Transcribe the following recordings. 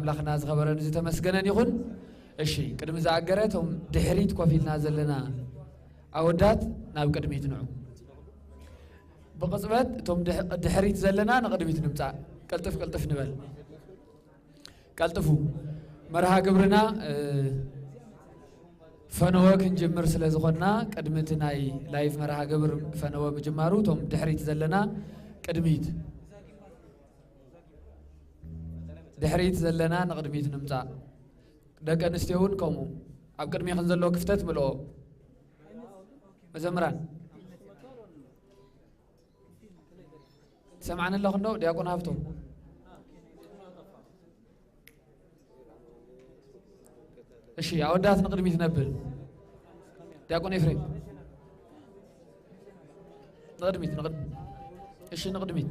ኣምላኽና ዝኸበረን ዝተመስገነን ይኹን። እሺ፣ ቅድሚ ዝኣገረ እቶም ድሕሪት ኮፍ ኢልና ዘለና ኣወዳት ናብ ቅድሚት ንዑ። ብቕጽበት እቶም ድሕ-፣ ድሕሪት ዘለና ንቕድሚት ንምጻእ። ቅልጥፍ ቅልጥፍ ንበል። ቀልጥፉ። መርሃ ግብርና፣ እ፣ ፈነወ ክንጅምር ስለ ዝኾንና፣ ቅድሚ እቲ ናይ ላይቭ መርሃ ግብር ፈነወ ምጅማሩ፣ እቶም ድሕሪት ዘለና ቅድሚት፣ ድሕሪት ዘለና ንቕድሚት ንምጻእ። ደቂ ኣንስትዮ እውን ከምኡ። ኣብ ቅድሜኽን ዘሎ ክፍተት ምልኦ። መዘምራን። ትሰምዓኒ ኣለኹ እንዶ ዲያቆን ሃብቶም? እሺ፣ ኣወዳት ንቕድሚት ነብል። ዲያቆን ኤፍሬም፣ ንቕድሚት፣ ንቕድሚት። እሺ፣ ንቕድሚት።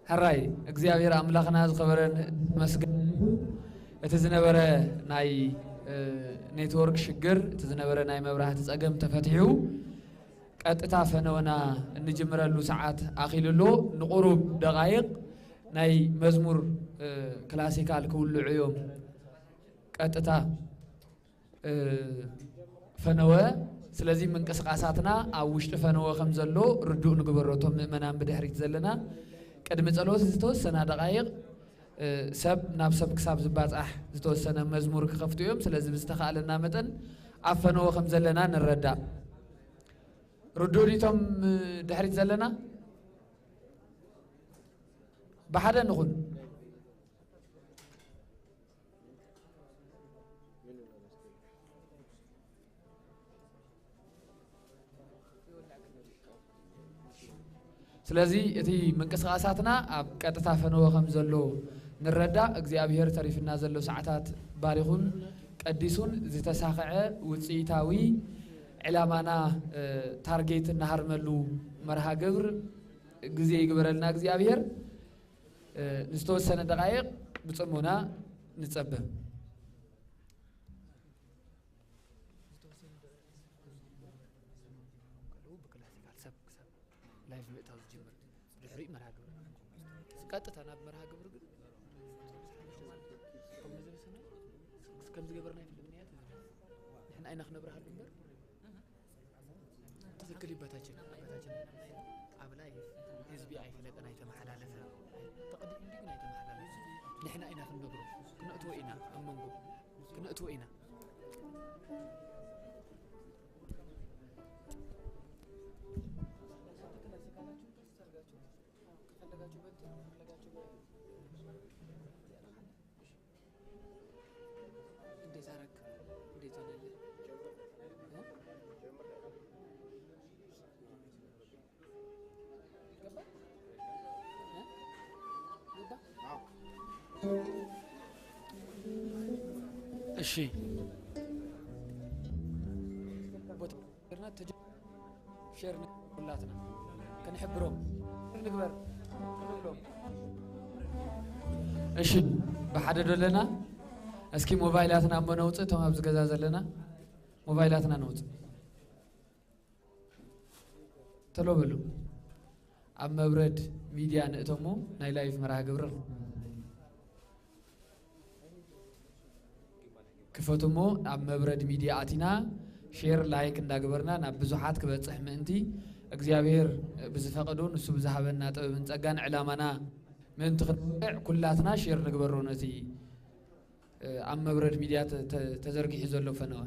ሕራይ እግዚኣብሔር ኣምላኽና ዝኸበረን መስገን። እቲ ዝነበረ ናይ፣ እ፣ ኔትወርክ ሽግር፣ እቲ ዝነበረ ናይ መብራህቲ ጸገም ተፈቲሑ፣ ቀጥታ ፈነወና እንጅምረሉ ሰዓት ኣኺሉ ኣሎ። ንቁሩብ ደቓይቕ ናይ መዝሙር፣ እ፣ ክላሲካል ክውልዑ እዮም። ቀጥታ፣ እ፣ ፈነወ። ስለዚ ምንቅስቓሳትና ኣብ ውሽጢ ፈነወ ከም ዘሎ ርዱእ ንግበሮ። እቶም ምእመናን ብድሕሪት ዘለና ቅድሚ ጸሎት ዝተወሰና ደቓይቕ፣ እ፣ ሰብ ናብ ሰብ ክሳብ ዝባጻሕ ዝተወሰነ መዝሙር ክኸፍቱ እዮም። ስለዚ ብዝተኻእለና መጠን ኣብ ፈነወ ከም ዘለና ንረዳእ። ርዱእ ዲቶም ድሕሪት ዘለና? ብሓደ ንኹን። ስለዚ እቲ ምንቅስቓሳትና ኣብ ቀጥታ ፈነወ ከም ዘሎ ንረዳእ። እግዚኣብሔር ተሪፍና ዘሎ ሰዓታት ባሪኹን ቀዲሱን ዝተሳኽዐ ውፅኢታዊ ዕላማና፣ እ፣ ታርጌት እናሃርመሉ መርሃ ግብር ግዜ ይግበረልና እግዚኣብሔር። እ፣ ንዝተወሰነ ደቓይቕ ብጽሞና ንጸበ። ላይቭ ምእታው ዝጅምር ድሕሪኡ መርሃ ግብሪ። ቀጥታ ናብ መርሃ ግብሪ ግን ከም ዝገበርና ይፍልጥ። ንሕና ኢና ክነብርሃሉ እምበር። ትክክል እዩ። በታችን፣ በታችን ኣብ ላይ ህዝቢ ኣይፈለጠን፣ ኣይተመሓላለፈን። ተቐዲኡ እንዲ ግን ኣይተመሓላለፈን። ንሕና ኢና ክንነግሮ፣ ክነእትዎ ኢና፣ ኣብ መንጎ ክነእትዎ ኢና። ከፈለጋችሁ በእንትን፣ ከፈለጋችሁ በ-፣ እንዴት አረግ? እንዴት ሆነልህ? እ? ገባ? እ? ገባ? እሺ። ቦታ ጌርና ተጀ-፣ ሼር ን-፣ ሁላትና ክንሕብሮም ንግበር ንብሎም። እሺ፣ ብሓደ ዶ ኣለና? እስኪ ሞባይላትና እሞ ነውፅእ፣ እቶም ኣብዚ ገዛ ዘለና ሞባይላትና ነውፅእ። ተሎ በሉ። ኣብ መብረድ ሚድያ ንእተሞ ናይ ላይቭ መርሃ ግብሪ ክፈትሞ። ኣብ መብረድ ሚድያ ኣቲና ሼር፣ ላይክ እንዳግበርና ናብ ብዙሓት ክበጽሕ ምእንቲ እግዚኣብሔር ብዝፈቀዶ ንሱ ብዝሃበና ጥበብን ጸጋን ዕላማና ምእንቲ ክንበዕ ኩላትና ሼር ንግበሮ ነቲ እ፣ ኣብ መብረድ ሚድያ ተ-፣ ተ-፣ ተዘርጊሑ ዘሎ ፈነወ።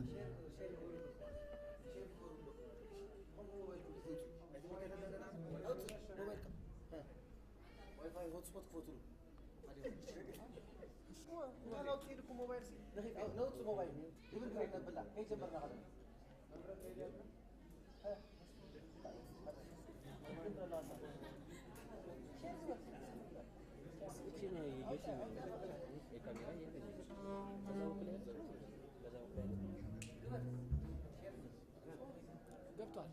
ገብቷል።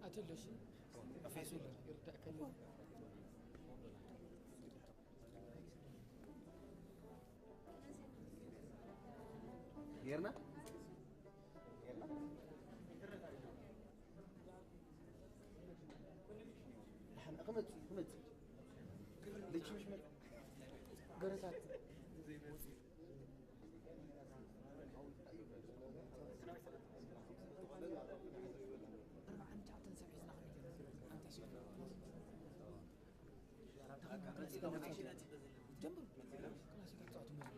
ኣትለሽ ይርዳእከ። ጌርና? ጌርና? ደሓን ክመጽእ እዩ፣ ክመጽእ እዩ። ልጅ ምሽ መጣ። ገረታት። ኣርባዓን ትሽዓተን ሰብ ሒዝና ክንጀምር። ኣንታ ሸፍ። ጀምሩ። ክላስ ይቀጽዖት መዝሙር።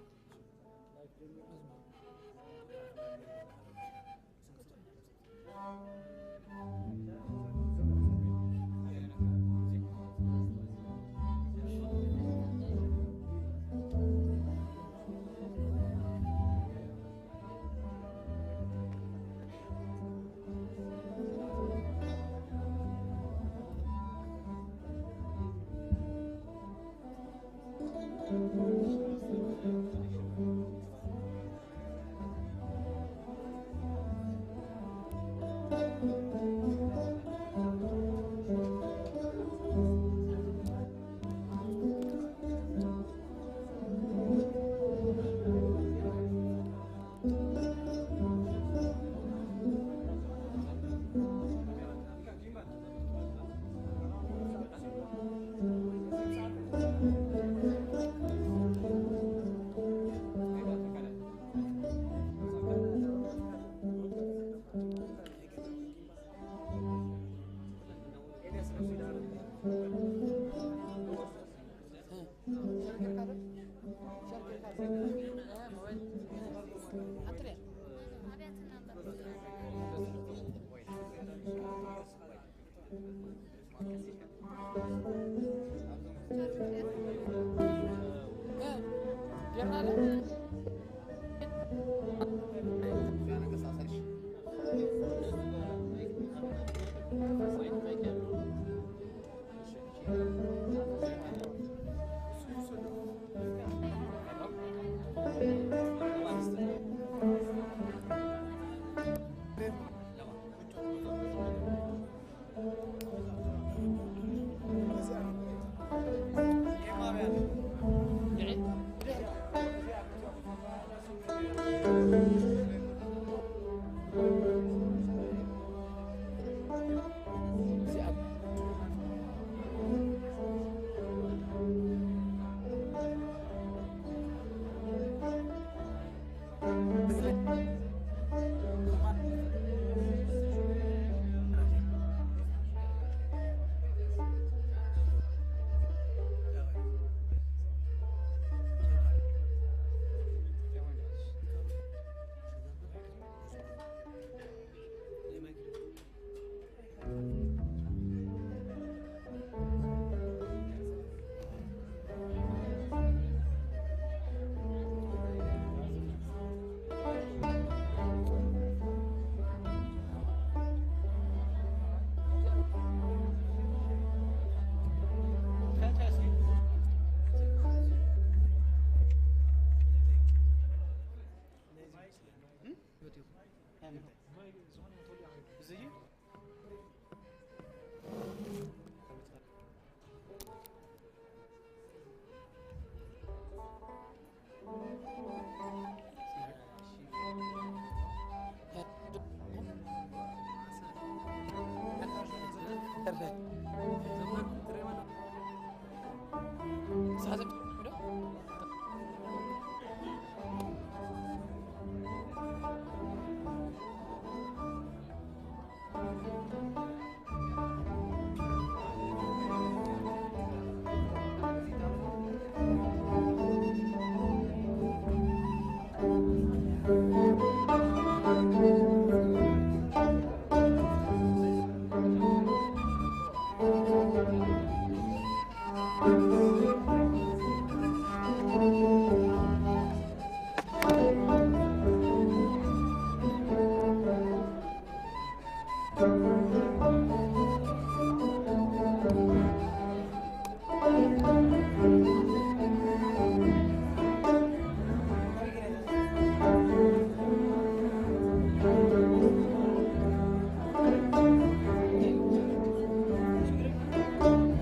መዝሙር።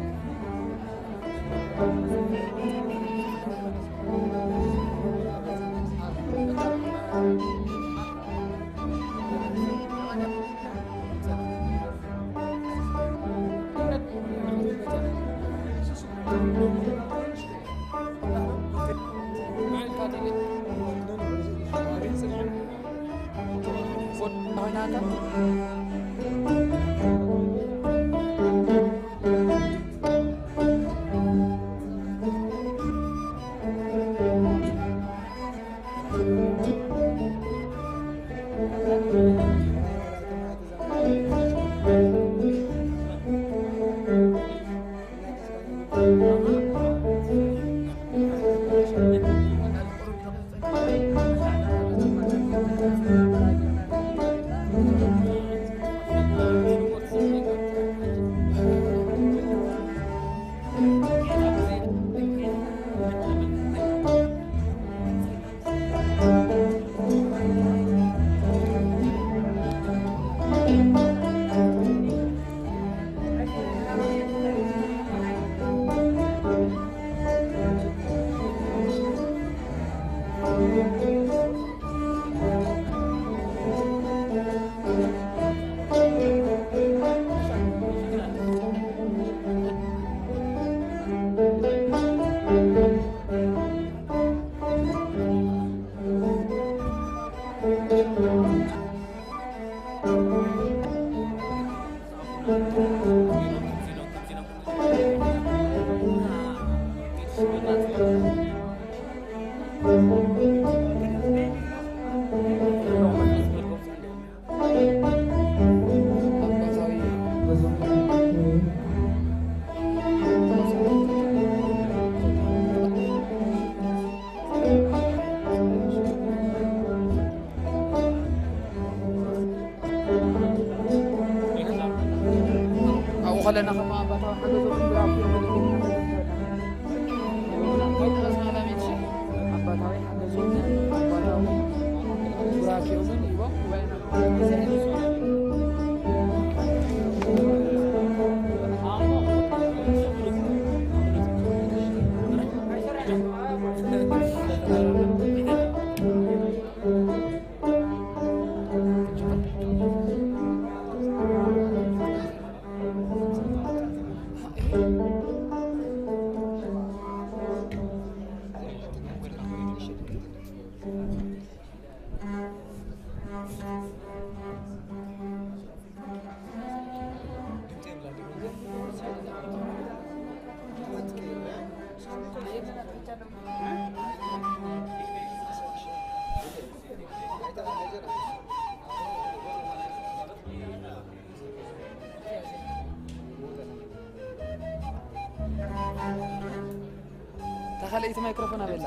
ኣብኡ ከለና ከማ ኣባታዊ ሓገዞምን ብራኪኦምን ይገብሩ። ኣባታዊ ሓገዞምን ኣባታዊ ብራኪኦምን ይቦም ጉባኤና ተኸለይቲ ማይክሮፎን ኣበላ።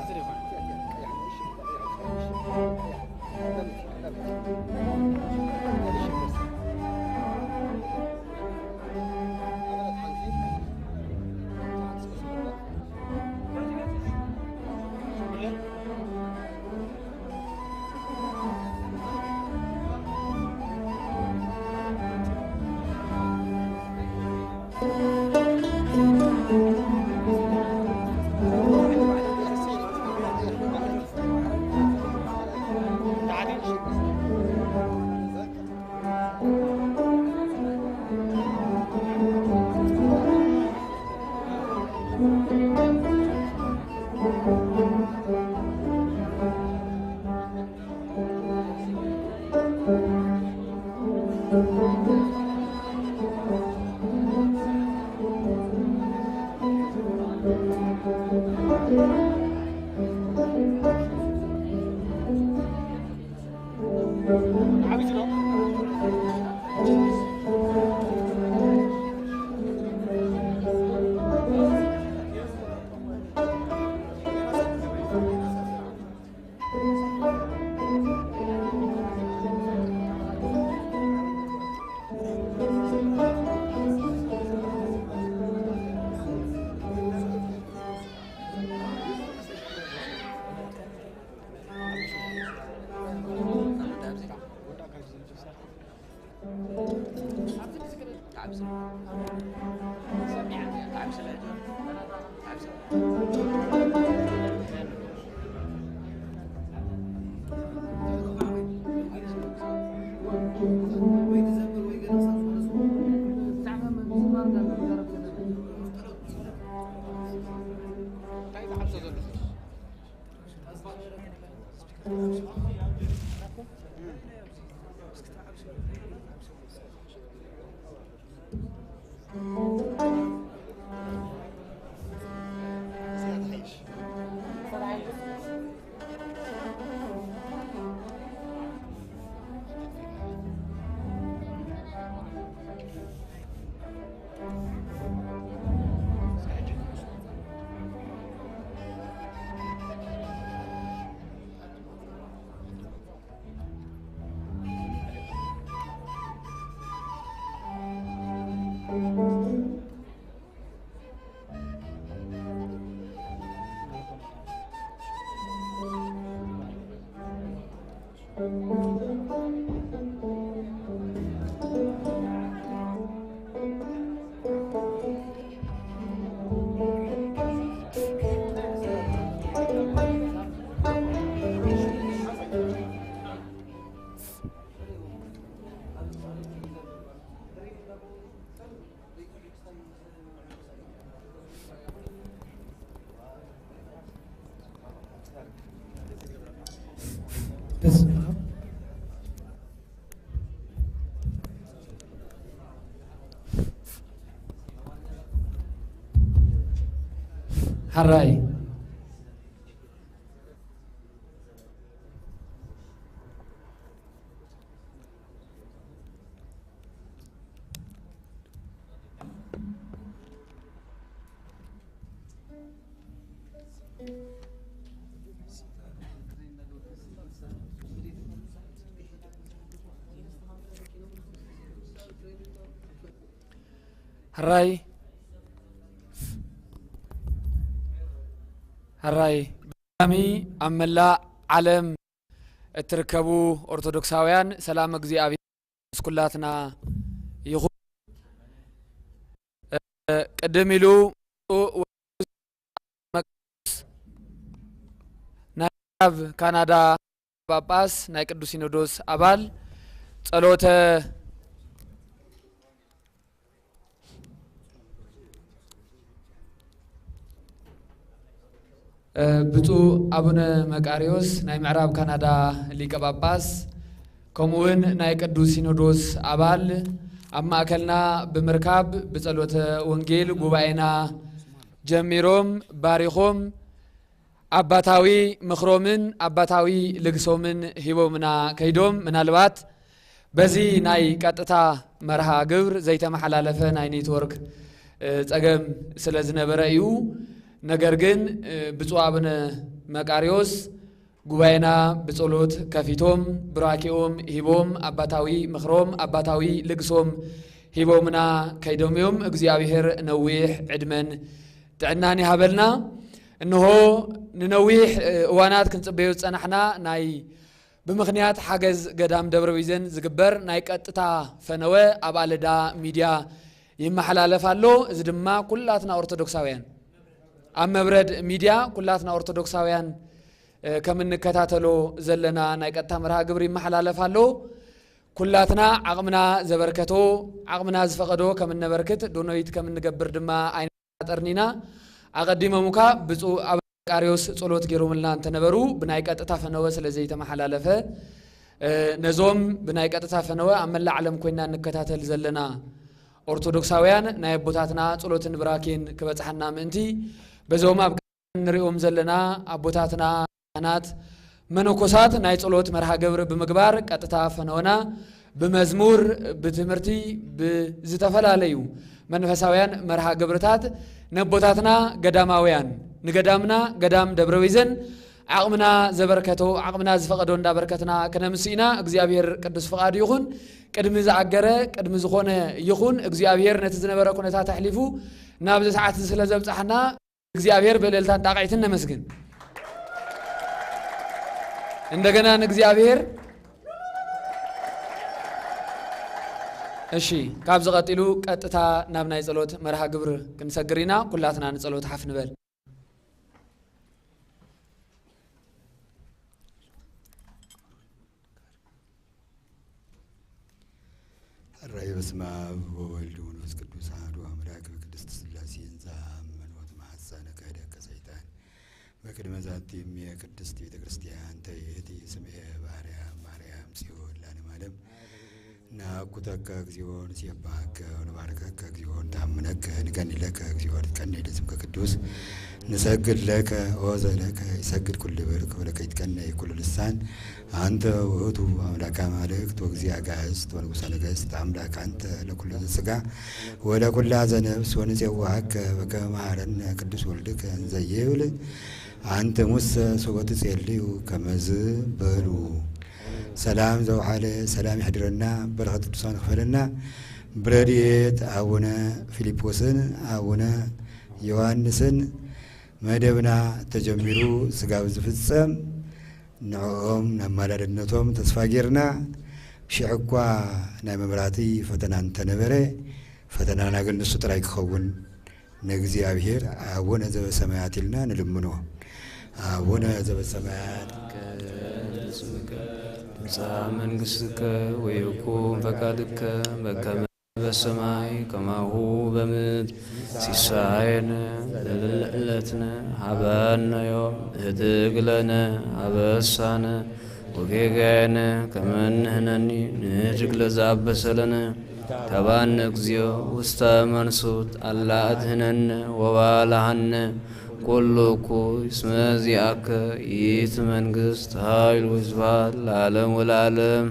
በስመ አብ። ሐራይ። ሕራይ፣ ሕራይ። ብድጋሚ ኣብ መላእ ዓለም እትርከቡ ኦርቶዶክሳውያን፣ ሰላም እግዚኣብሔር ምስ ኩላትና ይኹን። ቅድም ኢሉ ናይ ኣብ ካናዳ ጳጳስ፣ ናይ ቅዱስ ሲኖዶስ ኣባል፣ ጸሎተ ብፁዕ ኣቡነ መቃርዮስ ናይ ምዕራብ ካናዳ ሊቀ ጳጳስ፣ ከምኡውን ናይ ቅዱስ ሲኖዶስ ኣባል ኣብ ማእከልና ብምርካብ ብጸሎተ ወንጌል ጉባኤና ጀሚሮም ባሪኾም ኣባታዊ ምኽሮምን ኣባታዊ ልግሶምን ሂቦምና ከይዶም። ምናልባት በዚ ናይ ቀጥታ መርሃ ግብር ዘይተመሓላለፈ ናይ ኔትወርክ፣ እ፣ ጸገም ስለ ዝነበረ እዩ። ነገር ግን፣ እ፣ ብፁዕ ኣቡነ መቃርዮስ ጉባኤና ብጸሎት ከፊቶም፣ ቡራኬኦም ሂቦም፣ ኣባታዊ ምኽሮም፣ ኣባታዊ ልግሶም ሂቦምና ከይዶም እዮም። እግዚኣብሔር ነዊሕ ዕድመን ጥዕናን ይሃበልና። እንሆ ንነዊሕ፣ እ፣ እዋናት ክንጽበዮ ዝጸናሕና ናይ ብምኽንያት ሓገዝ ገዳም ደብረ ቢዘን ዝግበር ናይ ቀጥታ ፈነወ ኣብ ኣለዳ ሚድያ ይመሓላለፍ ኣሎ። እዚ ድማ ኩላትና ኦርቶዶክሳውያን ኣብ መብረድ ሚድያ ኩላትና ኦርቶዶክሳውያን፣ እ፣ ከም እንከታተሎ ዘለና ናይ ቀጥታ መርሃ ግብሪ ይመሓላለፍ ኣሎ። ኩላትና ዓቕምና ዘበርከቶ፣ ዓቕምና ዝፈቐዶ ከም እነበርክት፣ ዶኖይት ከም እንገብር ድማ ኣይንጠራጠርን ኢና። ኣቐዲሞም እኳ ብፁዕ ኣቡነ መቃርዮስ ጸሎት ገይሮምልና እንተነበሩ፣ ብናይ ቀጥታ ፈነወ ስለ ዘይተመሓላለፈ፣ እ፣ ነዞም ብናይ ቀጥታ ፈነወ ኣብ መላእ ዓለም ኮይና እንከታተል ዘለና ኦርቶዶክሳውያን ናይ ኣቦታትና ጸሎትን ብራኬን ክበጽሓና ምእንቲ፣ በዞም ኣብ እንሪኦም ዘለና ኣቦታትና፣ ካህናት፣ መነኮሳት ናይ ጸሎት መርሃ ግብሪ ብምግባር ቀጥታ ፈነወና ብመዝሙር፣ ብትምህርቲ፣ ብዝተፈላለዩ መንፈሳውያን መርሃ ግብርታት ነቦታትና ገዳማውያን ንገዳምና ገዳም ደብረ ቢዘን ዓቕምና ዘበርከቶ፣ ዓቕምና ዝፈቐዶ እንዳበርከትና ክነምስ ኢና። እግዚኣብሔር ቅዱስ ፍቓዱ ይኹን። ቅድሚ ዝኣገረ፣ ቅድሚ ዝኾነ ይኹን፣ እግዚኣብሔር ነቲ ዝነበረ ኩነታት ኣሕሊፉ ናብዚ ሰዓት እዚ ስለ ዘብጽሓና፣ እግዚኣብሔር ብእልልታን ጣቕዒትን ነመስግን። እንደገና ንእግዚኣብሔር። እሺ፣ ካብዚ ቀጢሉ ቀጥታ ናብ ናይ ጸሎት መርሃ ግብር ክንሰግር ኢና። ኩላትና ንጸሎት ሓፍ ንበል። ሕራይ በስመ አብ ወወልድ ወመንፈስ ቅዱስ አሐዱ አምላክ በቅድስት ሥላሴ እንዘ አመን ወትማሐፀነ ከህደከ ሰይጣን በቅድመ ዛቲ እምየ ቅድስት ቤተ ክርስቲያን ተይህቲ ስምየ በአርያም ማርያም ጽዮን ለዓለመ ዓለም። ነአኩተከ እግዚኦ ንሴብሐከ ወንባርከከ እግዚኦ ንተአምነከ ንቀኒ ለከ እግዚኦ ንትቀኒ ለስምከ ቅዱስ። ንሰግድ ለከ ኦ ዘለከ ይሰግድ ኩሉ ብርክ ወለከ ይትቀነይ ኩሉ ልሳን። አንተ ውእቱ አምላክ አማልክት ወእግዚአ አጋእዝት ወንጉሰ ነገስት አምላክ አንተ ለኩሉ ዘስጋ ወለኩላ ዘነፍስ ወንጼዋሃከ በከመ መሃረነ ቅዱስ ወልድከ እንዘ ይብል አንተ ሙሰ ሶበ ትጼልዩ ከመዝ በሉ። ሰላም ዘውዓለ ሰላም ይሕድረና፣ በረኸት ቅዱሳን ክፈለና። ብረድኤት አቡነ ፊልጶስን አቡነ ዮሐንስን መደብና ተጀሚሩ ስጋብ ዝፍጸም ንዕኦም ናብ ማላድነቶም ተስፋ ጌርና። ሽሕ እኳ ናይ መብራህቲ ፈተና እንተነበረ፣ ፈተናና ግን ንሱ ጥራይ ክኸውን ንእግዚኣብሔር አቡነ ዘበሰማያት ኢልና ንልምኖ። አቡነ ዘበሰማያት ትምጻእ መንግስትከ ወይኩን ፈቃድከ በከመ በሰማይ ከማሁ በምድር። ሲሳየነ ዘለለ ዕለትነ ሀበነ ዮም። ህድግ ለነ አበሳነ ወጌጋየነ ከመ ንሕነኒ ንህድግ ለዘአበሰ ለነ። ተባን እግዚኦ ውስተ መንሱት አላ አድህነነ ወባልሃነ። ኩሉ እኩይ እስመ ዚአከ ይእቲ መንግስት ኃይል ወስብሐት ለዓለም ወለዓለም።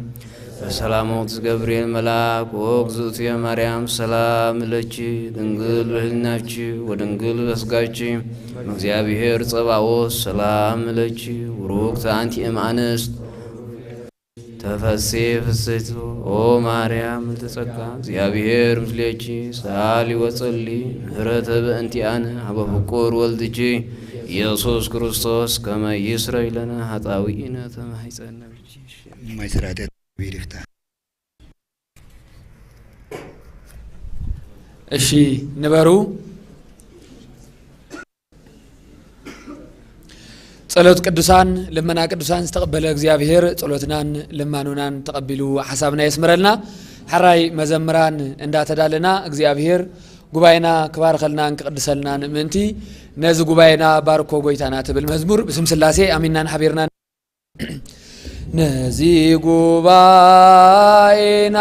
በሰላም ወቅት ገብርኤል መልአክ ኦ እግዝእትየ ማርያም ሰላም ለኪ ድንግል በህሊናኪ ወድንግል በስጋኪ እግዚአብሔር ጸባኦት ሰላም ለኪ ውሩክት አንቲ እም አንስት ተፈሴ ፍስሕት ኦ ማርያም ምልዕተ ጸጋ እግዚአብሔር ምስሌኪ ሰአሊ ወጸሊ ምህረተ በእንቲአነ ሀበ ፍቁር ወልድኪ ኢየሱስ ክርስቶስ ከመ ይስረይ ለነ ኃጣውኢነ ተማሂጸነ። ማይ ስራተ ቢሪፍታ። እሺ ንበሩ። ጸሎት ቅዱሳን ልመና ቅዱሳን ዝተቐበለ እግዚኣብሔር ጸሎትናን ልማኑናን ተቐቢሉ ሓሳብና የስምረልና። ሕራይ መዘምራን እንዳተዳለና እግዚኣብሔር ጉባኤና ክባርኸልናን ክቕድሰልናን ምእንቲ ነዚ ጉባኤና ባርኮ ጎይታና ትብል መዝሙር ብስም ስላሴ ኣሚንናን ሓቢርናን ነዚ ጉባኤና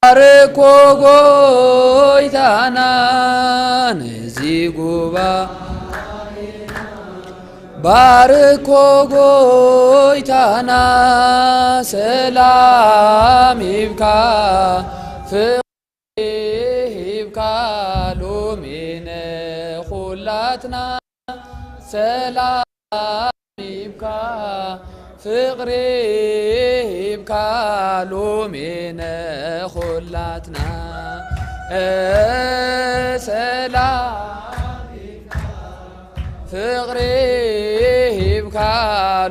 ባርኮ ጎይታና ነዚ ጉባኤ ባርኮ ጎይታና ሰላም ሂብካ ፍቅሪ ሂብካ ሎሚ ንኹላትና ሰላም ሂብካ ፍቅሪ ሂብካ ሎሚ ንኹላትና ሰላም ፍቅሪ ሂብካ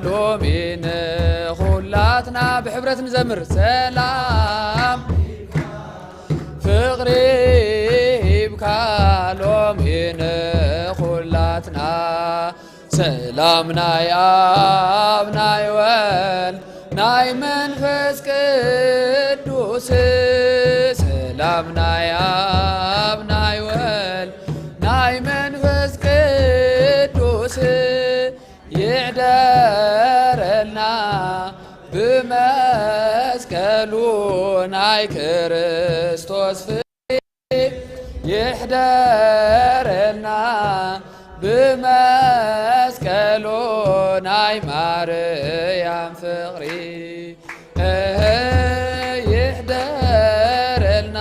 ሎሚ ንኹላትና ብሕብረት ንዘምር ሰላም ፍቅሪ ሂብካ ሎሚ ንኹላትና ሰላም ናይ ኣብ ናይ ወልድ ናይ መንፈስ ቅዱስ ሰላም ናይ ኣብ ናይ ወልድ ናይ መንፈስ ቅዱስ ይዕደረልና ብመስቀሉ ናይ ክርስቶስ ፍቅሪ ይሕደረልና ብመስቀሉ ናይ ማርያም ፍቅሪ እህ ይሕደረልና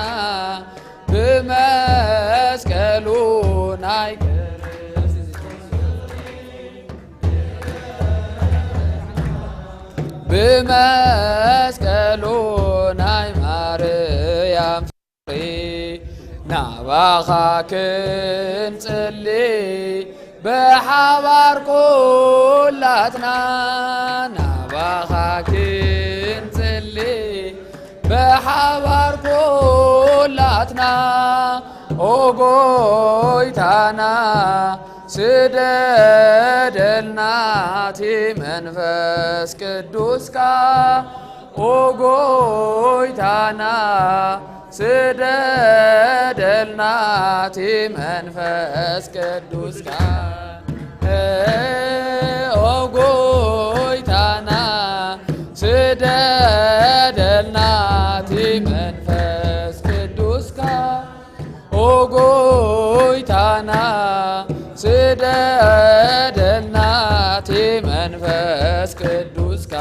ብመስቀሉ ናይ ብመስቀሉ ናይ ማርያም ፍቅሪ ናባኻ ክንጽሊ ብሓባር ኩላትና ናባኻ ክንጽሊ ብሓባር ኩላትና ኦ ጎይታና ስደደልና እቲ መንፈስ ቅዱስካ ኦ ጎይታና ስደደልና እቲ መንፈስ ቅዱስካ ኦ ጎይታና ስደደልና እቲ መንፈስ ቅዱስካ። ኦ ጎይታና ስደደልና እቲ መንፈስ ቅዱስካ።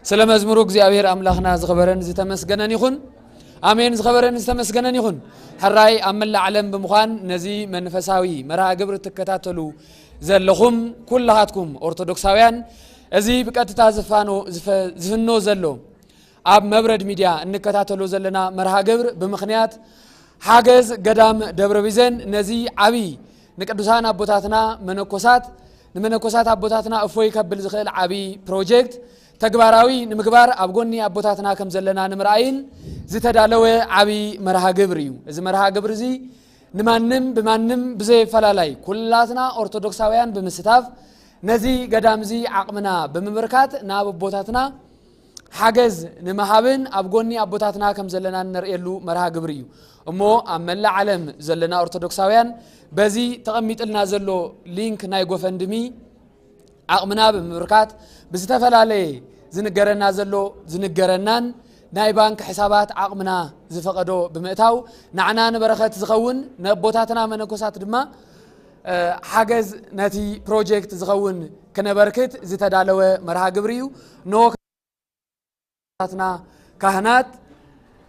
ስለ መዝሙሩ እግዚኣብሔር ኣምላኽና ዝኸበረን ዝተመስገነን ይኹን። ኣሜን። ዝኸበረን ዝተመስገነን ይኹን። ሕራይ ኣብ መላእ ዓለም ብምዃን ነዚ መንፈሳዊ መርሃ ግብሪ ትከታተሉ ዘለኹም ኩላኻትኩም ኦርቶዶክሳውያን፣ እዚ ብቀጥታ ዝፋኖ-፣ ዝፈ-፣ ዝፍኖ ዘሎ ኣብ መብረድ ሚድያ እንከታተሎ ዘለና መርሃ ግብር ብምኽንያት ሓገዝ ገዳም ደብረ ቢዘን ነዚ ዓቢ ንቅዱሳን ኣቦታትና መነኮሳት፣ ንመነኮሳት ኣቦታትና እፎይ ከብል ዝኽእል ዓቢ ፕሮጀክት ተግባራዊ ንምግባር ኣብ ጎኒ ኣቦታትና ከም ዘለና ንምርኣይን ዝተዳለወ ዓቢ መርሃ ግብር እዩ። እዚ መርሃ ግብር እዚ ንማንም ብማንም ብዘየፈላላይ ኩላትና ኦርቶዶክሳውያን ብምስታፍ ነዚ ገዳም እዚ ዓቕምና ብምብርካት ናብ ኣቦታትና ሓገዝ ንምሃብን ኣብ ጎኒ ኣቦታትና ከም ዘለና እነርእየሉ መርሃ ግብሪ እዩ። እሞ ኣብ መላእ ዓለም ዘለና ኦርቶዶክሳውያን በዚ ተቐሚጥልና ዘሎ ሊንክ ናይ ጎፈንድሚ ዓቕምና ብምብርካት ብዝተፈላለየ ዝንገረና ዘሎ ዝንገረናን ናይ ባንክ ሕሳባት ዓቕምና ዝፈቐዶ ብምእታው ንዓና ንበረኸት ዝኸውን ነቦታትና መነኮሳት ድማ፣ እ፣ ሓገዝ ነቲ ፕሮጀክት ዝኸውን ክነበርክት ዝተዳለወ መርሃ ግብሪ እዩ። ኖ ካህናትና ካህናት፣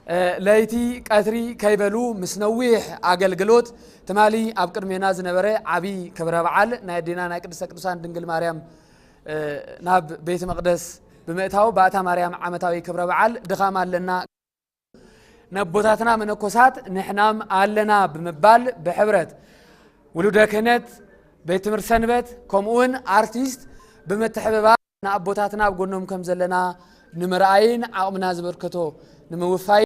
እ፣ ለይቲ ቀትሪ ከይበሉ ምስ ነዊሕ ኣገልግሎት ትማሊ ኣብ ቅድሜና ዝነበረ ዓቢ ክብረ በዓል ናይ ኣዴና ናይ ቅድስተ ቅዱሳን ድንግል ማርያም፣ እ፣ ናብ ቤተ መቕደስ ብምእታው ባእታ ማርያም ዓመታዊ ክብረ በዓል ድኻም ኣለና። ነቦታትና መነኮሳት ንሕናም ኣለና ብምባል ብሕብረት ውሉደ ክህነት፣ ቤት ትምህርቲ ሰንበት ከምኡውን ኣርቲስት ብምትሕብባር ንኣቦታትና ኣብ ጎኖም ከም ዘለና ንምርኣይን ዓቕምና ዝበርከቶ ንምውፋይ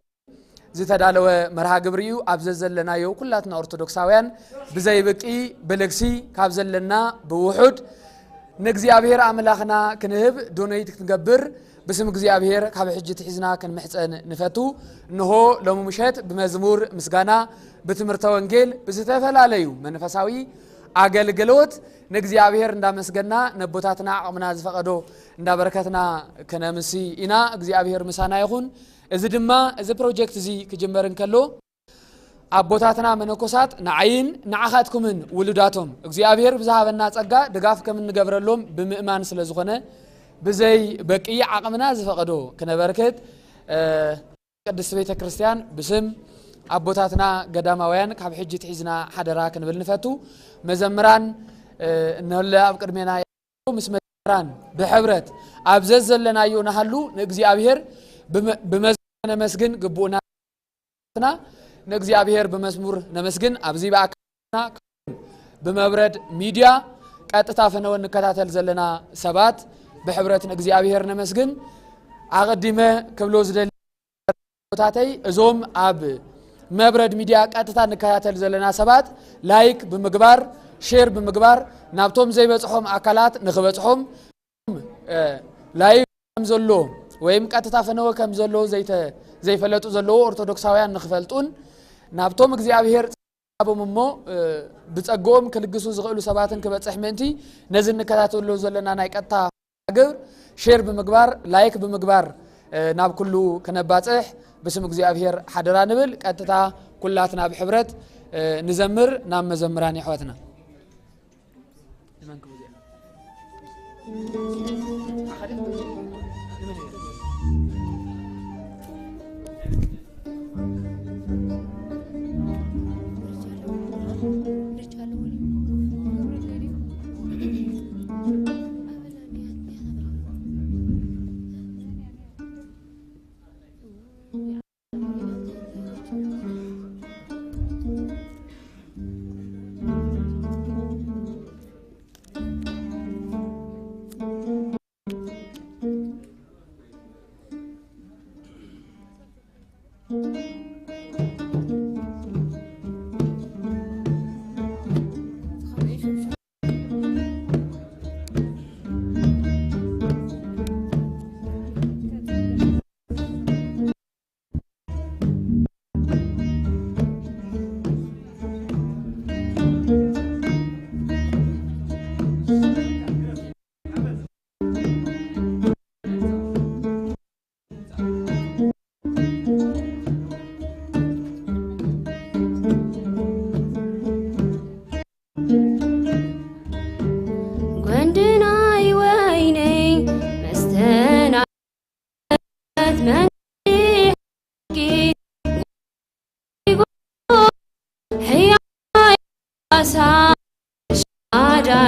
ዝተዳለወ መርሃ ግብሪ እዩ። ኣብ ዘዘለናዮ ኩላትና ኦርቶዶክሳውያን ብዘይብቂ ብልግሲ ካብ ዘለና ብውሑድ ንእግዚኣብሔር ኣምላኽና ክንህብ ዶነይት ክንገብር ብስም እግዚኣብሔር ካብ ሕጂ ትሒዝና ክንምሕፀን ንፈቱ። እንሆ ሎሚ ምሸት ብመዝሙር ምስጋና፣ ብትምህርተ ወንጌል፣ ብዝተፈላለዩ መንፈሳዊ ኣገልግሎት ንእግዚኣብሔር እንዳመስገና ነቦታትና ዓቕምና ዝፈቐዶ እንዳበረከትና ክነምሲ ኢና። እግዚኣብሔር ምሳና ይኹን። እዚ ድማ እዚ ፕሮጀክት እዚ ክጅመር እንከሎ ኣቦታትና መነኮሳት ንዓይን ንዓኻትኩምን ውሉዳቶም እግዚኣብሔር ብዝሃበና ጸጋ ድጋፍ ከም እንገብረሎም ብምእማን ስለ ዝኾነ ብዘይ በቂ ዓቕምና ዝፈቐዶ ክነበርክት፣ እ፣ ቅድስት ቤተ ክርስቲያን ብስም ኣቦታትና ገዳማውያን ካብ ሕጂ ትሒዝና ሓደራ ክንብል ንፈቱ። መዘምራን፣ እ፣ እነለ ኣብ ቅድሜና ምስ መዘምራን ብሕብረት ኣብ ዘዘለናዮ ንሃሉ ንእግዚኣብሔር ብመ-፣ ብመዝሙር ነመስግን ግቡእና። ንእግዚኣብሔር ብመዝሙር ነመስግን። ኣብዚ ብኣካልና ብመብረድ ሚድያ ቀጥታ ፈነወ እንከታተል ዘለና ሰባት ብሕብረት ንእግዚኣብሔር ነመስግን። ኣቐዲመ ክብሎ ዝደሊ ቦታተይ እዞም ኣብ መብረድ ሚድያ ቀጥታ እንከታተል ዘለና ሰባት ላይክ ብምግባር፣ ሼር ብምግባር ናብቶም ዘይበጽሖም ኣካላት ንኽበጽሖም፣ እ፣ ላይቭ ከም ዘሎ ወይም ቀጥታ ፈነወ ከም ዘሎ ዘይተ-፣ ዘይፈለጡ ዘለዉ ኦርቶዶክሳውያን ንኽፈልጡን ናብቶም እግዚኣብሔር ጸጋቦም እሞ፣ እ፣ ብጸግኦም ክልግሱ ዝኽእሉ ሰባትን ክበጽሕ ምእንቲ ነዚ እንከታተሎ ዘለና ናይ ቀጥታ ግብር ሼር ብምግባር፣ ላይክ ብምግባር፣ እ፣ ናብ ኩሉ ክነባጽሕ ብስም እግዚኣብሔር ሓደራ ንብል። ቀጥታ ኩላትና ብሕብረት፣ እ፣ ንዘምር ናብ መዘምራን የሕዋትና።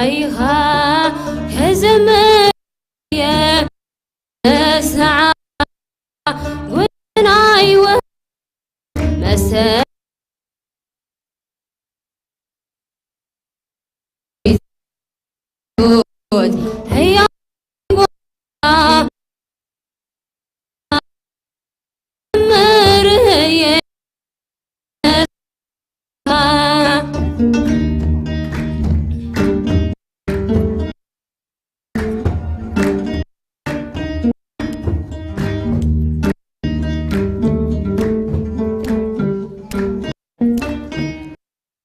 ኢኻ ክዝምር እየ፣ መስዓ ጉድናይ ወ-፣ መሰ-፣ ህያው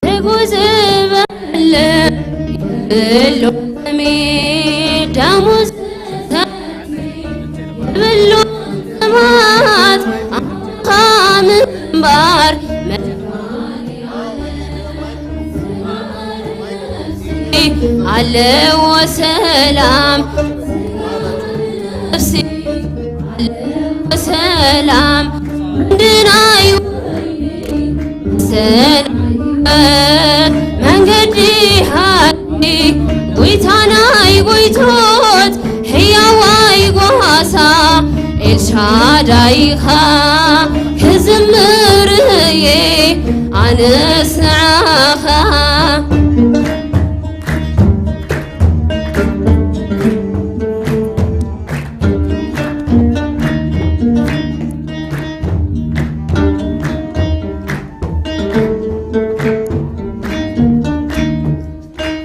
ትጉ ዝበለ የብሉን ሜዳ ሙዝተ የብሉን ጥማት ኣኻ ምንባር ኣለዎ ሰላም ነፍሲ ኣለዎ ሰላም እንድናይ ሰናይ መንገዲ ሓቂ ጎይታ ናይ ጎይቶት ሕያዋይ ጓሳ ኤልሻዳይኻ ክዝምር እየ ኣነስ ንዓኻ።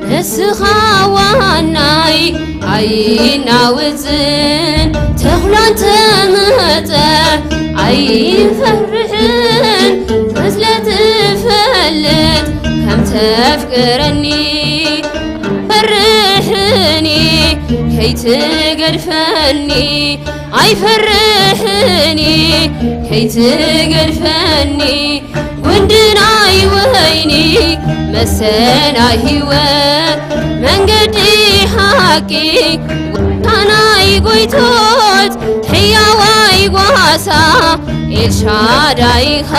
ንስኻ ዋናይ ኣይናውፅን ተኽሎ እንተመፀ ኣይፈርሕን ስለ ትፈልጥ ከም ተፍቅረኒ ኣይፈርሕን ከይትገድፈኒ ኣይፈርሕን ከይትገድፈኒ ጉንዲ ናይ ወይኒ መስተ ናይ ህይወት መንገዲ ሓቂ ጎይታ ናይ ጎይቶት ሕያዋይ ጓሳ ኤልሻዳይኻ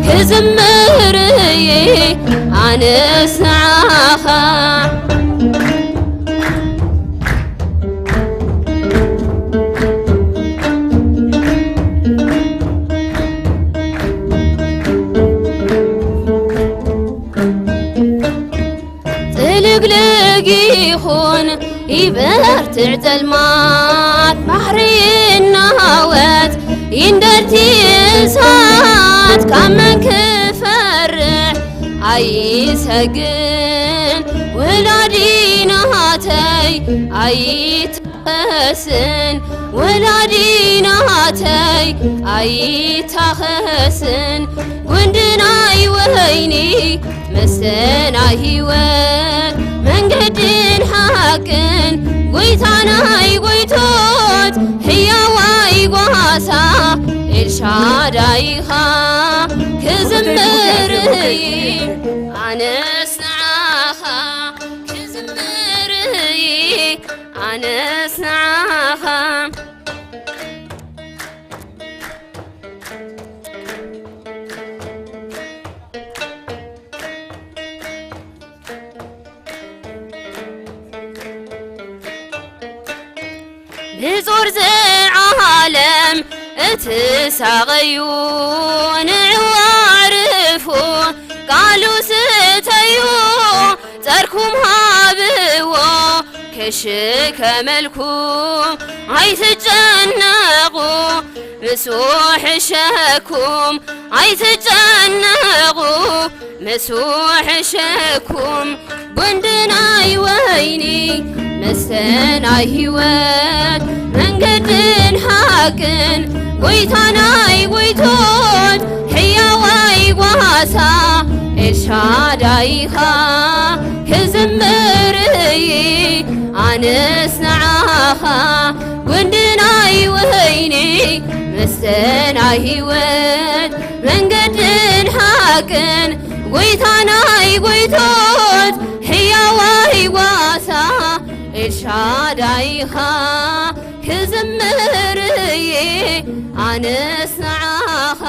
ክዝምር እየ ኣነስ ንዓኻ። ጥልግልግ ይኹን ይበርትዕ ጸልማት ባሕሪ ይናወጽ ይንደድቲ እሳት ካብ መን ክፈርሕ ኣይሰግን ወላዲ ናተይ ኣይታኸስን ወላዲ ናተይ ኣይታኸስን ጉንዲ ናይ ወይኒ መስተ ናይ ህይወት መንገድን ሓቅን ጎይታ ናይ ጎይቶት ሕያዋይ ጓሳ ኤልሻዳይኻ ክዝምር እየ ኣነስ ንዓኻ ክዝምር እየ ኣነስ ንዓኻ። ብጾር ዘዓለም እትሳቐዩ ንዕኡ ኣዕርፉ ቃሉ ስተዩ ጸርኩም ሃብዎ ክሽከመልኩም ኣይትጨነቑ ምስኡ ሕሸኩም ኣይትጨነቑ ምስኡ ሕሸኩም ጉንዲ ናይ ወይኒ መስተ ናይ ህይወት መንገድን ሓቅን ጎይታ ናይ ጎይቶት ሕያዋይ ጓሳ ኤልሻዳይኻ ክዝምር እየ ኣነስ ንዓኻ ጉንዲ ናይ ወይኒ መስተ ናይ ህይወት መንገድን ሓቅን ጎይታ ናይ ጎይቶት ሕያዋይ ጓሳ ኤልሻዳይኻ ክዝምር እየ ኣነስ ንዓኻ።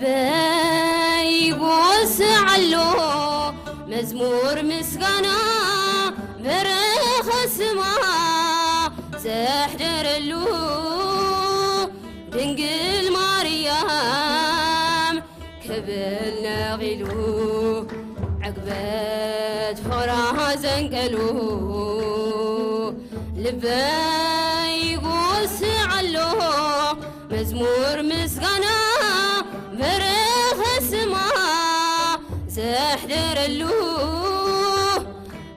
በይ ይጎስዓሎ መዝሙር ምስጋና በረኸ ስማ ዘሕደረሉ ድንግል ማርያም ክብል ነቒሉ ዕግበት ፍቕራ ዘንቀሉ ልበይ ይጎስዓሎ መዝሙር ምስጋና በረኸ ስማ ዘሕደረሉ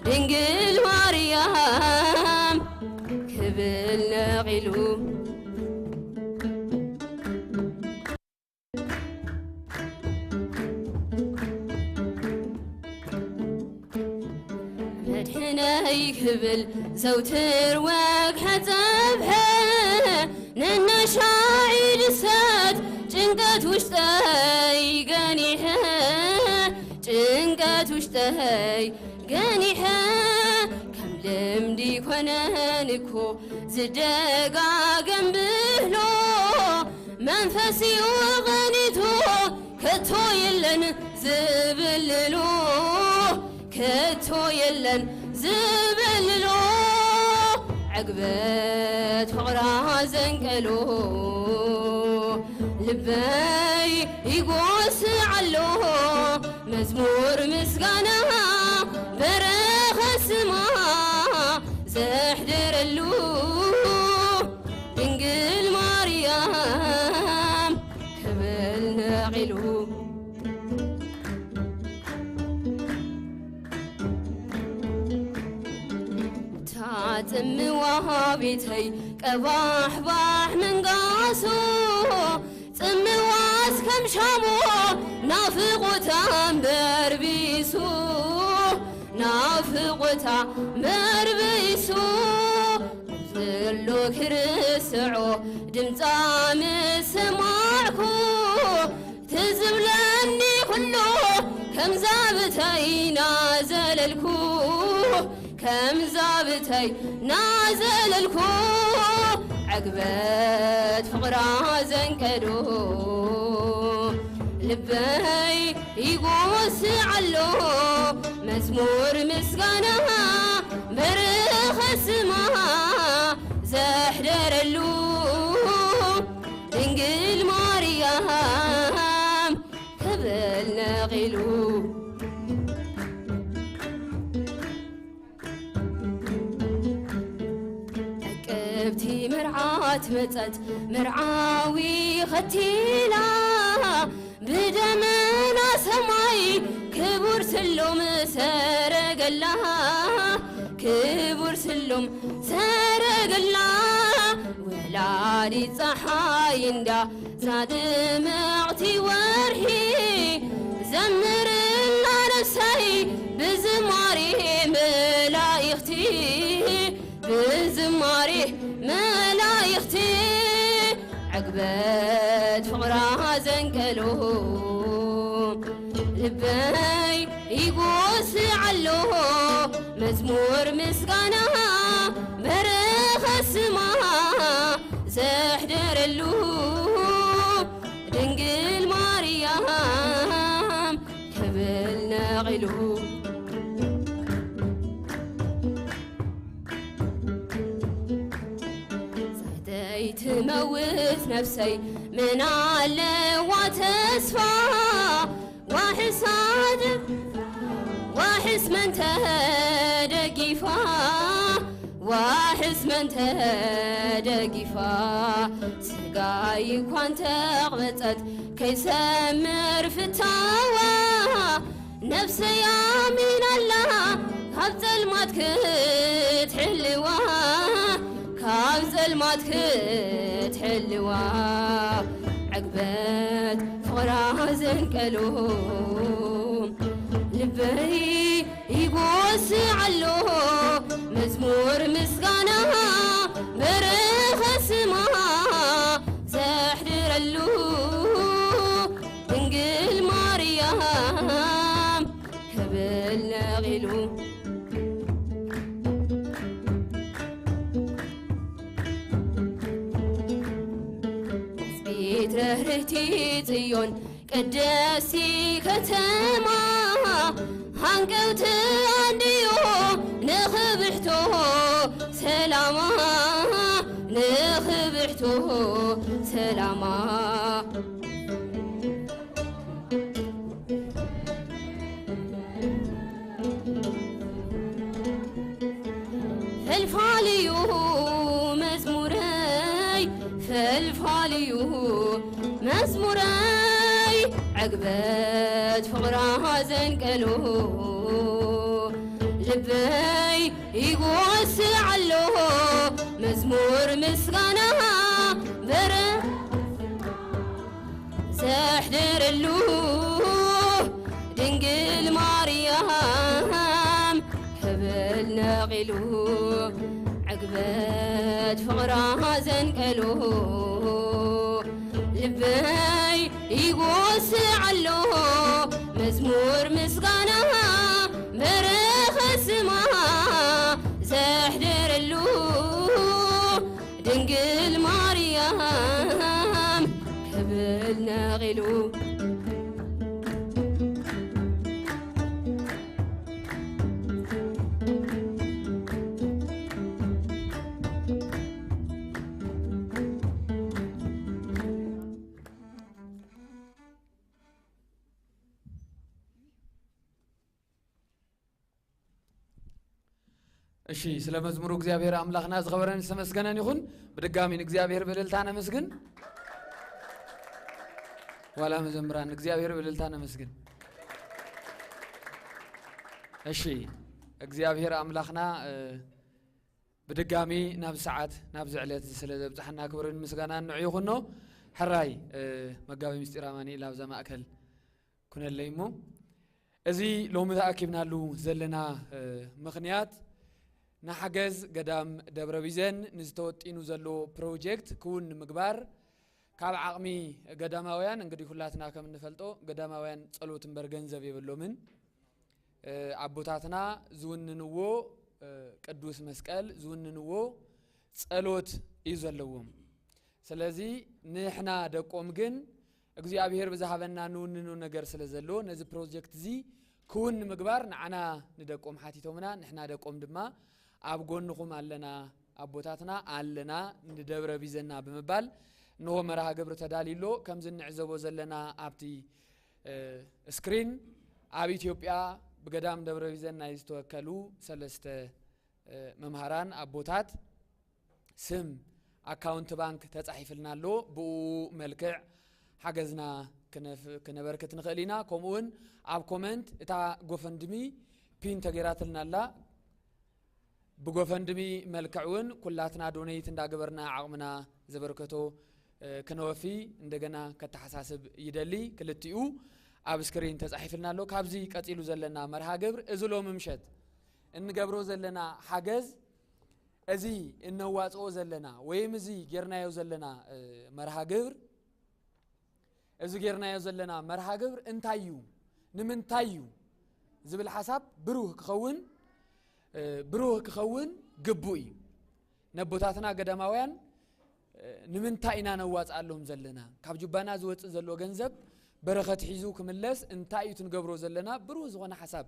ድንግል ማርያም ክብል ነቒሉ መድሕነይ ክብል ዘውትር ወግሐ ጸብሐ ነናሻዒ ድሰት ጭንቀት ውሽጠይ ገኒሐ ጭንቀት ውሽጠይ ገኒሐ ከም ልምዲ ኮነን እኮ ዝደጋገም ብህሎ መንፈስዩ ቐኒቶ ከቶ የለን ዝብልሎ ከቶ የለን ዝብልሎ ዕግበት ፍቕራ ዘንቀሎ ልበይ ይጎስዓሎ መዝሙር ምስጋና በረኸ ስማ ዘሕደረሉ ድንግል ማርያም ክብል ነቒሉ ታጽምዋ ቤተይ ቀባሕባሕ መንጋሶ ጽምዋስ ከም ሻሞ ናፍቖታ እምበር ብኢሱ ናፍቖታ እምበር ብኢሱ ዘሎ ክርስዖ ድምፃ ምስ ሰማዕኩ ትዝብለኒ ኩሉ ከምዛ ብተይ ናዘለልኩ ከምዛ ብተይ ናዘለልኩ ዕግበት ፍቕራ ዘንቀዶ ልበይ ይጎስዓሎ መዝሙር ምስጋና በረኸ ስማ ዘሕደረሉ ድንግል ማርያም ክብል ነቒሉ ዕቅብቲ መርዓት መጸት መርዓዊ ኸቲላ ብደመና ሰማይ ክቡር ስሉም ሰረገላ ክቡር ስሉም ሰረገላ ወላዲት ፀሓይ እንዳ ዛድምቕቲ ወርሒ ዘምርላ ነፍሰይ ብዝማሬ መላእኽቲ ብዝማሬ መላእኽቲ ዕግበት ፍቕራ ዘንቀሎ ልበይ ይጎስዓሎ መዝሙር ምስጋና በረኸ ስማ ዘሕደረሉ ድንግል ማርያም ክብል ነቒሉ ዘይትመውት ነፍሰይ ምን ኣለዋ ተስፋ ዋሕስ ኣድም ዋሕስ መን ተደጊፋ ዋሕስ መን ተደጊፋ ስጋይ እኳ እንተቕበጸት ከይሰምር ፍታዋ ነፍሰይ ኣሚናላ ካብ ጸልማት ክትሕልዋ ካብ ጸልማት ክትሕልዋ ዕግበት ፍቕራ ዘንቀሎ ልበይ ይጎስዓሎ መዝሙር ምስጋና በረኸ ስማ ዘሕድረሉ ድንግል ማርያም ክብል ነቒሉ ቤት ርህርህቲ ጽዮን ደሲ ከተማ ሃንቀውቲ ኣንድዮ ንኽብሕቶ ሰላማ፣ ንኽብሕቶ ሰላማ። ፈልፋልዩ መዝሙረይ፣ ፈልፋልዩ መዝሙረይ፣ ዕግበት ፍቕራ ዘንቀሎ ልበይ ይጎስዕ ኣሎ መዝሙር ምስጋና በረ ዘሕድረሉ ድንግል ማርያም ክብል ነቒሉ ዕግበት ፍቕራ ዘንቀሎ ልበይ ይጎስዕ ኣሎ መዝሙር ምስጋና በረኸ ስማ ዘሕድረሉ ድንግል ማርያም ክብል ነቒሉ። እሺ፣ ስለ መዝሙሩ እግዚኣብሔር ኣምላኽና ዝኸበረን ዝተመስገነን ይኹን። ብድጋሚ ንእግዚኣብሔር ብእልልታ ነመስግን። ዋላ መዘምራን ንእግዚኣብሔር ብእልልታ ነመስግን። እሺ፣ እግዚኣብሔር ኣምላኽና፣ እ፣ ብድጋሚ ናብ ሰዓት፣ ናብዚ ዕለት እዚ ስለ ዘብጽሓና ክብርን ምስጋናን ንዑ ይኹኖ። ሕራይ፣ እ፣ መጋቢ ምስጢር ኣማኑኤል ኣብዛ ማእከል ኩነለይ እሞ፣ እዚ ሎሚ ተኣኪብናሉ ዘለና፣ እ፣ ምኽንያት ንሓገዝ ገዳም ደብረ ቢዘን ንዝተወጢኑ ዘሎ ፕሮጀክት ክውን ንምግባር ካብ ዓቕሚ ገዳማውያን፣ እንግዲህ ሁላትና ከም እንፈልጦ ገዳማውያን ጸሎት እምበር ገንዘብ የብሎምን። እ፣ ኣቦታትና ዝውንንዎ፣ እ፣ ቅዱስ መስቀል ዝውንንዎ ጸሎት እዩ ዘለዎም። ስለዚ ንሕና ደቆም ግን እግዚኣብሔር ብዝሃበና ንውንኑ ነገር ስለ ዘሎ ነዚ ፕሮጀክት እዚ ክውን ንምግባር ንዓና ንደቆም ሓቲቶምና፣ ንሕና ደቆም ድማ ኣብ ጎንኹም ኣለና፣ ኣቦታትና ኣለና፣ ንደብረ ቢዘና ብምባል እንሆ መርሃ ግብሪ ተዳልዩ ኣሎ። ከምዚ እንዕዘቦ ዘለና ኣብቲ፣ እ፣ ስክሪን ኣብ ኢትዮጵያ ብገዳም ደብረ ቢዘን ናይ ዝተወከሉ ሰለስተ፣ እ፣ መምሃራን ኣቦታት ስም ኣካውንት ባንክ ተጻሒፍልና ኣሎ። ብኡ መልክዕ ሓገዝና ክነፍ-፣ ክነበርክት ንኽእል ኢና። ከምኡ እውን ኣብ ኮመንት እታ ጎፈንድሚ ፒን ተገይራትልና ኣላ። ብጎፈንድሚ መልክዕ እውን ኩላትና ዶኔት እንዳገበርና ዓቕምና ዘበርከቶ፣ እ፣ ክነወፊ እንደገና ከተሓሳስብ ይደሊ። ክልቲኡ ኣብ ስክሪን ተጻሒፍልና ኣሎ። ካብዚ ቀጺሉ ዘለና መርሃ ግብር እዚ ሎሚ ምሸት እንገብሮ ዘለና ሓገዝ፣ እዚ እነዋጽኦ ዘለና ወይም እዚ ጌርናዮ ዘለና፣ እ፣ መርሃ ግብር፣ እዚ ጌርናዮ ዘለና መርሃ ግብር እንታይ እዩ? ንምንታይ እዩ? ዝብል ሓሳብ ብሩህ ክኸውን፣ እ፣ ብሩህ ክኸውን ግቡእ እዩ። ነቦታትና ገዳማውያን፣ እ፣ ንምንታይ ኢና ነዋጽኣሎም ዘለና? ካብ ጁባና ዝወጽእ ዘሎ ገንዘብ በረኸት ሒዙ ክምለስ እንታይ እዩ እቲ ንገብሮ ዘለና? ብሩህ ዝኾነ ሓሳብ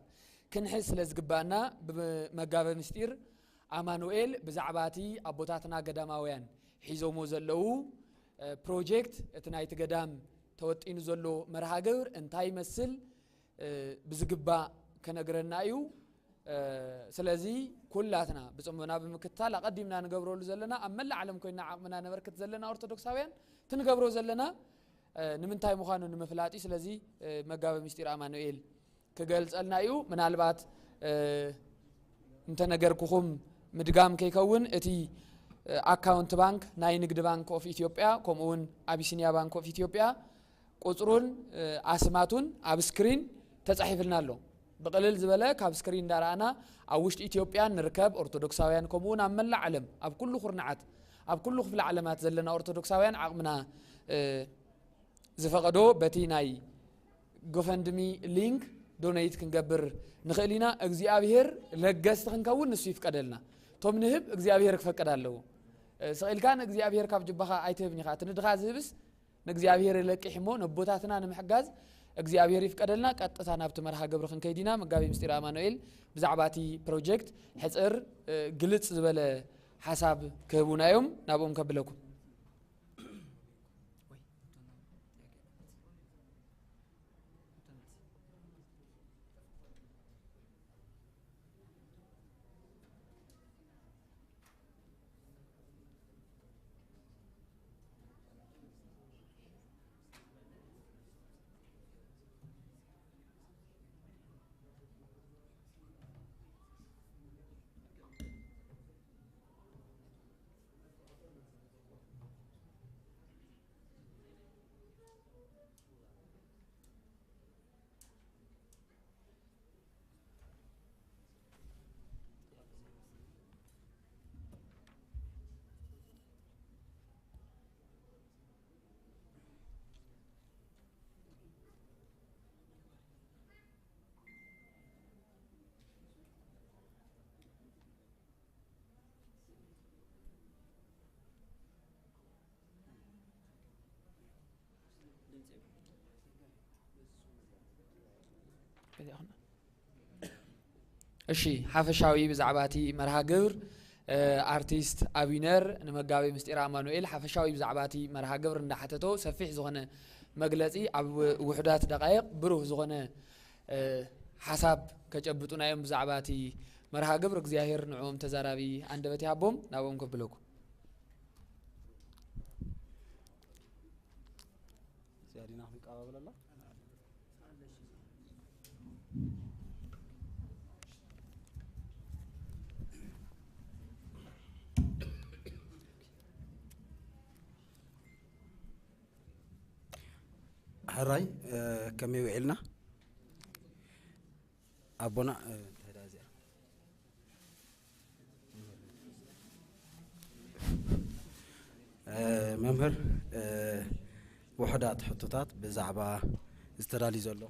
ክንሕዝ ስለ ዝግባኣና ብመጋበ ምስጢር ኣማኑኤል ብዛዕባ እቲ ኣቦታትና ገዳማውያን ሒዞሞ ዘለዉ፣ እ፣ ፕሮጀክት፣ እቲ ናይቲ ገዳም ተወጢኑ ዘሎ መርሃ ግብር እንታይ ይመስል፣ እ፣ ብዝግባእ ከነግረና እዩ። እ፣ ስለዚ ኩላትና ብጽሞና ብምክትታል ኣቐዲምና ንገብረሉ ዘለና ኣብ መላእ ዓለም ኮይና ዓቕምና ነበርክት ዘለና ኦርቶዶክሳውያን እቲ ንገብሮ ዘለና፣ እ፣ ንምንታይ ምዃኑ ንምፍላጥ እዩ። ስለዚ፣ እ፣ መጋበ ምስጢር ኣማኑኤል ክገልጸልና እዩ። ምናልባት፣ እ፣ እንተነገርኩኹም ምድጋም ከይከውን እቲ፣ እ፣ ኣካውንት ባንክ ናይ ንግድ ባንክ ኦፍ ኢትዮጵያ ከምኡ እውን ኣቢሲኒያ ባንክ ኦፍ ኢትዮጵያ ቁጽሩን፣ እ፣ ኣስማቱን ኣብ ስክሪን ተጻሒፍልና ኣሎ። ብቕልል ዝበለ ካብ ስክሪን እንዳረኣና ኣብ ውሽጢ ኢትዮጵያ ንርከብ ኦርቶዶክሳውያን ከምኡ እውን ኣብ መላእ ዓለም ኣብ ኩሉ ኩርናዓት ኣብ ኩሉ ክፍለ ዓለማት ዘለና ኦርቶዶክሳውያን ዓቕምና፣ እ፣ ዝፈቐዶ በቲ ናይ ጎፈንድሚ ሊንክ ዶኔት ክንገብር ንኽእል ኢና። እግዚኣብሔር ለገስቲ ክንከውን ንሱ ይፍቀደልና። እቶም ንህብ እግዚኣብሔር ክፈቅድ ኣለዎ። እ፣ ስቕ ኢልካ ንእግዚኣብሔር ካብ ጅባኻ ኣይትህብን ኢኻ። እቲ ንድኻ ዝህብስ ንእግዚኣብሔር የለቅሕ እሞ ነቦታትና ንምሕጋዝ እግዚኣብሔር ይፍቀደልና። ቀጥታ ናብቲ መርሃ ግብሪ ክንከይድ ኢና። መጋቢ ምስጢር ኣማኑኤል ብዛዕባ እቲ ፕሮጀክት ሕፅር፣ እ፣ ግልጽ ዝበለ ሓሳብ ክህቡና እዮም። ናብኦም ከብለኩም። እሺ፣ ሓፈሻዊ ብዛዕባ እቲ መርሃ ግብር፣ እ፣ ኣርቲስት ኣቢነር ንመጋቤ ምስጢር ኣማኑኤል ሓፈሻዊ ብዛዕባ እቲ መርሃ ግብር እንዳሓተቶ ሰፊሕ ዝኾነ መግለጺ ኣብ ውሑዳት ደቃይቕ ብሩህ ዝኾነ፣ እ፣ ሓሳብ ከጨብጡና እዮም ብዛዕባ እቲ መርሃ ግብር። እግዚኣብሔር ንዕኦም ተዛራቢ ኣንደበት ይሃቦም። ናብኦም ከብለኩም። እዚኣ ዲና ክንቀባበለላ? ሕራይ፣ እ፣ ከመይ ውዒልና? ኣቦና፣ እ፣ እንታይ ደኣ እዚኣ? እ፣ መምህር፣ እ፣ ውሑዳት ሕቶታት ብዛዕባ ዝተዳልዩ ዘሎ።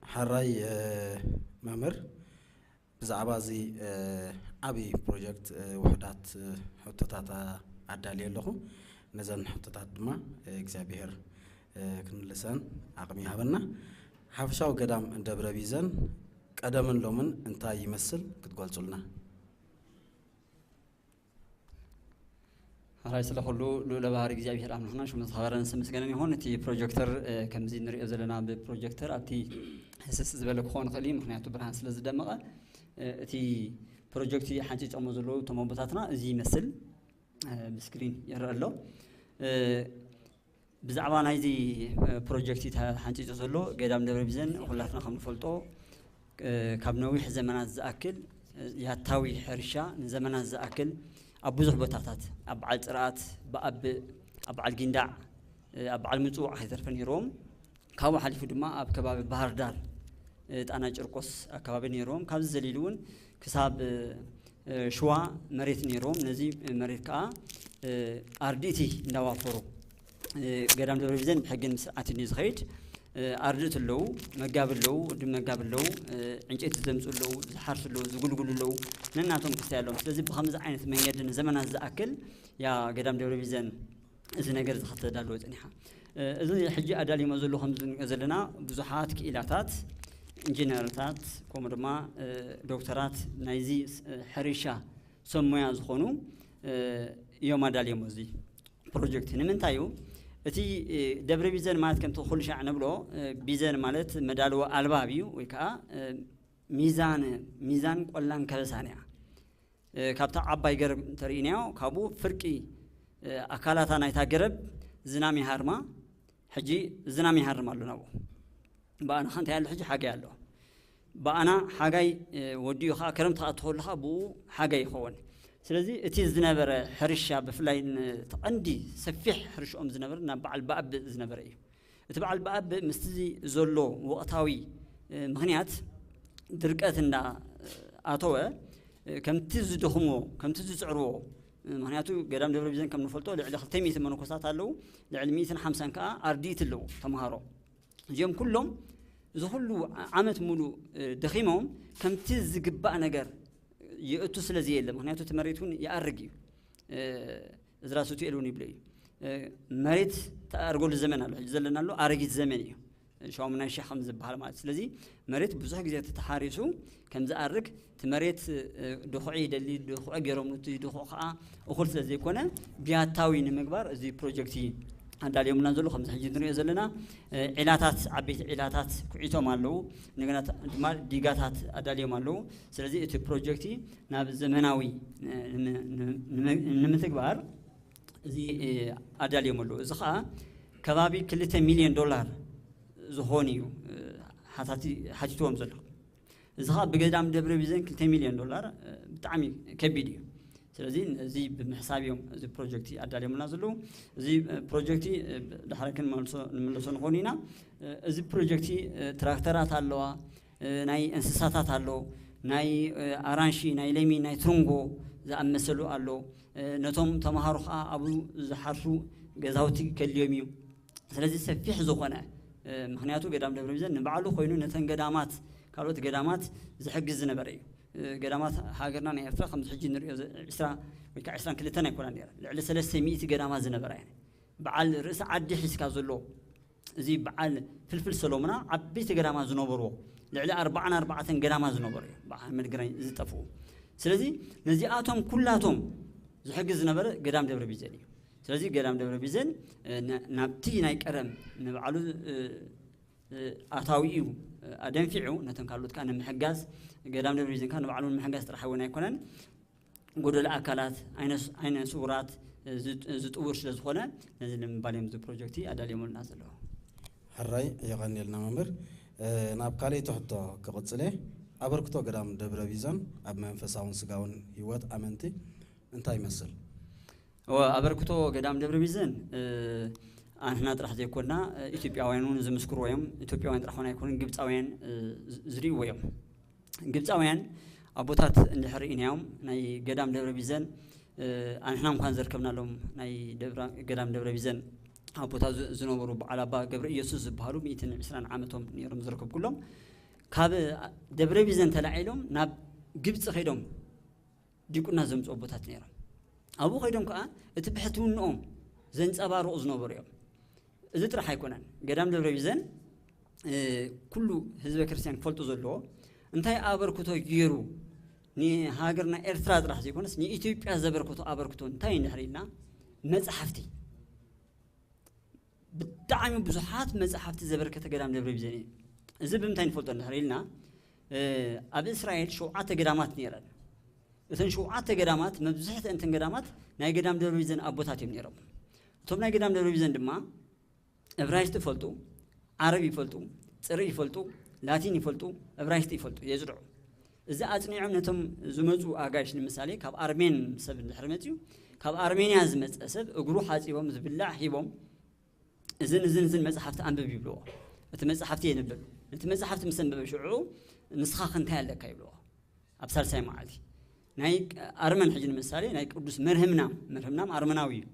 ሕራይ፣ እ፣ መምህር፣ ብዛዕባ እዚ፣ እ፣ ዓቢ ፕሮጀክት፣ እ፣ ውሑዳት፣ እ፣ ሕቶታት ኣዳልየ ኣለኹ። ነዘን ሕቶታት ድማ፣ እ፣ እግዚኣብሔር፣ እ፣ ክንምልሰን ዓቕሚ ይሃበና። ሓፈሻዊ ገዳም ደብረ ቢዘን ቀደምን ሎምን እንታይ ይመስል ክትገልጹልና? ሕራይ ስለ ኩሉ ልዑለ ባህሪ እግዚኣብሔር ኣምላኽና ሽሙ ዝተኸበረን ዝተመስገነን ይኹን። እቲ ፕሮጀክተር፣ እ፣ ከምዚ ንሪኦ ዘለና ብፕሮጀክተር ኣብቲ ህስስ ዝበለ ክኸውን ይኽእል እዩ፣ ምኽንያቱ ብርሃን ስለ ዝደመቐ። እ፣ እቲ ፕሮጀክት ሓንፂፆሞ ዘለዉ እቶም ኣቦታትና እዚ ይመስል፣ እ፣ ብስክሪን ይረአ ኣሎ። እ፣ ብዛዕባ ናይዚ፣ እ፣ ፕሮጀክት ተሓንጺጹ ዘሎ ገዳም ደብረ ቢዘን ኩላትና ከም ንፈልጦ፣ እ፣ ካብ ነዊሕ ዘመናት ዝኣክል፣ እ፣ ያታዊ ሕርሻ ንዘመናት ዝኣክል ኣብ ብዙሕ ቦታታት፣ ኣብ በዓል ጽርኣት፣ ብኣብ፣ ኣብ በዓል ጊንዳዕ፣ እ፣ ኣብ በዓል ምጽዋዕ ከይተርፈ ነይሮም። ካብኡ ሓሊፉ ድማ ኣብ ከባቢ ባህር ዳር፣ እ፣ ጣና ጨርቆስ ኣከባቢ ነይሮም። ካብዚ ዘሊሉ እውን ክሳብ፣ እ፣ ሽዋ መሬት ነይሮም። ነዚ መሬት ከዓ፣ እ፣ ኣርድእቲ እንዳዋፈሩ፣ እ፣ ገዳም ደብረ ቢዘን ብሕግን ብስርዓትን እዩ ዝኸይድ። እ፣ ኣርድእቲ ኣለዉ፣ መጋቢ ኣለዉ፣ ወዲ መጋቢ ኣለዉ፣ እ፣ ዕንጨይቲ ዘምፁ ኣለዉ፣ ዝሓርሱ ኣለዉ፣ ዝጉልጉሉ ኣለዉ፣ ነናቶም ክስታይ ኣለዎም። ስለዚ ብኸምዚ ዓይነት መንገዲ ንዘመናት ዝኣክል ያ ገዳም ደብረ ቢዘን እዚ ነገር እዚ ከተዳልዎ ጸኒሓ። እ፣ እዚ ሕጂ ኣዳሊሞ ዘሎ ከምዚ ንሪኦ ዘለና ብዙሓት ክኢላታት፣ ኢንጂነርታት፣ ከምኡ ድማ፣ እ፣ ዶክተራት ናይዚ፣ እ፣ ሕርሻ ሰብ ሞያ ዝኾኑ፣ እ፣ እዮም ኣዳልዮሞ እዚ ፕሮጀክት። ንምንታይ እዩ? እቲ፣ እ፣ ደብረ ቢዘን ማለት ከምቲ ኩሉ ሻዕ ንብሎ፣ እ፣ ቢዘን ማለት መዳልዎ ኣልባብ እዩ ወይ ከዓ፣ እ፣ ሚዛን፣ ሚዛን ቆላን ከበሳን እያ። እ፣ ካብታ ዓባይ ገረብ እንተርኢናዮ፣ ካብኡ ፍርቂ፣ እ፣ ኣካላታ ናይታ ገረብ ዝናም ይሃርማ። ሕጂ ዝናም ይሃርም ኣሎ ናብኡ። ብኣና ከ እንታይ ኣሎ? ሕጂ ሓጋይ ኣሎ። ብኣና ሓጋይ፣ እ፣ ወዲኡ ኸዓ ክረምቲ ክኣቱ ከሎ ኸዓ ብኡ ሓጋይ ይኸውን። ስለዚ እቲ ዝነበረ ሕርሻ ብፍላይ ን-፣ እቲ ቀንዲ ሰፊሕ ሕርሽኦም ዝነበረ ናብ በዓል ብኣብ ዝነበረ እዩ። እቲ በዓል ብኣብ ምስቲ ዘሎ ወቕታዊ፣ እ፣ ምኽንያት ድርቀት እንዳ ኣተወ፣ እ፣ ከምቲ ዝደኽምዎ፣ ከምቲ ዝጽዕርዎ፣ ምክንያቱ ገዳም ደብረ ቢዘን ከም ንፈልጦ ልዕሊ ክልተ ሚእቲ መነኮሳት ኣለዉ፣ ልዕሊ ሚእትን ሓምሳን ከዓ ኣርድእቲ ኣለዉ፣ ተምሃሮ። እዚኦም ኩሎም እዚ ኩሉ ዓመት ሙሉ ደኺሞም ከምቲ ዝግባእ ነገር የእቱ ስለ ዘየለ፣ ምክንያቱ እቲ መሬት እውን ይኣርግ እዩ። እዝራ ሱቱኤል እውን ይብሎ እዩ፣ መሬት ተኣርገሉ ዘመን ኣሎ፣ ሕጂ ዘለና ኣሎ ኣረጊት ዘመን እዩ። ሻውም ናይ ሻህ ከም ዝበሃል ማለት። ስለዚ መሬት ብዙሕ ግዜ ተተሓሪሱ ከም ዝኣርግ፣ እቲ መሬት ድኹዒ ይደሊ፣ ድኹዒ ገይሮም፣ እቲ ድኹዒ ከዓ እኹል ስለ ዘይኮነ፣ ብያታዊ ንምግባር እዚ ፕሮጀክት ኣዳልዮምና ዘሎ። ከምዚ ሕጂ ንሪኦ ዘለና ዒላታት፣ ዓበይቲ ዒላታት ኩዒቶም ኣለዉ። እንደገና ድማ ዲጋታት ኣዳልዮም ኣለዉ። ስለዚ እቲ ፕሮጀክት ናብ ዘመናዊ ንምትግባር እዚ ኣዳልዮም ኣለዉ። እዚ ከዓ ከባቢ ክልተ ሚልዮን ዶላር ዝኾን እዩ ሓታቲ ሓቲትዎም ዘሎ። እዚ ከዓ ብገዳም ደብረ ቢዘን ክልተ ሚልዮን ዶላር ብጣዕሚ ከቢድ እዩ። ስለዚ እዚ ብምሕሳብ እዮም እዚ ፕሮጀክቲ ኣዳልዮምና ዘለዉ። እዚ ፕሮጀክቲ ድሓረ ክንመልሶ ንመለሶ ንኾኑ ኢና። እዚ ፕሮጀክቲ ትራክተራት ኣለዋ፣ ናይ እንስሳታት ኣሎ፣ ናይ ኣራንሺ፣ ናይ ለሚን፣ ናይ ትርንጎ ዝኣመሰሉ ኣሎ። ነቶም ተምሃሮ ከዓ ኣብኡ ዝሓርሱ ገዛውቲ ከልዮም እዩ። ስለዚ ሰፊሕ ዝኾነ ምክንያቱ ገዳም ደብረ ቢዘን ንባዕሉ ኮይኑ ነተን ገዳማት፣ ካልኦት ገዳማት ዝሕግዝ ዝነበረ እዩ። ገዳማት ሃገርና ናይ ኤርትራ ከምዚ ሕጂ ንሪኦ ዕስራ ወይ ከዓ ዕስራን ክልተን ኣይኮናን ነረ፣ ልዕሊ ሰለስተ ሚእቲ ገዳማት ዝነበራ እየን። በዓል ርእሲ ዓዲ ሒዝካ ዘሎ እዚ በዓል ፍልፍል ሰሎሙና ዓበይቲ ገዳማት ዝነበርዎ ልዕሊ ኣርባዓን ኣርባዕተን ገዳማት ዝነበሩ እዩ፣ በዓል መድግራይ ዝጠፍኡ። ስለዚ ነዚኣቶም ኩላቶም ዝሕግዝ ዝነበረ ገዳም ደብረ ቢዘን እዩ። ስለዚ ገዳም ደብረ ቢዘን ናብቲ ናይ ቀደም ንባዕሉ ኣታዊኡ ኣደንፊዑ ነቶም ካልኦት ከዓ ንምሕጋዝ፣ ገዳም ደብረ ቢዘን ከዓ ንባዕሉ ንምሕጋዝ ጥራሕ እውን ኣይኮነን፣ ጎደሎ ኣካላት፣ ዓይነ ስውራት ዝጥውር ስለ ዝኾነ ነዚ ንምባል እዮም እዚ ፕሮጀክቲ ኣዳልዮምልና ዘለዉ። ሕራይ የቐንየልና መምህር። ናብ ካልኣይቲ ሕቶ ክቕፅል እየ። ኣበርክቶ ገዳም ደብረ ቢዘን ኣብ መንፈሳውን ስጋውን ህይወት ኣመንቲ እንታይ ይመስል? ኣበርክቶ ገዳም ደብረ ቢዘን ኣንሕና ጥራሕ ዘይኮና ኢትዮጵያውያን እውን ዝምስክርዎ እዮም። ኢትዮጵያውያን ጥራሕ ኾን ኣይኮኑን፣ ግብፃውያን ዝርእይዎ እዮም። ግብፃውያን ኣቦታት እንድሕር ርኢናዮም ናይ ገዳም ደብረ ቢዘን ኣንሕና እንኳን ዘርከብናሎም ናይ ገዳም ደብረ ቢዘን ኣቦታት ዝነበሩ በዓል ኣባ ገብረ ኢየሱስ ዝበሃሉ ሚእትን ዕስራን ዓመቶም ነይሮም ዝረከብኩሎም። ካብ ደብረ ቢዘን ተላዒሎም ናብ ግብፂ ከይዶም ዲቁና ዘምፅኡ ኣቦታት ነይሮም። ኣብኡ ከይዶም ከዓ እቲ ብሕትውንኦም ዘንፀባርቑ ዝነበሩ እዮም። እዚ ጥራሕ ኣይኮነን። ገዳም ደብረ ቢዘን ኩሉ ህዝበ ክርስቲያን ክፈልጡ ዘለዎ እንታይ ኣበርክቶ ገይሩ ንሃገርና ኤርትራ ጥራሕ ዘይኮነስ ንኢትዮጵያ ዘበርክቶ ኣበርክቶ እንታይ እንድሕር ኢልና መፅሓፍቲ ብጣዕሚ ብዙሓት መፅሓፍቲ ዘበርከተ ገዳም ደብረ ቢዘን እዩ። እዚ ብምንታይ ንፈልጦ እንድሕር ኢልና ኣብ እስራኤል ሸውዓተ ገዳማት ነይረን። እተን ሸውዓተ ገዳማት መብዝሕተን እተን ገዳማት ናይ ገዳም ደብረ ቢዘን ኣቦታት እዮም ነይሮም። እቶም ናይ ገዳም ደብረ ቢዘን ድማ እብራይስጢ ይፈልጡ፣ ዓረብ ይፈልጡ፣ ፅርእ ይፈልጡ፣ ላቲን ይፈልጡ፣ እብራይስጢ ይፈልጡ፣ የፅድዑ። እዚ ኣፅኒዖም ነቶም ዝመፁ ኣጋይሽ ንምሳሌ ካብ ኣርሜን ሰብ እንድሕር መፅዩ ካብ ኣርሜንያ ዝመፀ ሰብ እግሩ ሓፂቦም ዝብላዕ ሂቦም እዝን እዝን እዝን መፅሓፍቲ ኣንብብ ይብልዎ። እቲ መፅሓፍቲ የንብብ። ነቲ መፅሓፍቲ ምስ ኣንበበ ሽዑ ንስኻ ክንታይ ኣለካ ይብልዎ። ኣብ ሳልሳይ መዓልቲ ናይ ኣርመን ሕጂ ንምሳሌ ናይ ቅዱስ መርህምናም፣ መርህምናም ኣርመናዊ እዩ።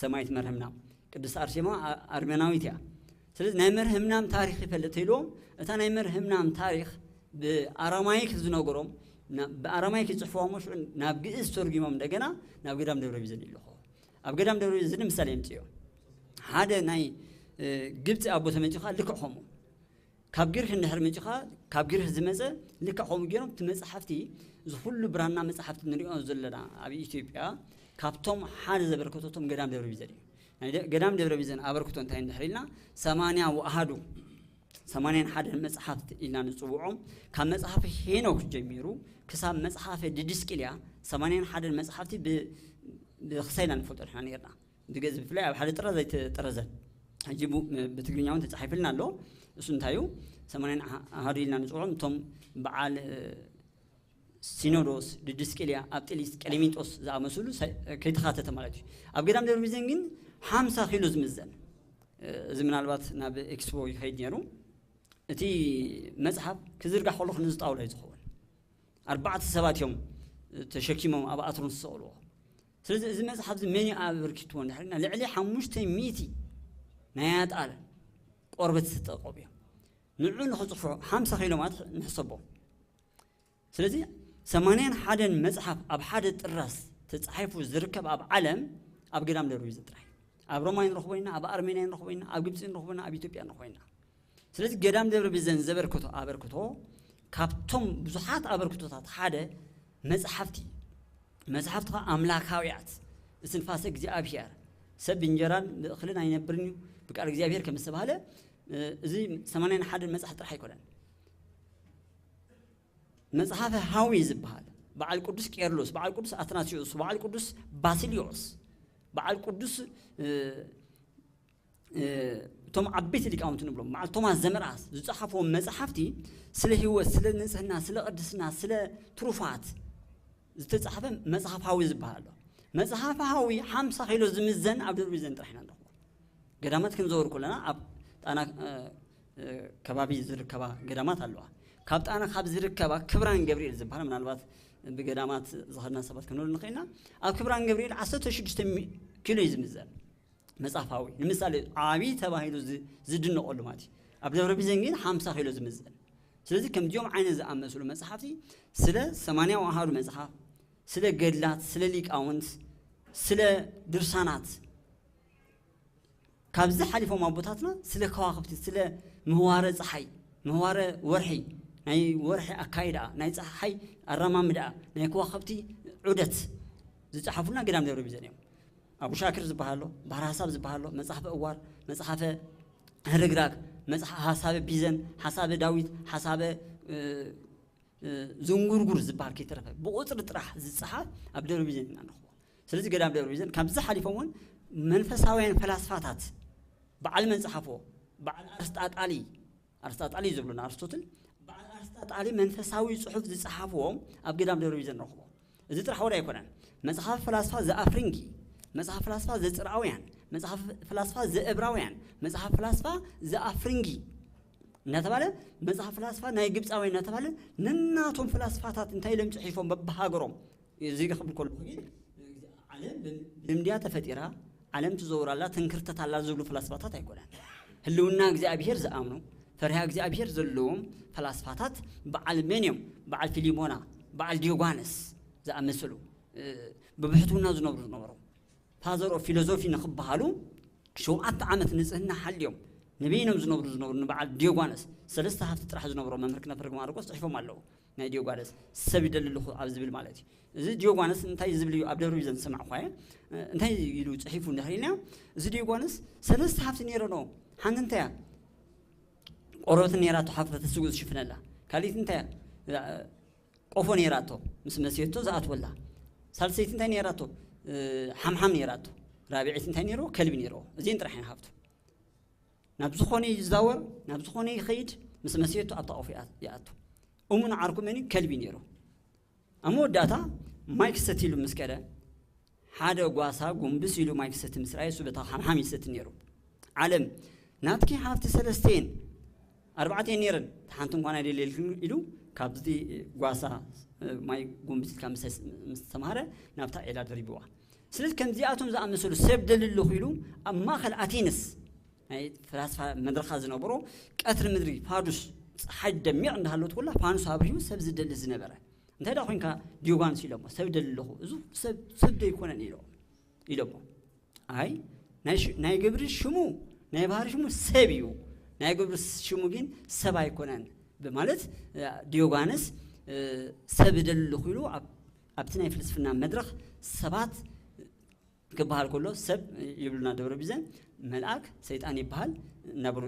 ሰማይት መርህምናም ቅድስት ኣርሴማ ኣርሜናዊት እያ። ስለዚ ናይ መርህምናም ታሪክ ይፈልጥ ኢልዎም እታ ናይ መርህምናም ታሪክ ብኣራማይክ ዝነገሮም ብኣራማይክ ይፅሕፍዋ ሞ ሽዑ ናብ ግእዝ ተርጊሞም እንደገና ናብ ገዳም ደብረ ቢዘን ይልኮ። ኣብ ገዳም ደብረ ቢዘን ንምሳሌ የምፅዮ ሓደ ናይ ግብፂ ኣቦ ተመፂኻ ልክዕ ከምኡ ካብ ግሪክ እንድሕር መፂኻ ካብ ግሪክ ዝመፀ ልክዕ ከምኡ ገይሮም እቲ መፅሓፍቲ እዚ ኩሉ ብራና መፅሓፍቲ ንሪኦ ዘለና ኣብ ኢትዮጵያ ካብቶም ሓደ ዘበርከተቶም ገዳም ደብረ ቢዘን እዩ። ናይ ገዳም ደብረ ቢዘን ኣበርክቶ እንታይ እንድሕር ኢልና ሰማንያ ወኣሃዱ ሰማንያን ሓደን መፅሓፍቲ ኢልና ንፅውዖም ካብ መፅሓፈ ሄኖክ ጀሚሩ ክሳብ መፅሓፈ ድድስቅልያ ሰማንያን ሓደን መፅሓፍቲ ብክሳይና ንፈልጦ ንሕና ነርና። ብግእዝ ብፍላይ ኣብ ሓደ ጥራዝ ኣይተጠረዘን። ሕጂ ብትግርኛ እውን ተፃሒፍልና ኣሎ። እሱ እንታይ እዩ ሰማንያን ኣሃዱ ኢልና ንፅውዖም እቶም በዓል ሲኖዶስ ድድስቅልያ ኣብ ጢሊስ ቀሊሚንጦስ ዝኣመስሉ ከይተኻተተ ማለት እዩ። ኣብ ገዳም ደብረ ቢዘን ግን ሓምሳ ኪሎ ዝምዘን እዚ ምናልባት ናብ ኤክስፖ ይኸይድ ነይሩ። እቲ መፅሓፍ ክዝርጋሕ ከሎ ክንዚ ጣውላ እዩ ዝኸውን። ኣርባዕተ ሰባት እዮም ተሸኪሞም ኣብ ኣትሮን ዝሰቕልዎ። ስለዚ እዚ መጽሓፍ እዚ መን እዩ ኣበርኪትዎ እንድሕር ኢልና፣ ልዕሊ ሓሙሽተ ሚእቲ ናይ ኣጣል ቆርበት ዝተጠቀቡ እዮም። ንዑ ንኽጽፍሑ ሓምሳ ኪሎ ማለት ንሕሰቦ። ስለዚ ሰማንያን ሓደን መጽሓፍ ኣብ ሓደ ጥራስ ተጻሒፉ ዝርከብ ኣብ ዓለም ኣብ ገዳም ደብረ ቢዘን ጥራይ። ኣብ ሮማይ ንረኽቦ ኢና፣ ኣብ ኣርሜንያ ንረኽቦ ኢና፣ ኣብ ግብጺ ንረኽቦ ኢና፣ ኣብ ኢትዮጵያ ንረኽቦ ኢና። ስለዚ ገዳም ደብረ ቢዘን ዘበርክቶ ኣበርክቶ ካብቶም ብዙሓት ኣበርክቶታት ሓደ መጽሓፍቲ፣ መጽሓፍቲ ኸዓ ኣምላካውያት፣ እስትንፋሰ እግዚኣብሔር፣ ሰብ ብእንጀራን ብእኽልን ኣይነብርን እዩ፣ ብቃል እግዚኣብሔር ከም ዝተባህለ፣ እ፣ እዚ ሰማንያን ሓደን መጽሓፍ ጥራሕ ኣይኮነን። መጽሓፈ ሃዊ ዝበሃል በዓል ቅዱስ ቄርሎስ፣ በዓል ቅዱስ ኣትናቴዎስ፣ በዓል ቅዱስ ባሲሊዮስ፣ በዓል ቅዱስ፣ እ፣ እ፣ እቶም ዓበይቲ ሊቃውንቲ ንብሎም በዓል ቶማስ ዘመርኣስ ዝጸሓፍዎም መጽሓፍቲ ስለ ህይወት፣ ስለ ንጽህና፣ ስለ ቅድስና፣ ስለ ትሩፋት ዝተጻሕፈ መጽሓፍ ሃዊ ዝበሃል ኣሎ። መጽሓፍ ሃዊ ሓምሳ ኪሎ ዝምዘን ኣብ ደብረ ቢዘን ጥራሕ ኢና ንረኽቦ። ገዳማት ክንዘውር ከለና ኣብ ጣና፣ እ፣ እ፣ ከባቢ ዝርከባ ገዳማት ኣለዋ። ካብ ጣና ካብ ዝርከባ ክብራን ገብርኤል ዝበሃል፣ ምናልባት ብገዳማት ዝኸድና ሰባት ክንብል ንኽእል ኢና። ኣብ ክብራን ገብርኤል ዓሰርተ ሽዱሽተ ሚ-፣ ኪሎ እዩ ዝምዘን መጽሓፍ ሃዊ። ንምሳሌ ዓቢ ተባሂሉ ዝ-፣ ዝድነቐሉ ማለት እዩ። ኣብ ደብረ ቢዘን ግን ሓምሳ ኪሎ ዝምዘን። ስለዚ ከምዚኦም ዓይነት ዝኣመሰሉ መጽሓፍቲ ስለ ሰማንያዊ ኣሃዱ መጽሓፍ፣ ስለ ገድላት፣ ስለ ሊቃውንት፣ ስለ ድርሳናት፣ ካብዚ ሓሊፎም ኣቦታትና ስለ ከዋኽብቲ፣ ስለ ምህዋረ ጸሓይ፣ ምህዋረ ወርሒ፣ ናይ ወርሒ ኣካይዳ፣ ናይ ጸሓይ ኣረማምዳ፣ ናይ ከዋኽብቲ ዑደት ዝጸሓፉልና ገዳም ደብረ ቢዘን እዮም። ኣቡ ሻክር ዝበሃሎ፣ ባህር ሓሳብ ዝበሃሎ፣ መጽሓፈ እዋር፣ መጽሓፈ ህርግራግ፣ መጽሓ-፣ ሓሳበ ቢዘን፣ ሓሳበ ዳዊት፣ ሓሳበ፣ እ፣ እ፣ ዝንጉርጉር ዝበሃል ከይተረፈ ብቁጽሪ ጥራሕ ዝጸሓፍ ኣብ ደብረ ቢዘን ኢና ንረኽቦ። ስለዚ ገዳም ደብረ ቢዘን ካብዚ ሓሊፎም እውን መንፈሳውያን ፈላስፋታት በዓል መን ጸሓፎ? በዓል ኣርስጣጣሊ፣ ኣርስጣጣሊ እዩ ዝብሉና ኣርስቶትል፣ በዓል ኣርስጣጣሊ መንፈሳዊ ጽሑፍ ዝጸሓፍዎም ኣብ ገዳም ደብረ ቢዘን ንረኽቦ። እዚ ጥራሕ ወደ ኣይኮነን። መጽሓፍ ፈላስፋ ዘኣፍሪንጊ፣ መጽሓፍ ፈላስፋ ዘጽርኣውያን፣ መጽሓፍ ፈላስፋ ዘእብራውያን፣ መጽሓፍ ፈላስፋ ዘኣፍሪንጊ እናተባለ፣ መጽሓፍ ፈላስፋ ናይ ግብጻውያን እናተባለ፣ ነናቶም ፈላስፋታት እንታይ ኢሎም ጽሒፎም በብሃገሮም። እዚ ክብል ከለኹ ግን ዓለም ብልምድያ ተፈጢራ፣ ዓለም ትዘውር ኣላ፣ ትንክርተት ኣላ ዝብሉ ፈላስፋታት ኣይኮነን። ህልውና እግዚኣብሔር ዝኣምኑ፣ ፈሪሃ እግዚኣብሔር ዘለዎም ፈላስፋታት በዓል መን እዮም? በዓል ፊሊሞና፣ በዓል ዲዮጓነስ ዝኣመሰሉ፣ እ፣ ብብሕትውና ዝነብሩ ዝነበሩ። ፋዘር ኦፍ ፊሎዞፊ ንኽበሃሉ ሸውዓተ ዓመት ንጽህና ሓልዮም ንበይኖም ዝነብሩ ዝነበሩ ንበዓል ዲዮጓነስ ሰለስተ ሃፍቲ ጥራሕ ዝነበሮ መምህር ክነፍርግ ማርቆስ ጽሒፎም ኣለዉ። ናይ ዲዮጓነስ ሰብ ይደሊ ኣለኹ ኣብ ዝብል ማለት እዩ። እዚ ዲዮጓነስ እንታይ ዝብል እዩ? ኣብ ደብረ ቢዘን ዝሰማዕኳዮ እንታይ ኢሉ ጽሒፉ እንድሕር ኢልና፣ እዚ ዲዮጓነስ ሰለስተ ሃፍቲ ነይረ ነው። ሓንቲ እንታይ እያ? ቆርበት ነይራቶ፣ ሓፍረተ ስጉ ዝሽፍነላ። ካልኢት እንታይ እያ? ቆፎ ነይራቶ፣ ምስ መሲየቶ ዝኣትወላ። ሳልሰይቲ እንታይ ነይራቶ? እ፣ ሓምሓም ነይራቶ። ራብዐይቲ እንታይ ነይርዎ? ከልቢ ነይርዎ። እዚን ጥራሕ እየን ሃፍቱ። ናብ ዝኾነ ይዛወር፣ ናብ ዝኾነ ይኸይድ፣ ምስ መሲየቶ ኣብታ ቆፎ ይኣ-፣ ይኣቱ። እሙን ዓርኩ መን እዩ? ከልቢ ነይሩ። ኣብ መወዳእታ ማይ ክሰትይሉ ምስ ከደ፣ ሓደ ጓሳ ጉንብስ ኢሉ ማይ ክሰቲ ምስ ረኣየ፣ እሱ በታ ሓምሓም ይሰቲ ነይሩ። ዓለም፣ ናትኪ ሃፍቲ ሰለስተ እየን፣ ኣርባዕተ እየን ነይረን፣ እታ ሓንቲ እንኳን ኣይደልየልክን ኢሉ፣ ካብቲ ጓሳ፣ እ፣ ማይ ጉንብስ ኢልካ ምስ፣ ምስ ተማሃረ፣ ናብታ ዒላ ደሪብዋ። ስለዚ ከምዚኣቶም ዝኣመሰሉ ሰብ ደሊ ኣለኹ ኢሉ ኣብ ማእከል ኣቴንስ ናይ ፈላስፋ መድረኻ ዝነበሮ ቀትሪ ምድሪ ፋዱስ ጸሓይ ደሚቕ እንዳሃለወት ኩላ ፋኑስ ኣብሪሁ ሰብ ዝደሊ ዝነበረ። እንታይ ደኣ ኮንካ ዲዮጋንስ ኢሎሞ፣ ሰብ ደሊ ኣለኹ። እዚ ሰብ፣ ሰብ ዶ ኣይኮነን ኢሎ-፣ ኢሎሞ። ኣይ፣ ናይ ሽ-፣ ናይ ግብሪ ሽሙ፣ ናይ ባህሪ ሽሙ ሰብ እዩ። ናይ ግብሪ ሽሙ ግን ሰብ ኣይኮነን ብማለት፣ እ፣ ዲዮጋንስ፣ እ፣ ሰብ ደሊ ኣለኹ ኢሉ ኣብ፣ ኣብቲ ናይ ፍልስፍና መድረኽ ሰባት ክበሃል ከሎ ሰብ ይብሉና ደብረ ቢዘን፣ መልኣክ ሰይጣን ይበሃል እናበሉ።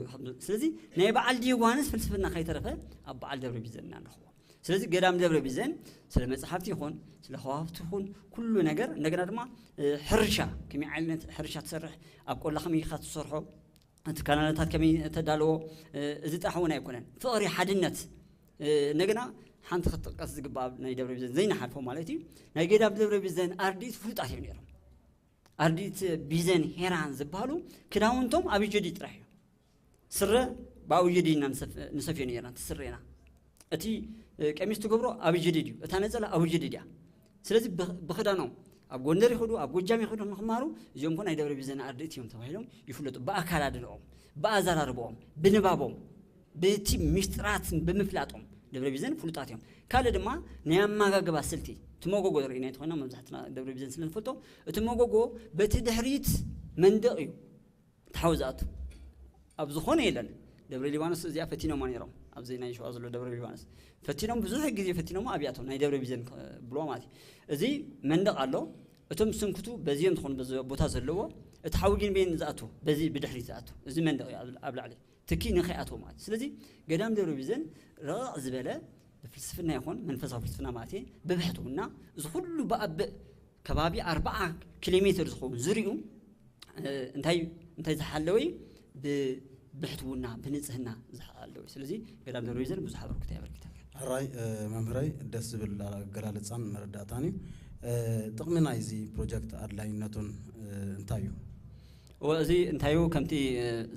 ስለዚ ናይ በዓል ዲዮጋንስ ፍልስፍና ከይተረፈ ኣብ በዓል ደብረ ቢዘን ኢና ንረኽቦ። ስለዚ ገዳም ደብረ ቢዘን ስለ መጽሓፍቲ ይኹን ስለ ከዋኽብቲ ይኹን ኩሉ ነገር፣ እንደገና ድማ፣ እ፣ ሕርሻ፣ ከመይ ዓይነት ሕርሻ ትሰርሕ፣ ኣብ ቆላ ከመይ ኢኻ ትሰርሖ፣ እቲ ካናለታት ከመይ ተዳልዎ፣ እ፣ እዚ ጥራሕ እውን ኣይኮነን። ፍቕሪ፣ ሓድነት፣ እ፣ እንደገና ሓንቲ ክትጥቀስ ዝግባእ ናይ ደብረ ቢዘን ዘይንሓልፎ ማለት እዩ። ናይ ገዳም ደብረ ቢዘን ኣርድእት ፍሉጣት እዮም ነይሮም። ኣርድእት ቢዘን ሄራን ዝበሃሉ ክዳውንቶም ኣብ እጀዲ ጥራሕ እዩ። ስረ ብኣብ እጀዲ ኢና ንሰፍ-፣ ንሰፍዮ ነይርና፣ እቲ ስሬና። እቲ፣ እ፣ ቀሚስ ትገብሮ ኣብ እጀዲ እዩ፣ እታ ነጸላ ኣብ እጀዲ እያ። ስለዚ ብ-፣ ብኽዳኖም ኣብ ጎንደር ይኸዱ፣ ኣብ ጎጃም ይኸዱ ንክማሩ። እዚኦም ኮ ናይ ደብረ ቢዘን ኣርድእት እዮም ተባሂሎም ይፍለጡ። ብኣካዳድንኦም፣ ብኣዘራርብኦም፣ ብንባቦም፣ ብቲ ምስጢራት ብምፍላጦም ደብረ ቢዘን ፍሉጣት እዮም። ካልእ ድማ ናይ ኣመጋግባ ስልቲ፣ እቲ መጎጎ ርኢና እንተኾይና፣ መብዛሕትና ደብረ ቢዘን ስለ ንፈልጦ፣ እቲ መጎጎ በቲ ድሕሪት መንደቕ እዩ። ተሓው ዝኣቱ ኣብ ዝኾነ የለን። ደብረ ሊባኖስ እዚኣ ፈቲኖማ ነይሮም። ኣብዚ ናይ ሸዋ ዘሎ ደብረ ሊባኖስ ፈቲኖም፣ ብዙሕ ግዜ ፈቲኖም ኣብያቶም ናይ ደብረ ቢዘን ብሎ ማለት እዩ። እዚ መንደቕ ኣሎ። እቶም ስንክቱ በዚኦም ዝኾኑ በዚ ቦታ ዘለዎ፣ እቲ ሓዊ ግን በየን ዝኣቱ? በዚ ብድሕሪት ዝኣቱ። እዚ መንደቕ እዩ ኣብ- ኣብ ላዕሊ ትኪ ንኸይኣትዎ ማለት እዩ። ስለዚ ገዳም ደብረ ቢዘን ረቕቕ ዝበለ ብፍልስፍና ይኹን መንፈሳዊ ፍልስፍና ማለት እዩ፣ ብብሕትውና እዚ ኩሉ ብኣበ ከባቢ ኣርባዓ ኪሎ ሜትር ዝኸውን ዝርኡ እንታይ እንታይ ዝሓለወ እዩ? ብብሕትውና ብንጽህና ዝሓለወ እዩ። ስለዚ ገዳም ደብረ ቢዘን ብዙሕ ኣበርክቶ የበርክት። ሕራይ መምህረይ፣ ደስ ዝብል ኣገላልጻን መረዳእታን እዩ። ጥቕሚ ናይዚ ፕሮጀክት ኣድላይነቱን እንታይ እዩ? እወ፣ እዚ እንታይ እዩ? ከምቲ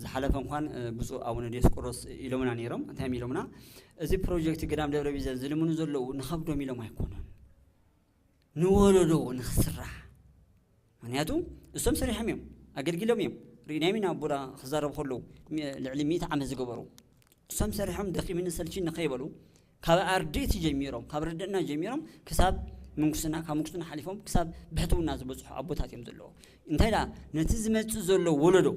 ዝሓለፈ እንኳን ብፁዕ ኣቡነ ዲዮስቆሮስ ኢሎምና ነይሮም። እንታይ እዮም ኢሎምና? እዚ ፕሮጀክት ገዳም ደብረ ቢዘን ዝልምኑ ዘለዉ ንኸብዶም ኢሎም ኣይኮኑን፣ ንወለዶ ንኽስራሕ። ምክንያቱ እሶም ሰሪሖም እዮም፣ ኣገልጊሎም እዮም። ርኢናዮም ኢና ኣቦና ክዛረቡ ከለዉ፣ ልዕሊ ሚእቲ ዓመት ዝገበሩ። እሶም ሰሪሖም ደኺምኒ ሰልችኒ ከይበሉ፣ ካብ ኣርድእቲ ጀሚሮም፣ ካብ ርድእና ጀሚሮም ክሳብ ምንኩስና፣ ካብ ምንኩስና ሓሊፎም ክሳብ ብሕትውና ዝበፅሑ ኣቦታት እዮም ዘለዉ። እንታይ ደኣ ነቲ ዝመፅእ ዘሎ ወለዶ፣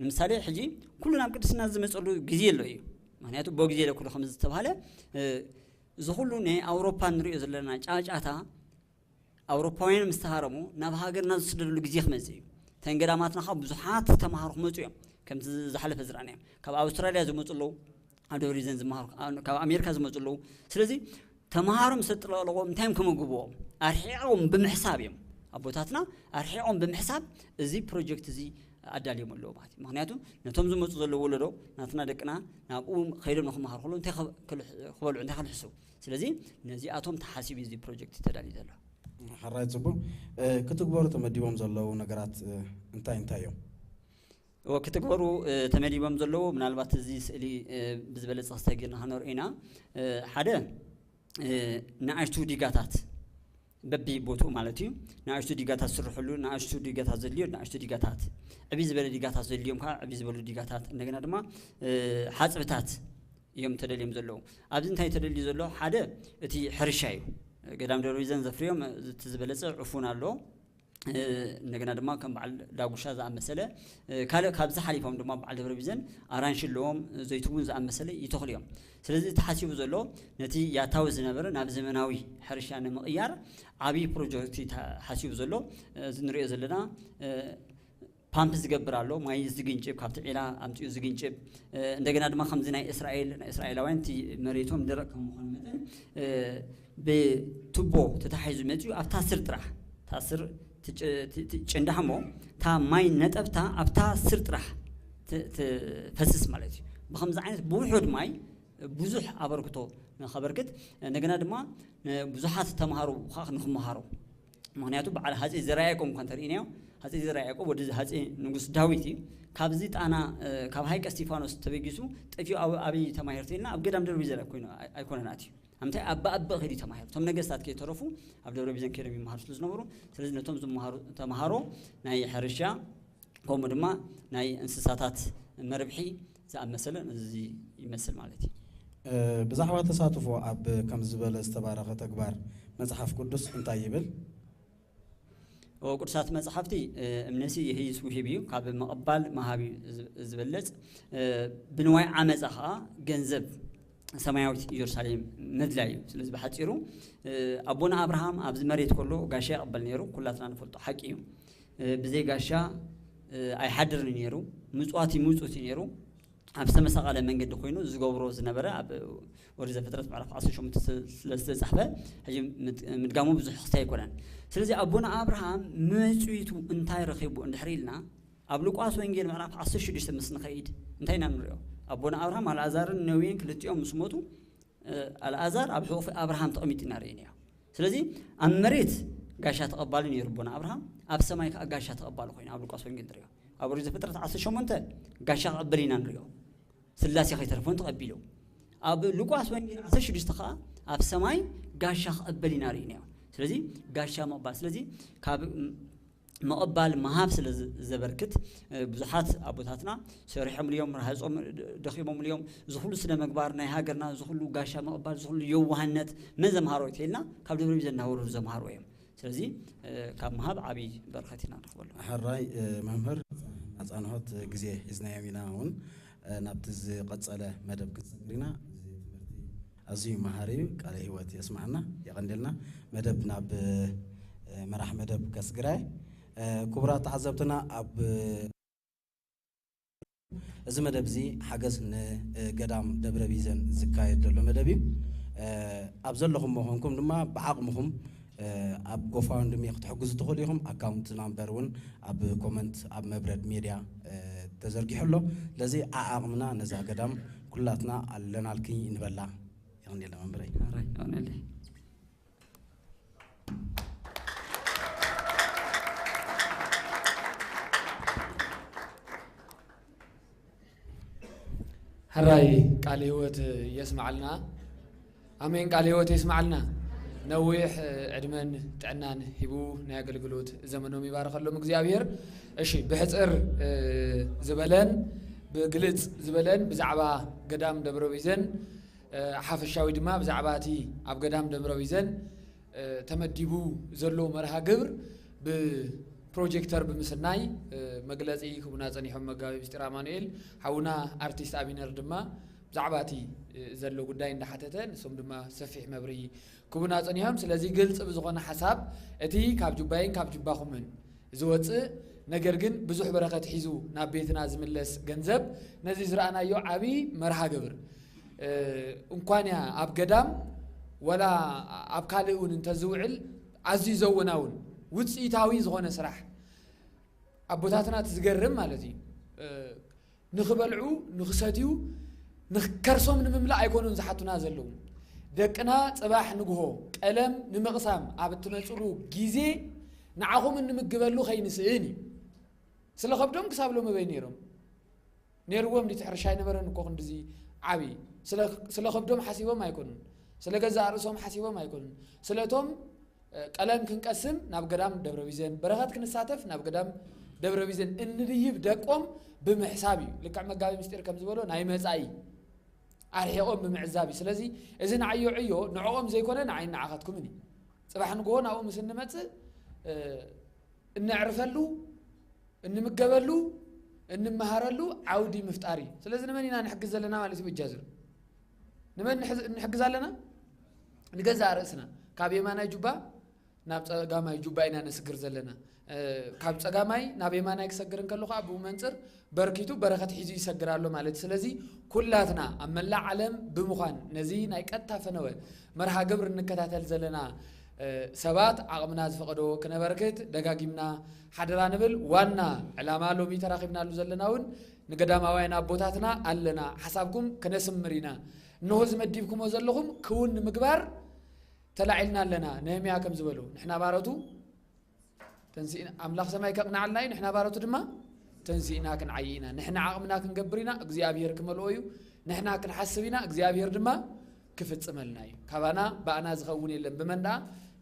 ንምሳሌ ሕጂ ኩሉ ናብ ቅድስና ዝመፀሉ ግዜ ኣሎ እዩ። ምክንያቱ ብኡ ግዜ ለኩሉ ከም ዝተባሃለ እዚ ኩሉ ናይ ኣውሮፓ ንሪኦ ዘለና ጫጫታ ኣውሮፓውያን ምስ ተሃረሙ ናብ ሃገርና ዝስደደሉ ግዜ ክመጽእ እዩ። እተን ገዳማትና ካብ ብዙሓት ተምሃሮ ክመጹ እዮም። ከምቲ ዝሓለፈ ዝረኣናዮም ካብ ኣውስትራልያ ዝመጹ ኣለዉ፣ ኣብ ደብረ ቢዘን ዝመሃሩ፣ ካብ ኣሜሪካ ዝመጹ ኣለዉ። ስለዚ ተምሃሮ ምስ ኣጥለቕለቖም እንታይ እዮም ከመግብዎም? ኣርሒቖም ብምሕሳብ እዮም ኣቦታትና ኣርሒቖም ብምሕሳብ እዚ ፕሮጀክት እዚ ኣዳልዮም ኣለዉ ማለት እዩ። ምክንያቱ ነቶም ዝመጹ ዘለዉ ወለዶ ናትና ደቅና ናብኡ ከይዶም ንክመሃሩ ከለዉ እንታይ ክበልዑ እንታይ ክልሕሱ? ስለዚ ነዚኣቶም ተሓሲቡ እዚ ፕሮጀክት ተዳልዩ ዘሎ። ሓራይ ጽቡቕ። ክትግበሩ ተመዲቦም ዘለዉ ነገራት እንታይ እንታይ እዮም? እወ፣ ክትግበሩ ተመዲቦም ዘለዉ ምናልባት እዚ ስእሊ ብዝበለጸ ክስተግርና ክነርኦ ኢና። ሓደ ንኣሽቱ ዲጋታት በቢ ቦትኡ ማለት እዩ። ንኣሽቱ ዲጋታት ዝስርሕሉ፣ ንኣሽቱ ዲጋታት ዘድልዮ ንኣሽቱ ዲጋታት፣ ዕብይ ዝበለ ዲጋታት ዘድልዮም ከዓ ዕብይ ዝበሉ ዲጋታት፣ እንደገና ድማ ሓፅብታት እዮም ተደልዮም ዘለዉ። ኣብዚ እንታይ ተደልዩ ዘሎ? ሓደ እቲ ሕርሻ እዩ። ገዳም ደብረ ቢዘን ዘፍርዮም እቲ ዝበለፀ ዕፉን ኣሎ። እንደገና ድማ ከም በዓል ዳጉሻ ዝኣመሰለ ካልእ ካብዚ ሓሊፎም ድማ በዓል ደብረ ቢዘን ኣራንሺ ኣለዎም፣ ዘይትውን ዝኣመሰለ ይተኽሉ እዮም። ስለዚ ተሓሲቡ ዘሎ ነቲ ያታዊ ዝነበረ ናብ ዘመናዊ ሕርሻ ንምቕያር ዓብዪ ፕሮጀክት ተሓሲቡ ዘሎ። እዚ ንሪኦ ዘለና ፓምፕ ዝገብር ኣሎ፣ ማይ ዝግንጭብ፣ ካብቲ ዒላ ኣምፂኡ ዝግንጭብ። እንደገና ድማ ከምዚ ናይ እስራኤል ናይ እስራኤላውያን እቲ መሬቶም ደረቕ ከም ምዃኑ መጠን ብቱቦ ተታሒዙ መፂኡ ኣብታ ስር ጥራሕ እታ ስር ጭንዳሕሞ እታ ማይ ነጠብታ ኣብታ ስር ጥራሕ ትፈስስ ማለት እዩ። ብከምዚ ዓይነት ብውሑድ ማይ ብዙሕ ኣበርክቶ ንኸበርክት፣ እንደገና ድማ ብዙሓት ተምሃሮ ከዓ ንክመሃሩ። ምክንያቱ በዓል ሃፀይ ዘርዓ ያዕቆብ እኳ እንተርኢናዮ፣ ሃፀይ ዘርዓ ያዕቆብ ወዲ ሃፀይ ንጉስ ዳዊት እዩ። ካብዚ ጣና ካብ ሃይቀ እስቲፋኖስ ተበጊሱ ጠፊኡ ኣበይ ተማሂርቱ ኢልና ኣብ ገዳም ደብረ ቢዘን ኣይኮነን ኣትዩ። ኣምታይ ኣባ ኣባ ከዲ ተማሂሩ እቶም ነገስታት ከይተረፉ ኣብ ደብረ ቢዘን ከይዶም ይመሃሩ ስለ ዝነበሩ፣ ስለዚ ነቶም ዝመሃሩ ተምሃሮ ናይ ሕርሻ ከምኡ ድማ ናይ እንስሳታት መርብሒ ዝኣመሰለ እዚ ይመስል ማለት እዩ። ብዛዕባ ተሳትፎ ኣብ ከም ዝበለ ዝተባረኸ ተግባር መጽሓፍ ቅዱስ እንታይ ይብል? ቅዱሳት መጽሓፍቲ እምነሲ ይህይስ ውሂብ እዩ፣ ካብ ምቕባል መሃብ እዩ ዝበለጽ። ብንዋይ ዓመፃ ከዓ ገንዘብ ሰማያዊት ኢየሩሳሌም ምድላይ እዩ። ስለዚ ብሓፂሩ ኣቦና ኣብርሃም ኣብዚ መሬት ከሎ ጋሻ ይቕበል ነይሩ፣ ኩላትና ንፈልጦ ሓቂ እዩ። ብዘይ ጋሻ ኣይሓድርን ነይሩ፣ ምፅዋት ይምፅት እዩ ነይሩ። ኣብ ዝተመሳቐለ መንገዲ ኮይኑ ዝገብሮ ዝነበረ ኣብ ወዲ ዘፍጥረት ምዕራፍ ዓሰርተ ሸሞንተ ስለ ዝተፃሕፈ ሕጂ ምድጋሙ ብዙሕ ክስታይ ኣይኮነን። ስለዚ ኣቦና ኣብርሃም መፅዊቱ እንታይ ረኺቡ እንድሕር ኢልና ኣብ ሉቃስ ወንጌል ምዕራፍ ዓሰርተ ሽዱሽተ ምስ ንኸይድ እንታይ ኢና ንሪኦ? ኣቦና ኣብርሃም ኣልኣዛርን ነዌን ክልቲኦም ምስ ሞቱ ኣልኣዛር ኣብ ሕቑፊ ኣብርሃም ተቐሚጡ ኢና ርኢናዮ። ስለዚ ኣብ መሬት ጋሻ ተቐባሊ ነይሩ ኣቦና ኣብርሃም፣ ኣብ ሰማይ ከዓ ጋሻ ተቐባሊ ኮይኑ ኣብ ሉቃስ ወንጌል ንሪኦ። ኣብ ኦሪት ዘፍጥረት ዓሰርተ ሸሞንተ ጋሻ ክቐበል ኢና ንሪኦ፣ ስላሴ ከይተረፎን ተቐቢሉ። ኣብ ሉቃስ ወንጌል ዓሰርተ ሽዱሽተ ከዓ ኣብ ሰማይ ጋሻ ክቐበል ኢና ርኢናዮ። ስለዚ ጋሻ ምቕባል፣ ስለዚ ካብ ምቕባል ምሃብ ስለ ዘበርክት ብዙሓት ኣቦታትና ሰሪሖም እዮም፣ ረሃጾም ደኺሞም እዮም። እዚ ኩሉ ስነ ምግባር ናይ ሃገርና፣ እዚ ኩሉ ጋሻ ምቕባል፣ እዚ ኩሉ የዋህነት መን ዘምሃሮ እዩ ተልና ካብ ደብረ ቢዘን እናወረዱ ዘምሃሩ እዮም። ስለዚ ካብ ምሃብ ዓብዪ በረኸት ኢና ንረኽበሉ። ሕራይ መምህር፣ ኣፃንሖት ግዜ ሒዝናዮም ኢና እውን ናብቲ ዝቐፀለ መደብ ክንሰግር ኢና። እዚ ትምህርቲ ኣዝዩ መሃሪ እዩ። ቃለ ህይወት የስማዕና፣ የቐንደልና። መደብ ናብ መራሕ መደብ ከስግራይ። ክቡራት ተዓዘብትና፣ ኣብ እዚ መደብ እዚ ሓገዝ ንገዳም ደብረ ቢዘን ዝካየድ ዘሎ መደብ እዩ። ኣብ ዘለኹም መኾንኩም ድማ ብዓቕምኹም ኣብ ጎፋውንድሚ ክትሕግዙ ትኽእሉ ኢኹም። ኣካውንት ናምበር እውን ኣብ ኮመንት ኣብ መብረድ ሜድያ ተዘርጊሑ ኣሎ። ስለዚ ዓዓቕምና ነዛ ገዳም ኩላትና ኣለናልኪ ንበላ። የቐንየልና መምህረይ። ኣራይ፣ የቐንየለይ። ሕራይ ቃል ህይወት የስማዓልና። ኣሜን። ቃል ህይወት የስማዓልና። ነዊሕ ዕድመን ጥዕናን ሂቡ ናይ ኣገልግሎት ዘመኖም ይባርኸሎም እግዚኣብሔር። እሺ፣ ብሕፅር ዝበለን ብግልፅ ዝበለን ብዛዕባ ገዳም ደብረ ቢዘን ሓፈሻዊ ድማ ብዛዕባ እቲ ኣብ ገዳም ደብረ ቢዘን ተመዲቡ ዘሎ መርሃ ግብር ብፕሮጀክተር ብምስናይ መግለፂ ክቡና ፀኒሖም። መጋቢ ምስጢር ኣማኑኤል ሓውና ኣርቲስት ኣቢነር ድማ ብዛዕባ እቲ ዘሎ ጉዳይ እንዳሓተተ ንሶም ድማ ሰፊሕ መብርሂ ክቡና ፀኒሖም። ስለዚ ግልፂ ብዝኾነ ሓሳብ እቲ ካብ ጁባይን ካብ ጁባኹምን ዝወፅእ ነገር ግን ብዙሕ በረኸት ሒዙ ናብ ቤትና ዝምለስ ገንዘብ ነዚ ዝረኣናዮ ዓብዪ መርሃ ግብር እንኳን እያ ኣብ ገዳም ወላ ኣብ ካልእ እውን እንተዝውዕል ኣዝዩ ዘወናውን ውፅኢታዊ ዝኾነ ስራሕ ኣቦታትና እቲ ዝገርም ማለት እዩ። ንኽበልዑ ንኽሰትዩ ከርሶም ንምምላእ ኣይኮኑን ዝሓቱና ዘለዉ። ደቅና ፅባሕ ንግሆ ቀለም ንምቕሳም ኣብ እትመፅሉ ግዜ ንዓኹም እንምግበሉ ከይንስእን እዩ። ስለ ከብዶም ክሳብ ሎሚ በይ ነይሮም ነይርዎም ዲቲ ሕርሻ ኣይነበረን እኮ ክንድዚ ዓብዪ። ስለ ከብዶም ሓሲቦም ኣይኮኑን፣ ስለ ገዛእ ርእሶም ሓሲቦም ኣይኮኑን። ስለቶም ቀለም ክንቀስም ናብ ገዳም ደብረ ቢዘን፣ በረኸት ክንሳተፍ ናብ ገዳም ደብረ ቢዘን እንድይብ ደቆም ብምሕሳብ እዩ። ልክዕ መጋቢ ምስጢር ከም ዝበሎ ናይ መጻኢ ኣርሒቖም ብምዕዛብ እዩ። ስለዚ እዚ ንዓዮ ዕዮ ንዕኦም ዘይኮነ ንዓይን ንዓኻትኩምን እዩ። ጽባሕ ንግሆ ናብኡ ምስ እንመጽእ እነዕርፈሉ፣ እንምገበሉ፣ እንመሃረሉ ዓውዲ ምፍጣር እዩ። ስለዚ ንመን ኢና ንሕግዝ ዘለና ማለት እዩ? በጃዝር ንመን ንሕግዝ ኣለና? ንገዛእ ርእስና። ካብ የማናይ ጁባ ናብ ጸጋማይ ጁባ ኢና ነስግር ዘለና። ካብ ጸጋማይ ናብ የማናይ ክሰግር እንከሎ ከዓ ብኡ መንጽር በርኪቱ በረኸት ሒዙ ይሰግር ኣሎ ማለት። ስለዚ ኩላትና ኣብ መላእ ዓለም ብምዃን ነዚ ናይ ቀጥታ ፈነወ መርሃ ግብር እንከታተል ዘለና ሰባት ዓቕምና ዝፈቐዶ ክነበርክት ደጋጊምና ሓደራ ንብል። ዋና ዕላማ ሎሚ ተራኺብናሉ ዘለና እውን ንገዳማውያን ኣቦታትና ኣለና፣ ሓሳብኩም ከነስምር ኢና። እንሆ ዝመዲብኩሞ ዘለኹም ክውን ንምግባር ተላዒልና ኣለና። ነህምያ ከም ዝበሎ ንሕና ባሮቱ ተንሲእና፣ ኣምላኽ ሰማይ ከቕንዓልና እዩ፣ ንሕና ባሮቱ ድማ ተንሲእና ክንዓይ ኢና። ንሕና ዓቕምና ክንገብር ኢና፣ እግዚኣብሔር ክመልኦ እዩ። ንሕና ክንሓስብ ኢና፣ እግዚኣብሔር ድማ ክፍጽመልና እዩ። ካባና ብኣና ዝኸውን የለን። ብመን ደኣ?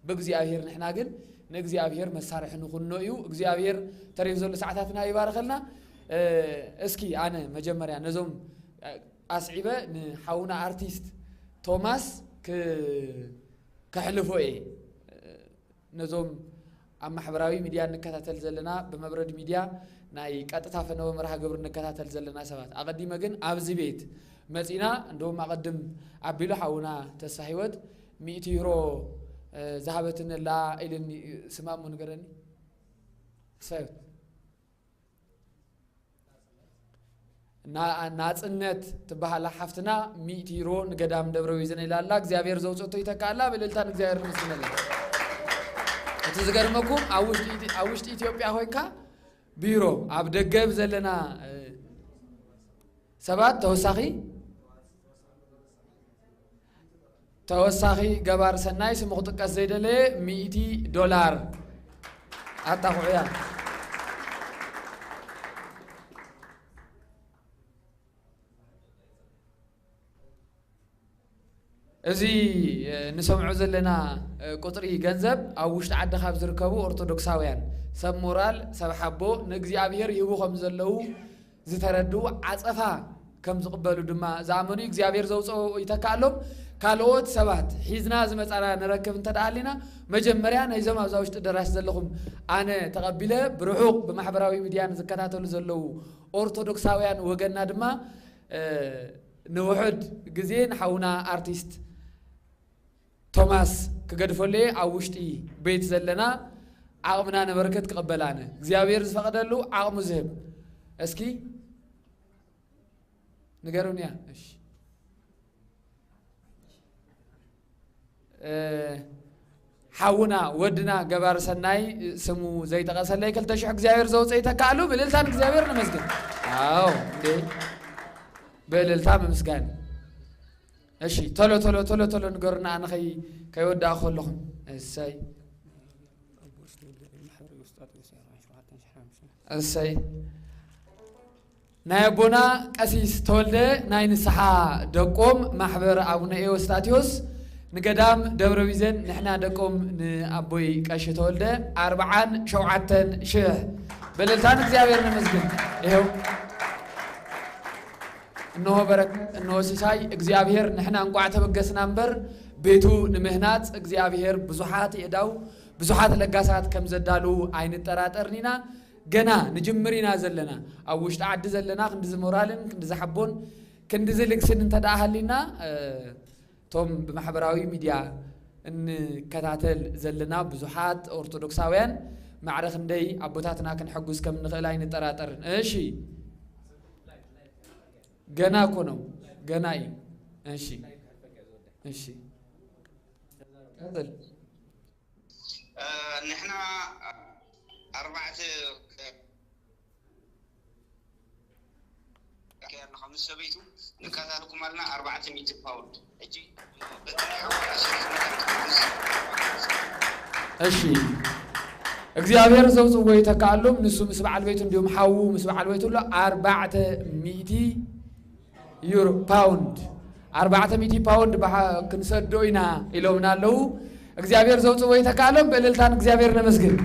ብእግዚኣብሔር። ንሕና ግን ንእግዚኣብሔር መሳርሒ ንኹኖ እዩ። እግዚኣብሔር ተሪፍ ዘሎ ሰዓታትና ይባርኸልና። እስኪ ኣነ መጀመርያ ነዞም ኣስዒበ ንሓውና ኣርቲስት ቶማስ ከሕልፎ እየ። ነዞም ኣብ ማሕበራዊ ሚድያ እንከታተል ዘለና፣ ብመብረድ ሚድያ ናይ ቀጥታ ፈነወ መርሃ ግብር እንከታተል ዘለና ሰባት፣ ኣቐዲመ ግን ኣብዚ ቤት መፂና፣ እንደውም ኣቐድም ኣቢሉ ሓውና ተስፋ ህይወት ሚእቲ ዩሮ ዝሃበትኒ ኣላ ኢልኒ። ስማ እሞ ንገረኒ። ተስፋ ህይወት። ናጽነት ትበሃላ ሓፍትና ሚእቲ ዩሮ ንገዳም ደብረ ቢዘን ኢላ ኣላ። እግዚኣብሔር ዘውፅእቶ ይተካኣላ። ብእልልታ ንእግዚኣብሔር ንመስግነላ። እቲ ዝገርመኩም ኣብ ውሽጢ ኢትዮ- ኣብ ውሽጢ ኢትዮጵያ ኮይንካ ቢሮ ኣብ ደገብ ዘለና ሰባት ተወሳኺ ተወሳኺ ገባር ሰናይ ስሙ ክጥቀስ ዘይደለየ ሚእቲ ዶላር ኣጣኹዑያ። እዚ ንሰምዖ ዘለና ቁፅሪ ገንዘብ ኣብ ውሽጢ ዓዲ ካብ ዝርከቡ ኦርቶዶክሳውያን ሰብ ሞራል ሰብ ሓቦ ንእግዚኣብሔር ይህቡ ከም ዘለዉ ዝተረድኡ ዓፀፋ ከም ዝቕበሉ ድማ ዝኣመኑ እግዚኣብሔር ዘውፅኦ ይተካኣሎም። ካልኦት ሰባት ሒዝና ዝመፃና ንረክብ እንተ ደኣ ሃሊና መጀመርያ ናይዞም ኣብዛ ውሽጢ ደራሽ ዘለኹም ኣነ ተቐቢለ ብርሑቕ ብማሕበራዊ ሚድያ ንዝከታተሉ ዘለዉ ኦርቶዶክሳውያን ወገንና ድማ ንውሑድ ግዜ ንሓውና ኣርቲስት ቶማስ ክገድፈሉ እየ። ኣብ ውሽጢ ቤት ዘለና ዓቕምና ነበርክት ክቕበል ኣነ እግዚኣብሔር ዝፈቐደሉ ዓቕሙ ዝህብ እስኪ ንገሩንያ። እሺ ሓውና ወድና ገባር ሰናይ ስሙ ዘይጠቐሰለይ ክልተ ሽሕ እግዚኣብሔር ዘውፀ ይተካኣሉ ብልልታን እግዚኣብሔር ንመስግን። ኣዎ እንዴ ብእልልታ ምምስጋን። እሺ ቶሎ ቶሎ ቶሎ ቶሎ ንገሩና ኣነ ከይ ከይወዳእ ከለኹም። እሰይ እሰይ ናይ ኣቦና ቀሲስ ተወልደ ናይ ንስሓ ደቆም ማሕበር ኣቡነ ኤዎስጣቴዎስ ንገዳም ደብረ ቢዘን ንሕና ደቆም ንኣቦይ ቀሺ ተወልደ ኣርብዓን ሸውዓተን ሽሕ በለልታን እግዚኣብሔር ነመስግን። ይኸው እንሆ በረከት እንሆ ሲሳይ እግዚኣብሔር ንሕና እንቋዕ ተበገስና እምበር ቤቱ ንምህናፅ እግዚኣብሔር ብዙሓት የእዳው ብዙሓት ለጋሳት ከም ዘዳሉ ኣይንጠራጠርን ኢና። ገና ንጅምር ኢና ዘለና ኣብ ውሽጢ ዓዲ ዘለና ክንድዚ ሞራልን ክንድዚ ሓቦን ክንድዚ ልግስን እንተ ደኣ ሃሊና እቶም ብማሕበራዊ ሚድያ እንከታተል ዘለና ብዙሓት ኦርቶዶክሳውያን ማዕረ ክንደይ ኣቦታትና ክንሕጉዝ ከም ንኽእል ኣይንጠራጠርን። እሺ ገና እኮ ነው ገና እዩ። እሺ እሺ ቀጥል። ንሕና ኣርባዕተ ከያድና ምስ ሰበይቱ ንከታተልኩም ኣለና ኣርባዕተ ሚእቲ ፓውንድ። ሕጂ በቲ ናይ ሓውና ስልኪ መጠን እሺ እግዚኣብሔር ዘውፅዎ ይተካኣሎም። ንሱ ምስ በዓል ቤቱ እንዲሁም ሓዉ ምስ በዓል ቤቱ ኣሎ ኣርባዕተ ሚእቲ ዩሮ ፓውንድ ኣርባዕተ ሚእቲ ፓውንድ ክንሰዶ ኢና ኢሎምና ኣለዉ። እግዚኣብሔር ዘውፅዎ ይተካሎም ብእልልታን እግዚኣብሔር ነመስግን።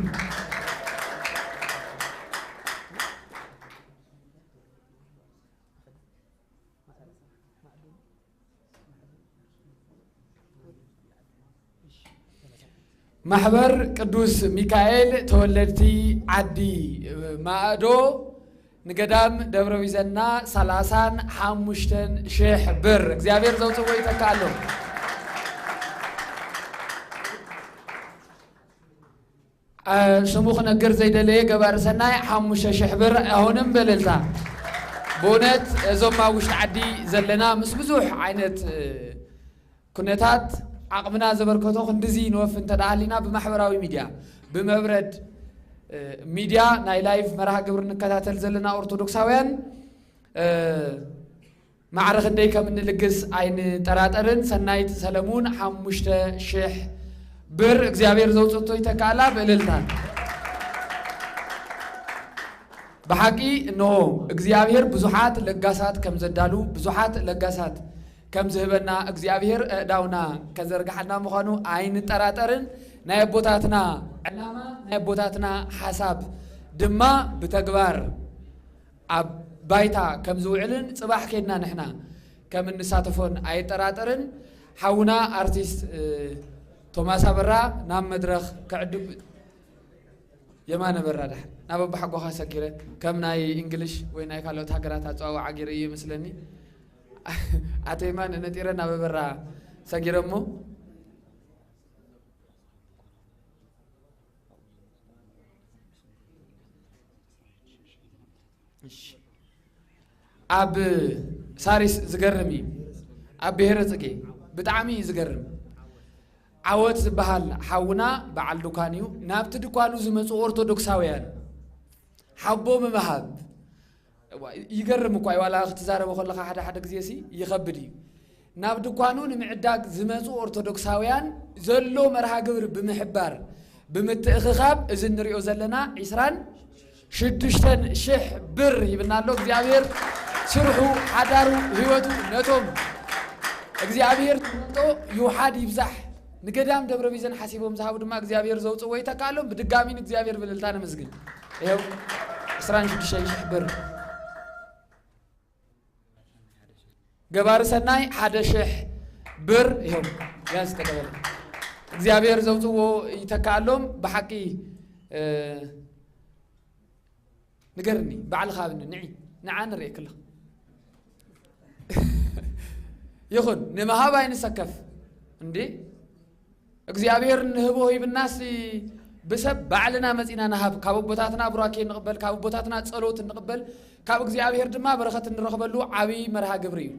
ማሕበር ቅዱስ ሚካኤል ተወለድቲ ዓዲ ማእዶ ንገዳም ደብረ ቢዘና ሰላሳን ሓሙሽተን ሽሕ ብር እግዚኣብሔር ዘውፅዎ ይተካኣሎ። ሽሙ ክነግር ዘይደለየ ገባሪ ሰናይ ሓሙሽተ ሽሕ ብር ኣሁንም በለልታ። ብእውነት እዞም ኣብ ውሽጢ ዓዲ ዘለና ምስ ብዙሕ ዓይነት ኩነታት ዓቕምና ዘበርከቶ ክንድዚ ንወፍ እንተ ደኣ ሃሊና ብማሕበራዊ ሚድያ ብመብረድ ሚድያ ናይ ላይቭ መርሃ ግብሪ ንከታተል ዘለና ኦርቶዶክሳውያን ማዕረ ክንደይ ከም እንልግስ ኣይንጠራጠርን። ሰናይት ሰለሙን ሓሙሽተ ሽሕ ብር እግዚኣብሔር ዘውፅቶ ይተካእላ ብእልልታ። ብሓቂ እንሆ እግዚኣብሔር ብዙሓት ለጋሳት ከም ዘዳሉ ብዙሓት ለጋሳት ከም ዝህበና እግዚኣብሔር ኣእዳውና ከዘርግሓልና ምዃኑ ኣይንጠራጠርን። ናይ ኣቦታትና ዕላማ ናይ ኣቦታትና ሓሳብ ድማ ብተግባር ኣብ ባይታ ከም ዝውዕልን ፅባሕ ኬድና ንሕና ከም እንሳተፎን ኣይጠራጠርን። ሓውና ኣርቲስት ቶማስ ኣበራ ናብ መድረኽ ክዕድም የማነ በራ ዳሕ ናብ ኣባሓጎኻ ሰጊረ ከም ናይ እንግሊሽ ወይ ናይ ካልኦት ሃገራት ኣፀዋውዓ ገይረ እዩ መስለኒ። ኣቶ የማነ ነጢረ ናብ ኣበራ ሰጊረ እሞ ኣብ ሳሪስ ዝገርም እዩ። ኣብ ብሔረ ፅጌ ብጣዕሚ እዩ ዝገርም። ዓወት ዝበሃል ሓውና በዓል ድኳን እዩ። ናብቲ ድኳኑ ዝመፁ ኦርቶዶክሳውያን ሓቦ ምምሃብ ይገርም እኳ እዩ። ዋላ ክትዛረቦ ከለካ ሓደ ሓደ ግዜ ሲ ይኸብድ እዩ። ናብ ድኳኑ ንምዕዳግ ዝመፁ ኦርቶዶክሳውያን ዘሎ መርሃ ግብሪ ብምሕባር ብምትእኽኻብ እዚ እንሪኦ ዘለና ዒስራን ሽዱሽተን ሽሕ ብር ይብልና ኣሎ። እግዚኣብሔር ስርሑ ሓዳሩ ህይወቱ ነቶም እግዚኣብሔር ዝመጦ ይውሓድ ይብዛሕ። ንገዳም ደብረ ቢዘን ሓሲቦም ዝሃቡ ድማ እግዚኣብሔር ዘውፅዎ ይተካሎም። ብድጋሚ ንእግዚኣብሔር ብልልታ ነመስግን። ይኸው ዕስራን ሽዱሽተን ሽሕ ብር። ገባሪ ሰናይ ሓደ ሽሕ ብር ይኸው ያዝ ተቀበለ። እግዚኣብሔር ዘውፅዎ ይተካሎም። ብሓቂ ንገርኒ ባዕልኻ ኣብኒ ንዒ ንዓ ንርእየክላ። ይኹን ንምሃብ ኣይንሰከፍ እንዴ እግዚኣብሔር ንህቦ ሂብናስ ብሰብ ባዕልና መጺና ንሃብ። ካብ ኣቦታትና ቡራኬ ንቕበል፣ ካብ ኣቦታትና ጸሎት ንቕበል፣ ካብ እግዚኣብሔር ድማ በረኸት እንረኽበሉ ዓብዪ መርሃ ግብሪ እዩ።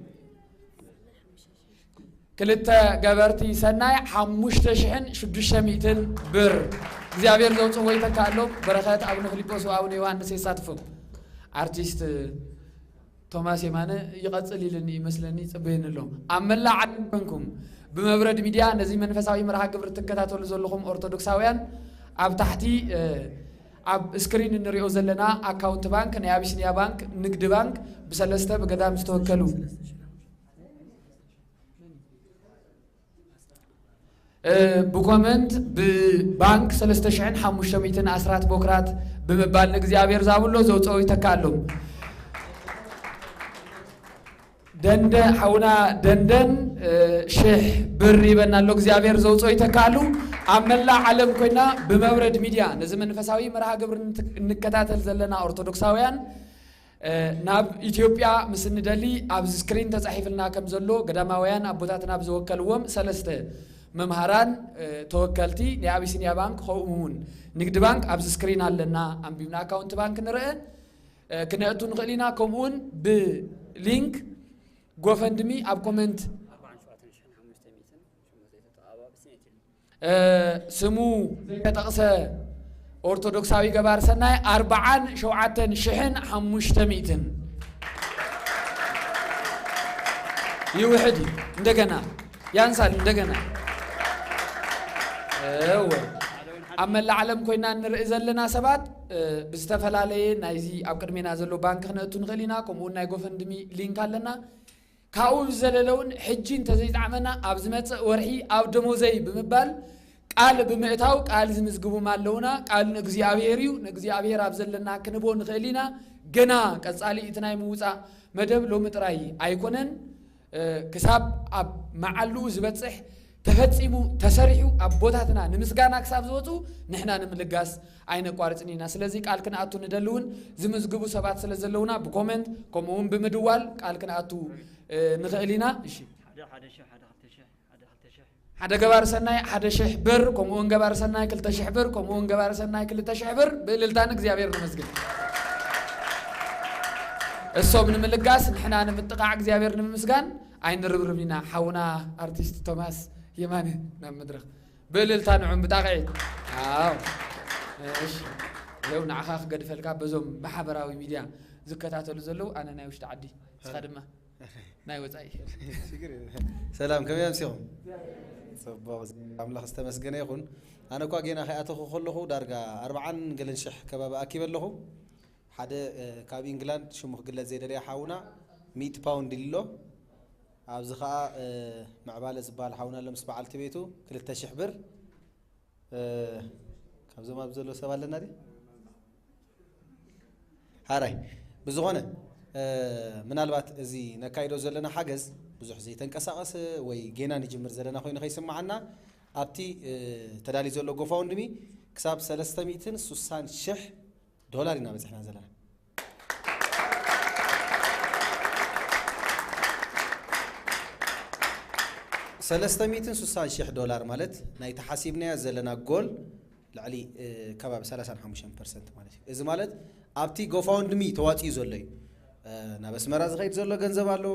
ክልተ ገበርቲ ሰናይ ሓሙሽተ ሽሕን ሽዱሽተ ሚእትን ብር እግዚኣብሔር ዘውፅዎ ይተካሎም። በረኸት ኣቡነ ፊልጶስ ወኣቡነ ዮሃንስ የሳትፎም። ኣርቲስት ቶማስ የማነ ይቐፅል ኢልኒ ይመስለኒ፣ ይፅበየኒ ኣሎ። ኣብ መላእ ዓለም ኮንኩም ብመብረድ ሚድያ ነዚ መንፈሳዊ መርሃ ግብሪ ትከታተሉ ዘለኹም ኦርቶዶክሳውያን ኣብ ታሕቲ ኣብ ስክሪን እንሪኦ ዘለና ኣካውንት ባንክ ናይ ኣቢሲኒያ ባንክ፣ ንግዲ ባንክ ብሰለስተ ብገዳም ዝተወከሉ ብኮመንት ብባንክ ሰለስተ ሽሕን ሓሙሽተ ሚእትን ኣስራት ቦክራት ብምባል ንእግዚኣብሔር ዛብሎ ዘውፀኦ ይተካሎም። ደንደ ሓውና ደንደን ሽሕ ብር ይበና ኣሎ እግዚኣብሔር ዘውፅኦ ይተካሉ። ኣብ መላእ ዓለም ኮይና ብመብረድ ሚድያ ነዚ መንፈሳዊ መርሃ ግብር እንከታተል ዘለና ኦርቶዶክሳውያን ናብ ኢትዮጵያ ምስ እንደሊ ኣብዚ ስክሪን ተፃሒፍልና ከም ዘሎ ገዳማውያን ኣቦታትና ብዝወከልዎም ሰለስተ መምሃራን ተወከልቲ ናይ ኣቢሲኒያ ባንክ ከምኡ እውን ንግዲ ባንክ ኣብዚ ስክሪን ኣለና። ኣንቢብና ኣካውንት ባንክ ንርአ ክነእቱ ንኽእል ኢና። ከምኡውን ብሊንክ ጎፈንድሚ ኣብ ኮመንት ስሙ ዘይተጠቕሰ ኦርቶዶክሳዊ ገባር ሰናይ ኣርብዓን ሸውዓተን ሽሕን ሓሙሽተ ሚእትን ይውሕድ እዩ። እንደገና ያንሳል። እንደገና እወ ኣብ መላእ ዓለም ኮይና እንርኢ ዘለና ሰባት ብዝተፈላለየ ናይዚ ኣብ ቅድሜና ዘሎ ባንክ ክነእቱ ንኽእል ኢና። ከምኡውን ናይ ጎፈንድሚ ሊንክ ኣለና። ካብኡ ብዝዘለለ እውን ሕጂ እንተዘይጣዕመና ኣብ ዝመፅእ ወርሒ ኣብ ደሞዘይ ብምባል ቃል ብምእታው ቃል ዝምዝግቡም ኣለውና። ቃል ንእግዚኣብሔር እዩ። ንእግዚኣብሔር ኣብ ዘለና ክንቦ ንኽእል ኢና። ገና ቀፃሊ እቲ ናይ ምውፃእ መደብ ሎሚ ጥራይ ኣይኮነን። ክሳብ ኣብ መዓልኡ ዝበፅሕ ተፈፂሙ ተሰሪሑ ኣቦታትና ንምስጋና ክሳብ ዝወፁ ንሕና ንምልጋስ ኣይነቋርፅን ኢና። ስለዚ ቃል ክንኣቱ ንደሊ እውን ዝምዝግቡ ሰባት ስለ ዘለውና ብኮመንት ከምኡ እውን ብምድዋል ቃል ክንኣቱ ንኽእል ኢና። እሺ ሓደ ገባር ሰናይ ሓደ ሽሕ ብር ከምኡ እውን ገባር ሰናይ ክልተ ሽሕ ብር ከምኡ እውን ገባር ሰናይ ክልተ ሽሕ ብር ብእልልታ ንእግዚኣብሔር ነመስግን። እሶም ንምልጋስ ንሕና ንምጥቓዕ እግዚኣብሔር ንምምስጋን ኣይንርብርብ ኢና። ሓውና ኣርቲስት ቶማስ የማነ ናብ መድረኽ ብእልልታ ንዑም ብጣቕዒት። ኣው እሺ ለው ንዓኻ ክገድፈልካ በዞም ማሕበራዊ ሚድያ ዝከታተሉ ዘለዉ ኣነ ናይ ውሽጢ ዓዲ ንስኻ ድማ ናይ ወፃኢ። ሰላም ከመይ ኣምሲኹም? ፅቡቕ ኣምላኽ ዝተመስገነ ይኹን። ኣነ እኳ ጌና ከይኣተኹ ከለኹ ዳርጋ ኣርብዓን ገለን ሽሕ ከባቢ ኣኪበ ኣለኹ። ሓደ ካብ ኢንግላንድ ሽሙ ክግለፅ ዘይደለየ ሓውና ሚእቲ ፓውንድ ኢሉ ኣሎ። ኣብዚ ከዓ ምዕባለ ዝበሃል ሓውና ኣሎ ምስ በዓልቲ ቤቱ ክልተ ሽሕ ብር። ካብዞም ኣብ ዘሎ ሰብ ኣለና ድዩ? ሓራይ ብዝኾነ ምናልባት እዚ ነካይዶ ዘለና ሓገዝ ብዙሕ ዘይተንቀሳቐሰ ወይ ጌና ንጅምር ዘለና ኮይኑ ከይስምዓና ኣብቲ ተዳልዩ ዘሎ ጎፋውንድሚ ክሳብ ሰለስተ ሚእትን ስሳን ሽሕ ዶላር ኢና በፂሕና ዘለና። ሰለስተ ሚእትን ስሳን ሽሕ ዶላር ማለት ናይቲ ሓሲብናዮ ዘለና ጎል ልዕሊ ከባቢ ሰላሳን ሓሙሽተን ፐርሰንት ማለት እዩ። እዚ ማለት ኣብቲ ጎፋውንድሚ ተዋፂኡ ዘሎ እዩ። ናብ ኣስመራ ዝኸይድ ዘሎ ገንዘብ ኣሎ፣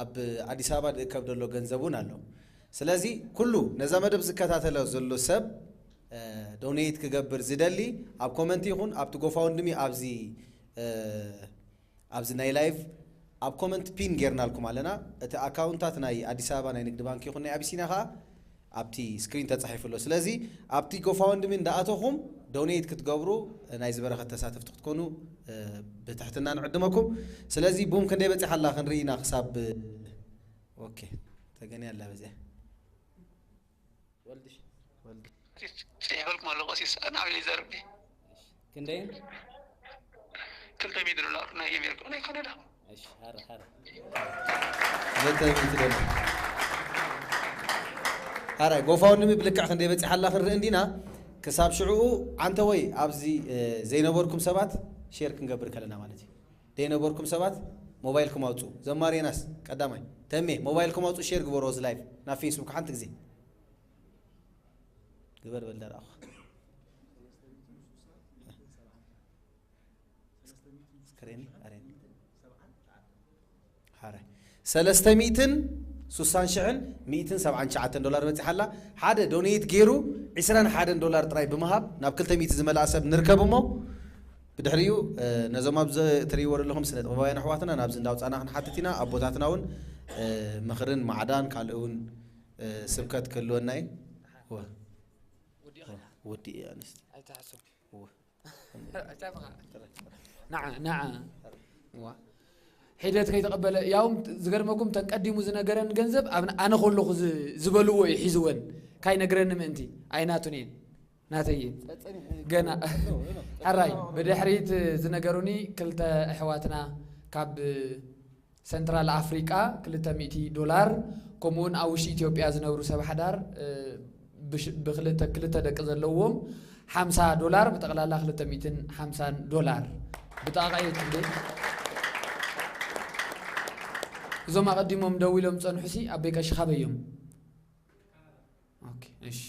ኣብ ኣዲስ ኣበባ ዝእከብ ዘሎ ገንዘብ እውን ኣሎ። ስለዚ ኩሉ ነዛ መደብ ዝከታተሎ ዘሎ ሰብ ዶኔት ክገብር ዝደሊ ኣብ ኮመንቲ ይኹን ኣብቲ ጎፋውንድሚ ኣብዚ ኣብዚ ናይ ላይቭ ኣብ ኮመንት ፒን ጌርናልኩም ኣለና። እቲ ኣካውንታት ናይ ኣዲስ ኣበባ ናይ ንግዲ ባንክ ይኹን ናይ ኣቢሲንያ ከዓ ኣብቲ ስክሪን ተፃሒፉ ኣሎ። ስለዚ ኣብቲ ጎፋውንድሚ እንዳኣተኹም ዶኔት ክትገብሩ ናይ ዝበረኸት ተሳተፍቲ ክትኮኑ ብትሕትና ንዕድመኩም። ስለዚ ቡም ክንደይ በፂሓ ኣላ ክንርኢ ኢና ክሳብ ኦኬ ገና ያላ በዚያ ወልድሽ ጽሒፈልኩም ኣለኹ ቀሲስ። ኣነ ኣበይ ይዛረብ? ክንደይን ክልተ ሚእቲ ዶላር ናይ ኣሜሪካ ናይ ካናዳ። እሺ፣ ሐረ ሐረ ክልተ ሚእቲ ዶላር። ሐራይ ጎፋውንድሚ ብልክዕ ክንደይ በፂሓ ኣላ ክንርኢ እንዲና። ክሳብ ሽዕኡ ዓንተ ወይ ኣብዚ እ፣ ዘይነበርኩም ሰባት ሼር ክንገብር ከለና ማለት እዩ። ዘይነበርኩም ሰባት ሞባይልኩም ኣውፁ። ዘማሪ ዮናስ ቀዳማይ ተሜ ሞባይልኩም ኣውፁ። ሼር ግበሩ እዚ ላይቭ ናብ ፌስቡክ ሓንቲ ግዜ ግበር በል ደራኹ ስክሪን ኣሬን ሓረ ሰለስተ ሚእትን ሱሳን ሽሕን ሚእትን ሰብዓን ትሽዓተን ዶላር በፂሓ ኣላ። ሓደ ዶኔት ገይሩ ዒስራን ሓደን ዶላር ጥራይ ብምሃብ ናብ ክልተ ሚእቲ ዝመልኣ ሰብ ንርከብ እሞ ብድሕሪኡ እ፣ ነዞም ኣብዚ እትርእይዎ ዘለኹም ስነ ጥበባውያን ኣሕዋትና ናብዚ እንዳውፃና ክንሓትት ኢና። ኣቦታትና እውን እ፣ ምኽርን ማዕዳን ካልእ እውን እ፣ ስብከት ክህልወና እዩ። ወ- ወ- ወዲ እዩ ኣንስቲ ኣይትሓስብ ወ- ንዓ ንዓ ዋ ሒደት ከይተቐበለ ያውም ዝገርመኩም ተቀዲሙ ዝነገረን ገንዘብ ኣብ ኣነ ከለኹ ዝ- ዝበልዎ እዩ ሒዝወን ካይነግረኒ ምእንቲ ኣይናቱን እየን ናተይ እየን ገና ሕራይ ብድሕሪት ዝነገሩኒ ክልተ ኣሕዋትና ካብ ሰንትራል ኣፍሪቃ ክልተ ሚእቲ ዶላር ከምኡውን ኣብ ውሽጢ ኢትዮጵያ ዝነብሩ ሰብ ሓዳር እ፣ ብሽ- ብክልተ ክልተ ደቂ ዘለዎም ሓምሳ ዶላር ብጠቕላላ ክልተ ሚእትን ሓምሳን ዶላር ብጣቃ የትንደ እዞም ኣቐዲሞም ደው ኢሎም ዝጸንሑ ሲ ኣበይ ቀሺ ካበዮም ኦኬ፣ እሺ።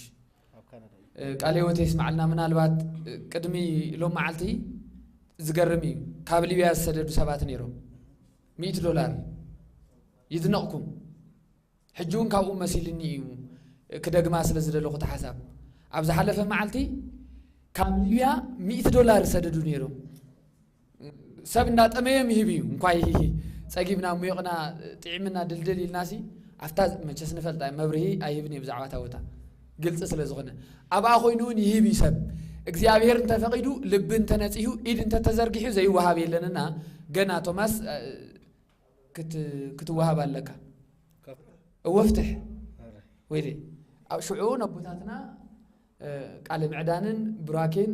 እ፣ ቃለ ህይወት የስማዓልና። ምናልባት እ፣ ቅድሚ ሎም መዓልቲ ዝገርም እዩ። ካብ ሊብያ ዝሰደዱ ሰባት ነይሮም። ሚእቲ ዶላር ይድነቕኩም። ሕጂ እውን ካብኡ መሲልኒ እዩ ክደግማ ስለ ዝደለኹ እቲ ሓሳብ። ኣብ ዝሓለፈ መዓልቲ ካብ ሊብያ ሚእቲ ዶላር ዝሰደዱ ነይሮም። ሰብ እንዳጠመዮም ይህብ እዩ እንኳይ ጸጊብና ሙዮቕና ጥዒምና ድልድል ኢልናሲ ኣብታ መቸስ ንፈልጣ መብርሂ ኣይህብን እየ ብዛዕባ እታ ቦታ ግልፂ ስለ ዝኾነ ኣብኣ ኮይኑ እውን ይህብ እዩ ሰብ እግዚኣብሔር እንተፈቒዱ ልቢ እንተነፂሁ ኢድ እንተተዘርጊሑ ዘይወሃብ የለንና ገና ቶማስ እ፣ ክት- ክትወሃብ ኣለካ እወፍትሕ ወይለ ኣብ ሽዑ ነቦታትና እ፣ ቃለ ምዕዳንን ቡራኬን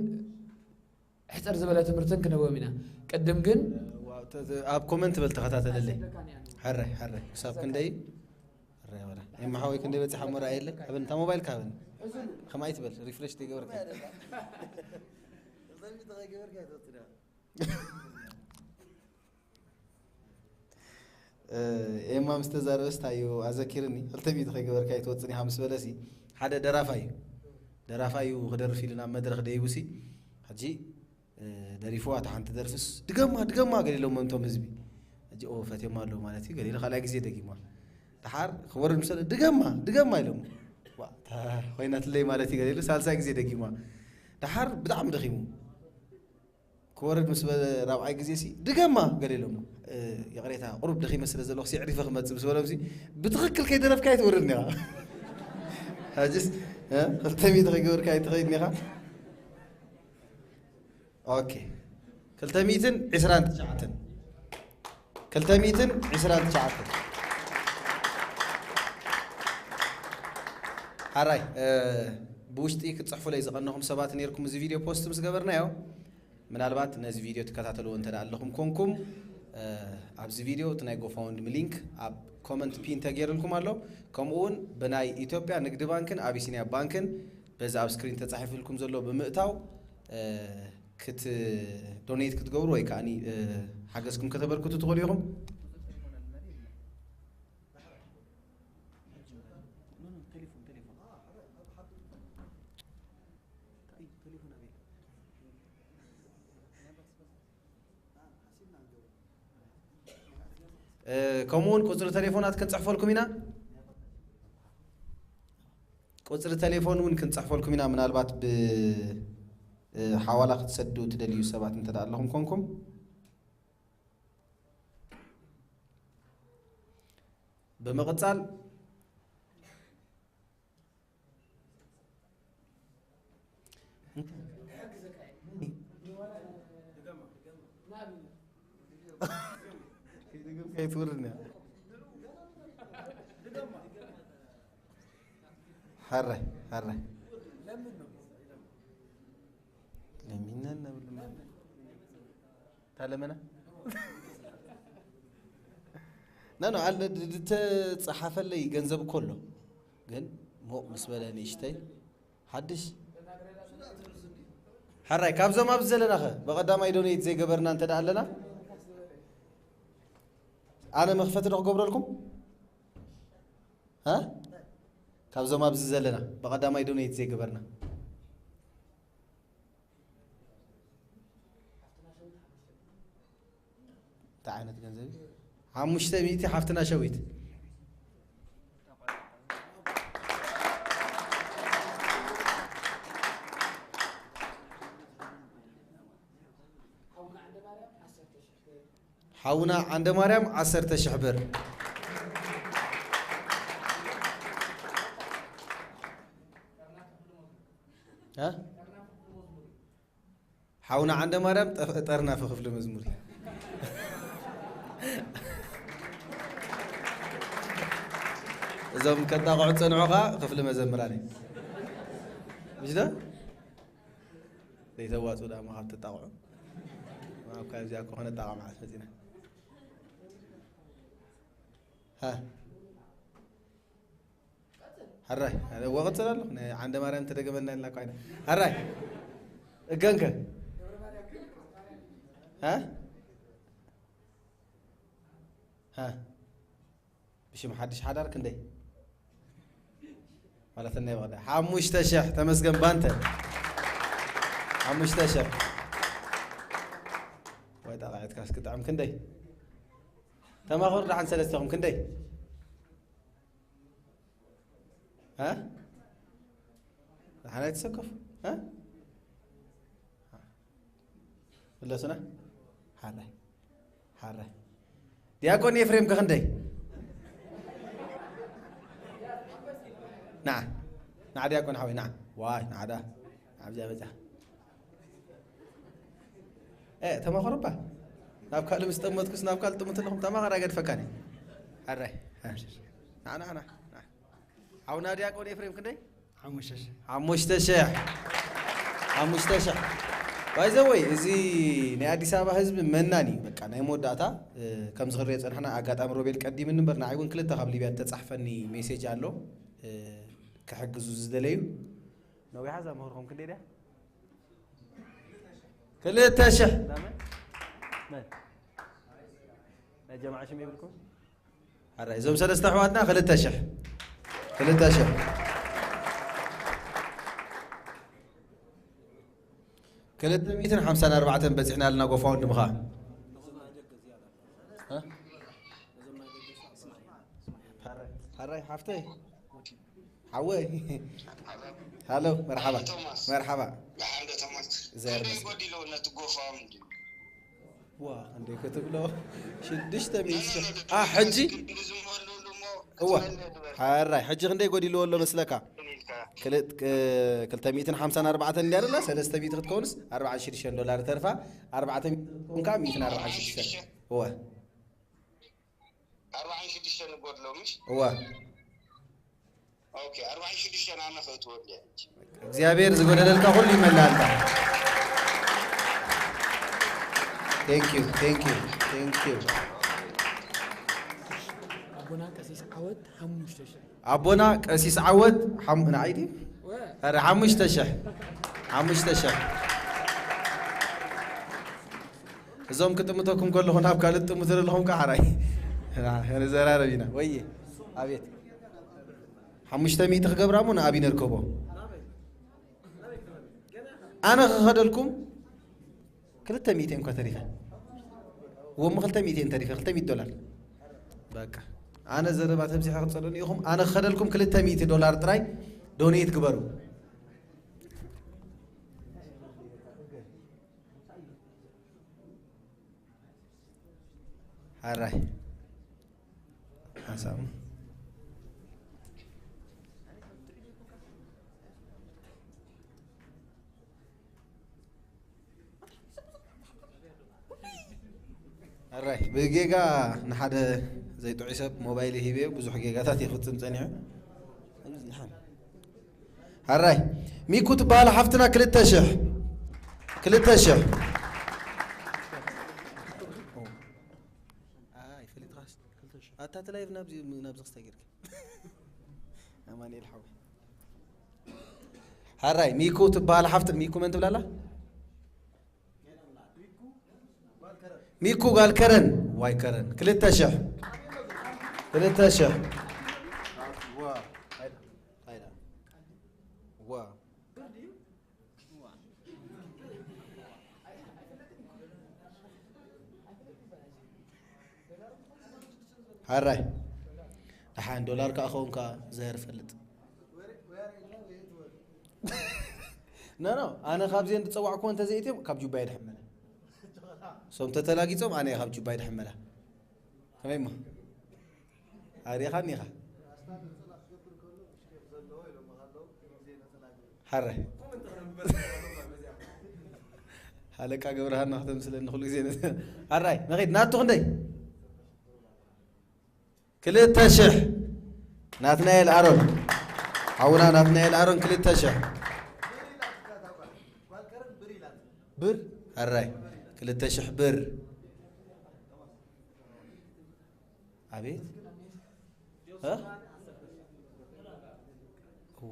ሕፅር ዝበለ ትምህርትን ክንህቦም ኢና። ቅድም ግን ኣብ ኮመንት በል ተኸታተለለይ። ሕረ ሕረ ክሳብ ክንደይ ሕረ ወላ ኤማ ሓወይ ክንደይ በፂሓ እሞ ረኣየለ። ሃበኒ እታ ሞባይልካ ሃበኒ። ከማይ ትበል ሪፍሬሽ ዘይገበርካ ኤማ ምስ ተዛረበስ ታዩ ኣዘኪርኒ። ክልተ ሚእቲ ከይገበርካ ኣይትወፅን ኢኻ ምስ በለሲ ሓደ ደራፋይ እዩ። ደራፋይ እዩ ክደርፍ ኢሉ ናብ መድረኽ ደይቡሲ ሕጂ እ፣ ደሪፍዋ እታ ሓንቲ ደርፍስ ድገማ ድገማ ገለ ኢሎሞ እንቶም ህዝቢ ሕጂ ኦ ፈትዮም ኣለዉ ማለት እዩ ገለ ኢሉ ካልኣይ ግዜ ደጊማ ደሓር ክወርድ ምስ በለ ድገማ ድገማ ኢሎሞ ዋ፣ እታ ኮይናትለይ ማለት እዩ ገለ ኢሉ ሳልሳይ ግዜ ደጊማ ደሓር ብጣዕሚ ደኺሙ ክወርድ ምስ በለ ራብዓይ ግዜ ሲ ድገማ ገለ ኢሎሞ እ፣ ይቕሬታ ቁሩብ ደኺመ ስለ ዘለኹ ሲ ዕሪፈ ክመፅእ ምስ በሎም ሲ ብትኽክል ከይደረፍካ ኣይትወርድን ኢኻ ሕጅስ እ፣ ክልተ ሚእቲ ከይገበርካ ኣይትኸይድን ኢኻ ኦኬ ክልተ ሚእትን ዕስራን ትሽዓተን ክልተ ሚእትን ዕስራን ትሽዓተን ሓራይ እ፣ ብውሽጢ ክትፅሕፉለይ ዝቐነኹም ሰባት ነይርኩም እዚ ቪድዮ ፖስት ምስ ገበርናዮ ምናልባት ነዚ ቪድዮ ትከታተልዎ እንተ ደኣ ኣለኹም ኮንኩም እ፣ ኣብዚ ቪድዮ እቲ ናይ ጎፋውንድሚ ሊንክ ኣብ ኮመንት ፒን ተገይርልኩም ኣሎ ከምኡ እውን ብናይ ኢትዮጵያ ንግዲ ባንክን ኣቢሲንያ ባንክን በዚ ኣብ ስክሪን ተፃሒፍልኩም ዘሎ ብምእታው እ፣ ክት ዶኔት ክትገብሩ ወይ ከዓ እ፣ ሓገዝኩም ከተበርክቱ ትኽእሉ ኢኹም እ፣ ከምኡ እውን ቁፅሪ ተሌፎናት ክንፅሕፈልኩም ኢና ቁፅሪ ተሌፎን እውን ክንፅሕፈልኩም ኢና ምናልባት ብ እ፣ ሓዋላ ክትሰዱ ትደልዩ ሰባት እንተ ደኣ ኣለኹም ኮንኩም ብምቕፃል ከይትውርድና ሐራይ ሐራይ ለሚና ነብል። ታለመና ና ኖ ኣለ። ዝተጻሓፈለይ ገንዘብ እኮ ኣሎ፣ ግን ሞቕ ምስ በለ ንእሽተይ ሓድሽ። ሐራይ ካብዞም ኣብዚ ዘለናኸ ብቐዳማይ ዶኔት ዘይገበርና እንተ ደኣ ኣለና፣ ኣነ መኽፈቲ ዶ ክገብረልኩም? እ ካብዞም ኣብዚ ዘለና ብቐዳማይ ዶኔት ዘይገበርና እንታይ ዓይነት ገንዘብ እዩ? ሓሙሽተ ሚእቲ ሓፍትና ሸዊት። ሓውና ዓንደ ማርያም ዓሰርተ ሽሕ ብር። እ? ሓውና ዓንደ ማርያም ጠፍ-፣ ጠርናፊ ክፍሊ መዝሙር እዩ። እዞም ከጣቕዑ ዝጸንሑ ኸኣ ክፍሊ መዘምራን እዩ። ምሽ ዶ? ዘይተዋጽኡ ደኣ ካብ ትጣቕዑ። ኣብ ካብዚኣ እኮ ከነጣቕዕ መዓስ መጺና። ሃ። ሐራይ፣ ሐራይ፣ ወቐጽል ኣለኹ። ናይ ዓንደ ማርያም ተደገመና ኢልና እኮ ኣይና። ሐራይ። እገንከ? ሃ? ሃ? ብሽም ሓድሽ ሓዳር ክንደይ? ማለት ናይ በቐዳ ሓሙሽተ ሽሕ። ተመስገን ባንተ። ሓሙሽተ ሽሕ። ወይ ጣቕዐትካስ ክጥዕም። ክንደይ? ተማኽሩ ደሓን ሰለስተኹም ክንደይ? እ? ደሓን ኣይትሰከፉ። እ? መለሱና? ሓራይ። ሓራይ። ዲያቆን ኤፍሬም ከ ክንደይ? ንዓ። ንዓ ዲያቆን ሓወይ፣ ንዓ። ዋይ፣ ንዓ ዳ። ኣብዚኣ በጻ። እ፣ ተማኸሩ እባ። ናብ ካልእ ምስ ጠመትኩስ ናብ ካልእ ጥሙት ኣለኹም፣ ተማኸር ኣይገድፈካን እዩ። ሓራይ። ንዓ፣ ንዓ፣ ንዓ፣ ንዓ። ሓውና ዲያቆን ኤፍሬም ክንደይ? ሓሙሽተ ሽሕ። ሓሙሽተ ሽሕ። ሓሙሽተ ሽሕ። ባይ ዘ ወይ፣ እዚ ናይ ኣዲስ ኣበባ ህዝቢ መናን እዩ። በቃ፣ ናይ መወዳእታ፣ እ፣ ከምዚ ክንሪኦ ጸንሕና፣ ኣጋጣሚ ሮቤል ቀዲምኒ እምበር፣ ንዓይ እውን ክልተ ካብ ሊብያ እተጻሕፈኒ ሜሴጅ ኣሎ፣ እ፣ ክሕግዙ ዝደለዩ። ነዊሓ እዛ ምኽርኹም ክንደይ ድያ? ክልተ ሽሕ። መን? መን? ናይ ጀማዓ ሽም የብልኩም? ሓራይ፣ እዞም ሰለስተ ኣሕዋትና ክልተ ሽሕ። ክልተ ሽሕ። ክልተ ሚእትን ሓምሳን ኣርባዕተን በጺሕና ኣለና፣ ጎፋውንድሚ ኸኣ። እ? ሓራይ፣ ሓራይ፣ ሓፍተይ። ሓወይ። ሃሎ፣ መርሓባ። ቶማስ። መርሓባ። ደሓን ዶ ቶማስ? እግዚኣብሔር ክንደይ ይመስገን። ጎዲልዎ ነቲ ጎፋውንድሚ? ዋ፣ ክንደይ ክትብሎ? ሽዱሽተ ሚእቲ ሽሕ። አ፣ ሕጂ? ክንዲ ዝመሉ እሞ እዋ። ክትመልእ ግበር። ሓራይ፣ ሕጂ ክንደይ ጎዲልዎ ኣሎ መስለካ? ኢልካ። ክል-፣ ክ-፣ ክልተ ሚእትን ሓምሳን ኣርባዕተን እንድያ ደላ፣ ሰለስተ ሚእቲ ክትከውንስ ኣርባዓን ሽዱሽተን ዶላር ተርፋ፣ ኣርባዕተ ሚእቲ ክትከውን ከኣ ሚእትን ኣርባዓን ሽዱሽተን። እወ። ኣርባዓን ሽዱሽተን ይጎድሎ፣ ምሽ? እወ። ኦኬ፣ ኣርባዓን ሽዱሽተን ኣነ ከእትወሉ እየ። እግዚኣብሔር ዝጎደለልካ ኩሉ ይመልኣልካ። Thank you, thank you, thank you። ኣቦና ቀሲስ ዓወት ሓሙሽተ ሽሕ። ኣቦና ቀሲስ ዓወት ሓም-፣ ንዓይ ድዩ? ወ- ኧረ፣ ሓሙሽተ ሽሕ። ሓሙሽተ ሽሕ። እዞም ክጥምተኩም ከለኹ ናብ ካልእ ትጥምቱ ዘለኹም ከኣ ሓራይ። ንዘራረብ ኢና። ወየ፣ ኣቤት። ሓሙሽተ ሚእቲ ክገብራ እሞ ንኣቢነር ክህቦ። ኣነ ክኸደልኩም ክልተ ሚእቲ እኳ ተሪፈ። ወሞ ክልተ ሚእቲ ተሪፈ፣ ክልተ ሚእቲ ዶላር። በቃ። ኣነ ዘረባ ተብዚሐ ክጸልኡኒ ኢኹም። ኣነ ክኸደልኩም ክልተ ሚእቲ ዶላር ጥራይ ዶኔት ግበሩ። ሓራይ። ሓሳቡ። ሕራይ፣ ብጌጋ ንሓደ ዘይጥዑይ ሰብ ሞባይል ሂበዮ፣ ብዙሕ ጌጋታት ይፍጽም ጸኒሑ። ሕራይ። ሚኩ ትበሃል ሓፍትና ክልተ ሽሕ። ክልተ ሽሕ። ኣታ እቲ ላይቭ ናብዚ፣ ናብዚ ክስታይ ጌርካ። ኣማኑኤል ሓወይ። ሕራይ፣ ሚኩ ትበሃል ሓፍት-፣ ሚኩ መን ትብላላ? ሚኩ ጓል ከረን። ዋይ ከረን። ክልተ ሽሕ። ክልተ ሽሕ። ዋ። ሓራይ። ደሓን ዶላር ከኣ ኸውን ከኣ ዘር ፈልጥ። ኖ፣ ኖ፣ ኣነ ካብዚአን ዝጸዋዕኩወን እንተዘይእትዮም ካብ ጁባይ ድሕመላ። እሶም ተተላጊጾም ኣነ እየ ካብ ጁባይ ድሕመላ። ከመይ እሞ? ኣሪኻኒ ኢኻ። ሓራይ። ሃለቃ ገብረሃና ክተምስለኒ ኩሉ ግዜ። ሓራይ፣ ንኺድ። ናቱ ክንደይ? ክልተ ሽሕ። ናትናኤል ኣሮን። ሓውና ናትናኤል ኣሮን ክልተ ሽሕ። ብር? ሓራይ። ክልተ ሽሕ ብር። ኣቤት። እ?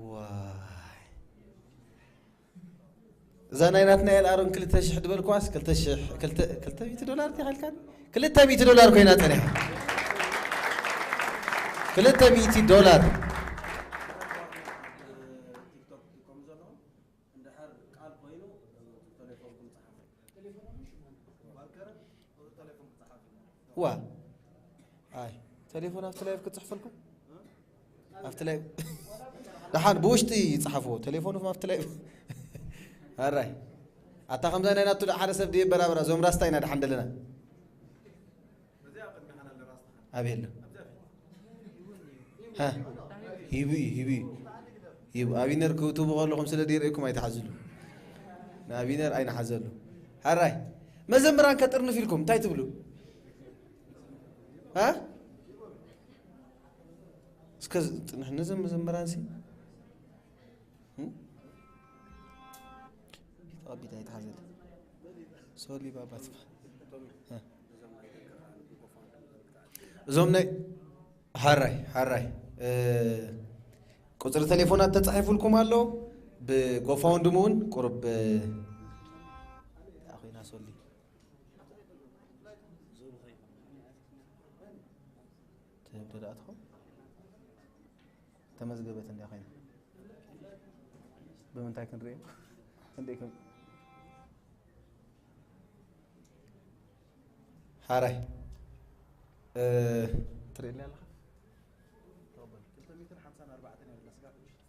ዋይ። እዛ ናይ ናትናኤል ኣሮን ክልተ ሽሕ ዝበልክዋስ ክልተ ሽሕ፣ ክልተ፣ ክልተ ሚእቲ ዶላር ድያ ኢልካኒ? ክልተ ሚእቲ ዶላር ኮይና ጸኒሓ። ክልተ ሚእቲ ዶላር። ዋ። ኣይ፣ ቴሌፎን ኣብቲ ላይቭ ክጽሕፈልኩም? ኣብቲ ላይቭ። ደሓን ብውሽጢ ይጽሓፍዎ። ቴሌፎንኩም ኣብቲ ላይቭ። ኣራይ። ኣታ ከምዛ ናይ ናቱ ሓደ ሰብ ድየ በራበራ፣ እዞም ራስታ ኢና ደሓን ደለና። ኣበይ ኣሎ? ሃ? ሂቡ እዩ፣ ሂቡ እዩ። ሂቡ። ኣቢነር ክትህቡ ከለኹም ስለ ዘይርእየኩም ኣይትሓዝሉ። ንኣቢነር ኣይንሓዘሉ። ሓራይ። መዘምራን ከጥርንፍ ኢልኩም እንታይ ትብሉ? ሃ? እስከ ዝ-፣ ጥንሕ ነዘም መዘምራን ሲ? እም? ተቐቢታ ኣይትሓዘሉ። ሶሊ ባባ ትበሃል። ሃ? እዞም ናይ ሓራይ፣ ሓራይ፣ እ፣ ቁጽሪ ቴሌፎናት ተጻሒፉልኩም ኣሎ። ብጎፋውንድሚ እውን ቁሩብ፣ እ፣ እንታይ ኮይና ሶሊ? ትህብ ዶ ደኣ ትኾን? ተመዝገበት እንድያ ኮይና። ብምንታይ ክንርእዮ? እንዴ ከም ሓራይ። እ፣ ትርእየኒ ኣለኻ?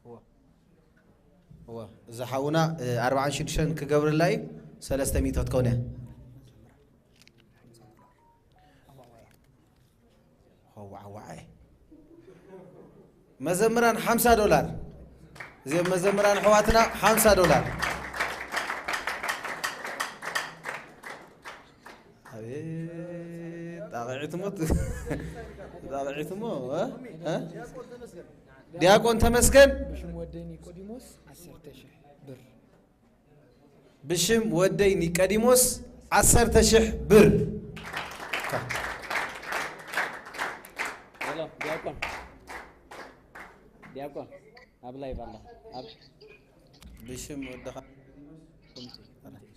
እዋ። እዋ። እዛ ሓውና፣ እ፣ ኣርባዓን ሽዱሽተን ክገብርላ እዩ፣ ሰለስተ ሚእቲ ክትከውን እያ። ዋዓዋዓ። መዘምራን ሓምሳ ዶላር። እዚኦም መዘምራን ኣሕዋትና ሓምሳ ዶላር። ኣቤት፣ ጣቕዒት ሞት። ጣቕዒት ሞ፣ እ? እ? ዲያቆን ተመስገን። ብሽም ወደይ ኒቆዲሞስ ዓሰርተ ሽሕ ብር። ብሽም ወደይ ኒቀዲሞስ ዓሰርተ ሽሕ ብር። ሄሎ፣ ዲያቆን። ዲያቆን፣ ኣብ ላይቭ ኣላ። ኣብ ብሽም ወደኻ ኮሚቴ፣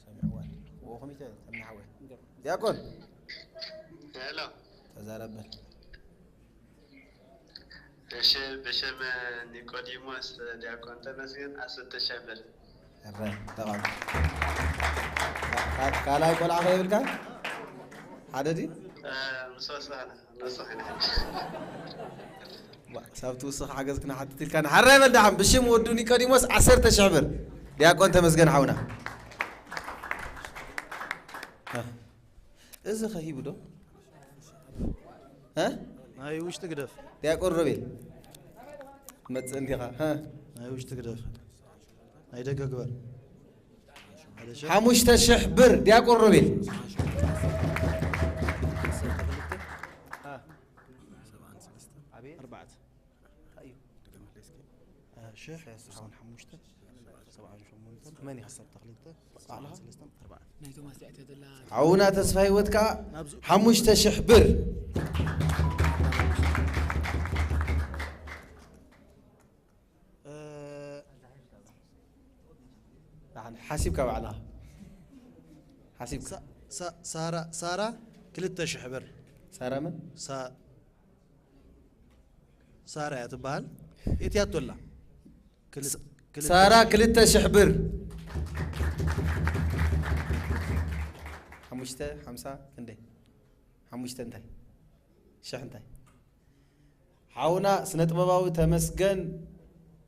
ሰሚዕዋ። ኦ፣ ኮሚቴ፣ ሰሚዕዋ። ዲያቆን። ሄሎ። ተዛረበል። እሺ፣ ብሽም ኒቆዲሞስ ዲያቆን ተመስገን ዓሰርተ ሺሕ ብር። እረ፣ ተቓውሞ። ካ-፣ ካልኣይ ቆልዓ ከ የብልካ? ሓደ ድዩ? እ፣ ምስ ወሰነ፣ ንወስኽ ኢና። ዋ፣ ሳብ ትውስኽ ሓገዝ ክነሓትት ኢልካ ንሓራይ በል ደሓን። ብሽም ወዱ ኒቆዲሞስ ዓሰርተ ሺሕ ብር። ዲያቆን ተመስገን ሓውና። እ፣ እዚ ከ ሂቡ ዶ? እ? ናይ ውሽጢ ግደፍ። ዲያቆን ሮቤል። መጽእ እንዲኻ። እ? ናይ ውሽጢ ግደፍ። ናይ ደገ ግበር። ሓደ ሺህ። ሓሙሽተ ሽሕ ብር ዲያቆን ሮቤል። እ? ኣርባዕተ። እንታይ እዩ? ሽሕ፣ ስሳን ሓሙሽተ፣ ሰብዓን ሸሞንተን፣ መን ኢኻ? ዓሰርተ ክልተ፣ ሰብዓን ሰለስተን፣ ኣርባዕተ። ናይ ቶማስ ዳዊት ተደላ። ሓውና ተስፋ ህይወት ከኣ ሓሙሽተ ሽሕ ብር። እ፣ ደሓን ሓሲብካ ባዕልኻ። ሓሲብካ። ሳ-፣ ሳ-፣ ሳራ፣ ሳራ ክልተ ሽሕ ብር። ሳራ መን? ሳ-፣ ሳራ እያ ትበሃል። የትያቶ ኣላ። ክል-፣ ስ-፣ ክልተ ሳራ ሽሕ። ክልተ ሽሕ ብር። ሓሙሽተ ሓምሳ ክንደይ? ሓሙሽተ እንታይ? ሽሕ እንታይ? ሓውና ስነ ጥበባዊ ተመስገን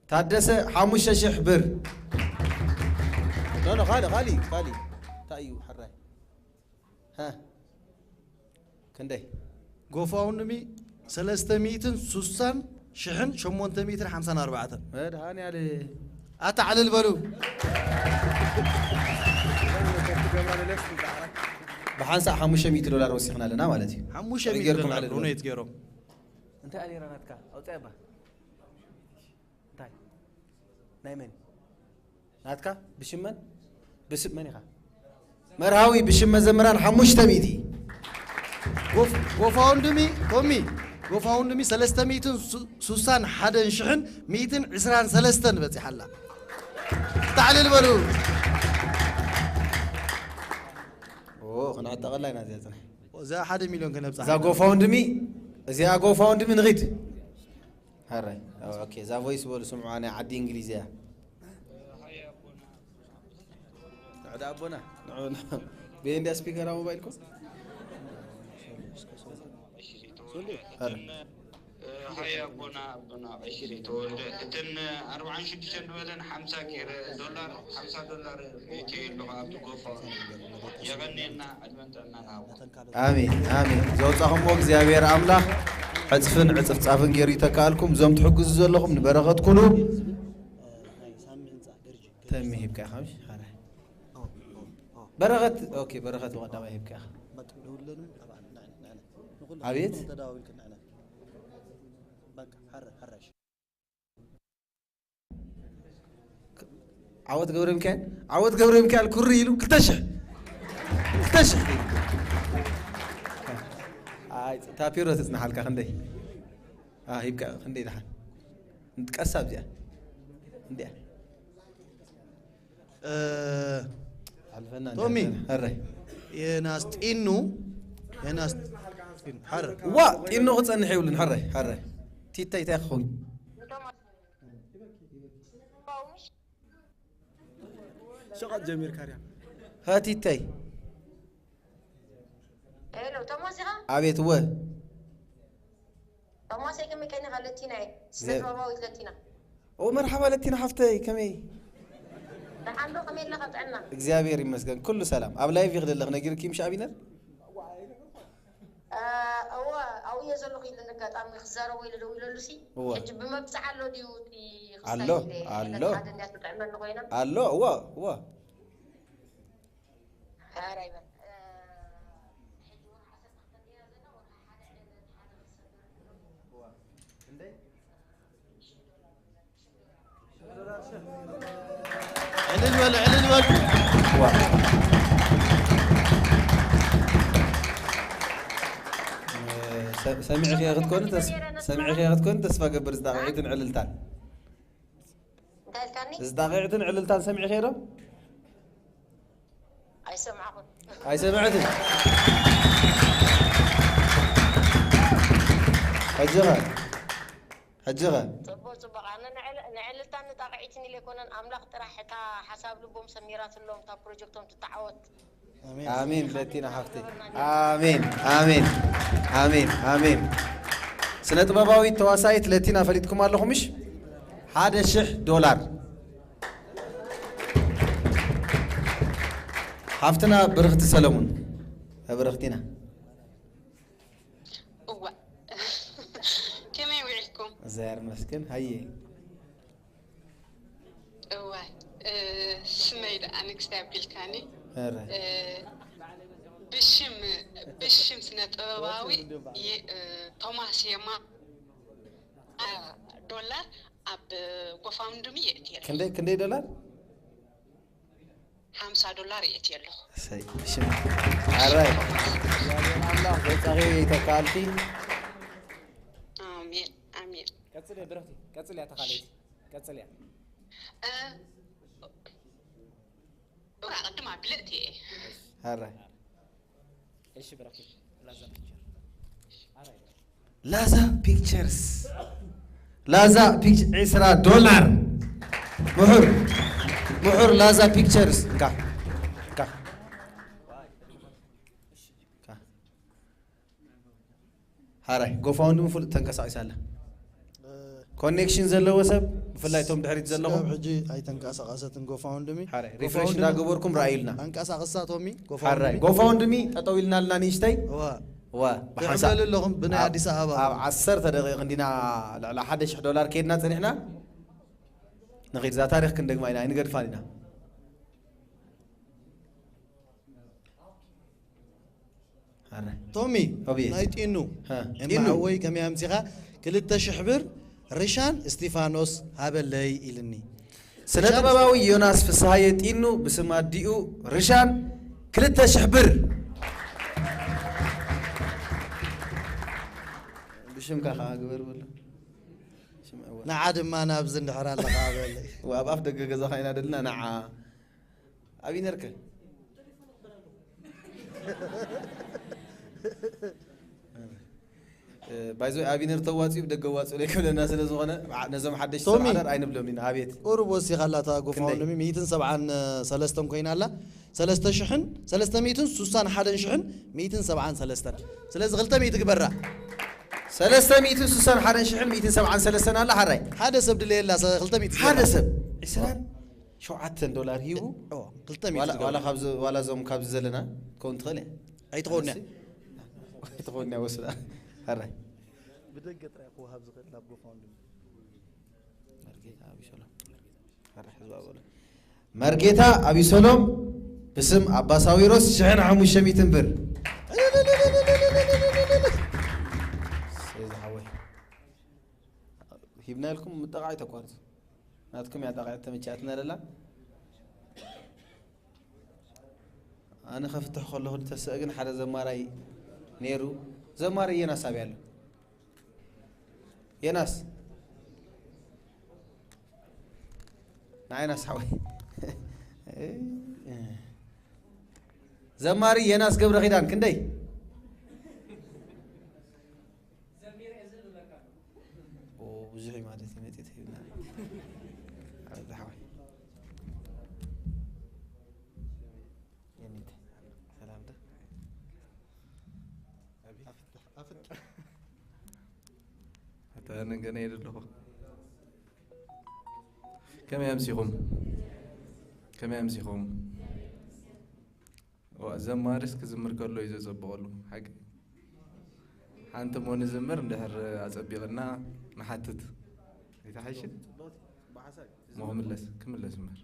ታደሰ ሓሙሽተ ሽሕ ብር። ኖ፣ ኖ፣ ካልእ፣ ካልእ፣ ካልእ። እንታይ እዩ ሕራይ? ሃ? ክንደይ? ጎፋውንድሚ ሰለስተ ሚእትን ስሳን ሽሕን ሸሞንተ ሚእትን ሓምሳን ኣርባዕተን። መድሃኔ ኣለ። ኣታ ዕልል በሉ። ብሓንሳእ ሓሙሽተ ሚእቲ ዶላር ወሲኽና ኣለና ማለት እዩ። ሓሙሽተ ሚእቲ ጌርኩም ዶላር ዕልል በሉ። ዶኔት ገይሮም። እንታይ ኣሊራ ናትካ? ኣውፅያ እባ። እንታይ? ናይ መን? ናትካ? ብሽም መን? ብስም መን ኢኻ? መርሃዊ ብሽም መዘምራን ሓሙሽተ ሚእቲ። ጎፍ-፣ ጎፋውንድሚ፣ ቶሚ፣ ጎፋውንድሚ ሰለስተ ሚእትን ሱ-፣ ሱሳን ሓደን ሽሕን ሚእትን ዕስራን ሰለስተን በጺሓ ኣላ። ታዕልል በሉ። ኦ፣ ክንዕጠቐላ ኢና እዚኣ ጽናሕ። እዛ ሓደ ሚልዮን ከነብጽሓ እዛ ኢና። ጎፋውንድሚ፣ እዚኣ ጎፋውንድሚ ንኺድ። ሃራይ። ኦኬ፣ እዛ ቮይስ በሉ ስምዑዋ፣ ናይ ዓዲ እንግሊዝ እያ። ንዑ ዳ ኣቦና፣ ንዑ፣ ንዑ። ብኤንድያ ስፒከር ኣብ ሞባይልኩም? ሃራይ። ሃይ ኣቦና፣ ኣቦና ቀሺ ተወልደ፣ እተን ኣርብዓን ሽዱሽተን ዝበለን ሓምሳ ኬረ ዶላር፣ ሓምሳ ዶላር ርእየዮ ኣለኹ ኣብቲ ጎፋ። የቐንየልና፣ ዕድመን ጥዕናን ሃቦ። ኣሜን፣ ኣሜን። ዘውጻኹምዎ እግዚኣብሔር ኣምላኽ ዕጽፍን ዕጽፍጻፍን ገይሩ ይተካኣልኩም። እዞም ትሕግዙ ዘለኹም ንበረኸት ኩሉ። ተሚ ሂብካ ኢኻ፣ ምሽ? ሓራይ። በረኸት፣ ኦኬ፣ በረኸት ብቐዳማይ ሂብካ ኢኻ። በቃ፣ ንኹሎም ኣቤት። ንኹሎም ተደዋዊልክን ንዕና። በቃ፣ ሓረ-፣ ሓራሽ። ዓወት ገብረ ሚካኤል፣ ዓወት ገብረ ሚካኤል ኩሪ ኢሉ ክልተ ሽሕ። ክልተ ሽሕ። ኣይ፣ ታፒሮ ተጽናሓልካ ክንደይ? አ፣ ሂብካ ክንደይ ደሓን? ንጥቀሳ ኣብዚኣ። እንዲያ። እ፣ ሓልፈና ቶሚ። እንዲያ። ሀረ። የናስ ጢኑ፣ የናስ ጢኑ፣ ሐረ። ዋ፣ ጢኑ ክጸንሕ ይብሉን፣ ሐረ፣ ሐረ። ቲታይ ታይ ክኸውን? ሸቐጥ ጀሚርካ ድያ? ሃቲተይ። ሄሎ፣ ቶማስ ኢኻ? ኣቤት፣ እወ። ቶማስ፣ ከመይ ቀኒኻ? ለቲና እየ። ስነ ጥበባዊት ለቲና። ኦ፣ መርሓባ ለቲና ሓፍተይ፣ ከመይ? ደሓን ዶ? ከመይ ኣለኻ? ጥዕና? እግዚኣብሔር ይመስገን፣ ኩሉ ሰላም። ኣብ ላይቭ ይኽደለኽ ነጊርኪ ምሽ ኣቢነር? እ፣ እወ፣ ኣብኡ እየ ዘለኹ ኢለ ኣጋጣሚ ክዛረቦ ኢለ ደው ኢለሉ ሲ። እወ። ሕጂ ብመብጽዓ ኣሎ ድዩ እቲ ኣሎ፣ ክሳይ ኢለ ኣሎ። ዕለት ሓደ እንድያ ትጥዕመኒ ኮይና? ኣሎ፣ እወ፣ እወ። ኧረ ኣይበል። እ፣ ሕጂ ወርሒ ዓሰርተ ክልተ እንድያ ዘለና፣ ወርሒ ሓደ ዕለት ሓደ ክሰበር። እወ። ክንደይ? ዕልል በሉ፣ ዕልል በሉ። ዋ። ሰ-፣ ሰሚዕኽያ ክትኮኒ ተስ-፣ ሰሚዕኽያ ክትኮኒ ተስፋ ገብር፣ ዝጣቕዒትን ዕልልታን። እንታይ ኢልካኒ? ዝጣቕዒትን ዕልልታን ሰሚዕኽያ ዶ? ኣይሰማዕኹን። ኣይሰማዕትን? ሕጂ ኸ? ሕጂ ኸ? ጽቡቕ፣ ጽቡቕ። ኣነ ንዕል-፣ ንዕልልታን ንጣቕዒትን ኢለ ኣይኮነን፣ ኣምላኽ ጥራሕ እታ ሓሳብ ልቦም ሰሚራትሎም፣ እታ ፕሮጀክቶም ትተዓወት። ኣሜን። ኣሜን፣ ለቲና ሓፍተይ። ኣሜን፣ ኣሜን፣ ኣሜን፣ ኣሜን። ስነ ጥበባዊት ተዋሳኢት ለቲና ፈሊጥኩም ኣለኹም ምሽ? ሓደ ሽሕ ዶላር። ሓፍትና ብርኽቲ ሰለሙን። ብርኽቲና። እዋ። ከመይ ውዒልኩም? እግዚኣብሔር ይመስገን። ሃየ። እዋይ፣ እ፣ ስመይ ደኣ ንግስቲ ኣቢልካኒ። ኧረ። እ፣ ብሽም፣ ብሽም ስነ ጥበባዊ የ-፣ እ፣ ቶማስ የማ-፣ እ፣ ዶላር ኣብ ጎፋውንድሚ የእትየ ኣለኹ። ክንደይ ክንደይ ዶላር? ሓምሳ ዶላር የእትየ ኣለኹ። እሰይ፣ እሺ። ኣራይ። ኣምላኽ ገጻኺ ይተካልኪ። ኣሜን ኣሜን። ቀጽልያ ብረኽቲ፣ ቀጽልያ ተኻለይቲ፣ ቀጽልያ። እ፣ እራ ቅድም ኣቢለ እትየ። ኣራይ። እሺ ብረኽቲ፣ ላዛ ፒክቸር። ኣራይ። ላዛ ፒክቸርስ። ላዛ ፒክቸር ዕስራ ዶላር። ምሑር፣ ምሑር ላዛ ፒክቸርስ። እንካ፣ እንካ። እንካ። ሓራይ፣ ጎፋውንድሚ ፍሉጥ ተንቀሳቒሳ ኣላ። ኮኔክሽን ዘለዎ ሰብ፣ ብፍላይ እቶም ድሕሪት ዘለኹም። ስጋብ ሕጂ ኣይተንቀሳቐሰትን ጎፋውንድሚ። ሓራይ፣ ሪፍሬሽ እንዳገበርኩም ረኣዩልና። ኣንቀሳቕሳ ቶሚ ሓራይ፣ ጎፋውንድሚ። ጎፋውንድሚ ጠጠው ኢልና ኣልና ንእሽተይ። እዋ ዋ፣ ብሓንሳእ ትዕብለሉ ኣለኹም ብናይ ኣብ- ኣዲስ ኣበባ። ኣብ ዓሰርተ ደቂቕ እንዲና ልዕሊ ሓደ ሽሕ ዶላር ከይድና ጸኒሕና። ንኺድ፣ እዛ ታሪኽ ክንደግማ ኢና፣ ኣይንገድፋን ኢና። ኣረ። ቶሚ ኦብየ። ናይ ጢኑ ሃ፣ እማ ጢኑ። ሓወይ ከመይ ኣምጺኻ ክልተ ሽሕ ብር ርሻን እስቲፋኖስ ሃበለይ ኢልኒ። ስነ ጥበባዊ ዮናስ ፍስሃየ ጢኑ ብስም ኣዲኡ ርሻን ክልተ ሽሕ ብር። ብሽምካ ከዓ ግበር በሎ። ሽም ኣወል። ንዓ ድማ ናብዚ እንድሕር ኣለኻ ሃበለይ። ኣብ ኣፍ ደገ ገዛኻ ኢና ደልና ንዓ። ኣቢነር ከ? ባይዞ ኣቢነር ተዋፅኡ ብደገ ዋፅኡ ለይከብለና ስለ ዝኾነ ነዞም ሓደሽቲ ሰብ ቶሚ። ዓዳር ኣይንብሎም ኢና። ኣቤት። ቁሩብ ወሲኻ ኣላ እታ ክንደይ? ጎፋውንድሚ ሚእትን ሰብዓን ሰለስተን ኮይና ኣላ። ሰለስተ ሽሕን ሰለስተ ሚእትን ሱሳን ሓደን ሽሕን ሚእትን ሰብዓን ሰለስተን። ስለዚ ክልተ ሚእቲ ግበራ። ሰለስተ ሚእትን ሱሳን ሓደን ሽሕን ሚእትን ሰብዓን ሰለስተን ኣላ። ሓራይ። ሓደ ሰብ ድለየላ ሰ- ክልተ ሚእቲ ሓደ ግበራ። ሰብ ዕስራን ሸውዓተን ዶላር ሂቡ። ኦ፣ ክልተ ሚእቲ ዋላ ግበራ። ዋላ ካብዚ ዋላ እዞም ካብዚ ዘለና ክኸውን ትኽእል እያ። ኣይትኾንያ። ኣይትኾንያ ወስዳ። ሓራይ። ብደገ ጥራይ ክወሃብ ዝኽእል ናብ ጎፋውንድሚ። መርጌታ ኣቢሰሎም። ሓራይ ሕዝባ በሉ። መርጌታ ኣቢሰሎም ብስም ኣባ ሳዊሮስ ሽሕን ሓሙሽተ ሚእትን ብር። ሰይ ዝሓወይ። ሂብና ኢልኩም ምጥቓዕ ኣይተቋርጹ። ናትኩም እያ ጠቓዒት ተመቻትና ደላ። ኣነ ከፍትሕ ከለኹ ዝተስአ ግን ሓደ ዘማራይ ነይሩ። ዘማሪ የናስ ኣበይ ኣሎ? የናስ። ንዓይ ናስ ሓወይ። ዘማሪ የናስ ገብረ ኪዳን ክንደይ? ኦ፣ ብዙሕ እዩ ማለት እዩ፣ መጺእ ተሂብና። ኣብዚ ሓወይ። የኒት፣ ሰላም ዶ? ኣታ ነገ ናይ ደለኹ። ከመይ ኣምሲኹም? ከመይ ኣምሲኹም? ዋ፣ ዘማሪስ ክዝምር ከሎ እዩ ዘጸብቐሉ። ሓቂ። ሓንቲ እሞ ንዝምር፣ እንድሕር ኣጸቢቕና ንሓትት። ኣይተሓይሽን? እሞ ክምለስ፣ ክምለስ እምበር።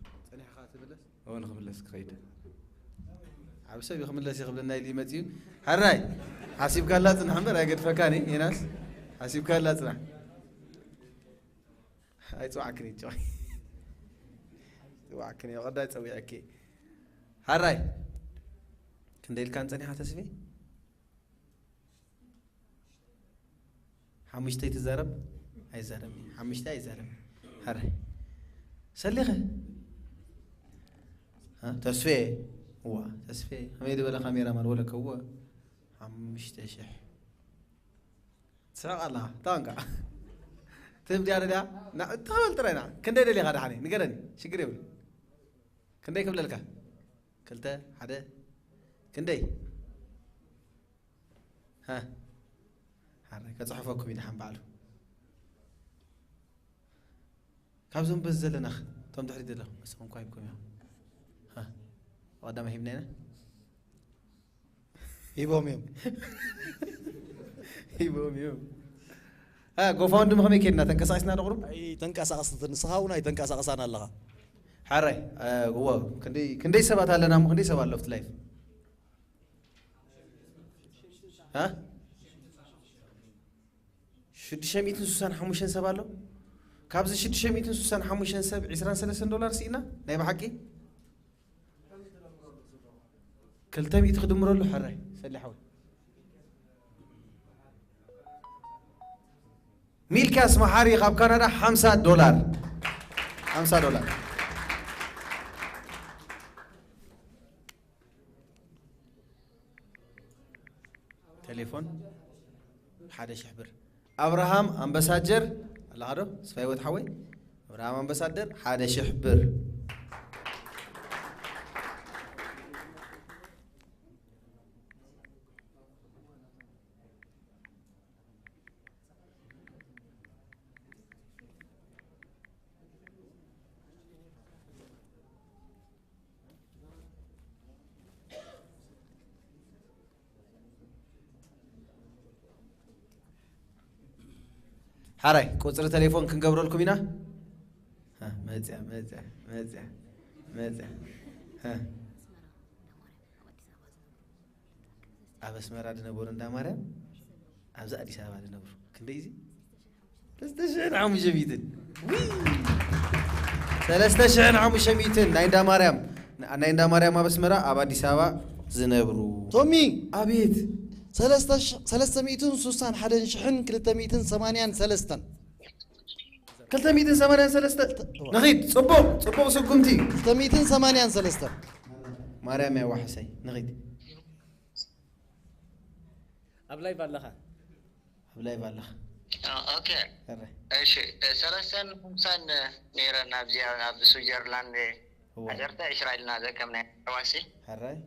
እዎ፣ ንክምለስ ክኸይድ። ዓቢ ሰብ እዩ ክምለስ እዩ ክብለና ኢሉ ይመጽእ እዩ። ሕራይ፣ ሓሲብካላ ጽናሕ እምበር ኣይገድፈካን እየ፣ ዮናስ። ሓሲብካላ ጽናሕ። ኣይጽዋዕክን እዩ፣ ጨዋይ። ጽዋዕክን እዩ፣ ቀዳይ ጸዊዐኪ። ሕራይ፣ ክንደይ ኢልካን ጸኒሓ ተስፌ? ሓሙሽተ ትዛረብ? ኣይዛረብን። ሓሙሽተ ኣይዛረብን። ሕራይ። ሰሊኸ? እ፣ ተስፌ? እዋ፣ ተስፌ። ከመይ ዝበለ ካሜራማን ወለከ? እወ። ሓሙሽተ ሽሕ። ትስሕቕ ኣለኻ። እታ እንካ። ትህብ ድያ ደልያ? ና፣ እትኸበል ጥራይ ና። ክንደይ ደሊኻ ደሓነይ? ንገረኒ። ሽግር የብሉ። ክንደይ ክብለልካ? ክልተ፣ ሓደ፣ ክንደይ? ሃ? ሓራይ፣ ከጽሕፈኩም እዩ ደሓን ባዕሉ። ካብዞም በዚ ዘለና፣ እቶም ድሕሪት ዘለኹም፣ ንስኹም እኳ ሂብኩም እዮም። ሃ? ቀዳማይ ሂብና ኢና? ሂቦም እዮም። ሂቦም እዮም። ሃ፣ ጎፋውንድሚ ከመይ ከይድና? ተንቀሳቒስና ዶ ቁሩብ? ኣይተንቀሳቐስትን፣ ንስኻ እውን ኣይተንቀሳቐሳን ኣለኻ። ሓራይ፣ እ፣ እዎ፣ ክንደይ፣ ክንደይ ሰባት ኣለና እሞ፣ ክንደይ ሰብ ኣሎ ኣብቲ ላይፍ? ሃ? ሽዱሽተ ሚእትን ስሳን ሓሙሽተን ሰብ ኣሎ። ካብዚ ሽዱሽተ ሚእትን ስሳን ሓሙሽተን ሰብ ዕስራን ሰለስተን ዶላር ስኢና ናይ ብሓቂ ክልተ ሚእቲ ክድምረሉ። ሕራይ ሰሊ ሓወይ። ሚልክያስ መሓሪ ካብ ካናዳ ሓምሳ ዶላር። ሓምሳ ዶላር። ቴሌፎን ሓደ ሽሕ ብር። ኣብርሃም ኣምባሳጀር ኣለኻ ዶ? ስፋይወት ሓወይ ኣብርሃም ኣምባሳደር ሓደ ሽሕ ብር። ሓራይ ቁፅሪ ቴሌፎን ክንገብረልኩም ኢና። እ፣ መፅያ መፅያ መፅያ መፅያ። እ። ኣብ ኣስመራ ዝነበሩ እንዳ ማርያም ኣብዚ ኣዲስ ኣበባ ዝነብሩ ክንደይ እዚ? ሰለስተ ሽሕን ሓሙሽተ ሚእትን። ዊ! ሰለስተ ሽሕን ሓሙሽተ ሚእትን ናይ እንዳ ማርያም፣ ናይ እንዳ ማርያም ኣብ ኣስመራ፣ ኣብ ኣዲስ ኣበባ ዝነብሩ። ቶሚ! ኣቤት! ሰለስተ ሽ-፣ ሰለስተ ሚእትን ስሳን ሓደን ሽሕን ክልተ ሚእትን ሰማንያን ሰለስተን። ክልተ ሚእትን ሰማንያን ሰለስተን። እዋ። ንኺድ፣ ጽቡቕ፣ ጽቡቕ ስጉምቲ። ክልተ ሚእትን ሰማንያን ሰለስተን። ማርያም ያዋሕሰይ፣ ንኺድ። ኣብ ላይቭ ኣለኻ? ኣብ ላይቭ ኣለኻ? ኦ፣ ኦኬ። ሕራይ። እሺ፣ እ፣ ሰለስተን ሓምሳን፣ እ፣ ነይረን ኣብዚኣ፣ ኣብ ስዊዘርላንድ፣ እዋ። ዓሰርተ ዕስራ ኢልና ዘከምና ኣዋሲ። ሕራይ።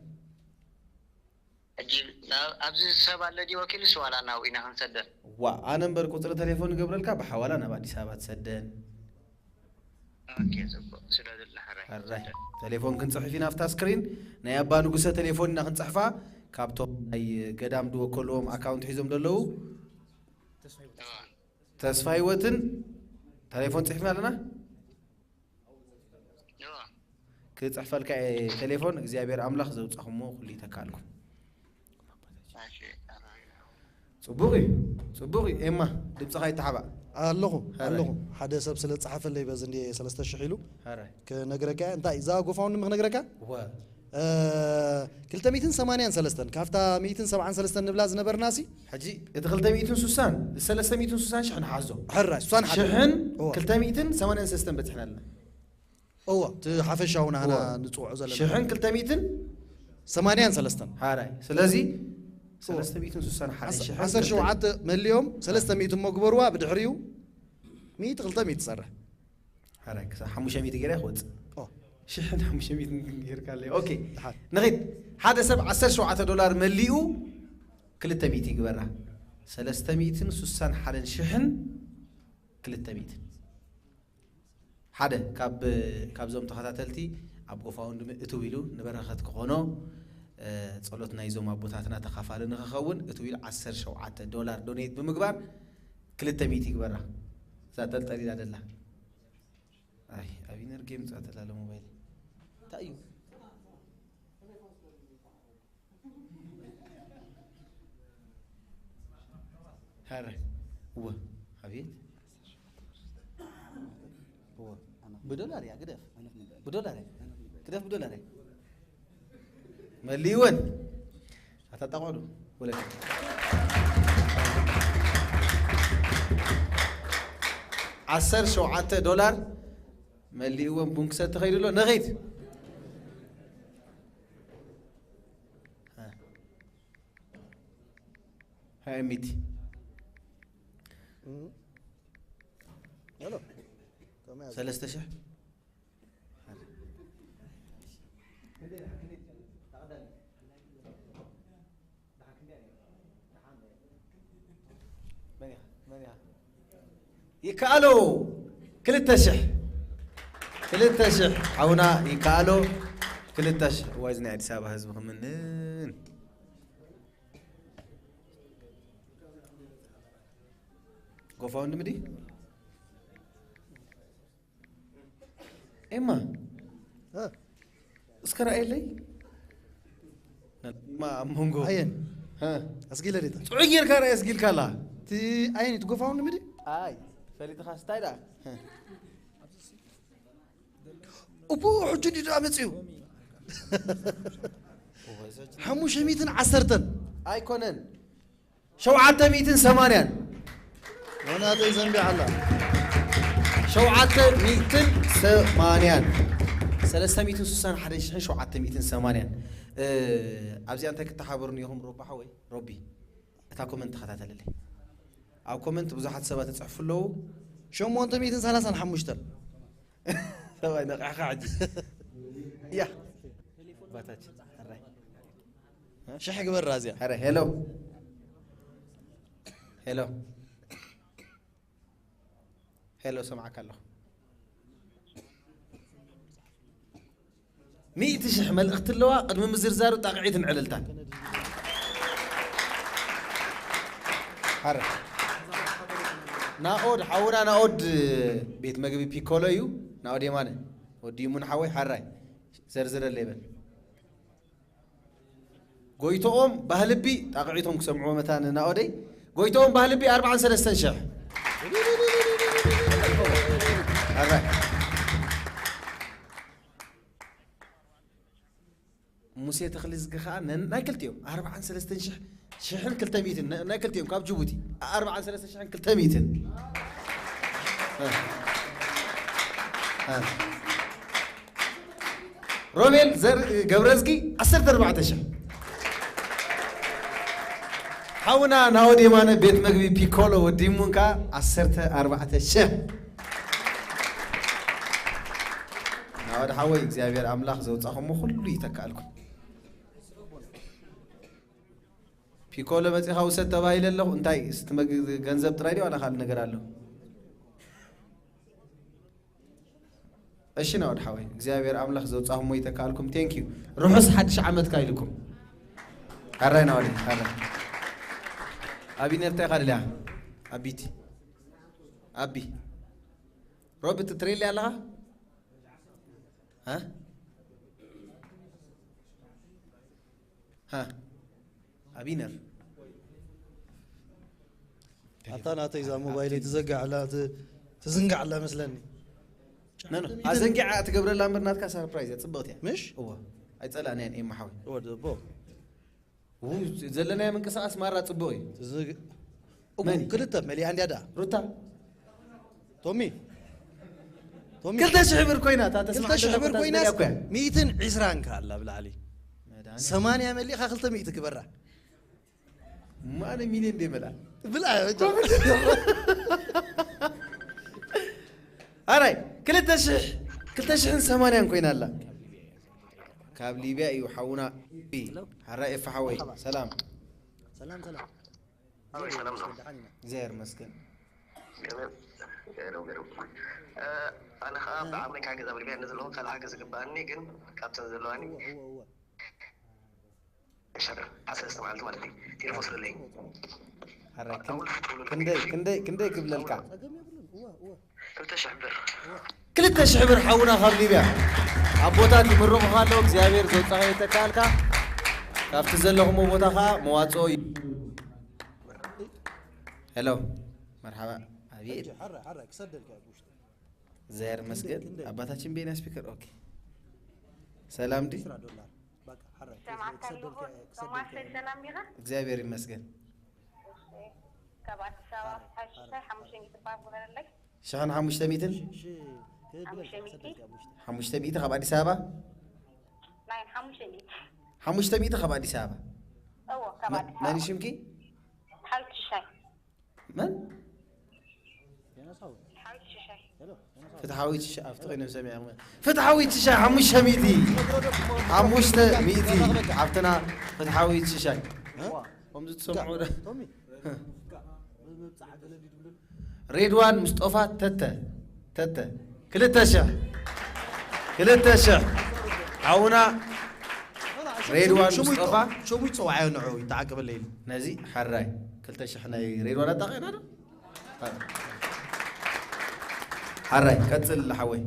ሕጂ፣ ናብ፣ ኣብዚ ሰብ ኣሎ ድዩ ወኪልስ ዋላ ናብኡ ኢና ክንሰደን? ዋ፣ ኣነ እምበር ቁጽሪ ቴሌፎን እገብረልካ፣ ብሓዋላ ናብ ኣዲስ ኣበባ ትሰደን። ኦኬ፣ ጽቡቅ። ስደዱልና፣ ሕራይ። ሕራይ። ቴሌፎን ክንጽሕፍ ኢና፣ ኣብታ ስክሪን ናይ ኣባ ንጉሰ ቴሌፎን ኢና ክንጽሕፋ። ካብቶም ናይ ገዳም ዝወከልዎም ኣካውንት ሒዞም ዘለዉ እዋ። ተስፋ ህይወትን ቴሌፎን ጽሒፍና ኣለና። እዋ። ክጽሕፈልካ እየ ቴሌፎን። እግዚኣብሔር ኣምላኽ ዘውጻኹሞ ኩሉ ይተካልኩም። እሺ፣ ሕራይ። ጽቡቕ እዩ፣ ጽቡቕ እዩ። ኤማ፣ ድምጽኻ ይተሓባእ። ኣለኹ፣ ሕራይ። ኣለኹ። ሓደ ሰብ ስለ ዝጸሓፈለይ በዚ እንድየ ሰለስተ ሽሕ ኢሉ። ሕራይ። ክነግረካ እየ። እንታይ፣ እዛ ጎፋውንድሚ ክነግረካ? እወ። እ፣ ክልተ ሚእትን ሰማንያን ሰለስተን፣ ካብታ ሚእትን ሰብዓን ሰለስተን ንብላ ዝነበርናሲ? ሕጂ፣ እቲ ክልተ ሚእትን ስሳን፣ ሰለስተ ሚእትን ስሳን ሽሕ ንሓዞ። ሕራይ፣ እሷን ሓደ። ሽሕን እወ። ክልተ ሚእትን ሰማንያን ሰለስተን በጺሕና ኣለና። እወ፣ እቲ ሓፈሻዊ ናህና እወ። ንጽውዖ ዘለና። ሽሕን ክልተ ሚእትን ሰማንያን ሰለስተን። ሓራይ። ስለዚ፣ እወ። ሰለስተ ሚእትን ስሳን ሓደ ዓስ-፣ ሽሕን ዓሰርተ ሸውዓተ ክልተ መሊኦም፣ ሰለስተ ሚእቲ እሞ ግበርዋ፣ ብድሕሪኡ ሚእቲ ክልተ ሚእቲ ትሰርሕ። ሓራይ፣ ክሳብ ሓሙሽተ ሚእቲ ገይረ ክወጽእ። ኦ። ሽሕን ሓሙሽተ ሚእትን ጌርካ ኣለይ። ኦኬ። ደሓን። ንኺድ። ሓደ ሰብ ዓሰርተ ሸውዓተ ዶላር መሊኡ ክልተ ሚእቲ ይግበራ። ሰለስተ ሚእትን ስሳን ሓደን ሽሕን ክልተ ሚእትን። ሓደ ካብ፣ ካብዞም ተኸታተልቲ ኣብ ጎፋውንድሚ እትው ኢሉ ንበረኸት ክኾኖ፣ እ፣ ጸሎት ናይዞም ኣቦታትና ተኻፋሊ ንኽኸውን እትው ኢሉ ዓሰርተ ሸውዓተ ዶላር ዶኔት ብምግባር ክልተ ሚእቲ ይግበራ። እዛ ጠልጠል ኢላ ደላ። ኣይ፣ ኣብ ኢነር ጌም ጻ ተላለ ሞባይል። እንታይ እዩ? ሀረ። እወ። ኣቤት። እወ። ብዶላር እያ፣ ግደፍ። ብዶላር እያ። ግደፍ ብዶላር እያ። መሊእወን። ኣታ ጣቕዑ ዶ? ወለድ። ዓሰርተ ሸውዓተ ዶላር መሊእወን ቡን ክሰቲ ኸይዱ ኣሎ። ንኺድ። ሃያ ሚእቲ። እም። ሄሎ። ከመይ ኣለ? ሰለስተ ሽሕ። መን ኢኻ? መን ኢኻ? ይከኣሎ ክልተ ሽሕ። ክልተ ሽሕ። ሓውና ይከኣሎ ክልተ ሽሕ። እዋይ፣ እዚ ናይ ኣዲስ ኣበባ ህዝቢ ክምንን። ጎፋውንድሚ ድዩ? ኤማ፣ እ? እስከ ረኣየለይ። ኤማ ኣብ መንጎ። ኣየን? እ? ኣስጊለ ዲታ? ጥዑይ ጌርካ ረኣየ ኣስጊልካ ኣላ። እቲ ኣየን እቲ ጎፋውንድሚ ድዩ? ኣይ። ፈሊጥኻ ስታይ ደኣ? እቡ ሕጂ ድዩ ደኣ መጺኡ? ሓሙሽተ ሚእትን ዓሰርተን። ኣይኮነን። ሸውዓተ ሚእትን ሰማንያን። ወናተይ ዘንቢዓ ኣላ። ሸውዓተ ሚእትን ሰማንያን። ሰለስተ ሚእትን ስሳን ሓደን ሽሕን ሸውዓተ ሚእትን ሰማንያን። እ፣ ኣብዚኣ እንታይ ክትሓበሩኒ ኢኹም? ሮቢ ሓወይ፣ ሮቢ፣ እታ ኮመንት ተኸታተለለይ። ኣብ ኮመንት ብዙሓት ሰባት ይጽሕፉ ኣለዉ። ሸሞንተ ሚእትን ሰላሳን ሓሙሽተን። ሰብኣይ ነቒሕኻ ሕጂ። ያ። ባታች፣ ሕራይ። ሽሕ ግበራ እዚኣ። ሕረ፣ ሄሎ። ሄሎ። ሄሎ፣ ሰምዓካ ኣለኹ። ሚእቲ ሽሕ መልእኽቲ ኣለዋ፣ ቅድሚ ምዝርዛሩ ጣቕዒትን ዕልልታን። ሓረ። ናኦድ፣ ሓውና ናኦድ ቤት መግቢ ፒኮሎ እዩ። ናኦድ የማነ፣ ወዲ ይሙን ሓወይ፣ ሓራይ። ዘርዝረለይ በል። ጎይቶኦም ባህልቢ፣ ጣቕዒቶም ክሰምዕዎ መታን ናኦደይ። ጎይቶኦም ባህልቢ ኣርባዓን ሰለስተን ሽሕ። ኣርባዕ። ሙሴ ተኽልዝጊ ኸኣ ነ-፣ ናይ ክልቲኦም ኣርባዓን ሰለስተን ሽሕ፣ ሽሕን ክልተ ሚእትን፣ ነ-፣ ናይ ክልቲኦም ካብ ጅቡቲ ኣርባዓን ሰለስተን ሽሕን ክልተ ሚእትን። እ። እ። ሮቤል ዘር-፣ ገብረዝጊ ዓሰርተ ኣርባዕተ ሽሕ። ሓውና ናኦድ የማነ ቤት መግቢ ፒኮሎ ወዲሙን ከኣ ዓሰርተ ኣርባዕተ ሽሕ። ናኦድ ሓወይ፣ እግዚኣብሔር ኣምላኽ ዘውጻኹሞ ኩሉ ይተካእልኩም። ፒኮሎ መጺኻ ውሰድ ተባሂለ ኣለኹ። እንታይ፣ እስቲ መግ-፣ ገንዘብ ጥራይ ድዩ ዋላ ካልእ ነገር ኣሎ? እሺ ናኦድ ሓወይ፣ እግዚኣብሔር ኣምላኽ ዘውጻኹሞ ይተካእልኩም። ቴንክ ዩ። ርሑስ ሓድሽ ዓመት ካይልኩም። ኣራይ ናኦድ፣ ኣራይ። ኣቢ ነርታይ ኻድልያ? ኣቢቲ። ኣቢ። ሮቢ ትትሬሊ ኣለኻ? ሃ? ሃ? ኣቢነር። ኣታ ናተይ እዛ ሞባይለይ ትዘጋዕ ኣላ፣ ት-፣ ትዝንጋዕ ኣላ መስለኒ። ኖ፣ ኖ። ኣዘንጊዓ ትገብረላ እምበር ናትካ ሰርፕራይዝ እያ፣ ጽብቕቲ እያ። ምሽ? እወ። ኣይጸላእናያን ኤማ ሓወይ። እወ፣ ደቦ። ው-፣ ዘለናዮ ምንቅስቓስ ማራ ጽቡቕ እዩ። ትዝግ-፣ እቡ መን? ክልተ መሊኣ እንድያ ደኣ። ሩታ። ቶሚ። ቶሚ። ክልተ ሽሕ ብር ኮይና፣ እታ ተስማዕ ክልተ ሽሕ ብር ዘለካ ኮይና፣ ተስማዕ እኮ እያ። ሚእትን ዕስራን ከ ኣላ ብላዕሊ። መድሃኒ። ሰማንያ መሊእኻ ክልተ ሚእቲ ግበራ። ማነ ሚልዮን እንደ ይበላ። ብላ። ኣራይ፣ ክልተ ሽሕ፣ ክልተ ሽሕን ሰማንያን ኮይና ኣላ። ካብ ሊብያ እዩ ሓውና። ሓራይ ኤፋ ሓወይ፣ ሰላም። ሰላም፣ ሰላም። ኣበይ ሰላም ነው? ደሓን ኢና። እግዚኣብሔር ይመስገን። ገለ-፣ ገለ-፣ ገለ-፣ እ፣ ኣነ ኸዓ ብዓቕመይ ክሓግዝ ኣብ ሊብያ እንደ ዘለኹ ካልእ ሓገዝ ዝግበኣኒ ግን ካብተን ዘለዋኒ እወ፣ እወ፣ እወ። ሸር ዓሰርተ መዓልቲ ማለት እዩ። ቴሌፎን ስለለይ። ሓራይ፣ ክን-፣ ክንደይ፣ ክንደይ፣ ክንደይ ክብለልካ? ጸገም የብሉን። እወ፣ እወ። ክልተ ሽሕ ብር። ክልተ ሽሕ ብር ሓውና ካብ ሊብያ። ኣቦታት ይምርቑኻ ኣለዉ፣ እግዚኣብሔር ዘውጻኻ የተካልካ። ካብቲ ዘለኹሞ ቦታ ኸዓ መዋጽኦ እዩ። ሄሎ፣ መርሓባ። ኣቤት። ሕጂ ሓራይ፣ ሓራይ፣ ክሰደልካ እዩ ብውሽጢ። እግዚኣብሔር ይመስገን። ክንደይ፣ ክንደይ? ኣባታችን ቤና ስፒከር፣ ኦኬ። ሰላም ዲ? ዕስራ ዶላር። በቃ፣ ሓራይ፣ ሰማዕካ ክሰደልካ ኣለኹ። እዩ፣ ክሰደልካ ቶማስ፣ እዩ። ሰላም ዲኻ? እግዚኣብሔር ይመስገን። እሺ። ካብ ኣዲስ ኣበባ ሓራይ፣ ሓሙሽተ ሓራይ። ሓሙሽተ ሚእቲ ባብ ግበረለይ። ሽሕን ሓሙሽተ ሚእትን? ሽ-፣ ሽ-፣ ክብለካ ሓሙሽተ ሚእቲ? ክሰደልካ ብውሽጢ። ሓሙሽተ ሚእቲ ካብ ኣዲስ ኣበባ? ናይ ሓሙሽተ ሚእቲ። ሓሙሽተ ሚእቲ ካብ ኣዲስ ኣበባ? እዎ፣ ካብ መ-፣ ኣዲስ መን ኣበባ። ሽምኪ? ሓዊት ሽሻይ። መን? ዮናስ ሓወይ። ሓዊት ሽሻይ። ሄሎ፣ ዮናስ ሓወይ። ፍትሓዊት ሽሻይ፣ ኣብቲ ኮይኖም ሰሚዖም። ፍትሓዊት ሽሻይ፣ ሓሙሽተ ሚእቲ። ሓሙሽተ ሚእቲ። ሓብትና ፍትሓዊት ሽሻይ። እ? ከምዚ ትሰምዑ ዶ? ቶሚ። ሬድዋን ምስጦፋ ተተ፣ ተተ። ክልተ ሽሕ። ክልተ ሽሕ። ሓውና ሬድዋን ሽሙ ይጸ-፣ ምስጦፋ። ሽሙ ይጸዋዓዮ ንዑ ይተዓቀበለይ ኢሉ። ነዚ ሓራይ ክልተ ሽሕ ናይ ሬድዋን ኣጣቒዕና ዶ? ሓራይ፣ ቀጽል ሓወይ።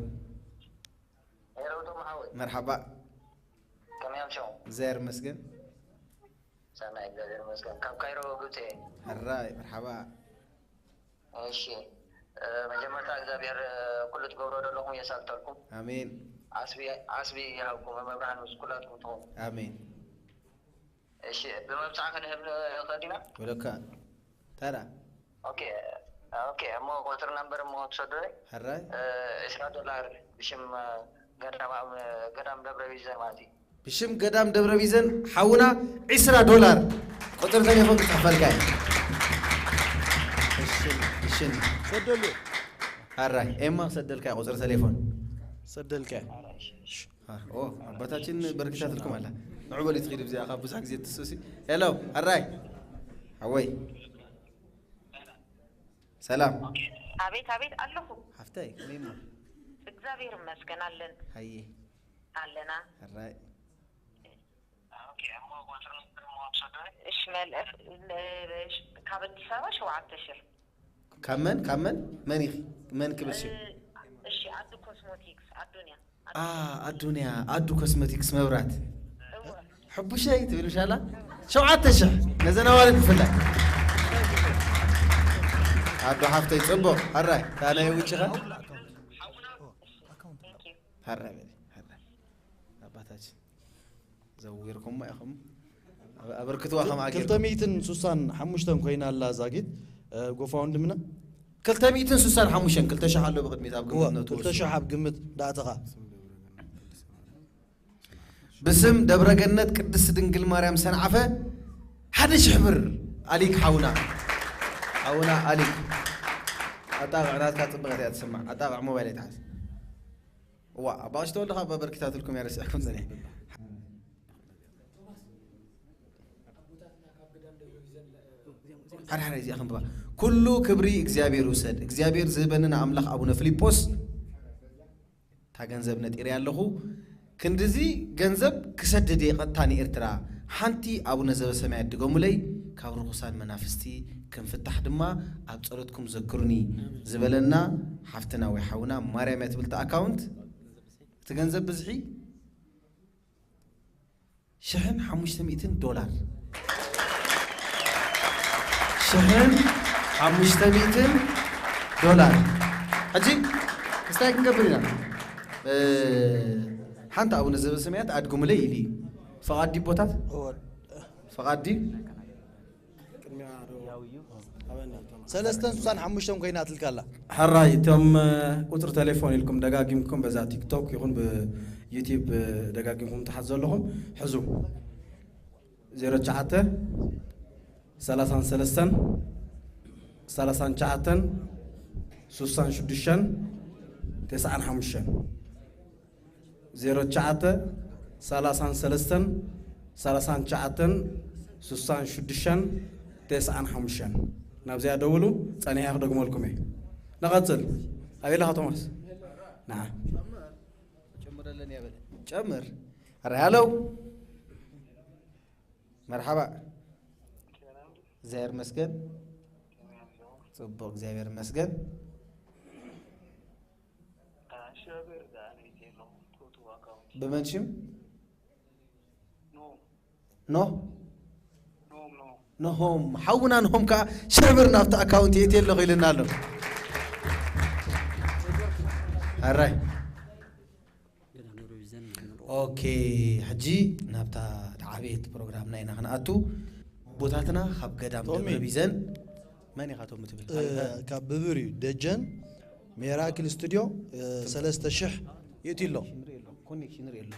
ሄሎ፣ ቶም ሓወይ። መርሓባ። ከመይ ኣምሸው? እግዚኣብሔር ይመስገን። ሰናይ፣ እግዚኣብሔር ይመስገን። ካብ ካይሮ ግብጺ እየ። ሕራይ፣ መርሓባ። እሺ፣ መጀመርታ እግዚኣብሔር ኩሉ ትገብሮ ዘለኹም የሳልጠልኩም። ኣሜን። ዓስቢ ዓስቢ ይሃብኩም፣ መብርሃን ምስ ኩላትኩም ትኹን። ኣሜን። እሺ፣ ብመብፅዓ ክንህብ ንኽእል ኢና? ወለካ። ታራ። ኦኬ። ኦኬ፣ እሞ ቁፅሪ ነምበር እሞ ትሰዱለይ? ሕራይ። ዒስራ ዶላር ብሽም ገዳም ኣብ ገዳም ደብረ ቢዘን ማለት እዩ። ብሽም ገዳም ደብረ ቢዘን ሓውና ዒስራ ዶላር ቁፅሪ ተሌፎን ክፅሕፈልካ እዩ። እሺ፣ እሺ። ሰደሉ። ኣራይ ኤማ ክሰደልካ ቁፅሪ ተሌፎን። ሰደልካ። ኦ፣ ኣባታችን በረከታት ልኩም ኣላ። ንዑ በሉ ትኺድ ብዚኣ ካብ ብዙሕ ግዜ ትስሲ። ሄሎ፣ ኣራይ ሓወይ፣ ሰላም። ኣቤት ኣቤት ኣለኹ። ሓፍተይ ከመይ እሞ? እግዚኣብሔር ይመስገን ኣለን። ሃየ። ኣለና። ሕራይ። እሺ፣ መልእኽ ካብ ኣዲስ ኣበባ ሸውዓተ ሽሕ። ካብ መን ካብ መን? መን ኢኺ? መን ክብል ሽም? እሺ፣ ኣዱ ኮስሞቲክስ ኣዱንያ። ኣ ኣዱንያ ኣዱ ኮስሞቲክስ መብራት። እወ። ሕቡሸይ ትብል ምሻላ? ሸውዓተ ሽሕ ነዘን ኣዋልድ ብፍላይ። ኣዱ ሓፍተይ ጽቡቕ። ሕራይ ታናይ ውጭኻ? Thank you። ሕራይ በሊ፣ ሕራይ። ኣባታችን ዘዊርኩሞ ኢኹም። ኣበርክትዋ ከም ኣገር። ክልተ ሚእትን ስሳን ሓሙሽተን ኮይና ኣላ ዛጊት፣ እ፣ ጎፋውንድምና። ክልተ ሚእትን ስሳን ሓሙሽተን፣ ክልተ ሽሕ ኣሎ ብቕድሚት ኣብ ግምት እወ፣ ነቱ ክልተ ሽሕ ኣብ ግምት ዳእተኻ። ብስም ደብረገነት ቅድስት ድንግል ማርያም ሰንዓፈ ሓደ ሽሕ ብር ኣሊክ ሓውና። ሓውና ኣሊክ። ኣጣቕዕ ናትካ ጽብቐት እያ ትስማዕ። ኣጣቕዕ ሞባይል ኣይትሓዝ። እዋ፣ ኣባ ቀሺ ተወልደ ካብ ኣበርክታትልኩም እያ ረሲዕኩም ጸኒሐ። ሓደ ሓደ እዚኣ ከንብባ። ኩሉ ክብሪ እግዚኣብሔር ውሰድ። እግዚኣብሔር ዝህበኒ ንኣምላኽ ኣቡነ ፊልጶስ እታ ገንዘብ ነጢረ ኣለኹ። ክንድዚ ገንዘብ ክሰድድ እየ ቀጥታ ንኤርትራ። ሓንቲ ኣቡነ ዘበሰማያት ድገሙለይ፣ ካብ ርኹሳን መናፍስቲ ክንፍታሕ ድማ ኣብ ጸሎትኩም ዘክሩኒ ዝበለና ሓፍትና ወይ ሓውና ማርያም እያ ትብል እታ ኣካውንት። እቲ ገንዘብ ብዝሒ ሽሕን ሓሙሽተ ሚእትን ዶላር። ሽሕን ሓሙሽተ ሚእትን ዶላር። ሕጂ ክስታይ ክንገብር ኢና። እ፣ ሓንቲ ኣቡነ ዘበሰማያት ኣድግሙለይ ኢሉ እዩ። ፈቓድ ድዩ ኣቦታት? እወ። ፈቓድ ድዩ? ቅድሚያ ዶ? ኣበና። ሰለስተን ስሳን ሓሙሽተን ኮይና ኣትልካ ኣላ። ሕራይ፣ እቶም፣ እ፣ ቁፅሪ ቴሌፎን ኢልኩም ደጋጊምኩም በዛ ቲክቶክ ይኹን ብዩቲዩብ፣ እ፣ ደጋጊምኩም ትሓዝ ዘለኹም ሕዙ። ዜሮ ትሽዓተ፣ ሰላሳን ሰለስተን፣ ሰላሳን ትሽዓተን፣ ስሳን ሽዱሽተን፣ ተስዓን ሓሙሽተን። ዜሮ ትሽዓተ፣ ሰላሳን ሰለስተን፣ ሰላሳን ትሽዓተን፣ ስሳን ሽዱሽተን፣ ተስዓን ሓሙሽተን። ናብዚኣ ደውሉ፣ ጸኒሐ ክደግመልኩም እየ። ንቐጽል። ኣበይ ኣለኻ ቶማስ? ንዓ። ጨምረለን እያ በለ። ጨምር። ኣረ ሃሎ። መርሓባ። እግዚኣብሔር ይመስገን። ጽቡቕ፣ እግዚኣብሔር ይመስገን። ብመን ሽም? ኖ። ኖሆም፣ ሓውና ኖሆም ከኣ ሽሕ ብር ናብቲ ኣካውንት የእትየ ኣለኹ ኢልና ኣሎ። ኣራይ። ኦኬ፣ ሕጂ ናብታ ዝዓበየት ፕሮግራምና ኢና ክንኣቱ። ኣቦታትና ካብ ገዳም ቶሚ። ደብረ ቢዘን መን ኢኻ ቶም ትብል? እ፣ ካብ ብብር እዩ። ደጀን ሜራክል ስቱዲዮ፣ እ፣ ሰለስተ ሽሕ የእትዩ ኣሎ። ኮኔክሽን ርኢ ኣሎ።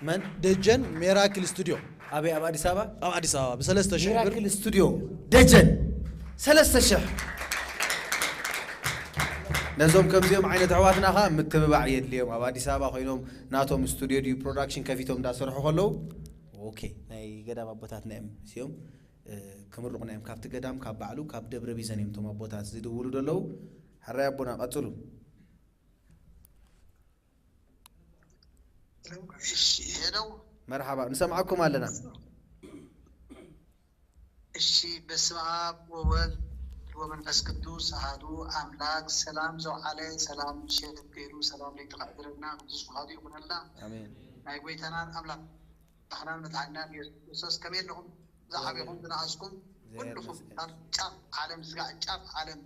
መን? ደጀን ሜራክል ስቱዲዮ። ኣበይ? ኣብ ኣዲስ ኣበባ? ኣብ ኣዲስ ኣበባ ብሰለስተ ሽሕ ብር። ሚራክል ስቱዲዮ ደጀን ሰለስተ ሽሕ። ነዞም ከምዚኦም ዓይነት ኣሕዋትና ኸዓ ምትብባዕ የድልዮም። ኣብ ኣዲስ ኣበባ ኮይኖም ናቶም ስቱዲዮ ድዩ ፕሮዳክሽን ከፊቶም እንዳሰርሑ ከለዉ፣ ኦኬ፣ ናይ ገዳም ኣቦታትና እዮም እዚኦም፣ እ፣ ክምርቑና እዮም። ካብቲ ገዳም፣ ካብ ባዕሉ፣ ካብ ደብረ ቢዘን እዮም እቶም ኣቦታት ዝድውሉ ዘለዉ። ሕራይ ኣቦና፣ ቀጽሉ። እሺ፣ ሄሎ። መርሓባ፣ ንሰምዓኩም ኣለና። እሺ፣ በስመ ኣብ ወወልድ ወመንፈስ ቅዱስ ኣሃዱ ኣምላክ። ሰላም ዘውዓለ፣ ሰላም ምሸት ገይሩ፣ ሰላም ለይቲ ከሕድረና ቅዱስ ፍቓዱ ይኹነልና። ኣሜን። ናይ ጎይታናን ኣምላኽናን መድሓኒናን ኢየሱስ ክርስቶስ ከመይ ኣለኹም? ዝዓበኹም ዝነኣስኩም፣ እግዚኣብሔር ኩልኹም ይመስገን። ካብ ጫፍ ዓለም ስጋዕ ጫፍ ዓለም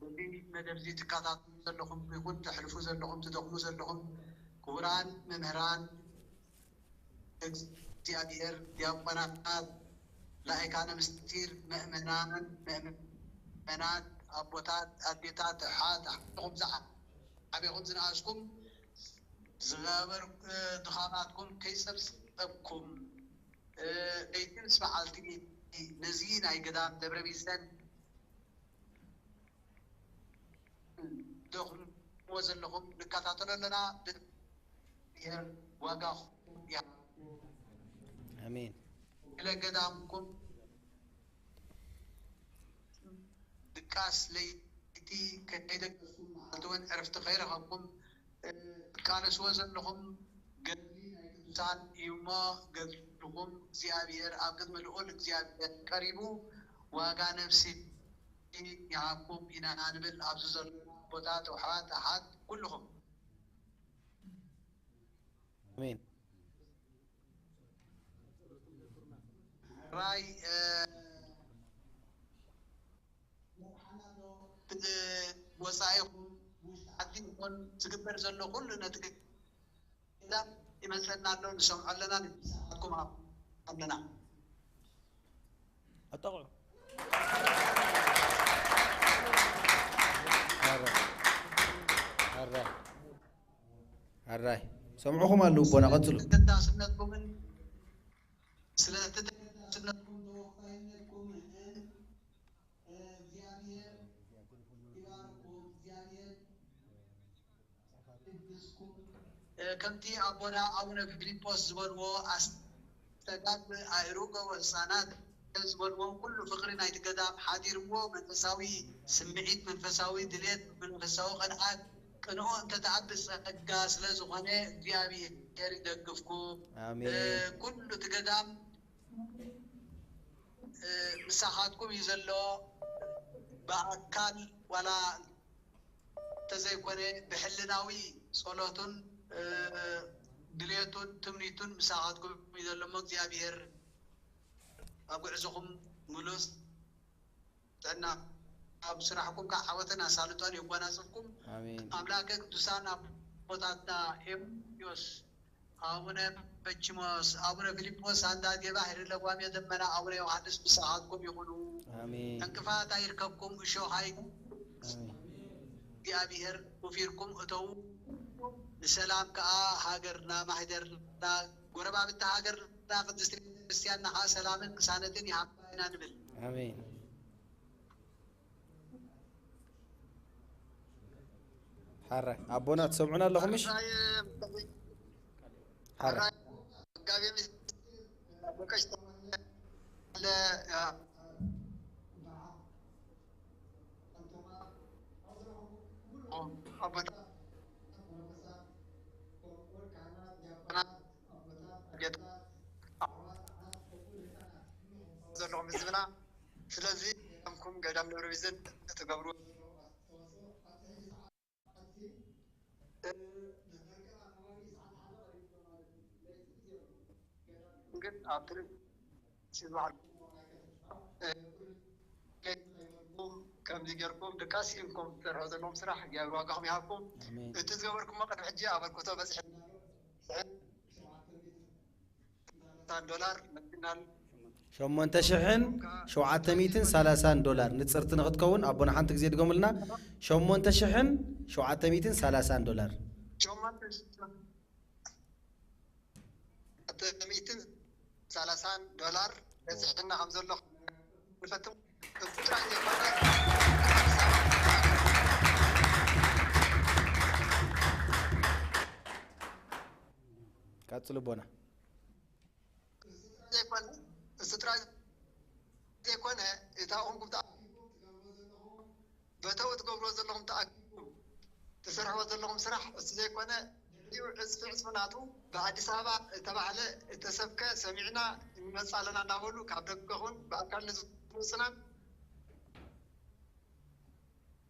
እዚ መደብ እዚ ትከታተሉ ዘለኹም ይኹን ተሕልፉ ዘለኹም፣ ትደኽሙ ዘለኹም ክቡራን መምህራን፣ እግዚኣብሔር፣ ዲያቆናት፣ ላይካነ ምስጢር፣ ምእመናን፣ ምእመናት፣ ኣቦታት፣ ኣዴታት፣ ኣሓት፣ ኣሕዋትኩም ዝዓበኹም ዝነኣስኩም፣ ዝገበር-፣ እ፣ ድኻማትኩም ከይጸብጸብኩም፣ እ፣ ለይቲ ምስ መዓልቲ ነዚ ናይ ገዳም ደብረ ቢዘን ደኹምዎ ዘለኹም ንከታተሎ ኣለና። ብእግዚኣብሔር ዋጋኹም ይሃብኩም። ኣሜን። ስለ ገዳምኩም ድቃስ ለይቲ ከይደቀስኩም፣ መዓልቲ እውን ዕረፍቲ ከይረኸብኩም፣ እ፣ ትቃለስዎ ዘለኹም ገድሊ ናይ ቅዱሳን እዩ እሞ፣ ገድልኹም እግዚኣብሔር ኣብ ቅድሚ ልዑል እግዚኣብሔር ቀሪቡ ዋጋ ነፍሲ ይሃብኩም ኢና ንብል። ኣብዚ ዘለኹም ኣቦታት፣ ኣሕዋት፣ ኣሓት ኩልኹም። ኣሜን። ራይ፣ እ፣ ወፃኢ ይኹን ውሽጢ ዓዲ ይኹን ዝግበር ዘሎ ኩሉ ነቲ ገዳም ይመፀና ኣሎ፣ ንሰምዖ ኣለና፣ ንሰማዕኩም ኣለና። ኣጣቕዑ። ኣራይ። ኣራይ። ኣራይ። ሰምዑኹም ኣለዉ ኣቦና፣ ቀጽሉ። ተገዳስነትኩምን ስለ ተገዳስነትኩም ተወፋይነትኩምን እግዚኣብሔር ይባርኩም። እግዚኣብሔር ይግዝኩም። እ፣ ከምቲ ኣቦና ኣቡነ ፊልጶስ ዝበልዎ፣ ኣስተጋብ ኣእሩገ ወህፃናት ዝበልዎ ኩሉ ፍቕሪ ናይቲ ገዳም ሓዲርዎ መንፈሳዊ ስምዒት፣ መንፈሳዊ ድሌት፣ መንፈሳዊ ቅንዓት ቅንኡ እንተተኣቢ ጸጋ ስለ ዝኾነ እግዚኣብሔር ይደግፍኩም። ኣሜን። እ፣ ኩሉ እቲ ገዳም፣ እ፣ ምሳኻትኩም እዩ ዘሎ። ብኣካል ዋላ እንተዘይኮነ ብሕልናዊ ጸሎቱን፣ እ፣ ድሌቱን ትምኒቱን ምሳኻትኩም እዩ ዘሎ እሞ እግዚኣብሔር ኣብ ጉዕዞኹም ምሉእ ጥዕና፣ ኣብ ስራሕኩም ከዓ ዓወትን ኣሳልጦን የጓናጽፍኩም። ኣሜን። ኣምላከ ቅዱሳን ኣቦታትና ኤምዮስ፣ ኣቡነ በችሞስ፣ ኣቡነ ፊልጶስ፣ ኣንዳ ጌባ፣ ሄሪ ለጓም የደመና፣ ኣቡነ ዮሃንስ ምሳኻትኩም ይኹኑ። ኣሜን። ዕንቅፋት ኣይርከብኩም፣ እሾኽ ኣይ-፣ ኣሜን። እግዚኣብሔር ውፊርኩም እተዉ። ንሰላም ከዓ ሃገርና፣ ማህደርና፣ ጎረባብቲ ሃገርና ቅድስቲ ቤተክርስትያንና ከዓ ሰላምን ቅሳነትን ይሃብና ኢና ንብል። ኣሜን። ሓራይ ኣቦና ትሰምዑና ኣለኹም? እሺ ሓራይ። ዘለኹም ህዝብና። ስለዚ ከምኩም ገዳም ደብረ ቢዘን እትገብሩ ግን ኣብ ትርኢት ሲዝባዕኩም ከምዚ ጌርኩም ድቃስ ኢንኩም ትሰርሑ ዘለኹም ስራሕ እግዚኣብሔር ዋጋኹም ይሃብኩም። ኣሜን። እቲ ዝገበርኩሞ ቅድሚ ሕጂ ኣበርክቶ በፂሑ ዶላር መኪናል ሸሞንተ ሽሕን ሸውዓተ ሚእትን ሰላሳን ዶላር ንጽርቲ ንኽትከውን ኣቦና ሓንቲ ግዜ ድገሙልና። ሸሞንተ ሽሕን ሸውዓተ ሚእትን ሰላሳን ዶላር። ሸሞንተ ሽሕን ሸውዓተ ሚእትን ሰላሳን ዶላር በፂሕና ከም ዘሎ ንፈትም። ጥራይ ዘይኮነ ቀጽሉ ኣቦና። ዘይኮነ፣ እሱ ጥራይ ዘይኮነ፣ እታ ቁምቁም ተኣኪብኩም ትገብርዎ ዘለኹም፣ በተው ትገብርዎ ዘለኹም ተኣኪብኩም ትሰርሕዎ ዘለኹም ስራሕ፣ እሱ ዘይኮነ፣ ልዕሊኡ ዕጽፊ ዕጽፊ ናቱ ብኣዲስ ኣበባ እተባህለ እተሰብከ ሰሚዕና ንመጽእ ኣለና እናበሉ ካብ ደገ ኹን ብኣካል ንዝመጹና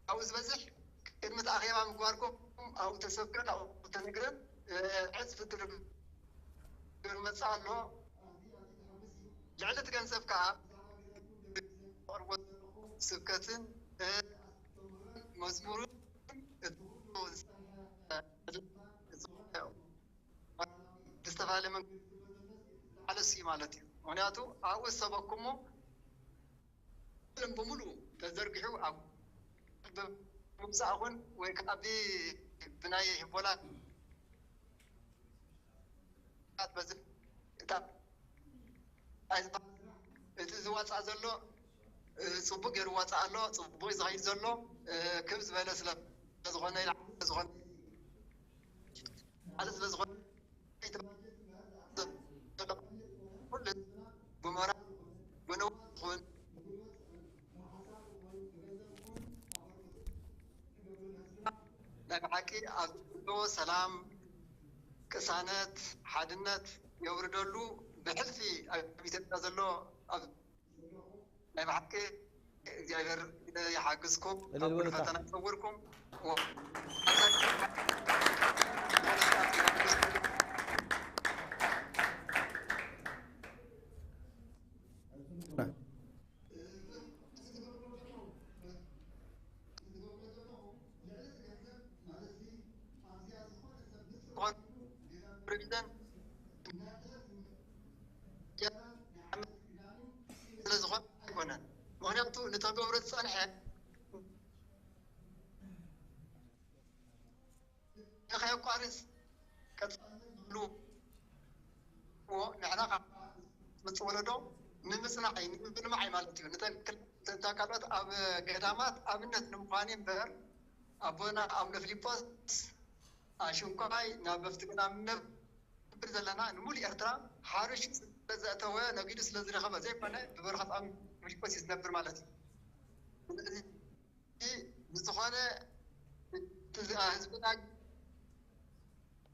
ኣብኡ ዝበዝሕ ቅድሚ እቲ ኣኼባ ምግባርኩም ኣብኡ ተሰብከ፣ ኣብኡ ተነግረን፣ እ፣ ዕጽፊ ትርግር መጽእ ኣሎ። ልዕሊ እቲ ገንዘብ ከኣ ቅርቦ ስብከትን፣ እ፣ መዝሙሩ እቲ ኩሉ ዝተባህለ መንገዲ ማለት እዩ። ምክንያቱ ኣብኡ ዝሰበኩሞ ብሙሉ ተዘርጊሑ ኣብ ምምፃእ ኹን ወይ ከዓ ብናይ ሂቦላ በዚ እቲ ዝዋፃእ ዘሎ ፅቡቅ ገይሩ ይዋፃእ ኣሎ። ፅቡቅ እዩ ዝኸይድ ዘሎ። ክብ ዝበለ ስለዝኾነ ዝኾነ ማለት ስለዝኾነ ኩሉ ብሞራል ብንዋት ይኹን ናይ ብሓቂ ኣብ ዘሎ ሰላም፣ ቅሳነት፣ ሓድነት የውርደሉ። ብሕልፊ ኣብ ኢትዮጵያ ዘሎ ኣብ ናይ ብሓቂ እግዚኣብሔር ይሓግዝኩም፣ ካብ ኩሉ ፈተና ይሰውርኩም። ስለዝኾነ ኣይኮነን። ምክንያቱ ንተገብሮ ዝፀንሐ ንኸየቋርፅ ቀፃሊ ዝብሉ ንሕና ካብ መፅእ ወለዶ ንምፅናዕ እዩ፣ ንምልማዕ እዩ ማለት እዩ። ንተክል ካልኦት ኣብ ገዳማት ኣብነት ንምዃን እምበር ኣቦና ኣቡነ ፊልጶስ ኣሽንኳይ ናብ በፍትግና ምነብ ንብል ዘለና ንሙሉእ ኤርትራ ሓሪሹ ስለዘእተወ ነጊዱ ስለዝረኸበ ዘይኮነ ብበረኸት ኣቡነ ፊልጶስ እዩ ዝነብር ማለት እዩ። ስለዚ ብዝኾነ ህዝብና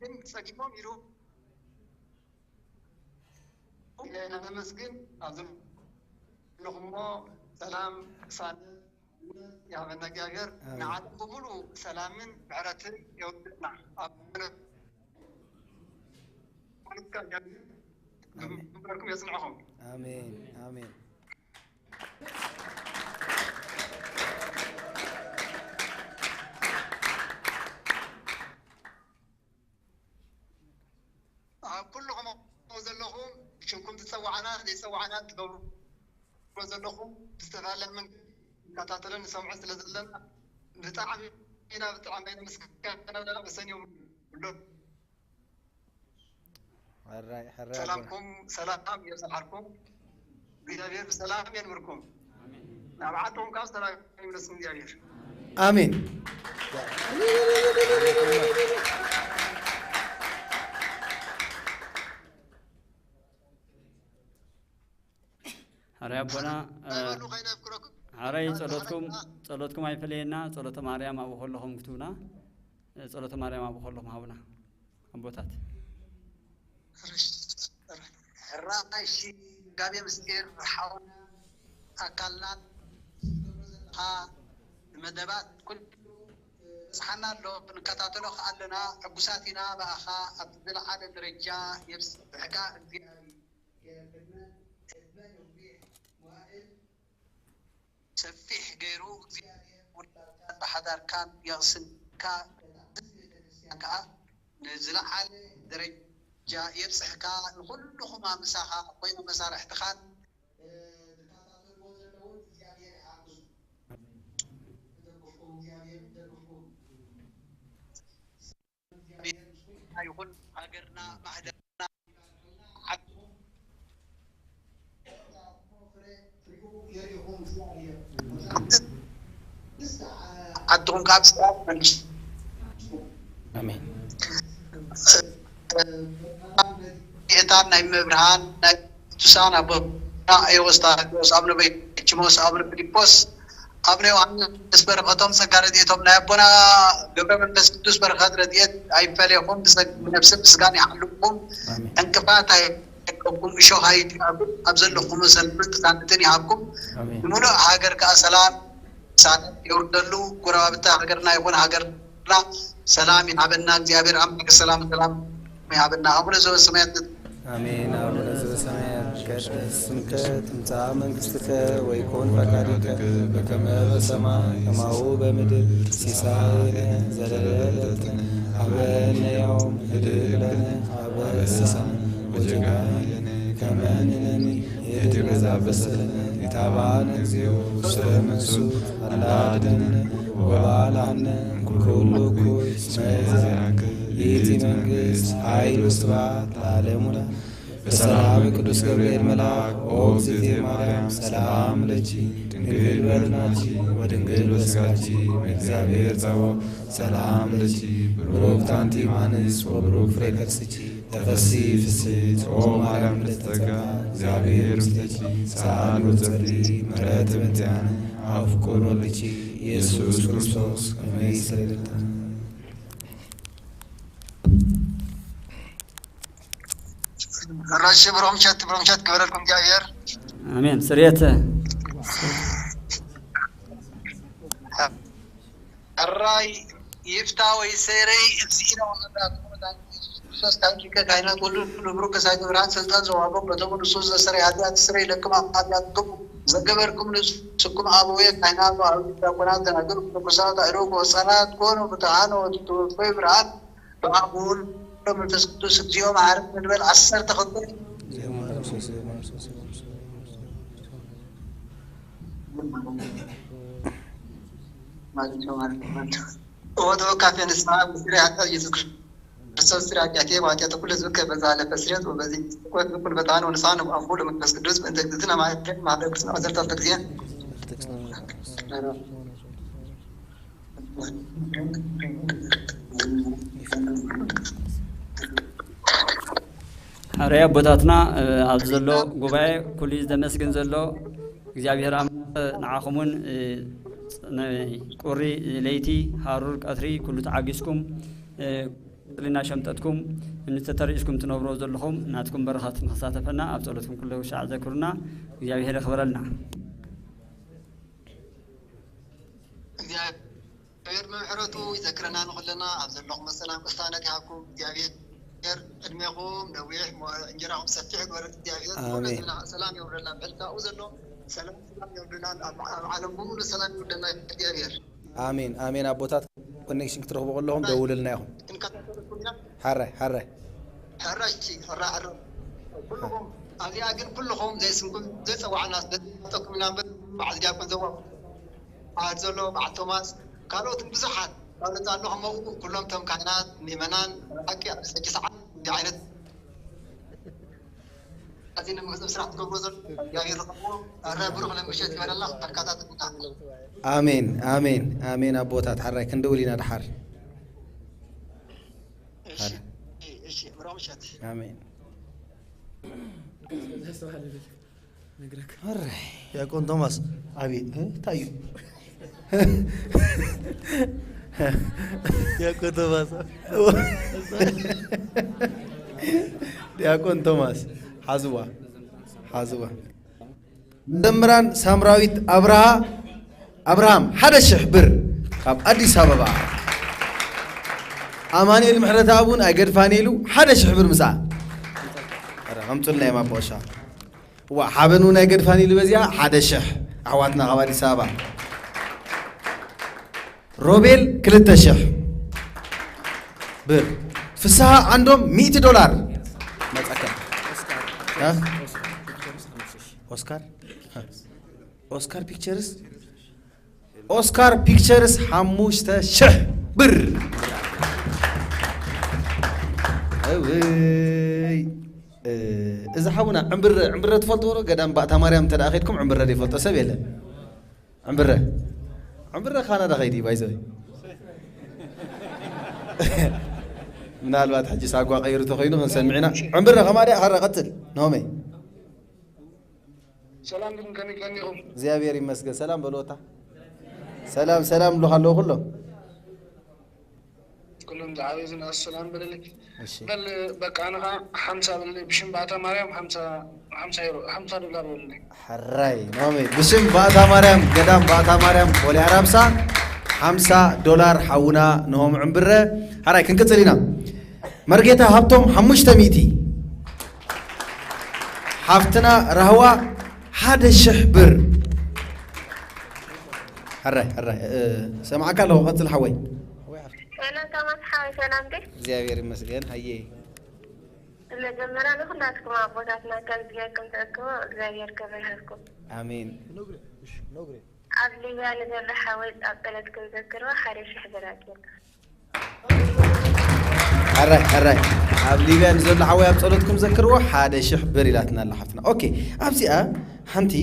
ግን ጸጊሞም ኢሉ ነመስግን ኣብ ዘለኹሞ ሰላም ቅሳነት ይሃበና እግዚኣብሔር። ንዓለም ብምሉእ ሰላምን ምሕረትን የውርደልና። ኣብ ግንባርኩም የጽንዕኹም። ኣሜን ኣሜን። ኣብ ኩሉ ከምኡ ዘለኹም ሽምኩም ዝጸዋዕና ዘይጸዋዕና ትገብሩ ዘለኹም ብዝተፈላለየ መንገዲ ንከታተልን ንሰምዖ ስለ ዘለና ብጣዕሚ ኢና ብጣዕሚ ኢና ምስጋና ምስጋና ብሰንዮም ሰላምኩም ሰላም የብዝሓልኩም። እግዚኣብሔር ብሰላም የንብርኩም። ናብ ዓድኩም ካብ ሰላም ይምለስኩም እግዚኣብሔር። ኣሜን። ሓራይ ኣቦና ሓራይ ጸሎትኩም ጸሎትኩም ኣይፈለየና። ጸሎተ ማርያም ኣብኡ ከለኹም ክትቡና። ጸሎተ ማርያም ኣብኡ ከለኹም ሃቡና ኣቦታት። ሕራይ እሺ ጋቤ ምስጢር ሓውና ኣካልናን ዘለካ መደባት ኩሉ በጽሓና ኣሎ ክንከታተሎ ከኣለና ሕጉሳት ኢና ብኣኻ ኣብ ዝለዓለ ደረጃ የብጽሕካ እግዚኣብሔር ሰፊሕ ገይሩ እግዚኣብሔር ውላድካን ብሓዳርካን የቕስንካ። እዛ ቤተክርስትያን ከኣ ንዝለዓለ ደረጃ የብጽሕካ። ንኹልኹም ምሳኻ ኮይኖም መሳርሕትኻን ዝከታተልዎ ዘለውን እግዚኣብሔር ይሓግዙ። ዝደግፍኩም እግዚኣብሔር ይደግፍኩም። እግዚኣብሔር ምስ ኩልና ይኹን። ሃገርና ማሕደርና ዓድኹም ካብ ስርዓት መልሱ። ኣሜን። እታን ናይ ምብርሃን ናይ ቅዱሳን ኣቦና ኤዎስጣቴዎስ፣ ኣቡነ በኪሞስ፣ ኣቡነ ፊልጶስ፣ ኣቡነ ዮሃንስ በረኸቶም ጸጋ ረድኤቶም ናይ ኣቦና ገብረ መንፈስ ቅዱስ በረኸት ረድኤት ኣይፈለየኹም፣ ብነብስን ብስጋን ይሓልውኩም፣ ዕንቅፋት ኣይርከብኩም፣ እሾኽ ኣይትንከፉ፣ ኣብ ዘለኹሞ ሰላምን ቅሳነትን ይሃብኩም፣ ንምሉእ ሃገር ከኣ ሰላም ሳልጥ የውርደሉ። ጎረባብቲ ሃገርና ይኹን ሃገርና ሰላም ይሃበና እግዚኣብሔር ኣምላክ ሰላም ሰላም ይሃበና። ኣቡነ ዘበሰማያት ኣሜን። ኣቡነ ዘበሰማያት ስምከ ትምጻእ መንግስትከ ወይኮን ፈቃድከ በከመ በሰማይ ከማሁ በምድር። ሲሳየነ ዘለለዕለትነ ሀበነ ዮም ህድግ ለነ አበሳነ ወጌጋየነ ከመ ንሕነኒ ንህድግ ለዘአበሰ ለነ። ኢታብአነ እግዚኦ ውስተ መንሱት አላ አድነነ ወባልዓነ እምኩሉ እኩይ። እስመ ዚአከ ይእቲ መንግስት ኃይል ወስብሐት ለዓለሙ ለዓለም። በሰላም ቅዱስ ገብርኤል መልአክ ኦ እግዝእትየ ማርያም ሰላም ለኪ ድንግል በድናኪ ወድንግል በስጋኪ እግዚአብሔር ጸባኦት ሰላም ለኪ ብሩክት አንቲ እም አንስት ወብሩክ ፍሬ ከርስኪ ተፈሲ ፍስሕት ኦ ማርያም ምልዕተ ጸጋ እግዚአብሔር ምስሌኪ ሰአሊ ወጸሊ ምሕረት በእንቲአነ አፍቁር ወልኪ ኢየሱስ ክርስቶስ ከመ ይስረይ። እራሺ ብሩኽ ምሸት፣ ብሩኽ ምሸት ክበረልኩም እግዚኣብሔር። ኣሜን። ስርየት። ሕራይ ይፍታ ወይ ሰይረይ፣ እግዚእነ ወመድኃኒነ መድኃኒነ ኢየሱስ ክርስቶስ፣ ካብ ሊቀ ካህናት ወልድ ንብሩክ ከሳቴ ብርሃን ስልጣን ዝወሃቦም፣ በቶም ንሱ ዘስተርይ ኃጢአት ይስረየለኩም፣ ኣብ ኃጢአትኩም ዘገበርኩም ንስኩም ኣበውየ ካህናት ወአበው ዲያቆናት ደናግል ወመነኮሳት ኣእሩግ ወሕፃናት ኮኑ ብርሃን ወትወፈዩ ብርሃን በአብ ወወልድ ወመንፈስ ቅዱስ እግዚኦ መሐረነ ንበል። ዓሰርተ ክልተ እወ ተወካፌ ንስሓ ምስጢረ ኃጢአት ኢየሱስ ክርስቶስ ስረ ኃጢአቴ ወኃጢአተ ኩሉ ሕዝብ ከበዛ ለፈ ስርየት ወበዚ ስኮት ብኩል በታን ወንስሓ ነብአፉ ለመንፈስ ቅዱስ በእንተ እግዝእትነ ማርያም ማህበረ ክርስቲያን ወዘርታ ጊዜ ሓረይ ኣቦታትና፣ እ፣ ኣብዚ ዘሎ ጉባኤ ኩሉ እዩ ዘመስግን ዘሎ እግዚኣብሔር ኣምላኽ። ንዓኹምን፣ እ፣ ናይ ቁሪ ለይቲ ሃሩር ቀትሪ ኩሉ ተዓጊስኩም፣ እ፣ እናሸምጠጥኩም እንተተሪእስኩም ትነብሮ ዘለኹም ናትኩም በረኸት ንኽሳተፈና ኣብ ጸሎትኩም ኩሉ ሻዕ ዘክሩና። እግዚኣብሔር የኽብረልና። እግዚኣብሔር ምሕረቱ ይዘክረና ንኹልና። ኣብ ዘለኹም ሰላም ቅሳነት ይሃብኩም እግዚኣብሔር። ዕድሜኹም ነዊሕ፣ ሞ-፣ እንጀራኹም ሰፊሕ ይግበር እግዚኣብሔር። ኣሜን። ኩሉ ሰላም የውርደልና። ብሕልታኡ ዘሎ ሰላም፣ ሰላም የውርደልና። ኣብ፣ ኣብ ዓለም ብምሉእ ሰላም የውርደልና እግዚኣብሔር። ኣሜን፣ ኣሜን። ኣቦታት ኮኔክሽን ክትረኽቡ ከለኹም ደውልልና ኢኹም። ክንከታተለኩም ኢና። ሓራይ፣ ሓራይ። ሕራይ፣ እሺ፣ ሕራይ፣ ሕራይ። ኩልኹም፣ ኣብዚኣ ግን ኩልኹም ዘይስምኩም ዘይጸዋዕና ስለ ዝፈልጠኩም ኢና እምበር፣ በዓል ዲያቆን ዘዋ-፣ በዓል ዘሎ፣ በዓል ቶማስ፣ ካልኦትን ብዙሓት፣ ካልኦት ኣለኹም ኣብኡ፣ ኩሎም እቶም ካህናት፣ ምእመናን፣ ብሓቂ ኣብዚ ሕጂ ሰዓት፣ እንዲህ ዓይነት፣ ኣብዚ ንምግዛእ ስራሕ ትገብርዎ ዘሎ፣ እግዚኣብሔር ይረኽብዎ። ኣረ ብሩኽ ለምሸት ይበለና፣ ተካታተልና። ኣሜን፣ ኣሜን፣ ኣሜን። ኣቦታት፣ ሓራይ ክንድውል ኢና ደሓር። እሺ፣ እሺ፣ ብሩኽ ምሸት። ኣሜን። ኣረ። ዲያቆን ቶማስ፣ ኣቤት፣ እ? እንታይ እዩ? ዲያቆን ቶማስ። ዲያቆን ቶማስ፣ ሓዝዋ፣ ሓዝዋ። መዘምራን ሳምራዊት ኣብርሃ፣ ኣብርሃም፣ ሓደ ሽሕ ብር ካብ ኣዲስ ኣበባ። ኣማኑኤል ምሕረተኣብ እውን ኣይገድፋን ኢሉ፣ ሓደ ሽሕ ብር ምስኣ። ኧረ፣ ኣምጹልና እዮም ኣቦ ቐሻ። ዋ፣ ሓበን እውን ኣይገድፋን ኢሉ በዚኣ፣ ሓደ ሽሕ። ኣሕዋትና ካብ ኣዲስ ኣበባ። ሮቤል፣ ክልተ ሽሕ ብር። ፍስሃ ዓንዶም፣ ሚእቲ ዶላር። መጻካ። እ? ኦስካር? ኦስካር ፒክቸርስ? ኦስካር ፒክቸርስ ሓሙሽተ ሽሕ ብር። እውይ። እ፣ እዚ ሓውና ዕምብረ፣ ዕምብረ ትፈልጥዎ ዶ? ገዳም ባእታ ማርያም እንተ ደኣ ኸድኩም ዕምብረ ዘይፈልጦ ሰብ የለን። ዕምብረ፣ ዕምብረ ካናዳ ኸይዲ ባይዘይ። ምናልባት ሕጂ ሳጓ ቀይሩ ተኾይኑ ክንሰምዕ ኢና። ዕምብረ ከማድያ፣ ኸረ ቀጽል። ናሆመይ። ሰላም ድም ከመይ ከኒኹም? እግዚኣብሔር ይመስገን። ሰላም በልወታ። ሰላም፣ ሰላም እብሉኻ ኣለዉ ኩሎም። ኩሎም ዝዓበዩ ዝነኣሱ ሰላም በለለይ። እሺ። በል በቃ ኣነ ኸዓ ሓምሳ በለለይ። ብሽም ባእታ ማርያም ሓምሳ፣ ሓምሳ ዩሮ፣ ሓምሳ ዶላር በለለይ። ሕራይ፣ ናሆመይ። ብሽም ባእታ ማርያም፣ ገዳም ባእታ ማርያም፣ ወልያ ራብሳ፣ ሓምሳ ዶላር ሓውና ንሆም ዕምብረ። ሕራይ፣ ክንቅጽል ኢና። መርጌታ ሃብቶም፣ ሓሙሽተ ሚእቲ። ሓፍትና ራህዋ ሓደ ሽሕ ብር። ሕራይ ሕራይ፣ እ፣ ሰማዕካ ኣለኹ፣ ቀጽል ሓወይ። ሰላም ቶማስ ሓወይ፣ ሰላም ዲኻ? እግዚኣብሔር ይመስገን። ሃየ። መጀመርያ ንኹላትኩም ኣቦታትና ከምዚ ጌርኩም ተእክቦ እግዚኣብሔር ክብሪ ይሃብኩም። ኣሜን። ኣብ ሊብያ ንዘሎ ሓወይ ኣብ ጸሎትኩም ዘክርዎ ሓደ ሽሕ ብር ኣኪልና። ሕራይ ሕራይ፣ ኣብ ሊብያ ንዘሎ ሓወይ ኣብ ጸሎትኩም ዘክርዎ ሓደ ሽሕ ብር ኢላትና ኣላ ሓፍትና። ኦኬ፣ ኣብዚኣ ሓንቲ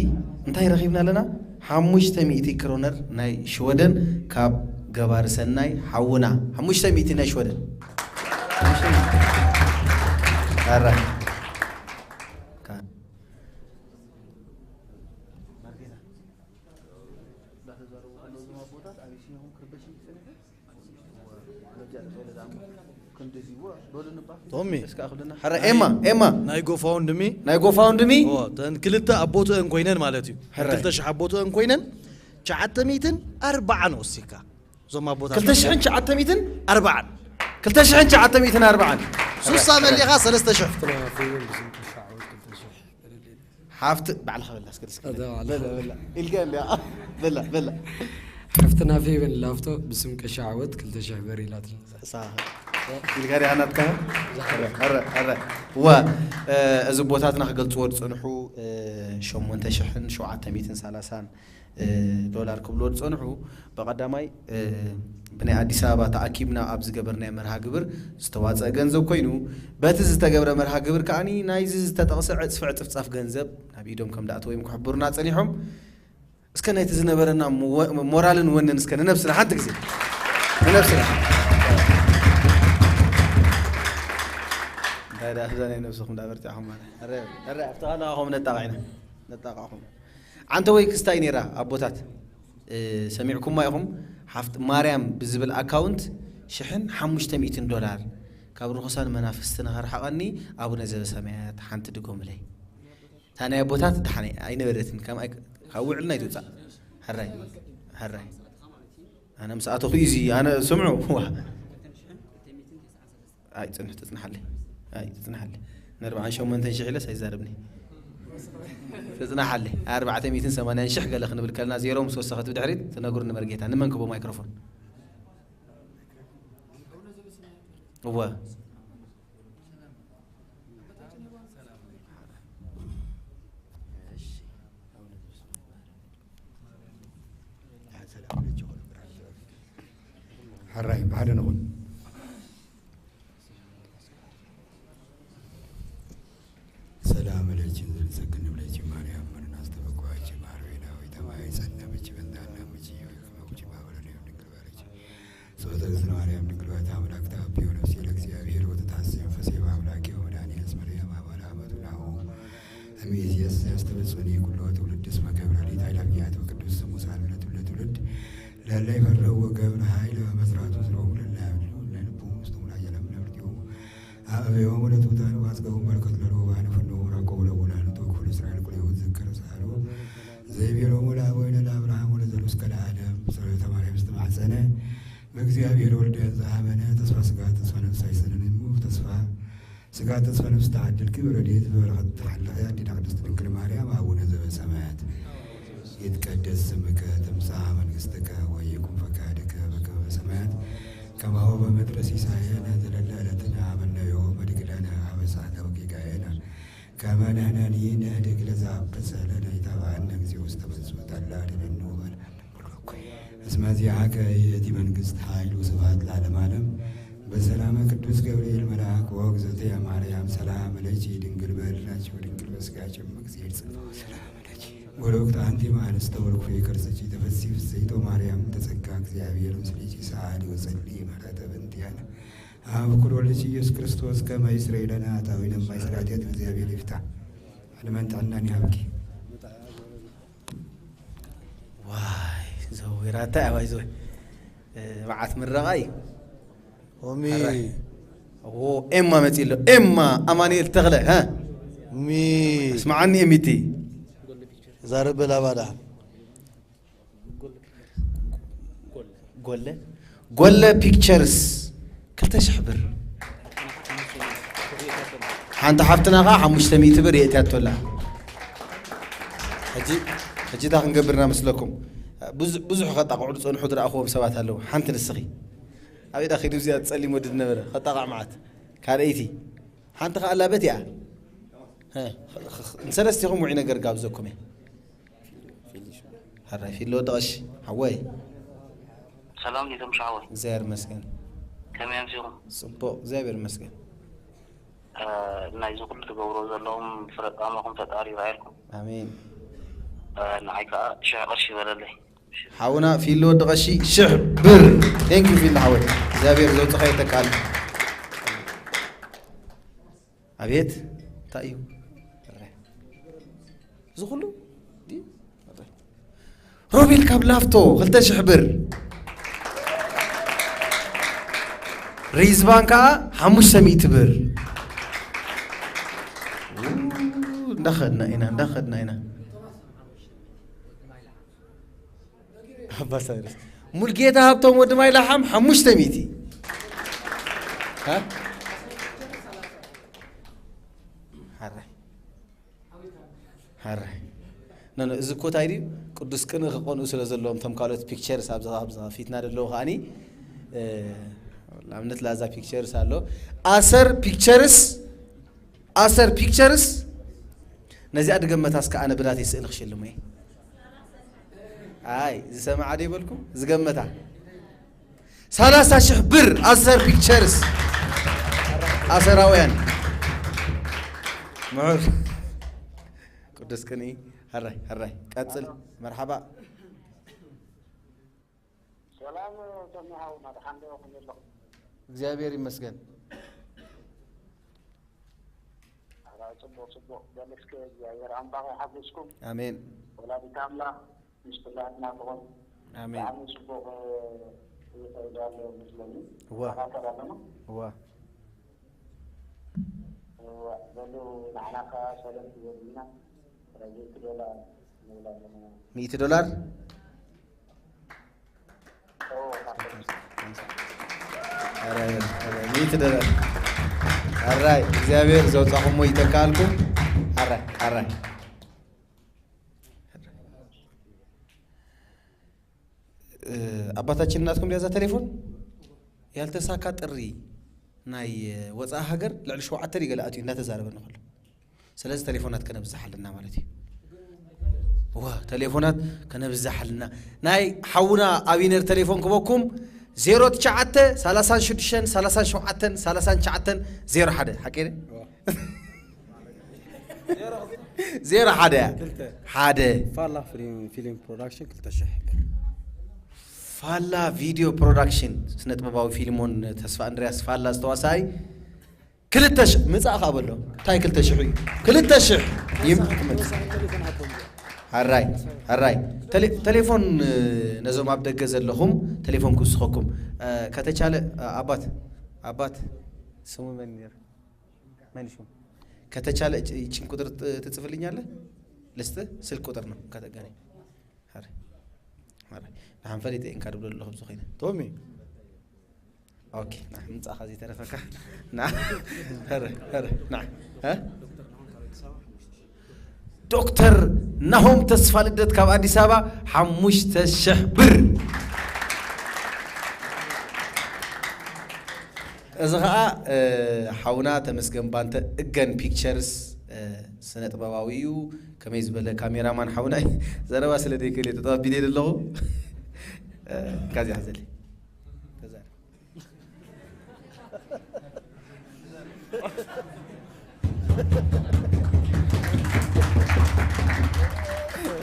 እንታይ ረኺብና ኣለና? ሓሙሽተ ሚእቲ ክሮነር ናይ ሽወደን ካብ ገባሪ ሰናይ ሓውና። ሓሙሽተ ሚእቲ ናይ ሽወደን። ሕራይ። ቶሚ፣ እስከ ኣኽብለና። ሕረ ኤማ፣ ኤማ። ናይ ጎፋውንድሚ፣ ናይ ጎፋውንድሚ። ኦ፣ ተን ክልተ ኣቦትአን ኮይነን ማለት እዩ። ሕረ። ክልተ ሽሕ ኣቦትአን ኮይነን፣ ትሽዓተ ሚእትን ኣርባዓን ወሲካ። እዞም ኣቦታት ክልተ ሽሕን ትሽዓተ ሚእትን ኣርባዓን። ክልተ ሽሕን ትሽዓተ ሚእትን ኣርባዓን። ሱሳ መሊኻ ሰለስተ ሽሕ። ሓፍቲ ባዕልኻ በላ፣ እስከ፣ እስከ። ኣታ፣ በላ፣ በላ። ኢልካ እንዲያ። በላ፣ በላ። ሓፍትና ፌቨን ላፍቶ ብስም ቀሺ ዓወት ክልተ ሽሕ ብር ኢላትና። ሳ-፣ ኢልካ ዲኻ ናትካ? ሕረ፣ ሕረ፣ ሕረ። ዋ፣ እ፣ እዚ ቦታትና ክገልጽዎ ዝጸንሑ፣ እ፣ ሸሞንተ ሽሕን ሸውዓተ ሚእትን ሰላሳን እ፣ ዶላር ክብልዎ ዝጸንሑ፣ ብቐዳማይ፣ እ፣ ብናይ ኣዲስ ኣበባ ተኣኪብና ኣብ ዝገበርናዮ መርሃ ግብር ዝተዋጸአ ገንዘብ ኮይኑ፣ በቲ ዝተገብረ መርሃ ግብር ከኣኒ ናይዚ ዝተጠቕሰ ዕጽፊ ዕጽፍጻፍ ገንዘብ ናብ ኢዶም ከም ዝኣተወ እዮም ክሕብሩና ጸኒሖም። እስከ ናይቲ ዝነበረና ሞ-፣ ሞራልን ወንን እስከ ንነብስና ሓንቲ ግዜ፣ ንነብስና። እንታይ ደኣ፣ ኣብዛ ናይ ነብስኹም ደኣ በርቲዕኹም ማለት። ሕረ፣ ሕረ፣ ኣብቲ ኸኣ ንኣኹም ነጣቕዕ ኢና። ነጣቕዕኹም። ዓንተ ወይ ክስታይ ነይራ ኣቦታት፣ እ፣ ሰሚዕኩማ ኢኹም። ሓፍቲ ማርያም ብዝብል ኣካውንት ሽሕን ሓሙሽተ ሚእትን ዶላር፣ ካብ ርኹሳን መናፍስቲ ንኸርሕቐኒ ኣቡነ ዘበሰማያት ሓንቲ ድጎምለይ። እታ ናይ ኣቦታት ደሓን ኣይነበረትን፣ ከም ኣይ-፣ ካብ ውዕልና ኣይትውጻእ። ሕራይ፣ ሕራይ። ኣነ ምስ ኣተኹ እዩ እዚ፣ ኣነ ስምዑ። ዋ። ኣይ፣ ጽንሕ፣ ትጽንሓለይ። ኣይ፣ ትጽንሓለይ። ንኣርባዓን ሸሞንተን ሽሕ ኢለስ ኣይዛረብኒ። ትጽንሓለይ። ኣርባዕተ ሚእትን ሰማንያን ሽሕ ገለ ክንብል ከለና፣ ዜሮ ምስ ወሰኸት ብድሕሪት ትነግሩኒ መርጌታ። ንመን ክቦ ማይክሮፎን? እወ። ሕራይ፣ ብሓደ ንኹን። ሰላም ለኪ ዘንሰግድ ለኪ ማርያም፣ ምንና አስተበቋች ማርዌ ዳዊት ተማይ ጸነብች በንታና ምች ወይ ከመውች ባበለነ ድንግል ባለች። ጾተ እግዝእትነ ማርያም ድንግል ባታ አምላክ ተአብዮ ነፍሴ ለእግዚአብሔር ወተታሴ መንፈሴ በአምላኬ ወመድኃኒነ እስመ ማርያም አባላ አመቱ ናሁ። እምይእዜሰ ያስተበጽኒ ኩሎ ትውልድ እስመ ገብረ ሊት ኃይለ አብያት ወቅዱስ ስሙ ሳልነ ትውልድ ትውልድ ለእለ ይፈርሁ ወገብረ ኃይለ በመዝራቱ ስሮሙ ለእለ ያብሉ ለልቡ ውስጥ ሙላ የለም ነብርቲሁ። አበዮሙ ለትሑታን ወአጽገቦሙ በረከቱ ለርሁባን ወፈኖሙ ረከቡ ለቡላን ወተወክፉ ለእስራኤል ኩሉ ይሁን ዝክር ሳሉ ዘይቤሎሙ ለአበዊነ ለአብርሃም ወለዘሩ እስከ ለዓለም። ጸሎተ ማርያም እስትማሕፀነ በእግዚአብሔር ወልደ ዘአመነ ተስፋ ስጋ ተስፋ ነፍስ አይሰነን እሙ ተስፋ ስጋ ተስፋ ነፍስ ተዓድልኪ በረድኤት በበረከት ተሓልኺ ኣዴና ቅድስት ድንግል ማርያም። አቡነ ዘበሰማያት ይትቀደስ ስምከ ትምጻእ መንግስትከ ወይኩን ፈቃድከ በከመ በሰማያት ከማሁ በምድር። ሲሳየነ ዘለለ ዕለትነ ሀበነ ዮም ወህድግ ለነ አበሳነ ወጌጋየነ ከመ ንሕነኒ ንህድግ ለዘአበሰ ለነ። ኢታብአነ እግዚኦ ውስተ መንሱት አላ አድኅነነ ወባልሐነ። እስመ ዚአከ ይእቲ መንግስት ኃይል ወስብሐት ለዓለመ ዓለም። በሰላመ ቅዱስ ገብርኤል መልአክ ወእግዝእትየ ማርያም ሰላም ለኪ ድንግል በድናኪ ወድንግል በስጋኪ እም እግዚአብሔር ጽንፈ ሰላም ለኪ። ወለውቅት አንቲ እምአንስት ወርኩ ከርስኪ ተፈሲ ፍስሕቶ ማርያም ተጸጋ እግዚአብሔር ምስሌኪ ሰአሊ ወጸሊ ምሕረተ በእንቲአነ አብ ኩሉ ወልድኪ ኢየሱስ ክርስቶስ ከመ ይስረይ ለነ ኃጣውኢነ እማይስራቴት እግዚአብሔር ይፍታ። ዕድመን ጥዕናን ይሃብኪ። ዋይ፣ ዘዊራታ እያ፣ ባይዘወይ። እ፣ መዓት ምረቓ እዩ። ኦሚ። ሐራይ። ኦ፣ ኤማ መጺእ ኣሎ። ኤማ ኣማኑኤል ተኽለ፣ ሀ? ሚ። እስመዓኒ ኤሚቲ። ዛረብ በላ ባዳ። ጎለ፣ ጎለ ፒክቸርስ ክልተ ሽሕ ብር። ሓንቲ ሓፍትና ኸዓ ሓሙሽተ ሚእቲ ብር የእትያቶ ኣላ። ሕጂ፣ ሕጂ እንታይ ክንገብር ኢና መስለኩም? ብዙ-፣ ብዙሕ ከጣቕዑ ዝጸንሑ ዝረኣኽዎም ሰባት ኣለዉ። ሓንቲ ንስኺ። ኣበይ ዳ ኺዱ እዚኣ ጸሊም ወዲ ዝነበረ? ከጣቕዕ መዓት። ካልኣይቲ። ሓንቲ ከኣ ኣላ በቲኣ። ሀ፣ ኽ-፣ ኽ-፣ ንሰለስቲኹም ውዒ ነገር ጋብዘኩም እየ። ሕራይ ፊሎ ወዲ ቀሺ፣ ሓወይ። ሰላም ዲቶም ሻወይ። እግዚኣብሔር ይመስገን። ከመይ ኣምሲኹም? ጽቡቕ፣ እግዚኣብሔር ይመስገን። እ፣ ናይዚ ኩሉ ትገብሮ ዘለኹም ፍረ ጻማኹም ፈጣሪ ይርኣየልኩም። ኣሜን። እ፣ ንዓይ ከኣ ሽሕ ቅርሺ በለለይ። ሓውና ፊሎ ወዲ ቀሺ ሽሕ ብር። Thank you ፊሎ ሓወይ። እግዚኣብሔር ዘውጽኻ ይተካል። ኣቤት፣ እንታይ እዩ? እዚ ኩሉ? ዲ-፣ ሮቤል ካብ ላፍቶ ክልተ ሽሕ ብር። ሪዝባን ከኣ ሓሙሽተ ሚእቲ ብር። ው፣ እንዳኸድና ኢና፣ እንዳኸድና ኢና። ኣባ ሳይረስ። ሙልጌታ ሃብቶም ወዲ ማይ ላሓም ሓሙሽተ ሚእቲ። ሃ? ሓራይ። ሓራይ። ኖ፣ ኖ፣ እዚ እኮ እንታይ ድዩ? ቅዱስ ቅንኢ ክቐንኡ ስለ ዘለዎም፣ እቶም ካልኦት ፒክቸርስ ኣብዚ፣ ኣብዚ ፊትና ዘለዉ ከኣኒ፣ እ፣ ንኣብነት ላዛ ፒክቸርስ ኣሎ። ኣሰር ፒክቸርስ፣ ኣሰር ፒክቸርስ፣ ነዚኣ ድገመታስ ከኣ ኣነ ብናተይ ስእሊ ክሽልሞ እየ። ኣይ፣ ዝሰምዓ ዶ ይበልኩም? ዝገመታ። ሰላሳ ሽሕ ብር ኣሰር ፒክቸርስ። ኣሰራውያን። ምዑር። ቅዱስ ቅንኢ። ሕራይ፣ ሕራይ። ቀጽል። መርሓባ። ሰላም፣ ቶሚ ሃውና፣ ደሓን ዶ? ከመይ ኣለኹም? እግዚኣብሔር ይመስገን። ኣራ፣ ጽቡቕ፣ ጽቡቕ። በል እስከ እግዚኣብሔር ኣምላኽ ይሓግዝኩም። ኣሜን። ወላዲት ኣምላኽ ምስ ኩላትና ትኹን። ኣሜን። ብጣዕሚ ጽቡቕ፣ እ፣ ይኸይድ ኣሎ መስለኒ። እዋ። ይከታተል ኣለና። እዋ። እዋ፣ በሉ ንሕና ከኣ ሰለስተ ወዲና፣ ስለዚ እቲ ዶላር ንብላ ኣለና። ሚእቲ ዶላር? ኧረ፣ ኧረ፣ ሚእቲ ዶላር። ኣራይ፣ እግዚኣብሔር ዘውጻኹሞ ይተካልኩም። ኣራይ፣ ኣራይ። እ፣ ኣባታችን እናትኩም ድያ እዛ ቴሌፎን? ያልተሳካ ጥሪ ናይ ወፃኢ ሃገር ልዕሊ ሸውዓተ ድዩ ገለ ኣትዩ እናተዛረበ እንከሎ። ስለዚ ቴሌፎናት ከነብዝሓልና ማለት እዩ። ዋ፣ ቴሌፎናት ከነብዝሓልና። ናይ ሓውና ኣቢነር ቴሌፎን ክበኩም፣ ዜሮ ትሽዓተ፣ ሰላሳን ሽዱሽተን፣ ሰላሳን ሸውዓተን፣ ሰላሳን ትሽዓተን፣ ዜሮ ሓደ። ሓቂ ድየ? ዋ። ዜሮ ሓደ እያ። ክልተ። ሓደ። ፋላ ፊልም፣ ፊልም ፕሮዳክሽን ክልተ ሽሕ። ፋላ ቪድዮ ፕሮዳክሽን፣ ስነ ጥበባዊ ፊልሞን ተስፋ እንድርያስ ፋላ ዝተዋሳኣይ ክልተ ሽሕ ምጻእ ከኣ በሎ። እንታይ ክልተ ሽሕ እዩ? ክልተ ሽሕ ይም-፣ ትመጽእ። ሕራይ፣ ሕራይ። ቴሌ-፣ ቴሌፎን፣ እ፣ ነዞም ኣብ ደገ ዘለኹም ቴሌፎን ክውስኸኩም። እ፣ ከተቻለ፣ እ፣ ኣባት፣ ኣባት ስሙ መን ነይሩ? መን ሽሙ? ከተቻለ እጭ-፣ ይችን ቁጥር ጥ-፣ ትጽፍልኛለህ? ልስጥ? ስልክ ቁጥር ነው ከተገናኝ። ሐረ፣ ሐረ። ንሓን ፈሊጠ እንካ ድብሎ ኣለኹ ብዝኾይነ። ቶሚ። ኦኬ፣ ና፣ ምጻኻ ዘይተረፈካ። ና፣ ሐረ፣ ሐረ፣ ና። እ? ዶክተር ናሆም ተስፋ ልደት ካብ ኣዲስ ኣበባ ሓሙሽተ ሽሕ ብር። እዚ ኸኣ፣ እ፣ ሓውና ተመስገን ባንተ እገን ፒክቸርስ፣ እ፣ ስነ ጥበባዊ እዩ። ከመይ ዝበለ ካሜራማን ሓውና እዩ። ዘረባ ስለ ዘይክእል እየ ተጠባቢለ ኣለኹ። እ፣ ካዚ ሓዘለይ። ተዛረብ።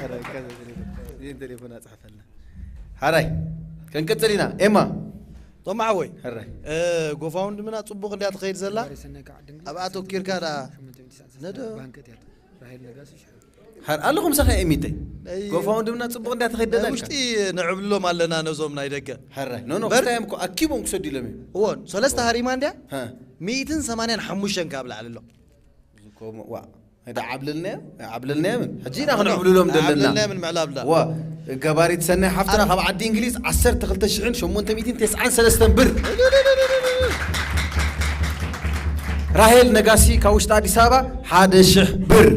ኧረ፣ ካዚ ሓዘለይ። እዚን ቴሌፎን ኣጽሕፈልና። ሓራይ፣ ክንቅጽል ኢና። ኤማ። ጦማዓ ወይ? ሕራይ። እ፣ ጎፋውንድምና ጽቡቕ እንድያ ትኸይድ ዘላ? ኣብኣ ተኪርካ ደኣ ነዶ። ሓር ኣለኹም ሰኸ ኤሚተይ። ናይ ጎፋውንድምና ጽቡቕ እንድያ ትኸይድ ናይ ደላ ውሽጢ ኢልካ? ንዕብልሎም ኣለና ነዞም ናይ ደገ። ሕራይ። ኖ፣ ኖ፣ እምበር ክስታዮም እኮ ኣኪቦም ክሰዱ ኢሎም እዮም። እዎ፣ ሰለስተ ሃሪማ እንድያ? ሃ። ሚእትን ሰማንያን ሓሙሽተን ካብ ላዕሊ ኣሎ። እዚ እኮ ዋ። ኣይዳ ዓብልልናዮ? ዓብልልናዮ ምን? ሕጂ ኢና ክነዕብልሎም ዘለና። ዓብልልናዮ ምን ምዕላብላ? ዋ፣ ገባሪት ሰናይ ሓፍትና ኣብ ካብ ዓዲ እንግሊዝ ዓሰርተ ክልተ ሽሕን ሸሞንተ ሚእትን ተስዓን ሰለስተን ብር። ራሄል ነጋሲ ካብ ውሽጢ ኣዲስ ኣበባ ሓደ ሽሕ ብር።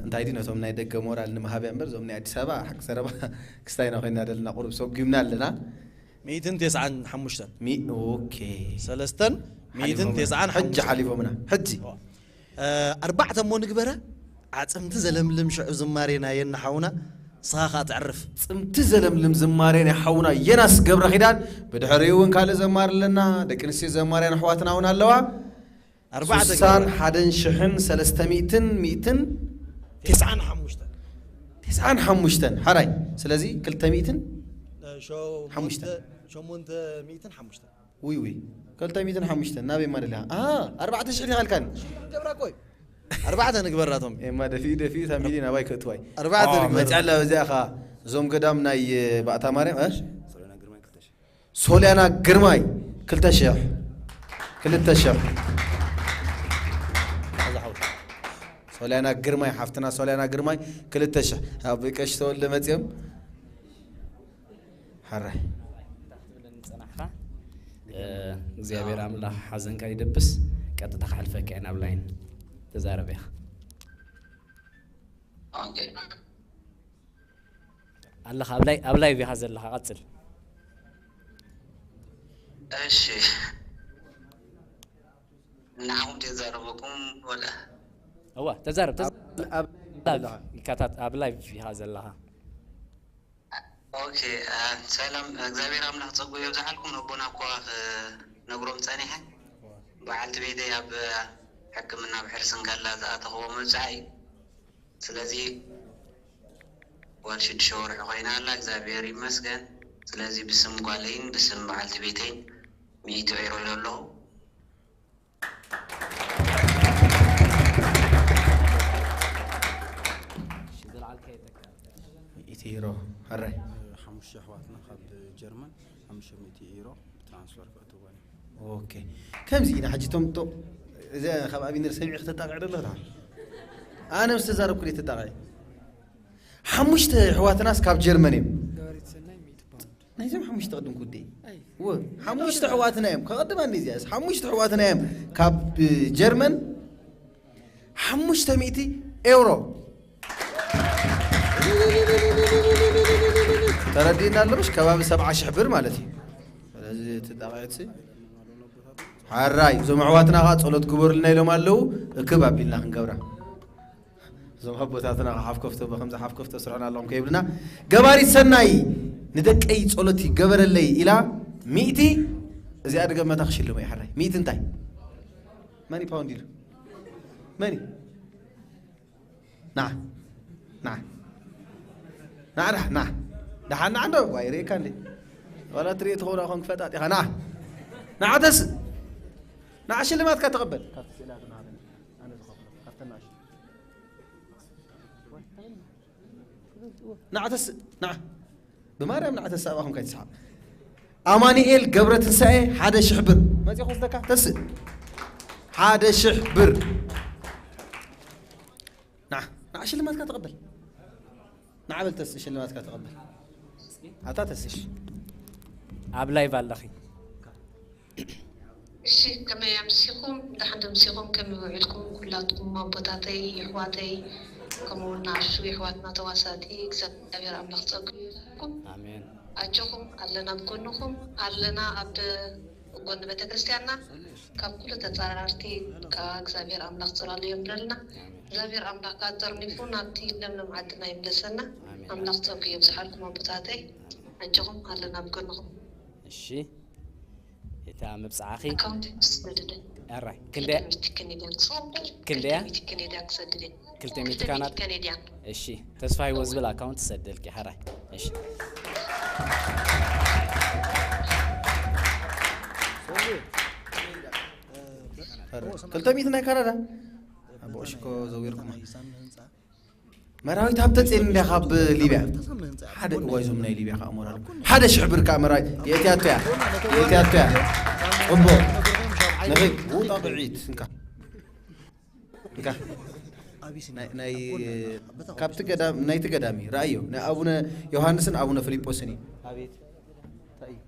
እንታይ ድዩ ነቶም ናይ ደገ ሞራል ንምሃብ እያ እምበር፣ እዞም ናይ ኣዲስ ኣበባ ሓቂ ዘረባ ክስታይና ኮይና ደለና፣ ቁሩብ ሰጉምና ኣለና። ሚእትን ተስዓን ሓሙሽተን። ሚ- ኦኬ። ሰለስተን ሚእትን ተስዓን ሕጂ ሓሊፎምና። ሕጂ ኣርባዕተ እሞ ንግበረ። ኣፅምቲ ዘለምልም ሽዑ ዝማሬና የናሓውና ንስኻ ከዓ ትዕርፍ። ጽምቲ ዘለምልም ዝማሬ ናይ ሓውና የናስ ገብረ ኪዳን። ብድሕሪኡ እውን ካልእ ዘማሪ ኣለና። ደቂ ኣንስትዮ ዘማርያን ኣሕዋትና እውን ኣለዋ። ኣርባዕተ ሱሳን ሓደን ሽሕን ሰለስተ ሚእትን ሚእትን ተስዓን ሓሙሽተን። ተስዓን ሓሙሽተን ሓራይ። ስለዚ ክልተ ሚእትን ሓሙሽተ። ሸሞንተ ሚእትን ሓሙሽተን። ውይ ውይ፣ ክልተ ሚእትን ሓሙሽተን ናበይ ማ ደሊኻ? ኣርባዕተ ሽሕ ዲኻ ኢልካኒ? ገብራ ቆይ ኣርባዕተ ንግበራቶም። ኤማ ደፊኡ ደፊኡ እታ ሚልዮን ኣባይ ከእትዋይ። ኣርባዕተ ንግበር። መፅኣላ በዚኣ ኻ እዞም ገዳም ናይ ባእታ ማርያም እ? ሶልያና ግርማይ ክልተ ሽሕ። ክልተ ሽሕ። ሶልያና ግርማይ ሓፍትና ሶልያና ግርማይ ክልተ ሽሕ። ኣብ ቀሽ ተወልደ መፅኦም ሓራይ ዝፀናሕካ እግዚኣብሔር ኣምላኽ ሓዘንካ ይደብስ። ቀጥታ ክሓልፈካ እየ ናብ ላይን። ተዛረብ ኢኻ ኣለኻ ኣብ ላይ- ኣብ ላይቭ ኢኻ ዘለኻ። ቀፅል። እሺ ንዓኹም ተዛረበኩም ወላ እዋ ተዛረብ ተዛረብ። ኣብ ላይቭ ይካታት ኣብ ላይቭ ኢኻ ዘለኻ። ኦኬ ሰላም እግዚኣብሔር ኣምላኽ ፀጉ የብዝሓልኩም ነቦና እኳ ክነግሮም ፀኒሐ በዓልቲ ቤተይ ኣብ ሕክምና ብሕርሲ እንከላ ዝኣተኽዎ መብፅዓ እዩ ስለዚ ጓል ሽዱሽተ ወርሒ ኮይና ኣላ እግዚኣብሔር ይመስገን ስለዚ ብስም ጓለይን ብስም በዓልቲ ቤተይን ሚእቲ ዒሮ ኢሎ ኣለኹ ኢቲ ዩሮ። ሕራይ። ሓሙሽተ ኣሕዋትና ካብ ጀርመን ሓሙሽተ ሚእቲ ዩሮ ብትራንስፈር ከእትወን እዮም። ኦኬ። ከምዚ ኢና ሕጂ ቶም ቶ እዚ ካብ ኣቢነር ሰሚዒ ክተጣቅዕ ደሎ ታ ኣነ ምስ ተዛረብኩ ደይ ተጣቅዕ ሓሙሽተ ኣሕዋትናስ ካብ ጀርመን እዮም። ናይዞም ሓሙሽተ ቅድም ኩደይ ሓሙሽተ ኣሕዋትና እዮም። ከቐድማ እንደ እዚኣስ ሓሙሽተ ኣሕዋትና እዮም ካብ ጀርመን ሓሙሽተ ሚእቲ ኤውሮ ተረዲእና ኣሎ። ምሽ ከባቢ ሰብዓ ሽሕ ብር ማለት እዩ። ስለዚ እቲ ጣቕዕትሲ ሓራይ እዞም ኣሕዋትና ከዓ ጸሎት ግበሩልና ኢሎም ኣለዉ። እክብ ኣቢልና ክንገብራ እዞም ኣቦታትና ከዓ ሓፍ ከፍቶ ከምዚ ሓፍ ከፍቶ ስርሑና ኣለኹም ከይብልና ገባሪት ሰናይ ንደቀይ ጸሎት ይገበረለይ ኢላ ሚእቲ እዚኣ ድገመታ ክሽልሞ እዩ። ሓራይ ሚእቲ እንታይ መኒ ፓውንድ ኢሉ መኒ ና ና ና ና ና ደሓን ና እንዶ ዋይ ርእካ እንዴ ዋላ ትርኢ ትኸውን ኣኾን ክፈጣጥ ኢኻ ና ና ተስእ ና ሽልማትካ ተቐበል ካብቲ ስእላት ና ኣነ ዝኸፍሎ ካብተን ናእሽቱ ና ተስእ ና ብማርያም ንዓ ተስእ ኣባኹም ከይትስሓቕ ኣማኑኤል ገብረ ትንሳኤ ሓደ ሽሕ ብር መፂ ክወስደካ ተስእ ሓደ ሽሕ ብር ንዓ ንዓ ሽልማትካ ተቐበል ንዓ በል ተስእ ሽልማትካ ተቐበል ኣታ ተስሽ ኣብ ላይቭ ኣለኺ እሺ ከመይ ኣምሲኹም ደሓን ዶ ኣምሲኹም ከመይ ውዒልኩም ኩላትኩም ኣቦታተይ የሕዋተይ ከምኡ እውን ንኣሹ የሕዋትና ተዋሳእቲ እግዚኣብሔር ኣምላኽ ጸጉ ይብዛሕኩም ኣሜን ኣጆኹም ኣለና ኣብ ጎንኹም ኣለና ኣብ ጎኒ ቤተክርስትያንና ካብ ኩሉ ተጻራርቲ ከዓ እግዚኣብሔር ኣምላኽ ጽላሉ የምረልና እግዚኣብሔር ኣምላኽ ከዓ ጠርኒፉ ናብቲ ለምለም ዓድና ይምለሰና ኣምላኽ ጸጉ የብዝሓልኩም ኣቦታተይ ኣጆኹም ኣለና ኣብ ጎንኹም እሺ እታ ምብጻዕኺ ኣካውንት ስደድልኝ ኣራይ ክንደያ ክንደያ ክንደያ ክሰድልኝ ክልተ ሚእቲ ካናት ከኔድያን እሺ ተስፋ ህይወት ዝብል ኣካውንት ትሰደልኪ ሓራይ እሺ ክልተ ሚእቲ ናይ ካናዳ ኣቦ ሽኮ ዘዊርኩም መራዊት ሃብተ ጼን እንዲያ ካብ ሊብያ ሓደ እዋይ ዞም ናይ ሊብያ ከዓ ሞራል ሓደ ሽሕ ብር ከዓ መራዊት የእትያቶ እያ የእትያቶ እያ እቦ ንኺድ ውጣ ብዒት እንካ እንካ ናይ- ናይ ካብቲ ገዳም ናይቲ ገዳም እዩ ረኣዮ ናይ ኣቡነ ዮሃንስን ኣቡነ ፊልጶስን እዩ ኣቤት እንታይ እዩ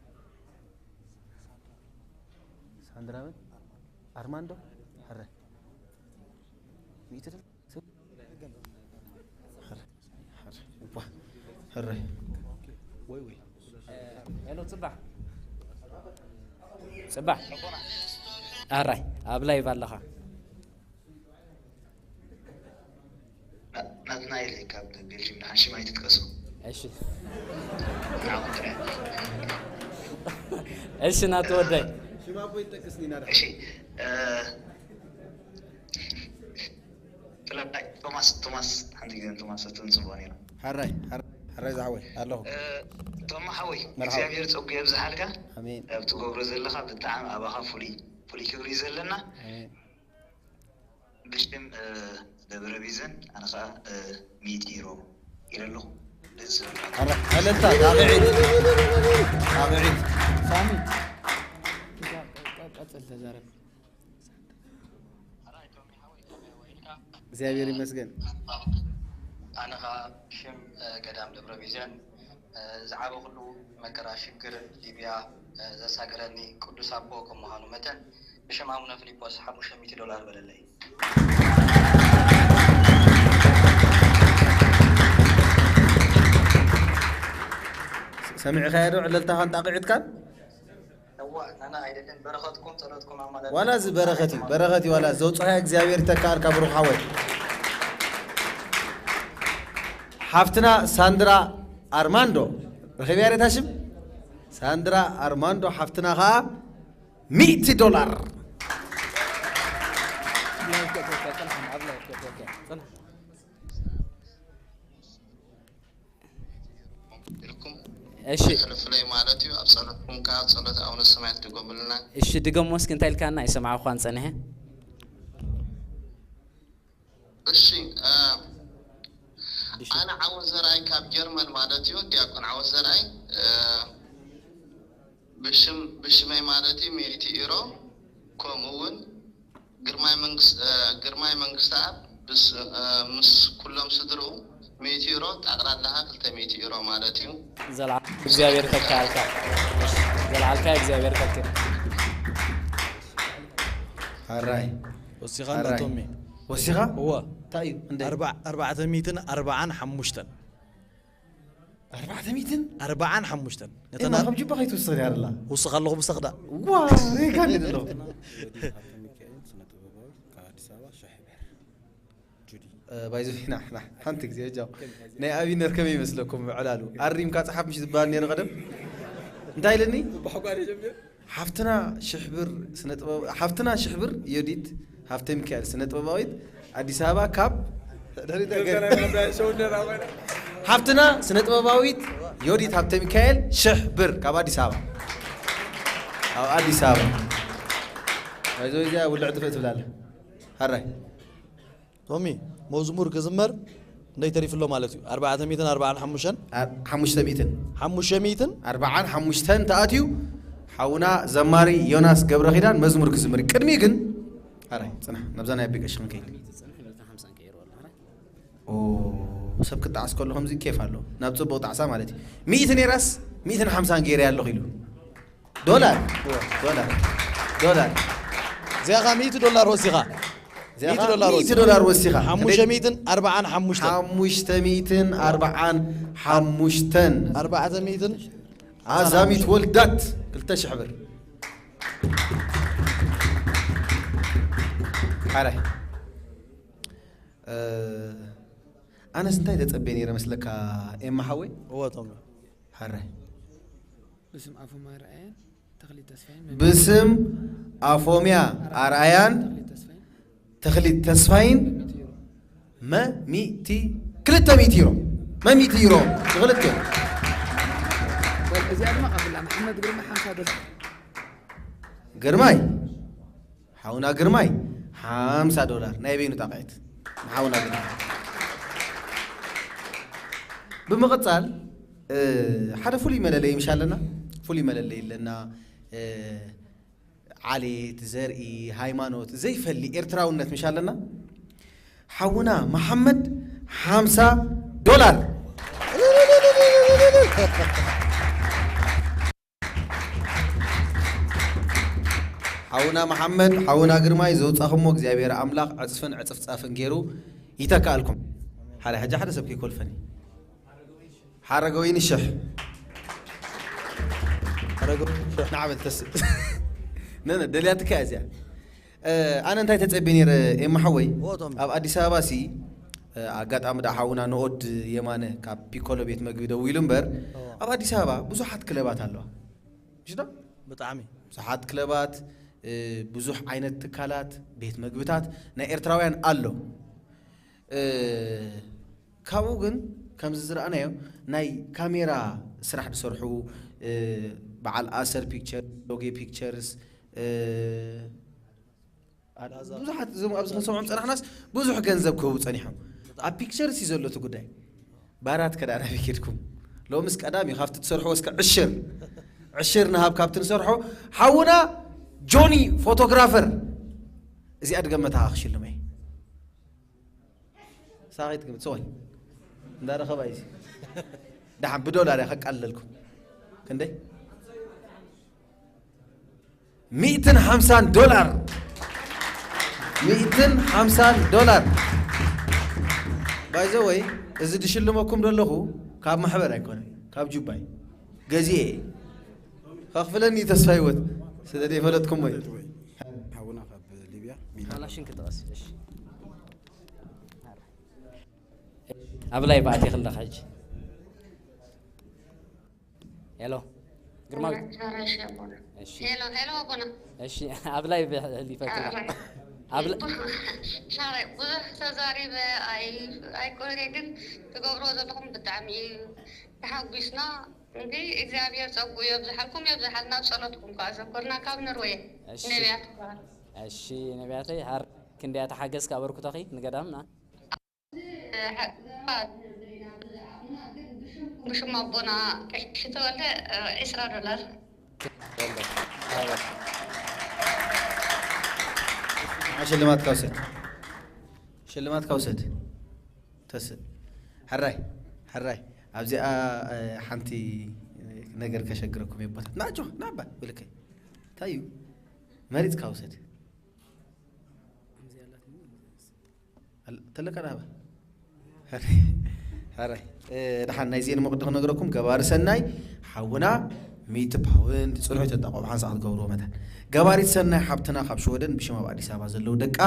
ሳንድራመን ኣርማንዶ ሕረ ሚእቲ ድም ሕራይ። ወይ ወይ። ሄሎ፣ ጽባሕ። ጽባሕ። ኣራይ፣ ኣብ ላይቭ ኣለኻ። ናትናኤል ካብ ቤልጅም፣ ደሓን ሽም ኣይትጥቀሱ። እሺ። ንዓኹም ጥራይ። እሺ፣ ናተወዳይ። ሽም ኣቦ ይጠቅስኒ ኢና። እሺ፣ እ፣ ጥራይ ቶማስ፣ ቶማስ፣ ሓንቲ ግዜ ቶማስ ተንጽቦ ነይሩ። ሕራይ ሕራይ ዝሓወይ ኣለኹ። እ፣ ቶማ ሓወይ፣ መርሓባ። እግዚኣብሔር ጸጉ የብዝሓልካ። ኣሜን። ኣብ ትገብሮ ዘለኻ ብጣዕሚ ኣባኻ ፍሉይ ፍሉይ ክብሪ እዩ ዘለና። ኣሜን። ብሽም፣ እ፣ ደብረ ቢዘን ኣነ ኸዓ፣ እ፣ ሚእቲ ዩሮ ኢለ ኣለኹ። ደስ ዝብል። ሕራይ፣ ዕልልታ ጣቕዒት ጣቕዒት። ሳሚ ቀጽል ተዛረብ። እግዚኣብሔር ይመስገን። ኣነ ኸዓ ብሽም፣ እ፣ ገዳም ደብረ ቢዘን፣ እ፣ ዝዓበኹሉ መከራ ሽግር ሊብያ፣ እ፣ ዘሳገረኒ ቅዱስ ኣቦ ከም ምዃኑ መጠን ብሽም ኣቡነ ፊሊጶስ ሓሙሽተ ሚእቲ ዶላር በለለይ። ሰሚዕኻዮ ዶ ዕልልታኻን ጣቕዒትካን? እዋ፣ ናና ኣይደልን፣ በረኸትኩም ጸሎትኩም ኣማላድ ዋላ እዚ በረኸት እዩ፣ በረኸት እዩ። ዋላ ዘውፅኻዮ እግዚኣብሔር ይተካኣልካ ብሩኽ ሓወይ። ሓፍትና ሳንድራ ኣርማንዶ ረኺብያ ሬታ ሽም ሳንድራ ኣርማንዶ ሓፍትና ኸዓ ሚእቲ ዶላር። ጽናሕ፣ ጽናሕ፣ ኣብ ላይፍ፣ ጽናሕ። ኢልኩም እሺ። ሕልፍለይ ማለት እዩ። ኣብ ጸሎትኩም ከዓ ጸሎት ኣቡነ ሰማያት ድገሙልና። እሺ፣ ድገሞ እስኪ፣ እንታይ ኢልካና? ኣይሰማዕኳን ጸኒሐ። እሺ፣ እ፣ ኣነ ዓወት ዘርኣይ ካብ ጀርመን ማለት እዩ። ዲያቆን ዓወት ዘርኣይ፣ እ፣ ብሽም ብሽመይ ማለት እዩ ሚእቲ ዩሮ። ከምኡ እውን ግርማይ መንግስ-፣ እ፣ ግርማይ መንግስትኣብ ምስ፣ እ፣ ምስ ኩሎም ስድርኡ ሚእቲ ዩሮ፣ ጠቕላላኻ ክልተ ሚእቲ ዩሮ ማለት እዩ። ዘልዓ እግዚኣብሔር ተካልካ። ዘልዓልካ እግዚኣብሔር ተካ። ሕራይ ወሲኻ ሕራይ። እንዳቶሚ ወሲኻ? እወ እንታይ እዩ? እንደ ኣርባ- ኣርባዕተ ሚእትን ኣርባዓን ሓሙሽተን ኣርባዕተ ሚእትን ኣርባዓን ሓሙሽተን ነተን እና ካብ ጅባ ከይትውስኽ እያ ኣላ። ውስኽ ኣለኹ ብሰኽዳ ዋ ሬካ ኣለኹ። ባይዞ ና ና ሓንቲ ግዜ ጃው ናይ ኣቢነር ከመይ ይመስለኩም ዕላሉ ኣሪምካ ጸሓፍ ምሽ ዝበሃል ነይሩ ቀደም እንታይ ኢለኒ ሓፍትና ሽሕ ብር ስነ ጥበብ ሓፍትና ሽሕ ብር ዮዲት ሃብተ ሚካኤል ስነ ጥበባዊት ኣዲስ ኣበባ ካብ ሓፍትና ስነ ጥበባዊት ዮዲት ሃብተ ሚካኤል ሽሕ ብር ካብ ኣዲስ ኣበባ ኣብ ኣዲስ ኣበባ ባይዞ እዚኣ ውልዕ ጥፍእ ትብላለ ሓራይ ቶሚ መዝሙር ክዝመር እንደይ ተሪፍሎ ማለት እዩ ኣርባዕተ ሚእትን ኣርባዓን ሓሙሽተን ሓሙሽተ ሚእትን ሓሙሽተ ሚእትን ኣርባዓን ሓሙሽተን ተኣትዩ ሓውና ዘማሪ ዮናስ ገብረ ኪዳን መዝሙር ክዝምር እዩ። ቅድሚ ግን ኣራይ ፅናሕ ናብዛ ናይ ኣቤ ቀሺ ክንከይድ ኦ፣ ሰብ ክጣዓስ ከሎ ከምዚ ኬፍ ኣሎ ናብ ፅቡቅ ጣዕሳ ማለት እዩ። ሚእቲ ነይራስ ሚእትን ሓምሳን ገይረ ኣለኹ ኢሉ ዶላር ዶላር ዶላር እዚኣ ኸዓ ሚእቲ ዶላር ወሲኻ እዚኣ ሚእቲ ኸዓ ዶላር ሚእቲ ወሲኻ ዶላር ወሲኻ ሓሙሽተ ሚእትን ኣርባዓን ሓሙሽተን ሓሙሽተ ሚእትን ኣርባዓን ሓሙሽተን ኣርባዕተ ሚእትን ኣዛሚት ወልዳት ክልተ ሽሕ ብር ሓራይ እ፣ ኣነስ እንታይ ተጸበየ ነይረ መስለካ ኤማ ሓወይ እወ ቶሚ ሓራይ ብስም ኣፎምያ ኣርኣያን ተኽሊት ተስፋይን ብስም ኣፎምያ ኣርኣያን ተኽሊት ተስፋይን ተኽሊት ተስፋይን ሚእቲ ዩሮ። መሚእቲ ክልተ ሚእቲ ዩሮ መሚእቲ ዩሮ ንኽልቲኦም እዚኣ ድማ ካብ ብላ መሓመድ ግርማ ሓምሳ ዶላር ግርማይ ሓውና ግርማይ ሓምሳ ዶላር ናይ በይኑ ጣቕዒት ንሓውና ግርማይ ብምቕጻል እ፣ ሓደ ፍሉይ መለለይ ምሽ ኣለና ፍሉይ መለለይ ኣለና እ፣ ዓሌት ዘርኢ ሃይማኖት ዘይፈሊ ኤርትራውነት ምሽ ኣለና ሓውና መሓመድ ሓምሳ ዶላር ሓውና መሓመድ ሓውና ግርማይ ዘውፃኹሞ እግዚኣብሔር ኣምላኽ ዕፅፍን ዕፅፍፃፍን ገይሩ ይተካኣልኩም ሓደ ሕጂ ሓደ ሰብ ከይኮልፈኒ ሓረገወይኒ ሽሕ። ሓረገወይኒ ሽሕ ንዓበል ተስእ። ነነ ደልያትካ እያ እዚኣ። ኣነ እንታይ ተጸቢ ነይረ ኤማ ሓወይ? ኣብ ኣዲስ ኣበባ ሲ ኣጋጣሚ ደኣ ሓውና ንኦድ የማነ ካብ ፒኮሎ ቤት መግቢ ደው ኢሉ እምበር፣ ኣብ ኣዲስ ኣበባ ብዙሓት ክለባት ኣለዋ። ምሽ ዶ? ብጣዕሚ ብዙሓት ክለባት፣ ብዙሕ ዓይነት ትካላት፣ ቤት መግብታት ናይ ኤርትራውያን ኣሎ። ካብኡ ግን ከምዚ ዝረኣናዮ ናይ ካሜራ ስራሕ ዝሰርሑ፣ በዓል ኣሰር ፒክቸር፣ ሎጌ ፒክቸርስ፣ ብዙሓት እዞም ኣብዚ ክንሰምዖም ጸናሕናስ ብዙሕ ገንዘብ ክህቡ ጸኒሖም። ኣብ ፒክቸርስ እዩ ዘሎ እቲ ጉዳይ። ባራት ከዳ ናበይ ኬድኩም? ሎምስ ቀዳም እዩ ካብቲ ትሰርሕዎ እስከ ዕሽር፣ ዕሽር ንሃብ ካብቲ ንሰርሖ። ሓውና ጆኒ ፎቶግራፈር፣ እዚኣ ድገመታ ክሽልመይ። ሳኺት ግምት ሰወይ እንዳረኸባ እዩ። ደሓን ብዶላር እያ ከቃልለልኩም። ክንደይ? ሚእትን ሓምሳን ዶላር። ሚእትን ሓምሳን ዶላር። ባይዘወይ፣ እዚ ድሽልመኩም ዘለኹ ካብ ማሕበር ኣይኮነን፣ ካብ ጁባይ ገዚኤ እየ። ከኽፍለኒ ተስፋ ህይወት ስለ ዘይፈለጥኩም ወይ። ሓውና ካብ ሊብያ ሚልዮን። ካላሽን ክጥቐስ፣ እሺ። ኣብ ላይ ባእቲ ክንደኻ ሕጂ። ሄሎ፣ ግርማዊት። ሻረሽ ኣቦና። እሺ። ሄሎ፣ ሄሎ ኣቦና። እሺ፣ ኣብ ላይ ብ-፣ ሊፈ ክላ-፣ ኣብ ል-፣ ሻረ፣ ብዙሕ ተዛሪበ ኣይ-፣ ኣይኮነ፣ ግን ትገብርዎ ዘለኹም ብጣዕሚ እዩ ተሓጒስና። እንግዲህ እግዚኣብሔር ጸጉ የብዝሓልኩም፣ የብዝሓልና። ኣብ ጸሎትኩም ከኣ ዘክሩና። ካብ ኖርወይ እሺ። ነቢያት ይበሃል። እሺ፣ ነቢያተይ፣ ሃር ክንደያ ተሓገዝካ ኣበርክቶኺ ንገዳምና? ብሽም ኣቦና ቀሺ ተወልደ ዒስራ ዶላር። ንዓ ሽልማትካ ውሰድ። ሽልማትካ ውሰድ። ተስእ። ሕራይ፣ ሕራይ። ኣብዚኣ፣ እ፣ ሓንቲ ነገር ከሸግረኩም እየ ኣቦታት። ንዓ ጆ፣ ንዓ እባ፣ ብልከይ። እንታይ እዩ? መሪጽካ ውሰድ። ኣል-፣ ተለካ ዳባ። ሕራይ፣ ሕራይ። እ፣ ደሓን ናይ ዜን መቕዲ ክነግረኩም፣ ገባሪ ሰናይ ሓውና ሚእቲ ፓውንድ ጽንሑ ተጣቆም ሓንሳእ ክትገብርዎ መታን። ገባሪት ሰናይ ሓብትና ካብ ሽወደን ብሽም ኣብ ኣዲስ ኣበባ ዘለዉ ደቃ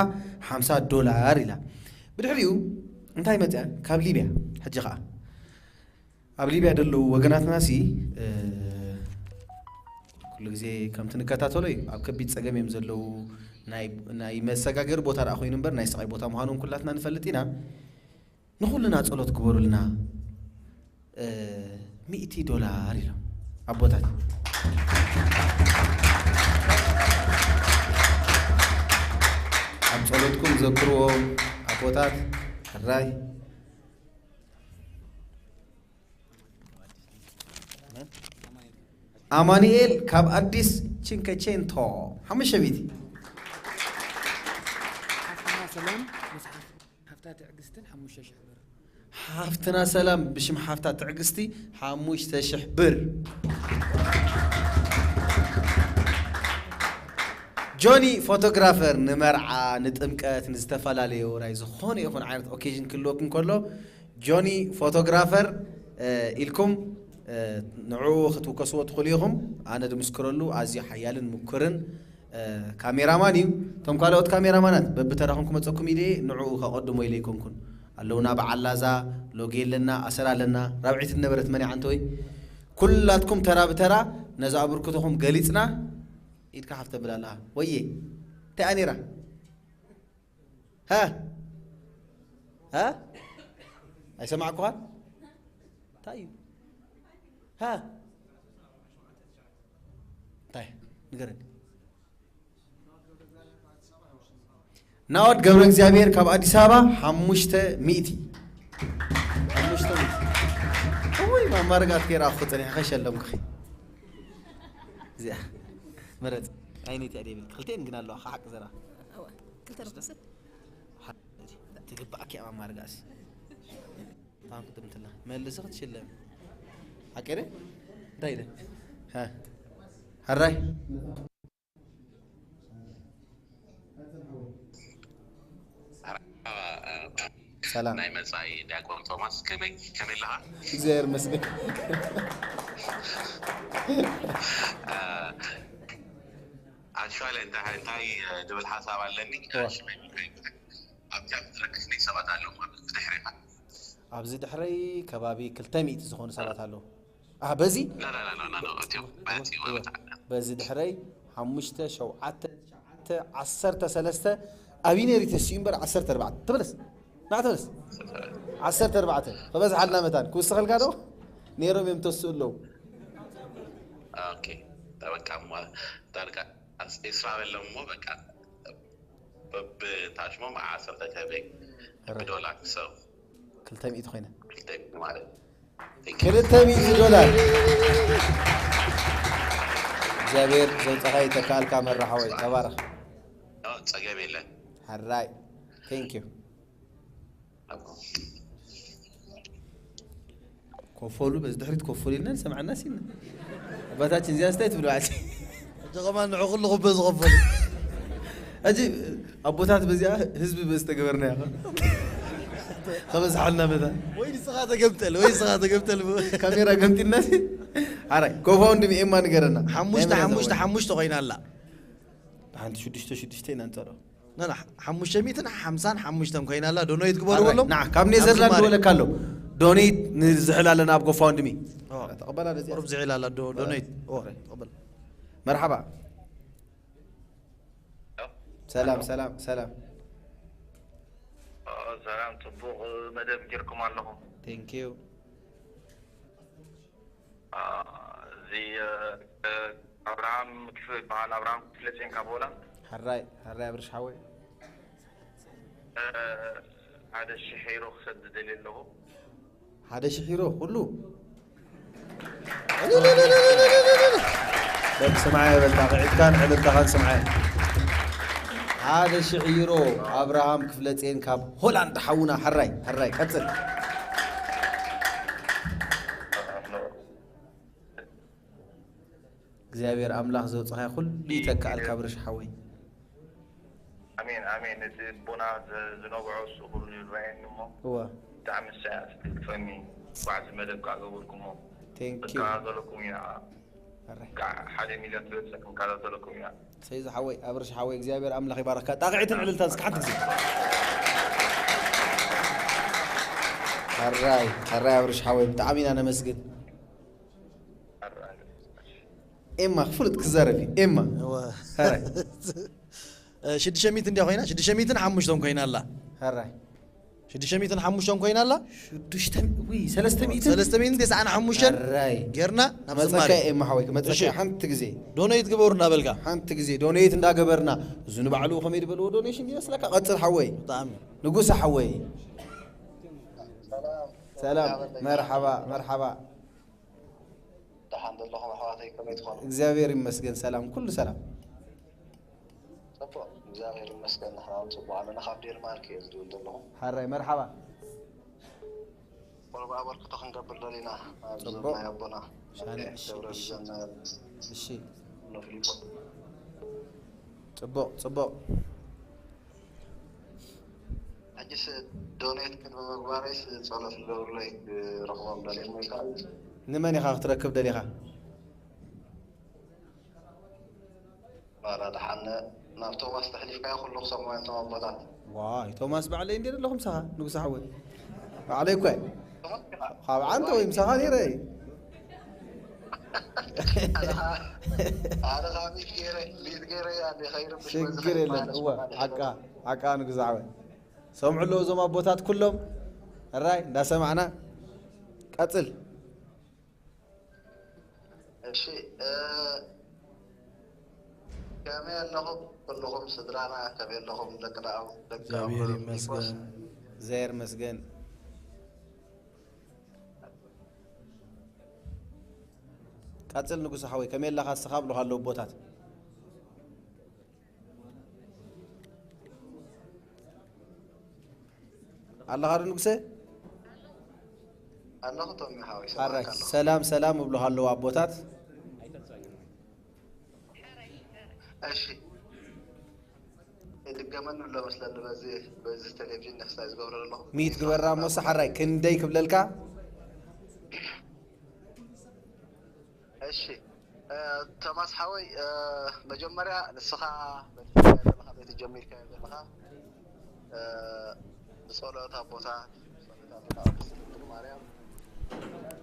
ሓምሳ ዶላር ኢላ። ብድሕሪኡ እንታይ መጽኣ? ካብ ሊብያ። ሕጂ ኸኣ ኣብ ሊብያ ዘለዉ ወገናትና ሲ፣ እ፣ ኩሉ ግዜ ከምቲ ንከታተሎ እዩ። ኣብ ከቢድ ጸገም እዮም ዘለዉ። ናይ፣ ናይ መሰጋገሪ ቦታ ደኣ ኮይኑ እምበር ናይ ስቓይ ቦታ ምዃኑ እውን ኩላትና ንፈልጥ ኢና። ንኹልና ጸሎት ግበሩልና፣ እ፣ ሚእቲ ዶላር ኢሎም ኣቦታት። ኣብ ጸሎትኩም ዘክርዎም ኣቦታት። ሕራይ። ኣማኑኤል ካብ ኣዲስ ቺንከቼንቶ ሓሙሽተ ሚእቲ። ሓፍትና ሰላም ምስ ሓፍ-፣ ሓፍታ ትዕግስትን ሓሙሽተ ሺሕ ብር። ሓፍትና ሰላም ብሽም ሓፍታ ትዕግስቲ ሓሙሽተ ሺሕ ብር። ጆኒ ፎቶግራፈር ንመርዓ፣ ንጥምቀት፣ ንዝተፈላለየ ውራይ፣ ዝኾነ ይኹን ዓይነት ኦኬዥን ክህልወኩም ከሎ ጆኒ ፎቶግራፈር፣ እ፣ ኢልኩም፣ እ፣ ንዕኡ ክትውከስዎ ትኽእሉ ኢኹም። ኣነ ድምስክረሉ ኣዝዩ ሓያልን ምኩርን፣ እ፣ ካሜራማን እዩ። እቶም ካልኦት ካሜራማናት በብተራኹም ክመጸኩም ኢለ ንዕኡ ከቐድሞ ኢለ ኣይኮንኩን። ኣለውና በዓል ላዛ፣ ሎጌ ኣለና፣ ኣሰር ኣለና። ራብዐይቲ ዝነበረት መን እያ ሓንቲ ወይ? ኩላትኩም ተራ ብተራ ነዛ ኣበርክቶኹም ገሊጽና። ኢድካ ሓፍ ተብል ኣለኻ። ወየ፣ እንታይ እያ ነይራ? ሃ? ሃ? ኣይሰማዕኩኻን? እንታይ እዩ? ሃ? እንታይ? ንገረኒ። ናኦድ ገብረ እግዚኣብሔር ካብ ኣዲስ ኣበባ ሓሙሽተ ሚእቲ። ሓሙሽተ ሚእቲ። እውይ፣ ማማ ርግኣት ከይረኣኹ ጸኒሐ ከሸለምኩኺ። እዚኣ ምረጽ። ዓይነይ እቲኣ ደብል። ክልቴን ግን ኣለዋ፣ ሓቂ ዘራ። እወ፣ ክልተ ዶ ክወስድ? ሓ-፣ ትግባኣኪ እያ ማማ ርግኣሲ። ታንኩ ትምትላ። መልሲ ክትሽለም። ሓቂ ደ? እንታይ ኢለ? ሃ። ሕራይ? ሰላም። ናይ መጻኢ ዲያቆን ቶማስ ከመይ ከመይ ኣለኻ? እግዚኣብሔር ይመስገን። ኣሽዋለ እንታይ እንታይ ድብል ሓሳብ ኣለኒ። እዋ። ሽመይ ኣብዚኣ ክትረክፍኒ ሰባት ኣለዉ ማለት ብድሕሪኻ። ኣብዚ ድሕረይ ከባቢ ክልተ ሚእቲ ዝኾኑ ሰባት ኣለዉ። ኣ በዚ ላ ላ ላ ላ ላ ላ እትዮ በቲ ወበታ በዚ ድሕረይ ሓሙሽተ ሸውዓተ ትሽዓተ ዓሰርተ ሰለስተ ኣብይ ነይሩ ተስዩ እምበር ዓሰርተ ኣርባዕተ ተመለስ ና ተመለስ ዓሰርተ ኣርባዕተ ክበዝሓልና መታን ክውስኸልካ ዶ ነይሮም እዮም ተስኡ ኣለዉ። ኦኬ። በቃ እሞ ዳርጋ ኢስራ በሎም እሞ በቃ በብታሽሞም ዓሰርተ ከበይ ብዶላር ሰብ ክልተ ሚእቲ ኮይነ ክልተ ማለት ክልተ ሚእቲ ዶላር እግዚኣብሔር ዘውፃኻ ይተካልካ መራሓወይ ተባረኽ። ጸገም የለን። ሓራይ thank you። ኮፈሉ በዚ ድሕሪት ኮፈሉ ኢልና ንሰምዓና ሲና ኣባታችን እዚኣ ስታይ ትብሉ ዓሲ ሕጂ ከማን ንዑ ኩሉ ክበ ዝኸፈሉ ሕጂ ኣቦታት በዚኣ ህዝቢ በዝተገበርና ኢኻ ከበዝሓልና መታ ወይ ንስኻ ተገምጠል ወይ ንስኻ ተገምጠል ካሜራ ገምጢልና ሲ ሓራይ ኮፋውንድ ኤማ ንገረና ሓሙሽተ ሓሙሽተ ሓሙሽተ ኮይና ኣላ ሓንቲ ሽዱሽተ ሽዱሽተ ኢና ንፀሎ ነና ሓሙሽተ ሚእትን ሓምሳን ሓሙሽተን ኮይና ኣላ ዶኖይት ግበሩ በሎም ንዓ ካብ ኔዘርላንድ ዝማሬ። ወለካ ኣሎ ዶኔት ንዝሕል ኣለና ኣብ ጎፋውንድሚ ኦ፣ ተቐበላ በዚኣ ቁሩብ ዝዕል ኣላ ዶ- ዶኖይት ኦ፣ ተቐበል መርሓባ ሰላም ሰላም ሰላም ሰላም፣ ጽቡቕ መደብ ጌርኩም ኣለኹም። thank you እዚ ኣብርሃም ክፍለ ይበሃል። ኣብርሃም ክፍለጼን ካብ ሆላንድ ሓራይ ሓራይ ኣብርሽ ሓወይ ሓደ ሽሕ ዩሮ ክሰድ ደልየ ኣለኹ። ሓደ ሽሕ ዩሮ ኩሉ በል ስምዓዮ በል ጣቕዒትካን ዕልልታኻን ስምዓዮ ሓደ ሽሕ ዩሮ ኣብርሃም ክፍለጼን ካብ ሆላንድ ሓውና ሕራይ ሕራይ ቀጽል እግዚኣብሔር ኣምላኽ ዘውፅኻይ ኩሉ ይተክኣልካ ብርሽ ሓወይ ኣሜን ኣሜን። እቲ ቦና ዝ- ዝነብዖ እሱ ኩሉ ይረኣየኒ እሞ እዋ ብጣዕሚ ንሳ እያ ትድግፈኒ። ባዕዚ መደብ ከዓ ገበርኩሞ thank you እከታተለኩም ኢና። ሕራይ ከዓ ሓደ ሚልዮን ትበፅሕ ክንከታተለኩም ኢና። ሰይዚ ሓወይ ኣብርሽ ሓወይ እግዚኣብሔር ኣምላኽ ይባረካ ጣቕዒትን ዕልልታን እስኪ ሓንቲ ግዜ ሕራይ ሕራይ ኣብርሽ ሓወይ ብጣዕሚ ኢና ነመስግን ኤማ ክፍሉጥ ክዛረብ እዩ ኤማ ሕራይ ሽዱሽተ ሚእቲ እንዲያ ኮይና ሽዱሽተ ሚእትን ሓሙሽተን ኮይና ኣላ ሕራይ ሽዱሽተ ሚእትን ሓሙሽተን ኮይና ኣላ ሽዱሽተ ዊ ሰለስተ ሚእትን ሰለስተ ሚእትን ተስዓን ሓሙሽተን ሕራይ ጌርና ናብ መፀካ ዝማሬ ኤማ ሓወይ መፀካ እሺ። ሓንቲ ግዜ ዶነይት ግበሩ እናበልካ ሓንቲ ግዜ ዶኔት እንዳገበርና እዚ ንባዕሉ ከመይ ዝበልዎ ዶኔሽን ይመስለካ ቀፅል ሓወይ ብጣዕሚ ንጉሰ ሓወይ ሰላም መርሓባ መርሓባ ደሓን ዘለኹም ኣሕዋተይ ከመይ ትኾኑ? እግዚኣብሔር ይመስገን ሰላም ኩሉ ሰላም ፅቡቕ እግዚኣብሔር ይመስገን ንሕና እውን ፅቡቕ ኣለና። ካብ ዴንማርክ እየ ዝድውል ዘለኹ። ሓራይ መርሓባ ቁሩብ ኣበርክቶ ክንገብር ደሊና ኣብዚ ፅቡቕ። ናይ ኣቦና ሻነ እሺ ገብረ እሺ ዘመር እሺ ኖፊሊፖ ፅቡቕ ፅቡቕ ሕጅስ ዶኔት ቅድሚ ምግባረይስ ጸሎት ዝገብሩለይ ክረኽቦም ደልየ እሞ ኢልካ ንመን ኢኻ ክትረክብ ደሊኻ ባራ ደሓነ ናብ ቶማስ ተሕሊፍካዮ ኩሉ ክሰምዑ እዮም እቶም ኣቦታት ዋይ ቶማስ ባዕለይ እንዴ ኣለኹም ሳኻ ንጉስ ሓወይ ባዕለይ እኳ እየ። ካብ ዓንተ ወይ ምሳኻ ነይረ እየ። ኣነ ካብ ሚት ገይረ ሚት ገይረ እያ እንደ ከይርብሽ ችግር የለን እወ ሓቃ ሓቃ ንጉስ ሓወይ ሰምዑ ኣለዉ እዞም ኣቦታት ኩሎም ሕራይ እንዳሰማዕና ቀፅል እሺ እ፣ ከመይ ኣለኹም ኩልኹም ስድራና ከመይ ኣለኹም ደቂ ደኣ ደቂ እግዚኣብሔር ኣቦ ይመስገን ዘየር መስገን ቀፅል ንጉስ ሓወይ ከመይ ኣለኻ እስኻ ብሎኻ ኣለዉ ኣቦታት ኣለኻ ዶ ንጉሰ ኣለኹ ቶም ሓወይ ኣራይ ሰማዕካ ኣለኹ ሰላም ሰላም እብሎ ኣለዉ ኣቦታት እሺ ይድገመኒ ኣሎ መስለኒ። በዚ በዚ ቴሌቪዥን ነክስታይ ዝገብሮ ዘለኹ ሚት ግበራ እሞ ሰሓራይ ክንደይ ክብለልካ? እሺ፣ እ፣ ቶማስ ሓወይ፣ እ፣ መጀመርያ ንስኻ በቲ ዘለኻ ቤት ጀሚርካዮ ዘለኻ፣ እ፣ ብጸሎት ኣቦታት፣ ጸሎት ኣቦና ቅድስቲ ድንግል ማርያም፣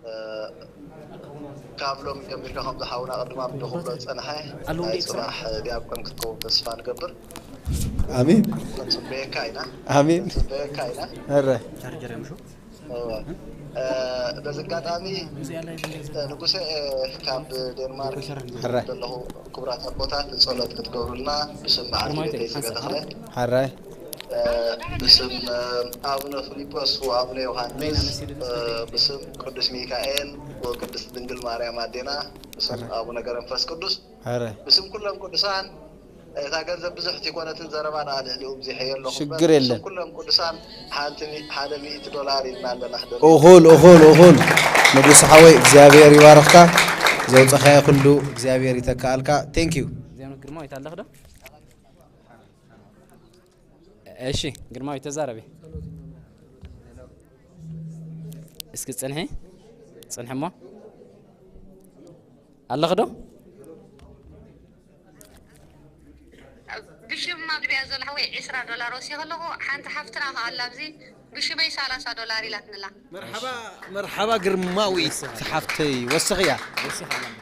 እ፣ ካብ ሎሚ ጀሚርካ ከምዚ ሓውና ቅድም ኣብ ክብሎ ዝጸንሐ ናይ ጽባሕ ዲያቆን ክትከውን ተስፋ ንገብር። ኣሜን። ክንጽበየካ ኢና። ኣሜን። ክንጽበየካ ኢና። ኧረ እወ። እ፣ በዚ ኣጋጣሚ፣ እ፣ ንጉሰ፣ እ፣ ካብ ዴንማርክ ሕራይ። ዘለኹ ክቡራት ኣቦታት ጸሎት ክትገብሩልና ብስም በዓል ቤተይ ዝገደኽለ፣ ሕራይ። እ፣ ብስም፣ እ፣ ኣቡነ ፊሊጶስ ወኣቡነ ዮሃንስ፣ እ፣ ብስም ቅዱስ ሚካኤል ወቅድስት ድንግል ማርያም ኣዴና፣ ብስም ኣቡነ ገረንፈስ ቅዱስ፣ ሕራይ። ብስም ኩሎም ቅዱሳን፣ እታ ገንዘብ ብዙሕቲ ኮነትን ዘረባ ንኣልዕሊኡ ብዚሐዮ ኣለኹ። ሽግር የለን። ብስም ኩሎም ቅዱሳን ሓንቲ ሚ-፣ ሓደ ሚእቲ ዶላር ኢልና ኣለና። እኹል እኹል እኹል። ንጉስ ሓወይ እግዚኣብሔር ይባርኽካ። ዘውፀኻዮ ኩሉ እግዚኣብሔር ይተካኣልካ። Thank you። ዜኑ ግርማዊት ኣለኽ ዶ? እሺ ግርማዊት ተዛረቢ። እስኪ ጽንሒ ጽንሒ እሞ ኣለኽ ዶ? ብሽም ማግቢያ ዘሎ ሓወይ ዕስራ ዶላር ወሲኸ ኣለኹ። ሓንቲ ሓፍትና ከኣ ኣላ ኣብዚ ብሽመይ ሰላሳ ዶላር ኢላትንላ። መርሓባ መርሓባ ግርማዊት ሓፍተይ ወስኽያ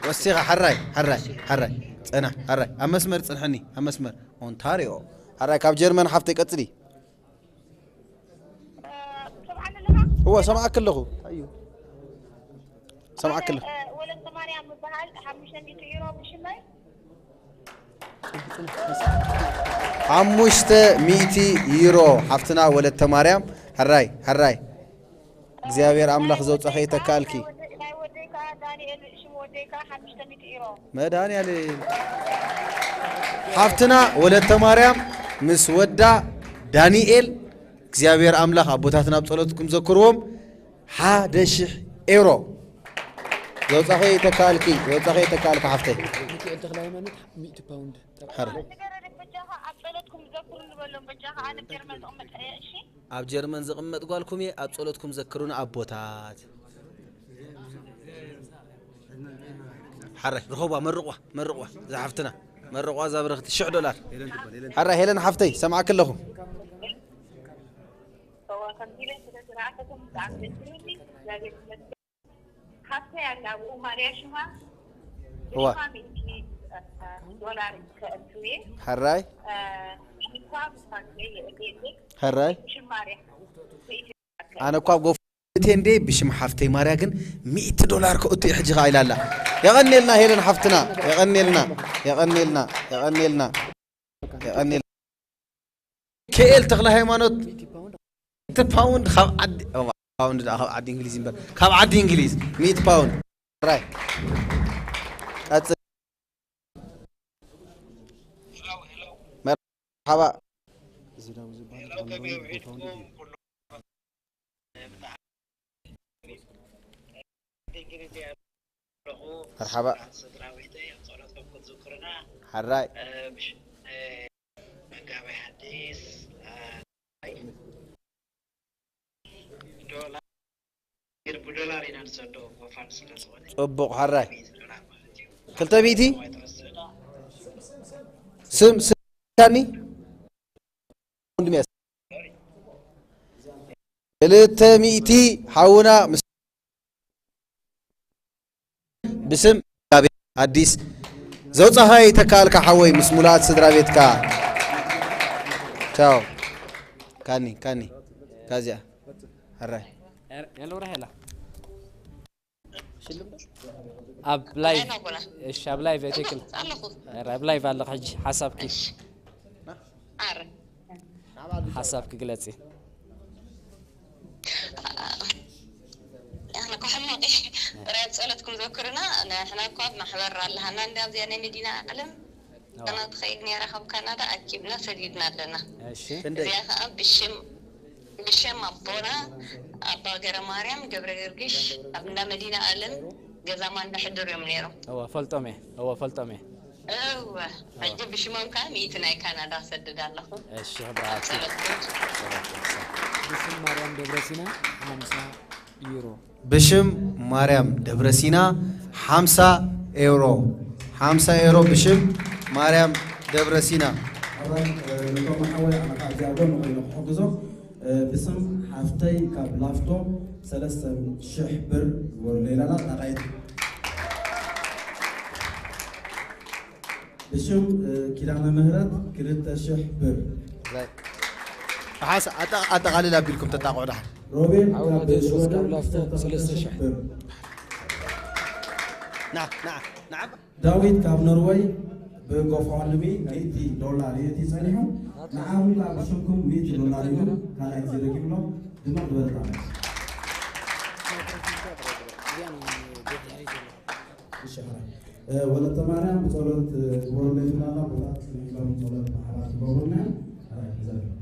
ወሲኻ ሓራይ ሓራይ ሓራይ ጸና ሓራይ ኣብ መስመር ጽንሐኒ ኣብ መስመር ኦንታሪዮ ሓራይ ካብ ጀርመን ሓፍተይ ቀጽሊ እወ ሰማዓክ ኣለኹ ኣዩ ሰማዓክ ኣለኹ ወለተ ማርያም ምበሃል ሓሙሽተ ሚእቲ ዩሮ ብሽመይ ሓሙሽተ ሚእቲ ዩሮ ሓፍትና ወለተ ማርያም ሕራይ ሕራይ እግዚኣብሔር ኣምላኽ ዘውፀኸ ይተካልኪ ናይ ወደይ ከዓ ዳንኤል ሽም ወደይ ከዓ ሓሙሽተ ሚእቲ ዩሮ መድኃኔዓለም ሓፍትና ወለተ ማርያም ምስ ወዳ ዳንኤል እግዚኣብሔር ኣምላኽ ኣቦታትና ኣብ ጸሎትኩም ዘክርዎም ሓደ ሽሕ ኤውሮ ዘውጻኸ ይተካልኪ ዘውጻኸ ይተካልኪ ሓፍተይ ሚካኤል ተክለ ሃይማኖት ሚእቲ ፓውንድ ሐረ ንገረኒ በጃኻ ኣብ ጸሎትኩም ዘክሩ ንበሎም በጃኻ ኣነ ጀርመን ዝቕመጥ እየ እሺ ኣብ ጀርመን ዝቕመጥ ጓልኩም እየ ኣብ ጸሎትኩም ዘክሩኒ ኣቦታት ሓረ ርኸቧ መርቕዋ መርቕዋ ዝሓፍትና መርቕዋ ዛብረኽቲ ሽሕ ዶላር ሓራ ሄለን ሓፍተይ ሰምዓክ ኣለኹ እዋ ከምዚ ኢለ ስለ ዝረኣኸኩም ብጣዕሚ ደስ ኢሉኒ እግዚኣብሔር ይመስገን ሓፍተይ ኣላ ኣብኡ ማርያ ሽማ እዋ ሽማ ሚእቲ ዶላር ከእቱ እየ ሓራይ እኳ ብሳንከ የእልየለይ ሓራይ ሽም ማርያ ኣነ እኳ ኣብ ጎፍ እንዴ ብሽም ሓፍተይ ማርያ ግን ሚእቲ ዶላር ከእቱ ሕጂ ኸዓ ኢላላ የቐኔልና ሄለን ሓፍትና የቐኔልና የቐኔልና የቐኔልና የቐኔልና ሚካኤል ተክለ ሃይማኖት እቲ ፓውንድ ካብ ዓዲ ፓውንድ ደኣ ካብ ዓዲ እንግሊዝ እምበር ካብ ዓዲ እንግሊዝ ሚእቲ ፓውንድ ራይ ቀጽል መርሓባ መርሓባ ሓራይ ጽቡቕ ሓራይ ክልተ ሚእቲ ስም ስም ወንድሜ ክልተ ሚእቲ ሓውና ምስ ብስም ኣዲስ ዘውፃኻ ይተካልካ ሓወይ ምስ ሙሉኣት ስድራ ቤትካ ቻው ካኒ ካኒ ካዚኣ ሕራይ የለውራ ሄላ ኣብ ላይቭ እሺ ኣብ ላይቭ ትክክል ኣብ ላይቭ ኣለኻ ሕጂ ሓሳብኪ ሓሳብኪ ግለፂ ንሕና እኳ ሕማቕ ጥራይ ኣብ ጸሎትኩም ዘክሩና ንሕና እኳ ኣብ ማሕበር ኣለሃና እንዳ ኣብዚኣ ናይ መዲና ዓለም ኣና ትኸይድ ነራ ካብ ካናዳ ኣኪብና ሰዲድና ኣለና እሺ እዚኣ ከዓ ብሽም ብሽም ኣቦና ኣባ ገረ ማርያም ገብረ ገርግሽ ኣብ እንዳ መዲና ኣለም ገዛ ማንዳ ሕድር እዮም ነይሮም እወ ፈልጦም እየ እወ ፈልጦም እየ እወ፣ ሕጂ ብሽሞም ከኣ ሚእቲ ናይ ካናዳ ክሰድድ ኣለኹ። እሺ፣ ብራቮ። ጸሎትኩም። ብስም ማርያም ደብረሲና ሓምሳ ዩሮ። ብሽም ማርያም ደብረሲና ሓምሳ ኤውሮ። ሓምሳ ኤውሮ ብሽም ማርያም ደብረሲና። ሕራይ ነቶም ሓወይ ኣነ ከዓ እዚኣ ጎን ኮይኑ ክሕግዞ ብስም ሓፍተይ ካብ ላፍቶ ሰለስተ ሽሕ ብር ዝበሉ ሌላላ ጣቃይት ብሽም ኪዳነ ምህረት ክልተ ሽሕ ብር። ብሓንሳ ኣጠቓልል ኣቢልኩም ተጣቕዑ ደሓን። ሮቤል ካብ ሽወደን ክልተ ሽሕ ብር። ዳዊት ካብ ኖርወይ ብጎፋንድሚ ሚእቲ ዶላር እዩ እቲ ጸኒሑ። ንዓኹም ከዓ ብሽምኩም ሚእቲ ዶላር እዩ። ካልኣይ ግዜ ደጊምሎ ድምቕ ዝበለ ጣዕሚ። እሺ፣ ሕራይ። ወለተ ማርያም ብጸሎት ግበሩለይ ትብላና። ቦታት ኢሎም ጸሎት ብሓባር ክገብሩና እዮም። ሕራይ፣ ተዘርግሑ።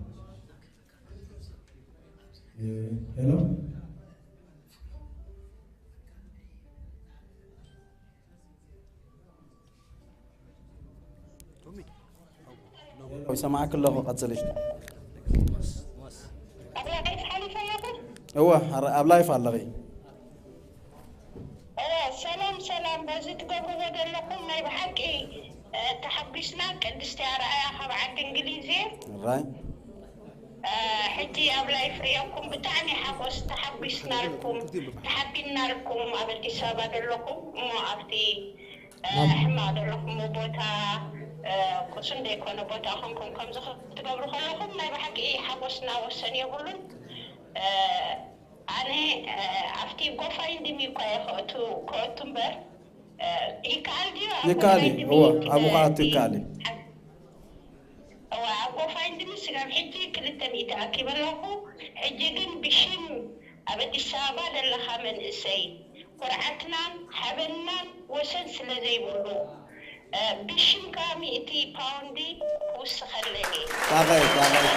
ሄሎ። ይሰማዕክ ኣለኹ፣ ቀጽሊ። እወ፣ ኣብ ላይፍ ኣለኺ። ሰላም ሰላም፣ በዚ ትገብርዎ ዘለኹም ናይ ብሓቂ ተሓጒስና። ቅድስቲ ኣርኣያ ካብ ዓዲ እንግሊዝ እየ። ራይ ሕጂ ኣብ ላይፍ ሪኦኩም ብጣዕሚ ሓጎስ ተሓጒስናልኩም፣ ተሓቢንናልኩም። ኣብ ኣዲስ ኣበባ ዘለኹም እሞ ኣብቲ ሕማቕ ዘለኹም ቦታ ቁሱን ዘይኮነ ቦታ ኮንኩም ከምዚ ክትገብሩ ከለኹም ናይ ብሓቂ ሓጎስና ወሰን የብሉን። ኣነ ኣብቲ ጎፋይንድሚ እኳ እየ ክእቱ እምበር ይከኣል ድዩ? ይከኣል እዩ። እወ፣ ኣብኡ ክኣቱ ይከኣል እዩ። እወ፣ ኣብ ጎፋይንድሚ ስጋብ ሕጂ ክልተ ሚእቲ ኣኪበ ኣለኹ። ሕጂ ግን ብሽም ኣብ ኣዲስ ኣበባ ዘለኻ መንእሰይ ኩርዓትናን ሓበንናን ወሰን ስለ ዘይብሉ ብሽምካ ሚእቲ ፓውንዲ ክውስኸለይ እየ። ጣቐይ ጣቐይ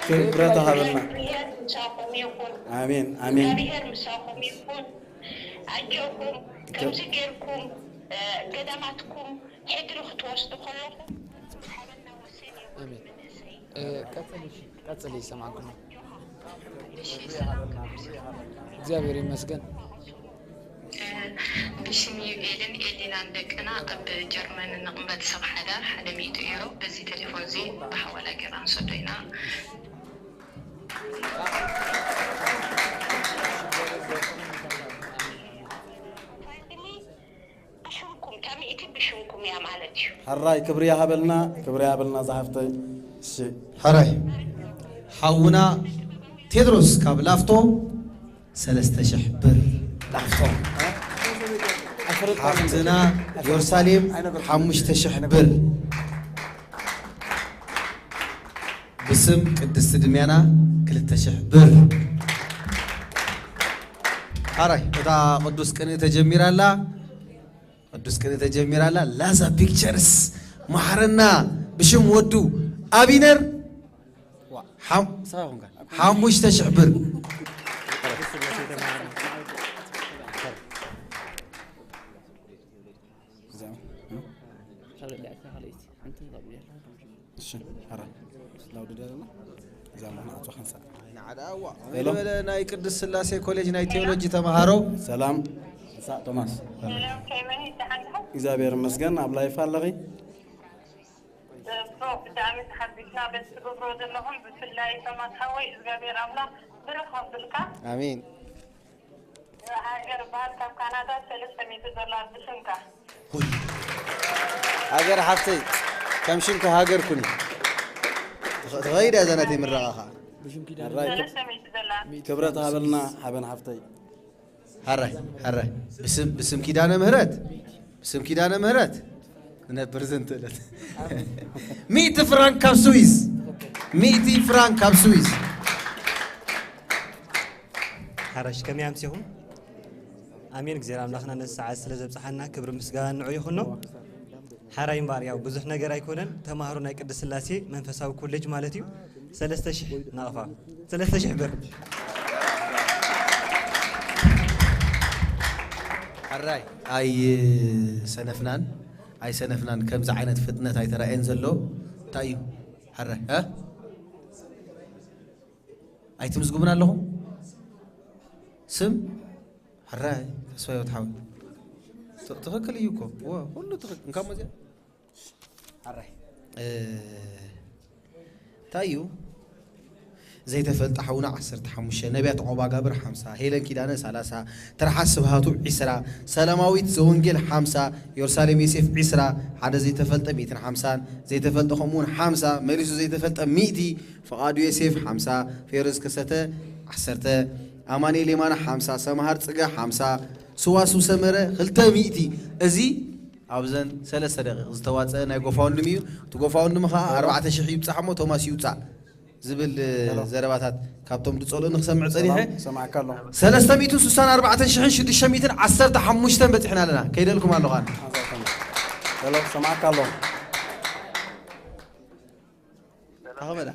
ክብረት ሃበልና። ምሳኹም ይኹን። ኣሜን ኣሜን። እግዚኣብሔር ምሳኹም ይኹን። ኣጆኹም። ከምዚ ጌርኩም ገዳማትኩም ሕድሪ ክትወስዱ ከለኹም ሓበንና ወሰን የብሉን። ኣሜን። ቀጽሊ፣ ቀጽሊ፣ ይሰማዕኩም። እግዚኣብሔር ይመስገን። ብሽም ዩኤልን ኤሊናን ደቅና ኣብ ጀርመን እንቕመጥ ሰብ ሓዳር ሓደ ሚእቲ ዩሮ በዚ ቴሌፎን እዚ ብሓዋላ ጌርና ንሰዶ ኢና። ብሽምኩም እታ ሚእቲ ብሽምኩም እያ ማለት እዩ። ሕራይ ክብሪ ይሃበልና ክብሪ ይሃበልና ዝሓፍተይ። እሺ ሕራይ ሓውና ቴድሮስ ካብ ላፍቶ ሰለስተ ሽሕ ብር ላፍቶ። ሓፍትና ዮርሳሌም ሓሙሽተ ሽሕ ብር ብስም ቅድስቲ ድምያና ክልተ ሽሕ ብር። ሓራይ እታ ቅዱስ ቅንኢ ተጀሚራ ኣላ። ቅዱስ ቅንኢ ተጀሚራ ኣላ። ላዛ ፒክቸርስ ማሕረና ብሽም ወዱ ኣቢነር ሓሙሽተ ሽሕ ብር። እሺ፣ ሐራ ላውድ ደለና እዛ ማና ኣቶ ኸንሳ ንዓዳ ኣዋ ሄሎ። ዝበለ ናይ ቅድስት ስላሴ ኮሌጅ ናይ ቴዎሎጂ ተማሃሮ ሰላም። ንሳ ቶማስ ሰላም ከመይ ደሓን ዲኹም? እግዚኣብሔር ይመስገን። ኣብ ላይፍ ኣለኺ? እፎ ብጣዕሚ ተሓቢስና በቲ ትገብሮ ዘለኹም ብፍላይ ቶማስ ሓወይ እግዚኣብሔር ኣምላኽ ብሩኽ ኣብልካ። ኣሜን። ሃገር በሃል ካብ ካናዳ ሰለስተ ሚእቲ ዶላር ብስምካ። ሃገር ሓፍተይ ከም ሽምኪ ሃገር ኩኒ። ትኸይድ እያ እዛ ናተይ ምረቓ ኸዓ። ራይ ሰለስተ ሚእቲ ዶላር። ክብረት ሃበልና ሓበን ሓፍተይ። ሓራይ ሓራይ ብስም ብስም ኪዳነ ምህረት ብስም ኪዳነ ምህረት ነብር ዘንተለት ሚእቲ ፍራንክ ካብ ስዊስ ሚእቲ ፍራንክ ካብ ስዊስ። ሓራሽ ከመይ ኣምሲኹም? ኣሜን እግዚኣብሔር ኣምላኽና ነዚ ሰዓት ስለ ዘብጽሓና ክብሪ ምስጋና ንዑ ይኹኖ። ሓራይ እምበኣር ያው ብዙሕ ነገር ኣይኮነን ተማሃሮ ናይ ቅድስት ስላሴ መንፈሳዊ ኮሌጅ ማለት እዩ። ሰለስተ ሽሕ ናቕፋ ሰለስተ ሽሕ ብር። ሕራይ ኣይሰነፍናን ኣይሰነፍናን። ከምዚ ዓይነት ፍጥነት ኣይተራእየን ዘሎ እንታይ እዩ? ሕራይ እ ኣይትምዝግቡን ኣለኹም? ስም ሕራይ ተስፋ ህይወት ሓወይ። ት- ትኽክል እዩ እኮ። ወ- ኩሉ ትኽክል። እንካ መዚያ ሕራይ እ፣ እንታይ እዩ? ዘይተፈልጠ ሓውና ዓሰርተ ሓሙሽተ፣ ነቢያት ዑቕባጋብር ሓምሳ፣ ሄለን ኪዳነ ሰላሳ፣ ትርሓስ ስብሃቱ ዕስራ፣ ሰላማዊት ዘወንጌል ሓምሳ፣ ዮርሳሌም ዮሴፍ ዕስራ፣ ሓደ ዘይተፈልጠ ሚእትን ሓምሳን፣ ዘይተፈልጠ ከምኡውን ሓምሳ፣ መሊሱ ዘይተፈልጠ ሚእቲ፣ ፍቓዱ ዮሴፍ ሓምሳ፣ ፌሮዝ ከሰተ ዓሰርተ፣ ኣማኑኤል የማነ ሓምሳ፣ ሰምሃር ጽገ ሓምሳ፣ ስዋስው ሰመረ ክልተ ሚእቲ። እዚ ኣብዘን ሰለስተ ደቂቕ ዝተዋጸአ ናይ ጎፋውንድሚ እዩ። እቲ ጎፋውንድሚ ኸኣ ኣርባዕተ ሽሕ ይብጻሕ እሞ ቶማስ ይውጻእ ዝብል ሄሎ። ዘረባታት ካብቶም ዝጸልኡኒ ክሰምዕ ጸኒሐ። ሰላም፣ ሰማዕካ ኣለኹ። ሰለስተ ሚእትን ስሳን ኣርባዕተን ሽሕን ሽዱሽተ ሚእትን ዓሰርተ ሓሙሽተን በጺሕና ኣለና። ከይደልኩም ኣለኹ ኣነ። ሄሎ፣ ሰማዕካ ኣለኹ። ኣኸመዳ።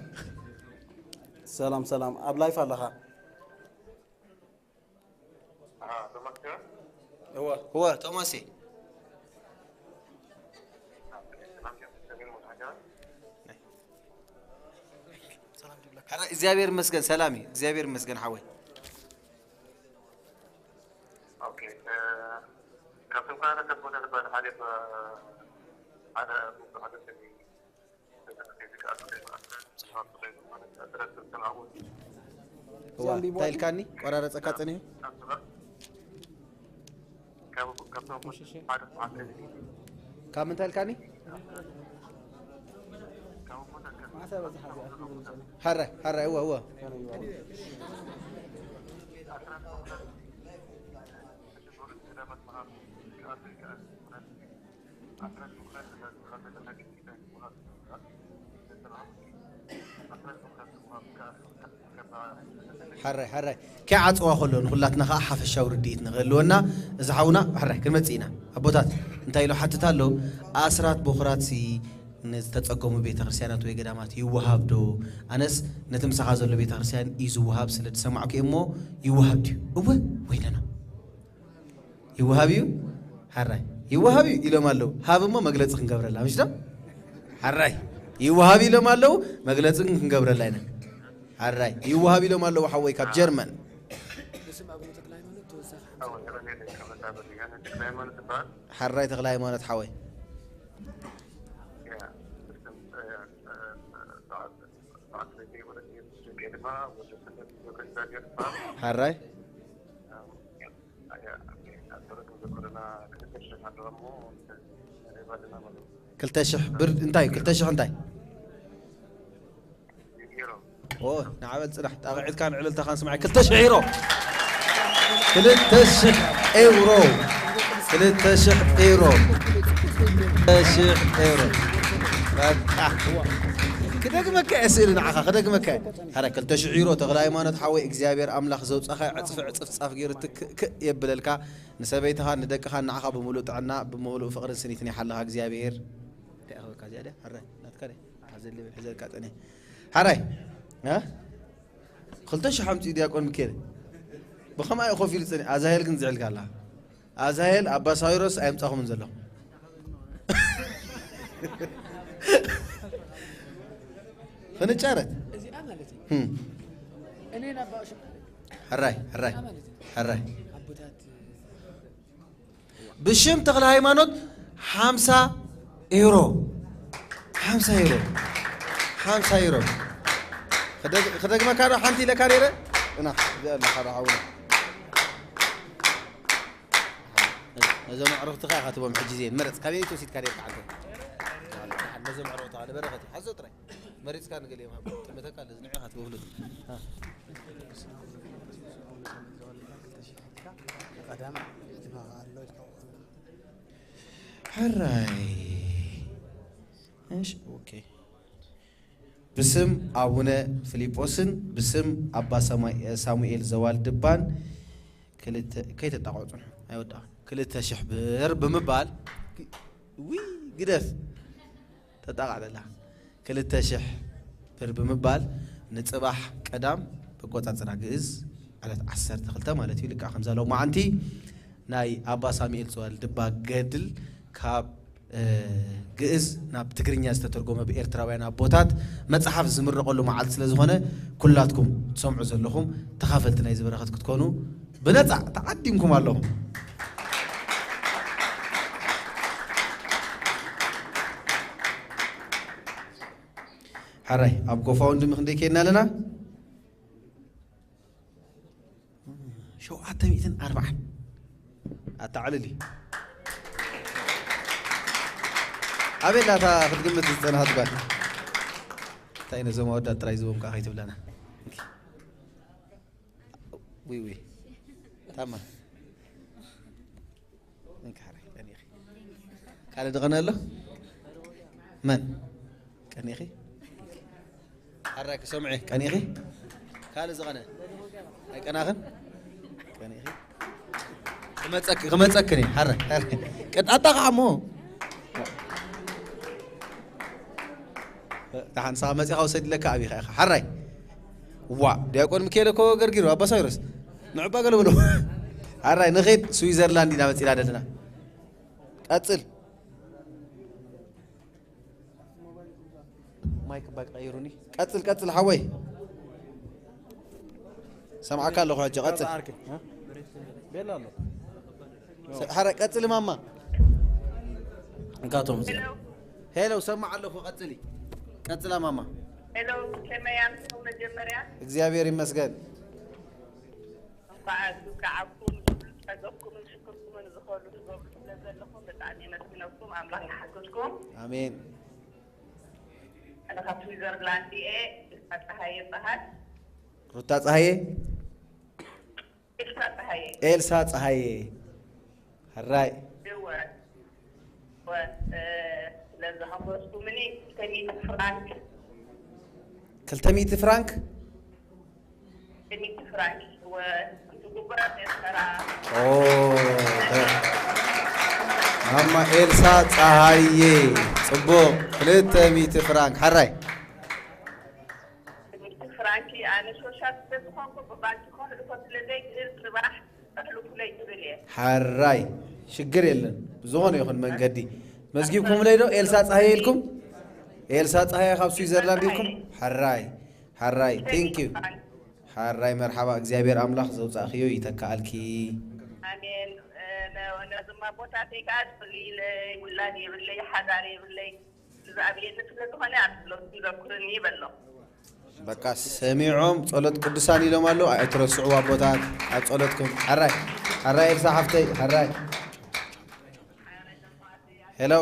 ሰላም፣ ሰላም። ኣብ ላይፍ ኣለኻ? እወ፣ እወ፣ ቶማስ እየ። ኧረ እግዚኣብሔር ይመስገን ሰላም እዩ። እግዚኣብሔር ይመስገን ሓወይ። ኦኬ፣ እ፣ ካብቶም ካህናት ኣቦታት ዝበሃል ሓደ፣ እ፣ ሓደ፣ ሓደ ሰብ እዩ። እዋ፣ እንታይ ኢልካኒ? ቆራረጸካ ጸኒሑ። ካብ ምንታይ ኢልካኒ? ሓራይ፣ ሓራይ፣ እወ፣ እወ። ሓራይ፣ ሓራይ። ከይዓጽዋ ከሎ ንኹላትና ከኣ ሓፈሻዊ ርድኢት ንኽህልወና፣ እዚ ሓውና፣ ሓራይ፣ ክንመጽእ ኢና። ኣቦታት፣ እንታይ ኢሉ ሓትት ኣሎ? ኣስራት በኹራትሲ ንዝተጸገሙ ቤተ ክርስቲያናት ወይ ገዳማት ይወሃብ ዶ? ኣነስ ነቲ ምሳኻ ዘሎ ቤተ ክርስቲያን እዩ ዝወሃብ ስለ ዝሰማዕኩ እየ እሞ፣ ይወሃብ ድዩ? እወ፣ ወይለና። ይወሃብ እዩ? ሓራይ። ይወሃብ እዩ ኢሎም ኣለዉ። ሃብ እሞ መግለጺ ክንገብረላ፣ ምሽ ዶ? ሓራይ። ይወሃብ ኢሎም ኣለዉ፣ መግለጺ ግን ክንገብረላ ኢና። ሓራይ። ይወሃብ ኢሎም ኣለዉ፣ ሓወይ፣ ካብ ጀርመን። ሓራይ ተኽለ ሃይማኖት ሓወይ። ሓራይ። ክልተ ሽሕ ብር እንታይ? ክልተ ሽሕ እንታይ? ኦ፣ ንዓበል ጽናሕ። ጣቕዒትካን ዕልልታኻን ስማዕ። ክልተ ሽሕ ዩሮ። ክልተ ሽሕ ኤውሮ። ክልተ ሽሕ ኤውሮ። ክልተ ሽሕ ኤውሮ። በቃ። ክደግመካ እየ ስእሊ ንዓኻ፣ ክደግመካ እየ። ኧረ ክልተ ሽሕ ዩሮ ተኽለ ሃይማኖት ሓወይ፣ እግዚኣብሔር ኣምላኽ ዘውጻኻ ዕጽፊ ዕጽፍ ጻፍ ገይሩ ትክእ ክእ የብለልካ። ንሰበይትኻን ንደቅኻን ንዓኻ ብምሉእ ጥዕና፣ ብምሉእ ፍቕርን ስኒትን ይሓልኻ እግዚኣብሔር። እንታይ ኣኸበካ እዚኣ ድያ? ሕራይ፣ ናትካ ድያ? ኣብዚ ልብል ሕዘልካ ጸኒሐ። ሕራይ፣ እ? ክልተ ሽሕ ኣምጺኡ ዲያቆን ሚካኤል። ብኸምኣ እዩ ኮፍ ኢሉ ጸኒሑ። ኣዛሄል ግን ዝዕልካ ኣላ። ኣዛሄል ኣባ ሳዊሮስ ኣየምጻኹምን ዘለኹም። ክንጫረት። እዚኣ ማለት እዩ። ህም። እኔ ናባ ሽም ሕራይ፣ ሕራይ፣ እዚኣ ማለት እዩ። ሕራይ። ኣቦታት ብሽም ተኽለ ሃይማኖት ሓምሳ ዩሮ። ሓምሳ ዩሮ። ሓምሳ ዩሮ። ክደግ-፣ ክደግመካ ዶ ሓንቲ ኢለካ ነይረ? እና፣ እዚኣ ኣለኻ ዶ ሓውና? ነዞም ኣዕሩኽትኻ ኢኻ ትቦም ሕጂ እዚኤን። ምረጽ፣ ካበይ ትወሲድካ ነይርካ ዓንተ? ነዞም ኣዕሩኽትኻ ንበረኸት እዩ። ሓዞ ጥራይ። መሪጽካ ንገሊኦም ሃብ። ጥመተካ ኣለዚ ንዕኻ ትበህሉት። ሕራይ። እሺ፣ ኦኬ። ብስም ኣቡነ ፊልጶስን ብስም ኣባ ሰማይ-፣ ሳሙኤል ዘዋልድባን ክልተ፣ ከይተጣቕዑ ጽንሑ፣ ኣይወዳእኹም። ክልተ ሽሕ ብር ብምባል፣ ዊ፣ ግደፍ፣ ተጣቕዕ ደላ። ክልተ ሽሕ ብር ብምባል ንጽባሕ ቀዳም በቆጻጽራ ግእዝ ዕለት ዓሰርተ ክልተ ማለት እዩ። ልክዕ ከምዛ ሎማዓንቲ ናይ ኣባ ሳሙኤል ጽዋል ድባ ገድል ካብ ግእዝ ናብ ትግርኛ ዝተተርጎመ ብኤርትራውያን ኣቦታት መጽሓፍ ዝምረቐሉ መዓልቲ ስለ ዝኾነ፣ ኩላትኩም ትሰምዑ ዘለኹም ተኻፈልቲ ናይዚ በረኸት ክትኮኑ ብነጻ ተዓዲምኩም ኣለኹም። ሓራይ ኣብ ጎፋውንድሚ ክንደይ ከይድና ኣለና? ሸውዓተ ሚእትን ኣርባዓን። ኣታዕልሊ ኣቤላ እታ ክትግምት ዝጸናሃት ጓል። እንታይ ነዞም ኣወዳት ጥራይ ዝቦም ከዓ ከይትብለና። ዊ ዊ ታማ እንካረ ቀኒኺ ካልእ ድቐነ ኣሎ። መን ቀኒኺ? ሓራይ ክሰምዐ ቀኒኺ? ካልእ ዝቐነ ኣይቀናኽን? ቀኒኺ? ክመጸክ-፣ ክመጸክን እየ። ሓራይ፣ ሓራይ። ቅጣጣ ከዓ እሞ። ደሓን ንስኻ መጺኻ ውሰድለካ ኣቢኻ ኢኻ። ሓራይ። ዋ፣ ዲያቆን ሚካኤል እኮ ገርጊሩ፣ ኣባ ሳዊሮስ። ንዕባ ገለ በሎ። ሓራይ፣ ንኸይድ ስዊዘርላንድ ኢና መጺና ዘለና። ቀጽል። ማይክ ባክ ቀይሩኒ። ቀጽል፣ ቀጽል፣ ሓወይ። ሰምዓካ ኣለኹ ሕጂ፣ ቀጽል። ዓርኪ፣ እ? ቤላ ኣሎ። ሰ-፣ ሓረ፣ ቀጽሊ ማማ። እንካቶም እዚኣ። ሄሎ፣ ሰማዕ ኣለኹ፣ ቀጽሊ። ቀጽላ ማማ። ሄሎ፣ ከመይ ኣምስኹም መጀመርያ? እግዚኣብሔር ይመስገን። እንኳዕ ኣብዚ ከዓብኩም፣ ጸገምኩምን ሽግርኩምን ዝኸሉ ትገብሩ ስለ ዘለኹም ብጣዕሚ የመስግነኩም። ኣምላኽ ይሓግዝኩም። ኣሜን። ኣነ ካብ ስዊዘርላንድ እየ። ኤልሳ ጸሃየ ይበሃል። ሩታ ጸሃየ? ኤልሳ ጸሃየ። ኤልሳ ጸሃየ። ሕራይ። እወ። እወ፣ እ፣ ስለዚ ሓጎስኩምኒ ክልተ ሚእቲ ፍራንክ። ክልተ ሚእቲ ፍራንክ? ክልተ ሚእቲ ፍራንክ። እወ፣ እቲ ጉቡራት ኤርትራ። ኦ፣ ተ-፣ ማማ ኤልሳ ጸሃየ። ጽቡቕ። ክልተ ሚእቲ ፍራንክ። ሕራይ። ክልተ ሚእቲ ፍራንክ፣ ኣነ ሶሻል ስለ ዝኾንኩ ብባንኪ ከሕልፎ ስለ ዘይክእል፣ ጽባሕ ኣሕልፉለይ ትብል እየ። ሓራይ፣ ሽግር የለን። ብዝኾነ ይኹን መንገዲ። መዝጊብኩምለይ ዶ? ኤልሳ ጸሃየ ኢልኩም? ኤልሳ ጸሃየ ካብ ስዊዘርላንድ ኢልኩም? ሓራይ፣ ሓራይ፣ ቴንክ ዩ። ሓራይ፣ መርሓባ፣ እግዚኣብሔር ኣምላኽ ዘውጻእክዮ ይተካኣልኪ። ኣሜን። እ፣ ነ-፣ ነዝማ ቦታተይ ከኣ ጽልዩለይ፣ ውላድ የብለይ፣ ሓዳር የብለይ። እዚ ኣብየኒ ስለ ዝኾነ ኣብ ጸሎት ይዘክሩኒ ይበሎ። በቃ ሰሚዖም ጸሎት ቅዱሳን ኢሎም ኣለዉ። ኣይትረስዑ ኣቦታት ኣብ ጸሎትኩም። ሓራይ፣ ሓራይ ኤልሳ ሓፍተይ፣ ሓራይ። ሄሎ።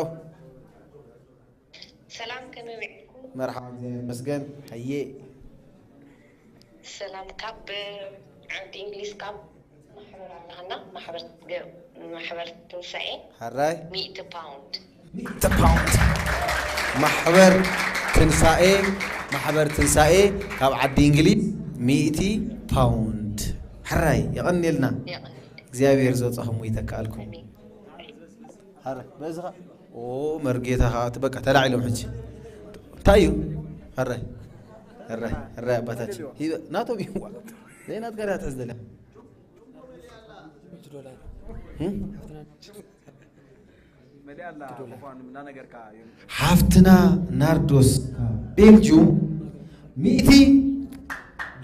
ሰላም፣ ከመይ ውዒልኩም? መርሓባ፣ እግዚኣብሔር ይመስገን። ሃየ። ሰላም፣ ካብ ዓዲ እንግሊዝ ካብ ማሕበር ኣለና፣ ማሕበር ገ-፣ ማሕበር ትንሳኤ። ሓራይ። ሚእቲ ፓውንድ። ሚእቲ ፓውንድ። ማሕበር ትንሳኤ፣ ማሕበር ትንሳኤ ካብ ዓዲ እንግሊዝ ሚእቲ ፓውንድ። ሓራይ፣ የቐንየልና። የቐንየልና። እግዚኣብሔር ዘውጻኹም ይተካኣልኩም። ኣሜን። ሓራይ፣ በዚ ኸ-፣ ኦ፣ መርጌታ ኸኣ እቲ በቃ ተላዒሎም ሕጂ። እንታይ እዩ? ሓራይ፣ ሓራይ፣ ሓራይ ኣባታችን። ሂበ-፣ ናቶም እዩ። ዘይናትካ ዲኻ ትሕዝ ዘለኻ? ሚእቲ ዶላር። እም? መሊኣ ኣላ ዶላር። ምዃኑ እናነገርካ እዩ። ሓፍትና ናርዶስ ካብ ቤልጅዩም ሚእቲ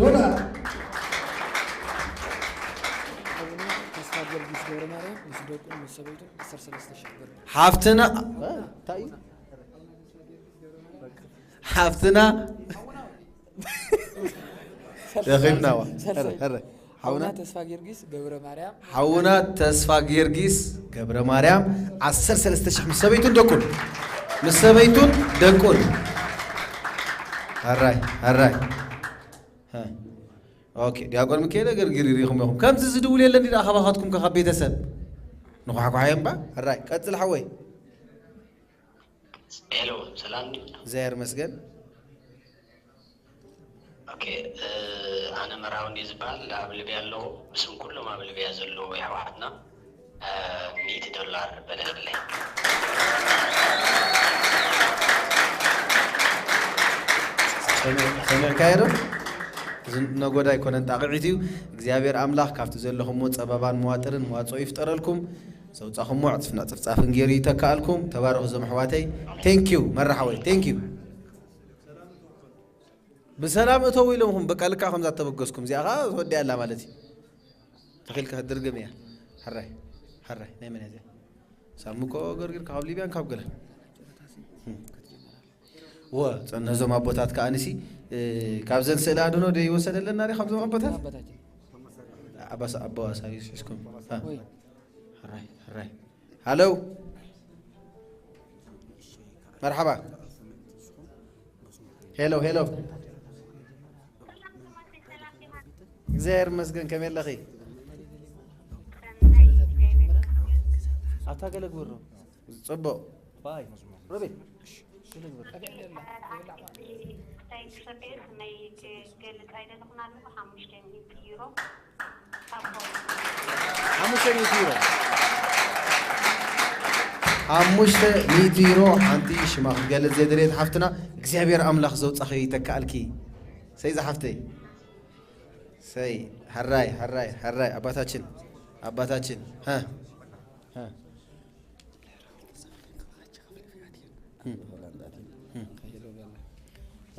ዶላር። ሓውና ተስፋ ጊዮርጊስ ገብረ ማርያም ምስ ደቁን ምስ ሰበይቱን ዓሰርተ ሰለስተ ሺሕ ብር። ሓፍትና፣ እ፣ እንታይ እዩ? ሓፍትና ደኺምናዋ። ሰልሳይ። ሕረ፣ ሕረ። ሓውና ሓውና ተስፋ ጊዮርጊስ ገብረ ማርያም። ሓውና ተስፋ ጊዮርጊስ ገብረ ማርያም ዓሰርተ ሰለስተ ሺሕ ምስ ሰበይቱን ደቁን። ምስ ሰበይቱን ደቁን። ኣራይ፣ ኣራይ። ሀ። ኦኬ፣ ዲያቆን ሚካኤል ገርግር ይሪኹም ኢኹም። ከምዚ ዝድውል የለን ድኣ ካባኻትኩም ከ ካብ ቤተሰብ? ንኳሕኳሕ እዮም እምባ። ኣራይ፣ ቀጽል ሓወይ። ሄሎ፣ ሰላም ድዩ? እግዚኣብሔር ይመስገን። ኦኬ፣ እ፣ ኣነ መርሃዊ እንድየ ዝበሃል፣ ኣብ ሊብያ ኣለኹ። ብስም ኩሎም ኣብ ሊብያ ዘለዉ የሕዋትና፣ እ፣ ሚእቲ ዶላር በለለይ። ሰሚዕ-፣ ሰሚዕካዮ ዶ? ነጎዳ ኣይኮነን ጣቕዒት እዩ። እግዚኣብሔር ኣምላኽ ካብቲ ዘለኹምዎ ጸበባን መዋጥርን መዋጽኦ ይፍጠረልኩም። ዘውጻኹምዎ ዕጽፍና ጽፍጻፍን ገይሩ ይተካኣልኩም። ተባረኹ እዞም ኣሕዋተይ። ቴንኪዩ መራሓወይ፣ ቴንኪዩ። ብሰላም እተው ኢሎምኹም፣ በቃ ልክዕ ከምዛ ተበገስኩም። እዚኣ ኸዓ ተወዲኣ ኣላ ማለት እዩ። ተኺልካ ክትድርግም እያ። ሕራይ፣ ሕራይ፣ ናይ መን እያ እዚኣ? ሳሚ እኮ ገርጊርካ ካብ ሊብያን ካብ ገለን። ወ፣ ጸ-፣ ነዞም ኣቦታት ከኣ ንሲ፣ እ፣ ካብዘን ስእሊ ኣድህኖ ዶ ይወሰደለና ሪ ካብዞም ኣቦታት? ኣባሳ-፣ ኣቦ ኣሳቢ ስሒስኩም። አ። ወይ። ሕራይ፣ ሕራይ። ሃሎ። መርሓባ። ሄሎ፣ ሄሎ። እግዚኣብሔር ይመስገን፣ ከመይ ኣለኺ? ኣታ ገለ ግብሮ። ጽቡቕ። ባይ። ሮቤል። እንታይ ክሰበየ ስመይ ክገልጽ ኣይደለኹን ኣለኹ። ሓሙሽተ ሚእቲ ዩሮ። ሓሙሽተ ሚእቲ ዩሮ። ሓሙሽተ ሚእቲ ዩሮ ሓንቲ ሽማ ክትገልጽ ዘይደለየት ሓፍትና፣ እግዚኣብሔር ኣምላኽ ዘውጻኺ ይተካኣልኪ። ሰይ ዝሓፍተይ። ሰይ፣ ሕራይ፣ ሕራይ፣ ሕራይ፣ ኣባታችን፣ ኣባታችን። ሃ፣ ሃ።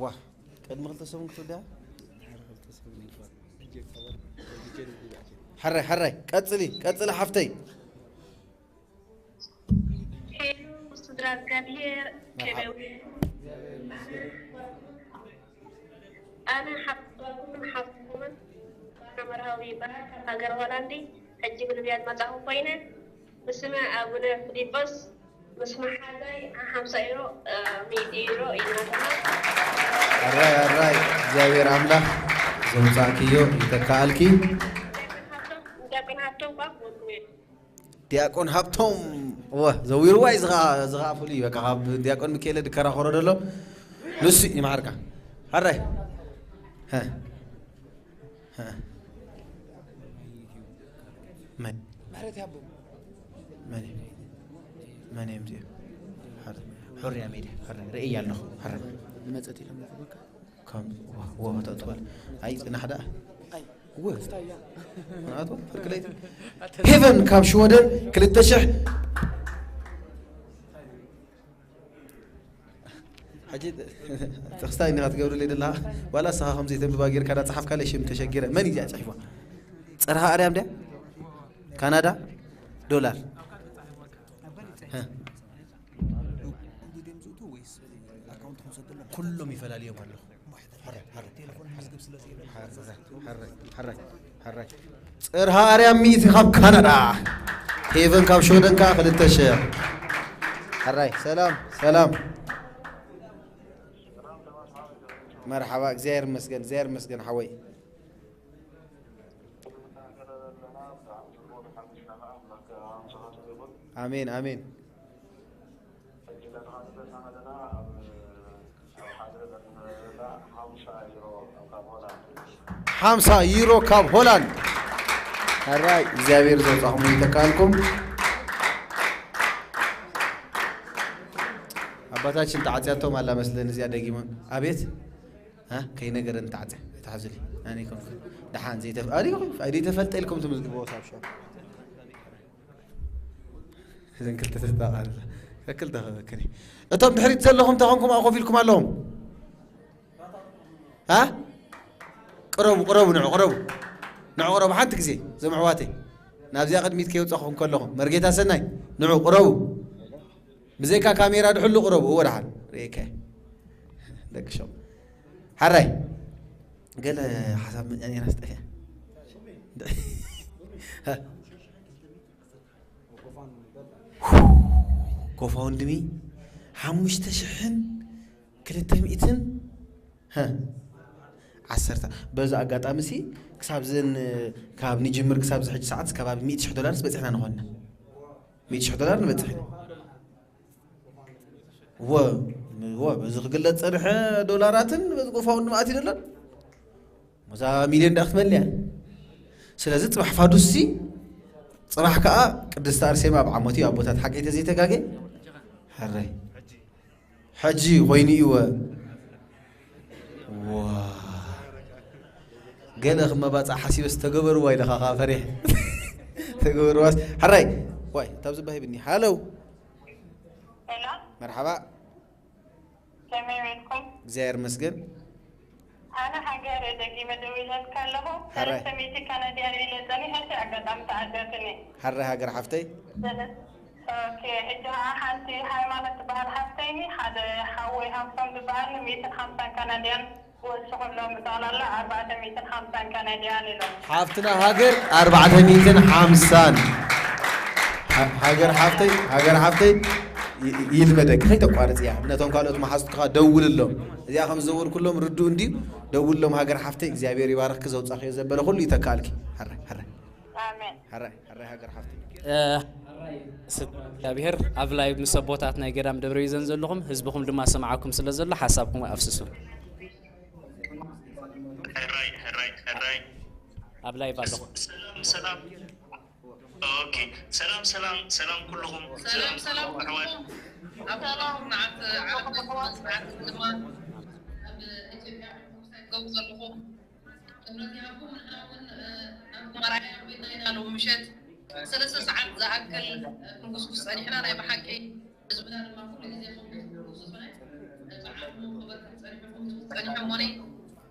ዋ፣ ቅድሚ ክልተ ሰሙን ክትወድያ? ሕራይ፣ ሕራይ፣ ቀጽሊ፣ ቀጽሊ ሓፍተይ። ሄሎ ስድራ እግዚኣብሔር፣ ከመይ ውዒልኩም? ኣነ ሓፍትኩም ሓፍትኩምን ባና መርሃዊ ይበሃል፣ ካብ ሃገር ሆላንዲ። ሕጂ ብልብያ ዝመጻኹ ኮይነ፣ ብስመ ኣቡነ ፊሊጶስ ምስ መሓዛይ ሓምሳ ዩሮ፣ እ፣ ሚእቲ ዩሮ ኢልና። ኣራይ፣ ኣራይ፣ እግዚኣብሔር ኣምላኽ ዘውጻእክዮ ይተካኣልኪ። ዲያቆን ሃብቶም፣ ዲያቆን ሃብቶም እኳ ክወልኩም እየ። ዲያቆን ሃብቶም፣ እወ፣ ዘዊርዋ እዩ። ዝኻ-፣ ዝኻ ፍሉይ እዩ። በቃ፣ ካብ ዲያቆን ሚካኤል ድከራኸሮ ደሎ፣ ንሱ ይመሓርካ። ኣራይ። ሀ። ሀ። መን? መን እዩ? መን እዮም እዚኦም? ሐር-፣ ሑርያ ሜድያ፣ ሐር-፣ ርእያ ኣለኹ። ሐር-፣ ንመጸት ኢሎም ይኽብካ? ከም ወ-፣ ወ-፣ ተጥበል። ኣይ፣ ጽናሕ ደኣ። ኣይ፣ ወ-፣ ክስታይ እያ። ምንኣቶ? ፍርቂ ለይቲ። ሄቨን ካብ ሽወደን ክልተ ሽሕ። ሕጂ ተኽስታይ እንዲኻ ትገብርለይ ደለኻ? ዋላ ንስኻ ከም ዘይተንብባ ጌርካ ዳ ጸሓፍካለይ ሽም ተሸጊረ። መን እዩ እዚኣ ጽሒፋ? ጽርሃ ኣርያም ድያ? ካናዳ? ዶላር? ሀ። ኩሎም ይፈላልዮም ኣለኹ። ሕራይ፣ ሕራይ፣ ሕራይ። ጽርሃ ኣርያም ሚእቲ ካብ ካናዳ፣ ሄቨን ካብ ሽወደን ከኣ ክልተ ሽሕ። ሕራይ፣ ሰላም፣ ሰላም። መርሓባ፣ እግዚኣብሔር ይመስገን፣ እግዚኣብሔር ይመስገን ሓወይ። ኣሜን፣ ኣሜን። ሓምሳ ዩሮ ካብ ሆላንድ። ኣራይ እግዚኣብሔር ዘውጻኹም ይተካልኩም። ኣባታችን ተዓጽያቶም ኣላ መስለን እዚኣ ደጊሞም። ኣቤት። እ፣ ከይነገረን ተዓጽያ። ኣይትሓዙለይ። ኣነ ይኮንኩ። ደሓን ዘይተፍ-፣ ኣሪ ይኹን። ኣይደይተፈልጠ ኢልኩም ትምዝግብዎ ሳብ ሸው። እዘን ክልተ ተጣቓልላ። ክልተ ክበክሪ። እቶም ድሕሪት ዘለኹም ተኾንኩም ኣብኡ ኮፍ ኢልኩም ኣለኹም። ሃ? ቅረቡ፣ ቅረቡ፣ ንዑ፣ ቅረቡ። ንዑ፣ ቅረቡ። ሓንቲ ግዜ፣ እዞም ኣሕዋተይ። ናብዚኣ ቅድሚት ከየውጻኹም ከለኹም። መርጌታ ሰናይ፣ ንዑ፣ ቅረቡ። ብዘይካ ካሜራ ድሕሉ ቅረቡ። እወ፣ ደሓን። ርእየካ። ደቂ ሸው። ሓራይ። ገለ ሓሳብ መጽኣኒ ነይራ ስጠፍያ። ኮፋውንድሚ ሓሙሽተ ሽሕን ክልተ ሚእትን፣ ሀ፣ ዓሰርተ። በዚ ኣጋጣሚ ሲ ክሳብ ዘን፣ ካብ ንጅምር ክሳብ ዝሕጂ ሰዓት ከባቢ ሚእቲ ሽሕ ዶላርስ በጺሕና ንኾንና። ሚእቲ ሽሕ ዶላር ንበጽሕ ኢና። ወ-፣ ወ-፣ በዚ ክግለጽ ጸንሐ ዶላራትን በዚ ጎፋውንድ መኣት ይደለን። እዛ ሚልዮን ደኣ ክትመልያ። ስለዚ ጽባሕ ፋዱስሲ፣ ጽባሕ ከኣ ቅድስቲ ኣርሴማ ኣብ ዓመት እዩ ኣቦታት ሓቀይ ተዘይተጋገ። ሕረይ። ሕጂ ኮይኑ እዩ ወ-፣ ዋ። ገለ ክመባፃዕ ሓሲበስ ተገበርዋ ኢለኻ ከዓ ፈሪሕ። ተገበርዋስ ሓራይ ዋይ እታብ ዝበሂብኒ ሃለው። ሰላም መርሓባ። ከመይ ውዒልኩም? እግዚኣብሔር ይመስገን። ኣነ ሃገር ደጊመ ደዊለልካ ኣለኹ። ሓራይ። ሰለስተ ሚእቲ ካናድያን ኢለ ጸኒሐ እቲ ኣጋጣሚ ተዓዘብትኒ። ሓራይ ሃገር ሓፍተይ። ሰለስ- ኦኬ፣ ሕጂ ከዓ ሓንቲ ሃይማኖት ትበሃል ሓፍተይኒ ሓደ ሓወይ ሃብቶም ዝበሃል ሚእትን ሓምሳን ካናድያን ክወስኹሎም ብጠቕላላ ኣርባዕተ ሚእትን ሓምሳን ካናድያን ኢሎም። ሓፍትና ሃገር ኣርባዕተ ሚእትን ሓምሳን። ሃ- ሃገር ሓፍተይ ሃገር ሓፍተይ ይ- ይልመደኪ ከይተቋርፅያ ነቶም ካልኦት መሓዙትካ ደውልሎም። እዚኣ ከም ዝዘወርኩሎም ርድኡ እንድዩ። ደውልሎም ሃገር ሓፍተይ እግዚኣብሔር ይባርክኪ ዘውፃኽዮ ዘበለ ኩሉ ይተካልኪ። ሓራይ ሓራይ ኣሜን። ሓራይ ሓራይ ሃገር ሓፍተይ። እግዚኣብሔር ኣብ ላይ ምስ ኣቦታት ናይ ገዳም ደብረ ቢዘን ዘለኹም ህዝብኹም ድማ ሰማዓኩም ስለ ዘሎ ሓሳብኩም ኣፍስሱ። ሕራይ ሕራይ ሕራይ ኣብ ላይ ኣለኹ። ሰላም ሰላም። ኦኬ ሰላም ሰላም ሰላም ኩልኹም ሰላም ሰላም ኣሕዋት። ኩልኩም ኣብ ሰላም ንዓት ዓለም መጽናዕቲ ድማ ኣብ ኢትዮጵያ ትገብሩ ዘለኹም እምነት ይሃብኩም። ንሕና እውን ናብ መርኣያ ኮይና ኢና ሎሚ ምሸት ሰለስተ ሰዓት ዝኣክል ክንጉስጉስ ጸኒሕና። ናይ ብሓቂ ህዝብና ድማ ኩሉ ግዜ ከምኡ ዝኾነ በዓል መኽበር ከም ጸኒሑ ከምኡ ጸኒሑ እሞኒ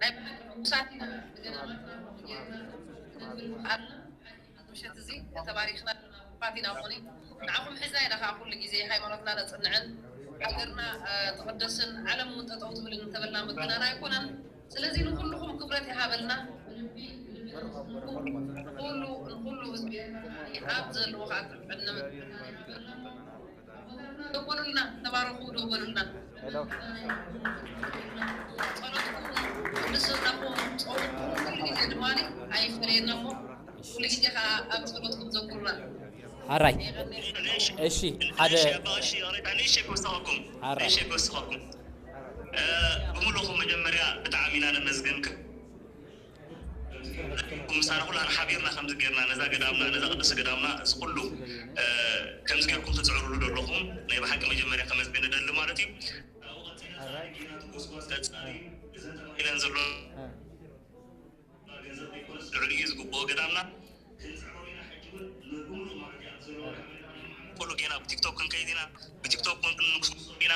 ናይ ብሓቂ ሕጉሳት ኢና። ንገዳማትና ከምኡ ጌርና ክንብል ምኽኣልና ምሸት እዚ ተባሪኽና ኣለና። ፋቲና እሞኒ ንዓኹም ሒዝና ኢና ከዓ ኩሉ ግዜ ሃይማኖትና ነጽንዕን ሃገርና ትቕደስን ዓለም እውን ጠጠው ትብልን እንተበልና ምግናን ኣይኮነን። ስለዚ ንኩልኹም ክብረት ይሃበልና። ብልቢ ብልቢ ንኹሉ ንኹሉ ህዝቢ ኤርትራ ኣብ ዘለዎ ከዓ ጥዕና ይሃበልና። ዶ በሉልና፣ ተባረኹ ዶ በሉልና። ጸሎትኩም ቅድስናኹም ጾምኩም ኩሉ ግዜ ድማ ኣይፈለየና እሞ ኩሉ ግዜ ከዓ ኣብ ጸሎትኩም ዘኩሩና። ሓራይ እሺ ሓደ እሺ ክወስኸኩም ሓራይ እሺ ክወስኸኩም። ብሙሉኹም መጀመርያ ብጣዕሚ ኢና ነመስግን። ምሳና ኩላና ሓቢርና ከምዚ ጌርና ነዛ ገዳምና ነዛ ቅድስቲ ገዳምና እዚ ኩሉ ከምዚ ጌርኩም ትፅዕሩሉ ዘለኹም ናይ ብሓቂ መጀመርያ ከመስግን እደሊ ማለት እዩ። ጎስጓስ ቀፃሊ እዘን ተባሂለን ዘሎ ገንዘብ ዘይኮነስ ልዕሊኡ ዝግብኦ ገዳምና ክንፅዕሮ ኢና። ሕጂ እውን ንብሙሉእ መረጃ ኣብ ዘለዎ ሓበሬታ ናይ መሓመድ ኩሉ ጌና ብቲክቶክ ክንከይድ ኢና። ብቲክቶክ እውን ክንንጉስጉሶም ኢና።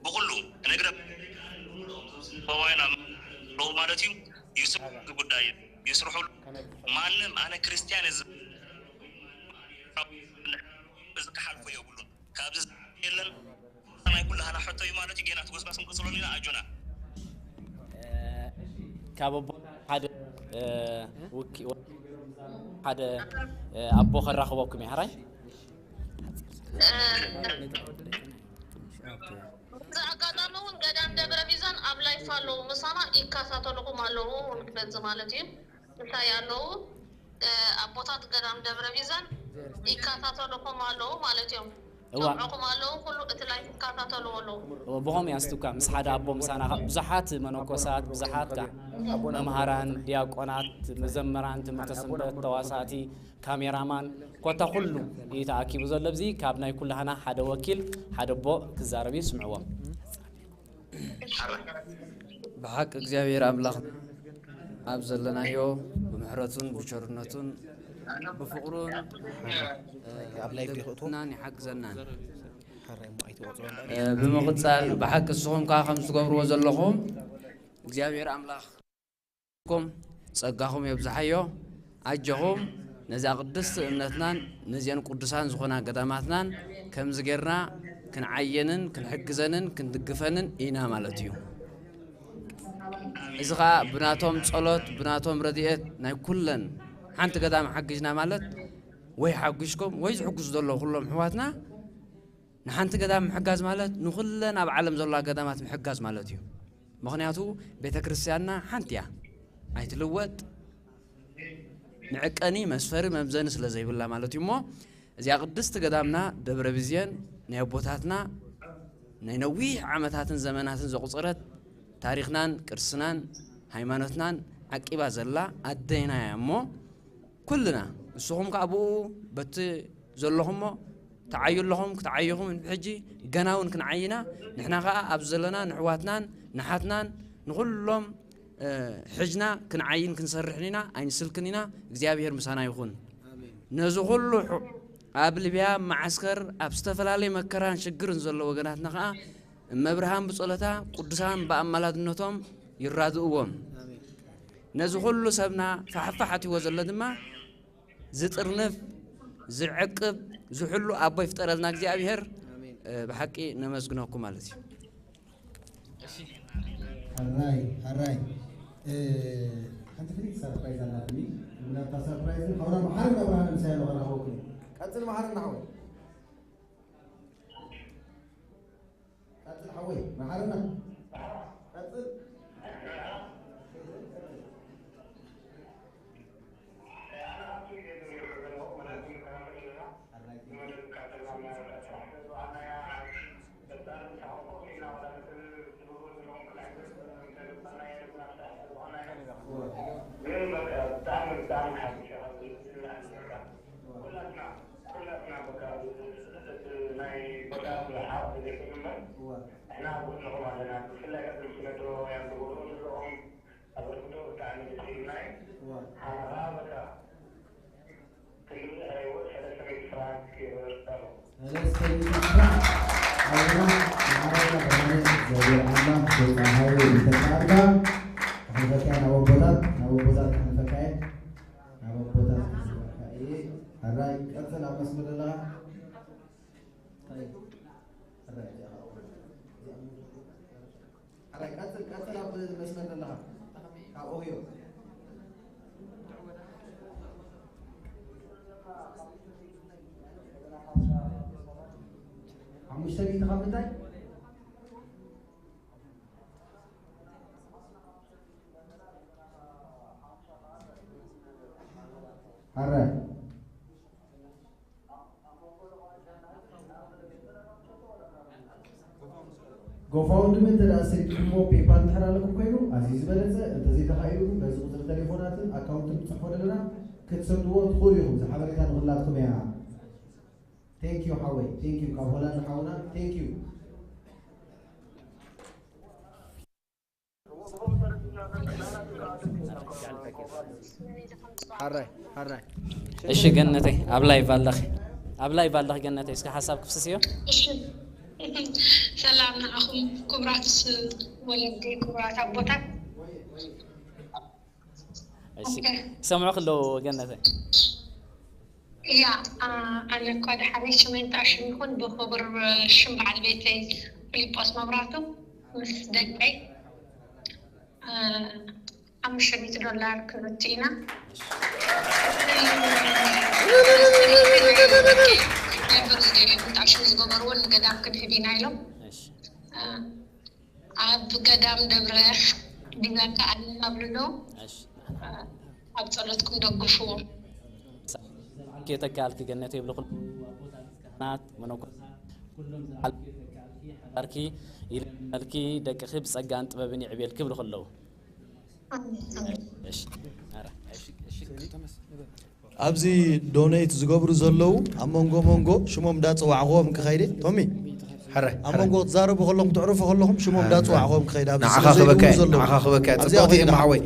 ብኩሉ ነግረ መገደይ ከዓ ንብሙሉኦም እዞም ስነ ጥበባውያን ኣብ መላእ ዓለም ዘለዉ ማለት እዩ ይስርሑ ጉዳይ እዩ ይስርሑሉ። ማንም ኣነ ክርስትያን እየ ዝብል እንድሕር ኣሎ ኮይኑ ማንም ኣነ ኤርትራዊ እየ ዝብል እንድሕር ኣሎ ኮይኑ እዚ ክሓልፎ የብሉን። ካብዚ ዝዓቢ የለን። ናይ ኩላህና ሕቶ እዩ ማለት እዩ። ጌና ትጎስጓስ ክንቅፅለሉ ኢና ኣጆና። ካብ ኣቦ ሓደ ውኪ ሓደ ኣቦ ከራኽበኩም እዩ። ሕራይ እዚ ኣጋጣሚ እውን ገዳም ደብረ ቢዛን ኣብ ላይፍ ኣለዉ ምሳና ይከታተልኹም ኣለዉ። ንክበዚ ማለት እዩ ምሳይ ኣለዉ ኣቦታት ገዳም ደብረ ቢዛን ይከታተልኹም ኣለዉ ማለት እዮም። እዋ ሰምዕኹም ኣለዉ ኩሉ እቲ ላይፍ ይከታተልዎ ኣለዉ። ብኸምኡ እያ ስትኳ ምስ ሓደ ኣቦ ምሳና ብዙሓት መነኮሳት ብዙሓት ከ መምሃራን ዲያቆናት መዘምራን ትምህርተ ሰንበት ተዋሳእቲ ካሜራማን ኮታ ኩሉ እዩ ተኣኪቡ ዘሎ ኣብዚ ካብ ናይ ኩላህና ሓደ ወኪል ሓደ ኣቦ ክዛረብ እዩ ስምዕዎም። ብሓቂ እግዚኣብሔር ኣምላኽ ኣብ ዘለናዮ ብምሕረቱን ብቸርነቱን ብፍቕሩን ኣብ ላይፍ ይኽእትዎ ናን ይሓግዘናን። ሓራይ እሞ ኣይትወፅዎ ብምቕፃል ብሓቂ ንስኹም ከዓ ከም ዝትገብርዎ ዘለኹም እግዚኣብሔር ኣምላኽ ኩም ጸጋኹም የብዝሓዮ። ኣጆኹም ነዛ ቅድስቲ እምነትናን ነዚአን ቅዱሳን ዝኾና ገዳማትናን ከምዚ ጌርና ክንዓየንን ክንሕግዘንን ክንድግፈንን ኢና ማለት እዩ። እዚ ኸዓ ብናቶም ጸሎት ብናቶም ረድኤት ናይ ኩለን ሓንቲ ገዳም ሓጊዝና ማለት ወይ ሓጒዝኩም ወይ ዝሕግዙ ዘለዉ ኩሎም ኣሕዋትና ንሓንቲ ገዳም ምሕጋዝ ማለት ንኹለን ኣብ ዓለም ዘለዋ ገዳማት ምሕጋዝ ማለት እዩ። ምኽንያቱ ቤተ ክርስቲያንና ሓንቲ እያ፣ ኣይትልወጥ፣ መዐቀኒ መስፈሪ መምዘኒ ስለ ዘይብላ ማለት እዩ። እሞ እዚኣ ቅድስቲ ገዳምና ደብረ ብዝየን ናይ ኣቦታትና ናይ ነዊሕ ዓመታትን ዘመናትን ዘቑፀረት ታሪኽናን ቅርስናን ሃይማኖትናን ዓቂባ ዘላ ኣደይና እያ እሞ ኩልና ንስኹም ከዓ ብኡ በቲ ዘለኹሞ ተዓዩ ኣለኹም ክትዓይኹም ሕጂ ገና እውን ክንዓይና ንሕና ከዓ ኣብ ዘለና ንሕዋትናን ንሓትናን ንኩሎም ሕጅና ክንዓይን ክንሰርሕን ኢና፣ ኣይንስልክን ኢና። እግዚኣብሔር ምሳና ይኹን። ነዚ ኩሉ ኣብ ሊብያ መዓስከር ኣብ ዝተፈላለየ መከራን ሽግርን ዘሎ ወገናትና ኸዓ እመብርሃን ብጸሎታ ቅዱሳን ብኣማላድነቶም ይራድእዎም። ነዚ ኩሉ ሰብና ፋሕፋሕ ኣትይዎ ዘሎ ድማ ዝጥርንፍ ዝዕቅብ ዝሕሉ ኣቦ ይፍጠረልና እግዚኣብሔር። ብሓቂ ነመስግነኩም ማለት እዩ። ሕራይ ሕራይ። ሓንቲ ፍልይቲ ሰርፕራይዝ ኣላትኒ። ምናታ ሰርፕራይዝ ሓውና መሓሪ ኣብርሃም ምሳይ ኣለኹ። ናኸወኩም ቀፅል መሓሪ ናኸወ ቀፅል ሓወይ መሓርና ቀፅል። ሕራይ ቀፅል ኣብ መስመር ዘለኻ። ሕራይ ቀፅል ቀፅል ኣብ መስመር ዘለኻ። ካብ ኦህዮ ሓሙሽተ ሚእቲ ካብ ምንታይ? ሕራይ ጎፋውንድሚ እንተ ደኣ ሰዲድኩሞ ፔፓል እንድሕር ኣለኩም ኮይኑ ኣዝዩ ዝበለጸ፣ እንተዘይተኻኢሉ በዚ ቁጽሪ ተሌፎናትን ኣካውንትን ንጽሕፎ ዘለና ክትሰድዎ ትኽእሉ ኢኹም። እዚ ሓበሬታ ንኹላትኩም እያ። Thank you ሓወይ፣ thank you ካብ ሆላንድ ሓውና thank you። እሺ ገነተይ ኣብ ላይቭ ኣለኺ፣ ኣብ ላይቭ ኣለኺ ገነተይ፣ እስኪ ሓሳብ ክፍስስዮ። ሰላም ንዓኹም ክቡራት ወለዲ፣ ክቡራት ኣቦታት። እሺ ይሰምዑ ከለዉ ገነተይ። እያ ኣነ እኳ ድሓረይ ሽመይ እንተኣሽም ይኹን ብኽቡር ሽም በዓል ቤተይ ፊሊጶስ መብራቱ ምስ ደቀይ ሓሙሽተ ሚእቲ ዶላር ክንወቲ ኢና። ናይ በርዝደይ እንተኣሽም ዝገበርዎ ንገዳም ክንህብ ኢና ኢሎም ኣብ ገዳም ደብረ ዲበካ ኣለና ብልሎ ኣብ ጸሎትኩም ደግፍዎም። ኬተካልኪ ገነት የብልኹ ኣቦታት ካህናት መነኮሳት ኩሎም ዝዓልኪ ሓዳርኪ ይለመልኪ ደቅኺ ብጸጋን ጥበብን ይዕብየልኪ ይብልኹ ኣለዉ። ኣሜን ኣሜን። እሺ ኣረ እሺ እሺ ኣብዚ ዶኔት ዝገብሩ ዘለዉ ኣብ መንጎ መንጎ ሽሞም እንዳፀዋዕኽዎም ክኸይደ ቶሚ ሕረ ኣብ መንጎ ክትዛረቡ ከለኹም ትዕርፉ ከለኹም ሽሞም እንዳፀዋዕኽዎም ክኸይደ ኣብዚ ንዓኻ ስለ ዘይብሉ ክበካ ዘለዉ ንዓኻ ክበካ ኣብዚኣ ፅቡቅ ኮይንካ ማሓወይ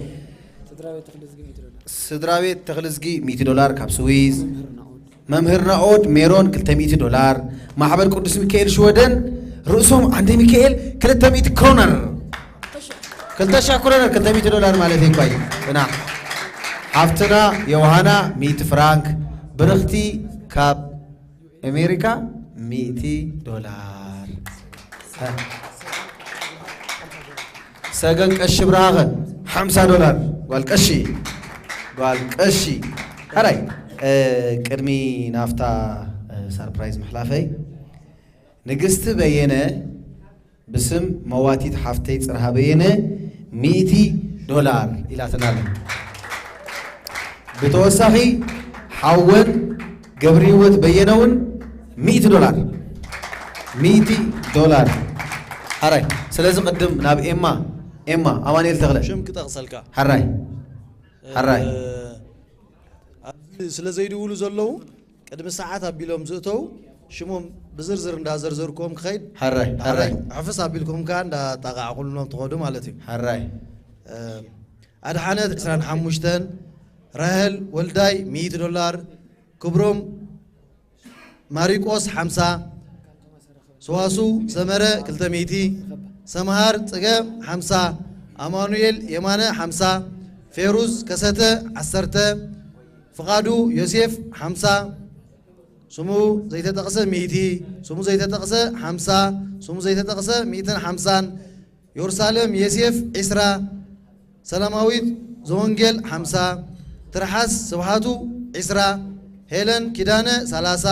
ስድራ ቤት ተኽልዝጊ ሚእቲ ዶላር ካብ ስዊዝ መምህር ናኦድ ሜሮን ክልተ ሚእቲ ዶላር ማሕበር ቅዱስ ሚካኤል ሽወደን ርእሶም ዓንደ ሚካኤል ክልተ ሚእቲ ክሮነር ክልተ ሺሕ ክሮነር ክልተ ሚእቲ ዶላር ማለት እዩ እኳ እዩ ጽናሕ ሓፍትና ዮሃና ሚእቲ ፍራንክ ብርኽቲ ካብ ኣሜሪካ ሚእቲ ዶላር ሰገን ቀሺ ብርሃኸ ሓምሳ ዶላር ጓል ቀሺ ጓል ቀሺ ሕራይ ቅድሚ ናብታ ሰርፕራይዝ ምሕላፈይ ንግስቲ በየነ ብስም መዋቲት ሓፍተይ ጽርሃ በየነ ሚእቲ ዶላር ኢላትና ኣላ። ብተወሳኺ ሓወን ገብርሂወት በየነ እውን ሚእቲ ዶላር ሚእቲ ዶላር ሓራይ። ስለዚ ቅድም ናብ ኤማ ኤማ ኣማኑኤል ተኽለ ሽም ክጠቕሰልካ ሓራይ ሓራይ ኣብዚ ስለ ዘይድውሉ ዘለዉ ቅድሚ ሰዓት ኣቢሎም ዝእተው ሽሞም ብዝርዝር እንዳዘርዘርክዎም ክኸይድ ሓራይ ሓራይ ሕፍስ ኣቢልኩም ከኣ እንዳጣቃዕኩሎም ትኸዱ ማለት እዩ። ሓራይ ኣድሓነት ዕስራን ሓሙሽተን፣ ራሄል ወልዳይ ሚእቲ ዶላር፣ ክብሮም ማሪቆስ ሓምሳ፣ ሰዋስው ሰመረ ክልተ ሚእቲ፣ ሰምሃር ጽገ ሓምሳ፣ ኣማኑኤል የማነ ሓምሳ፣ ፌሩዝ ከሰተ ዓሰርተ፣ ፍቓዱ ዮሴፍ ሓምሳ፣ ስሙ ዘይተጠቕሰ ሚእቲ፣ ስሙ ዘይተጠቕሰ ሓምሳ፣ ስሙ ዘይተጠቕሰ ሚእትን ሓምሳን፣ ዮርሳለም የሴፍ ዕስራ፣ ሰላማዊት ዘወንጌል ሓምሳ፣ ትርሓስ ስብሓቱ ዕስራ፣ ሄለን ኪዳነ ሰላሳ፣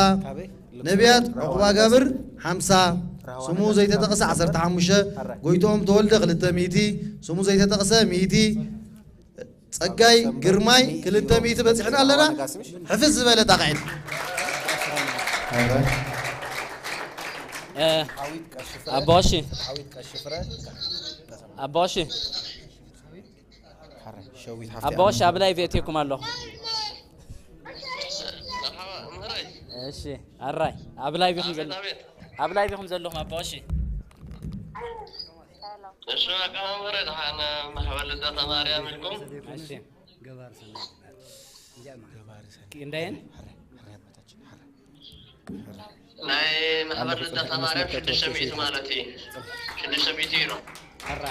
ነቢያት ዕቑባጋብር ሓምሳ፣ ስሙ ዘይተጠቕሰ ዓሰርተ ሓሙሽተ፣ ጎይትኦም ተወልደ ክልተ ሚእቲ፣ ስሙ ዘይተጠቕሰ ሚእቲ፣ ጸጋይ ግርማይ ክልተ ሚእቲ በጺሕና ኣለና። ሕፍዝ ዝበለ ጣቕዒት። ኣቦሺ ኣቦሺ ኣቦሺ ኣብ ላይቭ የእትየኩም ኣለኹ። እሺ ኣራይ ኣብ ላይቭ ኢኹም ዘለኹም ኣብ ላይቭ ኢኹም ዘለኹም ኣቦሺ እሺ ኣቀማምረ ድሓን ማሕበር ልደታ ማርያም ኢልኩም እሺ እንዳየን ናይ ማሕበር ልደታ ማርያም ሽዱሽተ ሚእቲ ማለት እዩ። ሽዱሽተ ሚእቲ ዩሮ።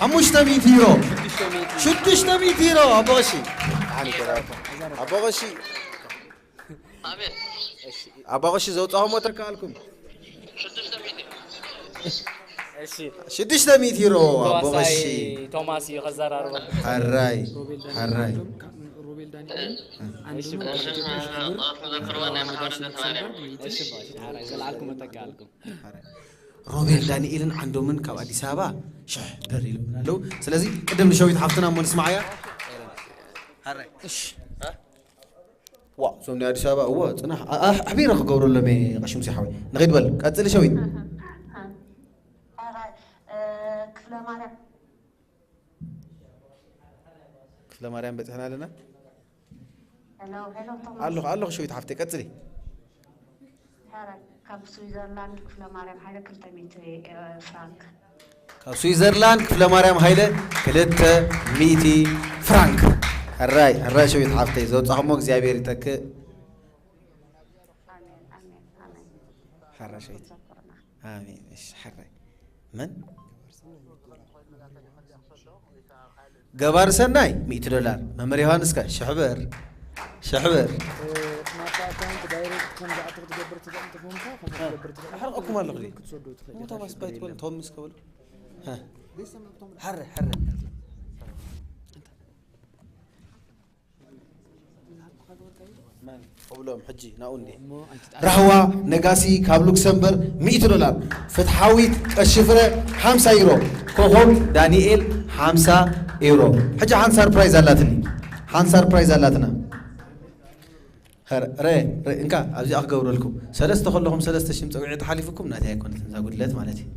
ሓሙሽተ ሚእቲ ዩሮ። ሽዱሽተ ሚእቲ ዩሮ ኣቦ ቀሺ። ኣቦ ቀሺ ኣቤት ኣቦ ቀሺ ዘውጻኹሞ ተካልኩም። ሽዱሽተ ሚእቲ እሺ ሽዱሽተ ሚእቲ ዩሮ ኣቦ ተዋሳይ ቀሺ። ቶማስ እዩ ከዘራርበ ሓራይ ሓራይ ሮቤል ዳንኤል ኣንዱ ሽም ጣት መዘክርዋ ናይ ማሕበር ልደታ ማርያም እሺ ኣቦ ቀሺ ሓራይ ዘልዓልኩም መተካልኩም ሮቤል ዳንኤልን ዓንዶምን ካብ ኣዲስ ኣበባ ሽሕ ብር ኢሎምና ኣለዉ። ስለዚ ቅድም ንሸዊት ሓፍትና እሞ ንስማዓያ። ዋ እዞም ናይ ኣዲስ ኣበባ እወ ጽናሕ ኣ- ኣ- ኣሕቢረ ክገብረሎም እየ ቀሺ ሙሴ ሓወይ። ንኸይድ በል ቀጽሊ ሸዊት። ክፍለ ማርያም ክፍለ ማርያም በጺሕና ኣለና። ሄሎ ሄሎ ቶማስ ኣለኹ ኣለኹ ሸዊት ሓፍተይ ቀጽሊ። ሐረ ካብ ስዊዘርላንድ ክፍለ ማርያም ሓይለ ክልተ ሚእቲ ፍራንክ ካብ ስዊዘርላንድ ክፍለ ማርያም ሃይለ ክልተ ሚእቲ ፍራንክ። ሕራይ ሕራይ ሸዊት ሓፍተይ ዘውጻኹሞ እግዚኣብሔር ይተክእ። ኣሜን ኣሜን ኣሜን ሕራይ ሸዊት ዘኩርና ኣሜን። እሺ ሕራይ መን ገባር ሰናይ ሚእቲ ዶላር መምህር ዮሃንስ ከ ሽሕ ብር ሽሕ ብር ናብታ ኣካውንት ዳይሬክት ከም ዝኣቱ ክትገብር ትኽእል እንተኾንካ ከምኡ ክትገብር ትኽእል ኣሕርቀኩም ኣለኹ ድዩ? ክትሰዶ ትኽእል እሞ ኢኻ፣ ቶማስ ችግር ባይት በል የለን። ቶም ምስ ከበሉ ሀ። ሐረ ሐረ እብሎም ሕጂ ናኡ እንዴ እሞ ኣንቲ ጣ- ራህዋ ነጋሲ ካብ ሉክሰምበርግ ሚእቲ ዶላር፣ ፍትሓዊት ቀሺ ፍረ ሓምሳ ዩሮ፣ ኮኾብ ዳንኤል ሓምሳ ዩሮ። ሕጂ ሓንቲ ሰርፕራይዝ ኣላትኒ፣ ሓንቲ ሰርፕራይዝ ኣላትና። ረ ረ እንካ ኣብዚኣ ክገብረልኩም ሰለስተ ከለኹም ሰለስተ ሽም ፀዊዐ ተሓሊፉኩም ናተይ ኣይኮነትን እዛ ጉድለት ማለት እዩ።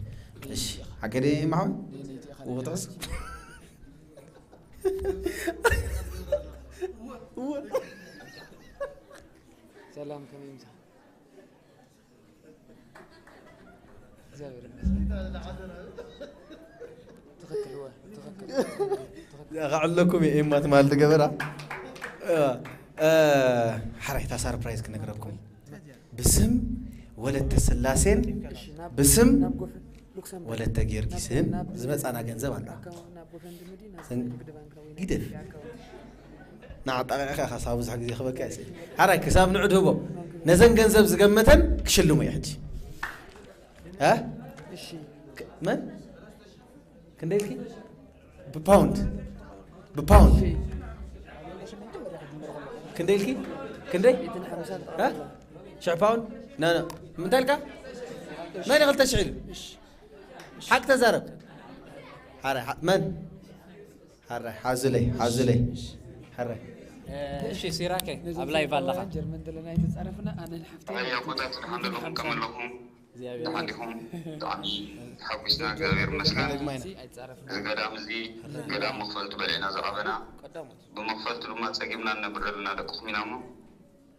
እሺ ሓቀደ ማሓወ ውጥዕስ ሰላም ከመይ ምሳ እግዚኣብሔር ይመስገን። ትኽክል ወ ትኽክል ትኽክል ከዕለኩም እየ ኤማ ትማል ትገበራ። እ፣ እ፣ ሓራይ እታ ሳርፕራይዝ ክነግረኩም ብስም ወለተ ስላሴን ብስም ወለተ ጊዮርጊስን ዝመፃና ገንዘብ ኣላ። ግደፍ። ንዓጣቂዕካ ኢኻ ሳብ ብዙሕ ግዜ ክበካ ይስእል። ሓራይ ክሳብ ንዑ ድህቦ ነዘን ገንዘብ ዝገመተን ክሽልሙ እዩ ሕጂ። እ? መን? ክንደይ ኢልኪ? ብፓውንድ ብፓውንድ ክንደይ ኢልኪ? ክንደይ? እ? ሽሕ ፓውንድ? ና ና። ምንታይ ኢልካ? መን ክልተ ሽሕ ኢሉ? ሓቂ ተዛረብ። ሓራይ ሓ- መን? ሓራይ ሓዙለይ ሓዙለይ። ሓራይ እሺ ሲራከ ኣብ ላይቭ ኣለኻ ጀርመን ዘለና ኣይተጻረፍና ኣነ ንሓፍተይ ኣይ ኣቦታት ደሓን ዘለኹም ከመለኹም እግዚኣብሔር ደሓን ዲኹም? ብጣዕሚ ተሓጒስና እግዚኣብሔር ይመስገን። ደግማይና ኣይተጻረፍና እዚ ገዳም እዚ ገዳም መኽፈልቲ በሊዕና ዝዓበና ብመኽፈልቲ ድማ ጸጊምና ንነብር ዘለና ደቅኹም ኢና እሞ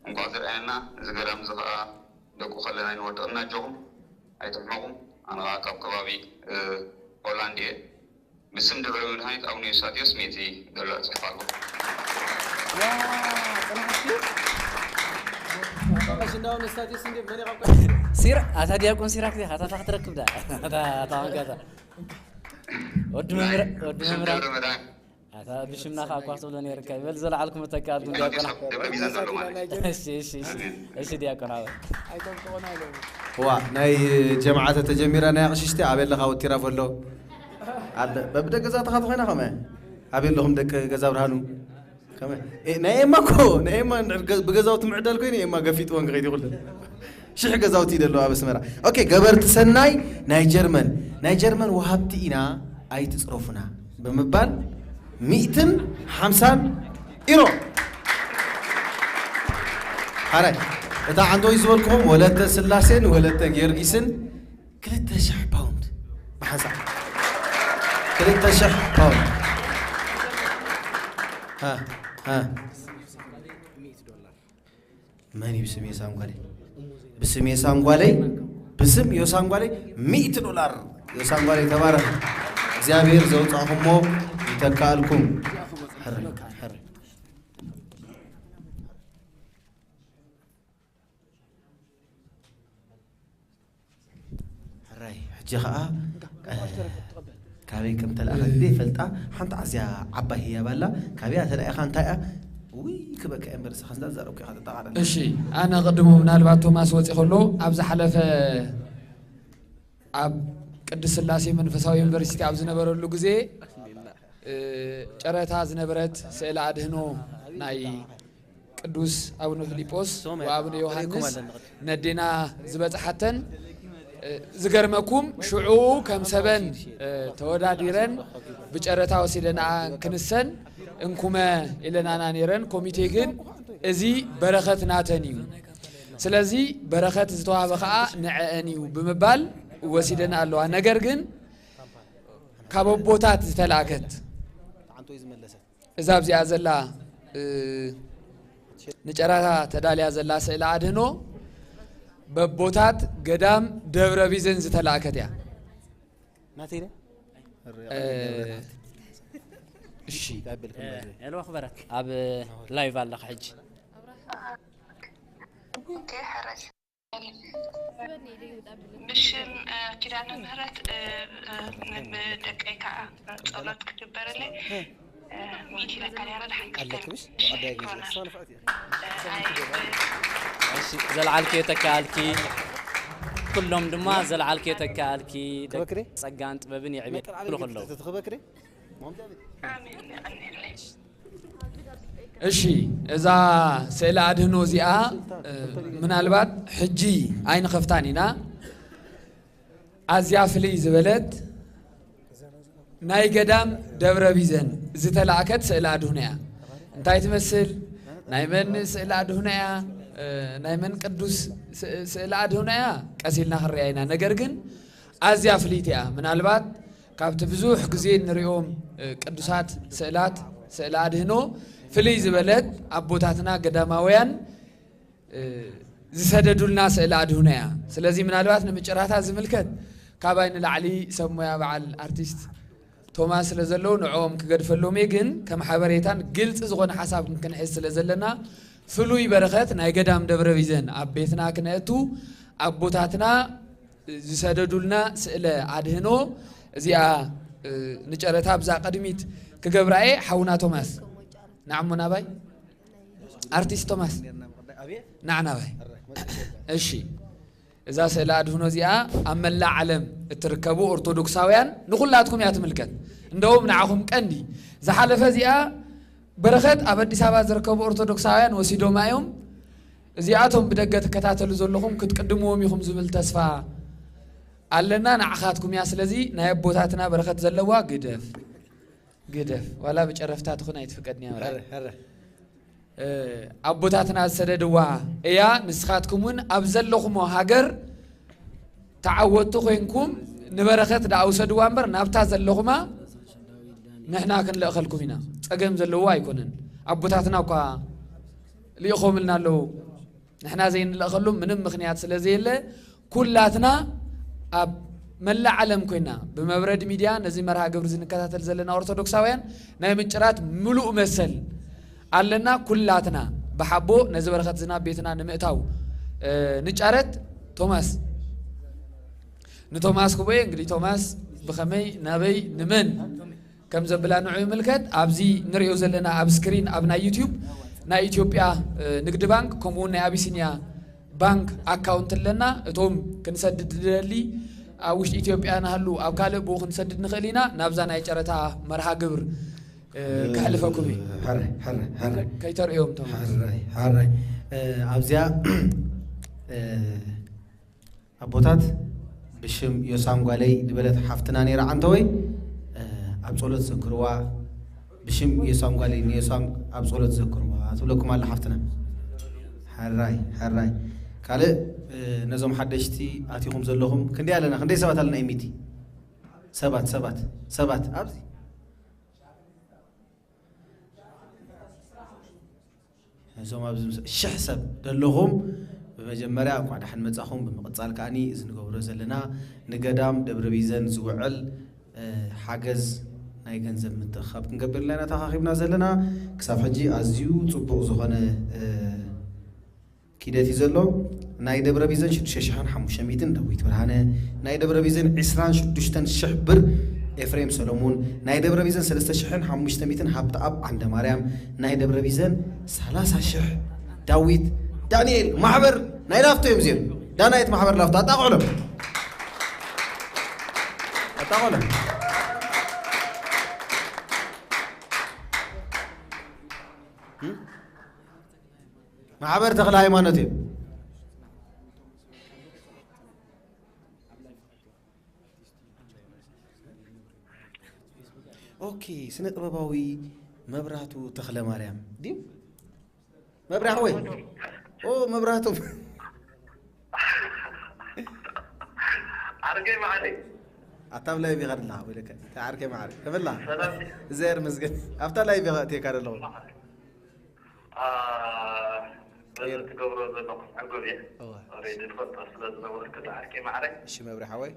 እንቋዕ ዝረኣየና። እዚ ገዳም እዚ ከዓ ደቁ ከለና ኣይንወድቕን ኣጆኹም ኣይትሕመቑ። ኣነ ከዓ ካብ ከባቢ ሆላንድ እየ። ብስም ደብረ መድኃኒት ኣቡነ ዮሳጢዮስ ሚእቲ ዶላር ጽሕፋ ኣለኹ። ሲራ ኣታ ዲያቆን ሲራክ ዲኻ ኣታ ክትረክብ ዳ ኣታ ኣታ ወንጋታ ወዲ መምህር ወዲ ብስም መምህር ደብረ መድኃኒት ኣታ ብሽምና ካ እኳ ክትብሎ ነይርካ ይበል ዘለዓልኩም እተካኣልኩም ዲያቆና ደብረ ቢዘን ዘሎ ማለት እዩ። እሺ እሺ እሺ እሺ ዲያቆና ዋ ናይ ጀምዓ ተተጀሚራ ናይ ኣቕሽሽቲ ኣበይ ኣለኻ ወቲራ ፈሎ በብደ ገዛትኻ ተኾይና ከመ ኣበይ ኣለኹም ደቂ ገዛ ብርሃኑ ከመ ናይ ኤማ እኮ ናይ ኤማ ብገዛውቲ ምዕዳል ኮይኑ ኤማ ገፊጥወን ክኸይድ ይኹል ሽሕ ገዛውቲ ደለዋ ኣብ ኣስመራ ኦኬ ገበርቲ ሰናይ ናይ ጀርመን ናይ ጀርመን ወሃብቲ ኢና ኣይትፅረፉና ብምባል ሚእትን ሓምሳን ኢሮ ሓራይ እታ ዓንተወይ ዝበልኩኹም ወለተ ስላሴን ወለተ ጊዮርጊስን ክልተ ሽሕ ፓውንድ ብሓንሳብ ክልተ ሽሕ ፓውንድ ሃ፣ ሃ። መን እዩ ብስም የሳንጓለይ ብስም የሳንጓለይ ብስም የሳንጓለይ ሚእቲ ዶላር የሳንጓለይ ተባረኽ እግዚኣብሔር ዘውፃኹሞ ይተካልኩም ሕሪ ሕሪ ሕራይ ሕጂ ኸዓ ካበይ ከም ተለኣኸት ዘይፈልጣ ሓንቲ ኣዝያ ዓባይ ህያብ ኣላ ካበያ ተለኢኻ እንታይ እያ ውይ ክበካ እየ እምበር ንስኻ ስለ ዘረብኩ ኢኻ ተጠቓለል እሺ ኣነ ቅድሙ ምናልባት ቶማስ ወፂ ከሎ ኣብ ዝሓለፈ ኣብ ቅድስት ስላሴ መንፈሳዊ ዩኒቨርሲቲ ኣብ ዝነበረሉ ግዜ እ፣ ጨረታ ዝነበረት ስእለ ኣድህኖ ናይ ቅዱስ ኣቡነ ፊልጶስ ወኣቡነ ዮሃንስ ነዴና ዝበጽሓተን እ፣ ዝገርመኩም ሽዑ ከም ሰበን እ፣ ተወዳዲረን ብጨረታ ወሲደንኣ ክንሰን እንኩመ ኢለናና ነይረን ኮሚቴ ግን እዚ በረኸት ናተን እዩ ስለዚ በረኸት ዝተዋህበ ከዓ ንዐአን እዩ ብምባል ወሲደን ኣለዋ ነገር ግን ካብ ኣቦታት ዝተላእከት እዛ ኣብዚኣ ዘላ እ፣ ንጨራታ ተዳልያ ዘላ ስእለ ኣድህኖ በቦታት ገዳም ደብረ ቢዘን ዝተላእከት እያ ናተይ ድያ? እ፣ እሺ ይቀብል ክመዘ ሄሎ ክበረት ኣብ ላይቭ ኣለኻ ሕጂ ኦኬ፣ ሕራይ። ብሽም እ፣ ኪዳነ ምህረት እ፣ እ፣ ንደቀይ ከዓ ጸሎት ክግበረለይ እ፣ ሚእቲ ለካ ነይረ ድሓን ክልተ ኣለክምሽ ሽሕ ኣዳይ ገዛ ክሮና እሷ ንፍዕቲ እ፣ ኣይ እ፣ እሺ፣ ዘልዓልክዮ ተካኣልኪ ኩሎም ድማ ዘልዓልክዮ ተካኣልኪ ደቂ ክበክሬ? ጸጋን ጥበብን የዕብየሉ ከለዉ ትኽበክሬ ማምጃ ቤት ኣሜን የቐንየለይ እሺ እዛ ስእለ ኣድህኖ እዚኣ እ፣ ምናልባት ሕጂ ኣይንኸፍታን ኢና ኣዝያ ፍልይ ዝበለት ናይ ገዳም ደብረ ቢዘን ዝተላእከት ስእለ ኣድህኖ እያ እንታይ ትመስል ናይ መን ስእለ ኣድህኖ እያ እ፣ ናይ መን ቅዱስ ስ- ስእለ ኣድህኖ እያ ቀሲልና ክንሪኣ ኢና ነገር ግን ኣዝያ ፍልይቲ እያ ምናልባት ካብቲ ብዙሕ ግዜ ንሪኦም እ፣ ቅዱሳት ስእላት ስእለ ኣድህኖ ፍልይ ዝበለት ኣቦታትና ገዳማውያን እ፣ ዝሰደዱልና ስእለ ኣድህኖ እያ ስለዚ ምናልባት ንምጭራታ ዝምልከት ካባይ ንላዕሊ ሰብ ሞያ በዓል ኣርቲስት ቶማስ ስለ ዘለዉ ንዕኦም ክገድፈሎም እየ ግን ከም ሓበሬታን ግልፂ ዝኾነ ሓሳብ ክንሕዝ ስለ ዘለና ፍሉይ በረኸት ናይ ገዳም ደብረ ቢዘን ኣብ ቤትና ክነእቱ ኣቦታትና ዝሰደዱልና ስእለ ኣድህኖ እዚኣ እ፣ ንጨረታ ብዛ ቅድሚት ክገብራ እየ ሓውና ቶማስ ንዓሞ ናባይ ኣርቲስት ቶማስ ንዓናባይ እሺ እዛ ስእለ ኣድህኖ እዚኣ ኣብ መላእ ዓለም እትርከቡ ኦርቶዶክሳውያን ንኹላትኩም እያ ትምልከት እንደውም ንዓኹም ቀንዲ ዝሓለፈ እዚኣ በረኸት ኣብ ኣዲስ ኣበባ ዝርከቡ ኦርቶዶክሳውያን ወሲዶማ እዮም እዚኣቶም ብደገ ትከታተሉ ዘለኹም ክትቅድምዎም ኢኹም ዝብል ተስፋ ኣለና ንዓኻትኩም እያ ስለዚ ናይ ኣቦታትና በረኸት ዘለዋ ግደፍ ግደፍ ዋላ ብጨረፍታ ትኹን ኣይትፍቀድንያ ምርኣይ ኣቦታትና ዝሰደድዋ እያ ንስኻትኩም እውን ኣብ ዘለኹሞ ሃገር ተዓወትቲ ኮይንኩም ንበረኸት ደኣ ውሰድዋ እምበር ናብታ ዘለኹማ ንሕና ክንልእኸልኩም ኢና ፀገም ዘለዎ ኣይኮነን ኣቦታትና እኳ ልኢኾምልና ኣለዉ ንሕና ዘይንልእኸሎም ምንም ምኽንያት ስለ ዘየለ ኩላትና ኣብ መላእ ዓለም ኮይና ብመብረድ ሚድያ ነዚ መርሃ ግብሪ ዝንከታተል ዘለና ኦርቶዶክሳውያን ናይ ምጭራት ምሉእ መሰል ኣለና። ኩላትና ብሓቦ ነዚ በረኸት ዝናብ ቤትና ንምእታው ንጫረት። ቶማስ ንቶማስ ክቦየ እንግዲህ ቶማስ ብኸመይ ናበይ ንመን ከም ዘብላ ንዑ ይምልከት። ኣብዚ ንሪኦ ዘለና ኣብ ስክሪን ኣብ ናይ ዩቲዩብ ናይ ኢትዮጵያ ንግዲ ባንክ ከምኡውን ናይ ኣቢሲኒያ ባንክ ኣካውንት ኣለና። እቶም ክንሰድድ ንደሊ ኣብ ውሽጢ ኢትዮጵያ ንሃሉ ኣብ ካልእ ብኡ ክንሰድድ ንኽእል ኢና። ናብዛ ናይ ጨረታ መርሃ ግብር ከሕልፈኩም እዩ። ሓራይ ሓራይ ሓራይ ከይተርእዮም ቶም ሓራይ ሓራይ ኣብዚኣ ኣቦታት ብሽም ዮሳንጓለይ ዝበለት ሓፍትና ነይራ ዓንተወይ ኣብ ጸሎት ዘክርዋ። ብሽም ዮሳንጓለይ ንዮሳን ኣብ ጸሎት ዘክርዋ ትብለኩም ኣላ ሓፍትና። ሓራይ ሓራይ ካልእ ነዞም ሓደሽቲ ኣቲኹም ዘለኹም ክንደይ ኣለና? ክንደይ ሰባት ኣለና? ኢሚቲ ሰባት ሰባት ሰባት ኣብዚ እዞም ኣብዚ ምስ- ሽሕ ሰብ ዘለኹም ብመጀመርያ እንኳዕ ደሓን መጻኹም። ብምቕጻል ከኣኒ እዚ ንገብሮ ዘለና ንገዳም ደብረ ቢዘን ዝውዕል ሓገዝ ናይ ገንዘብ ምትእኻብ ክንገብር ኣለና ተኻኺብና ዘለና። ክሳብ ሕጂ ኣዝዩ ጽቡቕ ዝኾነ ኪደት እዩ ዘሎ። ናይ ደብረ ቢዘን ሽዱሽተ ሽሕን ሓሙሽተ ሚእትን ዳዊት ብርሃነ፣ ናይ ደብረ ቢዘን ዕስራን ሽዱሽተን ሽሕ ብር ኤፍሬም ሰሎሙን፣ ናይ ደብረ ቢዘን ሰለስተ ሽሕን ሓሙሽተ ሚእትን ሃብተኣብ ዓንደ ማርያም፣ ናይ ደብረ ቢዘን ሰላሳ ሽሕ ዳዊት ዳንኤል። ማሕበር ናይ ላፍቶ እዮም እዚኦም። ዳናይት ማሕበር ላፍቶ ኣጣቕዕሎም ኣጣቕዕሎም። ማሕበር ተክለ ሃይማኖት እዩ። ኦኬ ስነ ጥበባዊ መብራቱ ተክለ ማርያም ድዩ? መብርያ ሓወይ ኦ መብራቱ ዓርከይ መዓረይ ኣታብ ላይቭ ኢኻ ደለኻ ወይለከ እንታይ ዓርከይ መዓረይ ከመላ ሰላም እግዚኣብሔር ይመስገን ኣብታ ላይቭ ኢኻ እትየካ ደለኹ በዚ ትገብሮ ዘለኹም ዕጉብ እየ ሬዲ ትፈልጦ ስለ ዝነበርኩ ዓርከይ መዓረይ እሺ መብርያ ሓወይ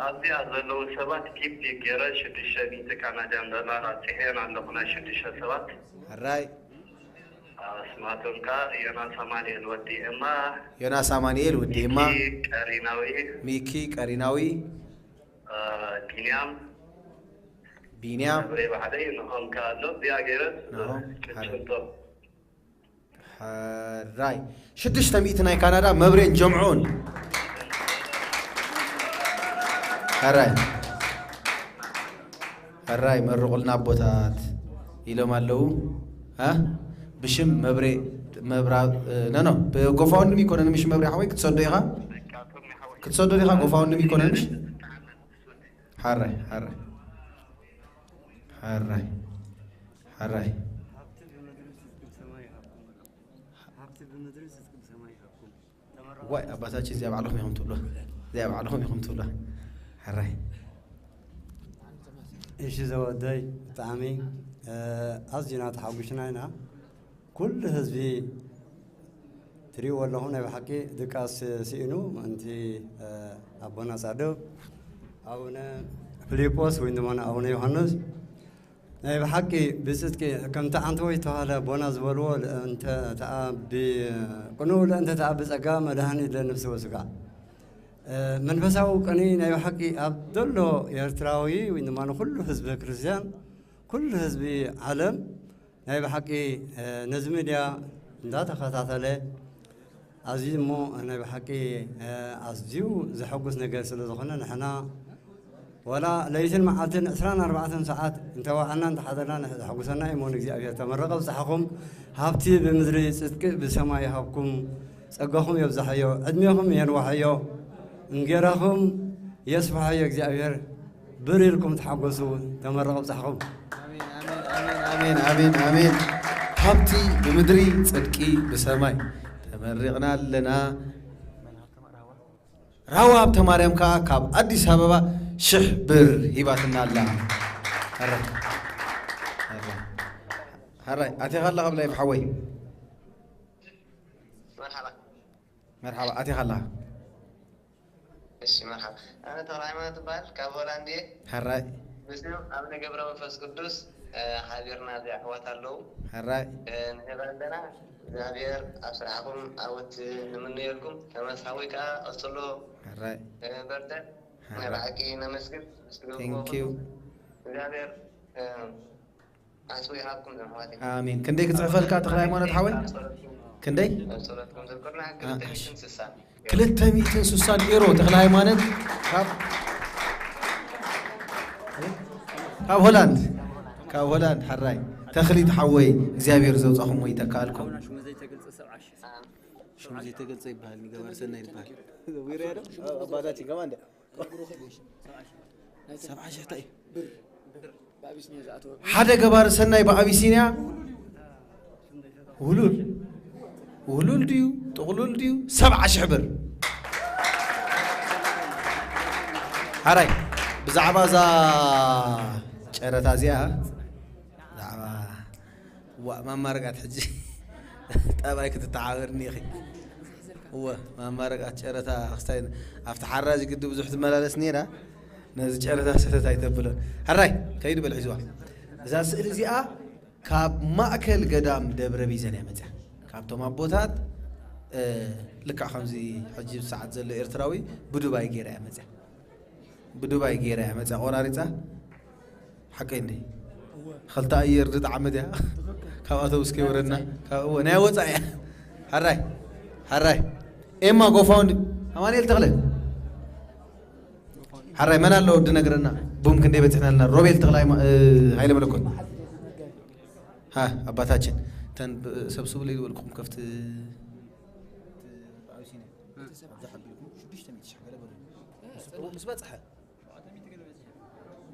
ኣብዚኣ ዘለዉ ሰባት ኪፕ ገይረ ሽዱሽተ ሚእቲ ካናድያን ዶላር ኣብፂሐየን ኣለኹ ናይ ሽዱሽተ ሰባት ሕራይ ኣስማቶም ከዓ ዮናስ ኣማኑኤል ወዲ ኤማ ዮናስ ኣማኑኤል ወዲ ኤማ ቀሪናዊ ሚኪ ቀሪናዊ ቢንያም ቢንያም ብሬ ባዕለይ ንኾም ከኣሎ እዚኣ ገይረ ንኾም ቅጭንቶ ሕራይ ሽዱሽተ ሚእቲ ናይ ካናዳ መብሬን ጀምዑን ሕራይ ሕራይ መርቑልና ኣቦታት ኢሎም ኣለዉ እ ብሽም መብሬ መብራ ነኖ ብጎፋውንድሚ ይኮነን ምሽ መብሬ ሓወይ ክትሰዶ ኢኻ ክትሰዶ ኢኻ ጎፋውንድሚ ይኮነን ምሽ ሓራይ ሓራይ ሓራይ ሓራይ ሃብቲ ብምድሪ ጽድቂ ብሰማይ ይሃብኩም። ሃብቲ ብምድሪ ጽድቂ ብሰማይ ይሃብኩም። ተመረቑ። ዋይ ኣባታችን እዚኣ ባዕልኹም ኢኹም ትብሉ እዚኣ ባዕልኹም ኢኹም ትብሉ ሓራይ እሺ ዘወደይ ብጣዕሚ ኣዝዩና ተሓጒስና ኢና። ኩሉ ህዝቢ ትሪእዎ ኣለኹም ናይ ብሓቂ ድቃስ ስኢኑ ምእንቲ ኣቦና ጻድቕ ኣቡነ ፊሊጶስ ወይ ድማ ኣቡነ ዮሃንስ ናይ ብሓቂ ብጽድቂ ከምቲ ዓንተወይ ዝተባህለ ኣቦና ዝበልዎ ቅኑዕ ለእንተ ተኣ ብጸጋ መድሃኒት ለነፍሲ ወስጋ መንፈሳዊ ቅኒ ናይ ብሓቂ ኣብ ዘሎ ኤርትራዊ ወይ ድማ ንኩሉ ህዝቢ ክርስትያን ኩሉ ህዝቢ ዓለም ናይ ብሓቂ ነዚ ሚድያ እንዳተኸታተለ ኣዝዩ እሞ ናይ ብሓቂ ኣዝዩ ዘሐጉስ ነገር ስለ ዝኾነ ንሕና ዋላ ለይትን መዓልትን ዕስራን ኣርባዕተን ሰዓት እንተዋዕና እንተሓደርና ዘሐጉሰና እዩ እሞ ንእግዚኣብሔር ተመረቐ ብፅሓኹም ሃብቲ ብምድሪ ፅድቂ ብሰማይ ይሃብኩም ጸጋኹም የብዝሓዮ ዕድሜኹም የንዋሓዮ እንጌራኹም የስፍሓዮ እግዚኣብሔር ብር ኢልኩም ተሓጎሱ ተመረቑ ብጻሕኹም ኣሜን ኣሜን ሃብቲ ብምድሪ ጽድቂ ብሰማይ ተመሪቕና ኣለና ራዋ ሃብተ ማርያም ከዓ ካብ ኣዲስ ኣበባ ሽሕ ብር ሂባትና ኣላ ሃራይ ኣቲኻ ኣለኻ ብላይ ሓወይ መርሓባ ኣቲኻ ኣለኻ እሺ፣ መርሓባ። ኣነ ተኽለ ሃይማኖት እበሃል፣ ካብ ሆላንድ እየ። ሕራይ። ምስኡ ኣቡነ ገብረ መንፈስ ቅዱስ፣ እ፣ ሓቢርና እዚኣ ኣሕዋት ኣለዉ። ሕራይ። እ፣ ንህብ ኣለና። እግዚኣብሔር ኣብ ስራሕኹም ዓወት ንምነየልኩም። ተመስሓዊ ከኣ ቀጽሎ። ሕራይ። እ፣ በርትዕ። ናይ ሕራይ። ብሓቂ ነመስግን። ምስ ትገብርዎ Thank you። ኩሉ እግዚኣብሔር፣ እ፣ ኣስዊ ይሃብኩም ዘምሓዋት። ኣሜን። ክንደይ ክጽሕፈልካ ተኽለ ሃይማኖት ሓወይ? ክንደይ? ጸሎትኩም ዘክርና አ፣ ክልተ ሚእትን ስሳን። ክልተ ሚእትን ስሳን ኤሮ ተኽለ ሃይማኖት ካብ፣ ካብ ሆላንድ፣ ካብ ሆላንድ። ሕራይ ተኽሊት ሓወይ እግዚኣብሔር ዘውጻኹም ወይ ተካልኩም። ሽሙ ዘይተገልጸ ይበሃል፣ ገባር ሰናይ ይበሃል። ዊሮ ያለው አባታችን ከማን እንደ ሰብዓ ሽሕ ታይ? ሓደ ገባር ሰናይ ብኣቢሲንያ ውሉል፣ ውሉል ድዩ ጥቕሉል ድዩ? ሰብዓ ሽሕ ብር። ሓራይ ብዛዕባ እዛ ጨረታ እዚኣ፣ ብዛዕባ ዋ፣ ማማ ርግኣት ሕጂ ጠባይ ክትተዓበርኒ ኢኺ። እወ፣ ማማ ርግኣት ጨረታ ክስታይ ኣብቲ ሓራጅ ግዲ ብዙሕ ትመላለስ ነይራ። ነዚ ጨረታ ሰተት ኣይተብሎን። ሕራይ፣ ከይዱ በል ሒዝዋ። እዛ ስእሊ እዚኣ ካብ ማእከል ገዳም ደብረ ቢዘን እያ መጽያ። ካብቶም ኣቦታት፣ እ፣ ልክዕ ከምዚ ሕጂ ሰዓት ዘሎ ኤርትራዊ ብዱባይ ገይራ እያ መጽያ። ብዱባይ ገይራ እያ መጽያ ቆራሪጻ። ሓቀይ እንዴ? ኸልተ ኣየር ዝጠዓመት እያ። ካብ ኣውቶቡስ ከይወረድና። ካብ፣ እወ፣ ናይ ወጻኢ እያ። ሓራይ፣ ሓራይ። ኤማ ጎፋውንድ፣ ኣማኑኤል ተኽለ። ሓራይ፣ መን ኣሎ ወዲ ነግረና? ቡም ክንደይ በጺሕና ኣለና? ሮቤል ተኽላይ ማ-፣ እ፣ ሃይለ መለኮት። ሃ፣ ኣባታችን። ተን ብ-፣ ሰብስቡለይ ዝበልኩም ከፍቲ፣ ኣብዛ ሓቢርኩም ሽዱሽተ ሚእቲ ሺሕ ገለ በሉ። ምስ፣ ምስ በጽሐ።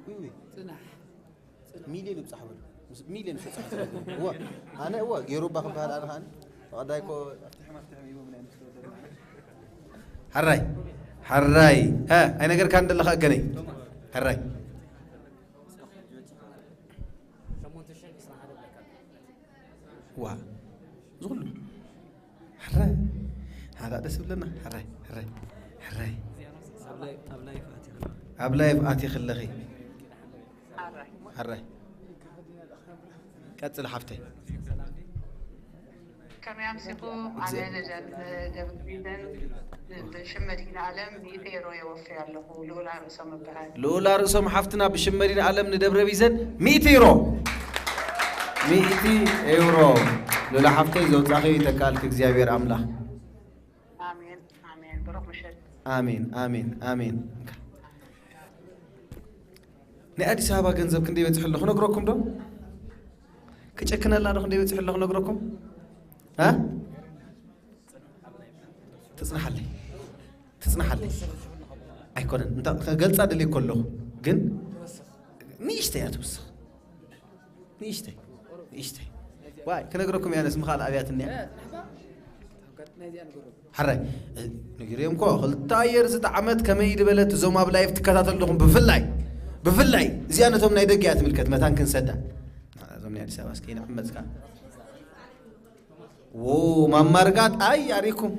ዊ፣ ዊ። ጽናሕ። ሚልዮን ይብጻሕ በሉ። ምስ፣ ሚልዮን ይብጻሕ። እወ። ኣነ እወ፣ ገይሩ እባ ክበሃል ኣነ ከኣ። ተቐዳይ እኮ። ሕራይ። ሕራይ። ሀ፣ ኣይነገርካን ዘለኻ እገነይ። ሕራይ። ዋ፣ እዚ ኩሉ። ሕራይ። ሓዳ ደስ ይብለና። ሕራይ፣ ሕራይ፣ ሕራይ። ኣብ ላይፍ፣ ኣብ ላይፍ ኣትዩ። ኣብ ላይፍ ኣትዩ ከለኺ። ሕራይ። ሕራይ። ቀጽል ሓፍተይ። ከመይ ኣምሲኹም? ኣነ ንደብረ ቢዘን ብሽም መድኃኔዓለም ሚእቲ ዩሮ የወፍይ ኣለኹ። ልኡላ ርእሶም እበሃል። ልኡላ ርእሶም ሓፍትና ብሽም መድኃኔዓለም ንደብረ ቢዘን ሚእቲ ዩሮ። ሚእቲ ዩሮ። ልኡላ ሓፍተይ ዘውጻኺ ይተካልኪ እግዚኣብሔር ኣምላኽ። ኣሜን፣ ኣሜን። ብሩኽ ምሸት። ኣሜን፣ ኣሜን፣ ኣሜን። ናይ ኣዲስ ኣበባ ገንዘብ ክንደይ በጺሑ ኣሎ ክነግረኩም ዶ? ክጨክነላ ዶ ክንደይ በጺሑ ኣሎ ክነግረኩም? እ? ትጽናሓለይ። ትጽናሓለይ። ኣይኮነን። እንተ ክገልጻ ደልየ እኮ ኣለኹ። ግን ንእሽተይ እያ ትውስኽ። ንእሽተይ። ንእሽተይ። ዋይ፣ ክነግረኩም እያ ነስ ምኻል ኣብያት እኒኣ። ሕራይ፣ ነጊረዮም እኮ፣ ክልተ ኣየር ዝጠዓመት ከመይ ድበለት፣ እዞም ኣብ ላይፍ ትከታተሉ ኣለኹም፣ ብፍላይ፣ ብፍላይ፣ እዚኣ ነቶም ናይ ደገ እያ ትምልከት፣ መታን ክንሰዳ። እዞም ናይ ኣዲስ ኣበባ እስኪ ንዕመጽካ። ዎ፣ ማማ ርግኣት፣ ኣይ፣ ኣሪኩም።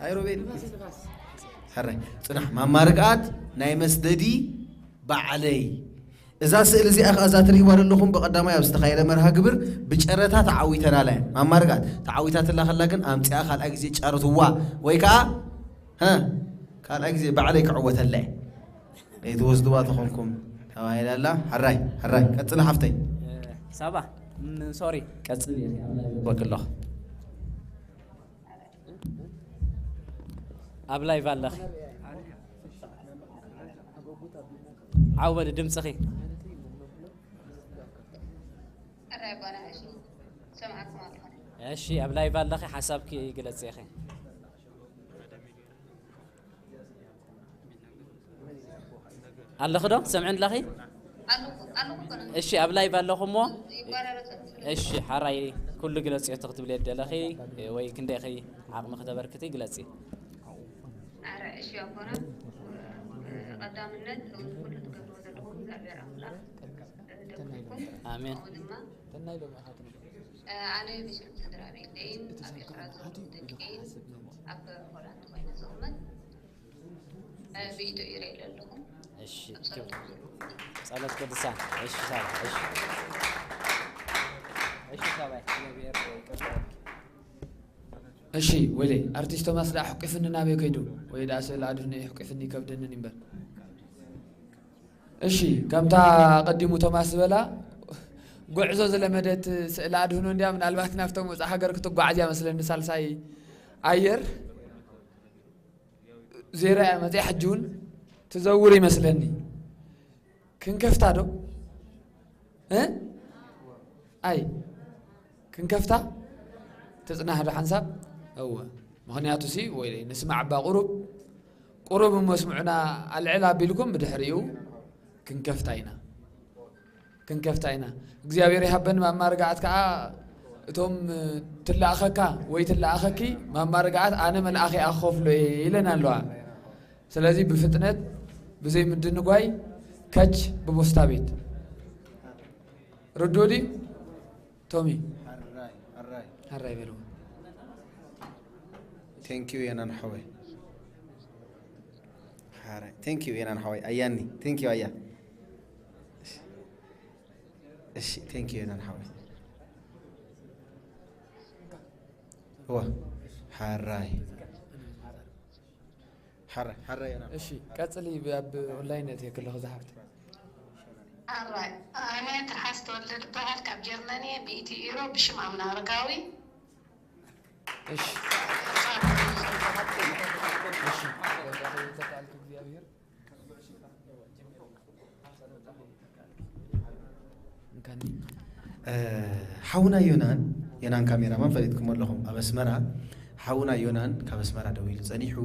ኣይ፣ ሮቤል። ሕራይ፣ ጽናሕ፣ ማማ ርግኣት፣ ናይ መስደዲ ባዕለይ። እዛ ስእሊ እዚኣ ኸዓ እዛ ትርእይዋ ዘለኹም ብቐዳማይ ኣብ ዝተኻየደ መርሃ ግብር ብጨረታ ተዓዊተናላ እያ። ማማ ርግኣት ተዓዊታትላ ኸላ ግን ኣምጺኣ ካልኣይ ግዜ ጫርትዋ ወይ ከኣ፣ ሀ፣ ካልኣይ ግዜ ባዕለይ ክዕወተላ እየ። ከይትወስድዋ ተኾንኩም ተባሂላ ኣላ። ሕራይ፣ ሕራይ፣ ቀጽሊ ሓፍተይ። ሳባ፣ ም-፣ ሶሪ፣ ቀጽሊ። በክሎ። ኣብ ላይቭ ኣለኺ። ዓው በሊ ድምፅኺ። ሕራይ ጓና፣ እሺ፣ ሰምዓኩም ኣለኹ። እሺ፣ ኣብ ላይቭ ኣለኺ፣ ሓሳብኪ ግለፂ ኢኺ። ኣለኺ ዶ? ትሰምዕኒ ኣለኺ? ኣለኹ፣ ኣለኹ እኮ ነው። እሺ፣ ኣብ ላይቭ ኣለኹ እሞ። ይቆራረጽ። እሺ፣ ሓራይ ኩሉ ግለጽዮ እቲ ክትብልዮ ደለኺ ወይ ክንደይ ኢኺ ዓቕሚ ክተበርክቲ ግለጺ። ኣረ፣ እሺ ኣቦና፣ ቀዳምነት እውን ኩሉ ትገብርዎ ዘለኹም እግዚኣብሔር ኣምላኽ ደግፍኩም። ኣሜን። ከምኡ ድማ፣ ኣነ ብሽም ስድራ ቤተይን ኣብ ኤርትራ ዘለኹ ደቀይን ኣብ ሆላንድ ኮይነ ዝቕመጥ ቪድዮ ይርኢ ኣለኹ። እሺ፣ ጸሎት ቅዱሳን። እሺ፣ ሳባ። እሺ። እሺ፣ ሳባ። እሺ ወይለይ ኣርቲስት ቶማስ ደኣ ሕቂፍኒ ናበይ ከይዱ ወይ ደኣ ስእሊ ኣድህኖ እዩ ሕቂፍኒ ይከብደንን እምበር። እሺ ከምታ ቀዲሙ ቶማስ ዝበላ ጉዕዞ ዝለመደት ስእሊ ኣድህኖ እንዲያ ምናልባት ናብቶም ወፃእ ሃገር ክትጓዓዝ እያ መስለኒ ሳልሳይ ኣየር ዜሮ እያ መፅያ ሕጂ እውን ትዘውር ይመስለኒ። ክንከፍታ ዶ እ ኣይ ክንከፍታ ትጽናሕ ዶ ሓንሳብ እወ ምኽንያቱ ሲ ወይ ንስማዕ እባ ቁሩብ ቁሩብ እሞ ስምዑና ኣልዕል ኣቢልኩም ብድሕሪኡ ክንከፍታ ኢና ክንከፍታ ኢና እግዚኣብሔር ይሃበን ማማ ርግኣት ከዓ እቶም ትለኣኸካ ወይ ትለኣኸኪ ማማ ርግኣት ኣነ መልኣኸ እያ ክኸፍሎ እየ ኢለን ኣለዋ ስለዚ ብፍጥነት ብዘይ ምድንጓይ ከች ብቦስታ ቤት ርዱእ ድዩ ቶሚ ሓራይ በልዎ Thank you የናን ሓወይ ሓራይ Thank you የናን ሓወይ ኣያኒ Thank you ኣያ እሺ Thank you የናን ሓወይ ዋ ሓራይ ሓራይ ሓራይ የናን እሺ ቀጽሊ ኣብ ኦንላይን እትየ ከለኹ ዝሓፍተ ኣራይ ኣነ ትርሓስ ተወልደ ዝበሃል ካብ ጀርመን እየ ብኢቲ ኢሮ ብሽም ኣምና ኣረጋዊ እሺ ሓውና ዮናን የናን ካሜራማን ፈሊጥኩም ኣለኹም ኣብ ኣስመራ ሓውና ዮናን ካብ ኣስመራ ደው ኢሉ ጸኒሑ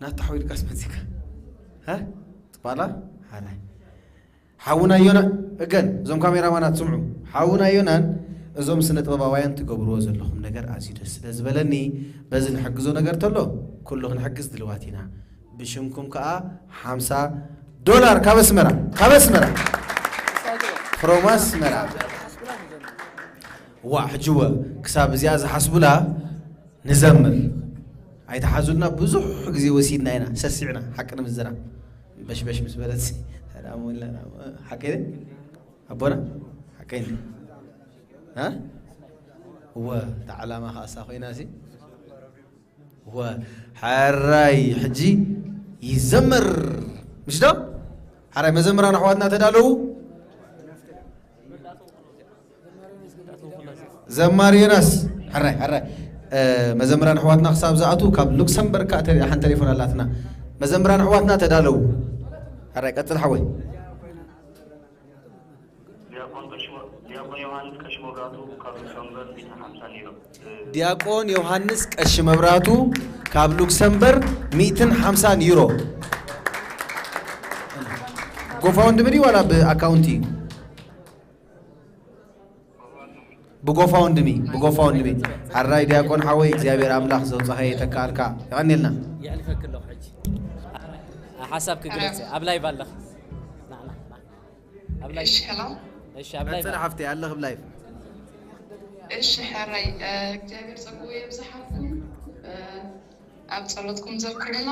ናታ ሓው ኢልካስ መጺካ ጽባላ ሓላይ ሓውና ዮናን እገን እዞም ካሜራማናት ስምዑ ሓውና ዮናን እዞም ስነ ጥበባውያን ትገብርዎ ዘለኹም ነገር ኣዝዩ ደስ ስለ ዝበለኒ በዚ ንሕግዞ ነገር ተሎ ኩሉ ክንሕግዝ ድልዋት ኢና ብሽምኩም ከዓ ሓምሳ ዶላር ካብ ኣስመራ ካብ ኣስመራ from ኣስመራ ዋ ሕጅወ ክሳብ እዚኣ ዝሓስቡላ ንዘምር ኣይትሓዙልና ብዙሕ ግዜ ወሲድና ኢና ሰሲዕና ሓቂ ንምዝራብ በሽበሽ ምስ በለት ሓቂ ኣቦና ሓቂ እወ እታ ዓላማ ከኣሳ ኮይና ሲ እወ ሓራይ ሕጂ ይዘምር ምሽ ዶ ሓራይ መዘምራን ኣሕዋትና ተዳለዉ ዘማሪ ዮናስ ሕራይ ሕራይ መዘምራን ኣሕዋትና ክሳብ ዝኣትዉ ካብ ሉክሰምበርግ ከዓ ሓንቲ ቴሌፎን ኣላትና መዘምራን ኣሕዋትና ተዳለዉ ሕራይ ቀፅል ሓወይ ዲያቆን ዮሃንስ ቀሺ መብራቱ ካብ ሉክሰምበርግ ሚእትን ሓምሳን ዩሮ ዲያቆን ዮሃንስ ቀሺ መብራቱ ካብ ሉክሰምበርግ ሚእትን ሓምሳን ዩሮ ጎፋውንድሚ ድዩ ዋላ ብኣካውንቲ እዩ ብጎፋውንድሚ ብጎፋውንድሚ ሓራይ ዲያቆን ሓወይ እግዚኣብሔር ኣምላኽ ዘውፃኸ የተካልካ የቐኒልና የዕልፈክ ኣለኹ ሕጂ ሓሳብ ክግለፅ ኣብ ላይቭ ኣለኽ እሺ ሄሎ እሺ ኣብ ላይቭ ቀፅል ሓፍተይ ኣለኽ ኣብ ላይቭ እሺ ሕራይ እግዚኣብሔር ፀጉኡ የብዝሓልኩም ኣብ ጸሎትኩም ዘክሩና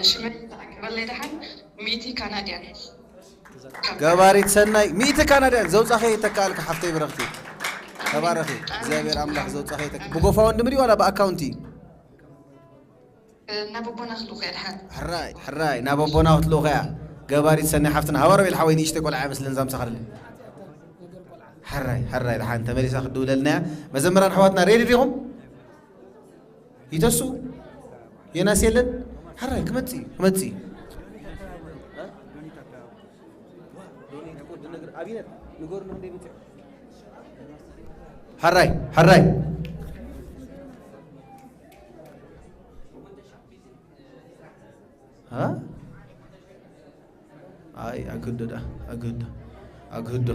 ሽመይ ተኣከበለይ ደሓን ሚእቲ ካናድያን ገባሪት ሰናይ ሚእቲ ካናድያን ዘውጻኸ ይተካኣልካ ሓፍተይ ብረኽቲ ተባረኺ እግዚኣብሔር ኣምላኽ ዘውጻኸ ይተካ ብጎፋ ወንድም ድዩ ዋላ ብኣካውንቲ ናብ ኣቦና ክልኡኸ ድሓን ሕራይ ሕራይ ናብ ኣቦና ክትልኡኸ እያ ገባሪት ሰናይ ሓፍትና ሃባሮ ቤል ሓወይ ንእሽተይ ቆልዓ እያ መስለን ዛምሳኻልኒ ሕራይ ሕራይ ድሓን ተመሊሳ ክድውለልና እያ መዘምራን ኣሕዋትና ሬዲ ዲኹም ይተስኡ የናስ የለን ሕራይ ክመጽእ እዩ ክመጽእ እዩ ሕራይ ሕራይ ኣይ ኣግህዶ ደኣ ኣግህዶ ኣግህዶ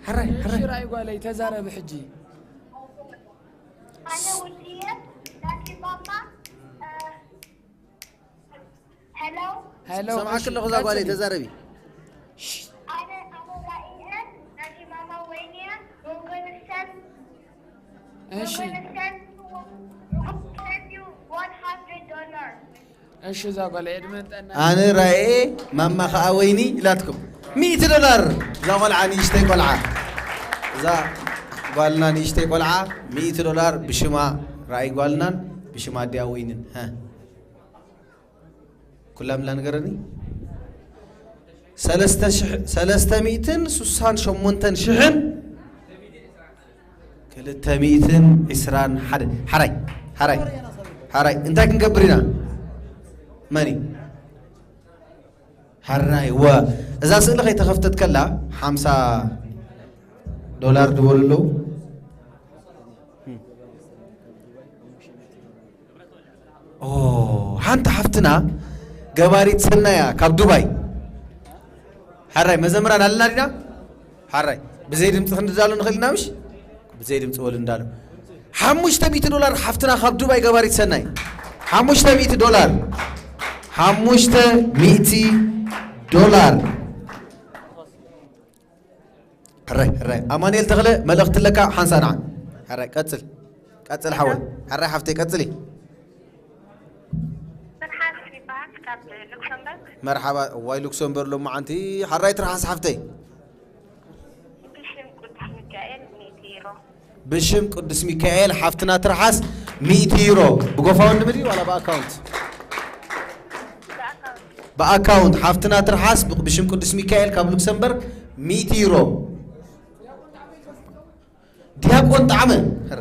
ሕራይ ሕራይ ሽራይ ጓለይ ተዛረቢ ሕጂ ኣነ ውድየ ዳኪ ማማ ሄሎ ሄሎ ሰምዓክ ኣለኹ እዛ ጓለይ ተዛረቢ ኣነ ኣሞራኢኤ ዳኪ ማማ ወይንየ ሞንጎንስተን እሺ ሞንጎንስተን ሞንጎንስተን one hundred dollar እሺ፣ እዛ ጓል ዕድመን ጥዕናን ኣነ ራኤ፣ ማማ ኸዓ ወይኒ ኢላትኩም። ሚእቲ ዶላር። እዛ ቖልዓ፣ ንእሽተይ ቆልዓ፣ እዛ ጓልና ንእሽተይ ቆልዓ፣ ሚእቲ ዶላር ብሽማ ራእይ ጓልናን ብሽማ ኣዲኣ ወይንን። ሀ። ኩላምላ ንገረኒ። ሰለስተ ሽሕ፣ ሰለስተ ሚእትን ስሳን ሸሞንተን ሽሕን ክልተ ሚእትን ዕስራን ሓደ። ሓራይ፣ ሓራይ፣ ሓራይ። እንታይ ክንገብር ኢና? መኒ? ሓራይ፣ ወ-፣ እዛ ስእሊ ከይተኸፍተት ከላ ሓምሳ ዶላር ድበሉ ኣለዉ። ኦ፣ ሓንቲ ሓፍትና ገባሪት ሰናያ ካብ ዱባይ። ሓራይ፣ መዘምራን ኣለና ዲና? ሓራይ፣ ብዘይ ድምፂ ክንዳሎ ንኽእል ኢና ምሽ? ብዘይ ድምፂ ወሉ እንዳሎ። ሓሙሽተ ሚእቲ ዶላር ሓፍትና ካብ ዱባይ ገባሪት ሰናይ። ሓሙሽተ ሚእቲ ዶላር። ሓሙሽተ ሚእቲ ዶላር። ሕራይ፣ ሕራይ። ኣማኑኤል ተኽለ፣ መልእኽቲ ኣለካ? ሓንሳ ንዓ። ሕራይ፣ ቀጽል። ቀጽል ሓወይ። ሕራይ ሓፍተይ፣ ቀጽሊ። ትርሓስ ይበሃል፣ ካብ ሉክሰምበርግ። መርሓባ፣ እዋይ ሉክሰምበርግ ሎማዓንቲ። ሕራይ ትርሓስ ሓፍተይ። ብሽም ቅዱስ ሚካኤል ሚእቲ ዩሮ። ብሽም ቅዱስ ሚካኤል ሓፍትና ትርሓስ ሚእቲ ዩሮ። ብጎፋውንድሚ ድዩ ዋላ ብኣካውንት? ብኣካውንት። ብኣካውንት ሓፍትና ትርሓስ ብ-፣ ብሽም ቅዱስ ሚካኤል ካብ ሉክሰምበርግ ሚእቲ ዩሮ። ዲያቆን ጣዕመ። ሕረ።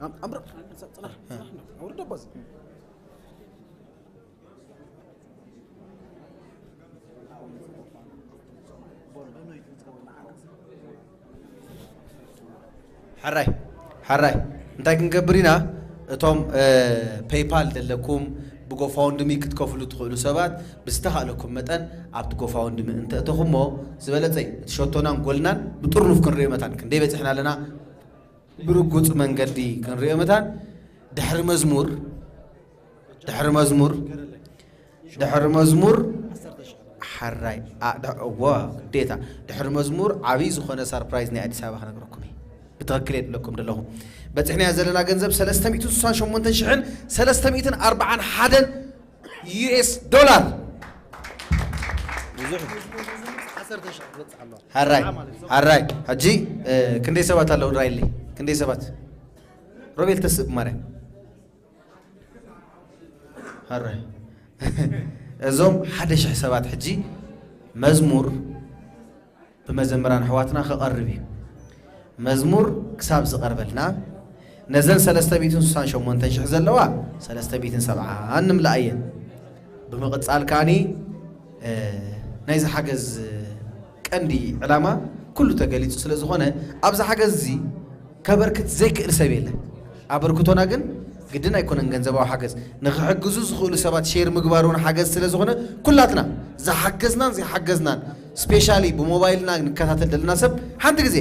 ኣም-፣ ኣምር-፣ ሕራይ፣ ሕራይ። እንታይ ክንገብር ኢና? እቶም፣ እ፣ ፔይፓል ዘለኩም ብጎፋውንድሚ ክትከፍሉ ትኽእሉ ሰባት ብዝተኻእለኩም መጠን ኣብቲ ጎፋውንድሚ እንተእተኹሞ ዝበለጸ እዩ። እቲ ሸቶናን ጎልናን ብጥርኑፍ ክንሪኦ መታን ክንደይ በጺሕና ኣለና? ብርጉጽ መንገዲ ክንሪኦ መታን ድሕሪ መዝሙር፣ ድሕሪ መዝሙር፣ ድሕሪ መዝሙር ሓራይ፣ ኣ፣ ድ-፣ እወ፣ ግዴታ። ድሕሪ መዝሙር ዓብዪ ዝኾነ ሳርፕራይዝ ናይ ኣዲስ ኣበባ ክነግረኩም እየ። ብትኽክል እየ ዝብለኩም ዘለኹ። በፂሕናዮ ዘለና ገንዘብ ሰለስተ ሚእትን ስሳን ሸሞንተን ሽሕን ሰለስተ ሚእትን ኣርባዓን ሓደን ዩ ኤስ ዶላር። ብዙሕ። ሓራይ፣ ሓራይ። ሕጂ፣ እ፣ ክንደይ ሰባት ኣለዉ? ራይለይ። ክንደይ ሰባት? ሮቤል ተስእ ማርያም። ሕራይ። እዞም ሓደ ሽሕ ሰባት ሕጂ መዝሙር ብመዘምራን ኣሕዋትና ክቐርብ እዩ። መዝሙር ክሳብ ዝቐርበልና ነዘን ሰለስተ ሚእትን ስሳን ሸሞንተን ሽሕ ዘለዋ ሰለስተ ሚእትን ሰብዓን ንምልኣ እየን። ብምቕጻል ከኣኒ፣ እ፣ ናይዚ ሓገዝ ቀንዲ ዕላማ ኩሉ ተገሊጹ ስለ ዝኾነ ኣብዚ ሓገዝ እዚ ከበርክት ዘይክእል ሰብ የለን። ኣበርክቶና ግን ግድን ኣይኮነን ገንዘባዊ ሓገዝ። ንኽሕግዙ ዝኽእሉ ሰባት ሼር ምግባር እውን ሓገዝ ስለ ዝኾነ ኩላትና ዝሓገዝናን ዘይሓገዝናን ስፔሻሊ ብሞባይልና ንከታተል ዘለና ሰብ ሓንቲ ግዜ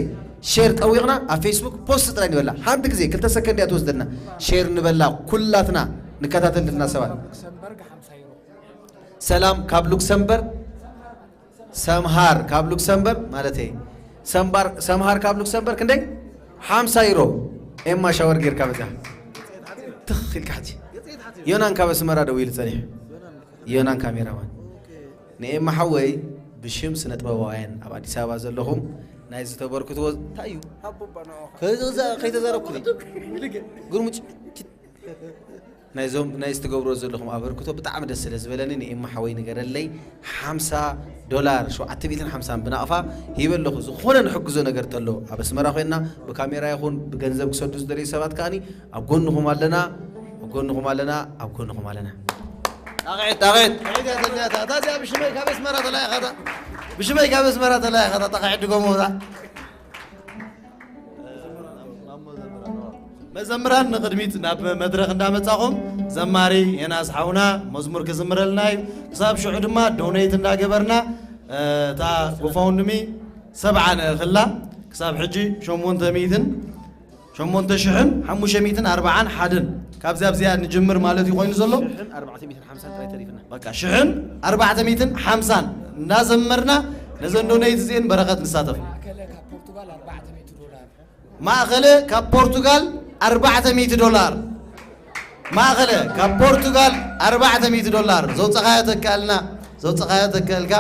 ሼር ጠዊቕና ኣብ ፌስቡክ ፖስት ጥራይ ንበላ። ሓንቲ ግዜ ክልተ ሰከንድ እያ ትወስደልና። ሼር ንበላ ኩላትና ንከታተል ዘለና ሰባት። ሰላም ካብ ሉክሰምበርግ። ሰምሃር ካብ ሉክሰምበርግ ማለት እየ። ሰምባር-፣ ሰምሃር ካብ ሉክሰምበርግ ክንደይ? ሓምሳ ዩሮ። ኤማ ሻወር ጌርካ በዚኣ። ትኽ ኢልካ ሕጂ። ዮናን ካብ ኣስመራ ደዊሉ ጸኒሑ። ዮናን ካሜራማን። ንኤማ ሓወይ ብሽም ስነ ጥበባውያን ኣብ ኣዲስ ኣበባ ዘለኹም ናይ ዝተበርክትዎ እንታይ እዩ? ከይተዘ-፣ ከይተዘረብኩ ግርምጭ። ናይዞም፣ ናይ ዝትገብሮ ዘለኹም ኣበርክቶ ብጣዕሚ ደስ ስለ ዝበለኒ ንኤማ ሓወይ ንገረለይ። ሓምሳ ዶላር፣ ሸውዓተ ሚእትን ሓምሳን ብናቕፋ ሂበ ኣለኹ። ዝኾነ ንሕግዞ ነገር ተሎ ኣብ ኣስመራ ኮይንና ብካሜራ ይኹን ብገንዘብ ክሰዱ ዝደልዩ ሰባት ከኣኒ ኣብ ጎንኹም ኣለና፣ ኣብ ጎንኹም ኣለና፣ ኣብ ጎንኹም ኣለና። ጣቕዒት፣ ጣቕዒት። ጣቕዒት እያ ተዚኣ፣ እታ እዚኣ ብሽመይ ካብ ኣስመራ ተላኢኻታ፣ ብሽመይ ካብ ኣስመራ ተላኢኻታ፣ ጣቕዒት ድገሙታ። መዘምራን ንቕድሚት ናብ መድረኽ እንዳመጻኹም፣ ዘማሪ ዮናስ ሓውና መዝሙር ክዝምረልና እዩ። ክሳብ ሽዑ ድማ ዶኔት እንዳገበርና፣ እ፣ እታ ጎፋውንድሚ ሰብዓ ንእኽላ፣ ክሳብ ሕጂ ሸሞንተ ሚእትን፣ ሸሞንተ ሽሕን ሓሙሽተ ሚእትን ኣርባዓን ሓደን፣ ካብዚኣ ኣብዚኣ ንጅምር ማለት እዩ ኮይኑ ዘሎ። ሽሕን ኣርባዕተ ሚእትን ሓምሳን ጥራይ ተሪፍና። በቃ፣ ሽሕን ኣርባዕተ ሚእትን ሓምሳን እናዘመርና ነዘን ዶኔት እዚኤን በረኸት ንሳተፍ። ማእከለ ካብ ፖርቱጋል ኣርባዕተ ሚእቲ ዶላር። ማእከለ ካብ ፖርቱጋል ኣርባዕተ ሚእቲ ዶላር። ማእኸለ ካብ ፖርቱጋል ኣርባዕተ ሚእቲ ዶላር ዘውፅኻዮ ተካልና፣ ዘውፅኻዮ ተካልካ።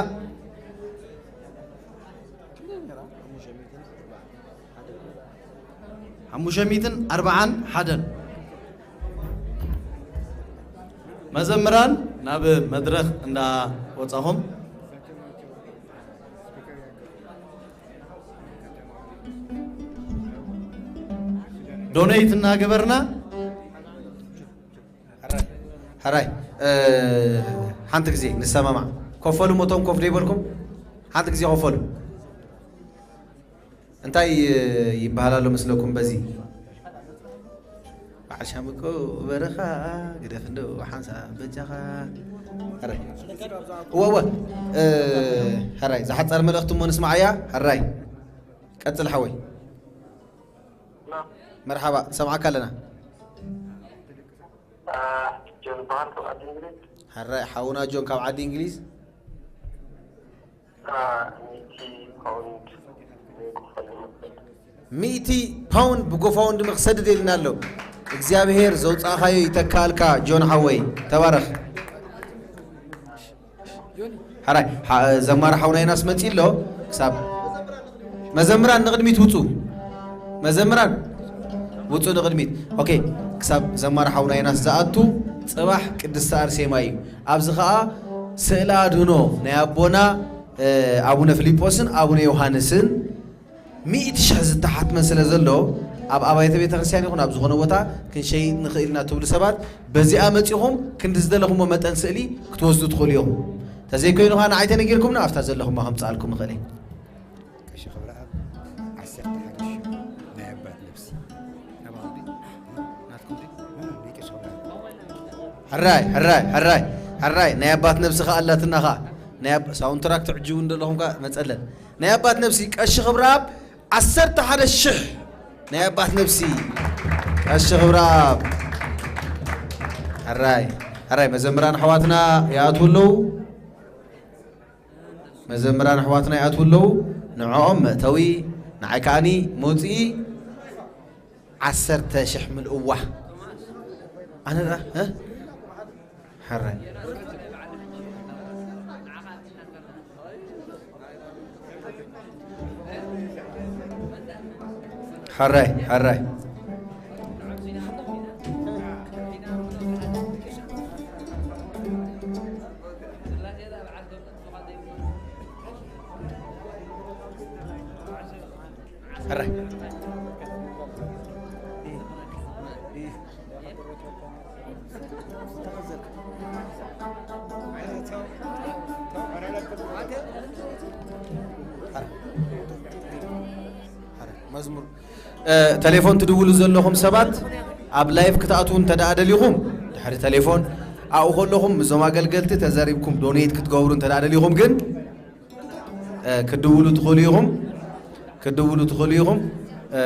ሓሙሽተ ሚእትን ኣርባዓን ሓደን። መዘምራን ናብ መድረኽ እንዳ ወጻኹም፣ ዶኔት እናገበርና፣ ሕራይ፣ እ፣ ሓንቲ ግዜ ንሰማማዕ። ኮፈሉ፣ ሞቶም ኮፍ ደይበልኩም ሓንቲ ግዜ ኮፈሉ። እንታይ ይበሃል ኣሎ መስለኩም? በዚ በዓል ሻምቆ በረኻ ግደፍ እንዶ ሓንሳ በጃኻ። ሕራይ፣ እወ፣ እወ፣ እ፣ ሕራይ፣ ዝሓጻር መልእኽቲ እሞ ንስማዓያ። ሕራይ፣ ቀጽል ሓወይ። መርሓባ፣ ሰምዓካ ኣለና። ጆን በሃል ካብ ዓዲ እንግሊዝ። ሕራይ፣ ሓውና ጆን ካብ ዓዲ እንግሊዝ። ሚእቲ ፓውንድ ክኸፍል ይኽእል። ሚእቲ ፓውንድ ብጎፋውንድሚ ክሰድድ ኢልና ኣሎ። እግዚኣብሔር ዘውጻእኻዮ ይተካልካ ጆን ሓወይ፣ ተባረኽ። ሕራይ፣ ሓ-፣ ዘማሪ ሓውና ዮናስ መጺ ኣሎ። ክሳብ መዘምራን ንቕድሚት ውጹ። መዘምራን ውጹ ንቕድሚት። ኦኬ፣ ክሳብ ዘማሪ ሓውና ዮናስ ዝኣቱ ጽባሕ ቅድስቲ ኣርሴማ እዩ። ኣብዚ ኸኣ ስእለ ኣድህኖ ናይ ኣቦና፣ እ፣ ኣቡነ ፊልጶስን ኣቡነ ዮሃንስን ሚእቲ ሽሕ ዝተሓትመ ስለ ዘሎ፣ ኣብ ኣብያተ ቤተ ክርስቲያን ይኹን ኣብ ዝኾነ ቦታ ክንሸይጥ ንኽእል ኢና ትብሉ ሰባት፣ በዚኣ መጺኹም ክንዲ ዝደለኹሞ መጠን ስእሊ ክትወስዱ ትኽእሉ ኢኹም። ተዘይኮይኑ ኸኣ ንዓይ ተነጊርኩምኒ፣ ኣብታ ዘለኹማ ከምጽኣልኩም እኽእል እየ። ቀሺ ክብረኣብ ዓሰርተ ሓደ ሽሕ ናይ ኣባት ነብሲ። ናባኹም ድዩ? ናትኩም ድዩ? ናይ ቀሺ ክብረኣብ። ሕራይ፣ ሕራይ፣ ሕራይ፣ ሕራይ፣ ናይ ኣባት ነብሲ ኸኣ ኣላትና ኸኣ። ናይ ኣብ-፣ ሳውንድ ትራክ ትዕጅቡ እንደለኹም ከኣ መጸለን። ናይ ኣባት ነብሲ ቀሺ ክብረኣብ ዓሰርተ ሓደ ሽሕ ናይ ኣባት ነብሲ ቀሺ ክብረኣብ። ሕራይ፣ ሕራይ፣ መዘምራን ኣሕዋትና ይኣትዉ ኣለዉ። መዘምራን ኣሕዋትና ይኣትዉ ኣለዉ። ንዕኦም መእተዊ፣ ንዓይ ከኣኒ መውፅኢ ዓሰርተ ሽሕ ምልእዋ። ኣነ ደኣ፣ እ? ሕራይ። ሕራይ፣ ሕራይ። ሕራይ። መዝሙር፣ እ፣ ቴሌፎን ትድውሉ ዘለኹም ሰባት ኣብ ላይፍ ክትኣትዉ እንተ ደኣ ደሊኹም ድሕሪ ቴሌፎን ኣብኡ ከለኹም ምስዞም ኣገልገልቲ ተዘሪብኩም ዶኔት ክትገብሩ እንተ ደኣ ደሊኹም ግን እ፣ ክትድውሉ ትኽእሉ ኢኹም፣ ክትድውሉ ትኽእሉ ኢኹም። እ፣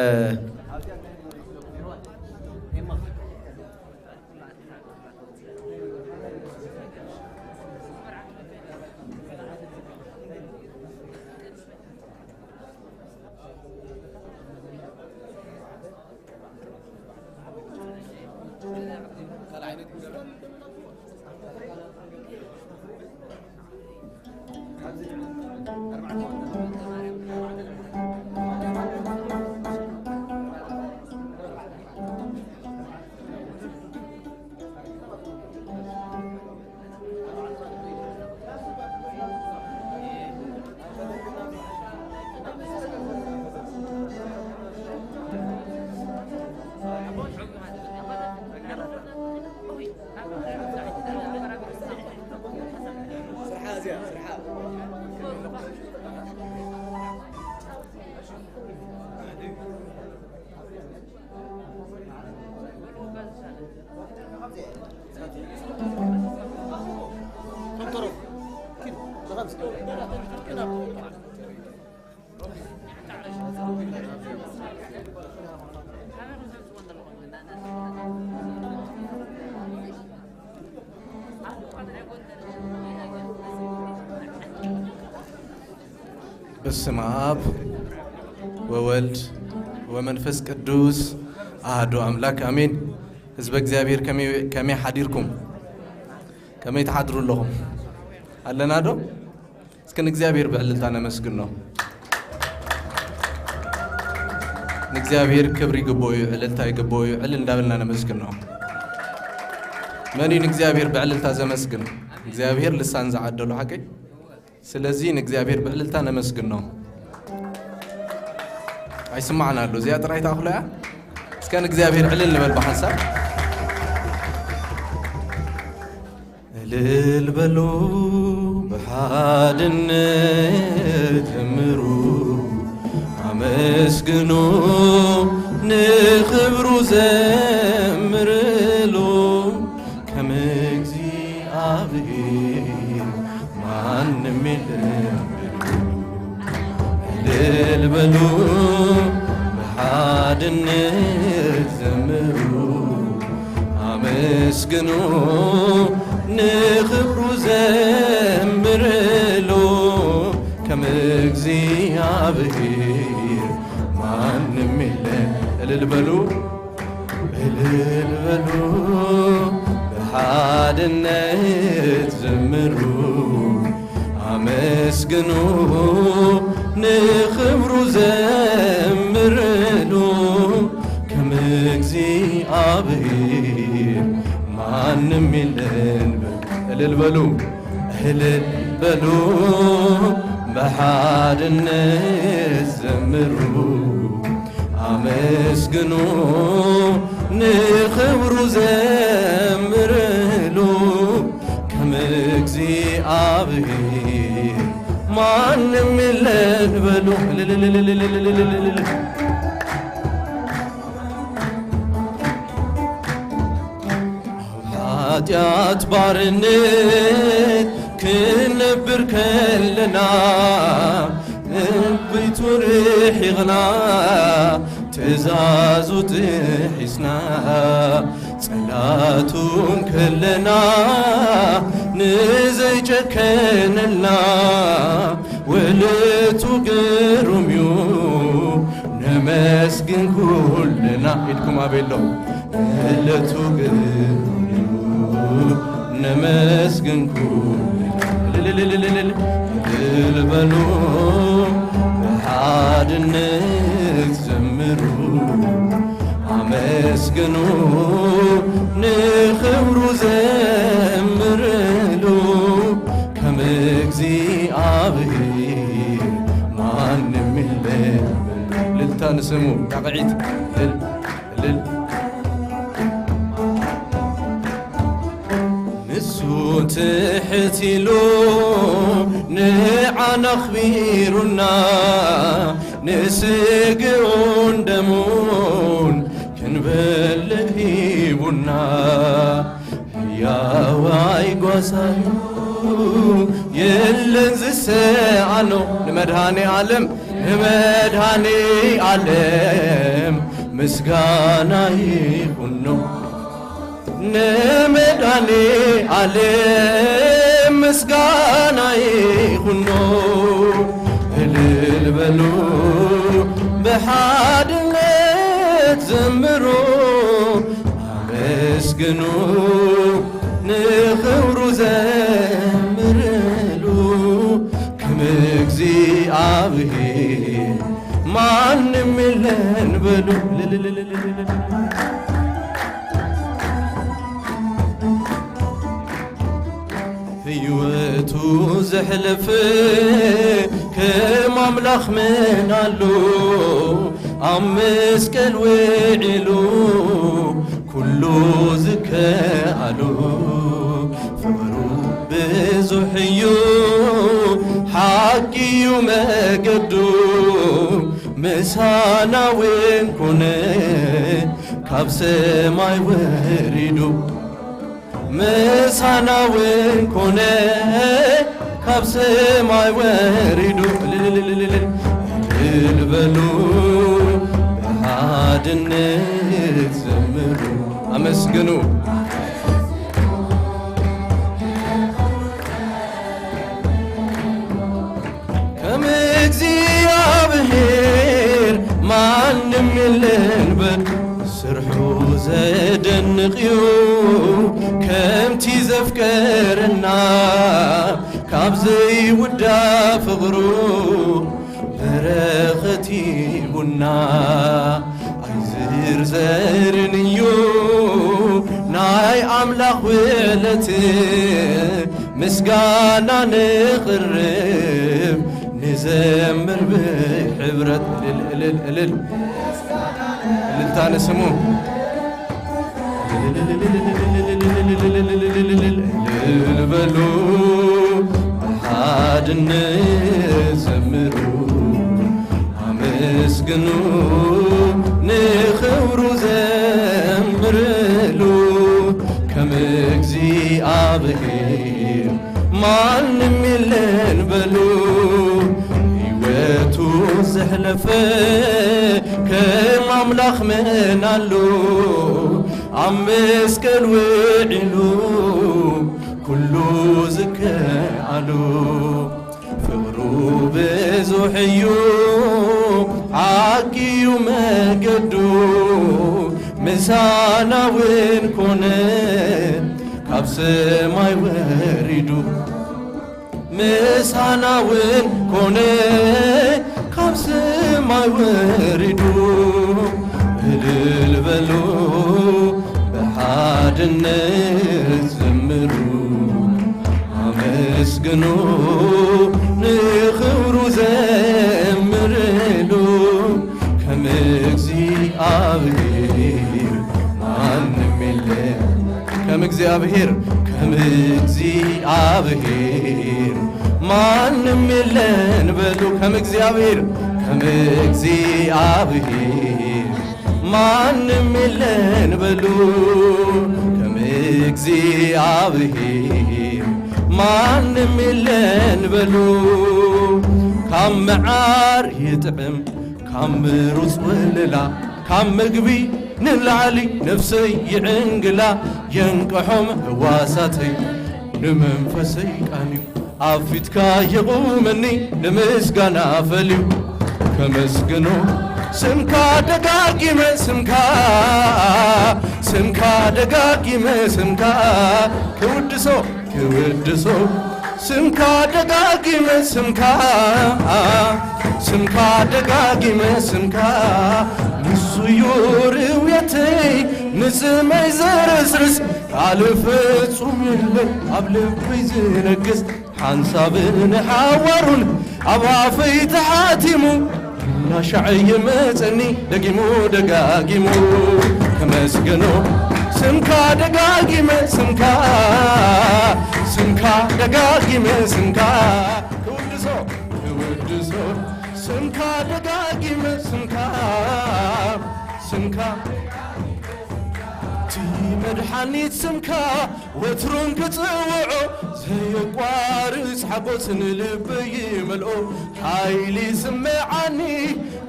በስመ አብ ወወልድ ወመንፈስ ቅዱስ አሐዱ አምላክ አሜን። ህዝበ እግዚኣብሔር ከመይ፣ ከመይ ሓዲርኩም? ከመይ ትሓድሩ ኣለኹም? ኣለና ዶ? እስከ ንእግዚኣብሔር ብዕልልታ ነመስግኖ። ንእግዚኣብሔር ክብሪ ይግብኦ እዩ፣ ዕልልታ ይግብኦ እዩ። ዕልል እንዳበልና ነመስግኖ። መን እዩ ንእግዚኣብሔር ብዕልልታ ዘመስግን? እግዚኣብሔር ልሳን ዝዓደሎ ሓቀይ። ስለዚ ንእግዚኣብሔር ብዕልልታ ነመስግኖ። ኣይስማዕና ኣሎ፣ እዚኣ ጥራይ ትኣኽሎ እያ። እስከ ንእግዚኣብሔር ዕልል ንበል ብሓንሳብ። እልል በሉ ብሓድነት ዘምሩ፣ ኣመስግኑ ንኽብሩ ዘምርሉ፣ ከም እግዚኣብሔር ማንም የለም። እልል በሉ ብሓድነት ዘምሩ፣ ኣመስግኑ ንኽብሩ ዘምርሉ፣ ከም እግዚኣብሔር ማንም የለን። እልል በሉ፣ እልል በሉ ብሓድነት ዘምሩ፣ ኣመስግኑ ንኽብሩ ዘምርሉ፣ ከም እግዚኣብሔር ማንም የለን። እልል በሉ፣ እልል በሉ ብሓድነት ዘምሩ፣ ኣመስግኑ ንኽብሩ ዘምርሉ፣ ከም እግዚኣብሔር ማንም የለን በሉ። እልልልልልልልልልል። ኣብ ሓጢኣት ባርነት ክንነብር ከለና፣ እምቢቱ ርሒቕና፣ ትእዛዙ ጥሒስና፣ ጸላቱ እንከለና ንዘይጨከነልና፣ ውዕለቱ ግሩም እዩ፣ ነመስግን ኩልና። ኢድኩም ኣበይ ኣሎ? ውዕለቱ ግሩም እዩ፣ ነመስግን ኩልና። እልልልልልልል። እልል በሉ ብሓድነት ዘምሩ፣ ኣመስግኑ ንኽብሩ ዘምርሉ፣ ከም እግዚኣብሔር ማንም የለን። እልልታ ንስሙ ጣቕዒት። እልል፣ እልል። ንሱ ትሕት ኢሉ ንዓና ኣኽቢሩና፣ ንስግኡን ደሙን ክንበልዕ ሂቡና። ሕያዋይ ጓሳዩ የለን ዝሰኣኖ፣ ንመድኃኔ ዓለም፣ ንመድኃኔ ዓለም ምስጋና ይኹኖ። ንመድኃኔ ዓለም ምስጋና ይኹኖ። እልል በሉ ብሓድነት ዘምሩ፣ ኣመስግኑ ንኽብሩ ዘምርሉ፣ ከም እግዚኣብሔር ማንም የለን በሉ። ሕይወቱ ዘሕለፈ ከም ኣምላኽ መን ኣሎ? ኣብ መስቀል ውዒሉ ኩሉ ዝከኣሉ። ፍቕሩ ብዙሕ እዩ፣ ሓቂ እዩ መገዱ። ምሳና እውን ኮነ ካብ ሰማይ ወሪዱ። ምሳና እውን ኮነ ካብ ሰማይ ወሪዱ። እልልልልልል። እልል በሉ ብሓድነት ዘምሩ፣ ኣመስግኑ። ከም እግዚኣብሔር ማንም የለን በል፣ ስርሑ ተደንቕዩ ከምቲ ዘፍቀረና ካብ ዘይውዳ ፍቕሩ በረኸት ሂቡና። ኣይዝርዘርን እዩ ናይ ኣምላኽ ውዕለት፣ ምስጋና ንቕርብ ንዘምር ብሕብረት። እልል፣ እልል፣ እልል። እልልታ ንስሙ። እልል በሉ ብሓድነት ዘምሩ፣ ኣመስግኑ ንኽብሩ ዘምርሉ፣ ከም እግዚኣብሔር ማንም የለን በሉ። ሕይወቱ ዘሕለፈ ከም ኣምላኽ መን ኣሎ? ኣብ መስቀል ውዒሉ ኩሉ ዝከኣሎ። ፍቕሩ ብዙሕ እዩ ሓቂ እዩ መገዱ፣ ምሳና እውን ኮነ ካብ ሰማይ ወሪዱ። ምሳና እውን ኮነ ካብ ሰማይ ወሪዱ። እልል በሉ ብሓድነት ዘምሩ፣ ኣመስግኑ ንኽብሩ ዘምርሉ። ከም እግዚኣብሔር ማንም የለን። ከም እግዚኣብሔር፣ ከም እግዚኣብሔር ማንም የለን በሉ። ከም እግዚኣብሔር፣ ከም እግዚኣብሔር ማንም የለን በሉ። ከም እግዚኣብሔር ማንም የለን በሉ። ካብ መዓር ይጥዕም ካብ ምሩፅ ወለላ፣ ካብ ምግቢ ንላዕሊ ነፍሰይ ይዕንግላ። የንቅሖም ህዋሳተይ ንመንፈሰይ ቃንዩ፣ ኣብ ፊትካ የቑመኒ ንምስጋና ፈልዩ። ከመስግኖ ስምካ ደጋጊመ ስምካ፣ ስምካ ደጋጊመ ስምካ፣ ክውድሶ ክውድሶ ስምካ ደጋጊመ ስምካ፣ ስምካ ደጋጊመ ስምካ፣ ንሱ እዩ ርውየተይ ንጽመይ ዘረስርስ። ካልእ ፍጹም የለን ኣብ ልበይ ዝነግስ፣ ሓንሳብን ሓዋሩን ኣብ ኣፈይ ተሓቲሙ፣ እናሻዕ ይመጸኒ ደጊሙ ደጋጊሙ። ከመስግኖ ስምካ ደጋጊመ ስምካ፣ ስምካ ደጋጊመ ስምካ፣ ክውድሶ ክውድሶ ስምካ ደጋጊመ ስምካ፣ ስምካ እቲ መድሓኒት ስምካ ወትሩን ክጽውዖ ዘየቋርጽ ሓጎስ ንልበይ ይመልኦ። ሓይሊ ስምዓኒ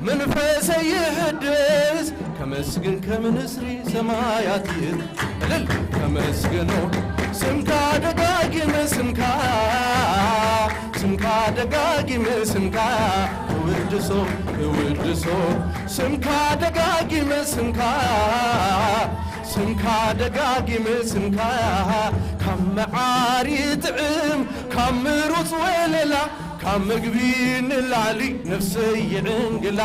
መንፈሰይ ይሕደስ፣ ከመስግን ከም ንስሪ ሰማያት ይእልል። ከመስግኖ ስምካ ደጋጊመ ስምካ፣ ስምካ ደጋጊመ ስምካ፣ ክውድሶ ክውድሶ ስምካ ደጋጊመ ስምካ፣ ስምካ ደጋጊመ ስምካ፣ ካብ መዓር ይጥዕም ካብ ምሩፅ ወለላ፣ ካብ ምግቢ ንላዕሊ ነፍሰይ ይዕንግላ።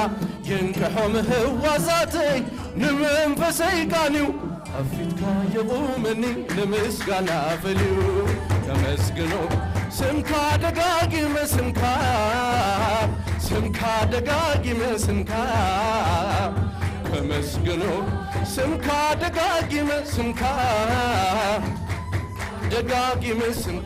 የንቅሖም ህዋሳተይ ንመንፈሰይ ቃንዩ፣ ኣብ ፊትካ የቑመኒ ንምስጋና ፈልዩ። ከመስግኖ ስምካ ደጋጊመ ስምካ፣ ስምካ ደጋጊመ ስምካ፣ ከመስግኖ ስምካ ደጋጊመ ስምካ፣ ደጋጊመ ስም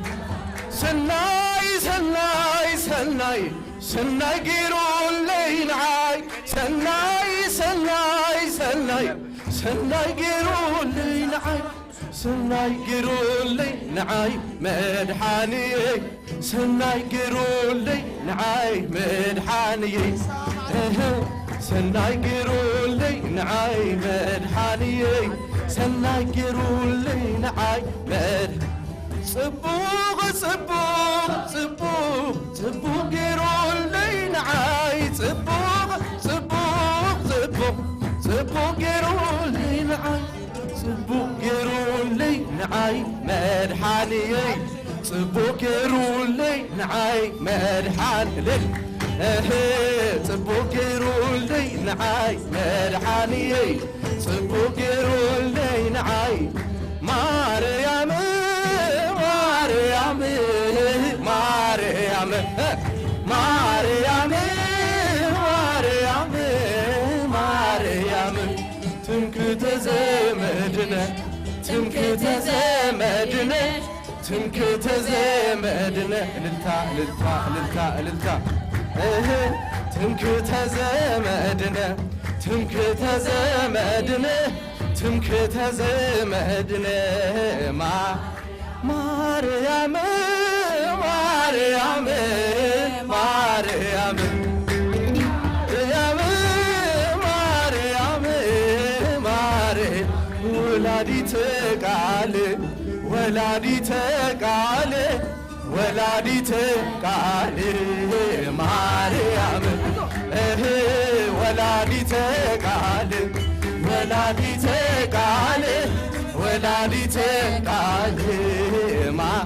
ሰናይ ሰናይ ሰናይ ሰናይ ገይሩለይ ንዓይ ሰናይ ሰናይ ሰናይ ሰናይ ገይሩለይ ንዓይ ሰናይ ገይሩለይ ንዓይ መድሓንየይ ሰናይ ገይሩለይ ንዓይ መድሓንየይ እህ ሰናይ ገይሩለይ ንዓይ መድሓንየይ ሰናይ ገይሩለይ ንዓይ መድ ጽቡቕ ጽቡቕ ጽቡቕ ጽቡቕ ገይሩለይ ንዓይ ጽቡቕ ጽቡቕ ጽቡቕ ጽቡቕ ገይሩለይ ንዓይ ጽቡቕ ገይሩለይ ንዓይ መድሓንየይ፣ ጽቡቕ ገይሩለይ ንዓይ መድሓን፣ እልል፣ እህ፣ ጽቡቕ ገይሩለይ ንዓይ መድሓንየይ፣ ጽቡቕ ገይሩለይ ንዓይ ማርያም፣ ማርያም፣ ማርያም፣ ማርያም፣ ማርያም፣ ማርያም። ትምክሕተ ዘመድነ፣ ትምክሕተ ዘመድነ፣ ትምክሕተ ዘመድነ። እልልታ፣ እልልታ፣ እልልታ፣ እልልታ። እህ፣ ትምክሕተ ዘመድነ፣ ትምክሕተ ዘመድነ፣ ትምክሕተ ዘመድነ። ማ-፣ ማርያም፣ ማርያም፣ ማርያም፣ ማርያም፣ ማርያም፣ ማርያም፣ ወላዲተ ቃል፣ ወላዲተ ቃል፣ ወላዲተ ቃል ማርያም፣ እህ፣ ወላዲተ ቃል፣ ወላዲተ ቃል፣ ወላዲተ ቃል ማ-፣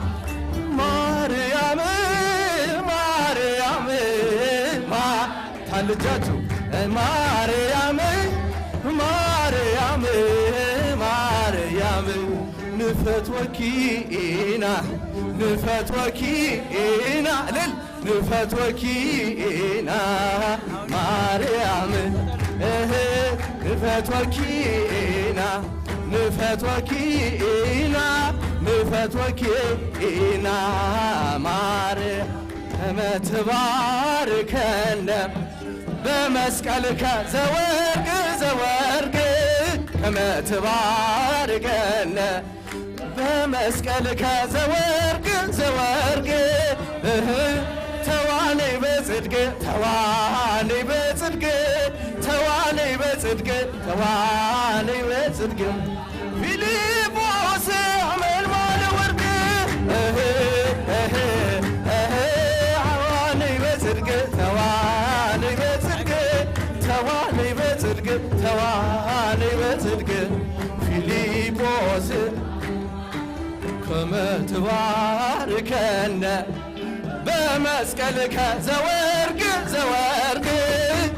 ማርያም፣ ማርያም፣ ማ-፣ ታልጃችሁ ማርያም፣ ማርያም፣ ማርያም ንፈትወኪ ኢና፣ ንፈትወኪ ኢና፣ እልል፣ ንፈትወኪ ኢና ማርያም፣ እህ፣ ንፈትወኪ ኢና፣ ንፈትወኪ ኢና፣ ንፈትወኪ ኢና ማርያም። ከመ ትባርከነ በመስቀልከ ዘወርቅ ዘወርቅ፣ ከመ ትባርከነ በመስቀልከ ዘወርቅ ዘወርቅ፣ እህ፣ ተዋነይ በጽድቅ፣ ተዋነይ በጽድቅ፣ ተዋነይ በጽድቅ፣ ተዋነይ በጽድቅ። ፊልጶስ አመልማለ ወርቅ፣ እህ፣ እህ፣ እህ፣ ተዋነይ በጽድቅ፣ ተዋነይ በጽድቅ፣ ተዋነይ በጽድቅ፣ ተዋነይ በጽድቅ። ፊልጶስ ከመ ትባርከነ በመስቀልከ ዘወርቅ ዘወርቅ፣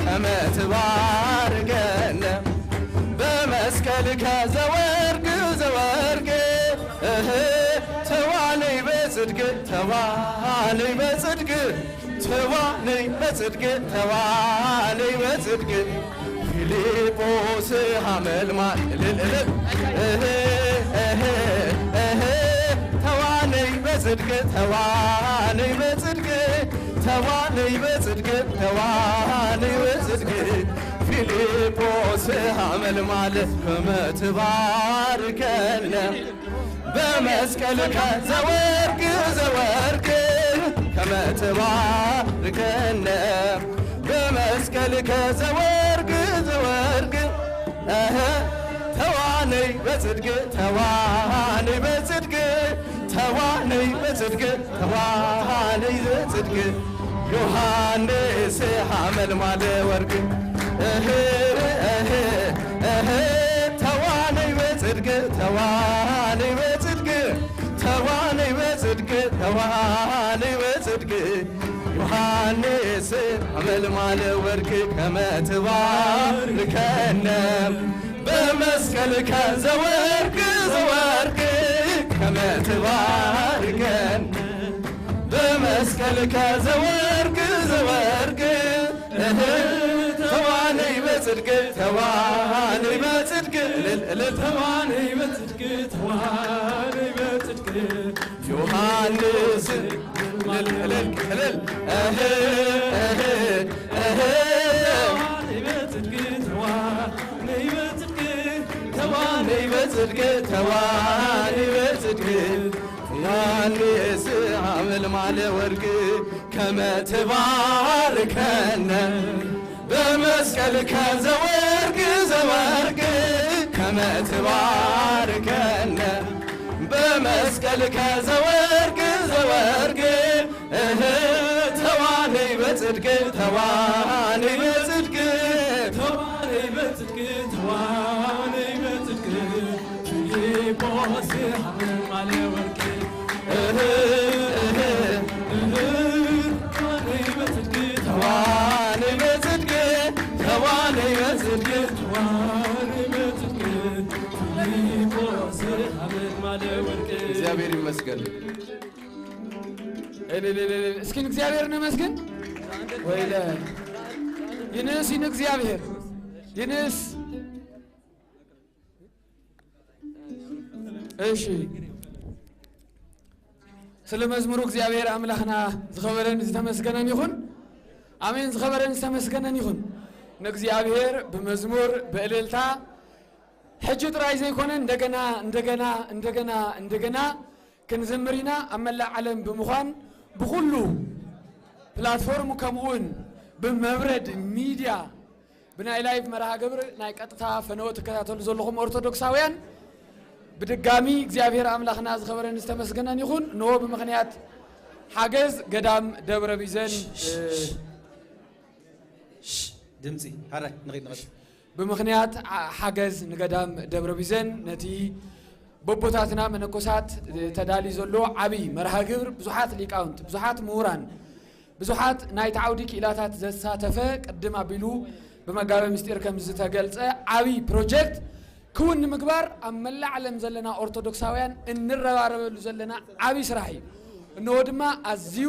ከመ ትባርከነ በመስቀልከ ዘወርቅ ዘወርቅ፣ እህ፣ ተዋነይ በጽድቅ፣ ተዋነይ በጽድቅ፣ ተዋነይ በጽድቅ፣ ተዋነይ በጽድቅ። ፊልጶስ ሐመልማል እልል እልል፣ እህ፣ እህ፣ እህ፣ ተዋነይ በጽድቅ፣ ተዋነይ በጽድቅ፣ ተዋነይ በጽድቅ፣ ተዋነይ በጽድቅ። ፊልጶስ ሐመልማል ከመ ትባርከነ በመስቀልከ ዘወርቅ ዘወርቅ፣ ከመ ትባርከነ በመስቀልከ ዘወርቅ ዘወርቅ። እህ፣ ተዋነይ በጽድቅ፣ ተዋነይ በጽድቅ፣ ተዋነይ በጽድቅ፣ ተዋነይ በጽድቅ። ዮሐንስ ሐመልማለ ወርቅ፣ እህ፣ እህ፣ እህ፣ ተዋነይ በጽድቅ፣ ተዋነይ በጽድቅ፣ ተዋነይ በጽድቅ፣ ተዋነይ በጽድቅ። ዮሐንስ ሐመልማለ ወርቅ ከመ ትባርከነ በመስቀልከ ዘወርቅ ዘወርቅ፣ ከመ ትባርከነ በመስቀልከ ዘወርቅ ዘወርቅ። እህ፣ ተዋነይ በጽድቅ፣ ተዋነይ በጽድቅ፣ እልል እልል፣ ተዋነይ በጽድቅ፣ ተዋነይ በጽድቅ። ዮሐንስ እልል እልል እልል፣ እህ፣ እህ፣ እህ። ተዋነይ በጽድቅ፣ ተዋነይ በጽድቅ፣ ተዋነይ በጽድቅ፣ ተዋነይ በጽድቅ። ዮሐንስ ሐመልማለ ወርቅ ከመ ትባርከነ በመስቀልከ ዘወርቅ ዘወርቅ፣ ከመ ትባርከነ በመስቀልከ ዘወርቅ ዘወርቅ። እህ፣ ተዋነይ በጽድቅ፣ ተዋነይ በጽድቅ፣ ተዋነይ በጽድቅ፣ ተዋነይ በጽድቅ። ሞገስ ይሃበን ማለ ወርቂ። እህ፣ እህ፣ እህ። ተዋነይ በጽድቂ፣ ተዋነይ በጽድቂ፣ ተዋነይ በጽድቂ፣ ተዋነይ በጽድቂ። ፊልጶስ ይሃበን ማለ ወርቂ። እግዚአብሔር ይመስገን። እልልልልል። እስኪ ንእግዚኣብሔር ነመስግን። ወይለ ይንእስ ይንእግዚኣብሔር ይንእስ። እሺ፣ ስለ መዝሙሩ እግዚኣብሔር ኣምላኽና ዝኸበረን ዝተመስገነን ይኹን። ኣሜን። ዝኸበረን ዝተመስገነን ይኹን። ንእግዚኣብሔር ብመዝሙር ብእልልታ ሕጂ ጥራይ ዘይኮነ እንደገና እንደገና እንደገና እንደገና ክንዝምር ኢና። ኣብ መላእ ዓለም ብምዃን ብኹሉ ፕላትፎርም ከምኡውን ብመብረድ ሚድያ ብናይ ላይቭ መርሃ ግብር ናይ ቀጥታ ፈነወ ትከታተሉ ዘለኹም ኦርቶዶክሳውያን ብድጋሚ እግዚኣብሔር ኣምላኽና ዝኸበረን ዝተመስገነን ይኹን። እንሆ ብምኽንያት ሓገዝ ገዳም ደብረ ቢዘን፣ ሽ፣ እ፣ ሽ፣ ድምፂ ሃራይ ንኺድ ንቐጽል። ብምኽንያት ዓ-፣ ሓገዝ ንገዳም ደብረ ቢዘን ነቲ በቦታትና መነኮሳት ተዳልዩ ዘሎ ዓቢ መርሃ ግብር ብዙሓት ሊቃውንት፣ ብዙሓት ምሁራን፣ ብዙሓት ናይቲ ዓውዲ ክኢላታት ዘሳተፈ ቅድም ኣቢሉ ብመጋቤ ምስጢር ከም ዝተገልጸ ዓቢ ፕሮጀክት ክውን ንምግባር ኣብ መላእ ዓለም ዘለና ኦርቶዶክሳውያን እንረባረበሉ ዘለና ዓቢ ስራሕ እዩ። እንሆ ድማ ኣዝዩ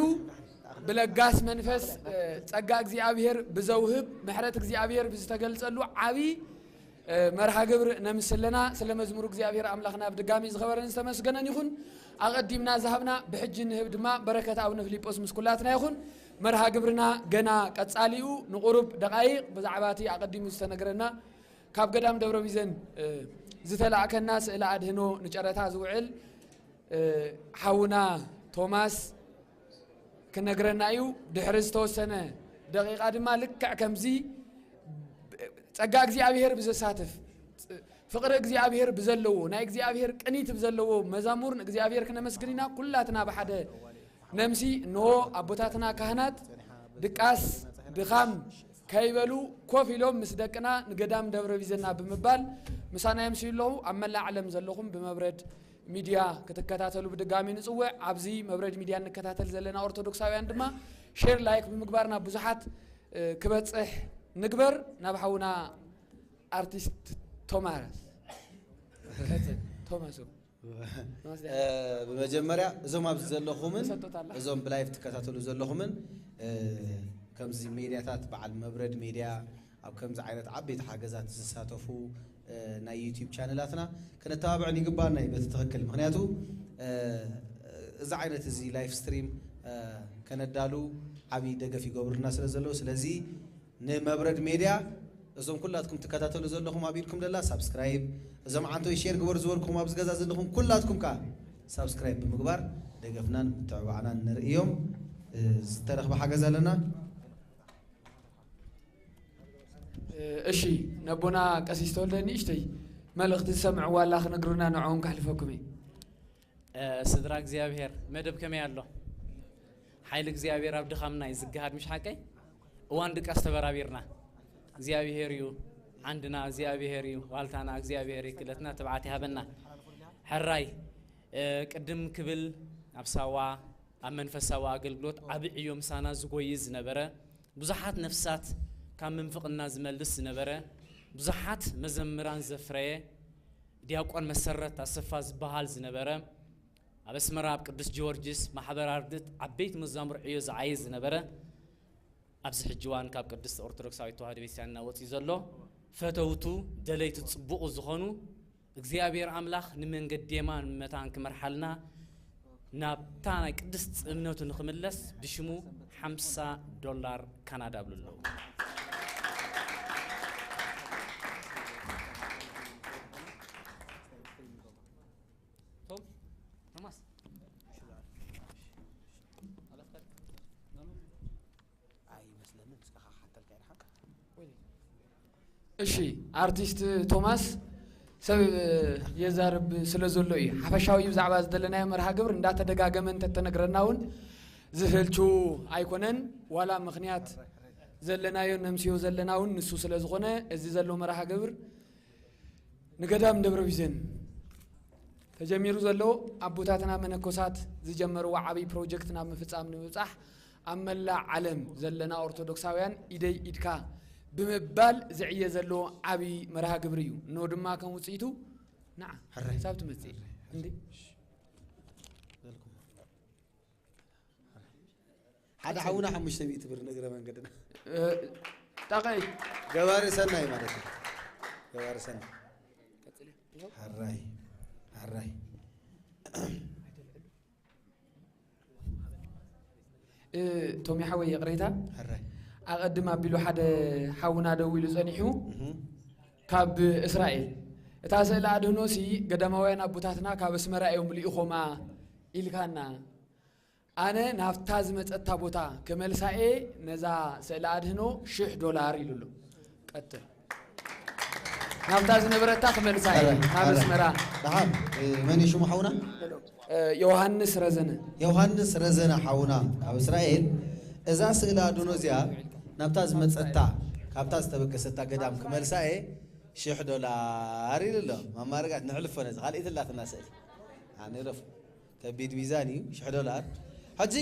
ብለጋስ መንፈስ፣ እ፣ ጸጋ እግዚኣብሔር ብዘውህብ ምሕረት እግዚኣብሔር ብዝተገልጸሉ ዓቢ፣ እ፣ መርሃ ግብር ነምስለና። ስለ መዝሙሩ እግዚኣብሔር ኣምላኽና ብድጋሚ ዝኸበረን ዝተመስገነን ይኹን። ኣቐዲምና ዝሃብና ብሕጂ ንህብ ድማ በረከት ኣቡነ ፊልጶስ ምስ ኩላትና ይኹን። መርሃ ግብርና ገና ቀጻሊኡ ንቁሩብ ደቃይቕ ብዛዕባ እቲ ኣቐዲሙ ዝተነግረና ካብ ገዳም ደብረ ቢዘን፣ እ፣ ዝተላእከና ስእለ ኣድህኖ ንጨረታ ዝውዕል፣ እ፣ ሓውና ቶማስ ክነግረና እዩ። ድሕሪ ዝተወሰነ ደቂቃ ድማ ልክዕ ከምዚ ጸጋ እግዚኣብሔር ብዘሳትፍ፣ ፍቕሪ እግዚኣብሔር ብዘለዎ፣ ናይ እግዚኣብሔር ቅኒት ብዘለዎ መዛሙር ንእግዚኣብሔር ክነመስግን ኢና። ኩላትና ብሓደ ነምሲ። እንሆ ኣቦታትና ካህናት ድቃስ ድኻም ከይበሉ ኮፍ ኢሎም ምስ ደቅና ንገዳም ደብረ ቢዘና ብምባል ምሳና የምስዩ ኣለዉ። ኣብ መላእ ዓለም ዘለኹም ብመብረድ ሚድያ ክትከታተሉ ብድጋሚ ንጽውዕ። ኣብዚ መብረድ ሚድያ እንከታተል ዘለና ኦርቶዶክሳውያን ድማ ሼር፣ ላይክ ብምግባር ናብ ብዙሓት፣ እ፣ ክበጽሕ ንግበር። ናብ ሓውና ኣርቲስት ቶማስ። ቀጽል፣ ቶማስ። እ፣ ብመጀመርያ እዞም ኣብዚ ዘለኹምን ተሰጥቶታላ። እዞም ብላይቭ ትከታተሉ ዘለኹምን፣ እ፣ ከምዚ ሜድያታት በዓል መብረድ ሜድያ ኣብ ከምዚ ዓይነት ዓበይቲ ሓገዛት ዝሳተፉ፣ እ፣ ናይ ዩቲዩብ ቻነላትና ክነተባብዕን ይግባና እዩ በቲ ትኽክል። ምኽንያቱ፣ እ፣ እዚ ዓይነት እዚ ላይፍ ስትሪም፣ እ፣ ከነዳሉ ዓብዪ ደገፍ ይገብሩልና ስለ ዘለዉ፣ ስለዚ ንመብረድ ሜድያ እዞም ኩላትኩም ትከታተሉ ዘለኹም ኣብ ኢድኩም ደላ ሳብስክራይብ፣ እዞም ዓንቶይ ሼር ግበሩ ዝበልኩም ኣብዚ ገዛ ዘለኹም ኩላትኩም ከኣ ሳብስክራይብ ብምግባር ደገፍናን ምትዕባዕናን ንርእዮም። እ፣ ዝተረኽበ ሓገዝ ኣለና። እሺ፣ ነቦና ቀሲስ ተወልደ ንእሽተይ መልእኽቲ ዝሰምዕዋ ኣላ ክነግሩና ንዕኦም ከሕልፈኩም እየ። እ፣ ስድራ እግዚኣብሔር መደብ ከመይ ኣሎ? ሓይሊ እግዚኣብሔር ኣብ ድኻምና እዩ ዝገሃድ፣ ምሽ ሓቀይ? እዋን ድቃስ ተበራቢርና። እግዚኣብሔር እዩ ዓንድና፣ እግዚኣብሔር እዩ ዋልታና፣ እግዚኣብሔር እዩ ክእለትና ትብዓት ይሃበና። ሕራይ፣ እ፣ ቅድም ክብል ኣብ ሳዋ ኣብ መንፈሳዊ ኣገልግሎት ዓቢ ዕዮ ምሳና ዝጎይ ዝነበረ፣ ብዙሓት ነፍሳት ካብ ምንፍቕና ዝመልስ ዝነበረ፣ ብዙሓት መዘምራን ዘፍረየ ዲያቆን መሰረት ኣሰፋ ዝበሃል ዝነበረ፣ ኣብ ኣስመራ ኣብ ቅዱስ ጊዮርጊስ ማሕበር ኣርድእት ዓበይቲ መዛሙር ዕዮ ዝዓየ ዝነበረ፣ ኣብዚ ሕጂ እዋን ካብ ቅድስት ኦርቶዶክሳዊት ተዋህዶ ቤተክርስትያንና ወፂኡ ዘሎ፣ ፈተውቱ ደለይቲ ፅቡቑ ዝኾኑ፣ እግዚኣብሔር ኣምላኽ ንመንገዲ የማን መታን ክመርሓልና፣ ናብታ ናይ ቅድስት እምነቱ ንኽምለስ ብሽሙ ሓምሳ ዶላር ካናዳ ኣብሉ ኣለዉ። ቶም፣ ቶማስ። ኣይመስለንን፣ እስኻ ሓተልካ ኢኻ። እሺ፣ ኣርቲስት ቶማስ ሰብ የዛርብ ስለ ዘሎ እዩ። ሓፈሻዊ ብዛዕባ ዝደለናዮ መርሃ ግብር እንዳተደጋገመ እንተተነግረና እውን ዝህልቹ ኣይኮነን። ዋላ ምኽንያት ዘለናዮ ነምስዮ ዘለና እውን ንሱ ስለ ዝኾነ፣ እዚ ዘሎ መርሃ ግብር ንገዳም ደብረ ቢዘን ተጀሚሩ ዘሎ ኣቦታትና መነኮሳት ዝጀመርዎ ዓብዪ ፕሮጀክት ናብ ምፍጻም ንምብጻሕ ኣብ መላእ ዓለም ዘለና ኦርቶዶክሳውያን ኢደይ ኢድካ ብምባል ዝዕየ ዘሎ ዓብዪ መርሃ ግብሪ እዩ። እነሆ ድማ ከም ውጽኢቱ ንዓ ሕራይ። ክሳብ ትመጽእ እንዴ ሓደ ሓውና ሓሙሽተ ሚእቲ ብር ንእግረ መንገድና ጣቃይ ገባሪ ሰናይ ማለት እዩ። ገባሪ ሰናይ ሓራይ ሓራይ ቶሚ ሓወይ ይቕሬታ ሓራይ ኣቐድም ኣቢሉ ሓደ ሓውና ደው ኢሉ ጸኒሑ ካብ እስራኤል እታ ስእለ ኣድህኖ ሲ ገዳማውያን ኣቦታትና ካብ ኣስመራ እዮም ልኢኾማ ኢልካና ኣነ ናብታ ዝመጸታ ቦታ ክመልሳ እየ ነዛ ስእለ ኣድህኖ ሽሕ ዶላር ኢሉ ኣሎ ቀጥል ናብታ ዝነበረታ ክመልሳ እየ ናብ ኣስመራ ደሓን መን እዩ ሽሙ ሓውና ዮሃንስ ረዘነ ዮሃንስ ረዘነ ሓውና ካብ እስራኤል እዛ ስእለ ኣድህኖ እዚኣ ናብታ ዝመጸታ ካብታ ዝተበገሰታ ገዳም ክመልሳ እየ ሽሕ ዶላር ኢሉ ኣሎ ማማረጋት ንሕልፎ ነዚ ካልእ ትላትና ስእሊ ኣነ ረፍ ከቢድ ሚዛን እዩ ሽሕ ዶላር ሕጂ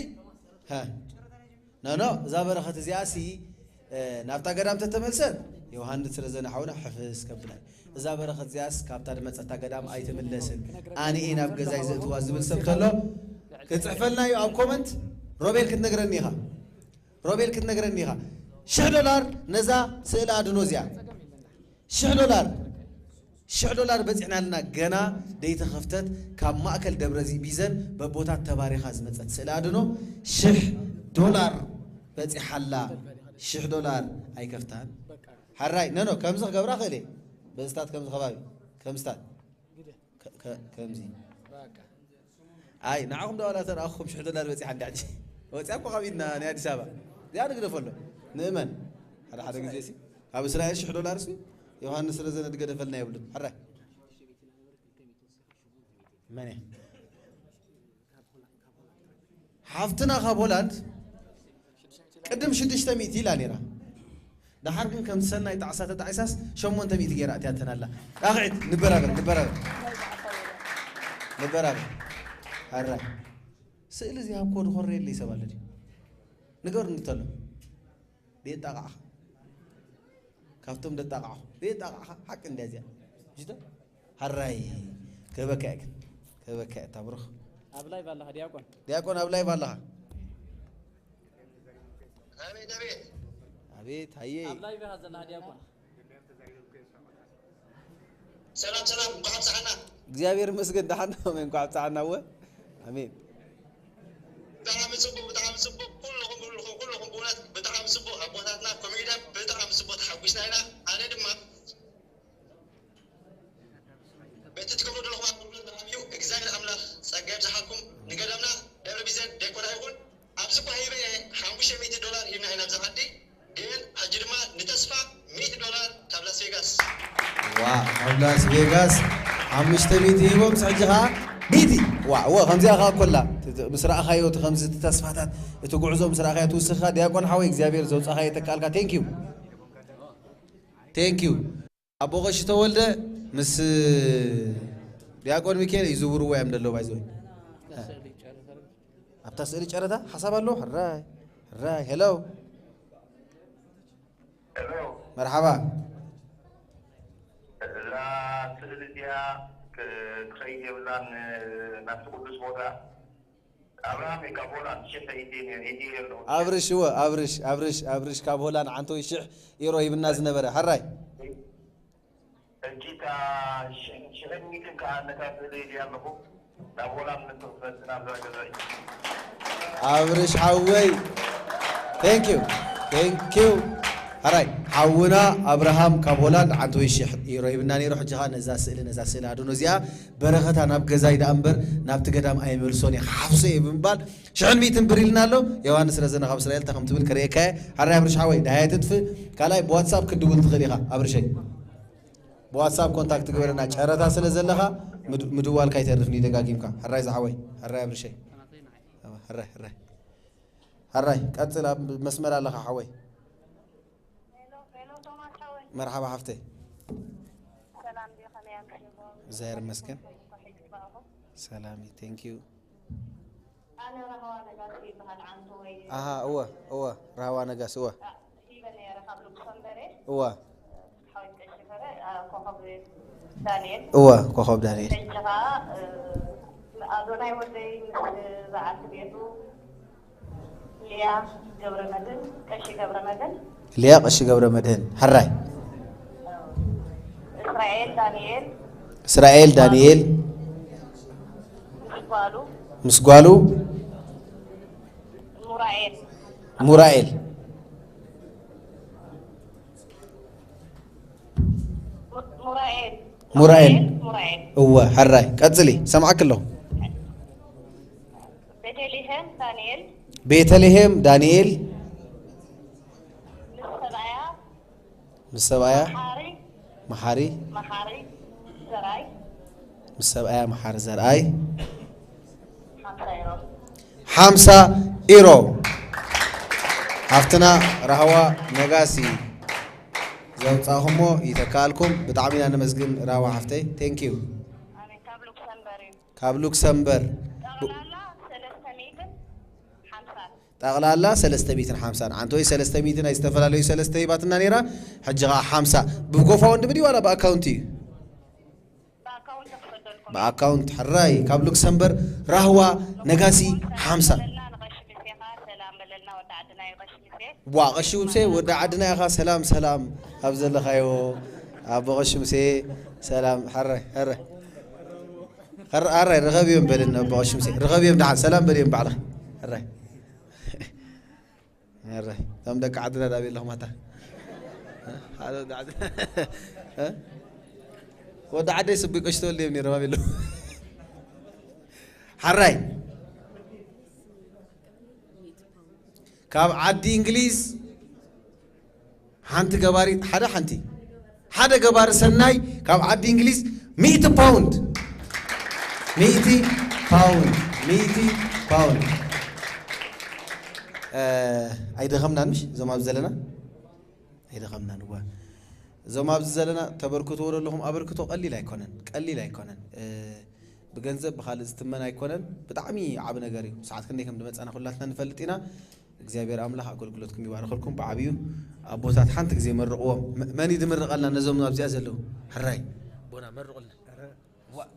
ኖ ኖ እዛ በረኸት እዚኣ ሲ ናብታ ገዳም ተተመልሰት ዮሃንስ ረዘነ ሓውና ሕፍስ ከብላ እዛ በረኸት እዚኣስ ካብታ ዝመጸታ ገዳም ኣይትምለስን ኣነ እየ ናብ ገዛይ ዘእትዋ ዝብል ሰብ ተሎ ክጽሕፈልና እዩ ኣብ ኮመንት ሮቤል ክትነግረኒ ኢኻ ሮቤል ክትነግረኒ ኢኻ ሽሕ ዶላር ነዛ ስእሊ ኣድኖ እዚኣ ሽሕ ዶላር ሽሕ ዶላር በፂሕና ኣለና ገና ደይተኸፍተት ካብ ማእከል ደብረ ቢዘን በቦታት ተባሪኻ ዝመፀት ስእሊ ኣድኖ ሽሕ ዶላር በፂሓላ ሽሕ ዶላር ኣይከፍታን ሓራይ ነኖ ከምዚ ክገብራ ክእል እየ በዝታት ከምዚ ከባቢ ከምዝታት ከምዚ ኣይ ንዓኹም ዶ ዋላ ተረኣኹም ሽሕ ዶላር በፂሓ እንዲ ሕጂ ወፂኣ እኮ ካብ ኢድና ናይ ኣዲስ ኣበባ እዚኣ ንግደፎ ኣሎ ንእመን ሓደ ሓደ ግዜ ሲ ካብ እስራኤል ሽሕ ዶላር ሲ ዮሃንስ ረዘነ ድገደፈልና የብሉን ሕራይ መን ሓፍትና ካብ ሆላንድ ቅድም ሽዱሽተ ሚእቲ ኢላ ነይራ ደሓር ግን ከም ሰናይ ጣዕሳ ተጣዒሳስ ሸሞንተ ሚእቲ ገይራ ኣትያተን ኣላ ጣቕዒት ንበራበር ንበራበር ንበራበር ኣራ ስእሊ እዚ ሃብኮ ድኾረየለይ ሰብ ኣለ ድዩ ንገር እንተሎ ደየጣቕዓኻ ካብቶም ደጣቕዓኹ ደየጣቕዓኻ ሓቂ እንድያ እዚኣ ሽተ ሃራይ ከበካ እያ ግን ከበካ እያ ታብርኽ ኣብ ላይቭ ኣለኻ ዲያቆን ዲያቆን ኣብ ላይቭ ኣለኻ ኣቤት ኣቤት ኣቤት ሃየ ኣብ ላይቭ ኢኻ ዘለኻ ዲያቆን ሰላም ሰላም እንኳዕ ኣብፀሐና እግዚኣብሔር ይመስገን ደሓን ዶ ኣሜን እንኳዕ ኣብፀሐና እወ ኣሜን ብጣዕሚ ፅቡቅ ብጣዕሚ ፅቡቅ ኩልኩም ኩልኩም ኩልኩም ብእውነት ብጣዕሚ ፅቡቅ ኣቦታትና ኮሜድያ ብጣዕሚ ፅቡቅ ተሓጒስና ኢና ኣነ ድማ በቲ ትገብሩ ዘለኹም ኣገልግሎት ብዓብዩ እግዚኣብሔር ኣምላኽ ጸጋ የብዝሓልኩም ንገዳምና ደብረ ቢዘን ደኮና ይኹን ኣብዚ እኳ ሂበ እየ ሓሙሽተ ሚእቲ ዶላር ሂብና ኢና ኣብዚ ዓዲ ግን ሕጂ ድማ ንተስፋ ሚእቲ ዶላር ካብ ላስ ቬጋስ ዋ ካብ ላስ ቬጋስ ሓሙሽተ ሚእቲ ሂቦም ሕጂ ኸዓ ሚእቲ ዋ እወ ከምዚኣ ኸዓ ኮላ ምስ ረኣኻዮ እቲ ከምዚ እቲ ተስፋታት እቲ ጉዕዞ ምስ ረኣኻዮ ትውስኻ ዲያቆን ሓወይ እግዚኣብሔር ዘውፃኻዮ ተካልካ ቴንኪዩ ቴንኪዩ ኣቦ ቀሺ ተወልደ ምስ ዲያቆን ሚካኤል ይዝውርዎ እዮም ደለው ባይዘወይ ኣብታ ስእሊ ጨረታ ሓሳብ ኣለዎ ሕራይ ሕራይ ሄሎ መርሓባ እዛ ስእሊ እዚኣ ትኸይድ የብላን ናብቲ ቅዱስ ቦታ ኣብርሽ እወ ኣብርሽ ኣብርሽ ኣብርሽ ካብ ሆላንድ ዓንተወይ ሽሕ ኢሮ ሂብና ዝነበረ ሕራይ ኣብርሽ ሓወይ thank you thank you ሕራይ ሓውና ኣብርሃም ካብ ሆላንድ ዓንተወይ ሽሕ ኢሮ ሂብና ነይሩ ሕጂ ኸዓ ነዛ ስእሊ ነዛ ስእሊ ኣድኖ እዚኣ በረኸታ ናብ ገዛይ ደኣ እምበር ናብቲ ገዳም ኣይመልሶን እየ ክሓፍሶ እየ ብምባል ሽሕን ሚእትን ብር ኢልና ኣሎ ዮሃንስ ረዘነ ካብ እስራኤል እንታይ ከም ትብል ክርእየካ እየ ሓራይ ኣብርሽ ሓወይ ደሃየ ትጥፍእ ካልኣይ ብዋትሳፕ ክትድውል ትኽእል ኢኻ ኣብርሸይ ብዋትሳፕ ኮንታክት ግበረና ጨረታ ስለ ዘለኻ ምድዋልካ ኣይተርፍን እዩ ደጋጊምካ ሕራይ ዝሓወይ ሕራይ ኣብርሸይ ሕራይ ሕራይ ሕራይ ቀፅል ኣብ መስመር ኣለኻ ሓወይ መርሓባ ሓፍተይ እግዚኣብሔር ይመስገን ሰላም፣ thank you። ኣነ ራህዋ ነጋሲ ይበሃል። ዓንቶ ወይ ኣሃ፣ እወ፣ እወ፣ ራህዋ ነጋሲ፣ እወ፣ ሂበ ነረ ካብ ሉክሰምበሬ እወ፣ ሓወት ቀሽፈረ ኮኸብ ዳንኤል እወ፣ ኮኸብ ዳንኤል። ሕጂ ኸዓ ኣዶናይ ወደይ ምስ በዓልቲ ቤቱ ሊያ ገብረ መድህን ቀሺ ገብረ መድህን ሊያ ቀሺ ገብረ መድህን። ሕራይ። እስራኤል ዳንኤል እስራኤል ዳንኤል ምስ ጓሉ ምስ ጓሉ ሙራኤል ሙራኤል ሙራኤል ሙራኤል። ሙራኤል እወ፣ ሕራይ። ቀጽሊ፣ ሰምዓኪ ኣለኹ። ቤተልሔም ዳንኤል ቤተልሔም ዳንኤል ምስ ሰብኣያ ምስ ሰብኣያ መሓሪ መሓሪ መሓሪ ዘርኣይ ምስ ሰብኣያ መሓሪ ዘርኣይ ሓምሳ ኢሮም ሓምሳ ኢሮ። ሓፍትና ራህዋ ነጋሲ ዘውፃእኹሞ ይተካልኩም። ብጣዕሚ ኢና ነመስግን ራህዋ ሓፍተይ። Thank you። ኣሜን። ካብ ሉክሰምበር እዩ። ካብ ሉክሰምበር ጠቕላላ ሰለስተ ሚእትን ሓምሳን ጠቕላላ ሰለስተ ሚእትን ሓምሳን። ዓንተወይ ሰለስተ ሚእትን ናይ ዝተፈላለዩ ሰለስተ ሂባትና ነይራ። ሕጂ ኸዓ ሓምሳ። ብጎፋወንድሚ ድዩ ዋላ ብኣካውንት እዩ? ብኣካውንት ክሰደልኩም ብኣካውንት። ሕራይ። ካብ ሉክሰምበር ራህዋ ነጋሲ ሓምሳ። በለልና ንቐሺ ምሴኻ ሰላም በለልና። ወዲ ዓድና እዩ ቀሺ ምሴ። ዋ፣ ቀሺ ውብሴ ወዲ ዓድና ኢኻ። ሰላም ሰላም፣ ኣብ ዘለኻዮ ኣቦ ቀሺ ሙሴ ሰላም። ሕራይ፣ ሕራይ። ሕራይ፣ ርኸብዮም በልን ኣቦ ቀሺ ሙሴ። ርኸብዮም ደሓን፣ ሰላም በልዮም ባዕልኻ። ሕራይ። ሕራይ። እቶም ደቂ ዓድና ዳብ ኣለኹም ኣታ? ሓደ ወዲ ዓድ-፣ እ? ወዲ ዓደይ ስቡይ ቀሺ ተወልደ እዮም ነይሮም፣ ኣበይ ኣለዉ? ሕራይ። ካብ ዓዲ እንግሊዝ ሓንቲ ገባሪት፣ ሓደ ሓንቲ፣ ሓደ ገባሪ ሰናይ ካብ ዓዲ እንግሊዝ ሚእቲ ፓውንድ፣ ሚእቲ ፓውንድ፣ ሚእቲ ፓውንድ። እ፣ ኣይደኸምናን ምሽ እዞም ኣብዚ ዘለና? ኣይደኸምናን። እዋ፣ እዞም ኣብዚ ዘለና ተበርክትዎ ዘለኹም ኣበርክቶ ቀሊል ኣይኮነን፣ ቀሊል ኣይኮነን። እ፣ ብገንዘብ ብኻልእ ዝትመን ኣይኮነን። ብጣዕሚ ዓቢ ነገር እዩ። ሰዓት ክንደይ ከም ዝመጸና ኩላትና ንፈልጥ ኢና። እግዚኣብሔር ኣምላኽ ኣገልግሎትኩም ይባርኸልኩም። ብዓብዩ ኣቦታት ሓንቲ ግዜ መርቕዎም። መ-፣ መን እዩ ዝምርቐልና ነዞም ኣብዚኣ ዘለዉ? ሕራይ። ኣቦና መርቑልና። ዋ-፣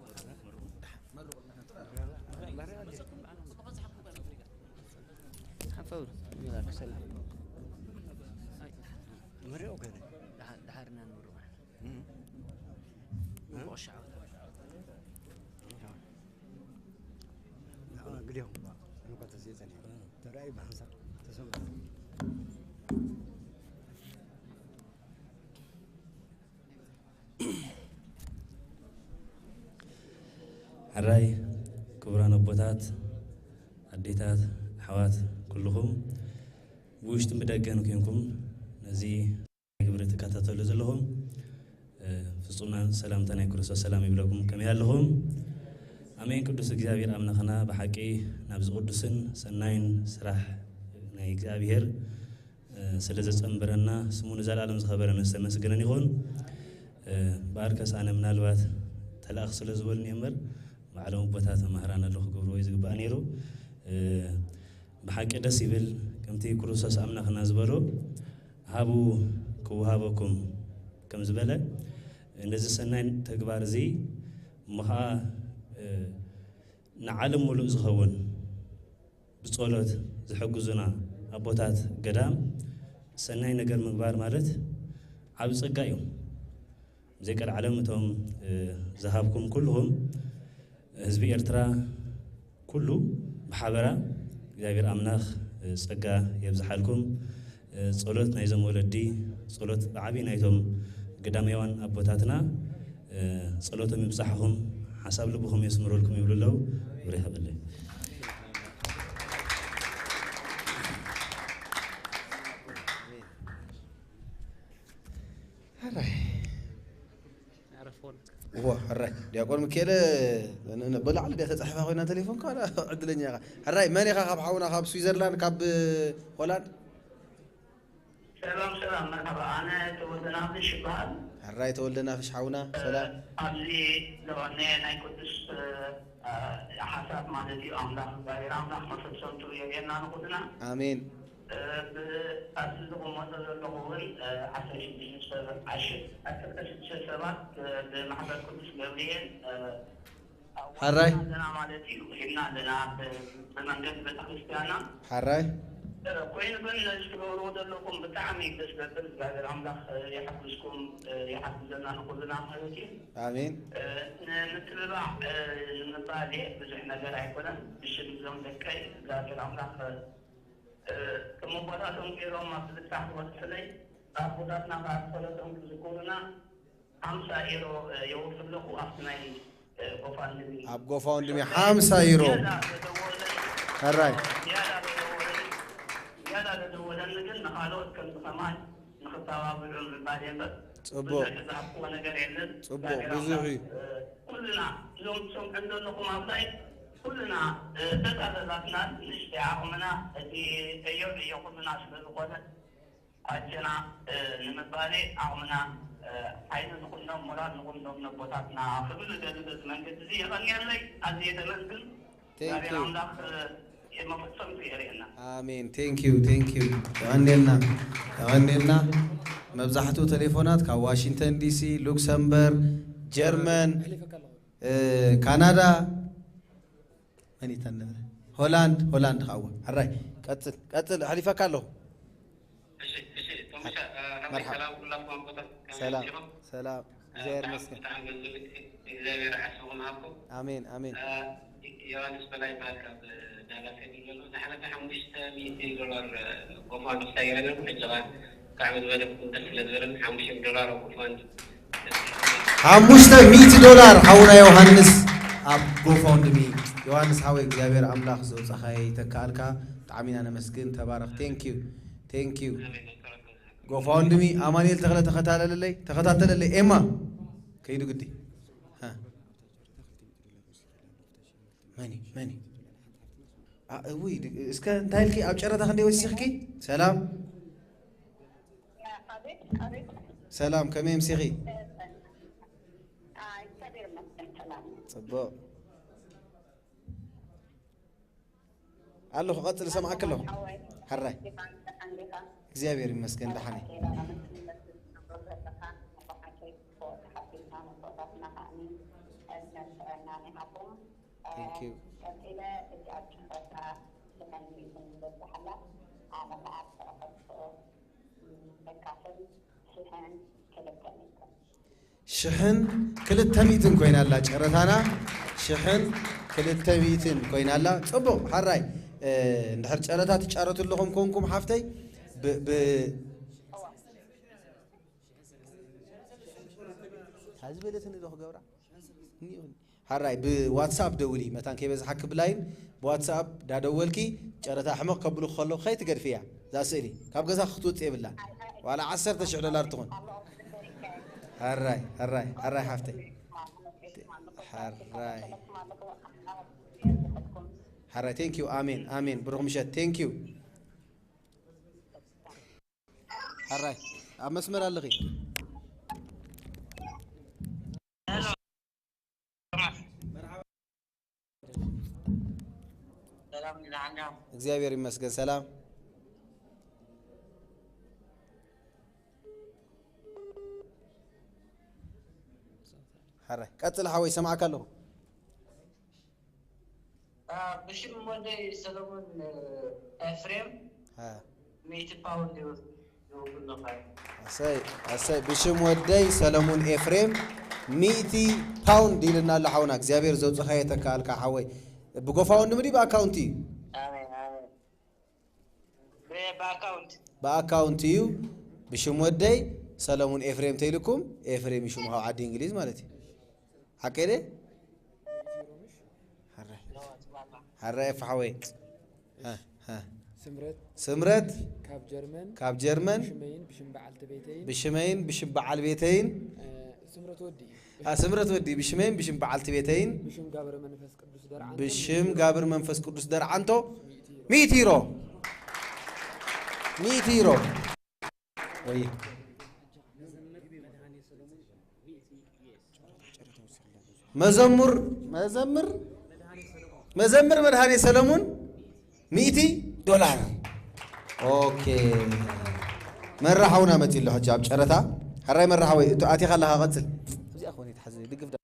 ሕራይ ክቡራን ኣቦታት፣ ኣዴታት፣ ኣሕዋት፣ ኩልኹም ብውሽጥን ብደገን ኮንኩም ነዚ ግብሪ ትከታተሉ ዘለኹም፣ እ፣ ፍጹምና ሰላምታ ናይ ክርስቶስ ሰላም ይብለኩም። ከመይ ኣለኹም? ኣሜን። ቅዱስ እግዚኣብሔር ኣምላኽና ብሓቂ ናብዚ ቅዱስን ሰናይን ስራሕ ናይ እግዚኣብሔር፣ እ፣ ስለ ዘጸንበረና ስሙ ንዘለኣለም ዝኸበረን ዝተመስገነን ይኹን። እ፣ ብኣርከስ ኣነ ምናልባት ተላእኽ ስለ ዝበሉኒ እምበር ባዕሎም ኣቦታት መምህራን ኣለዉ ክገብርዎ እዩ ዝግባእ ነይሩ። እ፣ ብሓቂ ደስ ይብል። ከምቲ ክርስቶስ ኣምላኽና ዝበሎ ሃቡ ክወሃበኩም ከም ዝበለ ነዚ ሰናይ ተግባር እዚ እሞ ኸዓ፣ እ፣ ንዓለም ሙሉእ ዝኸውን ብጸሎት ዝሕግዙና ኣቦታት ገዳም ሰናይ ነገር ምግባር ማለት ዓቢ ጸጋ እዩ። ብዘይ ቀልዓለም እቶም፣ እ፣ ዝሃብኩም ኩልኹም ህዝቢ ኤርትራ ኩሉ ብሓበራ እግዚኣብሔር ኣምላኽ፣ እ፣ ጸጋ የብዝሓልኩም። እ፣ ጸሎት ናይዞም ወለዲ፣ ጸሎት ብዓቢ ናይቶም ገዳማውያን ኣቦታትና፣ እ፣ ጸሎቶም ይብጻሕኹም፣ ሓሳብ ልብኹም የስምረልኩም ይብሉ ኣለዉ። ክብሪ ይሃበለይ። ሕራይ። ኣረፎን እዎ፣ ሕራይ። ዲያቆን ሚካኤለ፣ ን-፣ ን-፣ ብላዕሊ ድያ ተጻሒፋ ኮይና ቴሌፎንካ? ዋላ ዕድለኛ ኢኻ። ሕራይ፣ መን ኢኻ? ካብ ሓውና ካብ ስዊዘርላንድ፣ ካብ ሆላንድ? ሰላም ሰላም፣ መርሓባ። ኣነ ተወልደ ናፍሽ ይበሃል። ሕራይ ተወልደ ናፍሽ ሓውና፣ ሰላም። ኣብዚ ዝቐነ ናይ ቅዱስ ሓሳብ ማለት እዩ። ኣምላኽ እግዚኣብሔር ኣምላኽ መፈጸምትኡ የርእየና ንኹልና። ኣሜን። እ፣ ብ-፣ ኣብዚ ዝቕመጦ ዘለኹ እውን፣ እ፣ ዓሰርተ ሽዱሽተ ሰባት፣ ዓሽ-፣ ዓሰርተ ሽዱሽተ ሰባት፣ እ፣ ብማሕበር ቅዱስ ገብርኤል፣ እ፣ ሕራይ። ኣለና ማለት እዩ። ሂድና ኣለና ብ-፣ ብመንገዲ ቤተክርስትያንና። ሕራይ። እ፣ ኮይኑ ግን ነዚ ትገብርዎ ዘለኹም ብጣዕሚ ደስ ዘብል፣ እግዚኣብሔር ኣምላኽ፣ እ፣ ይሓግዝኩም፣ እ፣ ይሓግዘና ንኹልና ማለት እዩ። ኣሜን። እ፣ ንምትብባዕ፣ እ፣ ንምባል እየ፣ ብዙሕ ነገር ኣይኮነን። ብሽም እዞም ደቀይ እግዚኣብሔር ኣምላኽ፣ እ፣ ከም ኣቦታቶም ገይሮም ኣብ ምብጻሕ ዝበጽሑለይ፣ ኣቦታትና ከኣ ጸሎቶም ክዝክሩና፣ ሓምሳ ዩሮ፣ እ፣ የውፍለኹ ኣብቲ ናይ፣ እ፣ ጎፋንድሚ። ኣብ ጎፋንድሚ ሓምሳ ዩሮ። ዝያዳ ለደወለኒ፣ ሕራይ። ዝያዳ ለደወለኒ፣ ዝያዳ ለደወለኒ ግን ንኻልኦት ከምዚ ከማይ ንኽተባብዑ ምባል እየ እምበር፣ ጽቡቕ። ብዙሕ ዝሃብክዎ ነገር የለን። ጽቡቕ፣ እግዚኣብሔር ብዙሕ ኣምላኽ፣ እዩ። እ፣ ኩልና እዞም ትሰምዑ ዘለኹም ኣብ ላይቭ፣ ኩልና፣ እ፣ ተታለላትና ንእሽተይ ዓቕምና፣ እቲ ዕዮ ዕዮ ኩልና ስለ ዝኾነ፣ ኣጀና፣ እ፣ ንምባል ዓቕምና፣ እ፣ ሓይሊ ንኹኖም፣ ሞራል ንኹኖም ነቦታትና ክብል እደሊ በዚ መንገዲ እዚ። የቐንየለይ፣ ኣዝየ ተመስግን። Thank እግዚኣብሔር you። ኣምላኽ፣ እ፣ የመፈጸምቱ የርእየና። ኣሜን። Thank you፣ thank you። የቐንየልና፣ የቐንየልና። መብዛሕትኡ ቴሌፎናት ካብ ዋሽንግተን ዲሲ፣ ሉክሰምበርግ፣ ጀርመን፣ እ፣ ካናዳ፣ መን እዩ ተን-፣ ሆላንድ፣ ሆላንድ ኸዓ። ሕራይ፣ ቀጽል፣ ቀጽል፣ ኣሕሊፈካ ኣለኹ። እሺ፣ እሺ፣ ቶም ብሻ፣ እ፣ ሓመይ መርሓባ። ሰላም ኩላኩም ኣቦታት፣ ከመይ ሰላም፣ ኣምሲኹም? ሰላም፣ እ፣ እግዚኣብሔር ብጣዕሚ፣ ይመስገን። ብጣዕሚ መዝሙር እግዚኣብሔር ዓስብኹም ሃብኩም። ኣሜን፣ ኣሜን። እ፣ ዮሃንስ በላይ ይበሃል ካብ ዳላስ እዩ ዘሎ። ዝሓለፈ ሓሙሽተ ሚእቲ ዶላር፣ እ፣ ጎፋንድ ክሳየረ ነይሩ። ሕጂ ኸዓ ብጣዕሚ ዝበለኩም ደስ ስለ ዝበለኒ ሓሙሽተ ሚእቲ ዶላር ኣብ ጎፋንድ። ሓሙሽተ ሚእቲ ዶላር ሓውና ዮሃንስ ኣብ ጎፋንድሚ። ዮሃንስ ሓወይ እግዚኣብሔር ኣምላኽ ዘውጻኻዮ ይተካኣልካ። ብጣዕሚ ኢና ነመስግን። ተባረኽ። Thank you። Thank you። ጎፋንድሚ ኣማኑኤል ተኽለ ተኸታተለለይ፣ ተኸታተለለይ። ኤማ ከይዱ ግዲ። ሃ። መን እዩ? መን እዩ? ኣ፣ እውይ፣ ድ-፣ እስከ እንታይ ኢልኪ? ኣብ ጨረታ ክንደይ ወሲኽኪ? ሰላም። ኣቤት፣ ኣቤት። ሰላም፣ ከመይ ኣምሲኺ? እ፣ እ፣ ኣ፣ እግዚኣብሔር ይመስገን፣ ሰላም። ጽቡቕ። ኣለኹ፣ ቀጽል፣ እሰምዓኪ ኣለኹ። ሓወይ፣ ሕራይ። ደሓን፣ ደሓን ዲኻ? እግዚኣብሔር ይመስገን፣ ደሓን እየ። ኣኬላ፣ ምስ፣ ምስ፣ ምስ፣ ዘለኻ፣ ተሓቴ፣ ተሓቴና፣ መቆጣትና፣ ከኣኒ፣ እዝነ ጥዕናን ይሃብኩም። Thank you። ቀጺለ እዚኣ ጭፈራ ትመኒ ንበዝሓላ፣ ኣነ ከኣ ዝተረኸብክኦ ዘካፍል ሽሕን ክልተ ሚእትን። ሽሕን ክልተ ሚእትን ኮይና ኣላ ጨረታና። ሽሕን ክልተ ሚእትን ኮይና ኣላ። ጽቡቕ፣ ሕራይ፣ እ፣ እንድሕር ጨረታ ትጫረቱ ኣለኹም ኮንኩም ሓፍተይ፣ ብ-፣ ብ-፣ እታ ዝበለትኒ ዶ ክገብራ? እኒኦ። ሓራይ ብዋትሳፕ ደውሊ፣ መታን ከይበዝሓኪ ብላይን ብዋትሳፕ ዳደወልኪ ጨረታ ሕመቕ ከብሉ ከሎ ከይትገድፍያ። እዛ ስእሊ ካብ ገዛ ክትወጽእ የብላ። ዋላ ዓሰርተ ሽሕ ዶላር ትኹን። ሓራይ፣ ሓራይ፣ ሓራይ ሓፍተይ። ሓራይ። ሓራይ፣ ቴንክ ዩ። ኣሜን፣ ኣሜን። ብሩኽ ምሸት። ቴንክ ዩ። ሓራይ፣ ኣብ መስመር ኣለኺ። ሰላም፣ ደህና ዲኹም? እግዚኣብሔር ይመስገን፣ ሰላም። ሓራይ፣ ቀጽል ሓወይ፣ ሰማዕካ ኣለኹ። አ፣ ብሽም ወደይ ሰለሙን፣ እ፣ ኤፍሬም፣ አ። ሚእቲ ፓውንድ ይወ-፣ ይወግድ ነበር። ኣሰይ፣ ኣሰይ፣ ብሽም ወደይ ሰለሙን ኤፍሬም ሚእቲ ፓውንድ ኢልና ኣሎ ሓውና። እግዚኣብሔር ዘውጽኻዮ የተካኣልካ ሓወይ። ብጎፋውንድሚ ድዩ ብኣካውንት እዩ? ኣሜን፣ ኣሜን። ብ-፣ ብኣካውንት። ብኣካውንት እዩ። ብሽም ወደይ ሰለሙን ኤፍሬም ተይልኩም፣ ኤፍሬም እዩ ሽሙ፣ ካብ ዓዲ እንግሊዝ ማለት እዩ። ሓቀይ ድየ? ሓራይ። ሓራይ ኤፍ ሓወይ። ሃ፣ ሃ። ስምረት። ስምረት። ካብ ጀርመን። ካብ ጀርመን። ብሽመይን ብሽም በዓልቲ ቤተይን። ብሽመይን ብሽም በዓል ቤተይን። እ፣ ስምረት ወዲ። አ፣ ስምረት ወዲ። ብሽመይን ብሽም በዓልቲ ቤተይን። ብሽም ጋብረ መንፈስ ቅዱስ ደርዓንቶ። ብሽም ጋብር መንፈስ ቅዱስ ደርዓንቶ። ሚእቲ ዩሮ። ሚእቲ ዩሮ። ወይ። መዘሙር መዘምር መዘምር መድሃኔ ሰለሙን ሚእቲ ዶላር። ኦኬ፣ መራሓውና መፂ ኣሎ ሕጂ ኣብ ጨረታ። ሕራይ መራሓወይ፣ እቱ ኣቲኻ ኣለኻ፣ ቀፅል። እዚኣ ኮነ ትሓዘ ድግፍ ዳ-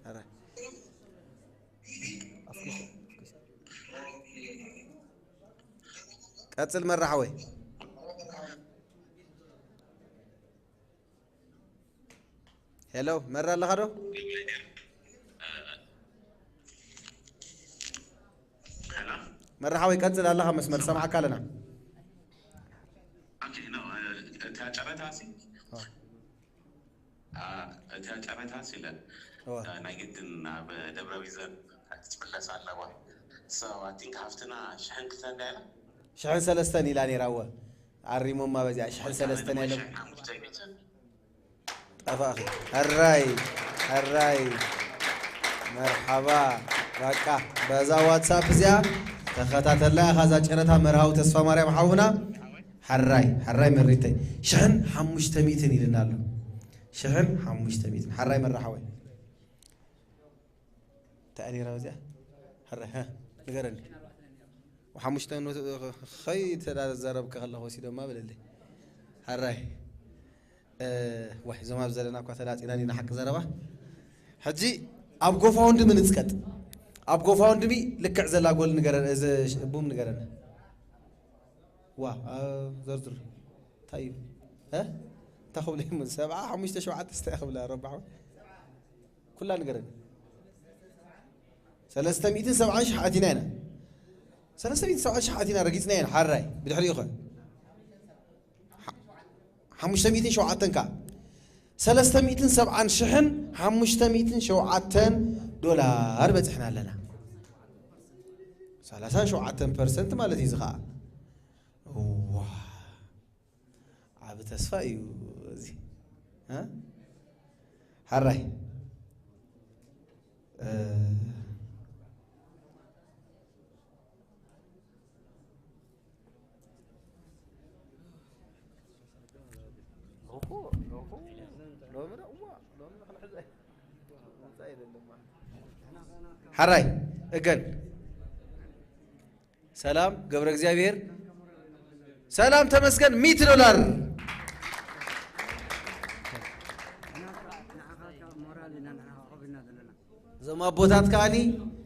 ሕራይ። ቀፅል መራሓወይ። ሄሎ፣ መራ ኣለኻ ዶ? መራሓወይ ቀፅል ኣለኻ መስመር፣ ሰማዕካ ኣለና። እታ ጨረታ ሲ እዋ። እታ ጨረታ ሲለ እዋ። ናይ ግድን ናብ ደብረ ቢዘን ክትምለስ ኣለዋ። So I think ሃፍትና ሽሕን ክልተን ዳ ኢላ? ሽሕን ሰለስተን ኢላ ነይራ። እወ፣ ኣሪሞማ በዚኣ ሽሕን ሰለስተን ኢሎም። ሽሕን ሓሙሽተ ሚእትን። ጠፋእኺ። ሕራይ ሕራይ። መርሓባ። በቃ በዛ ዋትሳፕ እዚኣ ተኸታተልና ኢኻ እዛ ጨረታ። መርሃዊ ተስፋ ማርያም ሓውና። ሕራይ ሕራይ መሪተይ። ሽሕን ሓሙሽተ ሚእትን ኢልና ኣሎ። ሽሕን ሓሙሽተ ሚእትን። ሕራይ መራሓወይ። እንታይ እያ ነይራ እዚኣ? ሕራይ፣ ሀ፣ ንገረኒ። ሓሙሽተ ኖት፣ ኸይተዛረብካ ከለኹ ወሲዶማ በለለይ። ሕራይ። እ፣ ዋይ፣ እዞም ኣብ ዘለና እኳ ተላጺና ኢና፣ ሓቂ ዘረባ። ሕጂ ኣብ ጎፋውንድሚ ንጽቀጥ። ኣብ ጎፋውንድሚ ልክዕ ዘላ ጎል ንገረ-፣ እዚ ሽ-፣ ቡም ንገረኒ። ዋ፣ አ፣ ዘርዝር። እንታይ እዩ? እ? እንታይ ክብሎ እዩ? ሰብዓ ሓሙሽተ ሸውዓተ እንታይ ክብላ ረባሕ? ኩላ ንገረኒ። ሰለስተ ሚእትን ሰብዓን ሽሕ ኣቲና ኢና። ሰለስተ ሚእትን ሰብዓን ሽሕ ኣቲና ረጊጽና ኢና። ሓራይ ብድሕሪኡ ኸ? ሓ-፣ ሓሙሽተ ሚእትን ሸውዓተን ከኣ። ሰለስተ ሚእትን ሰብዓን ሽሕን ሓሙሽተ ሚእትን ሸውዓተን ዶላር በጺሕና ኣለና። ሰላሳን ሸውዓተን ፐርሰንት ማለት እዩ እዚ ኸኣ። እዋ። ዓቢ ተስፋ እዩ እዚ። እ? ሓራይ። እ፣ ሎሚ ዶ? እዋ፣ ሎሚ ዶ ክንሕዘ? ምንጻ የለለማ። ሓራይ፣ እገን። ሰላም ገብረ እግዚኣብሔር። ሰላም ተመስገን ሚእቲ ዶላር። እዞም ኣቦታት ከኣኒ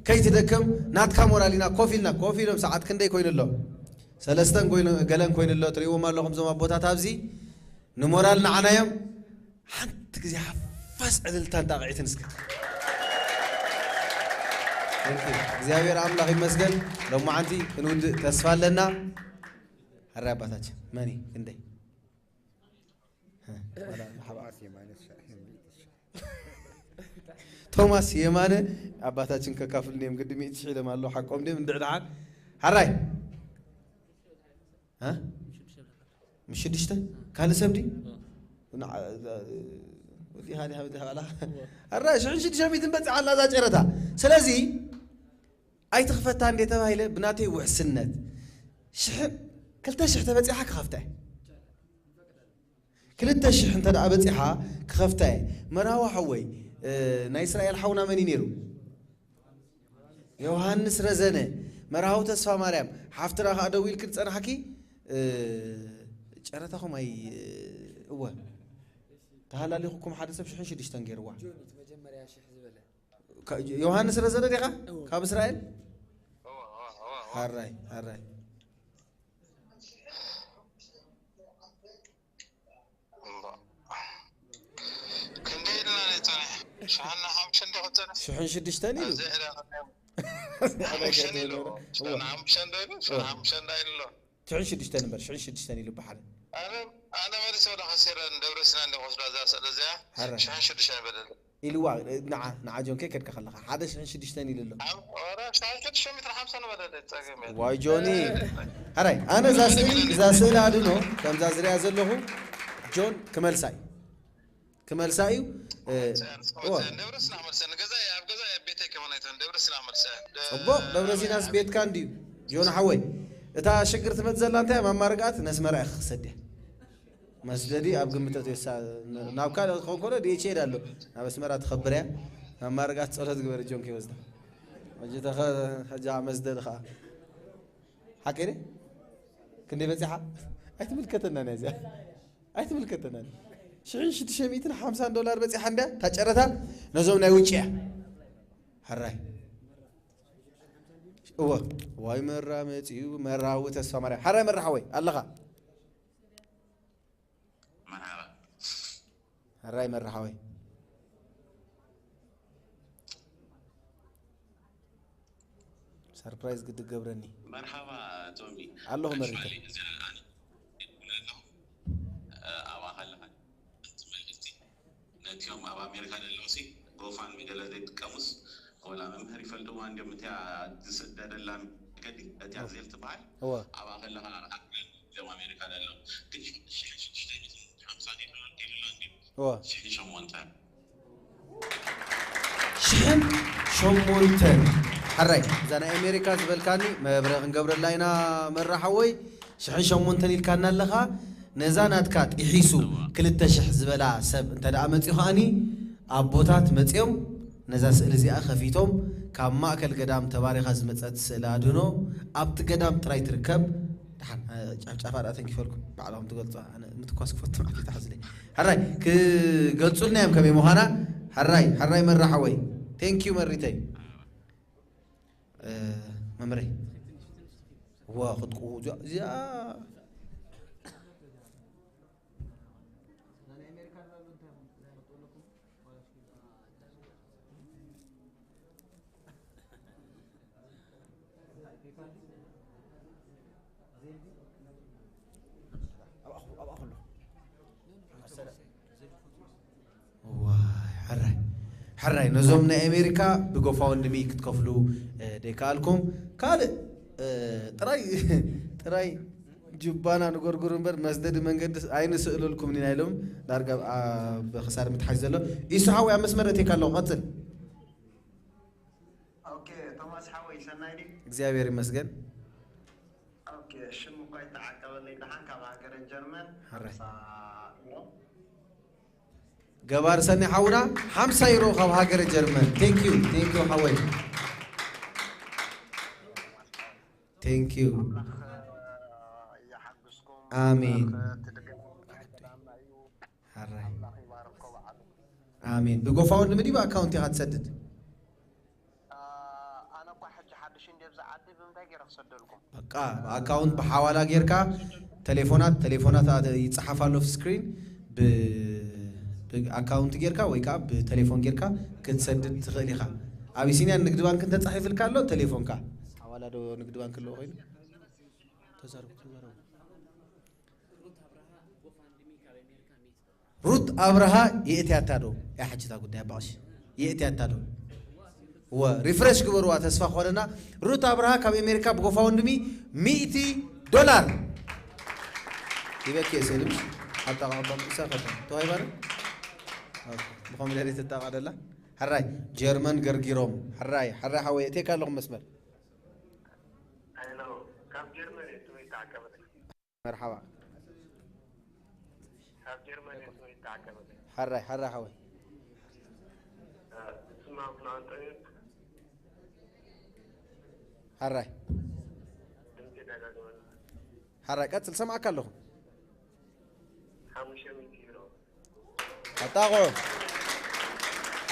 ከይትደክም ናትካ ሞራል ኢና ኮፍ ኢልና፣ ኮፍ ኢሎም ሰዓት ክንደይ ኮይኑ ኣሎ? ሰለስተን ኮይኑ፣ ገለን ኮይኑ ኣሎ። ትርእይዎም ኣለኹም እዞም ኣቦታት ኣብዚ ንሞራል ንዓና እዮም። ሓንቲ ግዜ ሓፋስ ዕልልታን ጣቕዒትን እስከ። Thank you። እግዚኣብሔር ኣምላኽ ይመስገን። ሎማዓንቲ ክንውድእ ተስፋ ኣለና። ሕራይ ኣባታችን መኒ ክንደይ? ቶማስ የማነ ኣባታችን ከካፍሉ እዮም። ግዲ ሚእቲ ሺሕ ኢሎም ኣለዉ። ሓቆም ድዮም? እንድዕ ደሓን። ሕራይ። እ? ምስ ሽዱሽተ? ካልእ ሰብ ድዩ? ንዓ-፣ ወዲኻ ዲኻ፣ ወዲኻ ባዕላ? ኣራ፣ ሽሕን ሽዱሽተ ሚእትን በጺሓ ኣላ እዛ ጨረታ። ስለዚ ኣይትኽፈታ እንዴ ተባሂለ፣ ብናተይ ውሕስነት፣ ሽሕ፣ ክልተ ሽሕ ተበጺሓ ክኸፍታ እየ። ክልተ ሽሕ እንተ ደኣ በጺሓ ክኸፍታ እየ። መርሃዊ ሓወይ፣ እ፣ ናይ እስራኤል ሓውና መን እዩ ነይሩ? ዮሃንስ ረዘነ፣ መርሃዊ ተስፋ ማርያም፣ ሓፍትና ከኣ ደው ኢልኪ ዝጸናሕኪ፣ እ፣ ጨረታኹም ኣይ-፣ እወ፣ ተሃላሊኹኩም ሓደ ሰብ ሽሕን ሽዱሽተን ገይርዋ። ጆኒ፣ እቲ መጀመርያ ሽሕ ዝበለ። ከ-፣ ዮሃንስ ረዘነ ዲኻ? እወ። ካብ እስራኤል? እወ፣ እወ፣ እወ፣ እወ። ሃራይ፣ ሃራይ። እምባ። ክንደይ ኢልና ነይጸንሕ? ሽሕን ሓሙሽተን ዲኹም ጸንሕ? ሽሕን ሽዱሽተን ኢሉ። እዚ ዕዳ ክንደይ? ሓሙሽተን ኢሉ። እወ። ሽሕን ሓሙሽተን ዶ ኢሉ? ሽሕን እወ። ሓሙሽተን ዳ ኢሉ ኣሎ? ሽሕን ሽዱሽተን እምበር፣ ሽሕን ሽዱሽተን ኢሉ ብሓደ። ኣነ፣ ኣነ መሊሰ ወደ ከሲረ ንደብረ ሲና እንደ ወስዳ እዛ ስእሊ እዚኣ፣ ሓረ። ሽሕን ሽዱሽተን በለለ። ኢልዋ፣ ንዓ፣ ንዓ ጆን፣ ከይከድካ ከለኻ፣ ሓደ ሽሕን ሽዱሽተን ኢሉ ኣሎ። ኣብ፣ ኧረ፣ ሽሕን ሽዱሽተ ሚእትን ሓምሳን በለለ፣ ጸገም የለን። ዋይ ጆኒ። እ፣ ሓራይ፣ ኣነ እዛ ስእሊ፣ እዛ ስእሊ ኣድኖ፣ ከምዛ ዝሪኣ ዘለኹ፣ ጆን ክመልሳ እዩ። ክመልሳ እዩ። እ፣ ጽዮን፣ እወ። ጽዮን፣ ደብረ ሲና መልሰ፣ ንገዛ፣ ኣብ ገዛ፣ ኣብ ቤተይ ከመን ኣይትሆን፣ ደብረ ሲና መልሰ። ደ-፣ ጽቡቕ፣ ደብረ ሲናስ ቤትካ እንድዩ። ጆን ሓወይ፣ እታ ሽግር ትመጽእ ዘላ እንታይ እያ? ማማ ርግኣት ነስመራ እያ ክሰድያ። መስደዲ ኣብ ግምት ኣትዮ፣ እሳ ናብ ካልእ ክኸውን ከሎ ዲ ኤች ኤል ኣሎ። ናብ ኣስመራ ትኸብር እያ። መማረጋት ጸሎት ግበር፣ እጆም ከይወስዳ። ሕጂ ተኸ-፣ ሕጂ ኣመስደል ኸኣ። ሓቂ ድየ? ክንደይ በጺሓ? ኣይትምልከተናን እያ እዚኣ። ኣይትምልከተናን። ሽሕን ሽዱሽተ ሚእትን ሓምሳን ዶላር በጺሓ እንድያ፣ እታ ጨረታ ነዞም ናይ ውጭ እያ። ሕራይ። እወ። ዋይ መራ መጺኡ፣ መራዊ ተስፋ ማርያም። ሕራይ መራ ሓወይ፣ ኣለኻ? መርሓባ። ሕራይ መራ ሓወይ። ሰርፕራይዝ ግዲ ገብረኒ። መርሓባ ቶሚ። ኣለኹ መሪተ። ኣክቹዋሊ፣ እዚኣ ኣነ ይብሉ ኣለኹ። እ፣ ኣብኣ ከለኻ እቲ መልእኽቲ ነቲኦም ኣብ ኣሜሪካ ዘለዉ ሲ፣ ጎፋንድሚ ገለ ዘይጥቀሙስ፣ ወላ መምህር ይፈልጥዋ እንዲዮም፣ እቲኣ ዝስደደላ መገዲ፣ እቲኣ ዜል ትበሃል። እወ። ኣብኣ ከለኻ ኣክረን እዚኦም ኣሜሪካ ዘለዉ። ግን ሽሕን ሽዱሽተ ሚእትን ሓምሳን ኢሉ፣ ኢሉ ኣሎ እንዲዩ። እወ። ሽሕን ሸሞንተን። ሽሕን ሸሞንተን። ሕራይ፣ እዛ ናይ ኣሜሪካ ዝበልካኒ መብረ ክንገብረላ ኢና መራ ሓወይ። ሽሕን ሸሞንተን ኢልካና ኣለኻ። ነዛ ናትካ ጥሒሱ ክልተ ሽሕ ዝበላ ሰብ እንተ ደኣ መጺኡ ከኣኒ፣ ኣቦታት መጺኦም ነዛ ስእሊ እዚኣ ከፊቶም፣ ካብ ማእከል ገዳም ተባሪኻ ዝመጸት ስእሊ ኣድህኖ ኣብቲ ገዳም ጥራይ ትርከብ። ደሓን፣ እ፣ ጫፍጫፋ ደኣ ተንኪፈልኩም፣ ባዕልኹም ትገልጹ። ኣነ ምትኳስ ክፈቱ፣ ኣቲ ተሓዝለይ። ሕራይ፣ ክገልጹልና እዮም ከመይ ምዃና። ሕራይ፣ ሕራይ መራ ሓወይ። ቴንክ ዩ መሪተይ። እ፣ መምረይ። ዋ፣ ክትቁ-፣ እዚኣ፣ እዚኣ። ዋይ፣ ሕራይ፣ ሕራይ፣ ነዞም ናይ ኣሜሪካ ብጎፋወንድሚ ክትከፍሉ፣ እ፣ ደይከኣልኩም፣ ካልእ፣ እ፣ ጥራይ፣ ጥራይ ጁባና ንጎርጉር እምበር መስደዲ መንገዲ ኣይንስእለልኩምን ኢና ኢሎም፣ ዳርጋ ኣብ ክሳድ ምትሓዝ ዘሎ። ኢሱ ሓወይ ኣብ መስመር ኣትየካ ኣለኹ፣ ቀጽል። ኦኬ፣ ቶማስ ሓወይ፣ ሰናይ ድዩ? እግዚኣብሔር ይመስገን። ኦኬ፣ ሽም እኳ ይተዓቀበለይ፣ ደሓን ካብ ሃገረ ጀርመን፣ ሕራይ። ሓምሳ ዩሮ። ገባር ሰኒ ሓውና፣ ሓምሳ ዩሮ ካብ ሃገረ ጀርመን። ቴንክ ዩ፣ ቴንክ ዩ ሓወይ። ቴንክ ዩ። ኣምላኽ ይሓግዝኩም። ኣሜን። ኣምላኽ ትድግፍ። ሕራይ። ኣምላኽ ይባርኮ በዓሉ። ኣሜን። ብጎፋወንድሚ ድዩ ብኣካውንት ኢኻ ትሰድድ? አ፣ ኣነ እኳ ሕጂ ሓድሽ እንድየ ኣብዚ ዓዲ፣ ብምንታይ ገይረ ክሰደልኩም? በቃ፣ ብኣካውንት ብሓዋላ ጌርካ፣ ቴሌፎናት፣ ቴሌፎናት ኣ-፣ ይጽሓፍ ኣሎ ኣብቲ ስክሪን፣ ብ-፣ ብኣካውንት ጌርካ ወይ ከኣ ብቴሌፎን ጌርካ ክትሰድድ ትኽእል ኢኻ። ኣቢሲንያ ንግዲ ባንክ እንተጻሒፍልካ ኣሎ፣ ቴሌፎንካ። ሓዋላ ዶ ንግዲ ባንክ ኣለዎ ኮይኑ? ተዛረቡ፣ ተዛረቡ። ሩት ኣብርሃ የእትያታ ዶ? እያ ሕጂ እታ ጉዳይ ኣባቕሽ። የእትያታ ዶ? ወ-፣ ሪፍሬሽ ግበርዋ፣ ተስፋ ክኾነና። ሩት ኣብርሃ ካብ ኣሜሪካ ብጎፋወንድሚ ሚእቲ ዶላር። ይበኪ እየ ስእሊ ምሽ? ሓጣ ቃባ ምሳ ፈታ። ተዋሂባ ዶ? ኦኬ። ብኸምኡ ለሊ ትጣቓ ደላ። ሕራይ፣ ጀርመን ገርጊሮም። ሕራይ፣ ሕራይ ሓወይ፣ እቴካ ኣለኹም መስመር። ሄሎ፣ ካብ ጀርመን እየ፣ ስመይ ተዓቀበለይ። መርሓባ። ካብ ጀርመን እየ፣ ስመይ ተዓቀበለይ። ሓራይ፣ ሓራይ ሓወይ። እ፣ ስም ኣቡነ ኣንጦንዮስ። ሓራይ። ድምፂ ደጋግመሉ። ሓራይ፣ ቀፅል፣ ሰማዕካ ኣለኹ። ሓሙሽተ ሚእቲ ዩሮ። ኣጣቕዑ።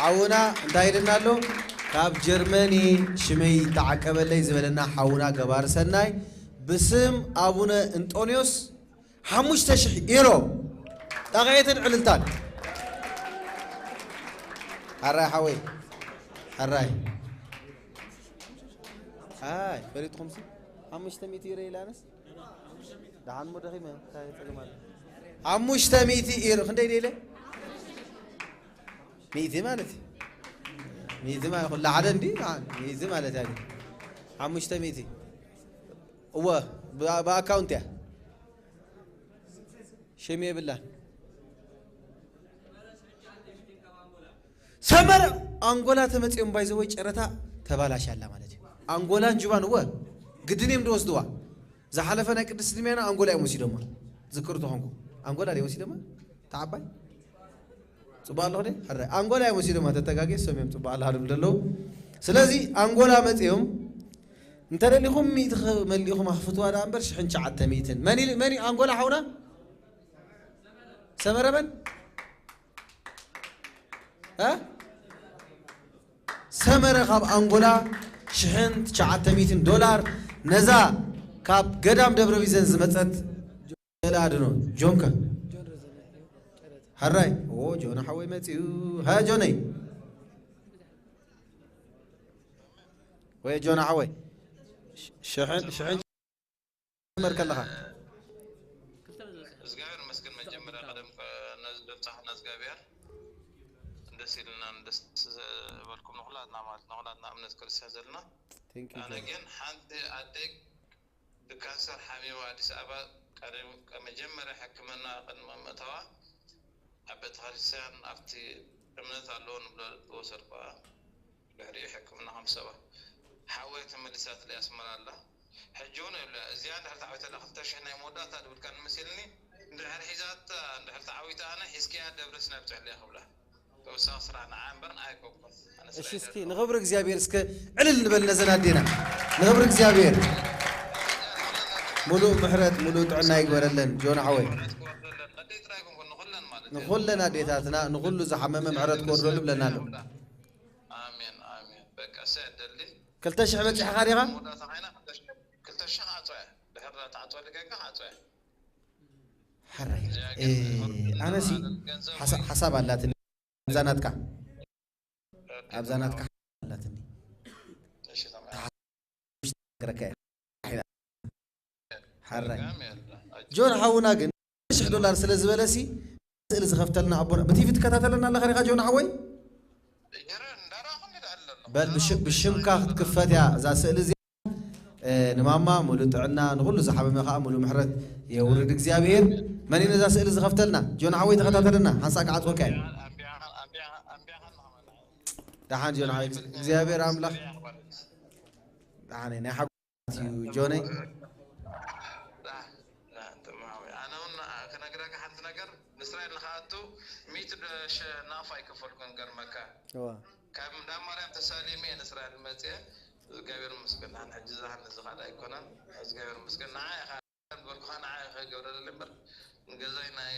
ሓውና እንታይ ኢልና ኣሎ? ካብ ጀርመኒ ሽመይ ተዓቀበለይ ዝበለና ሓውና ገባር ሰናይ ብስም ኣቡነ እንጦንዮስ ሓሙሽተ ሽሕ ዩሮ። ጣቕዒትን ዕልልታን። ሕራይ ሓወይ። ሕራይ። ኣይ፣ ፈሊጥኹምሲ? ሓሙሽተ ሚእቲ ዩሮ ኢላነስ? ደሓን እሞ ደኺመ፣ እንታይ ጸገም ኣሎ? ሓሙሽተ ሚእቲ ዩሮ፣ ክንደይ ደይለ? ሚእቲ ማለት እዩ። ሚእቲ ማለት ኩሉ ሓደ እንዲ፣ ሚእቲ ማለት ያለ። ሓሙሽተ ሚእቲ። እወ፣ ብ-፣ ብኣካውንት እያ። ሽም የብላን። ሰመረ ኣንጎላ ተመጺኦም ባይዘወይ ጨረታ ተባላሻላ ማለት እዩ። ኣንጎላን ጁባን እወ ግድን እዮም ዝወስድዋ። ዝሓለፈ ናይ ቅድስት ድሜና ኣንጎላ እዮም ወሲዶማ። ዝክሩ ተኾንኩ ኣንጎላ ድዮም ወሲዶማ? ተዓባይ ጽቡቕ ኣለኹ ድየ? ሕራይ። ኣንጎላ እዮም ወሲዶማ፣ ተተጋግየ፣ እሶም እዮም ጽቡቕ ኣለኻ ድብሉ ዘለዉ። ስለዚ ኣንጎላ መጺኦም፣ እንተ ደሊኹም ሚእቲ ክመልእኹም ኣኽፍትዋ ደኣ እምበር፣ ሽሕን ትሽዓተ ሚእትን። መን ኢሉ-፣ መን እዩ ኣንጎላ ሓውና? ሰመረ መን? እ? ሰመረ ካብ ኣንጎላ ሽሕን ትሽዓተ ሚእትን ዶላር ነዛ ካብ ገዳም ደብረ ቢዘን ዝመጸት ስእለ ኣድኖ። ጆንከ? ሕራይ። ኦ፣ ጆና ሓወይ መጺኡ። ሃ፣ ጆነይ። ወይ ጆና ሓወይ። ሽ-፣ ሽሕን፣ ሽሕን ጀመር ከለኻ። እግዚኣብሔር ይመስገን። መጀመርያ ቀደም ከ-፣ ነዚ ዘብጻሕና እግዚኣብሔር ደስ ኢልና፣ ደስ ዝበልኩም ንኹላትና ማለት ንኹላትና እምነት ክርስትያን ዘለና። Thank you, ኣነ ጆና። ግን ሓንቲ ኣደይ ብካንሰር ሓሚማ ኣዲስ ኣበባ ቀደም፣ መጀመርያ ሕክምና ቅድሚ ምእታዋ ኣብ ቤተክርስትያን ኣብቲ እምነት ኣለዎ ንብሎ ዝወሰድኩዋ ድሕሪኡ ሕክምና ከም ሰባ ሓወይ ተመሊሳትለይ ኣስመራ ኣላ። ሕጂ እውን የብላ። እዚኣ እንድሕር ተዓዊተላ ክልተ ሽሕ ናይ መወዳእታ ድብልካ ንመሲልኒ። እንድሕር ሒዛታ፣ እንድሕር ተዓዊታ ኣነ ሒዝክያ ደብረ ሲና ብፅሕለያ ክብላ። ተወሳኺ ስራሕ ንዓ እምበር ንዓ ኣይኮንኩን። ኣነ እሺ፣ ስራሕ እስኪ ንኽብሪ እግዚኣብሔር እስከ ዕልል ንበል ነዘን ኣዴና። ንኽብሪ እግዚኣብሔር። ሙሉእ ምሕረት፣ ሙሉእ ጥዕና ይግበረለን ጆን ሓወይ። ንኹለን ኣዴታትና፣ ንኹሉ ዝሓመመ ምሕረት ክወርደሉ ብለና ኣሎ። ኣሜን፣ ኣሜን። በቃ፣ እሰይ፣ ኣደሊ። ክልተ ሽሕ በጺሕኻ ዲኻ? መወዳእታ ኻይና፣ ክልተ ሽሕ፣ ክልተ ሽሕ ክዓጽዋ እየ። ድሕር ዳኣ ትዓጽዋ ልቀቃ፣ ክዓጽዋ እየ። ሓራይ። እዚኣ እ፣ ግን፣ ኣነሲ ገንዘብ ሓሳ-፣ ወይ ሓሳብ ኣላትኒ። ኣብዛ ናትካ። ኦኬ፣ ኣብዛ ናትካ ሓሳብ ኣላትኒ። እሺ፣ ተማም። ተሓስ-፣ ክረካ እየ። ሓራይ። ጆን ሓውና ግን ሽሕ ዶላር ስለ ዝበለሲ ስእሊ ዝኸፍተልና ኣቦና፣ ብቲቪ ትከታተለና ኣለኻ ዲኻ ጆን ሓወይ? በል ብሽ-፣ ብሽምካ ክትክፈት እያ እዛ ስእሊ እዚኣ። እ፣ ንማማ ሙሉ ጥዕና፣ ንኹሉ ዝሓመመ ከዓ ሙሉ ምሕረት የውርድ እግዚኣብሔር። መን እዩ ነዛ ስእሊ ዝኸፍተልና? ጆን ሓወይ ተኸታተለና፣ ሓንሳእ ክዓጽወካ እየ። ደሓን ጆን ሓወይ፣ እግዚኣብሔር ኣምላኽ ደሓን እዩ። ናይ ሓጎስ እዩ ጆነይ። ኣነ እውን ክነግረካ ሓንቲ ነገር፣ ንእስራኤል ንክኣቱ ሚእቲ ሸ-፣ ናቕፋ ኣይከፈልኩን፣ ገርመካ። እዋ። ካብ እንዳ ማርያም ተሳሊመ እየ ንእስራኤል መፅየ። እግዚኣብሔር ይመስገን፣ ንሕና ሕጂ ዝሃኒ ዝኻድ ኣይኮነን። እግዚኣብሔር ይመስገን። ንዓ ኢኻ ዝበልኩኻ፣ ንዓ ኢኻ ገብረለለይ እምበር፣ ንገዛይ ናይ፣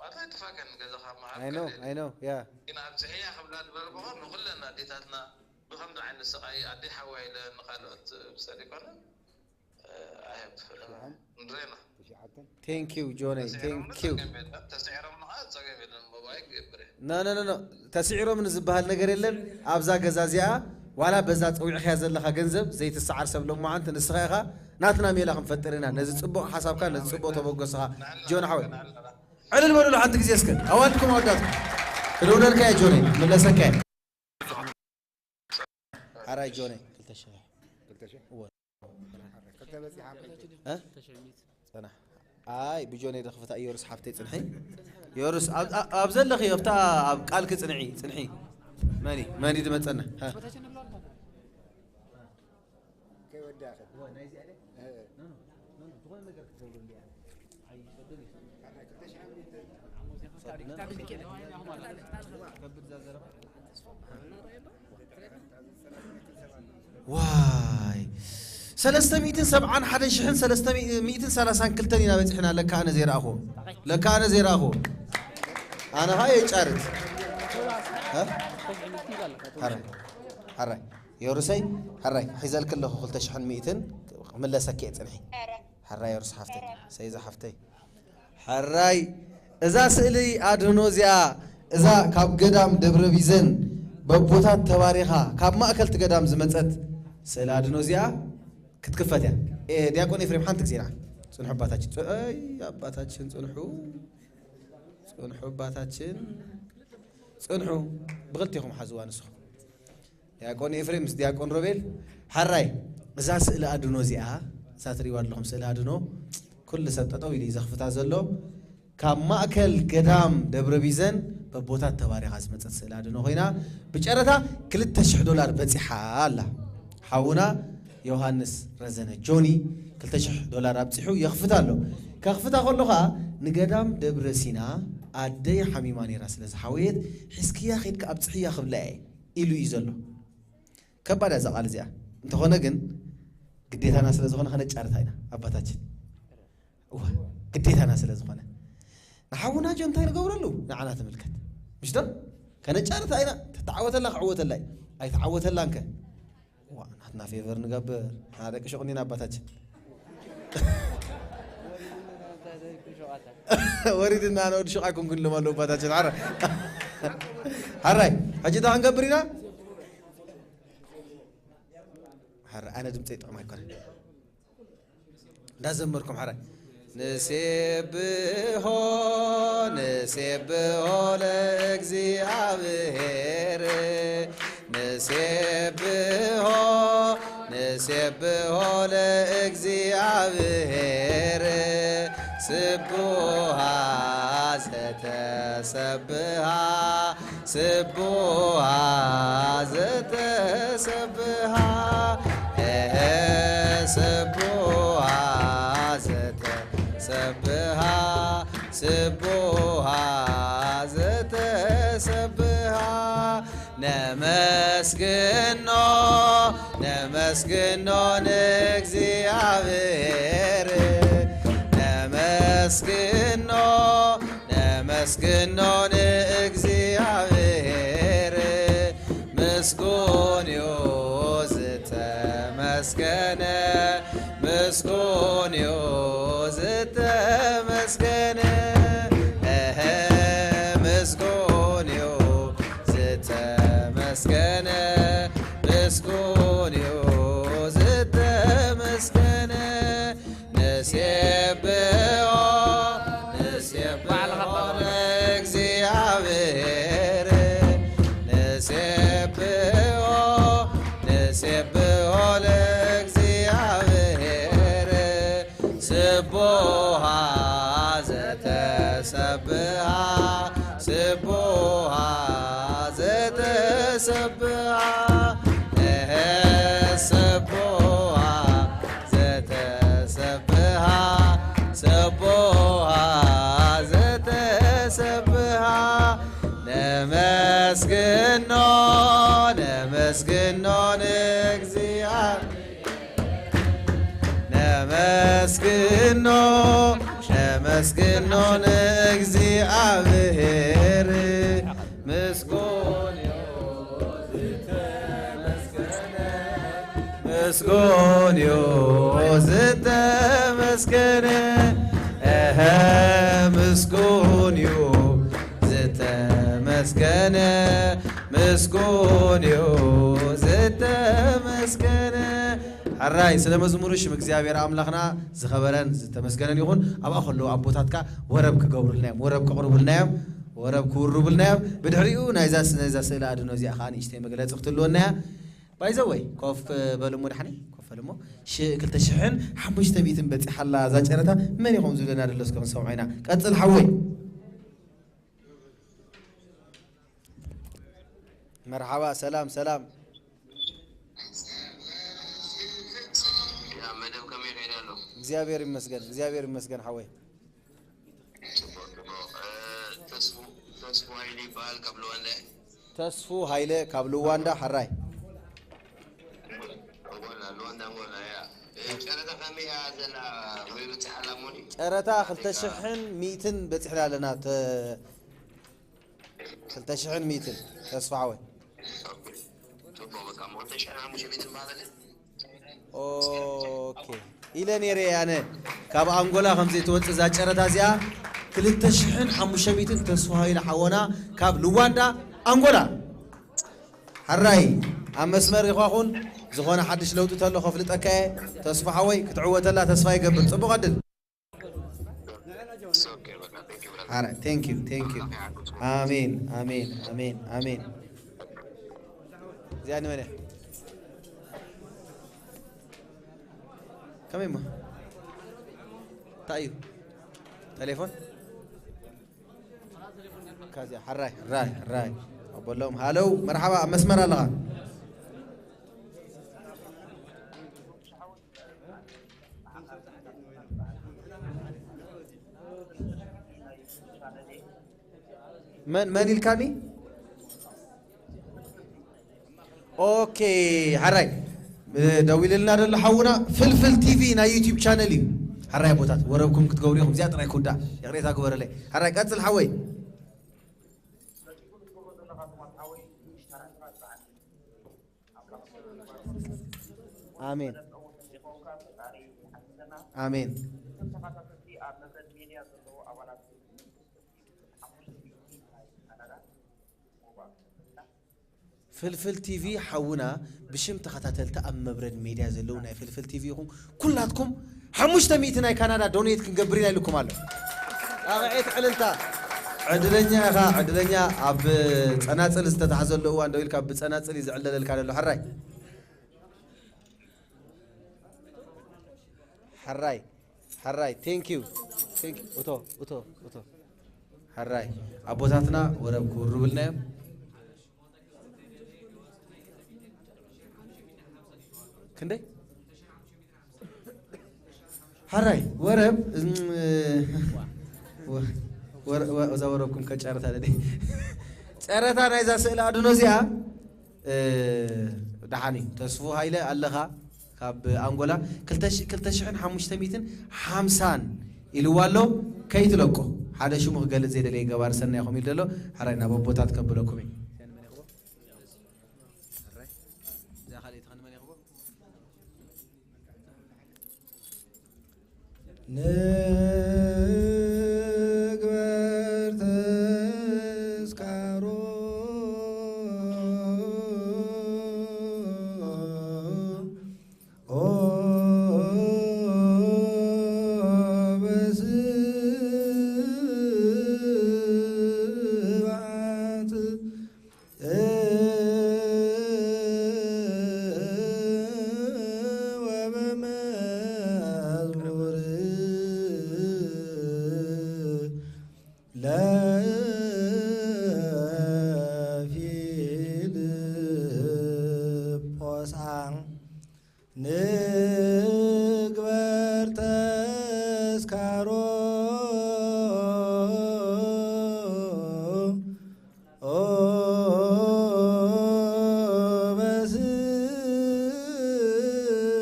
ማለት ኣይጥፋእካን፣ ንገዛኻ መሃብ I know፣ ከልእ። I know፣ yeah። ግን ኣብፅሕያ ክብላ ዝበልኩኻ፣ ንኹለን ኣዴታትና ብኸምዚ ዓይነት ስቓይ፣ ኣደይ ሓወይ ኢለ ንኻልኦት ብሰሪ ይኮነ። ኣየብ። ሽሓን? ንድሬና። ትሽዓተን? Thank you ጆነይ፣ ተስዒሮም thank you። ጸገም የለን፣ ተስዒሮም ንዓ ጸገም የለን፣ ባባይ ክገብር እየ። ኖ፣ ኖ፣ ኖ፣ ኖ። ተስዒሮም ንዝበሃል ነገር የለን። ኣብዛ ገዛ እዚኣ ዋላ በዛ ጸዊዕካያ ዘለኻ ገንዘብ ዘይትሰዓር ሰብ ሎማዓንቲ ንስኻ ኢኻ። ናትና ሜላ ክንፈጥር ኢና። ነዚ ጽቡቕ ሓሳብካ፣ ነዚ ጽቡቕ ተበገስኻ ጆን ሓወይ። ዕልል በሉሉ ሓንቲ ግዜ እስከ። ኣዋልድኩም ኣወዳትኩም። ክድውለልካ እየ ጆነይ፣ ክምለሰካ እየ። ሓራይ ጆነይ፣ ክልተ ሽሕ። ክልተ ሽሕ? እወ። ክልተ በጺሓ። እ? ጽናሕ። ኣይ፣ ብጆነይ ዶ ክፍታ፣ ዮርስ ሓፍተይ ጽንሒ። ዮርስ፣ ኣብ፣ ኣብ፣ ኣብ ዘለኺ፣ ኣብታ፣ ኣብ ቃልኪ ጽንዒ፣ ጽንሒ። መኒ፣ መኒ ድመጸና? ሃ። ከይወዳእኽን። እ። ዋይ፣ ሰለስተ ሚእትን ሰብዓን ሓደ ሽሕን ሰለስተ ሚእትን ሰላሳን ክልተን ኢና በጺሕና። ለካ ኣነ ዘይረኣኹዎ፣ ለካ ኣነ ዘይረኣኹዎ። ኣነ ኸኣ የጫርት። እ? ሓራይ፣ ሓራይ፣ ዮርሰይ፣ ሓራይ፣ ሒዘልኪ ኣለኹ ክልተ ሽሕን ሚእትን፣ ክምለሰኪ እየ፣ ጽንሒ። ሓራይ ዮርስ ሓፍተይ፣ ሰይዛ ሓፍተይ። ሕራይ፣ እዛ ስእሊ ኣድህኖ እዚኣ፣ እዛ ካብ ገዳም ደብረ ቢዘን በቦታት ተባሪኻ ካብ ማእከልቲ ገዳም ዝመጸት ስእሊ ኣድህኖ እዚኣ ክትክፈት እያ። ኤ፣ ዲያቆን ኤፍሬም ሓንቲ ግዜ ንዓ። ጽንሑ ኣባታችን። ጽ-፣ ኣይ፣ ኣባታችን ጽንሑ። ጽንሑ ኣባታችን። ጽንሑ። ብኽልቴኹም ሓዝዋ ንስኹም። ዲያቆን ኤፍሬም ምስ ዲያቆን ሮቤል፣ ሓራይ፣ እዛ ስእሊ ኣድኖ እዚኣ፣ እዛ ትርእይዋ ኣለኹም ስእሊ ኣድኖ፣ ኩሉ ሰብ ጠጠው ኢሉ እዩ ዘኽፍታ ዘሎ። ካብ ማእከል ገዳም ደብረ ቢዘን በቦታት ተባሪኻ ዝመጸት ስእሊ ኣድኖ ኮይና፣ ብጨረታ ክልተ ሽሕ ዶላር በጺሓ ኣላ። ሓውና ዮሃንስ ረዘነ ጆኒ ክልተ ሽሕ ዶላር ኣብጺሑ የኽፍታ ኣሎ። ከኽፍታ ከሎ ኸኣ ንገዳም ደብረ ሲና ኣደይ ሓሚማ ነይራ ስለ ዝሓወየት፣ ሒዝክያ ኸይድካ ኣብጽሕያ ክብላ እየ ኢሉ እዩ ዘሎ። ከባድ እያ እዛ ቃል እዚኣ። እንተኾነ ግን ግዴታና ስለ ዝኾነ ከነጫርታ ኢና ኣባታችን። እወ፣ ግዴታና ስለ ዝኾነ። ንሓውና ጆ እንታይ ንገብረሉ? ንዓና ትምልከት። ምሽ ዶ? ከነጫርታ ኢና። ተተዓወተላ ክዕወተላ እዩ። ኣይተዓወተላን ከ? ዋ፣ ናትና ፌቨር ንገብር። ንዓ ደቂ ሹቕ እንዲና ኣባታችን። ወሪድና፣ ኣነ ወዲ ሹቕ ኣይኮንኩን ኢሎም ኣለዉ ኣባታችን። ሓራይ። ሓራይ። ሕጂ እንታይ ክንገብር ኢና? ሓራይ፣ ኣነ ድምፀይ ጥዑም ኣይኮነን። እንዳዘመርኩም ሓራይ። ንሴብሖ፣ ንሴብሖ ለእግዚኣብሔር፣ ንሴብሖ፣ ንሴብሖ ለእግዚኣብሔር፣ ስቡሃ ዘተሰብሃ፣ ስቡሃ ዘተሰብሃ፣ ኤሄ፣ ስቡሃ ዘተሰብሃ፣ ስቡሃ ዘተሰብሃ፣ ነመስግኖ፣ ነመስግኖ ንእግዚኣብሔር፣ ነመስግኖ፣ ነመስግኖ ንእግዚኣብሔር፣ ምስጉን እዩ ዝተመስገነ፣ ምስጉን እዩ ዝተመስገነ፣ እህ፣ ምስጉን እዩ ዝተመስገነ፣ ምስጉን እዩ ዝተመስገነ። ንሴብሖ፣ ንሴብሖ ለእግዚኣብሔር፣ ንሴብሖ፣ ንሴብሖ ለእግዚኣብሔር፣ ስቡሃ ዘተሰብሃ፣ ስቡሃ ዘተሰብሃ፣ እህ፣ ስቡሃ ዘተሰብሃ፣ ስቡሃ ዘተሰብሃ፣ ነመስግኖ፣ ነመስግኖ ንእግዚኣብሔር፣ ነመስግኖ፣ ነመስግኖ ንእግዚኣብሔር፣ ምስጉን እዩ ዝተመስገነ፣ ምስጉን እዩ ዝተመስገነ፣ እህ፣ ምስጉን እዩ ዝተመስገነ፣ ምስጉን እዩ ዝተመስገነ። ሕራይ ስለ መዝሙሩ ሽም እግዚኣብሔር ኣምላኽና ዝኸበረን ዝተመስገነን ይኹን። ኣብኣ ከለዉ ኣቦታትካ ወረብ ክገብሩልና እዮም፣ ወረብ ከቕርቡልና እዮም፣ ወረብ ክውርቡልና እዮም። ብድሕሪኡ ናይዛ ስ-፣ ናይዛ ስእሊ ኣድኖ እዚኣ ኸዓ ንእሽተይ መግለጺ ክትህልወና እያ። ባይዘወይ ኮፍ በሉ እሞ ደሓነይ፣ ኮፍ በሉ እሞ። ሽ-፣ ክልተ ሽሕን ሓሙሽተ ሚእትን በጺሓ ኣላ እዛ ጨረታ። መን ኢኹም ዝብለና ደሎ እስከ ክንሰምዖ ኢና። ቀጽል ሓወይ። መርሓባ፣ ሰላም፣ ሰላም። ያ መደብ ከመይ ይኸይድ ኣሎ? እግዚኣብሔር ይመስገን፣ እግዚኣብሔር ይመስገን ሓወይ። ጽቡቕ፣ ጽቡቕ። እ፣ ተስፉ፣ ተስፉ ሃይለ ይበሃል ካብ ሉዋንዳ። ተስፉ ሃይለ ካብ ሉዋንዳ፣ ሓራይ። ኣንጎላ፣ ሉዋንዳ ኣንጎላ፣ ያ። እ፣ ጨረታ ከመይ እያ ዘላ? ወይ በጺሓ ኣላ እሞኒ? ጨረታ ክልተ ሽሕን ሚእትን በጺሕና ኣለና። ተ-፣ ክልተ ሽሕን ሚእትን፣ ተስፋ ሓወይ። ኦኬ። ጽቡቕ፣ በቃ፣ እሞ ክልተ ሽሕን ሓሙሽተ ሚእትን ማለት እዩ። ኦኬ። ኢለ ነይረ ኣነ፣ ካብ ኣንጎላ ከም ዘይትወጽእ እዛ ጨረታ እዚኣ። ክልተ ሽሕን ሓሙሽተ ሚእትን፣ ተስፋ ሃይለ ሓወና ካብ ሉዋንዳ ኣንጎላ። ሕራይ ኣብ መስመር ኢኻ ኩን፣ ዝኾነ ሓድሽ ለውጢ ተሎ ከፍልጠካ እየ። ተስፋ ሓወይ ክትዕወተላ ተስፋ ይገብር። ጽቡቕ ዕድል። It's okay, በቃ፣ thank you, brother። All right, thank you, thank you. ኣሜን፣ ኣሜን፣ ኣሜን፣ ኣሜን። እዚኣ ንመን እያ? ከመይ እሞ? እንታይ እዩ? ቴሌፎን? ካዚያ፣ ሕራይ፣ ሕራይ፣ ሕራይ። ኣቦሎም፣ ሃለው፣ መርሓባ፣ ኣብ መስመር ኣለኻ። መን መን ኢልካኒ? ኦኬ፣ ሓራይ ደዊልልና ዘሎ ሓውና ፍልፍል ቲቪ ናይ ዩቲዩብ ቻነል እዩ። ሓራይ ኣቦታት ወረብኩም ክትገብሩ ኢኹም። እዚኣ ጥራይ ክውዳእ ይቕሬታ ግበረለይ። ሓራይ ቀጽል ሓወይ። ኣሜን ኣሜን። ፍልፍል ቲቪ ሓውና ብሽም ተኸታተልቲ ኣብ መብረድ ሜድያ ዘለዉ ናይ ፍልፍል ቲቪ ኢኹም። ኩላትኩም ሓሙሽተ ሚእቲ ናይ ካናዳ ዶኔት ክንገብር ኢና ኢልኩም ኣሎ። ኣቕዒት ዕልልታ። ዕድለኛ ኢኻ፣ ዕድለኛ። ኣብ ጸናጽል ዝተታሕዘሉ እዋን ደው ኢልካ ብጸናጽል እዩ ዝዕለለልካ ዘሎ። ሕራይ፣ ሕራይ፣ ሕራይ። Thank you፣ thank you። እቶ፣ እቶ፣ እቶ። ሕራይ፣ ኣቦታትና ወረብ ክውርብልና እዮም። ክንደይ? ሓራይ ወረብ፣ እም፣ ወ-፣ ወረ-፣ ወ-፣ እዛ ወረብኩም ከጨረታ ደደ። ጨረታ ናይዛ ስእሊ ኣድኖ እዚኣ፣ እ፣ ደሓን እዩ። ተስፉ ሃይለ ኣለኻ ካብ ኣንጎላ፣ ክልተ ሺ፣ ክልተ ሽሕን ሓሙሽተ ሚእትን ሓምሳን ኢልዋ ኣሎ። ከይትለቆ፣ ሓደ ሽሙ ክገልጽ ዘይደለየ ገባር ሰናይ ኢኹም ኢሉ ዘሎ። ሓራይ ናብ ኣቦታት ከብለኩም እዩ። እዛ ካልኣይቲ ኸ ንመን ይኽቦ? ንግበር ተስካሮ ኦ በስብሐት ወበመዝሙር ለፊልጶስ ንግበር ተስካሮ ኦ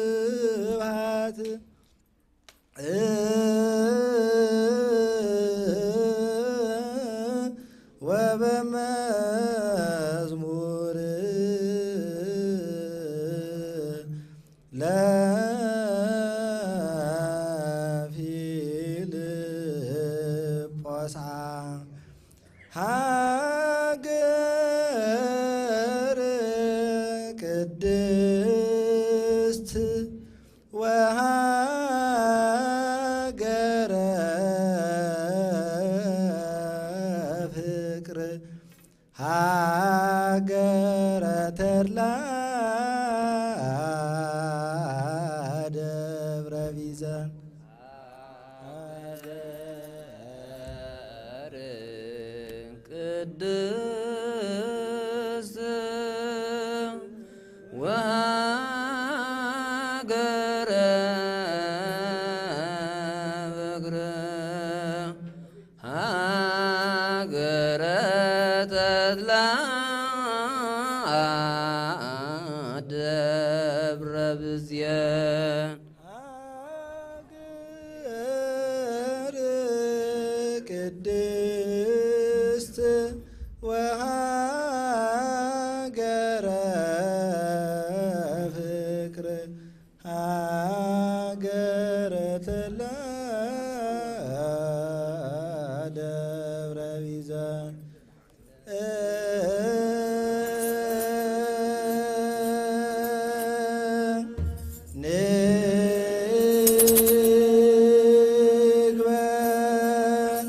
በስብሐት ወበመዝሙር ለፊልጶስ ሃገር ቅድስት ወሃገረ ፍቅር ሃገረ ተድላ ደብረ ቢዘን። ቅድስት ወሃገረ ፍቅር ሃገረ ተድላ ደብረ ብዝየ ሃገር ቅድስት ወሃገረ ፍቅር ሃገረ ተላ ደብረ ቢዘን። ንግበር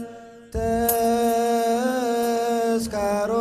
ተስካሮ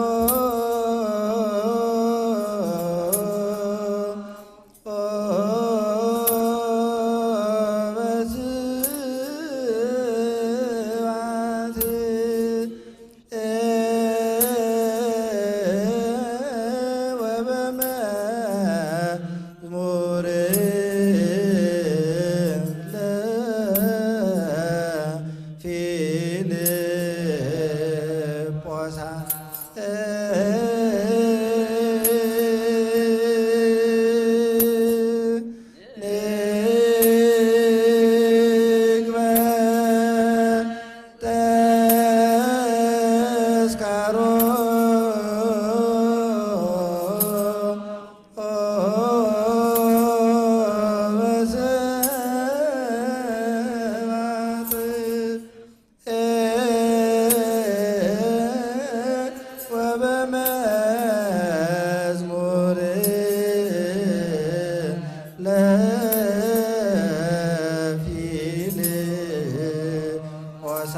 ፊልጶስ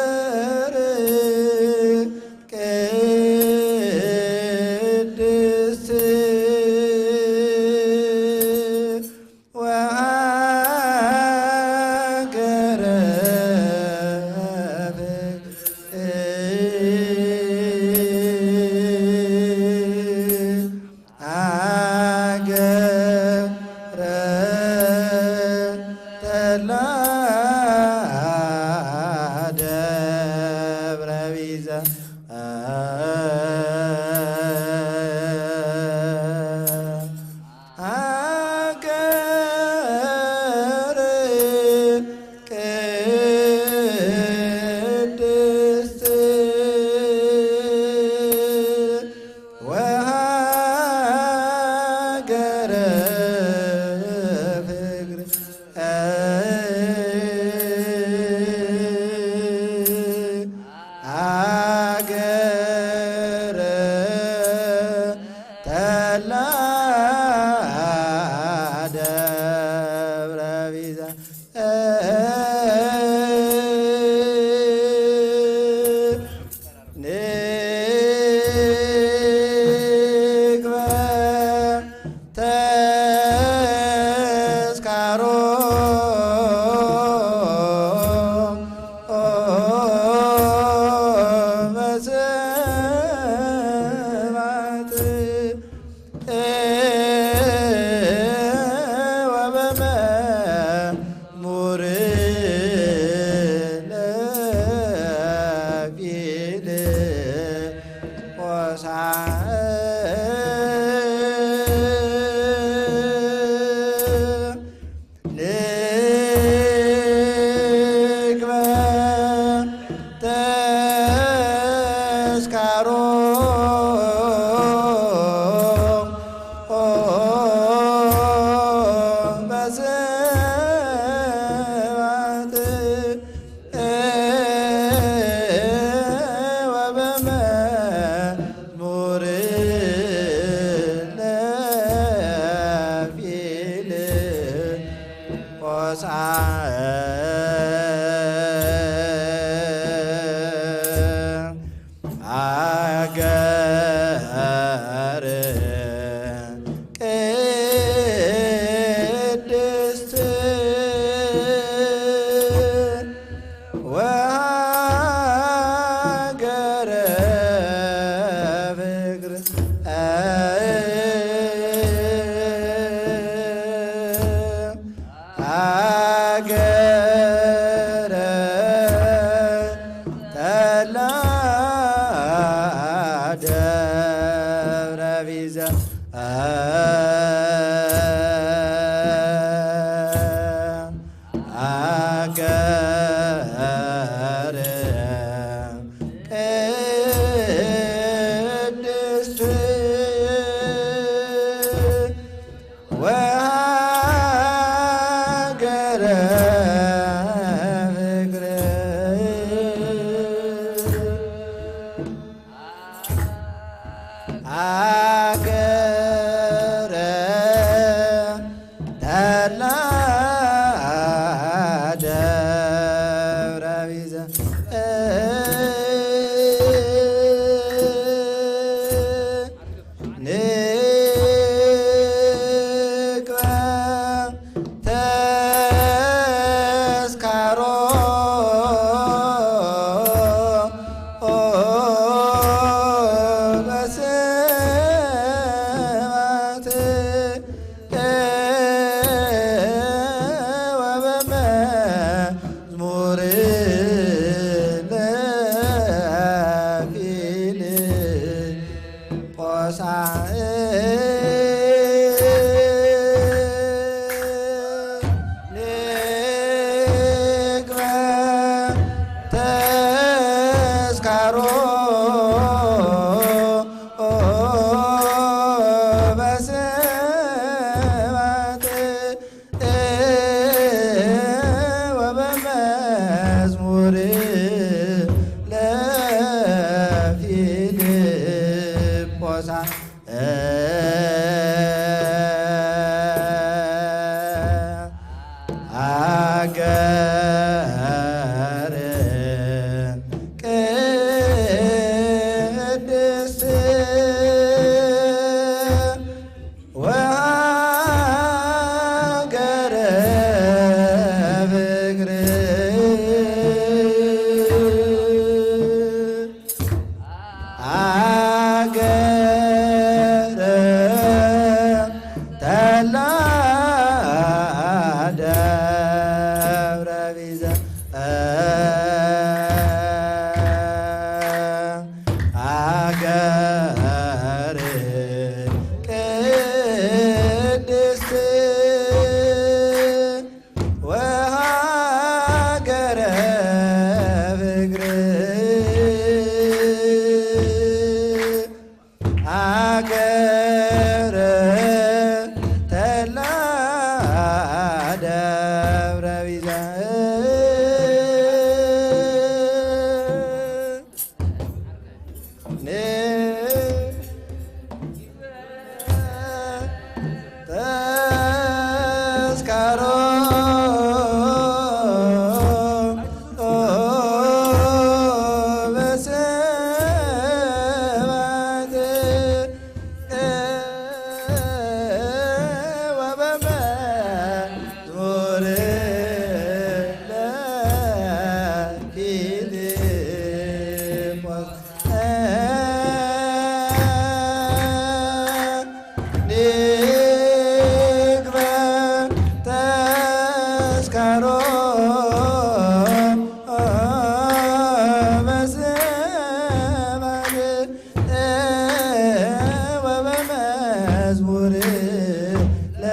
ሀገር ቅድስት ወሀገረ ፍቅር ሀገረ ተድላ ደብረ ቢዘ ሀገር ቅድስት ወሀገረ ፍቅር ሀገረ ተላ ደብረ ቢዘ ንግበ ተስካሮ በስብሐት ወበመዝሙር ለፊልጶስ ንግበ ተስካሮ በስብሐት ወበመዝሙር ለፊል ሆሳዕና አገር ቅድስት ወሀገረ ፍቅር አገረ ተላ ደብረ ቢዘ አገር ቅድስት ወሀገረ ፍቅር ሀገር ቅድስት ወሀገረ ፍቅር ሀገረ ተላ ደብረ ቢዘ ሀገር ቅድስት ወሀገረ ፍቅር ሀገረ ተላ ደብረ ቢዘ ተስካሮ በስብሐት ወበመዝሙር ለፊልጶስ ንግበር ተስካሮ በስብሐት ወበመዝሙር ለፊልጶስ ሀገር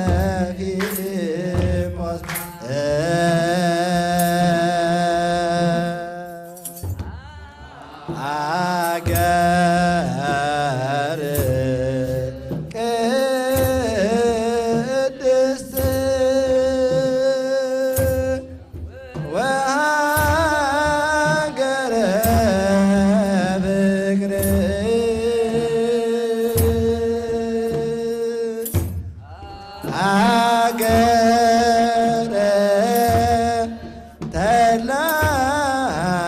ቅድስት ወሀገረ ፍቅር ሀገረ ተላ ደብረ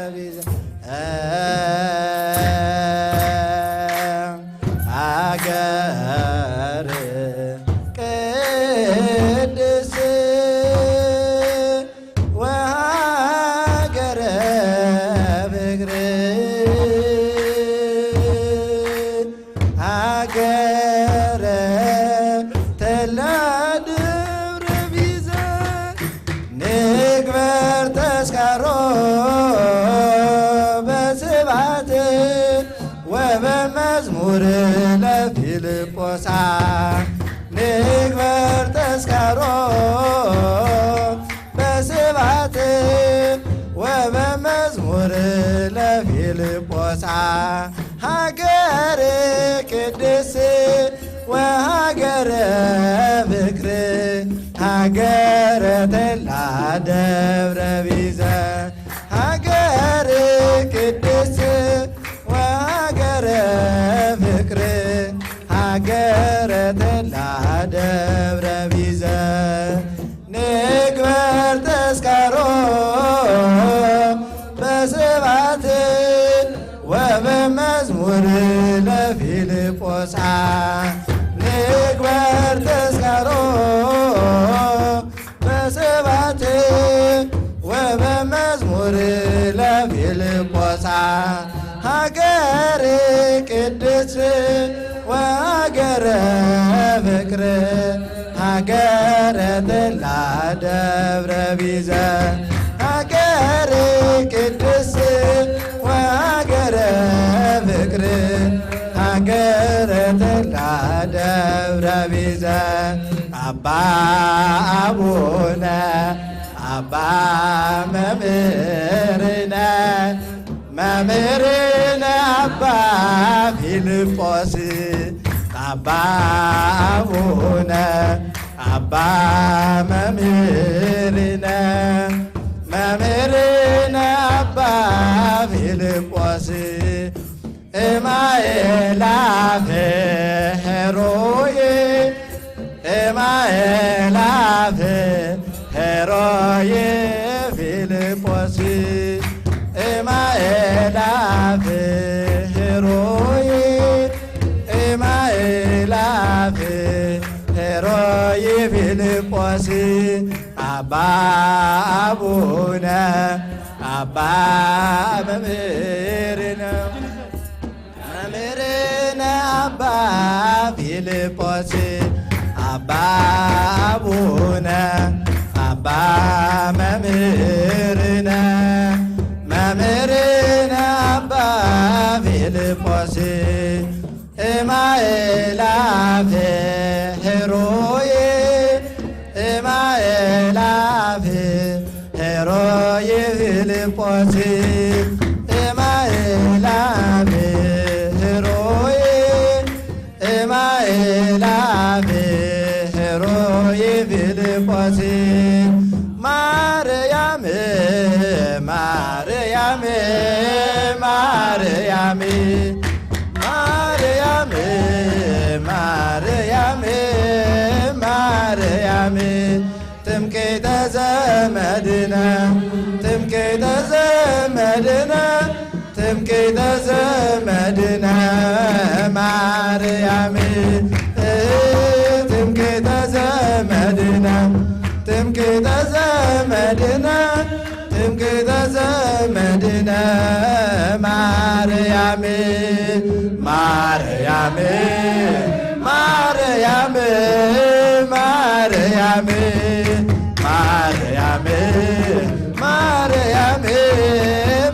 ቢዘ ሀገር ቅድስት ወሀገረ ፍቅር ሀገረ ተላ ደብረ ቢዘ ንግበር ተስካሮ በስብሐት ወበመዝሙር ለፊልጶሳ ንግበር ተስካሮ በስብሐት ወበመዝሙር ለፊልጶሳ ሀገር ቅድስት ወሀገረ ፍቅር ሀገረ ተላ ደብረ ቢዘ ሀገር ቅድስት ወሀገረ ፍቅር ሀገረ ተላ ደብረ ቢዘ ንግበር ተስካሮ በስብሐት ወበመዝሙር ለፊልጶሳ ንግበር ተስካሮ በስብሐት ወበመዝሙር ለፊልጶሳ ሀገር ቅድስት ወሀገረ ፍቅር ሀገረ ተላ ደብረ ቢዘ ሀገር ቅድስት ወሀገረ ፍቅር ሀገረ ተላ ደብረ ቢዘ አባ አቡነ አባ መምህርነ መምህርነ አባ ፊልጶስ አባ አቡነ አባ መምህርነ መምህርነ አባ ፊልጶስ ማኤላፍ ሄሮዬ፣ ማኤላፍ ሄሮዬ ፊልጶስ፣ ማኤላፍ ሄሮዬ፣ ማኤላፍ ሄሮዬ ፊልጶስ፣ አባ አቡነ፣ አባ መምህርነ፣ መምህርነ አባ ፊልጶስ፣ አባ አቡነ፣ አባ መምህርነ፣ መምህርነ አባ ፊልጶስ፣ እማኤላፍ ሄሮዬ፣ እማኤላፍ ሄሮዬ ፊልጶስ፣ እማኤላፍ ሄሮዬ፣ እማኤላፍ ሄሮዬ ፊልጶስ፣ ማርያም፣ ማርያም፣ ማርያም፣ ማርያም፣ ማርያም፣ ማርያም፣ ትምክሕተ ዘመድነ፣ ትምክሕተ ዘመድነ፣ ትምክሕተ ዘመድነ ማርያም፣ ትምክሕተ ዘመድነ፣ ትምክሕተ ዘመድነ፣ ትምክሕተ ዘመድነ ማርያም፣ ማርያም፣ ማርያም፣ ማርያም፣ ማርያም፣ ማርያም፣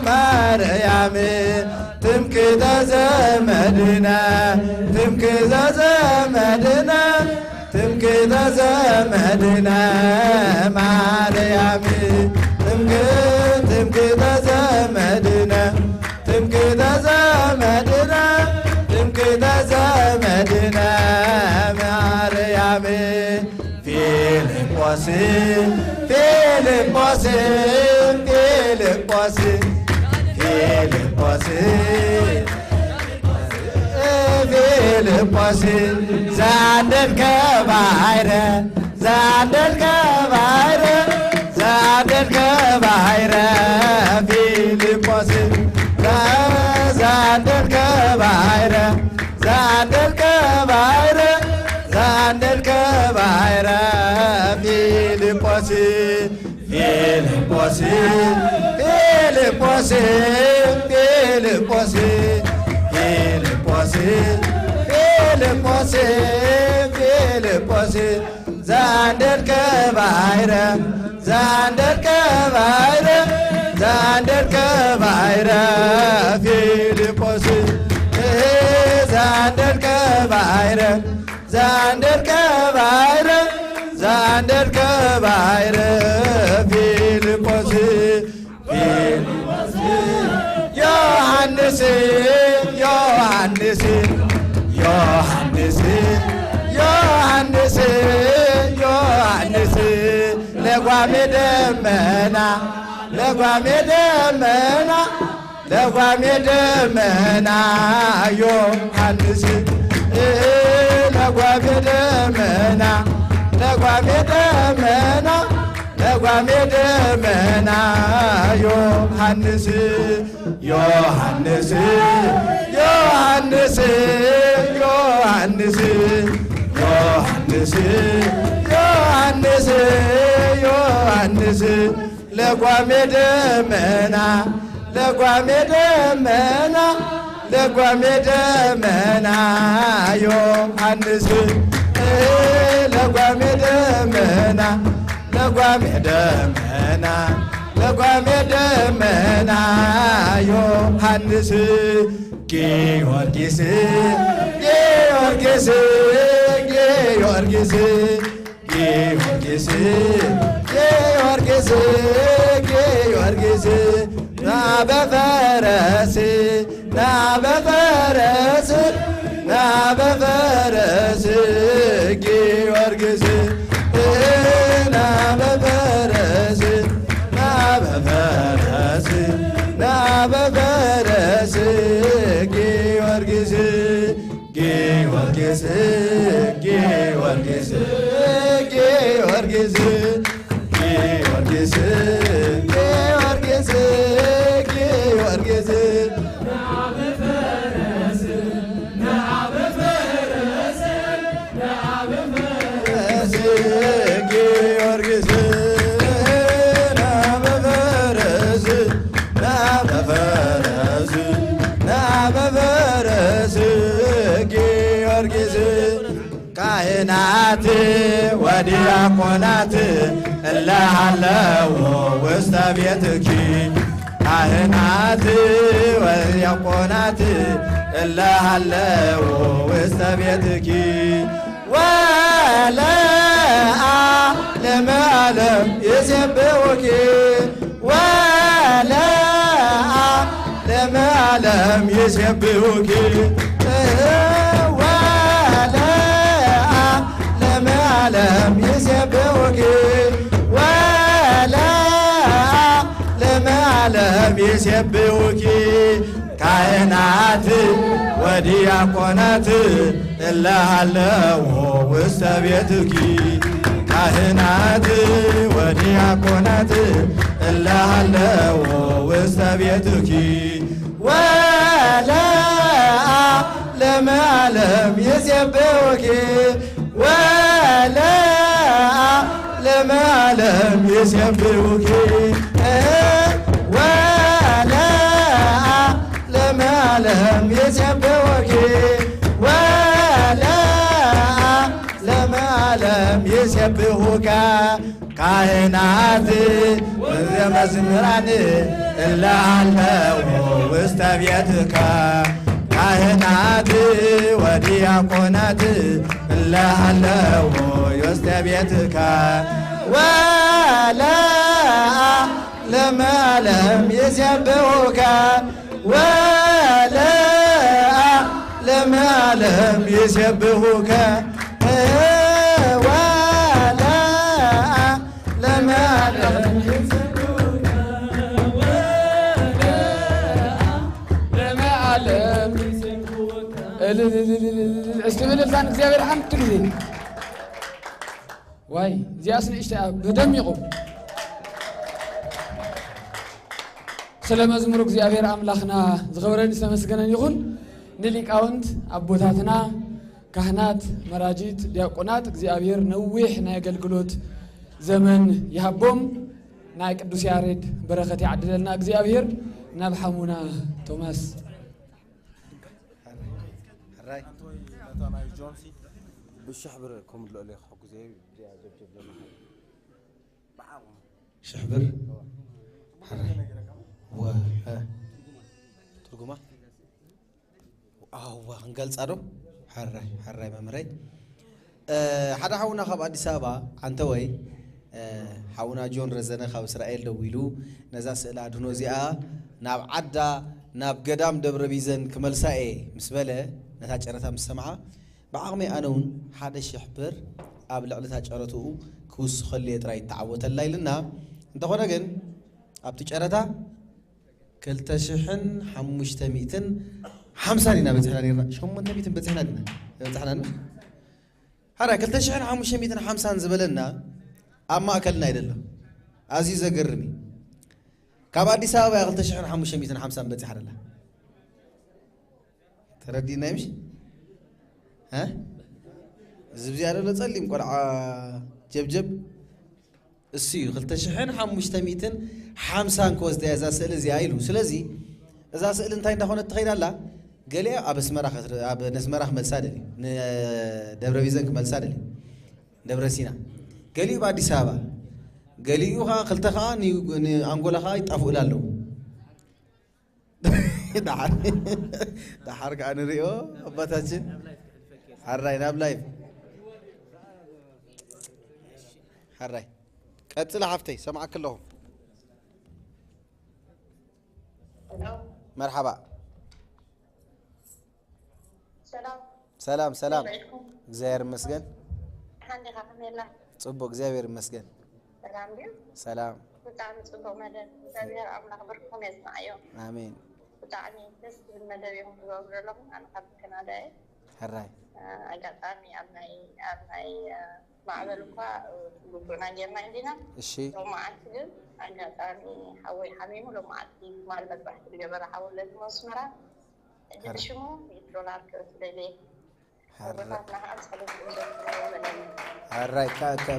ማርያም፣ ትምክሕተ ዘመድነ፣ ትምክሕተ ዘመድነ፣ ትምክሕተ ዘመድነ ማርያም፣ ትምክ-፣ ትምክሕተ ዘመድነ፣ ትምክሕተ ዘመድነ፣ ትምክሕተ ዘመድነ ማርያም፣ ፊልጶስ፣ ፊልጶስ፣ ፊልጶስ፣ ፊልጶስ፣ ፊልጶስ፣ ዘአንደድከ ባሕረ፣ ዘአንደድከ ባሕረ፣ ዘአንደድከ ባሕረ፣ ፊልጶስ፣ ዘአንደድከ ባሕረ፣ ዘአንደድከ ባሕረ፣ ዘአንደድከ ባሕረ፣ ፊልጶስ፣ ፊልጶስ፣ ፊልጶስ፣ ፊልጶስ፣ ፊልጶስ፣ ፊልጶስ፣ ፊልጶስ፣ ዘአንደድከ ባሕረ፣ ዘአንደድከ ባሕረ፣ ዘአንደድከ ባሕረ፣ ፊልጶስ፣ ዘአንደድከ ባሕረ፣ ዘአንደድከ ባሕረ፣ ዘአንደድከ ባሕረ፣ ፊልጶስ፣ ፊልጶስ፣ ዮሐንስ፣ ዮሐንስ፣ ዮሐንስ፣ ዮሐንስ፣ ዮሐንስ፣ ለጓሜ ደመና፣ ለጓሜ ደመና፣ ለጓሜ ደመና ዮሐንስ፣ ለጓሜ ደመና፣ ለጓሜ ደመና፣ ለጓሜ ደመና ዮሐንስ፣ ዮሐንስ፣ ዮሐንስ፣ ዮሐንስ፣ ዮሐንስ፣ ዮሐንስ፣ ዮሐንስ፣ ለጓሜ ደመና፣ ለጓሜ ደመና፣ ለጓሜ ደመና ዮሐንስ፣ ለጓሜ ደመና፣ ለጓሜ ደመና፣ ለጓሜ ደመና ዮሐንስ፣ ጊዮርጊስ፣ ጊዮርጊስ፣ ጊዮርጊስ፣ ጊዮርጊስ፣ ጊዮርጊስ፣ ጊዮርጊስ፣ ና በፈረስ፣ ና በፈረስ፣ ና በፈረስ፣ ጊዮርጊስ፣ ና በፈረስ፣ ና በፈረስ፣ ና በፈረስ፣ ጊዮርጊስ ጊዮርጊስ ጊዮርጊስ ጊዮርጊስ ጊዮርጊስ ጊዮርጊስ ጊዮርጊስ ና በፈረስ ና በፈረስ ና በፈረስ ጊዮርጊስ ካህናት ወዲያቆናት እለ ሃለዉ ውስተ ቤትኪ ካህናት ወዲያቆናት እለ ሃለዉ ውስተ ቤትኪ ወለዓለመ ዓለም ይሴብሑኪ ወለዓለመ ዓለም ይሴብሑኪ ወለዓለመ ዓለም ይሴብሑኪ ወለዓለመ ዓለም ይሴብሑኪ ካህናት ወዲያቆናት እለ ሃለዉ ውስተ ቤትኪ ካህናት ወዲያቆናት እለ ሃለዉ ውስተ ቤትኪ ወለዓለመ ዓለም ይሴብሑኪ ወለዓለመ ዓለም ይሴብሑኪ ወለዓለመ ዓለም ይሴብሑኪ ወለዓለመ ዓለም ይሴብሑካ ካህናት ወዘመዝምራን እለ ሃለዉ ውስተ ቤትካ ካህናት ወዲያቆናት እለ ሃለዉ ውስተ ቤትካ ወለዓለመ ዓለም ይሴብሑካ ወለዓለመ ዓለም ይሴብሑከ ወለዓለመ ዓለም ይሴብሑከ ወለዓለመ ዓለም ይሴብሑከ። እልልልልልል። እስቲ ብእልልታ ንእግዚኣብሔር ሓንቲ ግዜ። ዋይ፣ እዚኣስ ንእሽተይ እያ፣ ብደሚቑ። ስለ መዝሙር እግዚኣብሔር ኣምላኽና ዝኸበረን ዝተመስገነን ይኹን። ንሊቃውንት ኣቦታትና፣ ካህናት፣ መራጂት፣ ዲያቆናት እግዚኣብሔር ነዊሕ ናይ ኣገልግሎት ዘመን ይሃቦም። ናይ ቅዱስ ያሬድ በረኸት ይዓድለልና እግዚኣብሔር። ናብ ሓሙና ቶማስ። ሕራይ። ብሽሕ ብር ከም ልዕሉ ክሕግዘ እዩ። ሽሕ ብር። ሕራይ። ወ-፣ እ። ትርጉማ? ኣዋ፣ ክንገልጻ ዶ? ሕራይ፣ ሕራይ መምህረይ። እ፣ ሓደ ሓውና ካብ ኣዲስ ኣበባ፣ ኣንተ ወይ፣ እ፣ ሓውና ጆን ረዘነ ካብ እስራኤል ደዊሉ፣ ነዛ ስእለ ኣድህኖ እዚኣ ናብ ዓዳ፣ ናብ ገዳም ደብረ ቢዘን ክመልሳ እየ ምስ በለ፣ ነታ ጨረታ ምስ ሰምዓ፣ ብዓቕመይ ኣነ እውን ሓደ ሽሕ ብር ኣብ ልዕሊ እታ ጨረትኡ ክውስኸሉ እየ ጥራይ ይተዓወተላ ኢልና። እንተኾነ ግን፣ ኣብቲ ጨረታ ክልተ ሽሕን ሓሙሽተ ሚእትን ሓምሳን ኢና በጺሕና ነይርና። ሸሞንተ ሚእትን በጺሕና ዲና? ኣይበጻሕናን። ሓራይ ክልተ ሽሕን ሓሙሽተ ሚእትን ሓምሳን ዝበለና ኣብ ማእከልና ኣይደሎ። ኣዝዩ ዘገርም እዩ። ካብ ኣዲስ ኣበባ እያ ክልተ ሽሕን ሓሙሽተ ሚእትን ሓምሳን በጺሓ ደላ። ተረዲእና ምሽ? እ? እዚ ብዚኣ ዘሎ ጸሊም ቆልዓ ጀብጀብ እሱ እዩ። ክልተ ሽሕን ሓሙሽተ ሚእትን ሓምሳን ክወስዳ እያ እዛ ስእሊ እዚኣ ኢሉ። ስለዚ እዛ ስእሊ እንታይ እንዳኾነት ትኸይድ ኣላ? ገሊኣ ኣብ ኣስመራ ክት-፣ ኣብ ነስመራ ክመልሳ ደልዩ፣ ንደብረ ቢዘን ክመልሳ ደልዩ፣ ደብረ ሲና። ገሊኡ ብኣዲስ ኣበባ፣ ገሊኡ ኸዓ፣ ክልተ ኸዓ ን-፣ ንኣንጎላ ኸዓ ይጣፍኡላ ኣለዉ። ደሓር፣ ደሓር ከዓ ንሪኦ ኣባታችን። ሓራይ ናብ ላይፍ። ሓራይ ቀጽሊ ሓፍተይ፣ ሰምዓኪ ኣለኹ። መርሓባ። ሰላም። ሰላም፣ ሰላም። ከመይ ውዒልኩም? እግዚኣብሔር ይመስገን። ደሓን ዲኻ? ከመይ ኣላ? ጽቡቅ፣ እግዚኣብሔር ይመስገን። ሰላም ድዩ? ሰላም። ብጣዕሚ ጽቡቅ መደብ። እግዚኣብሔር ኣምላኽ ብርኩም የጽንዓዮ። ኣሜን። ብጣዕሚ ደስ ዝብል መደብ ኢኹም ትገብሩ ዘለኹም። ኣነ ካብ ካናዳ እየ። ሕራይ። ኣጋጣሚ ኣብ ናይ ኣብ ናይ ማዕበል እኳ ግቡእና ጌርና እንዲና። እሺ ሎማዓንቲ ግን ኣጋጣሚ ሓወይ ሓሚሙ ሎማዓንቲ ማል መጥባሕቲ ዝገበረ ሓወለዚ መስመራ ሕጂ ብሽሙ ሚእቲ ዶላር ክእትደልየ ሕራይ።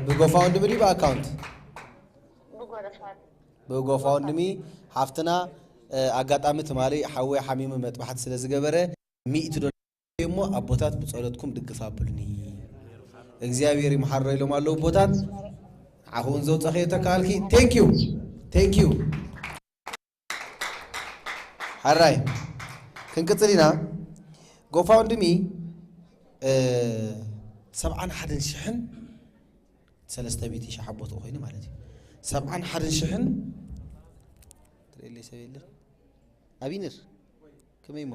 ብ GoFundMe ድዩ ብ ኣካውንት? ብ GoFundMe ሓፍትና ኣጋጣሚ ትማሊ ሓወይ ሓሚሙ መጥባሕቲ ስለ ዝገበረ ሚእቲ ዶላር እሞ ኣቦታት ብጸሎትኩም ድግፍ ኣብሉኒ እግዚኣብሔር ይምሓሮ ኢሎም ኣለዉ ኣቦታት። ንዓኹ እውን ዘውጻእኽዮ ተካኣልኪ thank you thank you። ሕራይ ክንቅጽል ኢና። GoFundMe ሰብዓን ሓደን ሽሕን ሰለስተ ሚእቲ ሺሕ ኣቦትኡ ኮይኑ ማለት እዩ። ሰብዓን ሓደን ሽሕን ትርእየለይ ሰብ የለን። ኣቢነር ከመይ እሞ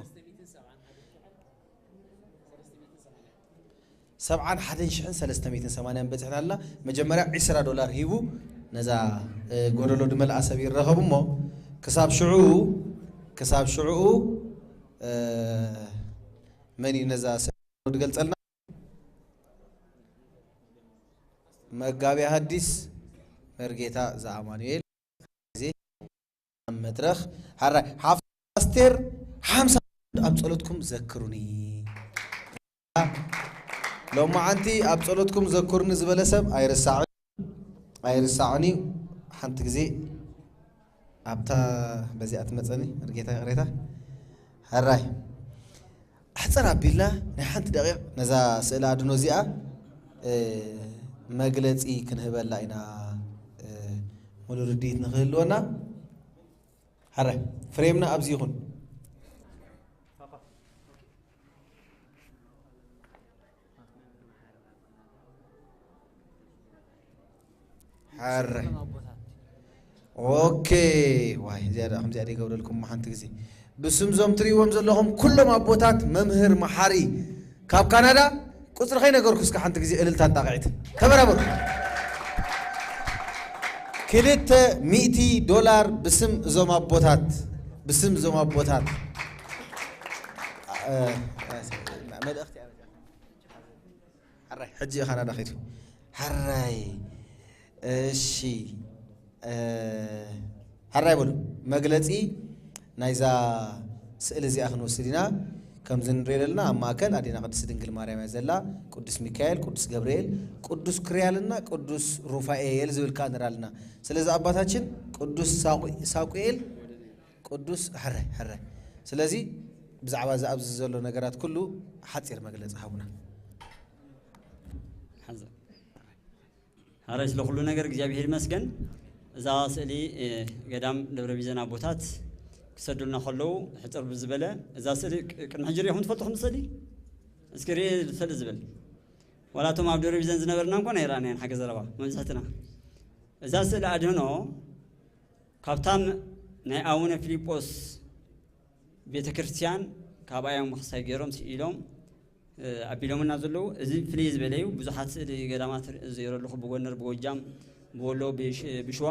ሰብዓን ሓደን ሽሕን ሰለስተ ሚእትን ሰማንያን በፂሕና ኣለና። መጀመርያ ዒስራ ዶላር ሂቡ ነዛ ጎደሎ ድመልኣ ሰብ ይረኸብ እሞ ክሳብ ሽዑ ክሳብ ሽዑ መን እዩ ነዛ ሰብ ድገልፀልና? መጋቢ ሐዲስ መርጌታ ዘኣማኑኤል ጊዜ ኣብ መድረኽ ሓራይ ሓፍቲ ኣስቴር ሓምሳ ኣብ ጸሎትኩም ዘክሩኒ። ሎማዓንቲ ኣብ ጸሎትኩም ዘክሩኒ ዝበለ ሰብ ኣይርሳዕን ኣይርሳዕን እዩ። ሓንቲ ግዜ ኣብታ በዚኣ ትመጸኒ መርጌታ ይቕሬታ ሓራይ ኣሕፅር ኣቢልና ናይ ሓንቲ ደቂቕ ነዛ ስእለ ኣድኖ እዚኣ መግለፂ ክንህበላ ኢና። ሙሉ ርድኢት ንክህልወና ሕረ ፍሬምና ኣብዚ ይኹን። ሓረ ኦኬ። ዋይ እዚኣ ደኣ ከምዚኣ ደይገብረልኩም ሓንቲ ግዜ ብስም ዞም ትርእይዎም ዘለኹም ኩሎም ኣቦታት መምህር መሓሪ ካብ ካናዳ ቁፅሪ ከይነገርኩ እስከ ሓንቲ ግዜ እልልታ እንጣቕዒት ተበራበሩ። ክልተ ሚእቲ ዶላር ብስም እዞም ኣቦታት ብስም እዞም ኣቦታት መልእኽቲ ሕራይ ሕጂ ኢኻ ናዳ ኸይዱ። ሕራይ እሺ ሕራይ በሉ። መግለፂ ናይዛ ስእሊ እዚኣ ክንወስድ ኢና። ከምዚ ንሪኦ ዘለና ኣብ ማእከል ኣዴና ቅድስቲ ድንግል ማርያም እያ ዘላ። ቅዱስ ሚካኤል፣ ቅዱስ ገብርኤል፣ ቅዱስ ክሪያልና ቅዱስ ሩፋኤል ዝብል ከዓ ንርኢ ኣለና። ስለዚ ኣባታችን ቅዱስ ሳቁ- ሳቁኤል ቅዱስ ሕረ ሕረ። ስለዚ ብዛዕባ እዚ ኣብዚ ዘሎ ነገራት ኩሉ ሓፂር መግለፂ ሃቡና። ሓዘ ሓራይ ስለ ኩሉ ነገር እግዚኣብሔር ይመስገን። እዛ ስእሊ ገዳም ደብረ ቢዘን ኣቦታት ክሰዱልና ከለዉ ሕፅር ብዝበለ እዛ ስእሊ ቅድሚ ሕጂ ሪኢኹም ትፈልጡ ከም ስእሊ እስኪ ርእ ስእሊ ዝብል ዋላ እቶም ኣብ ደብረ ቢዘን ዝነበርና እንኳን ኣይረኣናያን ሓገ ዘረባ መብዛሕትና እዛ ስእሊ ኣድህኖ ካብታ ናይ ኣቡነ ፊልጶስ ቤተ ክርስቲያን ካብኣ እዮም ክሳይ ገይሮም ስኢሎም ኣቢሎምና ዘለዉ። እዚ ፍልይ ዝበለ እዩ። ብዙሓት ስእሊ ገዳማት ርእየ ዘይረ ኣለኹ። ብጎንደር፣ ብጎጃም፣ ብወሎ፣ ብሽ- ብሽዋ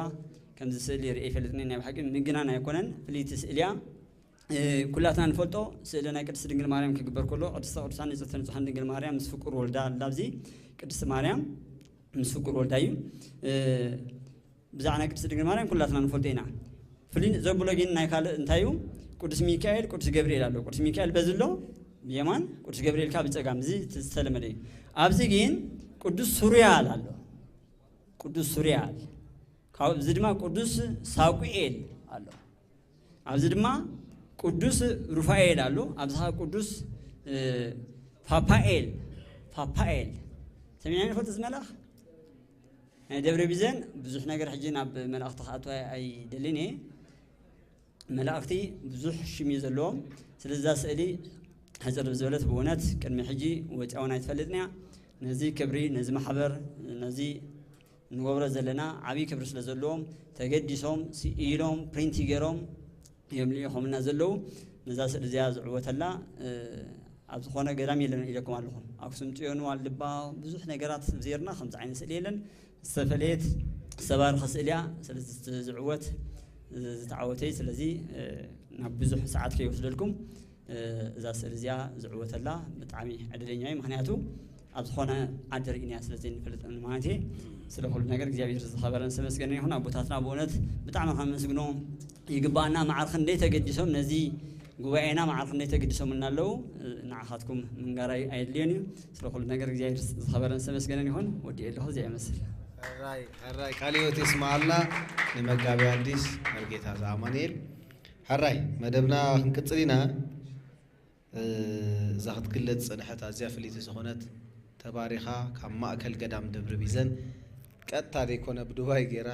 ከምዚ ስእሊ ርእየ ይፈልጥኒ። ናይ ብሓቂ ምግናን ኣይኮነን፣ ፍልይቲ ስእሊ እያ። ኩላትና ንፈልጦ ስእሊ ናይ ቅድስቲ ድንግል ማርያም ክግበር ከሎ ቅድስተ ቅዱሳን ንጽሕተ ንጹሓን ድንግል ማርያም ምስ ፍቁር ወልዳ ኣላ። ኣብዚ ቅድስቲ ማርያም ምስ ፍቁር ወልዳ እዩ። ብዛዕባ ናይ ቅድስቲ ድንግል ማርያም ኩላትና ንፈልጦ ኢና። ፍልይ ዘብሎ ግን ናይ ካልእ እንታይ እዩ? ቅዱስ ሚካኤል፣ ቅዱስ ገብርኤል ኣሎ። ቅዱስ ሚካኤል በዚ ኣሎ ብየማን፣ ቅዱስ ገብርኤል ከዓ ብጸጋም። እዚ ዝተለመደ እዩ። ኣብዚ ግን ቅዱስ ሱሪያል ኣሎ። ቅዱስ ሱሪያል ካብዚ ድማ ቅዱስ ሳቁኤል ኣሎ። ኣብዚ ድማ ቅዱስ ሩፋኤል ኣሎ። ኣብዚ ከዓ ቅዱስ ፋፓኤል ፋፓኤል ሰሚዕና ንፈልጥ እዚ መልኣኽ ናይ ደብረ ቢዘን ብዙሕ ነገር ሕጂ ናብ መላእኽቲ ክኣቱ ኣይደልን እየ። መላእኽቲ ብዙሕ ሽም እዩ ዘለዎም። ስለዚ እዛ ስእሊ ሕፅር ብዝበለት ብእውነት ቅድሚ ሕጂ ወፂኣውን ኣይትፈልጥን እያ። ነዚ ክብሪ ነዚ ማሕበር ነዚ ንገብሮ ዘለና ዓብዪ ክብሪ ስለ ዘለዎም ተገዲሶም ስኢሎም ፕሪንት ገይሮም እዮም ልኢኾምልና ዘለዉ። ነዛ ስእሊ እዚኣ ዝዕወተላ ኣብ ዝኾነ ገዳም የለን ኢለኩም ኣለኹ። ኣክሱም ፅዮን ዋልድባ ብዙሕ ነገራት ዜርና ከምዚ ዓይነት ስእሊ የለን። ዝተፈለየት ዝተባረኸ ስእሊ እያ። ስለዚ ዝዕወት ዝተዓወተይ ስለዚ ናብ ብዙሕ ሰዓት ከይወስደልኩም እዛ ስእሊ እዚኣ ዝዕወተላ ብጣዕሚ ዕድለኛ እዩ። ምክንያቱ ኣብ ዝኾነ ዓዲ ርኢናያ ስለ ዘይንፈልጥ ማለት እየ። ስለ ኩሉ ነገር እግዚኣብሔር ዝኸበረን ዝተመስገነ ይኹን። ኣቦታትና ብእውነት ብጣዕሚ ከመስግኖ ይግባኣና። መዓር ክንደይ ተገዲሶም ነዚ ጉባኤና መዓር ክንደይ ተገዲሶምልና ኣለዉ። ንዓኻትኩም ምንጋር ኣይ- ኣየድልዮን እዩ። ስለ ኩሉ ነገር እግዚኣብሔር ዝኸበረን ዝተመስገነን ይኹን። ወዲኤ ኣለኹ። እዚኣ ይመስል። ሕራይ ሕራይ ቃለ ሕይወት የስምዓልና ንመጋቢ ኣዲስ መርጌታ ዘኣማኑኤል። ሕራይ መደብና ክንቅጽል ኢና። እዛ ክትግለጽ ዝጸንሐት ኣዝያ ፍልይቲ ዝኾነት ተባሪኻ ካብ ማእከል ገዳም ደብረ ቢዘን ቀጥታ ዘይኮነ ብዱባይ ገይራ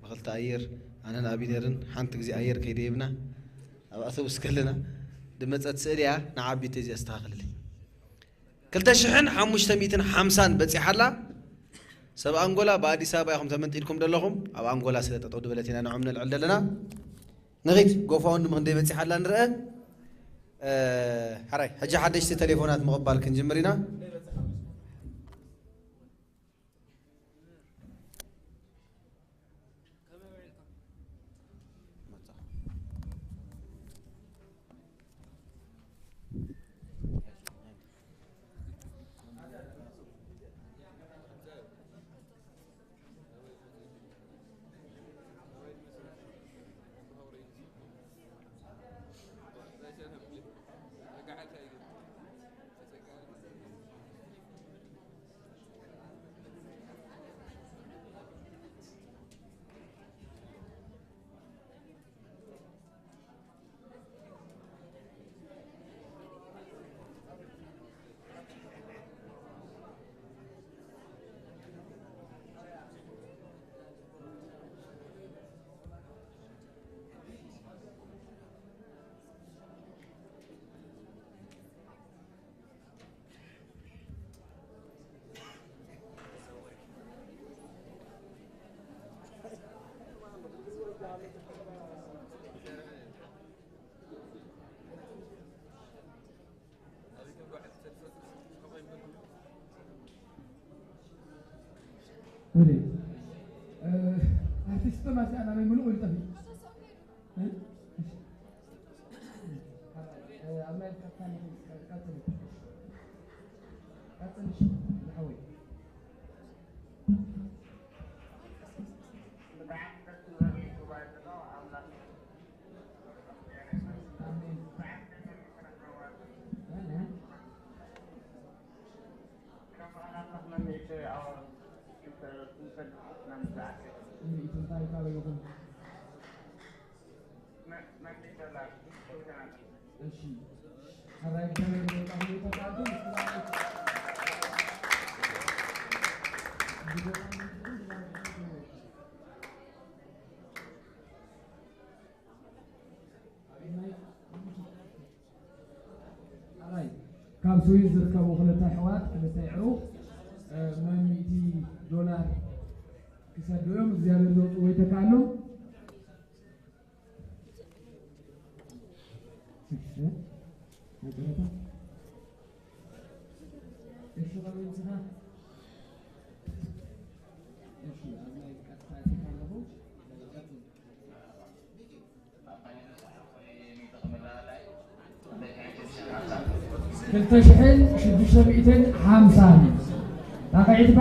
ብኽልተ ኣየር ኣነን ኣቢነርን ሓንቲ ግዜ ኣየር ከይደየብና ኣብ ኣተውስ ከለና ድመጸት ስእሊ እያ። ንዓቢተይ እዚኣ ኣስተኻኽልለይ። ክልተ ሽሕን ሓሙሽተ ሚእትን ሓምሳን በጺሓ ኣላ። ሰብ ኣንጎላ ብኣዲስ ኣበባ ኢኹም ተመንጢልኩም ዘለኹም። ኣብ ኣንጎላ ስለ ጠጠው ድበለት ኢና ንዖም ነልዕል ዘለና። ንኺድ ጎፋውንድሚ ክንደይ በጺሓ ኣላ ንርአ። እ፣ ሕራይ ሕጂ ሓደሽቲ ቴሌፎናት ምቕባል ክንጅምር ኢና። ወደ፣ እ፣ ኣርቲስት ቶማስ ኣና ናይ ምሉእ ኢሉ ጠፊኡ። እ? እሺ። እ፣ ኣብ ናይ ቀጥታ ቀጽል። ቀጽል፣ እሺ፣ ዝሓወይ። ሕራይ፣ ካብ ስዊዝ ዝርከቡ ክልተ ኣሕዋት፣ ክልተ ኣዕሩኽ፣ እ፣ መን ሚእቲ ዶላር ክሰዱ እዮም። እግዚኣብሔር ዘውፅዎ ይተካኣሎም። እሺ፣ መጨረሻ። እሺ፣ በሉ ንስኻ። እሺ፣ ኣብ ናይ ቀጥታ እቲካ ኣለኹ። ክልተ ሽሕን ሽዱሽተ ሚእትን ሓምሳን ጣቕዒት እባ።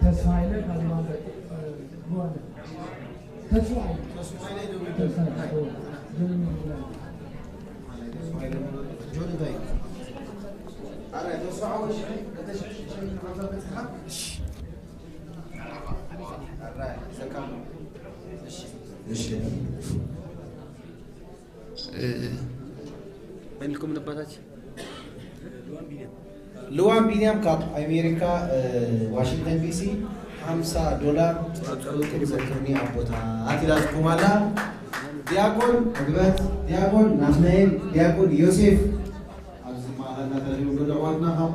ተስፋ ሃይለ ካብ ሩዋንዳ። ተስፋ ሃይለ። ተስፋ ሃይለ። እሺ። መን ኢልኩም ነባታች? ልዋም ቢንያም ካብ ኣሜሪካ፣ እ፣ ዋሽንግተን ዲሲ ሓምሳ ዶላር ጸሎት ዘክርኒ ኣቦታት ኢላትኩም ኣላ። ዲያቆን መግበት፣ ዲያቆን ናትናኤል፣ ዲያቆን ዮሴፍ ኣብዚ ማእኸልና ተረኺቦም ዘለዉ ኣሕዋትና ካብ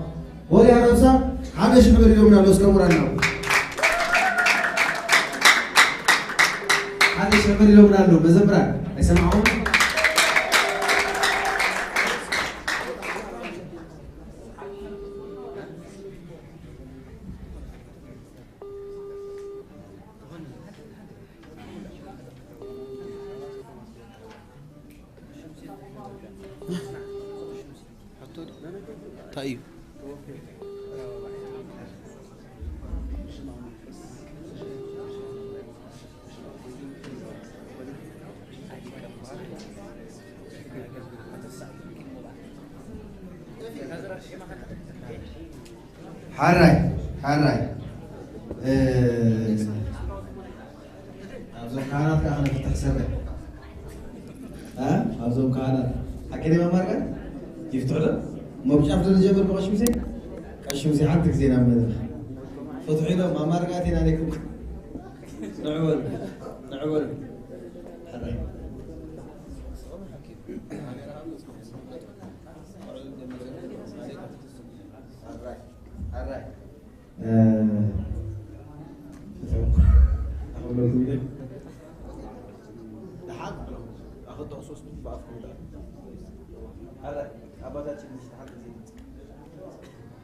ወልያ ረብሳ ሓደ ሽሕ ብር ኢሎምና ኣለዉ። እስከ ሙራና። ሓደ ሽሕ ብር ኢሎምና ኣለዉ። መዘምራን ኣይሰማዕኹም? እንታይ እዩ? ሓራይ ሓራይ እ፣ ኣብዞም ካህናት ከዓ ክነፍትሕ ሰበ እ፣ ኣብዞም ካህናት ሓቂ ዲማ ማርያም ይፍትሑ ዶ? ሞብጫፍ ዶ ንጀምር ብቐሽምሴ? ቀሽምሴ ሓንቲ ግዜ ናብ መድረኽ ፍትሑ ኢሎም ኣማርጋት ኢና ነይኩም። ንዕበሉ ንዕበሉ። ሕራይ ሕራይ ሕራይ።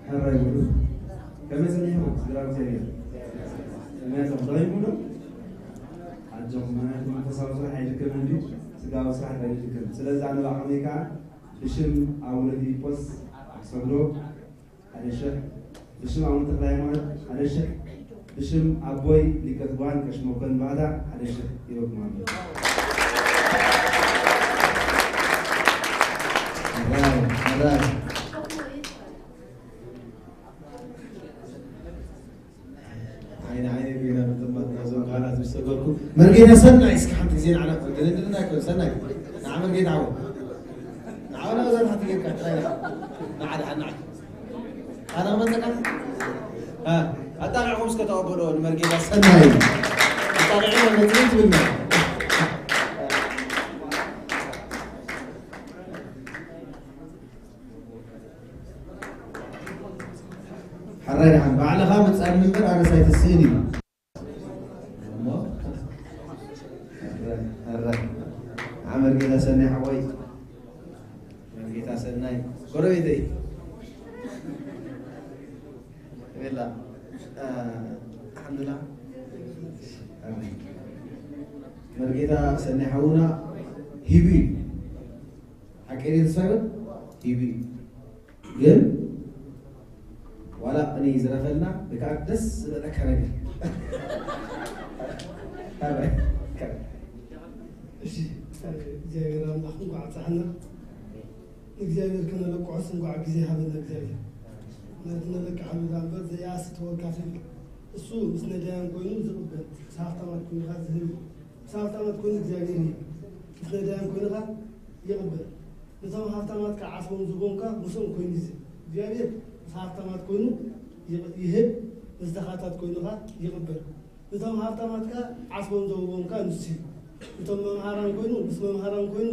ሕራይ ሙሉ ከመይ ጸኒሕኩም ስድራ እግዚኣብሔር? ከመይ ጸኒሕኩም? ደኺምኩም ዶ? ኣጆኹም፣ ምኽንያቱ መንፈሳዊ ስራሕ ኣይድከምን እንድዩ፣ ስጋዊ ስራሕ ጥራይ እዩ ዝድከም። ስለዚ ኣነ ብዓቕመይ ከኣ ብሽም ኣቡነ ፊልጶስ ኣክሰብሎ ሓደ ሽሕ፣ ብሽም ኣቡነ ተክለ ሃይማኖት ሓደ ሽሕ፣ ብሽም ኣቦይ ሊቀ ትጉሃን ቀሺ መኮንን ባህታ ሓደ ሽሕ ሂበኩም ኣለኹ። ሕራይ፣ ሕራይ። ዓይኒ ዓይኒ ጌና ምጥማት ናይዞም ካህናት ምስ ሰገርኩ መርጌታ ሰናይ እስኪ ሓንቲ ግዜ ንዓና ድንድንና ይኮን ሰናይ ንዓ መርጌታ ዓወ ንዓ ወላ ዘር ሓንቲ ጌርካ ጥራይ ንዓ ንዓ ንዓ ኣነ መጠቃ ኣጣቂዕኩም እስከ ተቐበሎ ንመርጌታ ሰናይ ኣጣቂዕና መጽን ትብልና ሕራይ ደሓን ባዕልኻ ምጻን ምበር ኣነስ ኣይትስእን እዩ። እሞ ሕራይ ዓመር ጌታ ሰናይ ሓወይ መርጌታ ሰናይ ጎረቤተይ ቤላ ኣልሓምዱላ መርጌታ ሰናይ ሓውና ሂቡ እዩ። ሓቂ ድዩ ተስፋ ይበል? ሂቡ እዩ። ግን ዋላ ቅኔ ይዝረፈልና ብከኣ ደስ ዝበለካ ነገር እሺ እግዚኣብሔር ኣምላኽ እንኳዕ ኣብፀሐና። ንእግዚኣብሔር ከነለቅዖስ እንኳዕ ግዜ ሃበና እግዚኣብሔር። ነቲ ነለቅዓሉ ዳ እምበር ዘይኣስ ተወካፊ እሱ ምስ ነዳያን ኮይኑ ዝቕበል ምስ ሃፍታማት ኮይኑ ካ ዝህብ እዩ። ምስ ሃፍታማት ኮይኑ እግዚኣብሔር ይህብ። ምስ ነዳያን ኮይኑ ካ ይቕበል። ነቶም ሃፍታማት ከዓ ዓስቦም ዝቦም ካ ምስኦም ኮይኑ ይዝብ። እግዚኣብሔር ምስ ሃፍታማት ኮይኑ ይህብ፣ ምስ ደኻታት ኮይኑ ካ ይቕበል። ነቶም ሃፍታማት ካ ዓስቦም ዘውቦም ካ ንሱ እዩ። ነቶም መምሃራን ኮይኑ ምስ መምሃራን ኮይኑ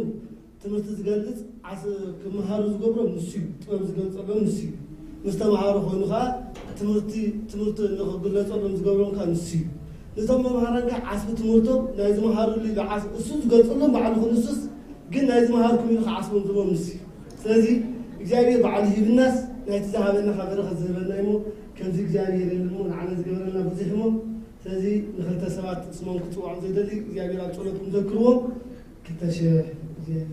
ትምህርቲ ዝገልፅ ዓስ ክምሃሩ ዝገብሮም ንሱ እዩ። ጥበብ ዝገልፀሎም ንሱ እዩ። ምስ ተምሃሮ ኮይኑ ካ ትምህርቲ ትምህርቲ ንክግለፀሎም ዝገብሮም ካ ንሱ እዩ። ነቶም መምሃራን ካ ዓስቢ ትምህርቶም ናይ ዝመሃሩሉ ኢሉ ዓስቢ እሱ ዝገልፀሎም ባዕሉ ክንሱስ ግን ናይ ዝመሃርኩም ኢሉ ክዓስቦም ዝቦም ንሱ እዩ። ስለዚ እግዚኣብሔር ባዕሉ ሂብናስ ናይቲ ዝሃበና ካብ በረኸት ዝህበና እሞ ከምዚ እግዚኣብሔር የለን እሞ ንዓና ዝገበረልና ብዙሕ እሞ ስለዚ ንክልተ ሰባት ስሞም ክፅውዖም ዘይደሊ እግዚኣብሔር ኣብ ፀሎትኩም ዘክርዎም ክልተ ሽሕ እግዚኣብሔር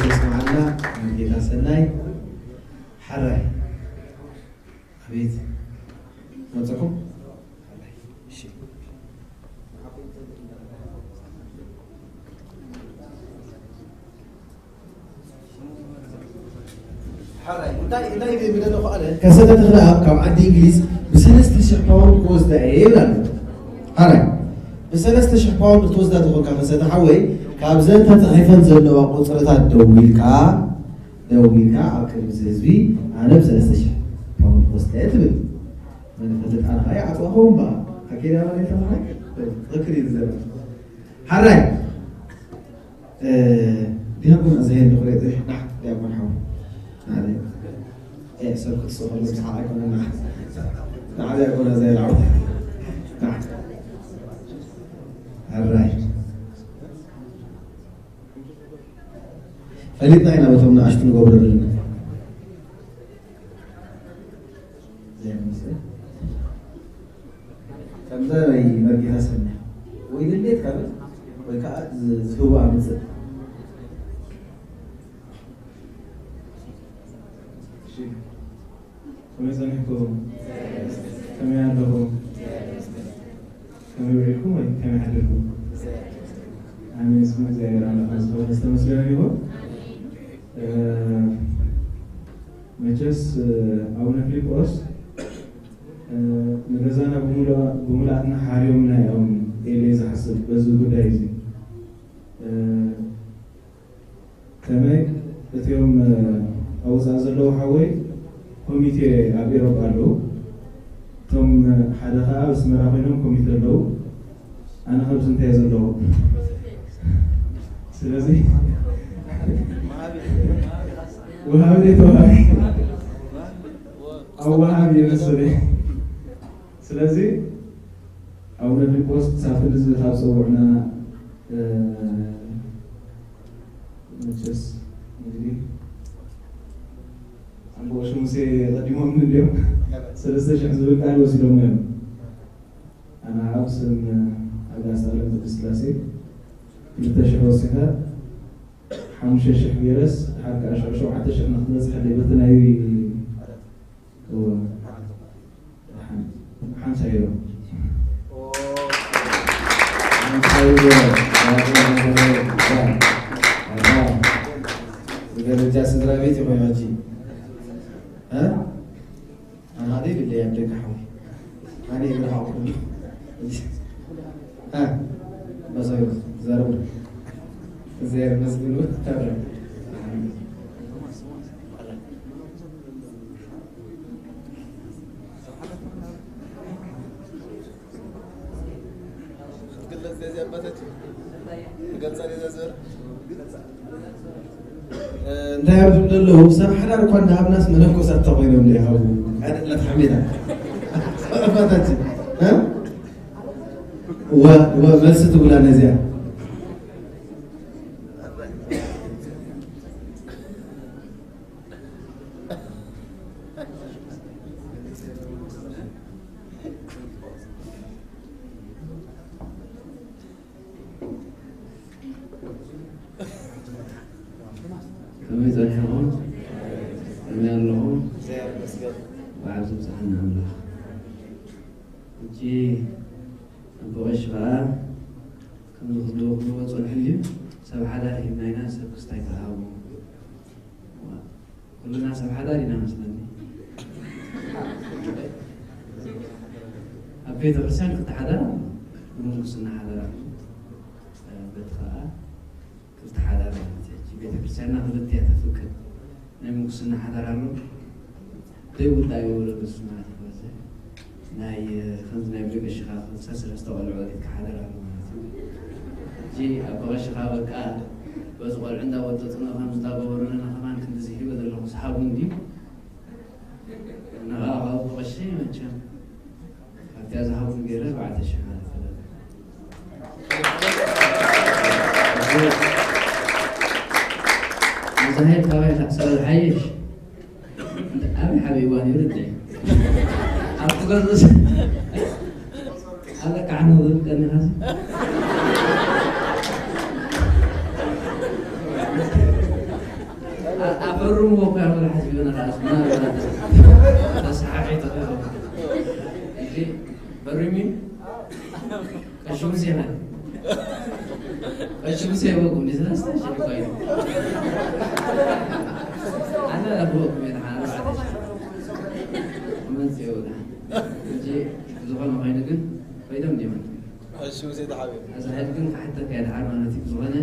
ተስማዓና ጌታ ሰናይ ሓራይ ኣቤት መፅኹም ከሰተ ተኽለኣብ ካብ ዓዲ እንግሊዝ ብሰለስተ ሽሕ ፓውንድ ክወስዳ እየ ይብል ኣሎ። ሓራይ ብሰለስተ ሽሕ ፓውንድ ክትወስዳ ተኾንካ ከሰተ ሓወይ ካብዘን ተፃሒፈን ዘለዋ ቁፅርታት ደዊልካ ደዊልካ ኣብ ቅድሚ እዚ ህዝቢ ኣነ ብሰለስተ ሽሕ ፓውንድ ክወስዳ እየ ትብል። መን ፈለጥ ኣነ ከዓ ይዓፅዋ ኸውን በኣ ኣኬዳ ማለት ተማሃይ ትኽክል እዩ ዝዘረብ ሓራይ ዲያቆን ኣዛሄል ንኽሪኦ ጥራሕ ና ዲያቆን ሓው ናለ ሰብ ክትስኸሉ ዝሓቕ ኣይኮነ ና ና ዲያቆን ኣዛሄል ሓው ና ኣራይ ፈሊጥና ኢና በቶም ንኣሽቱ ንገብሮ ዘለና ከምዛ ናይ መርጌታ ሰናይ ወይ ድሌት ካብ ወይ ከዓ ዝህዋ ምፅእ እሺ፣ ከመይ ጸኒሕኩም? ከመይ ኣለኹም? ከመይ ውዒልኩም ወይ ከመይ ሓዲርኩም? ኣሜን። ስም እግዚኣብሔር ኣምላኽና ዝተመስገነ ይኹን። እ፣ መቸስ፣ እ፣ ኣቡነ ፊልጶስ፣ እ፣ ንገዛና ብምሉኣ-፣ ብምሉኣትና ሓርዮምና እዮም ኢለ እየ ዝሓስብ በዚ ጉዳይ እዚ። እ፣ ከመይ እቲኦም፣ እ፣ ኣብ ወፃኢ ዘለዉ ሓወይ ኮሚቴ ኣብ ኤሮጳ ኣለዉ። እቶም፣ እ፣ ሓደ ኸዓ ኣብ ኣስመራ ኮይኖም ኮሚቴ ኣለዉ። ኣነ ኸብዚ እንታይ ዘለዉ? ስለዚ ወሃቢ ደይ ተዋሃቢ? ኣዋሃቢ እየ መሰለኝ። ስለዚ ኣቡነ ፊልጶስ ሳፍል እዚ ካብ ጸውዑና፣ እ፣ መቸስ እንግዲህ ኣቦ ቀሺ ሙሴ ቀዲሞም እንዲዮም ሰለስተ ሽሕ ዝብል ቃል ወሲዶም እዮም። ኣነ ኣብ ስም ኣጋእዝተ ዓለም ቅድስት ሥላሴ ክልተ ሽሕ ወሲኸ ሓሙሽተ ሽሕ ገይረስ፣ ድሓር ከኣ ሽዑ ሸውዓተ ሽሕ ንክትበጽሐለይ በቲ ናይ፣ እወ፣ ሓን-፣ ሓምሳ ዩሮ። ሓምሳ ዩሮ። ብደረጃ ስድራ ቤት ይኾን ሕጂ? እ? ኣነ ሓደ ይብለይ ኣብ ደገ ሓወይ። ኣነ ይብርሃው። እ፣ በሰው ይበስ፣ ዘረቡ። እግዚኣብሔር ይመስገን። ተረ። ክትገልጽ እዚኣ ኣባታችን? ክገልጻ እዚኣ ዘር? እ፣ እንታይ እዮም ዝብሉ ኣለዉ? ሰብ ሓዳር እኳ እንዳሃብናስ መነኮሳት ተኾይኖም ዘይሃቡ። ኣይደለት ሓሜታ። ኣባታችን፣ እ? ወ-፣ ወ-፣ መልሲ ትብላ ነዚኣ። ከመይ ጸኒሕኩም? ከመይ ኣለኹም? በዓል ዝብጽሓና ኣምላኽ። ሕጂ ኣቦ ቀሺ ከኣ ከምዚ ክትብልዎ ክብልዎ ጸንሑ ድዩ? ሰብ ሓዳር ሂብና ኢና፣ ሰብ ክስታይ ተሃቡ። ኩልና ሰብ ሓዳር ኢና መስለኒ። ኣብ ቤተ ክርስቲያን ክልተ ሓዳር ኣሎ። ምንኩስና ሓዳር ኣሎ። በቲ ኸኣ ክልተ ሓዳር ማለት እዩ። ቤተ ክርስቲያንና ክልተ እያ ተፍቅድ። ናይ ምንኩስና ሓዳር ኣሎ። ዘይውዳእ ወለዶ ስማዕቲ ክበዝሕ። ናይ፣ ከምዚ ናይ ብደቂ ሽኻ ክልተ ሰለስተ ቆልዑ ወሊድካ ሓደራ ኣሎ ማለት እዩ። ሕጂ ኣብ በቐሽኻ በቃ በዚ ቆልዑ እንዳወጠጡ ነው ከምዚ እንዳገበሩና ከማን ክንድዚ ሂበ ዘለኹ ዝሃቡ እንዲ። ንኻ ካብ በቐሽ መቸም ካብቲኣ ዝሃቡ ገይረ ኣርባዕተ ሽሕ ማለት እዩ። እዚ ሃይል ካባይ ስለ ዝሓይሽ ኣበይ ሓቢእዋ ነይሩ እንዴ? ኣብቲ ገዝኡስ ኣለካ ዓነ ዝብል ቀኒኻስ? ኣ-፣ ኣፈርምዎ እኮ ያበል ሓሲብና ራሱ ና ተሰሓሒቱ። እዚ ፈርሚ ቀሺ ሙሴ ኸ? ቀሺ ሙሴ ይበቁ እንዲ ሰለስተ ሽሕ እኮ እዩ። ኣነ ኣቦኩም እየ ደሓን ኣርባዕተ ሽሕ። መን ጽዮ ደሓን። ሕጂ ዝኾነ ኮይኑ ግን ኮይዶም ድዮም? ቀሺ ሙሴ ተሓቢሩ። እዚ ሓይል ግን ክሓተካ እየ ደሓን ማለት እዩ። ዝኾነ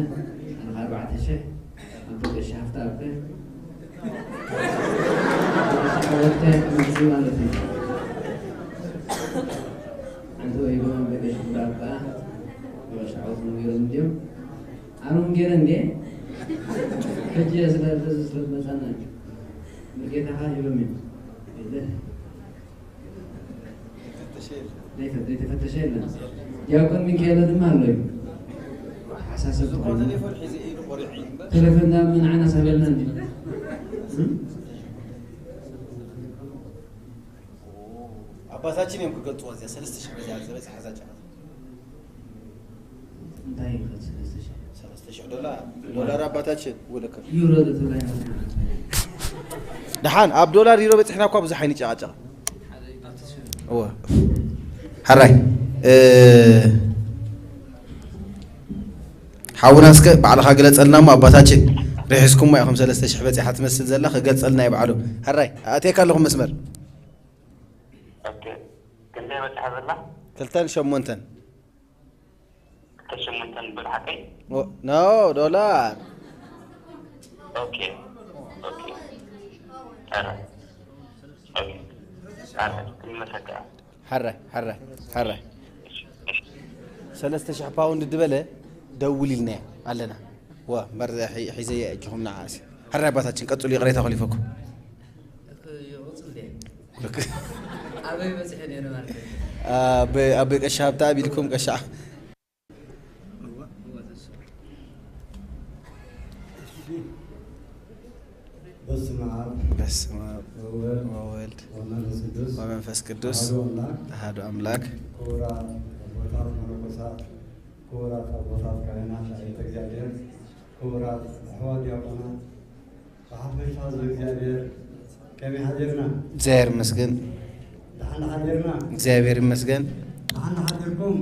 ኣነ ኣርባዕተ ሽሕ ኣቦ ቀሺ ሃፍታ ኣበ ወርተ መዚ ማለት እዩ። ሓንቲ ወሂቦም በገሽ ጉዳት ከኣ በሻዕወት መንገዶም እንዲዮም። ኣነ እውን ገይረ እንዴ? ሕጂ ስለ፣ ስለ፣ ስለ መጻና እዩ። መርጌታኻ ሂቦም እዮም። የለ። ዘይፈ-፣ ዘይተፈተሸ የለን። ዲያቆን ሚካኤል ድማ ኣሎ እዩ። ሓሳሰብ ዝኾነ ቴሌፎን ሒዘ ኢሉ ቆሪዐ እዩ እምበር። ቴሌፎን ዳ ምን ዓና ሳበልና እንዴ? እም? ኣባታችን እዮም ክገልጽዋ እዚኣ ሰለስተ ሽሕ በዚኣ ዝበጽሓ እዛ ጨረታ። እንታይ እዩ ሰለስተ ሽሕ? ሰለስተ ሽሕ ዶላር፣ ዶላር ኣባታችን ወለከ። ዩሮ ዶ ትብላ ኢና። ደሓን ኣብ ዶላር ዩሮ በፂሕና እኳ ብዙሕ ኣይንጨቃጨቅ። እወ። ሕራይ፣ እ፣ ሓውና እስከ ባዕልኻ ግለጸልና እሞ ኣባታችን፣ ርሒስኩማ ኢኹም። ሰለስተ ሽሕ በፂሓ ትመስል ዘላ፣ ክገልጸልና እዩ ባዕሉ። ሕራይ፣ ኣእትየካ ኣለኹ መስመር። ኦኬ። ክንደይ በፂሓ ዘላ? ክልተን ሸሞንተን። ክልተ ሸሞንተን ብሓቀይ? ኖ፣ ዶላር። ኦኬ፣ ኦኬ። ኧረ፣ ኦኬ። ኧረ፣ ክምለሰካ። ሕራይ፣ ሕራይ፣ ሕራይ። ሰለስተ ሽሕ ፓውንድ ድበለ ደውል ኢልና ኣለና። ዋ፣ እምበር ሒ-፣ ሒዘያ እጅኹም ንዓኣሲ። ሕራይ ኣባታችን ቀጽሉ፣ ይቕሬታ ከሊፈኩም። ይቕጽል ድየ? ኣበይ በጺሐ ነይረ ማለት እዩ? ኣበይ፣ ኣበይ ቀሻ ሃብተኣብ ኢልኩም ቀሻ። በስመ አብ በስመ አብ ወወልድ ወወልድ ወመንፈስ ቅዱስ ወመንፈስ ቅዱስ አሐዱ አምላክ። አሐዱ አምላክ። ክቡራት አቦታት መነኮሳት፣ ክቡራት አቦታት ካህናት፣ አብያተ እግዚአብሔር፣ ክቡራት አሕዋት ዲያቆናት፣ ብሓፈሻ ህዝቢ እግዚኣብሔር ከመይ ሓዲርና? እግዚኣብሔር ይመስገን። ደሓን ሓዲርና? እግዚኣብሔር ይመስገን። ደሓን ሓዲርኩም?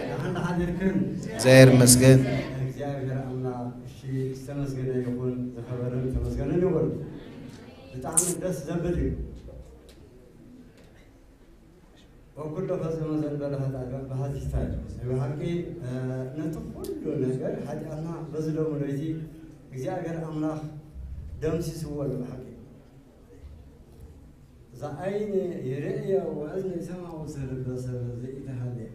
ደሓን ሓዲርክን? እግዚኣብሔር ይመስገን። እግዚኣብሔር ኣምላኽ እሺ ዝተመስገነ ይኹን፣ ዝኸበረን ዝተመስገነን ይኹን። ብጣዕሚ ደስ ዘብል እዩ። ወኩሎ ፈጸመ ዘንበለ ኃጢአት በሐቲስታ እዩ። ብሓቂ፣ እ፣ ነቲ ኩሉ ነገር ኃጢአትና በዚ ሎሚ ለይቲ እግዚኣብሔር ኣምላኽ ደምሲስዎ ኣሎ። ብሓቂ እዛ ዓይኒ ይርእዮ ወእዝኒ ይሰምዖ ዝብል በሰብ ዘይተሃልየ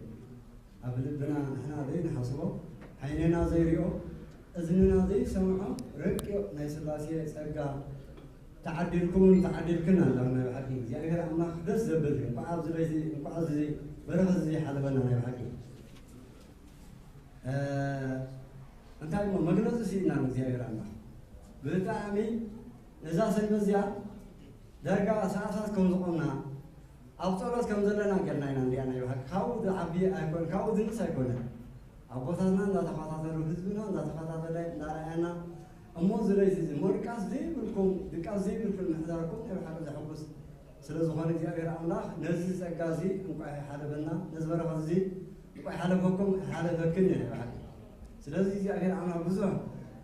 ኣብ ልብና ንሕና ዘይንሓስቦ፣ ዓይንና ዘይሪኦ፣ እዝንና ዘይሰምዖ ረቂቕ ናይ ሥላሴ ጸጋ ተዓዲልኩምን ተዓዲልክን ኣለኹም። ናይ ብሓቂ እግዚኣብሔር ኣምላኽ ደስ ዘብል እዩ። እንኳዕ ኣብዚ ለይቲ፣ እንኳዕ ኣብዚ በረኸት እዚ ሓለፈና። ናይ ብሓቂ፣ እ፣ እንታይ እሞ መግለጺ ስኢና ንእግዚኣብሔር ኣምላኽ። ብጣዕሚ ነዛ ሰንበት እዚኣ ዳርጋ ሰዓታት ከም ዝቖምና፣ ኣብ ጸሎት ከም ዘለና ጌርና ኢና ንሪኣ። ናይ ብሓቂ ካብኡ ዝዓቢ ኣይኮን፣ ካብኡ ዝንስ ኣይኮነን። ኣቦታትና እንዳተኸታተሉ፣ ህዝብና እንዳተኸታተለ፣ እንዳረኣየና፣ እሞ እዚ ለይቲ እዚ እሞ ድቃስ ዘይብልኩም፣ ድቃስ ዘይብልኩም ምሕዳርኩም ናይ ብሓቂ ዘሐጉስ ስለ ዝኾነ እግዚኣብሔር ኣምላኽ ነዚ ጸጋ እዚ እንቋዕ ይሓለፈና፣ ነዚ በረኸት እዚ እንቋዕ ይሓለፈኩም፣ ይሓለፈክን እዩ ናይ ብሓቂ። ስለዚ እግዚኣብሔር ኣምላኽ ብዙሕ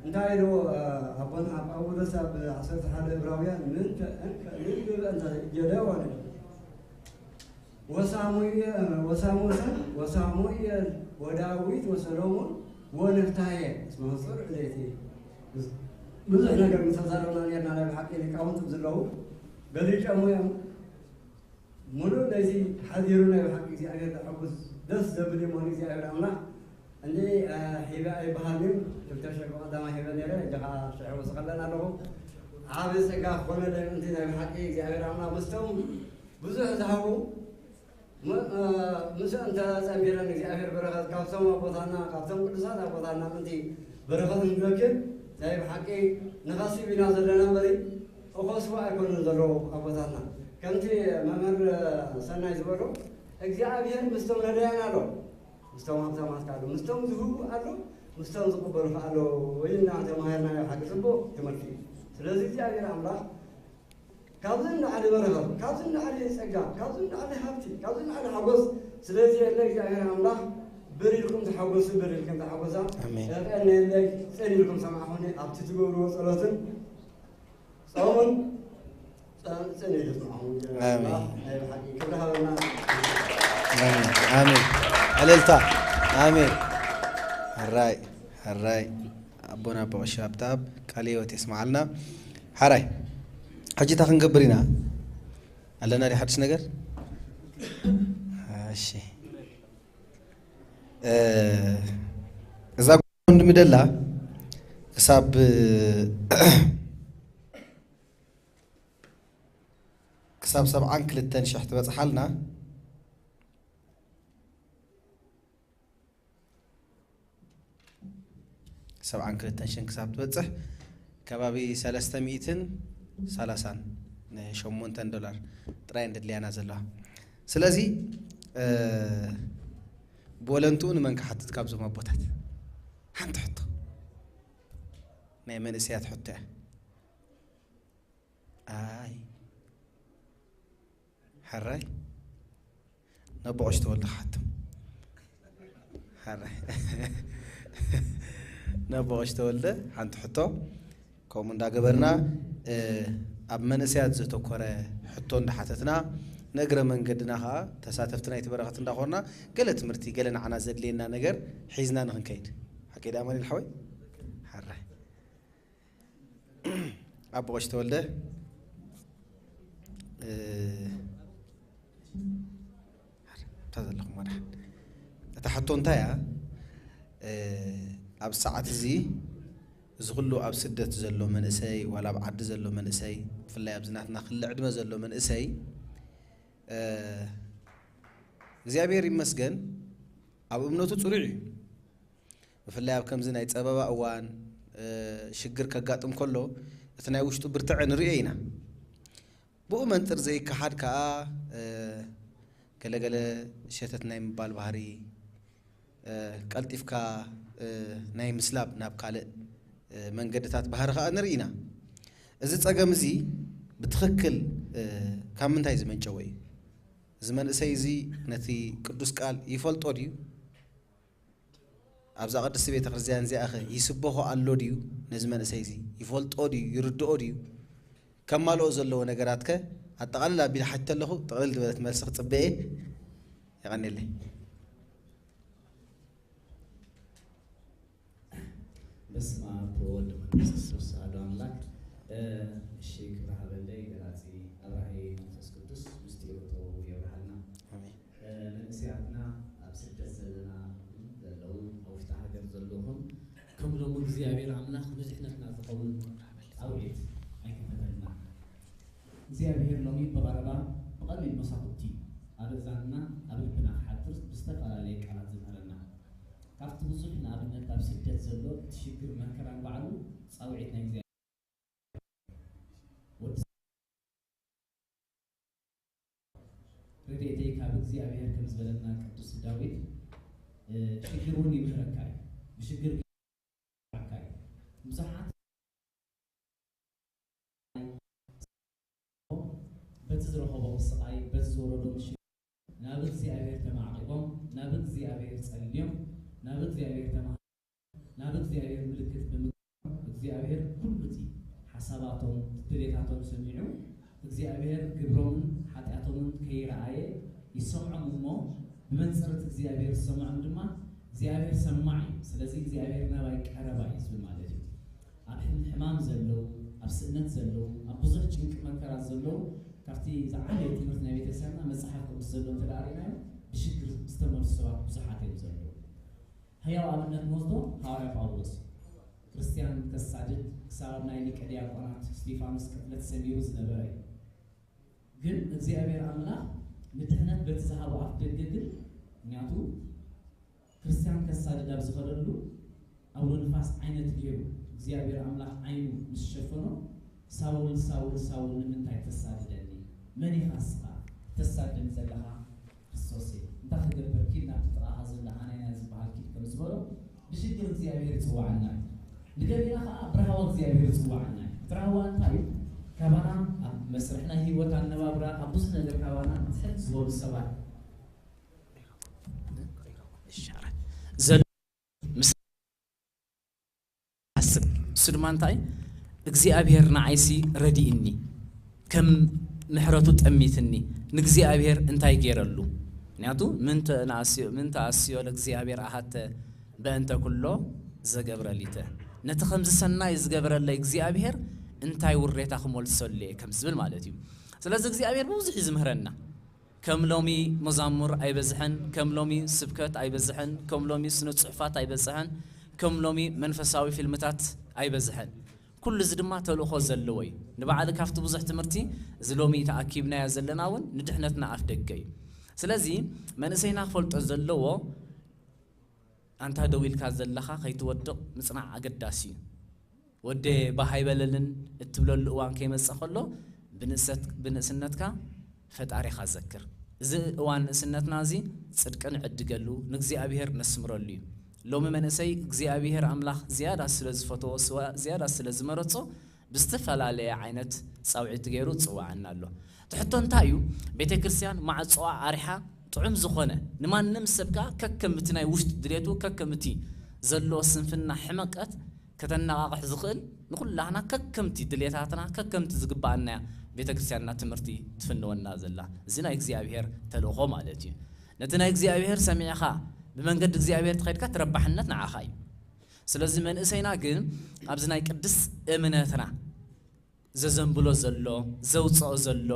እንታይ ኢሉ፣ እ፣ ኣቦና ጳውሎስ ኣብ ዓሰርተ ሓደ ዕብራውያን፣ ምንተ እንከ ንግብ እንተ ጀደወነ ወሳሙኤል፣ ወሳሙኤል፣ ወሳሙኤል ወዳዊት ወሰሎሞን ወንፍታሄ እስመ ጽሩዕ ለይቲ። ብዙሕ ነገር ምተዛረብና ነርና፣ ናይ ብሓቂ ሊቃውንቲ ዘለዉ ገሊጾሞ እዮም። ሙሉእ ለይቲ ሓዲሩ ናይ ብሓቂ እግዚኣብሔር ዘሐጉስ ደስ ዘብል እዩ። ምዃኑ እግዚኣብሔር ኣምላኽ እንዲ፣ እ፣ ሂበ ኣይበሃልን'ዩ። ክልተ ሽሕ ብቐዳማይ ሂበ ነይረ፣ ሕጂ ኸዓ ሽሕ ወስኸለን ኣለኹ። ዓቢ ጸጋ ክኾነለይ ምእንቲ ናይ ብሓቂ እግዚኣብሔር ኣምላኽ ምስቶም ብዙሕ ዝሃቡ ም-፣ እ፣ ምስኡ እንተ ጸንቢረን እግዚኣብሔር በረኸት ካብቶም ኣቦታትና፣ ካብቶም ቅዱሳት ኣቦታትና ምእንቲ በረኸት ንረክብ ናይ ብሓቂ ንኸስብ ኢና ዘለና እምበሪ እኸስቡ ኣይኮኑን ዘለዉ ኣቦታትና። ከምቲ መምህር ሰናይ ዝበሎ እግዚኣብሔር ምስቶም ነዳያን ኣሎ። ምስቶም ሃብታማት ኣሎ፣ ምስቶም ዝህቡ ኣሎ፣ ምስቶም ዝቕበሉ ከኣ ኣሎ። ወይ እና ተማሃርናዮ ሓደ ጽቡቕ ትምህርቲ። ስለዚ እግዚኣብሔር ኣምላኽ ካብዚ ንላዕሊ በረኸት፣ ካብዚ ንላዕሊ ጸጋ፣ ካብዚ ንላዕሊ ሃብቲ፣ ካብዚ ንላዕሊ ሓጎስ ስለዚ የለ እግዚኣብሔር ኣምላኽ ብር ኢልኩም ተሓጎሱ፣ ብር ኢልኩም ተሓጎሳ። ኣሜን። ጠጠን የለ ጽን ኢልኩም ሰማዕኹኒ ኣብቲ ትገብርዎ ጸሎትን ጾምን ጸ-፣ ጽን ኢሉ ይስምዓኹም። ኣሜን። ናይ ብሓቂ ክብሪ ሃበና። ኣሜን፣ ኣሜን። ዕልልታ። ኣሜን። ሕራይ፣ ሕራይ። ኣቦና ኣቦ ቀሺ ሃብተኣብ ቃለ ህይወት የስምዓልና። ሕራይ። ሕጂ እንታይ ክንገብር ኢና? ኣለና ድዩ ሓድሽ ነገር? እሺ። እ፣ እዛ ወንድም ደላ ክሳብ፣ ክሳብ ሰብዓን ክልተን ሽሕ ትበጽሓልና። ሰብዓን ክልተን ሽሕን ክሳብ ትበጽሕ ከባቢ ሰለስተ ሚእትን ሰላሳን ንሸሞንተን ዶላር ጥራይ እንድድልያና ዘለዋ። ስለዚ፣ እ፣ ብወለንትኡ ንመን ክሓትት ካብዞም ኣቦታት? ሓንቲ ሕቶ። ናይ መንእሰያት ሕቶ እያ። ኣይ፣ ሕራይ፣ ነቦ ቀሺ ተወልደ ክሓቶም። ሕራይ። ነቦ ቀሺ ተወልደ ሓንቲ ሕቶ ከምኡ እንዳገበርና፣ እ፣ ኣብ መንእሰያት ዘተኮረ ሕቶ እንዳሓተትና፣ ንእግረ መንገድና ኸዓ ተሳተፍቲ ናይቲ በረኸት እንዳኾርና፣ ገለ ትምህርቲ፣ ገለ ንዓና ዘድልየና ነገር ሒዝና ንኽንከይድ። ሓቀይ ደኣ ኣማኑኤል ሓወይ? ሕራይ። ኣቦ ቀሺ ተወልደ፣ እ፣ እታ ዘለኹም ወድሓን። እታ ሕቶ እንታይ እያ? እ፣ ኣብ ሰዓት እዚ፣ እዚ ኩሉ ኣብ ስደት ዘሎ መንእሰይ፣ ዋላ ኣብ ዓዲ ዘሎ መንእሰይ፣ ብፍላይ ኣብዚ ናትና ክሊ ዕድመ ዘሎ መንእሰይ፣ እ፣ እግዚኣብሔር ይመስገን፣ ኣብ እምነቱ ጽኑዕ እዩ። ብፍላይ ኣብ ከምዚ ናይ ጸበባ እዋን፣ እ፣ ሽግር ከጋጥም ከሎ፣ እቲ ናይ ውሽጡ ብርትዐ ንርእዮ ኢና። ብኡ መንጽር ዘይከሓድ ከኣ፣ እ፣ ገለገለ ሸተት ናይ ምባል ባህሪ፣ እ፣ ቀልጢፍካ፣ እ፣ ናይ ምስላብ ናብ ካልእ፣ እ፣ መንገድታት ባህሪ ከኣ ንርኢ ኢና። እዚ ጸገም እዚ ብትኽክል፣ እ፣ ካብ ምንታይ ዝመንጨወ እዩ? እዚ መንእሰይ እዚ ነቲ ቅዱስ ቃል ይፈልጦ ድዩ? ኣብዛ ቅድስቲ ቤተ ክርስቲያን እዚኣ ኸ ይስበኾ ኣሎ ድዩ? ነዚ መንእሰይ እዚ ይፈልጦ ድዩ? ይርድኦ ድዩ? ከማልኦ ዘለዎ ነገራት ከ ኣጠቓልል ኣቢለ ሓቲተ ኣለኹ። ጥቕልል ዝበለት መልሲ ክጽበ እየ። የቐንየለይ። በስመ አብ ወወልድ ወመንፈስ ቅዱስ አሐዱ አምላክ። እ፣ እሺ፣ ክብሪ ሃበለይ ገላጺ ኣብራሂ መንፈስ ቅዱስ ምስጢሩ ጥበቡ የብርሃልና። ኣሜን። እ፣ መንእሰያትና ኣብ ስደት ዘለና ዘለዉ፣ ኣብ ውሽጢ ሃገር ዘለኹም፣ ከም ሎሚ እግዚኣብሔር ኣምላኽ ንድሕነትና ዝኸውን ጻውዒት ኣይከፈተልና። እግዚኣብሔር ሎሚ ብቐረባ ብቐሊል መሳኹቲ ኣብ እዛንና ኣብ ልብና ክሓድር ብዝተፈላለየ ቃላት ዝምህረና። ካብቲ ብዙሕ ንኣብነት ኣብ ስደት ዘሎ እቲ ሽግር መከራን ባዕሉ ጻውዒት ናይ እግዚኣብሔር። ወዲ ረድኤተይ ካብ እግዚኣብሔር ከም ዝበለና ቅዱስ ዳዊት፣ እ፣ ሽግር እውን ይምህረካ እዩ። ብሽግር ይምህረካ እዩ። ብዙሓት በቲ ዝረኸቦም ስቓይ፣ በቲ ዝወረዶም ሽግር ናብ እግዚኣብሔር ተማዕቂቦም፣ ናብ እግዚኣብሔር ጸልዮም፣ ናብ እግዚኣብሔር ተማ-፣ ናብ እግዚኣብሔር ምልክት ብምግባር፣ እግዚኣብሔር ኩሉ እቲ ሓሳባቶም፣ ድሌታቶም ሰሚዑ፣ እግዚኣብሔር ግብሮምን ሓጢኣቶምን ከይረኣየ ይሰምዖም እሞ፣ ብመንጽር እቲ እግዚኣብሔር ዝሰምዖም ድማ እግዚኣብሔር ሰማዕ እዩ። ስለዚ እግዚኣብሔር ናባይ ቀረባ እዩ ዝብል ማለት እዩ። ኣብ ሕም-፣ ሕማም ዘለዉ፣ ኣብ ስእነት ዘለዉ፣ ኣብ ብዙሕ ጭንቂ መከራ ዘለዉ፣ ካብቲ ዝዓበየ ትምህርቲ ናይ ቤተክርስትያንና መጽሓፍ ቅዱስ ዘሎ እንተ ደኣ ርኢናዮ፣ ብሽግር ዝተመልሱ ሰባት ብዙሓት እዮም ዘለዉ። ህያው ኣብነት ንወስዶ ሃዋርያ ጳውሎስ እዩ። ክርስትያን ከሳድድ ክሳብ ኣብ ናይ ሊቀ ዲያቆናት እስጢፋኖስ ቅትለት ሰሚሩ ዝነበረ እዩ። ግን እግዚኣብሔር ኣምላኽ ንድሕነት በቲ ዝሃቦ ኣፍ ደገ ግን፣ ምኽንያቱ ክርስትያን ከሳድድ ኣብ ዝኸደሉ፣ ኣውሎ ንፋስ ዓይነት ገይሩ እግዚኣብሔር ኣምላኽ ዓይኑ ምስ ሸፈኖ፣ "ሳውል፣ ሳውል፣ ሳውል፣ ንምንታይ ተሳድደኒ? መን ኢኻ ንስኻ? እተሳድደኒ ዘለኻ ክርስቶስ እየ። እንታይ ክገብር? ኪድ ናብቲ ጥቓኻ ዘሎ ኣናንያ ዝበሃል ኪድ" ከም ዝበሎ፣ ብሽግር እግዚኣብሔር ይጽውዓና እዩ። ንገሊና ኸዓ ብራህዋ እግዚኣብሔር ይጽውዓና እዩ። እቲ ራህዋ እንታይ እዩ? ካባና ኣብ መስርሕ ናይ ህይወት ኣነባብራ፣ ኣብ ብዙሕ ነገር ካባና ትሕት ዝበሉ ሰባት ዘሎ ምስ ሓስብ። እሱ ድማ እንታይ? እግዚኣብሔር ንዓይሲ ረዲእኒ፣ ከም ምሕረቱ ጠሚትኒ፣ ንእግዚኣብሔር እንታይ ገይረሉ? ምኽንያቱ፣ "ምንተ ነኣስዮ፣ ምንተ ኣስዮ ለእግዚኣብሔር ኣሃተ በእንተ ኩሎ ዘገብረ ሊተ"፣ ነቲ ከምዚ ሰናይ ዝገበረለይ እግዚኣብሔር እንታይ ውሬታ ክመልሰሉ እየ ከም ዝብል ማለት እዩ። ስለዚ እግዚኣብሔር ብብዙሕ እዩ ዝምህረና። ከም ሎሚ መዛሙር ኣይበዝሐን፣ ከም ሎሚ ስብከት ኣይበዝሐን፣ ከም ሎሚ ስነ ጽሑፋት ኣይበዝሐን፣ ከም ሎሚ መንፈሳዊ ፊልምታት ኣይበዝሐን። ኩሉ እዚ ድማ ተልእኾ ዘለዎ እዩ። ንባዕሊ ካብቲ ብዙሕ ትምህርቲ እዚ ሎሚ ተኣኪብናዮ ዘለና እውን ንድሕነትና ኣፍ ደገ እዩ። ስለዚ መንእሰይና ክፈልጦ ዘለዎ፣ ኣንታ ደው ኢልካ ዘለኻ ከይትወድቕ ምጽናዕ ኣገዳሲ እዩ። "ወደ ባህ ኣይበለልን" እትብለሉ እዋን ከይመጽእ ከሎ፣ ብንእሰት-፣ ብንእስነትካ ፈጣሪኻ ዘክር። እዚ እዋን ንእስነትና እዚ ጽድቂ ንዕድገሉ፣ ንእግዚኣብሔር ነስምረሉ እዩ። ሎሚ መንእሰይ እግዚኣብሔር ኣምላኽ ዝያዳ ስለ ዝፈተዎ፣ ስዋ-፣ ዝያዳ ስለ ዝመረጾ፣ ብዝተፈላለየ ዓይነት ጻውዒት ገይሩ ዝጽውዓና ኣሎ። እቲ ሕቶ እንታይ እዩ? ቤተ ክርስቲያን ማዕጾኣ ኣሪሓ ጥዑም ዝኾነ ንማንም ሰብ ከኣ ከከምቲ ናይ ውሽጢ ድሌቱ ከከምቲ ዘለዎ ስንፍና ሕመቀት ከተነቓቕሕ ዝኽእል ንኹላህና ከከምቲ ድሌታትና ከከምቲ ዝግብኣና እያ ቤተ ክርስቲያንና ትምህርቲ ትፍንወና ዘላ። እዚ ናይ እግዚኣብሔር ተልእኾ ማለት እዩ። ነቲ ናይ እግዚኣብሔር ሰሚዕኻ ብመንገዲ እግዚኣብሔር ተኸድካ ትረባሕነት ንዓኻ እዩ። ስለዚ መንእሰይና ግን ኣብዚ ናይ ቅድስ እምነትና ዘዘንብሎ ዘሎ ዘውፅኦ ዘሎ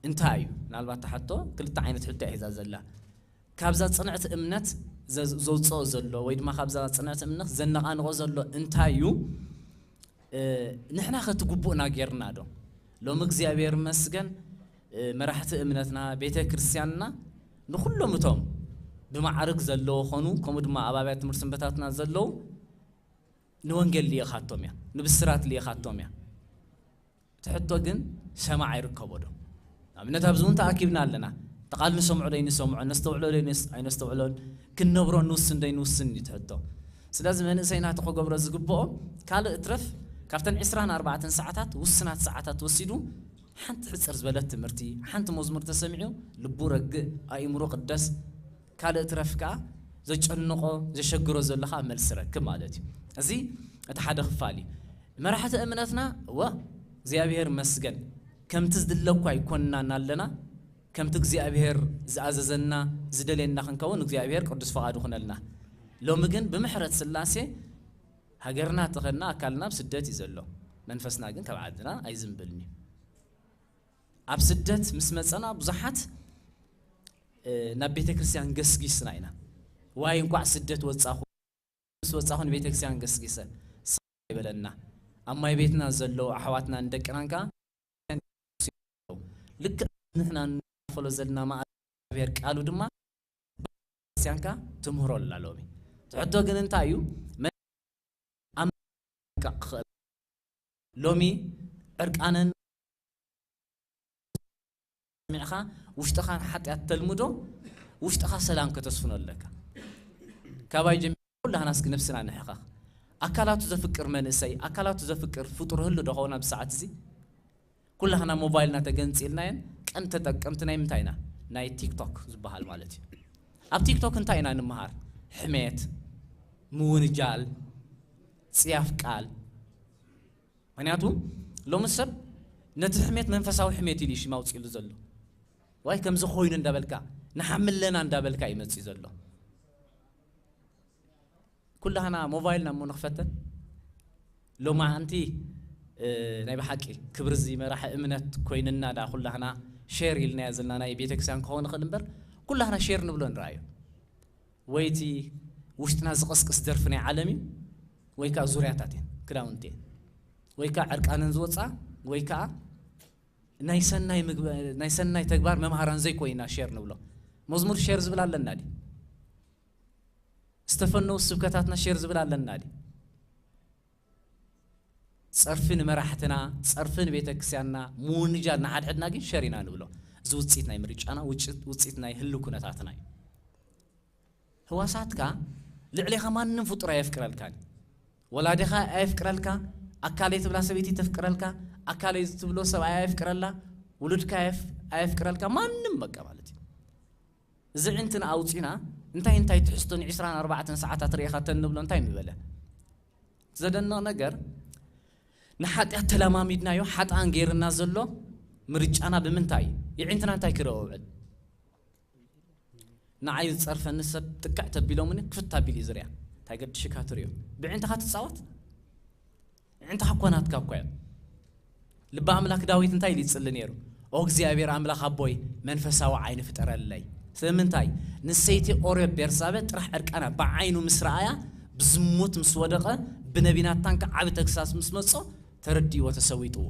እንታይ እዩ? ምናልባት ተሓቶ ክልተ ዓይነት ሕቶ እያ ሒዛ ዘላ። ካብዛ ፅንዕቲ እምነት ዘ- ዘውፅኦ ዘሎ ወይ ድማ ካብዛ ፅንዕቲ እምነት ዘነቓንቆ ዘሎ እንታይ እዩ? እ፣ ንሕና ከቲ ግቡእና ጌርና ዶ? ሎሚ እግዚኣብሔር ይመስገን፣ እ፣ መራሕቲ እምነትና ቤተ ክርስቲያንና ንኹሎም እቶም ብማዕርግ ዘለዉ ኾኑ ከምኡ ድማ ኣብ ኣብያተ ትምህርቲ ሰንበታትና ዘለዉ ንወንጌል ልኢኻቶም እያ፣ ንብስራት ልኢኻቶም እያ። እቲ ሕቶ ግን ሰማዕ ይርከቦ ዶ? ንኣብነት ኣብዚ እውን ተኣኪብና ኣለና። እቲ ቃል ንሰምዖ ዶ ኣይንሰምዖ፣ ነስተውዕሎ ዶ ኣይነስ- ኣይነስተውዕሎን፣ ክንነብሮ ንውስን ዶ ኣይንውስን እዩ እቲ ሕቶ። ስለዚ መንእሰይና እቲ ክገብሮ ዝግብኦ ካልእ እትረፍ ካብተን ዕስራን ኣርባዕተን ሰዓታት ውስናት ሰዓታት ወሲዱ ሓንቲ ሕፅር ዝበለት ትምህርቲ፣ ሓንቲ መዝሙር ተሰሚዑ ልቡ ረግእ፣ ኣእምሮ ቅደስ፣ ካልእ ትረፍ ከኣ ዘጨንቆ ዘሸግሮ ዘሎ ከኣ መልሲ ረክብ ማለት እዩ። እዚ እቲ ሓደ ክፋል እዩ። መራሕቲ እምነትና እወ እግዚኣብሔር መስገን ከምቲ ዝድለ እኳ ኣይኮንናን ኣለና፣ ከምቲ እግዚኣብሔር ዝኣዘዘና ዝደልየና ክንከውን እግዚኣብሔር ቅዱስ ፈቓዱ ኩነልና። ሎሚ ግን ብምሕረት ስላሴ ሃገርና ተኸድና ኣካልና ኣብ ስደት እዩ ዘሎ፣ መንፈስና ግን ካብ ዓድና ኣይዝንብልን እዩ። ኣብ ስደት ምስ መጸና ብዙሓት እ፣ ናብ ቤተ ክርስቲያን ገስጊስና ኢና። ዋይ እንኳዕ ስደት ወጻኹ፣ ምስ ወጻኹ ንቤተ ክርስቲያን ገስጊሰ ይበለና። ኣብ ማይ ቤትና ዘለዉ ኣሕዋትና ንደቅናን ከኣ ልክዕ ንሕና ንካፈሎ ዘለና መኣዲ እግዚኣብሔር ቃሉ ድማ ክርስቲያንካ ትምህሮ ኣላ ሎሚ። ትሕቶ ግን እንታይ እዩ? መን ኣምካ ክኽእል ሎሚ ዕርቃነን ሰሚዕኻ ውሽጥኻ ንሓጢኣት ተልምዶ ውሽጥኻ ሰላም ከተስፍኖ ኣለካ። ካባይ ጀሚሩ ኩላህና እስኪ ነብስና ንሕኸኽ። ኣካላቱ ዘፍቅር መንእሰይ ኣካላቱ ዘፍቅር ፍጡር ህሉ ዶ ኸውን ኣብዚ ሰዓት እዚ? ኩላህና ሞባይልና ተገንጺልናየን ቀን ተጠቀምቲ ናይ ምንታይ ኢና? ናይ ቲክቶክ ዝበሃል ማለት እዩ። ኣብ ቲክቶክ እንታይ ኢና ንምሃር? ሕሜት፣ ምውንጃል፣ ጽያፍ ቃል። ምክንያቱ ሎሚ ሰብ ነቲ ሕሜት መንፈሳዊ ሕሜት ኢሉ ሽም ኣውፂሉ ዘሎ ዋይ ከምዚ ኮይኑ እንዳበልካ ንሓምለና እንዳበልካ ይመፅእ ዘሎ። ኩላህና ሞባይልና እሞ ንኽፈተን ሎማዓንቲ ናይ ብሓቂ ክብሪ እዚ መራሒ እምነት ኮይንና ዳ ኩላህና ሼር ኢልናዮ ዘለና ናይ ቤተክርስትያን ክኸውን ይኽእል እምበር ኩላህና ሼር ንብሎ ንረኣዮ። ወይ እቲ ውሽጥና ዝቕስቅስ ደርፊ ናይ ዓለም እዩ ወይ ከዓ ዙርያታት እየን ክዳውንቲ እየን ወይ ከዓ ዕርቃነን ዝወፅኣ ወይ ከዓ ናይ ሰናይ ምግብ- ናይ ሰናይ ተግባር መምሃራን ዘይኮይና ሼር ንብሎ። መዝሙር ሼር ዝብል ኣለና ድዩ? ዝተፈነው ስብከታትና ሼር ዝብል ኣለና ድዩ? ፀርፊ ንመራሕትና ፀርፊ ንቤተ ክርስቲያንና ምውንጃል ንሓድሕድና ግን ሸር ኢና ንብሎ። እዚ ውፅኢት ናይ ምርጫና ውፅኢት ናይ ህልው ኩነታትና እዩ። ህዋሳትካ ልዕሌኻ ማንም ፍጡር ኣየፍቅረልካን። ወላዲኻ ኣየፍቅረልካ፣ ኣካለይ ትብላ ሰበይቲ ተፍቅረልካ፣ ኣካለይ ትብሎ ሰብኣይ ኣየፍቅረላ፣ ውሉድካ ኣየፍ- ኣየፍቅረልካ፣ ማንም በቃ ማለት እዩ። እዚ ዕንትና ኣውፂና እንታይ እንታይ ትሕዝቶ ን24 ሰዓታት ርኢኻተን ንብሎ እንታይ ምበለ? ዘደንቕ ነገር ንሓጢኣት ተለማሚድናዮ ሓጥኣን ገይርና ዘሎ ምርጫና ብምንታይ እዩ? የዒንትና እንታይ ክረኦ ውዕል? ንዓይ ዝጸርፈኒ ሰብ ጥቅዕ ተቢሎምኒ ክፍት ኣቢሉ እዩ ዝሪኣ። እንታይ ገድሽካ ትሪኦ? ብዕንትኻ ትጻወት? ኣዒንትኻ እኮ ናትካ እኮ እዮም። ልበ ኣምላክ ዳዊት እንታይ ኢሉ ይጽሊ ነይሩ? ኦ እግዚኣብሔር ኣምላኽ ኣቦይ መንፈሳዊ ዓይኒ ፍጠረለይ። ስለምንታይ? ንሰይቲ ኦርዮ ቤርሳበ ጥራሕ ዕርቃና ብዓይኑ ምስ ረኣያ ብዝሙት ምስ ወደቐ ብነቢናታን ከዓቢ ተግሳስ ምስ መጾ ተረዲእዎ ተሰዊጥዎ።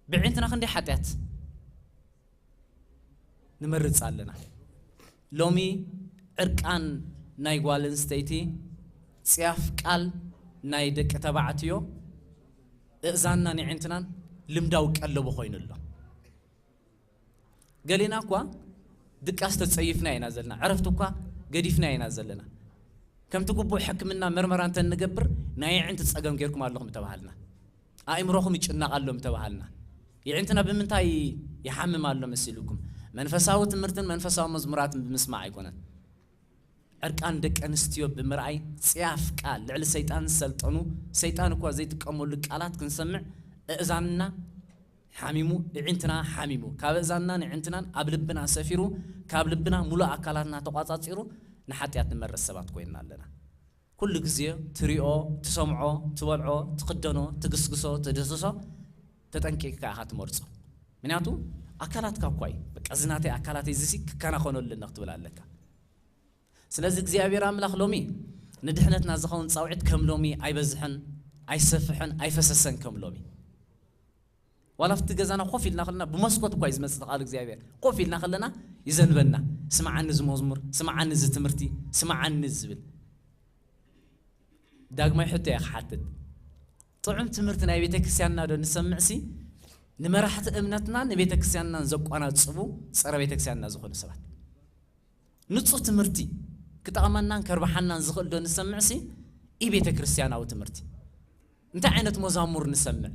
ብዕንትና ክንደይ ሓጢኣት ንመርጽ ኣለና። ሎሚ ዕርቃን ናይ ጓል ኣንስተይቲ ጽያፍ ቃል ናይ ደቂ ተባዕትዮ እእዛንናን የዒንትናን ልምዳዊ ቀለቡ ኮይኑ ኣሎ። ገሊና እኳ ድቃስ ተጸይፍና ኢና ዘለና፣ ዕረፍቲ እኳ ገዲፍና ኢና ዘለና። ከምቲ ግቡእ ሕክምና መርመራ እንተ ንገብር ናይ የዒንቲ ጸገም ጌርኩም ኣለኹም ተባሃልና። ኣእምሮኹም ይጭነቕ ኣሎ ምተባሃልና፣ የዒንትና ብምንታይ ይሓምም ኣሎ መሲልኩም? መንፈሳዊ ትምህርትን መንፈሳዊ መዝሙራትን ብምስማዕ ኣይኮነን። ዕርቃን ደቂ ኣንስትዮ ብምርኣይ፣ ጽያፍ ቃል፣ ልዕሊ ሰይጣን ዝሰልጠኑ፣ ሰይጣን እኳ ዘይጥቀመሉ ቃላት ክንሰምዕ፣ እእዛንና ሓሚሙ፣ እዒንትና ሓሚሙ። ካብ እእዛንናን እዒንትናን ኣብ ልብና ሰፊሩ፣ ካብ ልብና ሙሉእ ኣካላትና ተቋጻጺሩ፣ ንሓጢኣት ንመርጽ ሰባት ኮይንና ኣለና። ኩሉ ግዜ ትሪኦ፣ ትሰምዖ፣ ትበልዖ፣ ትኽደኖ፣ ትግስግሶ፣ ትድህስሶ፣ ተጠንቂቕካ ኢኻ ትመርጾ። ምክንያቱ ኣካላትካ እኳ እዩ። በቃ፣ እዚ ናተይ ኣካላተይ፣ እዚ ሲ ክከናኸኖ ኣለና ክትብል ኣለካ። ስለዚ እግዚኣብሔር ኣምላኽ ሎሚ ንድሕነትና ዝኸውን ጻውዒት ከም ሎሚ ኣይበዝሐን፣ ኣይሰፍሐን፣ ኣይፈሰሰን ከም ሎሚ። ዋላ ኣብቲ ገዛና ኮፍ ኢልና ከለና፣ ብመስኮት እኳ እዩ ዝመጽእ ቃል እግዚኣብሔር። ኮፍ ኢልና ከለና ይዘንበና። "ስምዓኒ እዚ መዝሙር፣ ስምዓኒ እዚ ትምህርቲ፣ ስምዓኒ" ዝብል። ዳግማይ ሕቶ እየ ክሓትት። ጥዑም ትምህርቲ ናይ ቤተ ክርስቲያንና ዶ ንሰምዕሲ፣ ንመራሕቲ እምነትናን ንቤተ ክርስቲያንናን ዘቋናጽቡ ጸረ ቤተ ክርስቲያንና ዝኾኑ ሰባት? ንጹህ ትምህርቲ ክጠቕመናን ከርብሓናን ዝኽእል ዶ ንሰምዕሲ፣ ኢ ቤተ ክርስቲያናዊ ትምህርቲ? እንታይ ዓይነት መዛሙር ንሰምዕ?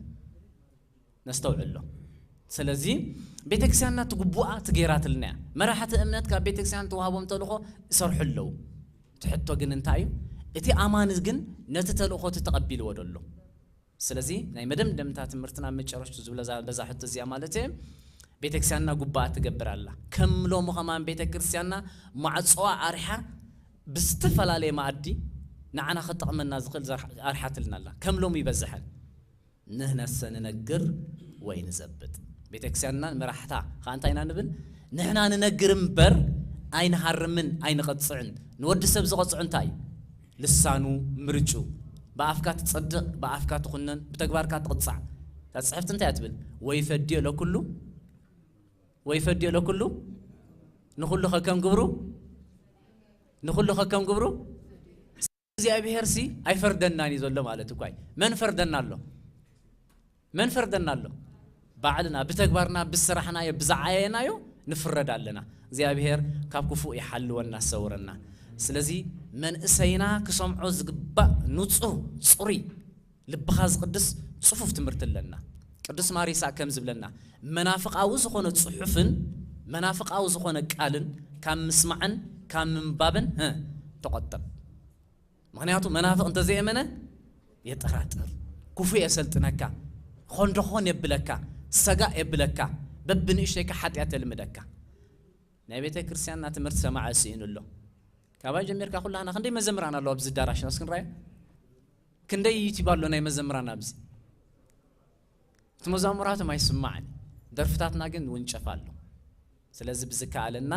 ነስተውዕሎ። ስለዚ ቤተ ክርስቲያንና ትግቡኣ ትጌራትልና እያ። መራሕቲ እምነት ካብ ቤተ ክርስቲያን ተዋህቦም ተልእኾ ይሰርሑ ኣለዉ። እቲ ሕቶ ግን እንታይ እዩ? እቲ ኣማኒ ግን ነቲ ተልእኾ እቲ ተቐቢልዎ ዶ ኣሎ? ስለዚ ናይ መደምደምታ ትምህርትና ኣብ መጨረሽቱ ዝብለ ዛ-፣ በዛ ሕቶ እዚኣ ማለት እየ፣ ቤተ ክርስቲያንና ጉባኣ ትገብር ኣላ። ከም ሎሚ ከማን ቤተ ክርስቲያንና ማዕጾኣ ኣርሓ ብዝተፈላለየ መኣዲ ንዓና ከጠቕመና ዝኽእል ዘርሓ-፣ ኣርሓትልና ኣላ። ከም ሎሚ ይበዝሐን። ንሕነሰ ንነግር ወይ ንዘብጥ። ቤተክርስቲያንና መራሕታ ኸዓ እንታይ ኢና ንብል? ንሕና ንነግር እምበር ኣይንሃርምን ኣይንቐጽዕን። ንወዲ ሰብ ዝቐጽዑ እንታይ እዩ? ልሳኑ፣ ምርጩ። ብኣፍካ ትጸድቕ፣ ብኣፍካ ትኹነን፣ ብተግባርካ ትቕጻዕ። እታ ጽሕፍቲ እንታይ እያ ትብል? "ወይፈድዮ ለኩሉ፣ ወይፈድዮ ለኩሉ፣ ንኹሉ ከከም ግብሩ፣ ንኹሉ ከከም ግብሩ" እግዚኣብሔር ሲ ኣይፈርደናን እዩ ዘሎ ማለት እኳ እዩ። መን ፈርደና ኣሎ? መን ፈርደና ኣሎ? ባዕልና ብተግባርና፣ ብስራሕናዮ፣ ብዝዓየናዮ ንፍረድ ኣለና። እግዚኣብሔር ካብ ክፉእ ይሓልወና፣ ሰውረና። ስለዚ መንእሰይና ክሰምዖ ዝግባእ ንጹህ፣ ጽሩይ፣ ልብኻ ዝቕድስ ጽፉፍ ትምህርቲ ኣለና። ቅዱስ ማር ይስሐቅ ከም ዝብለና፣ መናፍቃዊ ዝኾነ ጽሑፍን መናፍቃዊ ዝኾነ ቃልን ካብ ምስማዕን ካብ ምንባብን፣ እ፣ ተቖጠብ። ምኽንያቱ መናፍቕ እንተዘየመነ የጠራጥር፣ ክፉእ የሰልጥነካ፣ ኾንዶኾን የብለካ፣ ሰጋእ የብለካ፣ በብንእሽተይካ ሓጢኣት የልምደካ። ናይ ቤተ ክርስቲያንና ትምህርቲ ሰማዒ ስኢኑ ኣሎ። ካባይ ጀሚርካ ኩላህና ክንደይ መዘምራን ኣለዉ ኣብዚ ኣዳራሽና እስኪ ንርኣዮ። ክንደይ ዩቲዩብ ኣሎ ናይ መዘምራን ኣብዚ። እቲ መዛሙራቶም ኣይስማዕን፣ ደርፍታትና ግን ውንጨፍ ኣሎ። ስለዚ ብዝከኣለና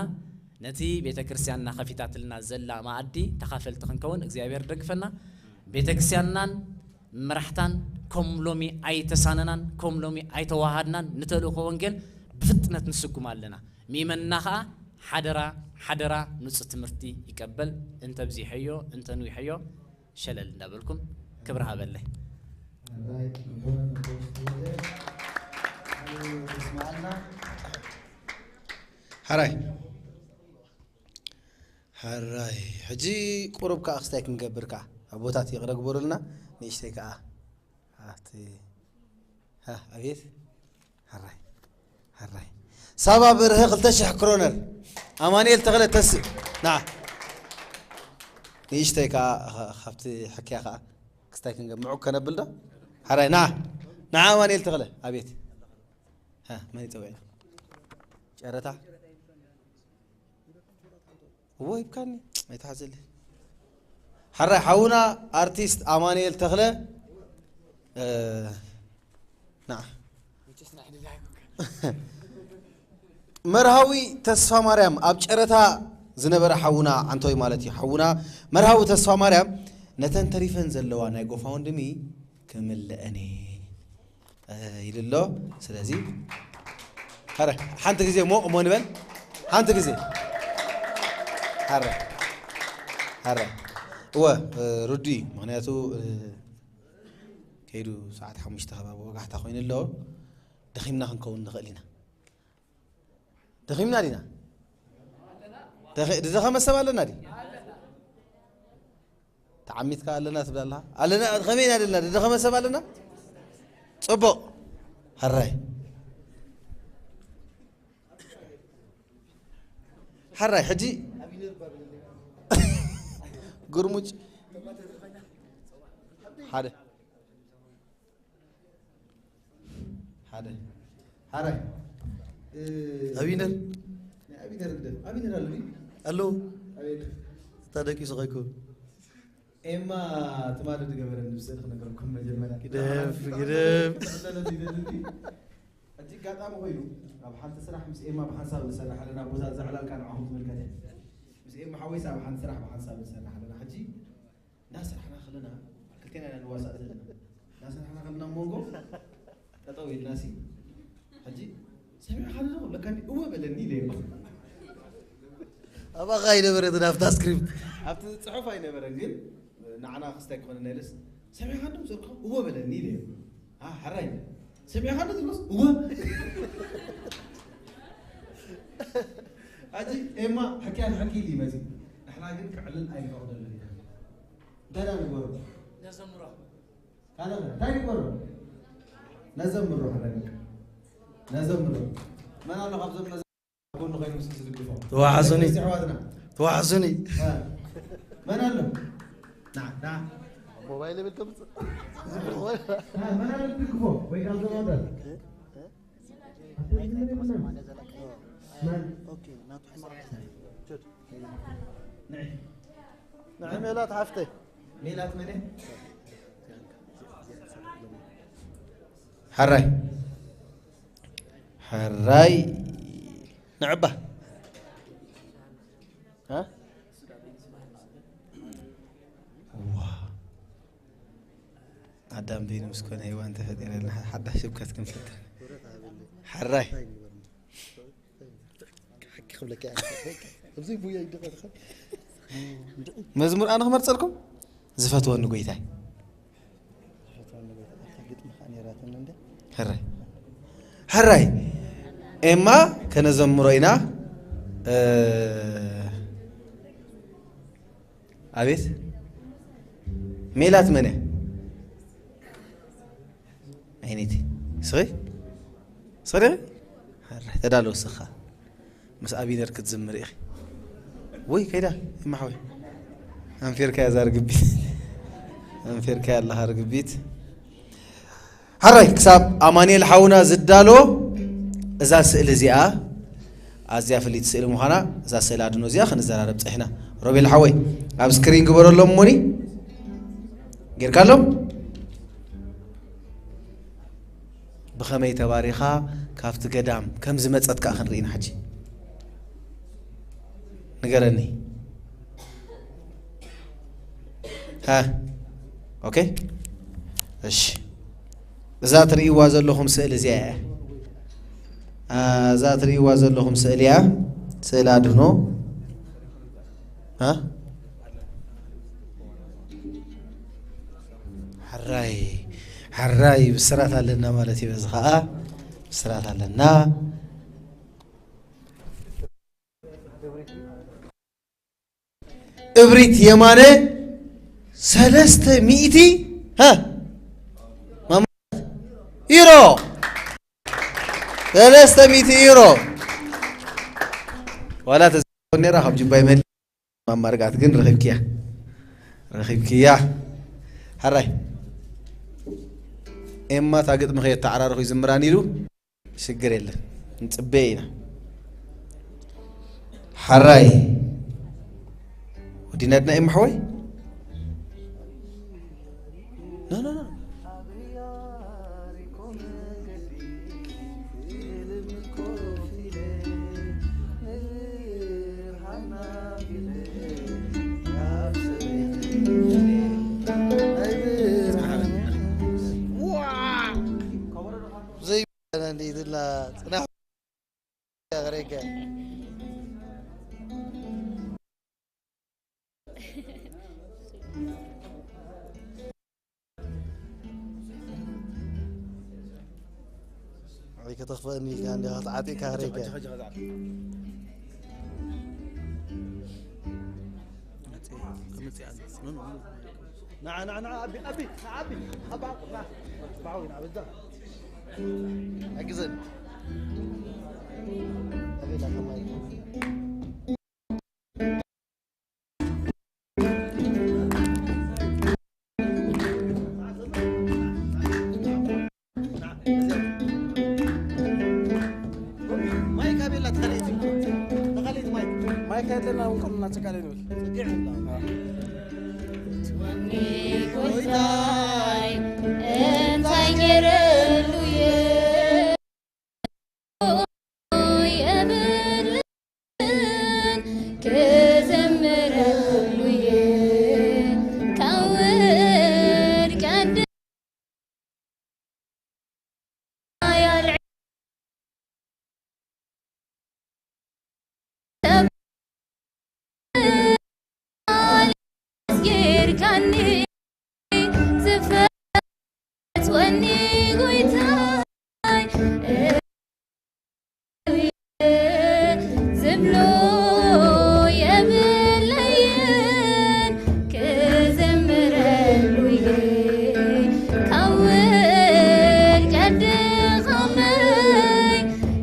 ነቲ ቤተ ክርስቲያንና ከፊታትልና ዘላ መኣዲ ተኻፈልቲ ክንከውን እግዚኣብሔር ደግፈና። ቤተ ክርስቲያንናን መራሕታን ከም ሎሚ ኣይተሳነናን፣ ከም ሎሚ ኣይተዋሃድናን። ንተልእኮ ወንጌል ብፍጥነት ንስጉም ኣለና። ምእመንና ኸኣ ሓደራ፣ ሓደራ ንጹህ ትምህርቲ ይቀበል። እንተብዚሐዮ፣ እንተንዊሐዮ፣ ሸለል እንዳበልኩም ክብሪ ሃበለይ። ሕራይ፣ ሕራይ። ሕጂ ቁሩብ ከኣ ክስታይ ክንገብር ከኣ ኣቦታት ይቕረ ግበሩልና። ንእሽተይ ከኣ ኣብቲ፣ ሃ፣ ኣቤት። ሕራይ፣ ሕራይ። ሳባ በርሀ ክልተ ሽሕ ክሮነር። ኣማኑኤል ተኽለ ተስእ። ና። ንእሽተይ ከኣ፣ ኸ-፣ ካብቲ ሕክያ ከኣ ክስታይ ክንገ-፣ ምዑቅ ከነብል ዶ? ሕራይ፣ ና። ና፣ ኣማኑኤል ተኽለ። ኣቤት። ሃ፣ መን ይጸውዕ? ጨረታ? እዎ፣ ሂብካኒ። ኣይትሓዘለይ። ሕራይ፣ ሓውና ኣርቲስት ኣማኑኤል ተኽለ፣ እ፣ ና። መርሃዊ ተስፋ ማርያም ኣብ ጨረታ ዝነበረ ሓውና ዓንቶይ ማለት እዩ። ሓውና መርሃዊ ተስፋ ማርያም ነተን ተሪፈን ዘለዋ ናይ ጎፋውንድሚ ክምልአን እየ፣ እ፣ ኢሉ ኣሎ። ስለዚ፣ ሐረ፣ ሓንቲ ግዜ ሞቕ እሞ ንበል። ሓንቲ ግዜ። ሐረ፣ ሐረ። እወ፣ እ፣ ርዱእ እዩ። ምኽንያቱ፣ እ፣ ከይዱ ሰዓት ሓሙሽተ ከባቢ ወጋሕታ ኮይኑ ኣሎ። ደኺምና ክንከውን ንኽእል ኢና። ደኺምና ዲና? ደኸ-፣ ዝደኸመ ሰብ ኣለና ድዩ? ተዓሚትካ ኣለና ትብል ኣለኻ? ኣለና፣ ከመይ ኢና ዘለና? ዝደኸመ ሰብ ኣለና? ጽቡቕ። ሕራይ። ሕራይ፣ ሕጂ ጉርሙጭ። ሓደ። ሓደ። ሕራይ። እ፣ ኣቢነር። ናይ ኣቢነር ግደፍ። ኣቢነር ኣሎ ድዩ? ኣሎ። ኣቤት። እታ ደቂሱ ኸይኮን። ኤማ ትማሊ ዝገበረ ንብስል ክነግረኩም መጀመርያ። ግደፍ፣ ግደፍ። ክዕለለ ዘይደሊ እንዲ። ሕጂ ኣጋጣሚ ኮይኑ ኣብ ሓንቲ ስራሕ ምስ ኤማ ብሓንሳብ ንሰርሕ ኣለና፣ ቦታ እዛ ዕላልካ ንዓኹም ዝምልከት እያ። ምስ ኤማ ሓወይሳ ኣብ ሓንቲ ስራሕ ብሓንሳብ ንሰርሕ ኣለና። ሕጂ እናሰራሕና ከለና ክልቴና ኢና ንዋሳእ ዘለና። እናሰራሕና ከለና ኣብ መንጎ ጠጠው ኢልና ሲ፣ ሕጂ ሰሚዕካ ዶ ለካ እወ በለኒ ኢለ እየ። ኣብኣ ኣይነበረትን ኣብታ ስክሪፕት። ኣብቲ ጽሑፍ ኣይነበረን፣ ግን ንዓና ክስታይ ክኾነና ኢለስ፣ "ሰሚዕካ ዶ ምስ በልኩ እወ በለኒ" ኢለ እየ። "ኣ፣ ሕራይ፣ ሰሚዕካ ዶ?" ትብሎስ፣ "እወ።" ሕጂ ኤማ ሕክያ ንሕኪ ኢሉ ይመጽእ። ንሕና ግን ክዕልል ኣይንፈቕደሉን ኢና። እንታይ ኢና ንግበሮ? ነዘምሮ። ካልእ እንታይ ንግበሮ? ነዘምሮ፣ ሕራይ፣ ነዘምሮ። መን ኣሎ ካብዞም መዘ-፣ ጎኑ ኮይኑ ምስ ዝድግፎ? ተዋሓሱኒ። እስቲ ኣሕዋትና። ተዋሓሱኒ። እ፣ መን ኣሎ? ና፣ ና። ሞባይል የብል ከምጽእ። እ፣ መን ኣሎ ዝድግፎ? ወይ ካብዞም ኣንጻር? መን? ኦኬ፣ ናቱ ሕማም። ንዒ። ንዒ ሜላት ሓፍተይ። ሜላት መን? ሕራይ። ሕራይ። ንዕባ። እ? ዋ። ኣዳም በይኑ ምስ ኮነ ሄዋን ተፈጢረልና ሓዳሽ ህብከት ክንፈጥር። ሕራይ። ሓቂ ክብለካ እየ። ኣብዚ ቡያ ይደቐልካ። መዝሙር ኣነ ክመርጸልኩም? ዝፈትወኒ ጎይታይ። ዝፈትወኒ ጎይታይ። ኣብታ ግጥሚ ከኣ ነይራትኒ እንደ። ሕራይ። ሕራይ። ኤማ ከነዘምሮ ኢና። እ፣ ኣቤት። ሜላት መን እያ? ዓይነይቲ። ስኺ? ስኺ ዲኺ? ሕራይ፣ ተዳሎ ስኻ። ምስ ኣቢነር ክትዝምር ኢኺ። ወይ ከይዳ፣ እማሓወይ። ኣንፌርካ እያ እዛ ርግቢት። ኣንፌርካ እያ ኣለኻ ርግቢት። ሕራይ፣ ክሳብ ኣማኑኤል ሓውና ዝዳሎ እዛ ስእሊ እዚኣ ኣዝያ ፍልይቲ ስእሊ ምዃና፣ እዛ ስእሊ ኣድኖ እዚኣ ክንዘራረብ ጸኒሕና። ሮቤል ሓወይ፣ ኣብ ስክሪን ግበረሎም እሞኒ። ጌርካሎም? ብኸመይ ተባሪኻ ካብቲ ገዳም ከም ዝመጸት ከኣ ክንርኢ ኢና ሕጂ። ንገረኒ። ሃ? ኦኬ። እሺ። እዛ ትርእይዋ ዘለኹም ስእሊ እዚኣ እያ። አ፣ እዛ ትርእይዋ ዘለኹም ስእሊ እያ። ስእሊ ኣድህኖ። ሃ? ሕራይ፣ ሕራይ ብስራት ኣለና ማለት እዩ። በዚ ኸኣ ብስራት ኣለና። እብሪት የማነ ሰለስተ ሚእቲ፣ ሃ? ማማ-፣ ዩሮ። ሰለስተ ሚእቲ ዩሮ። ዋላ ተዘይኮን ነይራ ካብ ጅባይ መሊ ማማ ርግኣት ግን ረኺብክያ። ረኺብክያ። ሕራይ። ኤማ እታ ግጥሚ ከየተዓራረኹ ይዝምራን ኢሉ። ሽግር የለን። ንጽበየ ኢና። ሓራይ። ወዲና ድና ኤማ ሓወይ? ና፣ ና፣ ና። ዘይበላ እንዴት ላ ጽናሕ ያገሬከ። ወይ ከተኽፈእኒ ኢልካ እንዲኻ ተዓጢቕካ ክረይካ። ንዓ፣ ንዓ፣ ንዓ፣ ኣቢ፣ ኣቢ፣ ንዓ፣ ኣቢ፣ ኣባ፣ ና፣ ባዕዊ፣ ንዓ፣ በዛ። ኣግዘን። ኣቤላ ከማይ። ማይክ ኣቤላ ተኻልኤት፣ ተኻልኤት ማይክ። ማይክ ኣለና፣ እውን ከምና ጽቃለ ንብል። ጽግዕ ይብላ። ጎይታይ እንታይ ገይረሉ እየ የብልን ክዘምረሉ እየ ካብ ውድቀት ድያ ያልዕ ጌርካኒ ዝፈትወኒ ጎይታይ ዝብሎ የብለይን ክዝምረሉ እየ ካብ ውድቀት ድኻመይ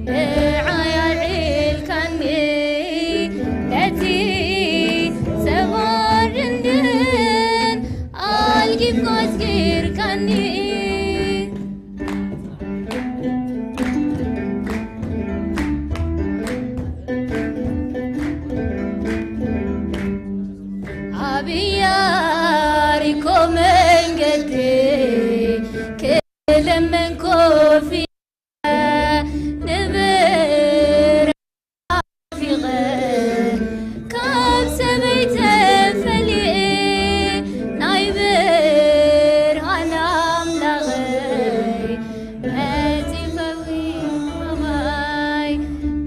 ንዓይ ኣልዒልካኒ ነቲ ሰባር ድንድን ኣልጊብካ ኣስጊርካኒ። ኣብ ኢያሪኮ መንገዲ ክልምን ኮፍ ኢለ ንብር ናፊቐ ካብ ሰበይ ተፈልየ ናይ ብርሃን ኣምላኸይ መጺፈዊ ማይ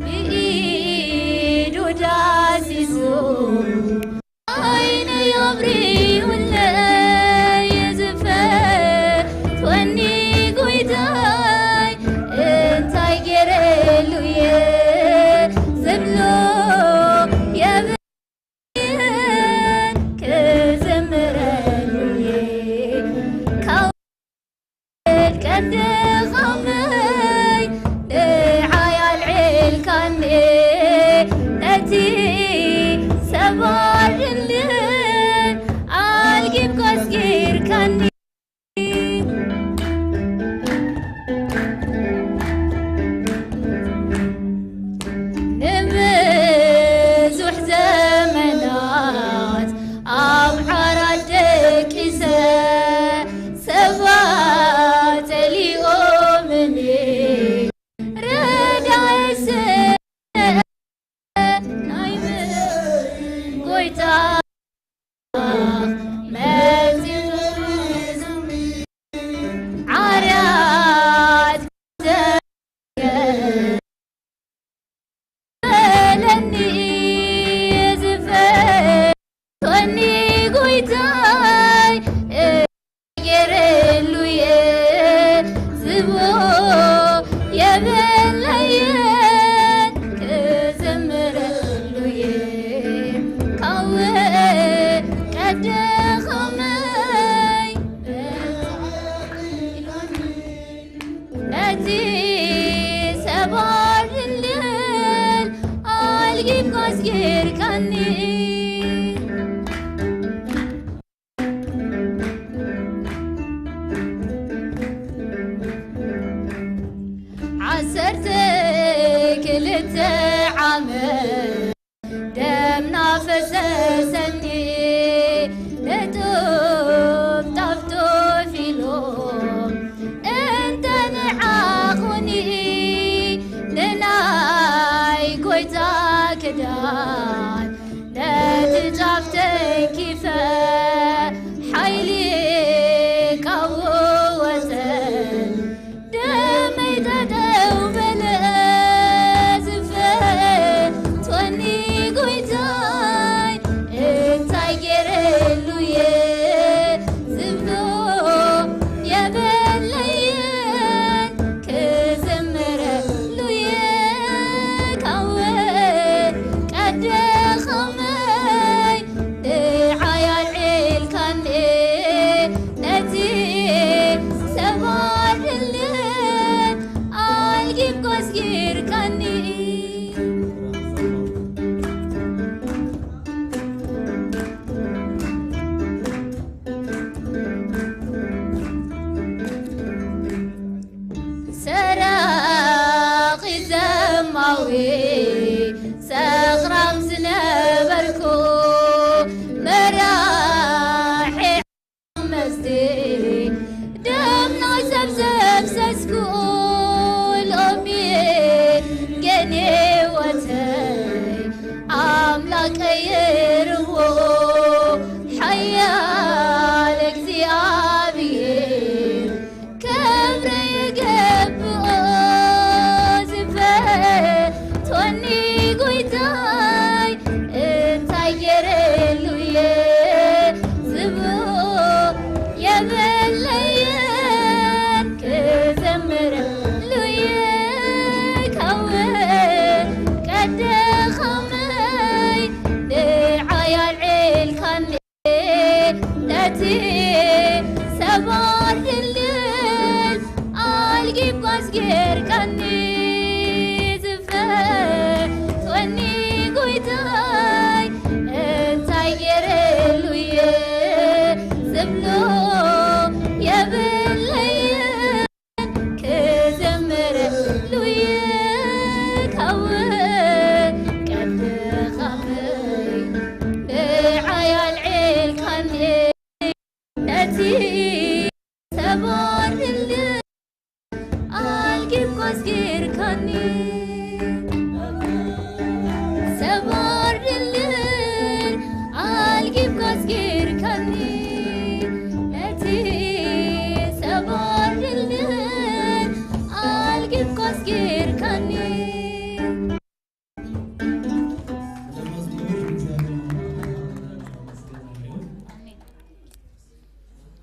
ብኢዱ ዳሲሱ ዓይነይ ኣብሪሁለይ ዝፈትወኒ ጎይታይ እንታይ ገይረሉ እየ ዝብሎ የብለይን ክዝምረሉ እየ ካብ ውድቀት ድኻመይ ንዓይ ኣልዒልካኒ ነቲ ሰባር ድንድን ኣልጊብካ ኣስጊርካኒ። ንብዙሕ ዘመናት ኣብ ዓራት ደቂሰ ሰባት ጸሊኦምኒ ረዳኢ ስለ ናይ ጎይታ መጺኡ ዓራት በለኒ ዝፈትወኒ ጎይታይ ገይረሉ እየ ዝብሎ የብለይን ክዝምረሉ እየ ካብ ውድቀት ድኻመይ ነቲ ሰባር ድንድን ኣልጊብካ ኣስጊርካኒ። ዓሰርተ ክልተ ዓመት ደምና ፈሰሰኒ ንጥብጣብ ቶፊሎም እንተ ንዓኹኒ ንናይ ጎይታ ክዳን ሰባር ድልድል ኣልጊብካ ኣስጊርካኒ፣ ነቲ ሰባር ድልድል ኣልጊብካ ኣስጊርካኒ።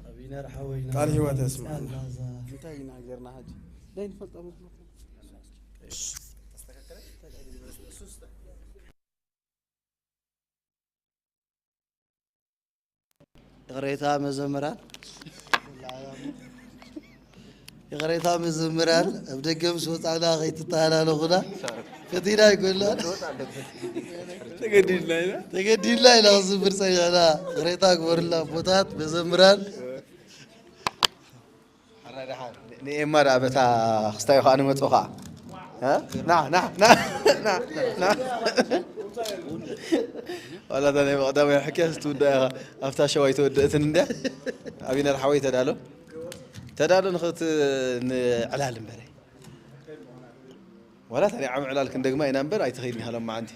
ኣቢነር ሓወይና ቃል ህይወት የስምዓና። ቃል ላዛ። እንታይ ኢና ጌርና ሕጂ? ናይ ንፈልጦ መስሎ። ይቕሬታ መዘምራን፣ ይቕሬታ መዘምራን፣ ኣብ ደገ ምስ ወጻእና ከይትተሃላለኹና። ፈቲና ኣይኮናን። ተገዲድና ኢና። ተገዲድና ኢና ክዝምር ጸኒሕና። ይቕሬታ ግበሩልና ኣቦታት መዘምራን። ንኤማ ደኣ በታ ክስታዩ ከኣ ንመጽኦ ከኣ። እ? ና፣ ና፣ ና፣ ና፣ ና። ዋላ እታ ናይ ቀዳማይ ሕክያስ ትውዳእ ኢኻ። ኣብታ ሸው ኣይተወደእትን እንድያ። ኣቢነር ሓወይ ተዳሎ። ተዳሎ ንኽት-፣ ንዕላል እምበረ። ዋላ እታ ናይ ዓሚ ዕላል ክንደግማ ኢና እምበር ኣይትኸይድን ኢኻ ሎማዓንቲ።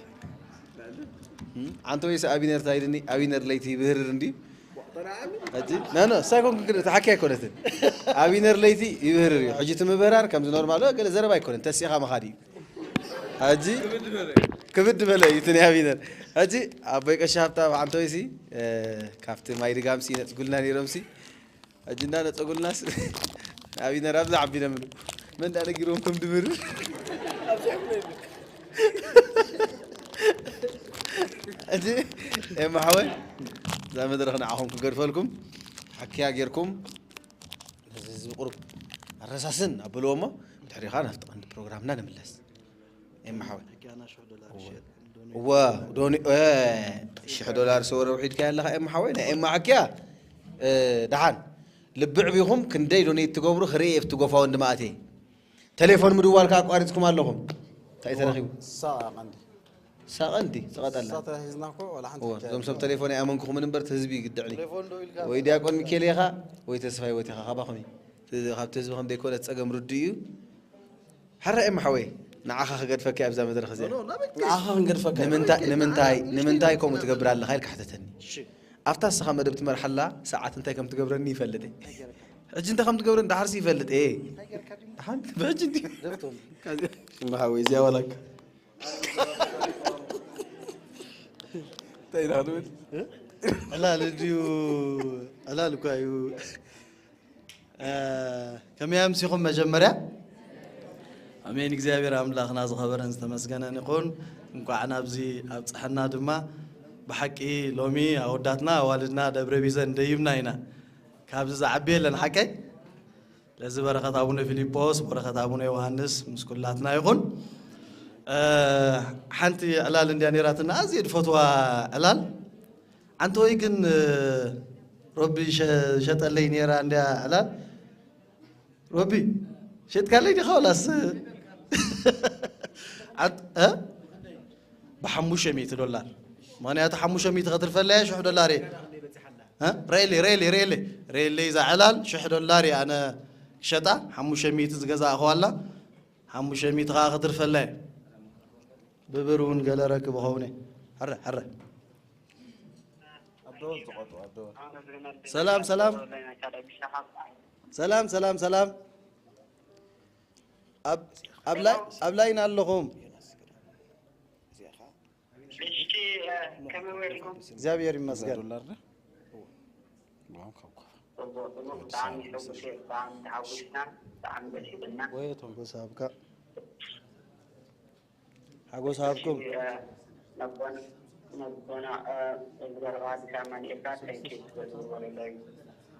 እም? ዓንተ ወይስ ኣቢነር ታይድኒ? ኣቢነር ለይቲ ይብህርር እንድዩ። ሕጂ፣ ኖ፣ ኖ፣ እሳ ኣይኮንኩን ግን እታ ሓኪ ኣይኮነትን። ኣቢነር ለይቲ ይብህርር እዩ። ሕጂ እቲ ምብህራር ከምዚ ኖርማል፣ ገለ ዘረባ ኣይኮነን። ተሲኻ ምኻድ እዩ። ሕጂ፣ ክብድ በለ እዩ እቲ ናይ ኣቢነር። ሕጂ፣ ኣቦይ ቀሺ ሃብታም ዓንተ ወይሲ፣ እ፣ ካብቲ ማይ ድጋምሲ ነጽጉልና ነይሮምሲ። ሕጂ እንዳነጸጉልናስ፣ ኣቢነር ኣብዚ ዓቢነ ምሉ። መን ደኣ ነጊርዎም ከም ድብር? ሕጂ፣ ኤማ ሓወይ፣ እዛ መድረኽ ንዓኹም ክገድፈልኩም፣ ሓኪያ ጌርኩም፣ ነዚ ህዝቢ ቁሩብ ኣረሳስን ኣበልዎ እሞ፣ ድሕሪኻ ናብቲ ቀንዲ ፕሮግራምና ንምለስ። ኤማ ሓወይ። ሕክያና ሽሕ ዶላር እወ። ይሸጥ። ዶኒ-፣ እወ፣ ዶኒ-፣ እ፣ ሽሕ ዶላር ሰወረ ውሒድካ ኣለኻ ኤማ ሓወይ። ናይ ኤማ ሓኪያ፣ እ፣ ደሓን። ልቢ ዕቢኹም ክንደይ ዶኔት ትገብሩ ክርኢ እየ ኣብቲ ጎፋወንድሚ ኣትየ። ቴሌፎን ምድዋል ከኣ ኣቋሪጽኩም ኣለኹም። እንታይ እዩ ተረኺቡ? እሳ ቀንዲ። እሳ ቀንዲ፣ እሳ ቀጠላ። እሳ ተታሒዝና እኮ ዋላ ሓንቲ እወ፣ ሕክያ እዞም ሰብ የለን። ቴሌፎን ኣይኣመንኩኹምን እምበር እቲ ህዝቢ ይግድዕኒ። ቴሌፎን ዶ ኢልካ? ወይ ዲያቆን ሚካኤል ኢኻ፣ ወይ ተስፋይ ወቴኻ፣ ካባኹም እዩ። እቲ፣ ካብቲ ህዝቢ ከም ደይኮነ ጸገም ርድእ እዩ። ሕራይ ኤማ ሓወይ፣ ንዓኻ ክገድፈካ ኣብዛ መድረኽ እዚኣ። ኖ፣ ኖ፣ ናበይ ትከይድ? ንዓኻ ክንገድፈካ ኢና። ንምንታይ፣ ንምንታይ፣ ንምንታይ ከምኡ ትገብር ኣለኻ ኢልካ ሕተተኒ። እሺ። ኣብታ ንስኻ መደብ ትመርሓላ ሰዓት እንታይ ከም ትገብረኒ ይፈልጥ እየ። ሕጂ እንታይ ከም ትገብረኒ ደሓርሲ ይፈልጥ እየ። ደሓን፣ ብሕጂ እንድዩ። ደርቶም። ኤማ ሓወይ፣ እዚኣ ዋላካ። እንታይ ኢና ክንብል? ዕላል እንድዩ፣ ዕላል እኳ እዩ። እ፣ ከመይ ኣምሲኹም መጀመርያ? ኣሜን። እግዚኣብሔር ኣምላኽና ዝኸበረን ዝተመስገነን ይኹን። እንኳዕ ናብዚ ኣብጽሐና ድማ። ብሓቂ ሎሚ ኣወዳትና ኣዋልድና ደብረ ቢዘን ደይብና ኢና። ካብዚ ዝዓቢ የለን ሓቀይ? ለዚ በረኸት ኣቡነ ፊልጶስ፣ በረኸት ኣቡነ ዮሃንስ ምስ ኩላትና ይኹን። እ፣ ሓንቲ ዕላል እንድያ ነይራትና፣ ኣዝየ ዝፈትዋ ዕላል። ኣንተ ወይ ግን፣ እ፣ ሮቢ ሸ-፣ ሸጠለይ ነይራ እንድያ ዕላል። ሮቢ፣ ሸጥካለይ ዲኻ ወላስ? ኣት-፣ እ? ብሓሙሽተ ሚእቲ ዶላር። ምኽንያቱ ሓሙሽተ ሚእቲ ከትርፈለያ ሽሕ ዶላር እየ። እ? ሬሊ፣ ሬሊ፣ ሬሊ። ሬሊ እዛ ዕላል ሽሕ ዶላር እየ ኣነ ክሸጣ። ሓሙሽተ ሚእቲ ዝገዛእኽዋ ኣላ። ሓሙሽተ ሚእቲ ኸዓ ከትርፈለያ። ብብር እውን ገለ ረክብ ኸውን እየ። ሕረ፣ ሕረ። ኣዶ ዝቆጡ፣ ኣዶ። ሰላም፣ ሰላም። ሰላም፣ ሰላም፣ ሰላም። ኣብ፣ ኣብ ላይ፣ ኣብ ላይን ኣለኹም። እሺ፣ እ፣ ከመይ ውዒልኩም? እግዚኣብሔር ይመስገን። ዶላር ዶ? ዋው፣ ካብ ኮፋ። ጽቡቕ፣ ጽቡቕ። ብጣዕሚ ሕጉስ እየ፣ ብጣዕሚ ተሓጒስና፣ ብጣዕሚ ደስ ይብልና። ወይ እቶም ሓጎስ ሃብካ። ሓጎስ ሃብኩም። እሺ፣ እ፣ ነቦና፣ ነቦና፣ እ፣ ብዛዕባ ኣዲስ ኣማኑኤል ከኣ፣ thank you ክትብል ዝነበረለይ፣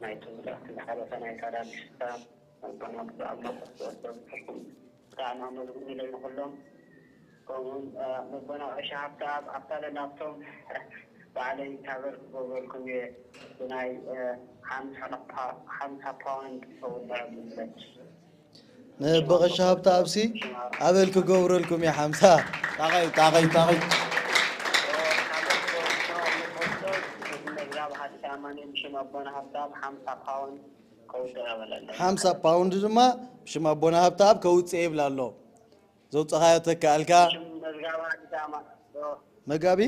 ናይቲ ዝሓለፈ ናይ ካዳሊስታ ነቦና ብዛዕባ ብጣዕሚ ኣመስግን ኢለ ንኹሎም። ከምኡውን፣ እ፣ ነቦና ቀሺ ሃብተኣብ ኣብታ ለላቶም ባዕለይ ካቨር ክገብረልኩም እየ። ብናይ፣ እ፣ ሓምሳ ፓ-፣ ሓምሳ ፓውንድ ክኸውን ነበረ። ንበቐሻ ሃብተኣብሲ ኣበል ክገብረልኩም እየ ሓምሳ። ጣቐይ፣ ጣቐይ፣ ጣቐይ። ሓምሳ ፓውንድ ድማ ብሽም ኣቦና ሃብተኣብ ከውፅእ ይብላ ኣሎ። ዘውፃኻዮ ተካኣልካ። ሽም መዝጋቢ ኣዲስ ኣማ መጋቢ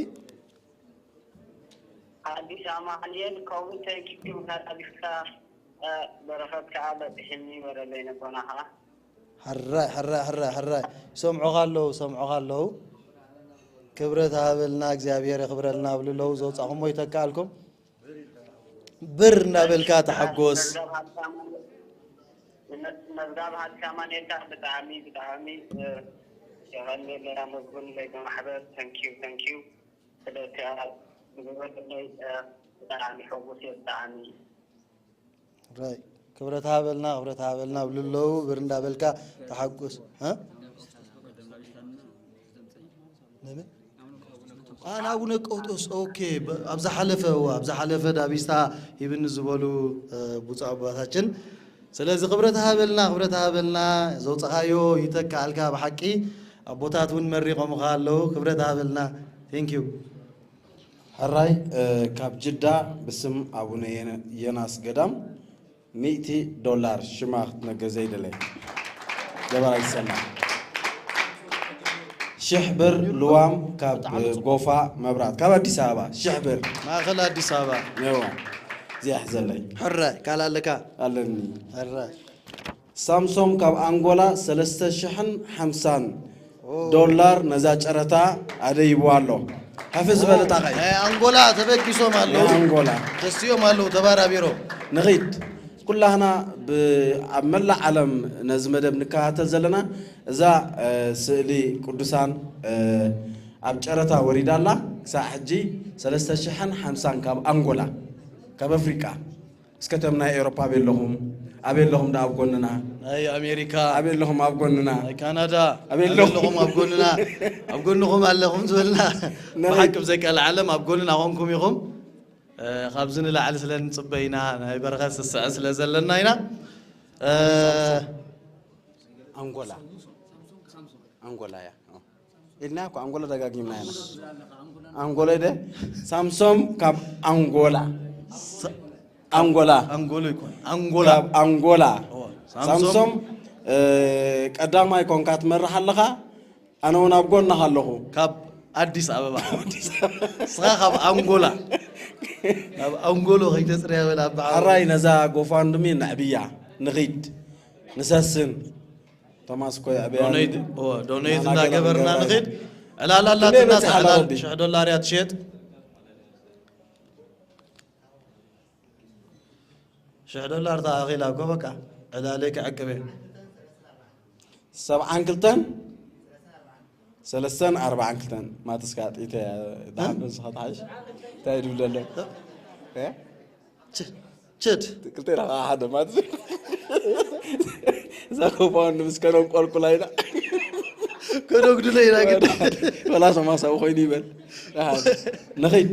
ኣዲስ ኣማኑኤል ከምኡ ተኪብካ ተላቢስካ በረኸት ከዓ በፂሕኒ በለለይ ነቦና ከዓ ሕራይ ሕራይ ሕራይ ሕራይ ይሰምዑኻ ኣለዉ ይሰምዑኻ ኣለዉ። ክብረት ሃበልና እግዚኣብሔር የኽብረልና ብሉ ኣለዉ። ዘውፃኹሞ ይተካኣልኩም። ብር እናበልካ ተሓጎስ። መዝጋብ ሃብታማ ኔርካ ብጣዕሚ ብጣዕሚ የቐንየለይ ኣመስግንለይ ብማሕበር ተንኪዩ ተንኪዩ ስለካ ብዝበለለይ ብጣዕሚ ሕጉስ እየ ብጣዕሚ ራይ ክብረት ሃበልና ክብረት ሃበልና ብሉ ኣለዉ። ብር እንዳበልካ ተሓጎስ። እ? ንምን? አ፣ ንኣቡነ ቀውጦስ። ኦኬ። ኣብ ዝሓለፈ እዋ ኣብ ዝሓለፈ ዳቢስታ ሂብኒ ዝበሉ ብፁዕ ኣባታችን። ስለዚ ክብረት ሃበልና ክብረት ሃበልና። ዘውፅኻዮ ይተካኣልካ ብሓቂ። ኣቦታት እውን መሪቖምኻ ኣለዉ። ክብረት ሃበልና። Thank you። ሕራይ ካብ ጅዳ ብስም ኣቡነ ዮናስ ገዳም ሚእቲ ዶላር ሽማ ክትነገር ዘይደለየ ገባር ኣይሰማ ሽሕ ብር ልዋም ካብ ጎፋ መብራት ካብ ኣዲስ ኣበባ ሽሕ ብር ማእኸል ኣዲስ ኣበባ ነዋ እዚኣ ሕዘለይ ሕራይ ካልእ ኣለካ ኣለኒ ሕራይ ሳምሶም ካብ ኣንጎላ ሰለስተ ሽሕን ሓምሳን ዶላር ነዛ ጨረታ ኣደይብዋ ኣሎ። ከፍ ዝበለ ጣቓይ። ናይ ኣንጎላ ተበጊሶም ኣለዉ። ናይ ኣንጎላ። ተስዮም ኣለዉ ተባራቢሮም። ንኺድ። ኩላህና ብ ኣብ መላእ ዓለም ነዚ መደብ ንከታተል ዘለና እዛ ስእሊ ቅዱሳን ኣብ ጨረታ ወሪዳ ኣላ። ክሳዕ ሕጂ ሰለስተ ሽሕን ሓምሳን ካብ ኣንጎላ ካብ ኣፍሪቃ እስከ እቶም ናይ ኤውሮፓ ኣበይ ኣለኹም ኣበይ ኣለኹም ደኣ ኣብ ጎንና ናይ ኣሜሪካ ኣበይ ኣለኹም ኣብ ጎንና ናይ ካናዳ ኣበይ ኣለኹም ኣብ ጎንና ኣብ ጎንኹም ኣለኹም ዝበልና ብሓቂ ብዘይ ቀልዓለም ኣብ ጎንና ኮንኩም ኢኹም ካብዚ ንላዕሊ ስለ ንፅበ ኢና ናይ በረኸት ስስዐ ስለ ዘለና ኢና ኣንጎላ ኣንጎላ እያ ኢልና እኮ ኣንጎሎ ደጋጊምና ኢና። ኣንጎሎ ደ ሳምሶም ካብ ኣንጎላ ኣንጎላ ኣንጎሎ ይኮን ኣንጎላ ካብ ኣንጎላ ሳምሶም ቀዳማይ ኮንካ ትመርሕ ኣለኻ። ኣነ እውን ኣብ ጎንኻ ኣለኹ። ካብ ኣዲስ ኣበባ ስኻ ካብ ኣንጎላ ናብ ኣንጎሎ ከይተፅርያ በላ ኣባ ሓራይ ነዛ ጎፋንድሚ ነዕብያ ንኺድ ንሰስን ቶማስ እኮ የዕበያ ዶኔት ኦ፣ ዶኔት ናና እንዳገበርና ገበርና ንኽድ ዕላል ኣላትና ክንደይ በፅሓ ሰዓላል ዳረቢ? ሽሕ ዶላር እያ ትሸጥ ሽሕ ዶላር ተኣኺላ እኮ በቃ ዕላለይ ክዕቅብ እየ ሰብዓን ክልተን ሰለስተን ኣርባዓን ክልተን ማትስካ ጥይተ ዳሓን በዝኻ ተሓሽ እንታይ ድብል ዘሎ እ? ችድ ክልተ ኢላ ከዓ ሓደ ማለት እዩ። እዛ ኮፓውን ንምስከኖም ቆልቁላ ኢና ከነጉድሎ ኢና ግድ ወላ ሰማሳዊ ኮይኑ ይበል ደሓን። ንኺድ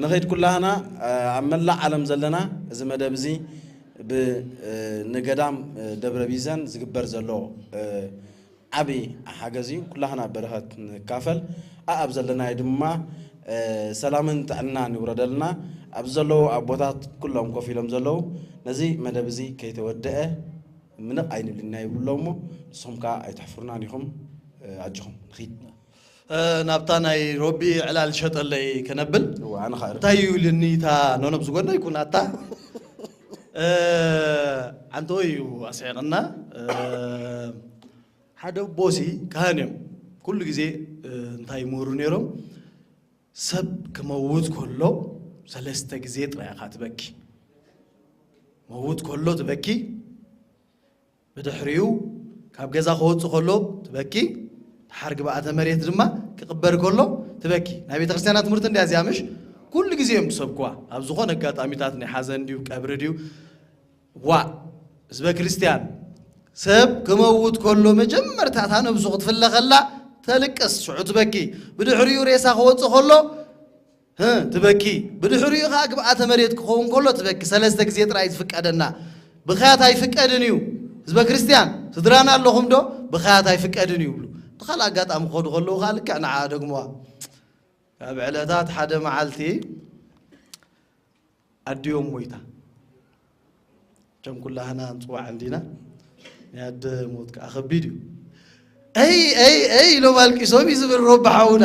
ንኺድ ኩላህና ኣብ መላእ ዓለም ዘለና እዚ መደብ እዚ ብ ንገዳም ደብረ ቢዘን ዝግበር ዘሎ ዓቢ ሓገዝ እዩ። ኩላህና በረኸት ንካፈል። ኣኣብ ዘለናዮ ድማ ሰላምን ጥዕናን ይውረደልና። ኣብዚ ዘለዉ ኣቦታት ኩሎም ኮፍ ኢሎም ዘለዉ ነዚ መደብ እዚ ከይተወደአ ምንቕ ኣይንብልናዮ ይብሉ ኣለዉ እሞ ንስኹም ከኣ ኣይተሕፍሩናን ኢኹም። ኣጆኹም ንኺድ። ናብታ ናይ ሮቢ ዕላል ሸጠለይ ከነብል እዋ ኣነ ኸኣ እንታይ እዩ ልኒታ ኖኖብ ዝጎድና ይኩን ኣታ ኣንተ እዩ ኣስዒቕና ሓደ ኣቦሲ ካህን እዮም ኩሉ ግዜ እንታይ ይምህሩ ነይሮም ሰብ ክመውት ከሎ ሰለስተ ግዜ ጥራይ ኢኻ ትበኪ መውት ከሎ ትበኪ ብድሕሪኡ ካብ ገዛ ክወፅእ ከሎ ትበኪ ድሓር ግብኣተ መሬት ድማ ክቕበር ከሎ ትበኪ ናይ ቤተ ክርስቲያና ትምህርቲ እንዲያ እዚኣ ምሽ ኩሉ ግዜ እዮም ዝሰብክዋ ኣብ ዝኾነ ኣጋጣሚታት ናይ ሓዘን ድዩ ቀብሪ ድዩ ዋእ ህዝበ ክርስትያን ሰብ ክመውት ከሎ መጀመርታ እታ ነብሱ ክትፍለ ከላ ተልቅስ ሽዑ ትበኪ ብድሕሪኡ ሬሳ ክወፅእ ከሎ ትበኪ ብድሕሪኡ ከዓ ግብኣተ መሬት ክኸውን ከሎ ትበኪ ሰለስተ ግዜ ጥራይ ዝፍቀደና ብኽያት ኣይፍቀድን እዩ ህዝበ ክርስትያን ስድራና ኣለኹም ዶ ብኽያት ኣይፍቀድን እዩ ይብሉ ብካልእ ኣጋጣሚ ክኸዱ ከለዉ ከዓ ልክዕ ንዓ ደግሞዋ ካብ ዕለታት ሓደ መዓልቲ ኣዲኦም ሞይታ ከም ኩላህና ንፅዋዕ እንዲና ናይ ኣደ ሞት ከዓ ከቢድ እዩ ኣይ ኣይ ኣይ ኢሎም ኣልቂሶም እዩ ዝብል ሮቢ ሓውና።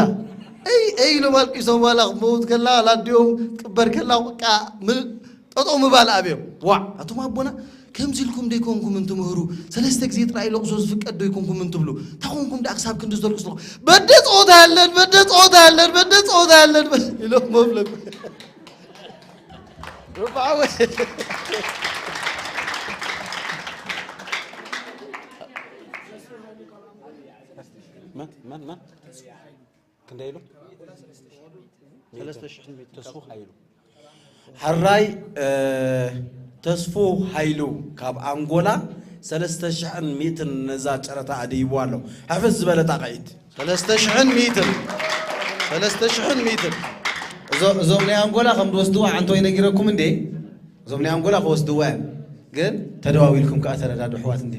ኣይ ኣይ ኢሎም ኣልቂሶም፣ ዋላ ክትመውት ከላ፣ ዋላ ኣዲኦም ክትቅበር ከላ፣ በቃ ም-፣ ጠጠው ምባል ኣብዮም። ዋዕ፣ ኣቶም ኣቦና ከምዚ ኢልኩም ዶ ይኮንኩም እንትምህሩ፣ ሰለስተ ግዜ ጥራይ ለቕሶ ዝፍቀድ ዶ ይኮንኩም እንትብሉ፣ እንታይ ኮንኩም ደኣ ክሳብ ክንዲ ዝተልቅሱ ኣለኹም? በደ ጸወታ ያለን፣ በደ ጸወታ ያለን፣ በደ ጸወታ ያለን ኢሎም መብለኩ። ሮቢ ሓወይ። መን መን መን ክንደይ ኢሉ? ሰለስተ ሽሕን ሚእትን። ተስፉ ሓይሉ። ሕራይ፣ እ፣ ተስፉ ሓይሉ ካብ ኣንጎላ ሰለስተ ሽሕን ሚእትን ነዛ ጨረታ ኣድይቡ ኣሎ። ሕፍስ ዝበለ ጣቕዒት። ሰለስተ ሽሕን ሚእትን። ሰለስተ ሽሕን ሚእትን። እዞ-፣ እዞም ናይ ኣንጎላ ከም ዝወስድዋ ዓንተወይ ነጊረኩም እንዴ? እዞም ናይ ኣንጎላ ክወስድዋ እዮም። ግን ተደዋዊልኩም ከኣ ተረዳዱ ኣሕዋት እንዴ?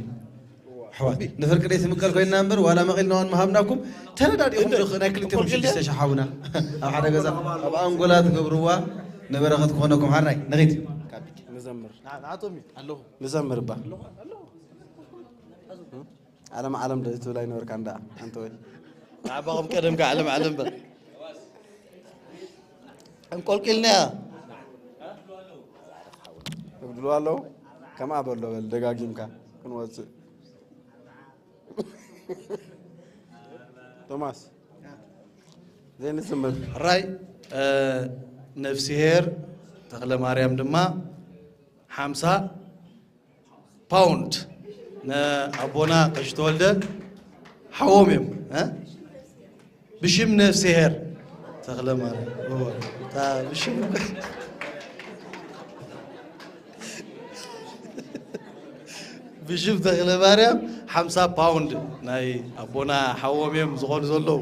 ኣሕዋት፣ ንፍርቂ ደይ ትምቀል ኮይንና እምበር፣ ዋላ መቒልናዋን ምሃብናኩም፣ ተረዳዲእኹም እንደ-፣ ዶ ናይ ክልቴኹም ሽዱሽተ ሽሕ ሓውና ኣብ ሓደ ገዛ፣ ኣብ ኣንጎላ ትገብርዋ ንበረኸት ክኾነኩም። ሓራይ፣ ንኺድ። ንዘምር። ና-፣ ንኣቶም እዩ። ኣለኹ። ንዘምር እባ። ዓለም ዓለም ዶ ትብል ኣይነበርካ እንዳ ኣንተ ወይ? ንዓባኹም ቀደም ከ ዓለም ዓለም በል። እንቆልቂልናያ። እብድሉ ኣለዉ። ከምኣ በሎ በል ደጋጊምካ ክንወጽእ። ቶማስ። ዘይንስምር። ሕራይ፣ እ፣ ነፍስሄር ተኽለ ማርያም ድማ ሓምሳ ፓውንድ ንኣቦና ቀሺ ተወልደ ሓዎም እዮም፣ እ? ብሽም ነፍስሄር ተኽለ ማርያም። እወ፣ እታ ብሽም፣ ብሽም ተኽለ ማርያም ሓምሳ ፓውንድ ናይ ኣቦና ሓዎም እዮም ዝኾኑ ዘለዉ።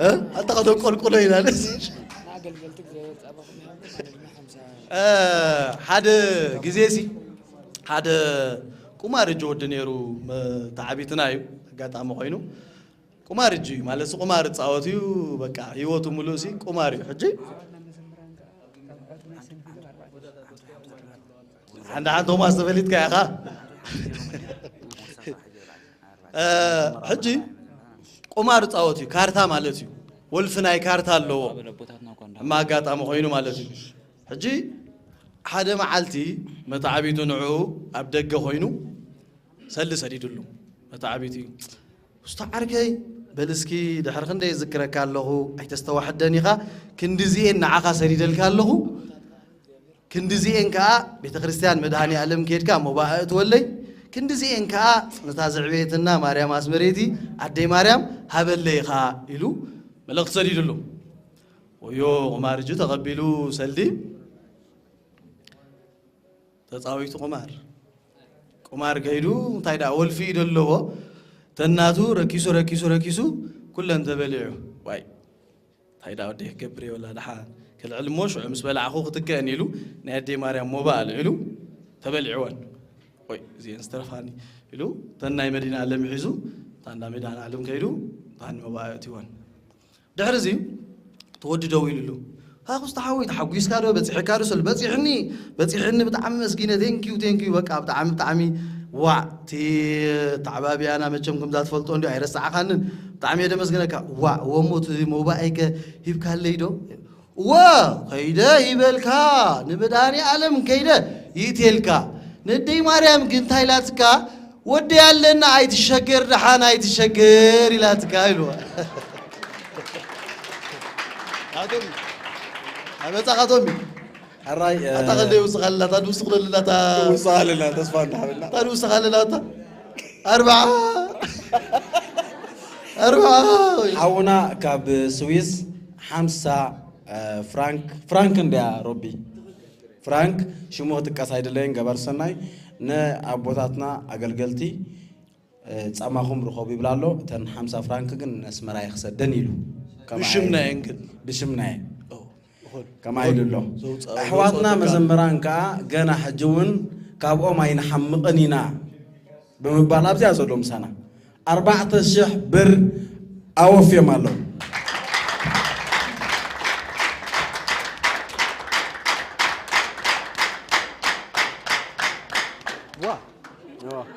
እ? ኣታ ከደ ቆልቁሎ ኢና። ንኣገልገልቲ እግዚኣብሔር ጸባኹም ይሃብኩም። ኣድና ሓምሳ እ፣ ሓደ ግዜ ሲ ሓደ ቁማር እጅ ወዲ ነይሩ፣ መ-፣ ተዓቢትና እዩ። ኣጋጣሚ ኮይኑ ቁማር እጅ እዩ ማለት፣ ቁማር እጻወት እዩ። በቃ ህይወቱ ሙሉእ ሲ ቁማር እዩ። ሕጂ ሓንዳ ሓን ቶማስ ተፈሊጥካ ኢኻ። እ፣ ሕጂ ቁማር እጻወት እዩ፣ ካርታ ማለት እዩ። ወልፊ ናይ ካርታ ኣለዎ። እማ ኣጋጣሚ ኮይኑ ማለት እዩ። ሕጂ ሓደ መዓልቲ መተዓቢቱ ንዕኡ ኣብ ደገ ኮይኑ ሰሊ ሰዲድሉ። መተዓቢቱ እዩ። "ውስቶ ዓርከይ፣ በል እስኪ ድሕሪ ክንደይ እዝክረካ ኣለኹ፣ ኣይተስተዋሕደን ኢኻ፣ ክንድዚኤን ንዓኻ ሰዲደልካ ኣለኹ፣ ክንድዚኤን ከኣ ቤተ ክርስቲያን መድኃኔ ዓለም ከድካ ሞባእ እትወለይ፣ ክንድዚኤን ከኣ ነታ ዝዕበየትና ማርያም ኣስመሬቲ ኣደይ ማርያም ሃበለይ ኢኻ" ኢሉ መልእኽቲ ሰዲድሉ። ወዮ ቁማር እጁ ተቐቢሉ ሰልዲ ተጻዊቱ ቁማር። ቁማር ከይዱ እንታይ ደኣ ወልፊ ኢዩ ደለዎ። ተናቱ ረኪሱ፣ ረኪሱ፣ ረኪሱ ኩለን ተበሊዑ። ዋይ፣ እንታይ ደኣ ወደይ ክገብር እየ ወላ ደሓን ክልዕል እሞ ሽዑ ምስ በላዕኹ ክትከእን ኢሉ ናይ ኣደይ ማርያም ሞባ ኣልዒሉ ተበሊዕወን። ወይ እዚኤን ዝተረፋኒ ኢሉ ተን ናይ መድኃኔዓለም ሒዙ እታ እንዳ መድኃኔዓለም ከይዱ እታ ሞባ ኣእትይወን። ድሕሪ እዚ እቲ ወዲ ደው ኢሉሉ፣ "ሃ፣ ኩስታ ሓወይ፣ ተሓጒስካ ዶ? በጺሕካ ዶ?" ስል፣ "በጺሕኒ፣ በጺሕኒ፣ ብጣዕሚ መስጊነ፣ ቴንኪዩ፣ ቴንኪዩ፣ በቃ፣ ብጣዕሚ፣ ብጣዕሚ፣ ዋዕ፣ እቲ ኣተዓባብያና መቸም ከምዛ ትፈልጦ እንድዩ፣ ኣይረሳዕኻንን፣ ብጣዕሚ እየ ደመስግነካ። ዋዕ፣ ወሞ እቲ ሞባይከ ሂብካለይ ዶ?" "እወ፣ ከይደ ሂበልካ፣ ንመድኃኔ ዓለም ከይደ ይእትየልካ። ነደይ ማርያም ግን እንታይ ኢላትካ?" "ወዲ ያለና ኣይትሸገር፣ ደሓን ኣይትሸገር" ኢላትካ ኢልዋ። ኣቶም ኣመጻኻቶም እዩ። ሕራይ፣ ኣታ እ፣ ከንደይ ውስኻልና፣ እታ ድውስኽለልና፣ እታ ውስኻልና፣ ተስፋ እንዳሃበና። እታ ድውስኻልና፣ እታ ኣርብዓ፣ ኣርብዓ። ሓውና ካብ ስዊስ ሓምሳ፣ እ፣ ፍራንክ፣ ፍራንክ እንድያ ሮቢ። ፍራንክ፣ ሽሙ ክጥቀስ ኣይደለየን፣ ገባር ሰናይ፣ ንኣቦታትና ኣገልገልቲ፣ እ፣ ጻማኹም ርኸቡ ይብላ ኣሎ። እተን ሓምሳ ፍራንክ ግን ንኣስመራ እየ ክሰደን ኢሉ። ከምኣ ብሽምና ኢሉ። እየን ግን። ብሽምና እየን። ኦ፣ እኹል። ከምኣ ኢሉ ኣሎ። ዘውጽኣ-፣ ኣሕዋትና ዘውጽኦ መዘምራን ከኣ ገና ሕጂ እውን ካብኦም ኣይንሓምቕን ኢና ብምባል ኣብዚኣ ዘሎ ምሳና ኣርባዕተ ሽሕ ብር ኣወፍዮም ኣለዉ። ዋ።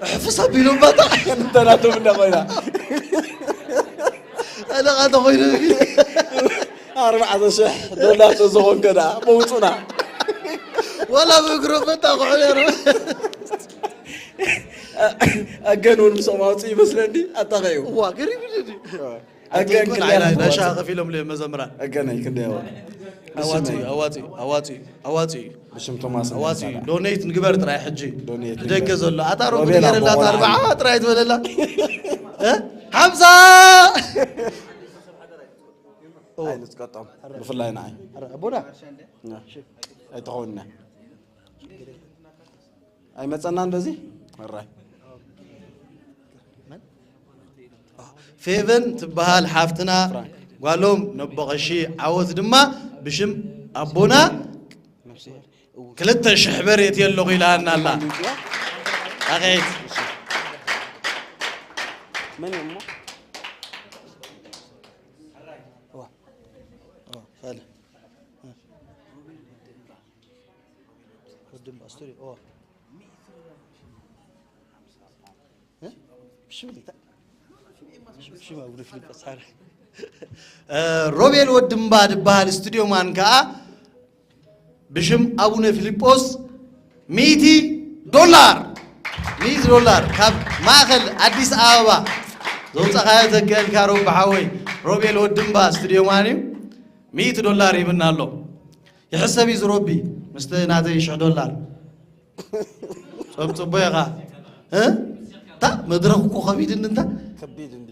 እሕፍስ ኣቢሎም ባታ። እንተናቶም እንዳ ኮይና። ኣነ ኸኣ ተኾይኑ ኣርባዕተ ሽሕ ዶላር ተዝኾንከ ደኣ መውፁና። ዋላ ብእግሮም መጣቕዑ ነይሩ። ኣገን እውን ምስኦም ኣውፅኡ ይመስለኒ። ኣታኸዩ እዋ ገሪብ እዩ። ኣገን ኣይኮን፣ ክልያት ኣይኮን። ናሻ ከፊሎም ለ መዘምራን። ኣገን ኣይክንደይ ኣዋ። ኣዋፂ፣ ብስመይ። ኣዋፂ፣ ኣዋፂ፣ ኣዋፂ። ብሽም ቶማስ ኣዋፂ፣ እንበላ። ዶኔት ንግበር ጥራይ ሕጂ። ዶኔት ንደገ ንግበር። ዘሎ። ኣታ ሮቤል ሮቤል ገረላት ኣቦና ኣርባዓ ጥራይ ትበለላ። እ? ሓምሳ! ኣይንጥቀጦም። ብፍላይ ንዓይ። ኣረ፣ ኣቦና። ና። ኣይተኸውንና። ኣይመጸናን በዚ? ኣራይ። ፌቨን ትበሃል ሓፍትና፣ ጓሎም ነቦቐሺ ዓወት ድማ ብሽም ኣቦና ክልተ ሽሕ በሬት የለኹ ኢላና ኣላ። ኣኼት። መን እሞ? ዋ። ዋ፣ ፋለ። ወድም ኣስቱሪ፣ ኦ። እ? ብሽም እንታይ? ብሽም ኣቡነ ፊልጶስ ሓረ። እ፣ ሮቤል ወድምባ ዝበሃል ስቱዲዮ ማን ከኣ ብሽም ኣቡነ ፊልጶስ ሚእቲ ዶላር፣ ሚእቲ ዶላር ካብ ማእከል ኣዲስ ኣበባ ዘውጻኻዮ ተክአልካ ሮቢ ሓወይ፣ ሮቤል ወድምባ ስቱዲዮ ማን እዩ፣ ሚእቲ ዶላር ይብና ኣሎ። ይሕሰብ እዩ ዝሮቢ ምስቲ ናተይ ሽሕ ዶላር። ጸብጽቦ ኢኻ። እ? እታ መድረኽ እኮ ከቢድ እንታ። ከቢድ እንዲ።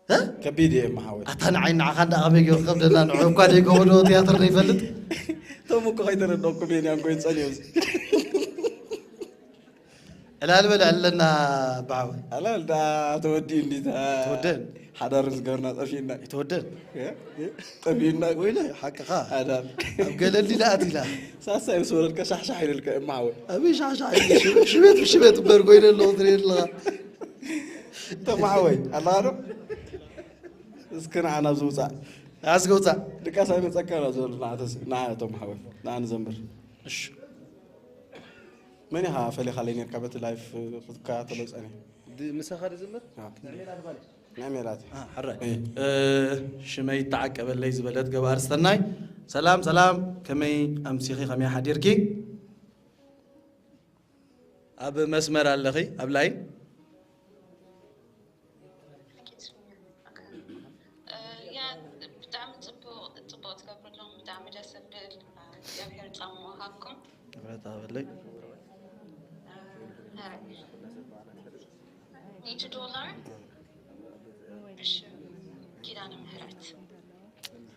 እ? ከቢድ እየ፣ እማ ሓወይ። ኣታ ንዓይ ንዓኻ እንዳ ከመይ ገይሩ ክኸብደና፣ ንዑ እኳ ደይከበዶ ቲያትር ዘይፈልጥ። እቶም እኮ ከይተረድኦኩም እየ፣ ያን ኮይን ጸልዮም። ዕላል በል ኣለና፣ ኣባ ሓወይ። ዕላል ዳ ተወዲኡ እንዲ፣ ታ ተወደን። ሓዳር ዝገበርና ጠፊእና። ይተወደን። እ? እ? ጠፊእና። ወይለ፣ ሓቅኻ። ሓዳር። ኣብ ገለሊ ለኣት ኢላ። ሳሳይ ምስ ወረድካ ሻሕሻሕ ኢልልካ፣ እማ ሓወይ። ኣበይ ሻሕሻሕ ኢለ? ሽቤት፣ ሽቤት እምበር ኮይነ ኣለኹ ትርኢ ኣለኻ። ተማሓወይ ኣለኻ ዶ? እስኪ ንዓ ናብ ዝውፃእ። ንዓ እስኪ ውፃእ። ድቃስ ኣይመፀካ ናብ ዝበሉ ንዓ ተስ-፣ ንዓ እቶም ሓወይ፣ ንዓ ንዘምር። እሺ። መን ኢኻ ፈሊኻለይ ነርካ በቲ ላይፍ ክትከታተሎ ጸኒሐ? ድ-፣ ምሳኻ ድዝምር? ኣዎ። ናይ ሜላት። አ፣ ሕራይ። እይ። እ፣ ሽመይ ይተዓቀበለይ ዝበለት ገባር ስተናይ። ሰላም፣ ሰላም፣ ከመይ ኣምሲኺ፣ ከመይ ሓዲርኪ? ኣብ መስመር ኣለኺ፣ ኣብ ላይን። ያ፣ ብጣዕሚ ጽቡቕ፣ ጽቡቕ ትገብሩ ኣለኹም። ብጣዕሚ ደስ ዘብል፣ እግዚኣብሔር ጻማ ይሃብኩም። ክብረት ሃበለይ። ኧረ፣ ሚእቲ ዶላር ብሽም ኪዳነ ምህረት።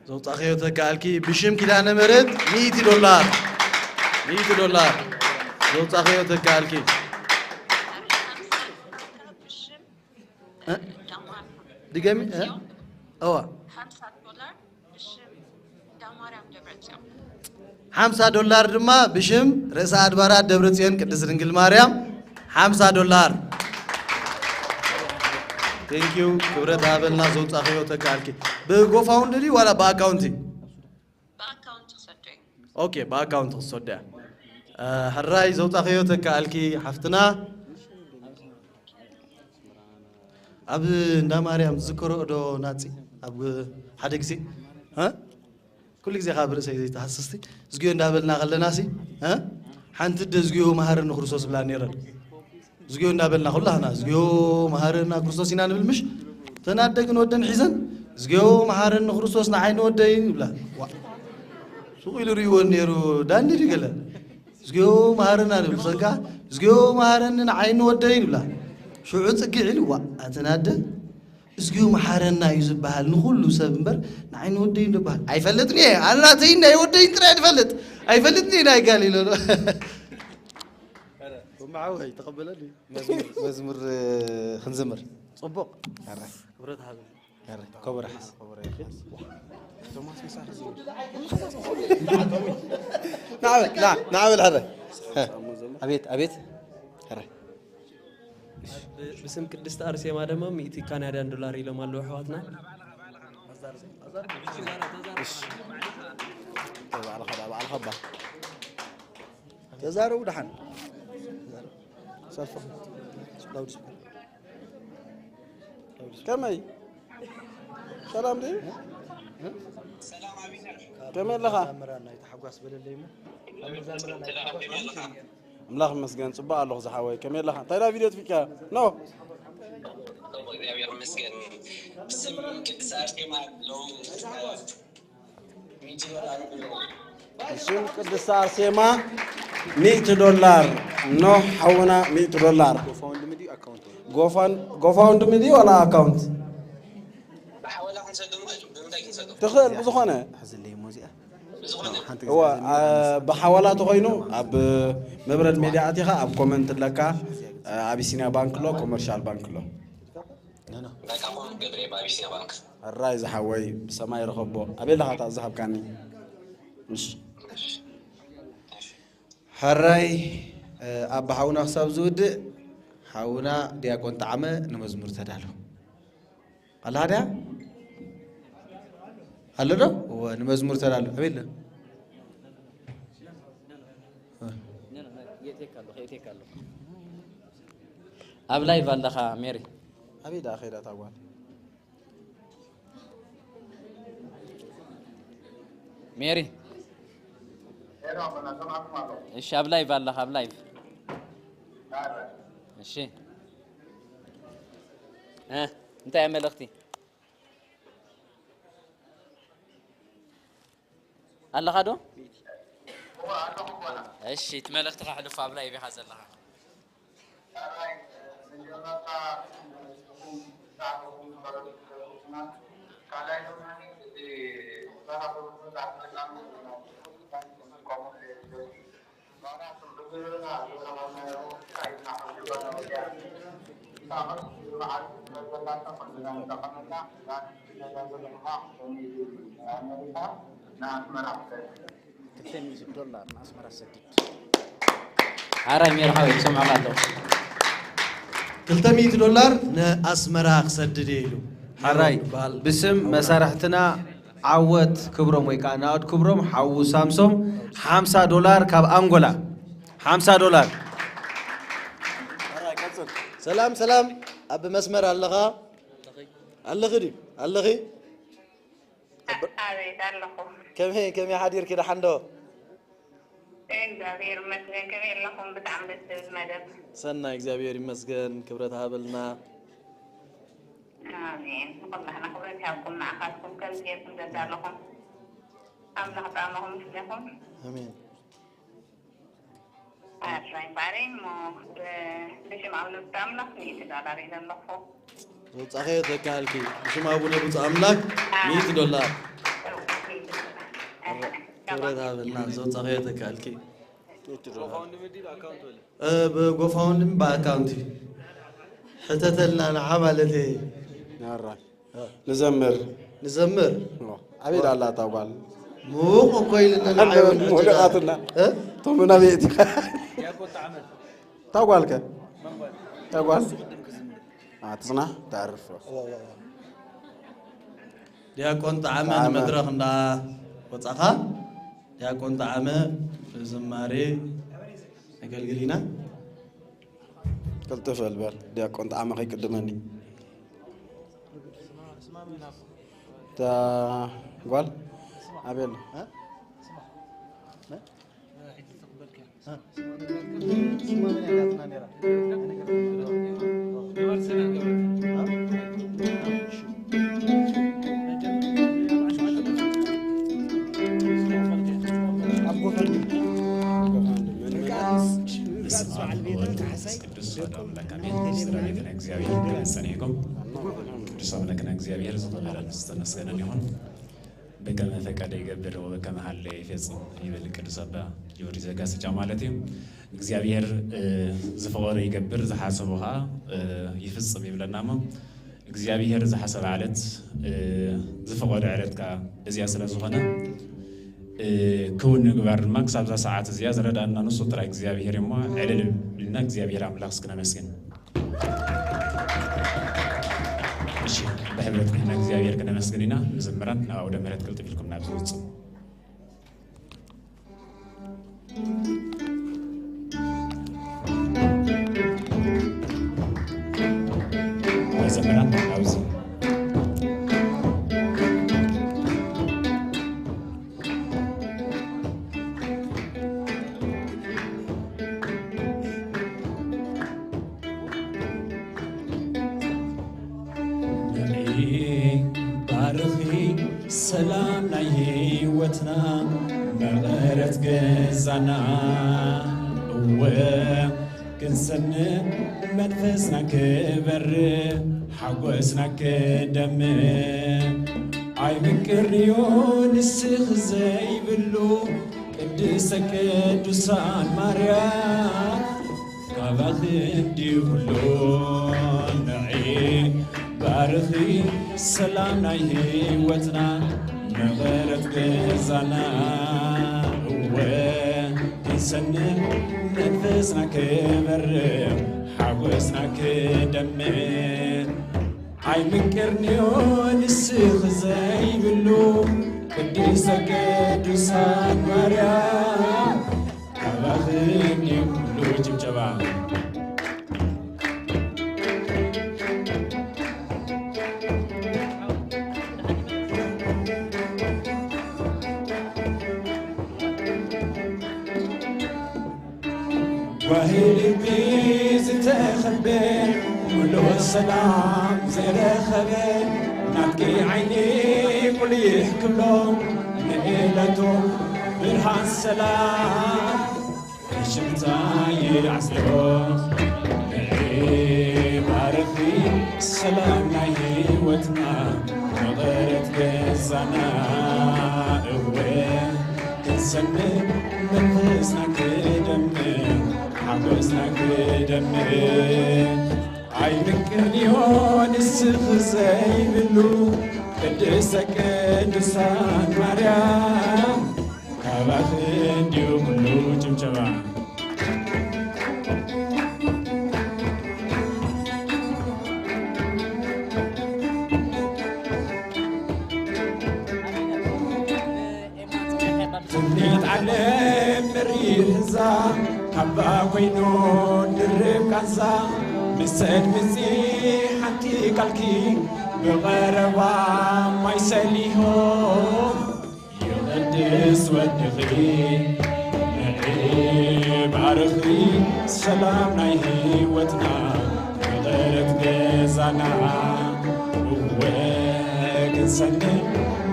ዘውጻኸዮ ተከኣልኪ ብሽም ኪዳነ ምህረት ሚእቲ ዶላር፣ ሚእቲ ዶላር ዘውጻኸዮ ተከኣልኪ። እ? ድገሚ፣ እ? እዋ። ሓምሳ ዶላር ብሽም እንዳማርያም ደብረጽዮን። ሓምሳ ዶላር ድማ ብሽም ርእሰ ኣድባራት ደብረጽዮን ቅድስት ድንግል ማርያም ሓምሳ ዶላር። Thank you፣ ክብረት ሃበልና፣ ዘውጻኸዮ ተከኣልኪ። ብጎፋውንድ ድዩ ዋላ ብኣካውንቲ? ብኣካውንት ክሰዶ እዩ። ኦኬ፣ ብኣካውንት ክሰዶ እያ። እ፣ ሕራይ ዘውጻኸዮ ተከኣልኪ ሓፍትና። ኣብ እንዳ ማርያም ዝዝከሮ ዶ ናጺ? ኣብ ሓደ ግዜ፣ እ? ኩሉ ግዜ ካብ ርእሰይ ዘይተሃስስቲ፣ እዝግዮ እንዳበልና ከለና ሲ፣ እ? ሓንቲ ደ እዝግዮ መሃረኒ ክርስቶስ ብላ ነይረን። እዝግዮ እንዳበልና ኩላህና፣ እዝግዮ መሃረና ክርስቶስ ኢና ንብል ምሽ? እተን ኣደ ግን ወደን ሒዘን፣ እዝግዮ መሃረኒ ክርስቶስ ንዓይ ንወደይ ይብላ። ዋ። ሱቕ ኢሉ ርእይወን ነይሩ፣ ዳኒ ድዩ ገለ? እዝግዮ መሃረና ንብል። እተን ከኣ፣ እዝግዮ መሃረኒ ንዓይ ንወደይ ይብላ። ሽዑ ጽግዕ ኢሉ፣ ዋ፣ ኣተን ኣደ፣ እዝግዮ መሓረና እዩ ዝበሃል ንኹሉ ሰብ እምበር፣ ንዓይ ንወደይ እዩ ዝበሃል። ኣይፈልጥን እየ። ኣነ ናተይን ናይ ወደይን ጥራይ እየ ዝፈልጥ። ኣይፈልጥን እየ ናይ ጋል ኢሎ። እምሓወይ ተቐበለኒ። መዝሙር፣ መዝሙር፣ እ፣ ክንዝምር። ጽቡቕ። ኣረ። ክብረት ሃበኒ። ኣረ፣ ከበሮ ሓዝ። ንዓ በል፣ ንዓ፣ ንዓ በል፣ ሕረ። ኣቤት፣ ኣቤት። ሕረ። ብ-፣ ብስም ቅድስቲ ኣርሴማ ድማ ሚእቲ ካናዳን ዶላር ኢሎም ኣለዉ ኣሕዋትና። እሺ። ባዕልኻ፣ ባዕልኻ ባ። ተዛረቡ ደሓን። ሰልፍኹም። ላውድ ስፒከር። ከመይ? ሰላም ድዩ? ከመይ ኣለኻ? ኣምላኽ ይመስገን፣ ጽቡቕ ኣለኹ ዝሓወይ። ከመይ ኣለኻ? እንታይ ዳ ቪድዮ ትፍካ? ኖ። ብስም ቅድስቲ ኣርሴማ ሚእቲ ዶላር። ኖ ሓውና፣ ሚእቲ ዶላር። ጎፋውንድሚ ድዩ ዋላ ኣካውንት? ትኽእል ብዝኾነ። እዋ፣ አ፣ ብሓዋላ ተኾይኑ ኣብ መብረድ ሜድያ ኣቲኻ ኣብ ኮመንት ኣለካ፣ አ፣ ኣቢሲንያ ባንክ ኣሎ፣ ኮመርሻል ባንክ ኣሎ። ኣራይ ዝሓወይ ብሰማይ ረኸቦ። ኣበይ ኣለኻ እታ ዝሃብካኒ? እሺ። ሕራይ፣ እ፣ ኣባ ሓውና ክሳብ ዝውድእ፣ ሓውና ዲያቆን ጣዕመ ንመዝሙር ተዳሎ። ኣላ ድያ? ኣሎ ዶ? እወ፣ ንመዝሙር ተዳሎ። ኣበይ ኣሎ? ኣብ ላይቭ ኣለኻ ሜሪ? ኣበይ ደኣ ከይዳ እታ ጓል? ሜሪ። እሺ፣ ኣብ ላይቭ ኣለኻ፣ ኣብ ላይቭ። እሺ። እ፣ እንታይ እያ መልእኽቲ? ኣለኻ ዶ? እሺ፣ እቲ መልእኽትኻ ሕልፎ፣ ኣብ ላይቭ ኢኻ ዘለኻ። ክልተ ሚእቲ ዶላር ንኣስመራ ሰድድ። ሓራይ ሜርሓዊ ይሰምዑኻ ኣለዉ። ክልተ ሚእቲ ዶላር ንኣስመራ ክሰድድ እየ ኢሉ። ሓራይ በሃል ብስም መሳርሕትና ዓወት ክብሮም ወይ ከዓ ናኦድ ክብሮም ሓዉ ሳምሶም ሓምሳ ዶላር ካብ ኣንጎላ። ሓምሳ ዶላር። ሰላም ሰላም፣ ኣብ መስመር ኣለኻ? ኣለኺ ድዩ? ኣለኺ? ኣቤት ኣለኹ። ከመይ፣ ከመይ ሓዲርኪ? ደሓን ዶ? እግዚኣብሔር ይመስገን። ከመይ ኣለኹም? ብጣዕሚ ደስ ዝብል መደብ። ሰናይ፣ እግዚኣብሔር ይመስገን። ክብረት ሃበልና። ኣሜን። ንኹላህና ክብረት ይሃብኩም። ንዓኻትኩም ከምዚ ጌርኩም ዘዳለኹም ኣምላኽ ጣዕመኹም ይስለኹም። ኣሜን። ኣራይ ባሬ እሞ ብ-፣ ብሽም ኣቡነ ብፁዕ ኣምላኽ ሚእቲ ዶላር እዩ ዘለኹ። ዘውጻኸዮ ተካልኪ። ብሽም ኣቡነ ብፁዕ ኣምላኽ ሚእቲ ዶላር። ክብረት ሃበልና። ዘውጻኸዮ ተካልኪ። እ፣ ብጎፋውንድሚ ብኣካውንቲ። ሕተተልና ንዓ ማለት እየ። ኣራይ። ንዘምር። ንዘምር? ኖ። ኣበይ ደኣ ኣላ እታ ጓል? ምዉቕ እኮ ኢልና ንዓይ እውን ሕጂ ሙሉቃትና። እ? እቶም ናበይ እቲ? እታ ጓልከ? እታ ጓል? ኣ፣ ትጽናሕ? ተዕርፍ። እዋ፣ እዋ፣ እዋ። ዲያቆን ጣዕመ ጣዕመ። ንመድረኽ እንዳ ወጻኻ፣ ዲያቆን ጣዕመ ብዝማሬ ነገልግል ኢና። ቅልጥፍ በል በል፣ ዲያቆን ጣዕመ ከይቅድመኒ። እታ ጓል ኣበይ ኣላ? በስመ አብ ወወልድ ወመንፈስ ቅዱስ አሐዱ አምላክ አሜን። ስድራ ቤትና እግዚኣብሔር እንደምን ጸኒሕኩም? ቅዱስ አምላክና እግዚኣብሔር ዝኸበረን ዝተመስገነን ይኹን። በከመ ፈቀደ ይገብር ወበከመ ሀለ ይፌጽም ይብል ቅዱስ አባ ጊዮርጊስ ዘጋስጫ ማለት እዩ። እግዚኣብሔር፣ እ፣ ዝፈቐዶ ይገብር፣ ዝሓሰቦ ኸዓ፣ እ፣ ይፍጽም ይብለና እሞ፣ እግዚኣብሔር ዝሓሰባ ዕለት፣ እ፣ ዝፈቐዶ ዕለት ከኣ እዚኣ ስለ ዝኾነ፣ እ፣ ክውን ምግባር ድማ ክሳብ እዛ ሰዓት እዚኣ ዝረድኣና ንሱ ጥራይ እግዚኣብሔር እሞ፣ ዕልል ኢልና እግዚኣብሔር ኣምላኽ እስኪ ነመስግን። እሺ፣ ብሕብረት ኮይና እግዚኣብሔር ክነመስግን ኢና። መዘምራን ናብ ኣውደ ምሕረት ቅልጥፍ ኢልኩም ናብዚ ውጹ። መዘምራን ኣብዚ ባርኺ ሰላም ናይ ህይወትና መቐረት ገዛና። እወ ክንሰንእ መንፈስና ክበርህ ሓጎስና ክደምዕ ኣይምቅርዮ ንስኺ ዘይብሉ ቅድስተ ቅዱሳን ማርያም ካባኺ እንዲዩ ኩሉ ንዒ ባርኺ ሰላም ናይ ህይወትና መቐረት ገዛና። እወ ክንሰንእ መንፈስና ክበርህ ሓጎስና ክደምዕ ኣይምቅርንዮ ንስኺ ዘይብሉ ቅድስተ ቅዱሳን ማርያም ካባኺ እንዲዩ ኩሉ ጭብጨባ። ጓሂ ልቢ ዝተኸበ፣ ምሉእ ሰላም ዝረኸበ፣ ናትኪ ዓይኒ ቁሊሕ ክብሎ፣ ንእለቱ ብርሃን ሰላም ሽምታ ይዓስሎ። ንዒ ባርኺ ሰላም ናይ ህይወትና፣ መቐረት ገዛና። እወ ክንሰንእ መንፈስና ክደምዕ፣ ሓጎስና ክደምዕ። ኣይምቅርንዮ ንስኺ ዘይብሉ ቅድስተ ቅዱሳን ማርያም ካባኺ እንዲዩ ኩሉ ጭብጨባ። ትምኒት ዓለም መሪር ህንፃ ካባ ኮይኑ ድርብ ቃንዛ ምስ ተድምፂ ሓንቲ ቃልኪ ብቐረባ ማይ ሰሊሆ ይቕድስ ወድኺ ንዒ ባርኺ ሰላም ናይ ህይወትና መቐረት ገዛና። እወ ክንሰንእ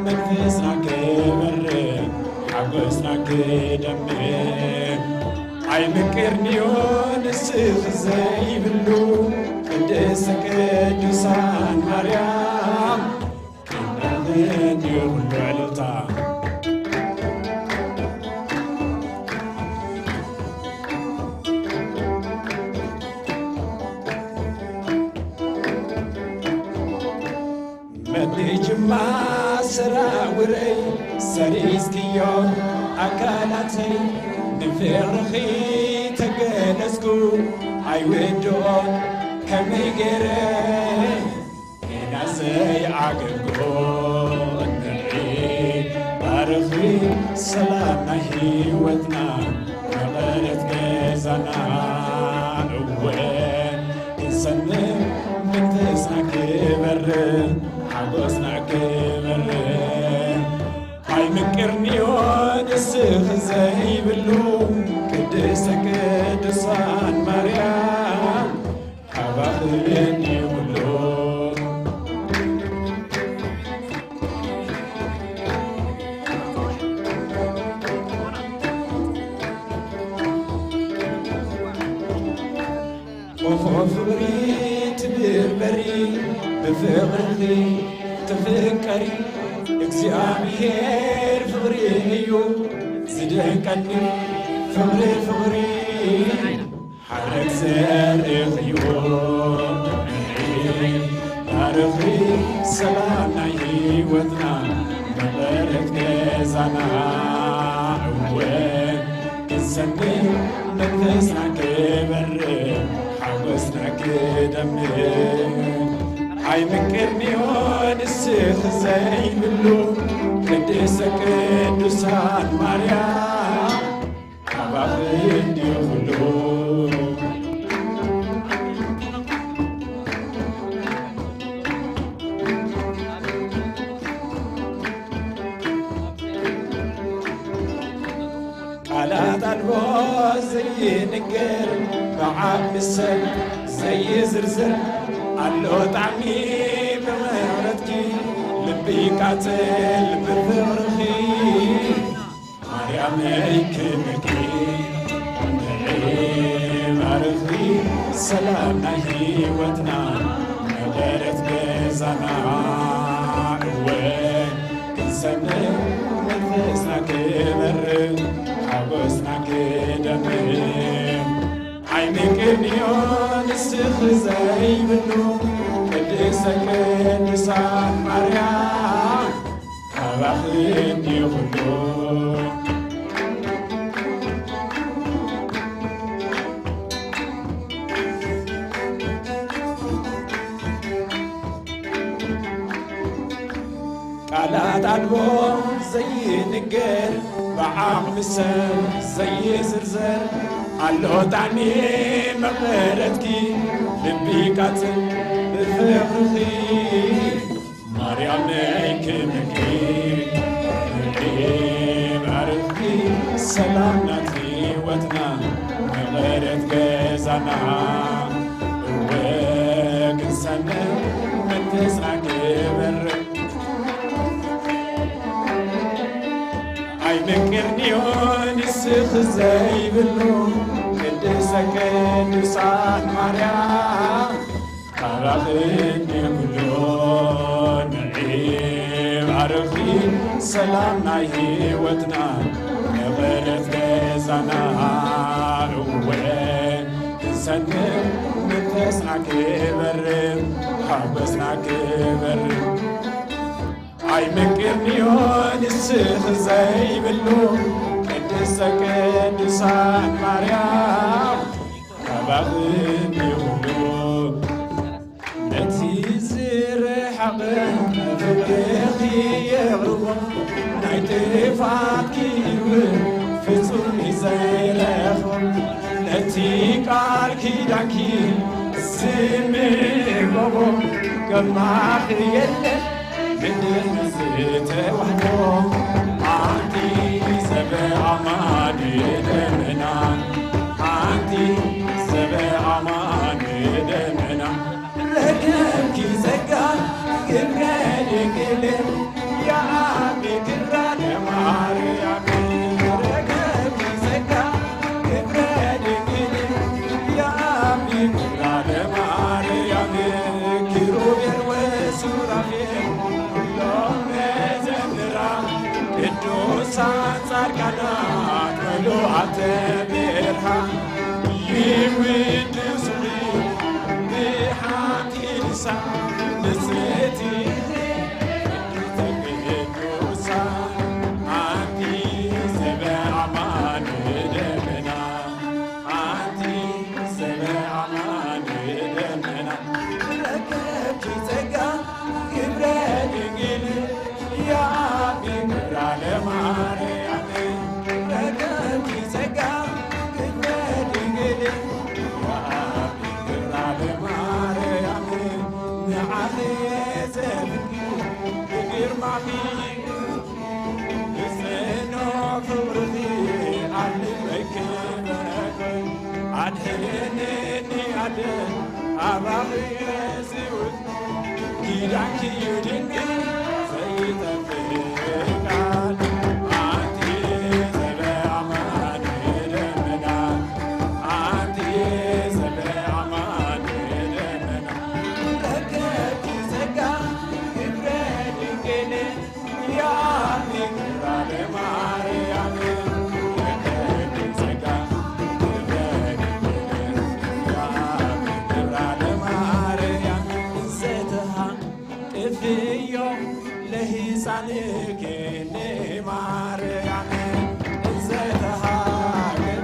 መንፈስና ክበርህ ሓጎስና ክደምዕ ኣይምቅርንዮ ንስኺ ዘይብሉ ቅድስተ ቅዱሳን ማርያም ክንደምዕ እንዲዩ ኩሉ ዕልልታ። መሊእ ጅማ ሰራውረይ ሰሪዝክዮ ኣካላተይ ንፍቕርኺ ተገለጽኩ ኣይውድኦን ከመይ ገይረ ጌና ዘይዓገብኩ ንዒ ባርኺ ሰላም ናይ ህይወትና መቐረት ገዛና። እወ ክንሰንእ መንፈስና ክበርህ ሓጎስና ክበርህ ኣይምቅርንዮ ንስኺ ዘይብሉ ቅድስተ ቅዱሳን ማርያም ካባኺ እንዲዩ ኩሉ። ኦፎ ፍቕሪ ትብርበሪ ብፍቕርኺ ትፍቀሪ እግዚኣብሔር ፍቕሪ እዩ ዝደንቀኒ ፍቕሪ ፍቕሪ ሓረግ ዘርእኽዮ ባርኺ ሰላም ናይ ህይወትና መቐረት ገዛና እወ ክንሰንእ መንፈስና ክበርህ ሓጎስና ክደምዕ ኣይምቅርንዮ ንስኺ ዘይብሉ ቅድስተ ቅዱሳን ማርያም ካባኺ እንዲዩ ኩሉ። ቃላት ኣልቦ ዘይንገር ብዓብ ሰብ ዘይዝርዝር ኣሎ ጣዕሚ ብምሕረት ቃጽል ብፍቕርኺ ማርያመይ ክብርኪ። ንዒ ባርኺ ሰላም ናይ ህይወትና መቐረት ገዛና። እወ ክንሰምር መንፈስና ክበርህ ሓጎስና ክደምም። ዓይኒ ቅንዮ ንስኺ ዘይብሉ ቅድስተ ቅዱሳን ማርያም ካባኺ እንዲኹሉ። ቃላት ኣልቦ ዘይንገር ብዓቕሚ ሰብ ዘይዝርዘር ኣሎ ጣዕሚ መቐረትኪ ልቢ ቃጽል ብፍቕርኺ ማርያም ነይ ክብርኪ ንዕባርኽኪ ሰላም ናት ህይወትና መቐረት ገዛና እወ ክንሰምዕ መንፈስና ክበርህ ኣይምቅርንዮ ንስኺ ዘይብሉ ቅድስተ ቅዱሳን ማርያም ካባኺ እንዲኹሉ ንዒባርኽኪ ሰላም ናይ ህይወትና መቐረት ገዛና እወ ክንሰንቕ መንፈስና ክበርህ ሓጎስና ክበርህ ኣይምቅርንዮ ንስኺ ዘይብሉ ቅድስተ ቅዱሳን ማርያም ካባኺ እንዲኹሉ ነቲ ዝረሓቐ ፍቕርኺ የቕርቦ ናይ ጥፋትኪ እውን ፍጹም እዩ ዘይረኽቦ ነቲ ቃል ኪዳንኪ ዝምጎቦ ከማኺ የለን ምድር ዝተዋህቦ ኣንቲ ዘበኣማን ደመና ኣንቲ ዘበኣማን ደመና ረከብኪ ጸጋ ግብረ ድንግል የዓቢ ክብራ ለማርያም ረከብኪ ጸጋ ግብረ ድንግል የዓቢ ክብራ ለማርያም ኪሩቤል ወሱራፌል ኩሎም መዘምራ ቅዱሳን ጻድቃናት ምሉኣተ ብርሃን ይውድሱኺ ብሓንቲ ልሳን ንጽሕቲ ቅድስተ ቅዱሳን ኣንቲ ዘበኣማን ደመና ኣንቲ ዘበኣማን ደመና ረከብኪ ጸጋ ግብረ ድንግል የዓቢ ክብራ ለማርያም ረከብኪ ጸጋ ግብረ ድንግል የዓቢ ክብራ ለማርያም ንዓኺ ዘፍቅር ብግርማኺ ብጽኖ ክብርኺ ኣልበኪ በረከት ኣድሕንኒ ኣደ ኣባኺ ዝውት ኪዳንኪ እዩ ድንግል ዘይጠፍእ ቃል ኣንቲ ዘበኣማን ደመና ኣንቲ ዘበኣማን ደመና ረከብኪ ጸጋ ግብረ ድንግል ቅፍዮ ለህፃንኪ ማርያም እንዘተሃገር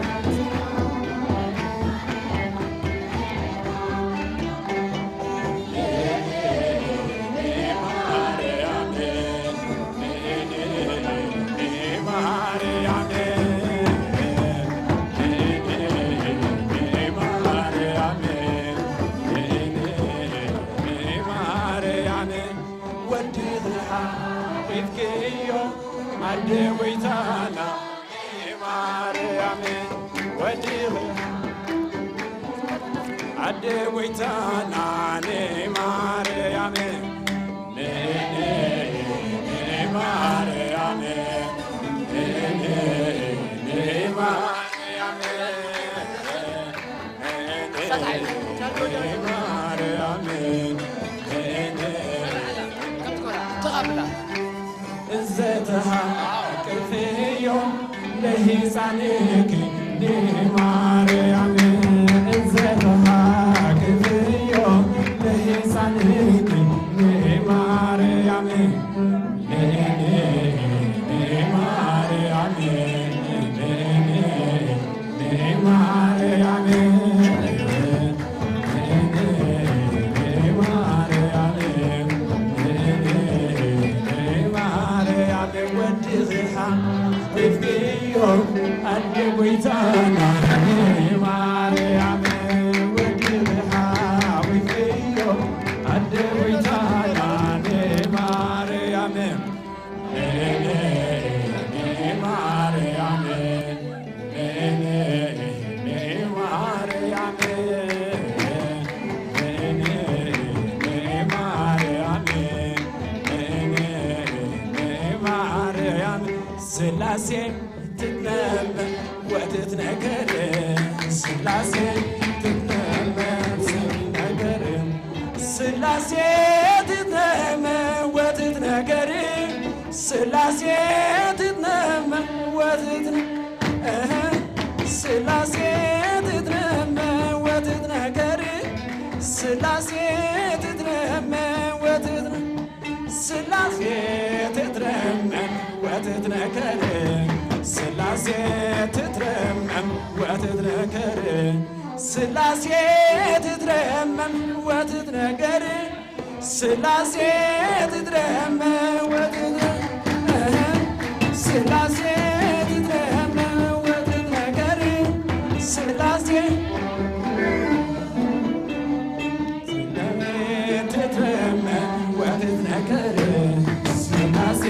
ወድኺ ሓቂፍክዮ ኣደ ጎይታና ማርያም ወድኺ ኣደ ጎይታና ማርያም ህፃንኪ ንማርያም እንዘተሃክፍዮ፣ ንህፃንኪ ንማርያም፣ ንማርያም፣ ንማርያም፣ ንማርያም፣ ንማርያም ወድኻ ዊፍዮ ኣደ ጎይታና ንማርያም፣ ወድኻ ዊፍዮ ኣደ ጎይታና ንማርያም፣ ንማርያም፣ ንማርያም፣ ንማርያም፣ ንማርያም ስላሴ ትትነመ ወትትነገር፣ ስላሴ ትትነመ ወትትነገር፣ ስላሴ ትትነመ ወትትነገር፣ ስላሴ ትትነመ ወትትነ-፣ እህ፣ ስላሴ ትትነመ ወትትነገር፣ ስላሴ ትትነመ ወትትነ-፣ ስላሴ ትትረመም ወትትነከር፣ ስላሴ ትትረመም ወትትነከር፣ ስላሴ ትትረመም ወትትነገር፣ ስላሴ ትትረመም ወትትነ-፣ ስላሴ ትትረመም ወትትነገር፣ ስላሴ ትትረመም ወትትነከር፣ ስላሴ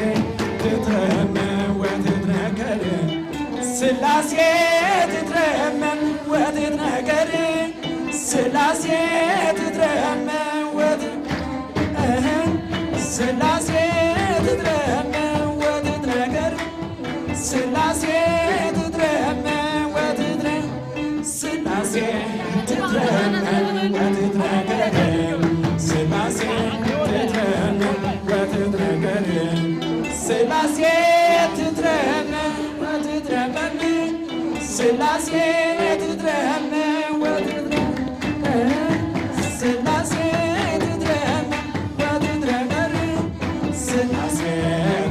ትትረመም ወትትነከር፣ ስላሴ ትትረመም ወትትነከር፣ ስላሴ ትትረመም ወት-፣ እህ፣ ስላሴ ትትረመም ወትትነከር፣ ስላሴ ትትረመም ወትትነ-፣ ስላሴ ትትረመም ወትትነገር፣ ስላሴ ትትረመም ወትትነገር፣ ስላሴ ትትረመም ወትትረመም፣ ስላሴ ትትረመም ወትትነ-፣ ስላሴ ትትረመም ወትትነገር፣ ስላሴ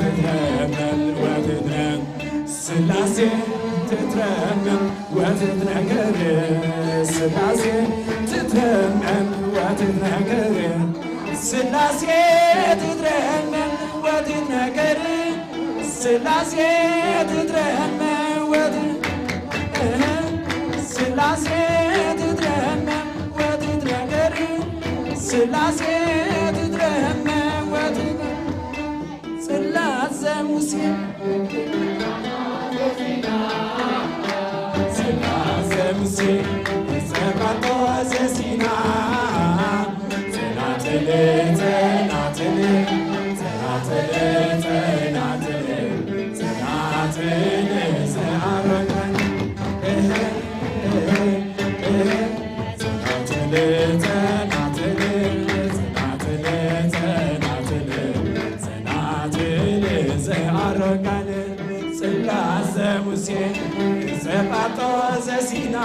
ትትረመም ወትትነ-፣ ስላሴ ትትረመም ወትትነገር፣ ስላሴ ትትረመም ወትትነገር፣ ስላሴ ትትረመም ወትትነገር፣ ስላሴ ትትረመም ወት-፣ እህ፣ ስላሴ ትትረመም ወትትነገር፣ ስላሴ ትትረመም ወትትነ-፣ ጽላት ዘሙሴ፣ ጽላት ዘሙሴ፣ ጸባጦ ዘሲና፣ ጸናጽል፣ ጸናጽል፣ ጸናጽል፣ ጸናጽል፣ ጸናጽል ዘኣሮን፣ እህ፣ እህ፣ እህ፣ ጸናጽል፣ ጸናጽል፣ ጸናጽል፣ ጸናጽል፣ ጽናጽል ዘኣሮን ቃል፣ ጽላት ዘሙሴ፣ ጽባጦ ዘሲና፣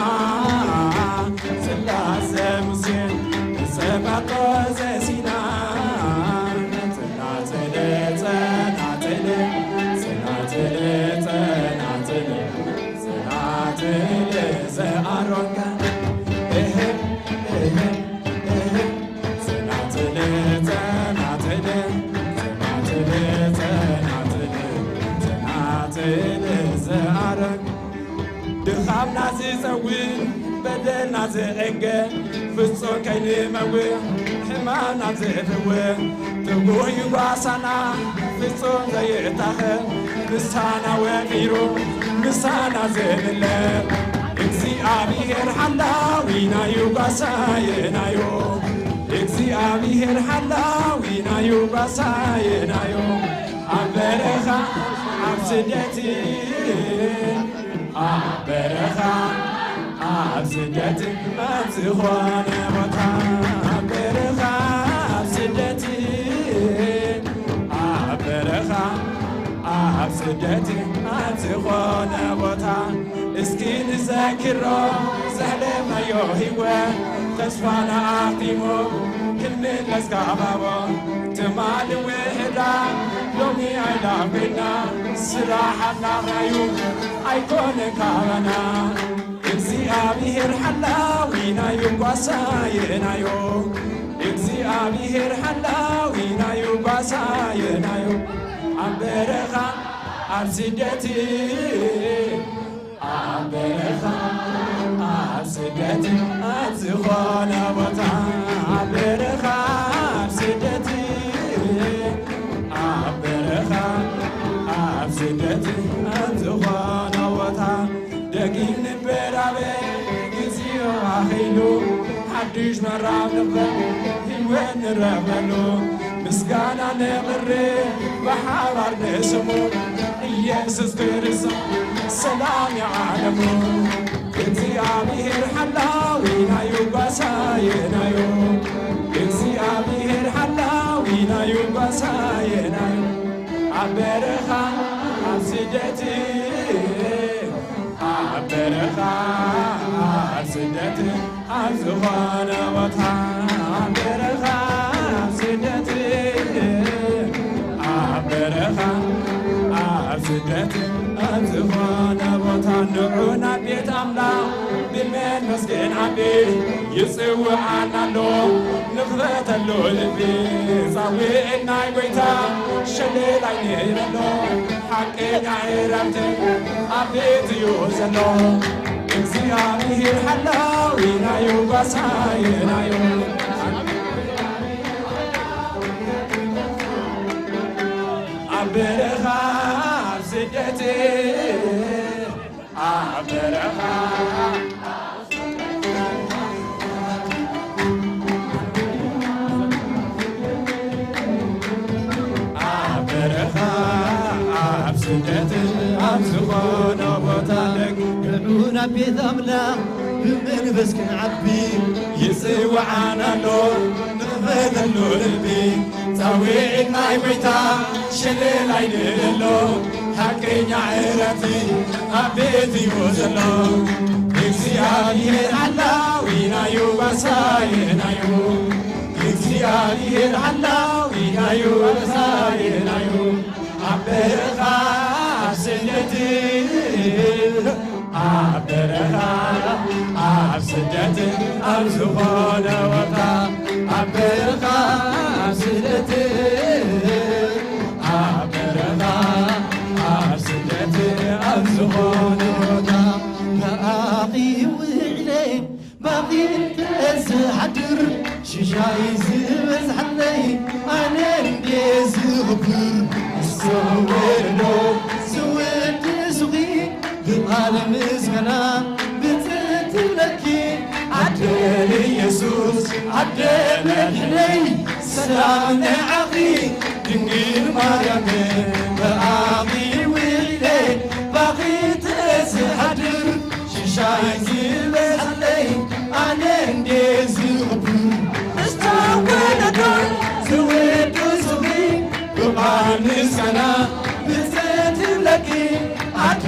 ጽላት ዘሙሴ፣ ጽባጦ ዘሲና፣ ጽናጽል፣ ጸናጽል፣ ጽናጽል፣ ጸናጽል፣ ጽናጽል ዘኣሮን ቃል፣ እህ፣ እህ፣ እህ፣ ጽናጽል፣ ጽናጽል፣ ጽናጽል፣ ጽናጽል፣ ጽናጽል ዘኣረግ፣ ድኻምና ዝጸውር፣ በደልና ዝዕንገ፣ ፍጹም ከይንመውት፣ ሕማምና ዝእትው፣ ትጉህ እዩ ጓሳና፣ ፍጹም ዘይእታኸ፣ ምሳና ወፊሩ፣ ምሳና ዝምለ፣ እግዚኣብሔር ሓላዊናዩ ጓሳየናዩ። እግዚኣብሔር ሓላዊናዩ ጓሳየናዩ። ኣብ በረኻ ኣብ ስደት፣ ኣብ በረኻ ኣብ ስደት፣ ኣብ ዝኾነ ቦታ፣ ኣብ በረኻ ኣብ ስደት፣ ኣብ በረኻ ኣብ ስደት፣ ኣብ ዝኾነ ቦታ እስኪ ንዘክሮ ዘሕለፍናዮ ህይወት፣ ተስፋና ኣኽቲሙ ክንምለስ ካባቦ። ትማሊ ውሕዳ ሎሚ ኣይላም ኮይና፣ ስራሕ ኣምላኽናዩ ኣይኮነን ካባና። እግዚኣብሔር ሓላዊናዩ ጓሳየናዮ፣ እግዚኣብሔር ሓላዊናዩ ጓሳየናዮ። ኣብ በረኻ ኣብ ስደት፣ ኣብ በረኻ ኣብ ስደት፣ ኣብ ዝኾነ ቦታ፣ ኣብ በረኻ ኣብ ስደት፣ ኣብ በረኻ ኣብ ስደት፣ ኣብ ዝኾነ ቦታ፣ ደጊም ንበራበ ግዚኡ ኣኺሉ፣ ሓድሽ ምዕራፍ ንኽፈት ህይወት ንረኽበሉ። ምስጋና ነቕርብ ብሓባር ንስሙ፣ ኢየሱስ ክርስቶስ ሰላም የዓለሙ። እግዚኣብሔር ሓላዊናዩ ጓሳየናዩ፣ እግዚኣብሔር ሓላዊናዩ ጓሳየናዩ። ኣብ በረኻ ኣብ ስደት፣ ኣብ በረኻ ኣብ ስደት፣ ኣብ ዝኾነ ቦታ፣ ኣብ በረኻ ኣብ ስደት፣ ኣብ በረኻ ኣብ ስደት፣ ኣብ ዝኾነ ቦታ፣ ንዑ ናብ ቤት ኣምላኽ ብመንፈስ ክንዓቢ ይጽውዓና ኣሎ። ንኽፈተሉ ልቢ ጻውዒት ናይ ጎይታ ሸለል ኣይንበሎ። ሓቀኛ ዕረፍቲ ኣብ ቤት እዩ ዘሎ። እግዚኣብሔር ሓላዊናዩ ጓሳየናዩ። ኣብ በረኻ ኣብ ስደት፣ ኣብ በረኻ ኣብ በረኻ ኣብ ስደት ኣብ ዝኾነ ቦታ፣ ደግ ንዑ ናብ ቤት ኣምላኽ ብመንፈስ ክንዓቢ ይጽውዓና ኣሎ። ንኽፈተሉ ልቢ ጻውዒት ናይ ጎይታ ሸለል ኣይንበሎ። ሓቀኛ ዕረፍቲ ኣብ ቤት እዩ ዘሎ። እግዚኣብሔር ሓላዊናዩ ጓሳየናዩ፣ እግዚኣብሔር ሓላዊናዩ ጓሳየናዩ። ኣብ በረኻ ኣብ ስደት፣ ኣብ በረኻ ኣብ ስደት ኣብ ዝኾነ ቦታ፣ ኣብ በረኻ ኣብ ስደት፣ ኣብ በረኻ ኣብ ስደት ኣብ ዝኾነ ቦታ፣ ብኣኺ ውዒለ ባኺ እንተ ዝሓድር፣ ሽሻይ ዝበዝሓለይ ኣነ እንዴ ዝኽብር። እስከ ወለዶ ዝወድሱኺ ብቓል ምስጋና ብጽትብለኪ፣ ኣደ ኢየሱስ ኣደ መድሕነይ፣ ሰላም ንዓኺ ድንግል ማርያም። ብኣኺ ውዒለ ባኺ ተዝሓድር፣ ሽሻይ ዝበዝሓለይ ኣነ እንዴ ዝኽብር። ዝተወለዶ ዝወድሱኺ ብቓል ምስጋና ብጽትብለኪ፣ ኣደ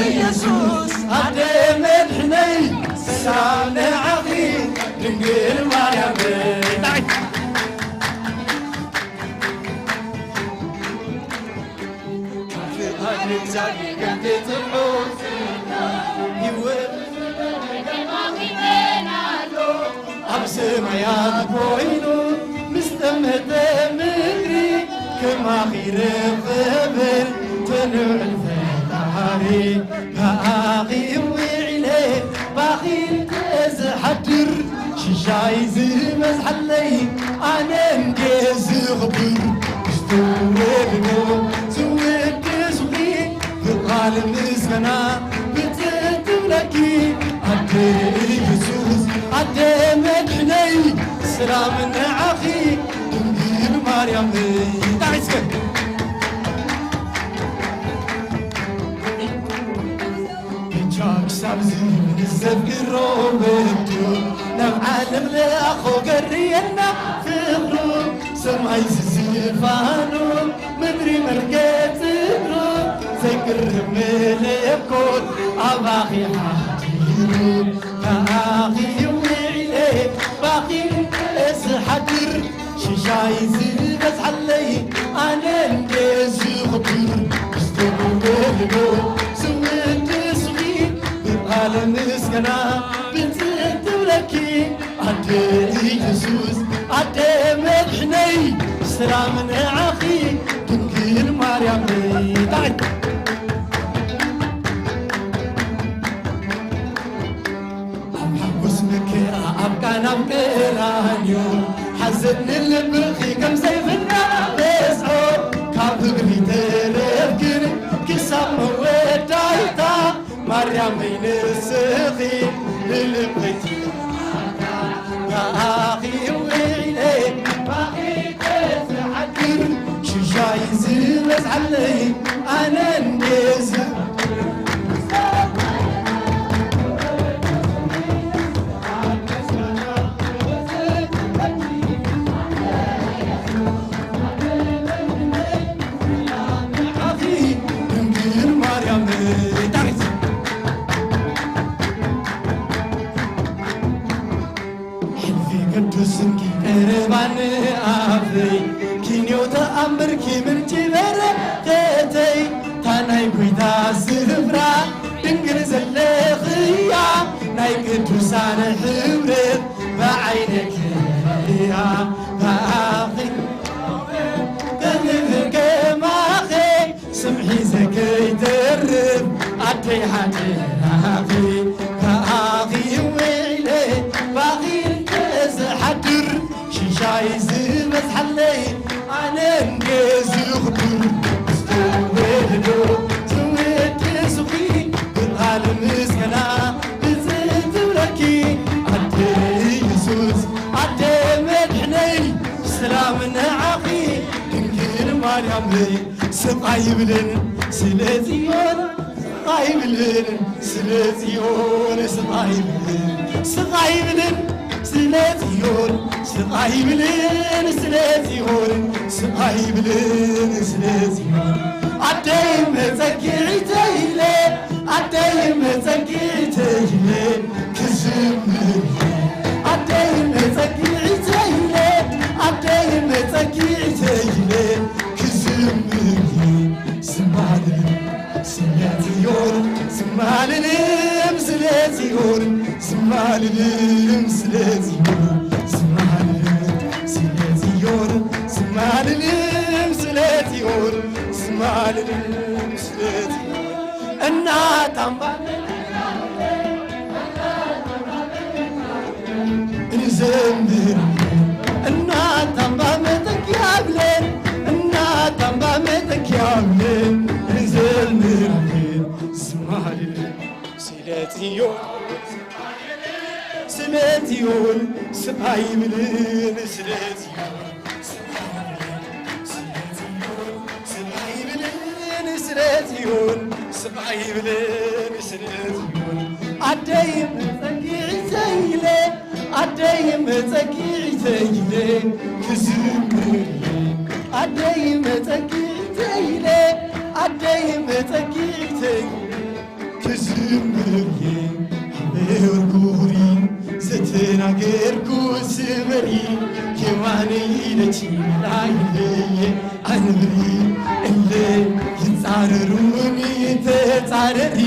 ኢየሱስ ኣደ መድሕነይ፣ ሰላም ንዓኺ ድንግል ማርያም። ፍቓድ እግዚኣብሔር ከምቲ ጽሑፍ፣ ህይወት ኣብ ሰማያት ኮይኑ ምስ ጠመተ ምድሪ፣ ከማኺ ረኸበ ተልዕል ፈጣሪ። ብኣኺ ውዒለ ባኺ ተዝሓድር፣ ሽሻይ ዝበዝሓለይ ኣነ እንዴ ዝኽብር። ዝተወልዶ ዝውድሱኺ ብቓል ምስጋና ብጽትብለኪ፣ ኣደ ኢየሱስ ኣደ መድሕነይ፣ ሰላም ንዓኺ ድንግል ማርያም። ጣዕስከ ብቻ ክሳብ ዝብል ዘፍቅሮ ወዱ፣ ናብ ዓለም ለኣኾ ገርየና ፍቕሩ። ሰማይ ዝፋኑ ምድሪ መርገጽ እግሩ፣ ዘይከ መለኮት ኣባኺ ሓዲሩ፣ ብኣኺ ውዒለ፣ ብኣኺ ስሓድር፣ ሽሻይ ዝበዝሓለይ ኣነ እንደ ዝኽብር፣ ዝተወልዶ ዝውድስኺ፣ ብቓለ ምስጋና ብፅእ ትብለኪ፣ ኣደ ኢየሱስ፣ ኣደ መድሕነይ፣ ሰላም ንዓኺ ድንግል ማርያመይ። ታይ ኣብ ሓጎስ መከራ ኣብ ቃና ኣብ ቀራንዮ፣ ሓዘን ንልብኺ ከም ሰይፍና በዝሖ፣ ካብ እግሪ ተረፍክን ክሳብ መወዳእታ፣ ማርያመይ ንስኺ ንልበይ ትብዓታ፣ ብኣኺ ውዒለ፣ ብኣኺ ክሓድር፣ ሽሻይ ዝበዝሓለይ ኣነ እንደ ዝኽብር፣ ኣኺ ድንግል ማርያም ዳዊት። ሕልፊ ቅዱስንኪ ቀረባን ኣፈይ፣ ኪንዮ ተኣምርኪ ምንጪ በረኸተይ፣ ታናይ ጎይታ ስፍራ ድንግል ዘለኽያ፣ ናይ ቅዱሳን ሕብረት ብዓይነይ ክርእያ፣ ብኣኺ ከማኺ ስም ሒዘ ከይተርፍ ኣደይ ሓደራኺ፣ ብኣኺ ውዒለ ብኣኺ እንተ ዝሓድር፣ ሽሻይ ዝበዝሓለይ ኣነ እንደ ዝኽብር፣ ዝተወልዶ ዝውድስኺ፣ ብቓል ምስጋና ብፅእ ትብለኪ፣ ኣደ ኢየሱስ፣ ኣደ መድሕነይ፣ ሰላም ንዓኺ ድንግል ማርያመይ። ስቕ ኣይብልን ስለ ጽዮን፣ ስቕ ኣይብልን ስለ ጽዮን፣ ስቕ ኣይብልን፣ ስቕ ኣይብልን ስለ ጽዮን፣ ስቕ ኣይብልን ስለ ጽዮን፣ ስቕ ኣይብልን ስለ ጽዮን። ኣደይ መጸግዒተይ ኢለ፣ ኣደይ መጸግዒተይ ኢለ ክዝምር፣ ኣደይ መጸግዒተይ ኢለ፣ ኣደይ መጸግዒተይ ኢለ ክዝምር፣ ዝማልልም ስለ ጽዮን፣ ዝማልልም ስለ ጽዮን፣ ዝማልልም ስለ ጽዮን፣ ዝማልልም ስለ ጽዮን፣ ዝማልልም ስለ ጽዮን፣ ዝማልልም ስለ ጽዮን። እናት ኣምባ እንዘምር፣ እናት ኣምባ መጠጊያ ብለን፣ እናት ኣምባ መጠጊያ ብለን እንዘምር፣ ዝማልልም ስለ ጽዮን፣ ስለ ጽዮን፣ ስቕ ኣይብልን ስለ ጽዮን፣ ስቕ ኣይብልን ስለ ጽዮን፣ ስቕ ኣይብልን ስለ ጽዮን። ኣደይ መጸግዒተይ ኢለ፣ ኣደይ መጸግዒተይ ኢለ ክዝምር ኢለ፣ ኣደይ መጸግዒተይ ኢለ፣ ኣደይ መጸግዒተይ ኢለ ክዝምር እየ። ኣበይ ወርቁ ሁሪ ዘተናገርኩ ስበሪ፣ የማነ ይለች ላይለየ ኣንብሪ እለ ይጻረሩኒ ተጻረሪ፣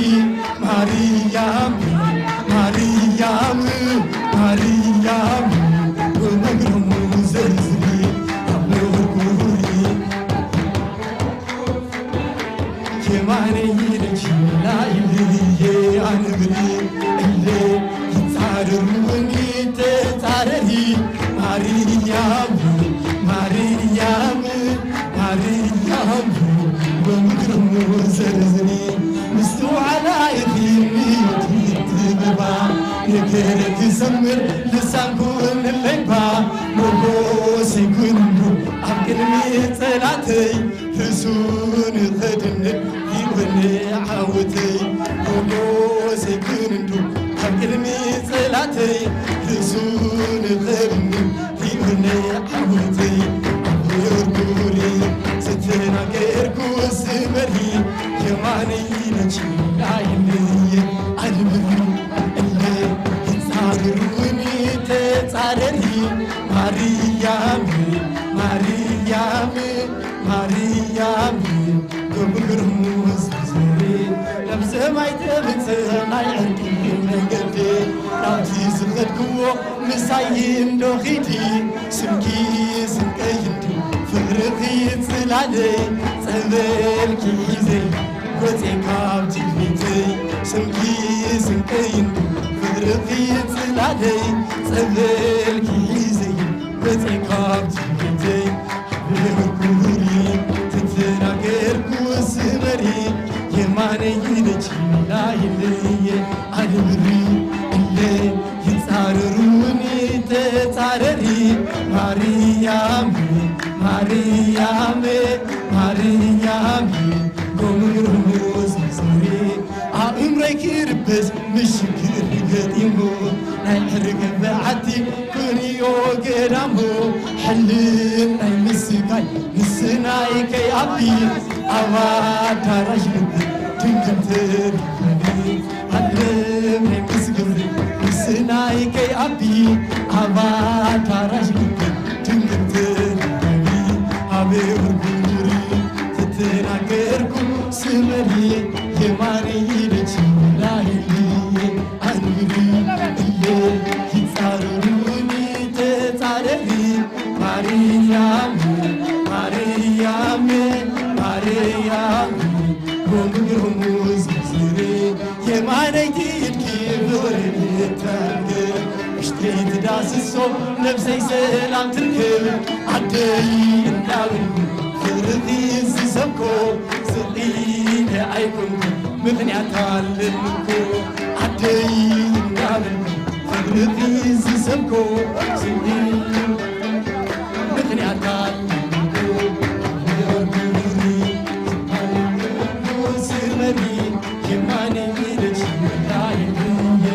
ማርያም ማርያም ማርያም ወመግረሙ ዘርዝሪ፣ ኣበይ ወርቁ ሁሪ የማነ ይለች ላይልዬ ኣንብሪ እለ ይጻረሩኒ ተጻረሪ፣ ማርያም ማርያም ማርያም ወምግርሙ ዘርዝኒ ምስትውዓላ ኢኺ ምዮት ጥበባ፣ ነገር ክሰምር ልሳንኩ እንለይባ፣ ሞጎሰይ ክንዱ ኣብ ቅድሚ ጸላተይ፣ ርእሱ ንኸድንድ ይወነ ዓወተይ፣ ሞጎሰይ ክንዱ ኣብ ቅድሚ ጸላተይ፣ ርእሱ ንኸድንድ ይወነ ዓወተይ። ኣብ ርጉሪ ዝተናገርኩ ስበሪ፣ የማነ ማርያም፣ ከምግርሙ ዝዘሪ፣ ናብ ሰማይ ተብጽሕ ናይ ዕርቂ መገዲ፣ ናብቲ ዝኸድክዎ ምሳይ እንዶ ኺዲ፣ ስምኪ ስንቀይ እንዲ፣ ፍቕርኺ ጽላለይ፣ ጸበልኪ ሒዘይ፣ ወጽየ ካብቲ ቤተይ፣ ስምኪ ስንቀይ እንዲ፣ ፍቕርኺ ጽላለይ፣ ጸበልኪ ሒዘይ፣ ወጽየ ካብቲ ቤተይ፣ ብርኩሪ ተተናገርኩ ስበሪ፣ የማነይ ኢደች ላይለየ፣ ኣድብሪ እለ ይጻረሩኒ ተጻረሪ፣ ማርያም፣ ማርያም፣ ማርያም፣ ጎምርሙስ ምጽሪ፣ ኣእምሮይ ክርበስ ምሽግር ገጢሙ፣ ናይ ሕርገ በዓቲ ክንዮ ገዳሙ፣ ሕልም ናይ ምስጋይ ምስናይ ከይኣቢ፣ ኣብ ኣዳራሽ ልቢ ድንግል ትርበኒ። ዓለም ናይ ምስግር ምስናይ ከይኣቢ፣ ኣብ ኣዳራሽ ልቢ ድንግል ትርበኒ። ኣበ ወርጉሪ ተተናገርኩ ስመሪ፣ የማነይ ኢደች ላይሊ፣ ኣንብሪ እየ ይጻረሩኒ ተጻረሪ፣ ማርያም፣ ማርያም፣ ማርያም፣ ጎምግሙ ዝዝሪ፣ የማነይቲ ኢድኪ ብቕሪ ተንግር፣ ውሽጠይ ትዳስሶ፣ ነብሰይ ሰላም ትርክብ፣ ዓደይ እንዳበልኩ፣ ፍቕርኺ ዝሰብኮ፣ ስቕ ኢለ ኣይኮንኩ፣ ምኽንያት ኣለኒ እኮ፣ ዓደይ እንዳበልኩ፣ ፍቕርኺ ዝሰብኮ፣ ስቕ ኢለ ምኽንያት ኣለኒ እኮ፣ ስመሪ፣ የማነ ኢለች እንዳይልየ፣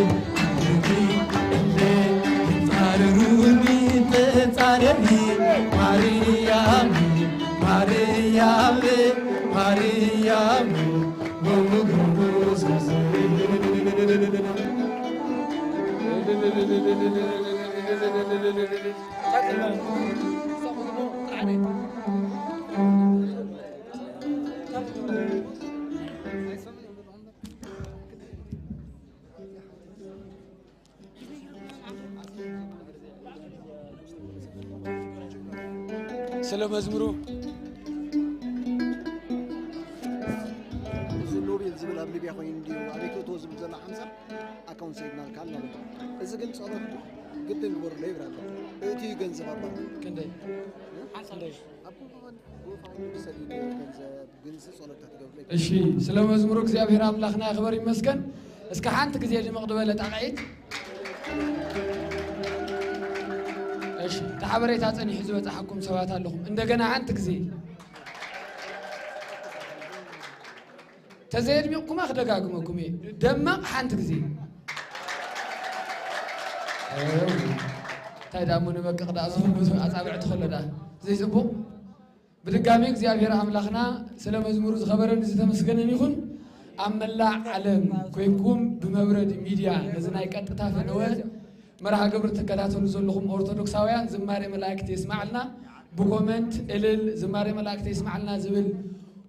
ስለ መዝሙሩ። እዚ ኖቤል ዝብል ኣብ ሊብያ ኮይኑ እንድዩ፣ ኣበይ ክእትዎ ዝብል ዘሎ ሓምሳ ኣካውንት ሰይድናልካ ኣሎ። እዚ ግን ጸሎት ግድን ግበሩለይ ይብል ኣሎ። እቲ ገንዘብ ኣባ ክንደይ? ክንደይ? ኣብ ጎፋንድሚ ሰዲዱ ገንዘብ፣ ግን እዚ ጸሎት ተትገብሩለይ። እሺ፣ ስለ መዝሙሩ እግዚኣብሔር ኣምላኽና ይኽበር ይመስገን። እስከ ሓንቲ ግዜ ድምቕ ዝበለ ጣቕዒት። እሺ፣ እቲ ሓበሬታ ጸኒሑ ዝበጻሓኩም ሰባት ኣለኹም። እንደገና ሓንቲ ግዜ። ተዘየድሚቕኩማ ክደጋግመኩም እየ። ደመቕ ሓንቲ ግዜ። እንታይ ደኣ እሞ ንበቅቕ ደኣ፣ እዚ ኩሉ ኣጻብዕቲ ከሎ ደኣ። ዘይጽቡቕ? ብድጋሚ እግዚኣብሔር ኣምላኽና ስለ መዝሙሩ ዝኸበረን ዝተመስገነን ይኹን። ኣብ መላእ ዓለም ኮይንኩም ብመብረድ ሚድያ ነዚ ናይ ቀጥታ ፈነወ መርሃ ግብሪ ትከታተሉ ዘለኹም ኦርቶዶክሳውያን ዝማሬ መላእክት የስማዕልና። ብኮመንት እልል፣ ዝማሬ መላእክት የስማዕልና ዝብል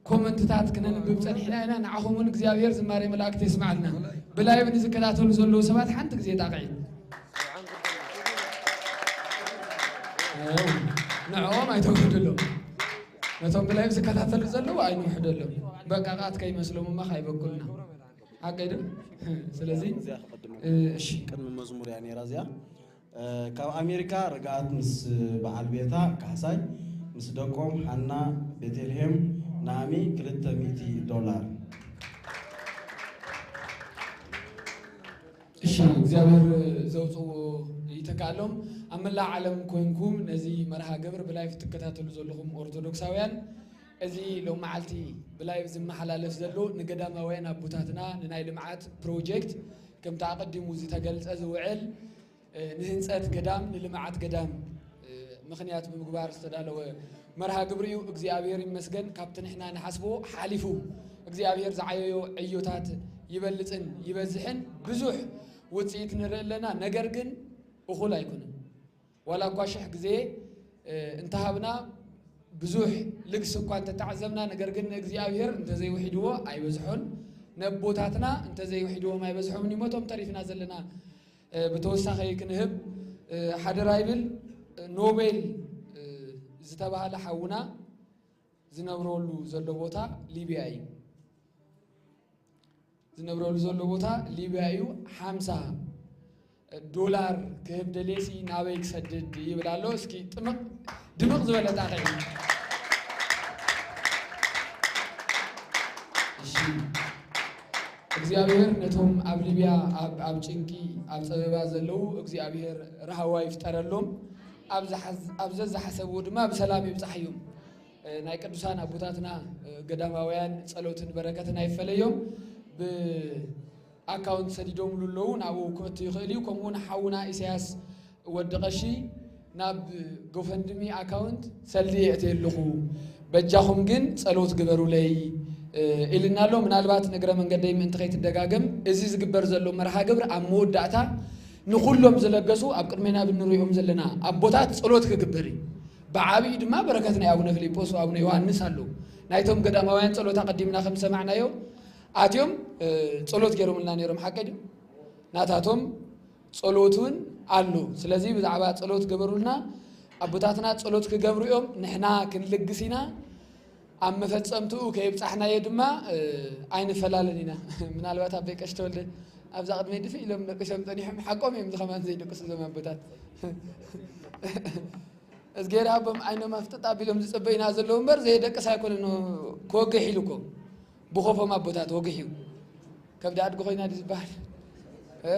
ኮመንትታት ክነንብብ ጸኒሕና ኢና። ንዓኹም እውን እግዚኣብሔር ዝማሬ መላእክት የስማዕልና። ብላይቭ ንዝከታተሉ ዘለዉ ሰባት ሓንቲ ግዜ ጣቕዒት። ንዕኦም ኣይተውሕደሎም። ነቶም ብላይቭ ዝከታተሉ ዘለዉ ኣይንውሕደሎም። በቃ ቃት ከይመስሎም እማ ካይበቁልና። ሓቀይ ዶ? ስለዚ፣ እዚኣ ክቕድም እ፣ እሺ። ቅድሚ መዝሙር እያ ነይራ እዚኣ። እ፣ ካብ ኣሜሪካ ርግኣት ምስ በዓል ቤታ ካሕሳይ፣ ምስ ደቆም ሓና፣ ቤተልሔም፣ ናእሚ፣ ክልተ ሚእቲ ዶላር። እሺ፣ እግዚኣብሔር ዘውፅኡ ይተካሎም። ኣብ መላእ ዓለም ኮይንኩም ነዚ መርሃ ግብር ብላይፍ ትከታተሉ ዘለኹም ኦርቶዶክሳውያን፣ እዚ ሎም መዓልቲ ብላይፍ ዝመሓላለፍ ዘሎ ንገዳማውያን ኣቦታትና ንናይ ልምዓት ፕሮጀክት ከምቲ ኣቐዲሙ ዝተገልጸ ዝውዕል፣ እ፣ ንህንጸት ገዳም፣ ንልምዓት ገዳም፣ እ፣ ምኽንያት ብምግባር ዝተዳለወ መርሃ ግብሪ እዩ። እግዚኣብሔር ይመስገን፣ ካብቲ ንሕና ንሓስቦ ሓሊፉ እግዚኣብሔር ዝዓየዮ ዕዮታት ይበልጽን ይበዝሕን፣ ብዙሕ ውጽኢት ንርኢ ኣለና። ነገር ግን እኹል ኣይኮነን። ዋላ እኳ ሽሕ ግዜ፣ እ፣ እንተሃብና፣ ብዙሕ ልግሲ እኳ እንተተዓዘብና፣ ነገር ግን ንእግዚኣብሔር እንተዘይውሒድዎ ኣይበዝሖን፣ ነቦታትና እንተዘይውሒድዎም ኣይበዝሖምን እሞ እቶም ተሪፍና ዘለና። እ፣ ብተወሳኺ ክንህብ፣ እ፣ ሓደራ ይብል። ኖቤል፣ እ፣ ዝተባህለ ሓውና ዝነብረሉ ዘሎ ቦታ ሊብያ እዩ። ዝነብረሉ ዘሎ ቦታ ሊብያ እዩ። ሓምሳ ዶላር ክህብ ደልየሲ ናበይ ክሰድድ ይብል ኣሎ። እስኪ ጥምቕ ድምቕ ዝበለ ጣቕዒ። እሺ፣ እግዚኣብሔር ነቶም ኣብ ሊብያ ኣብ፣ ኣብ ጭንቂ፣ ኣብ ጸበባ ዘለዉ እግዚኣብሔር ራህዋ ይፍጠረሎም። ኣብ ዝሓዝ-፣ ኣብ ዘዝሓሰብዎ ድማ ብሰላም ይብጻሕዮም። እ፣ ናይ ቅዱሳን ኣቦታትና፣ እ፣ ገዳማውያን ጸሎትን በረከትን ኣይፈለዮም። ብኣካውንት ሰዲዶምሉ ኣለዉ፣ ናብኡ ክእቱ ይኽእል እዩ። ከምኡ እውን ሓውና ኢሳያስ ወዲ ቀሺ ናብ ጎፈንድሚ ኣካውንት ሰልዲ የእትየ ኣለኹ፣ በጃኹም ግን ጸሎት ግበሩለይ፣ እ፣ ኢልና ኣሎ። ምናልባት ንእግረ መንገደይ ምእንቲ ከይትደጋገም፣ እዚ ዝግበር ዘሎ መርሃ ግብሪ ኣብ መወዳእታ ንኹሎም ዝለገሱ ኣብ ቅድሜና ብንሪኦም ዘለና ኣቦታት ጸሎት ክግበር እዩ። ብዓብዩ ድማ በረከት ናይ ኣቡነ ፊልጶስ ወኣቡነ ዮሃንስ ኣሎ። ናይቶም ገዳማውያን ጸሎት ኣቐዲምና ከም ዝሰማዕናዮ ኣትዮም፣ እ፣ ጸሎት ገይሮምልና ነይሮም። ሓቀይ ድዩ? ናታቶም ጸሎት እውን ኣሎ። ስለዚ ብዛዕባ ጸሎት ገበሩልና። ኣቦታትና ጸሎት ክገብሩ እዮም፣ ንሕና ክንልግስ ኢና። ኣብ መፈጸምትኡ ከየብጻሕናዮ ድማ፣ እ፣ ኣይንፈላለን ኢና። ምናልባት ኣቦይ ቀሺ ተወልደ ኣብዛ ቅድመይ ድፍእ ኢሎም ደቂሶም ጸኒሖም፣ ሓቆም እዮም፣ እዚ ከማን ዘይደቅሱ እዞም ኣቦታት። እዝጌር ሃቦም ዓይኖም ኣፍጥጥ ኣቢሎም ዝጽበዩና ዘለዉ እምበር፣ ዘየደቅስ ኣይኮነን። ክወግሕ ኢሉ እኮ ብኾፎም ኣቦታት ወግሕ እዩ። ከብዲ ኣድጊ ኮይና ድዩ ዝበሃል? እ?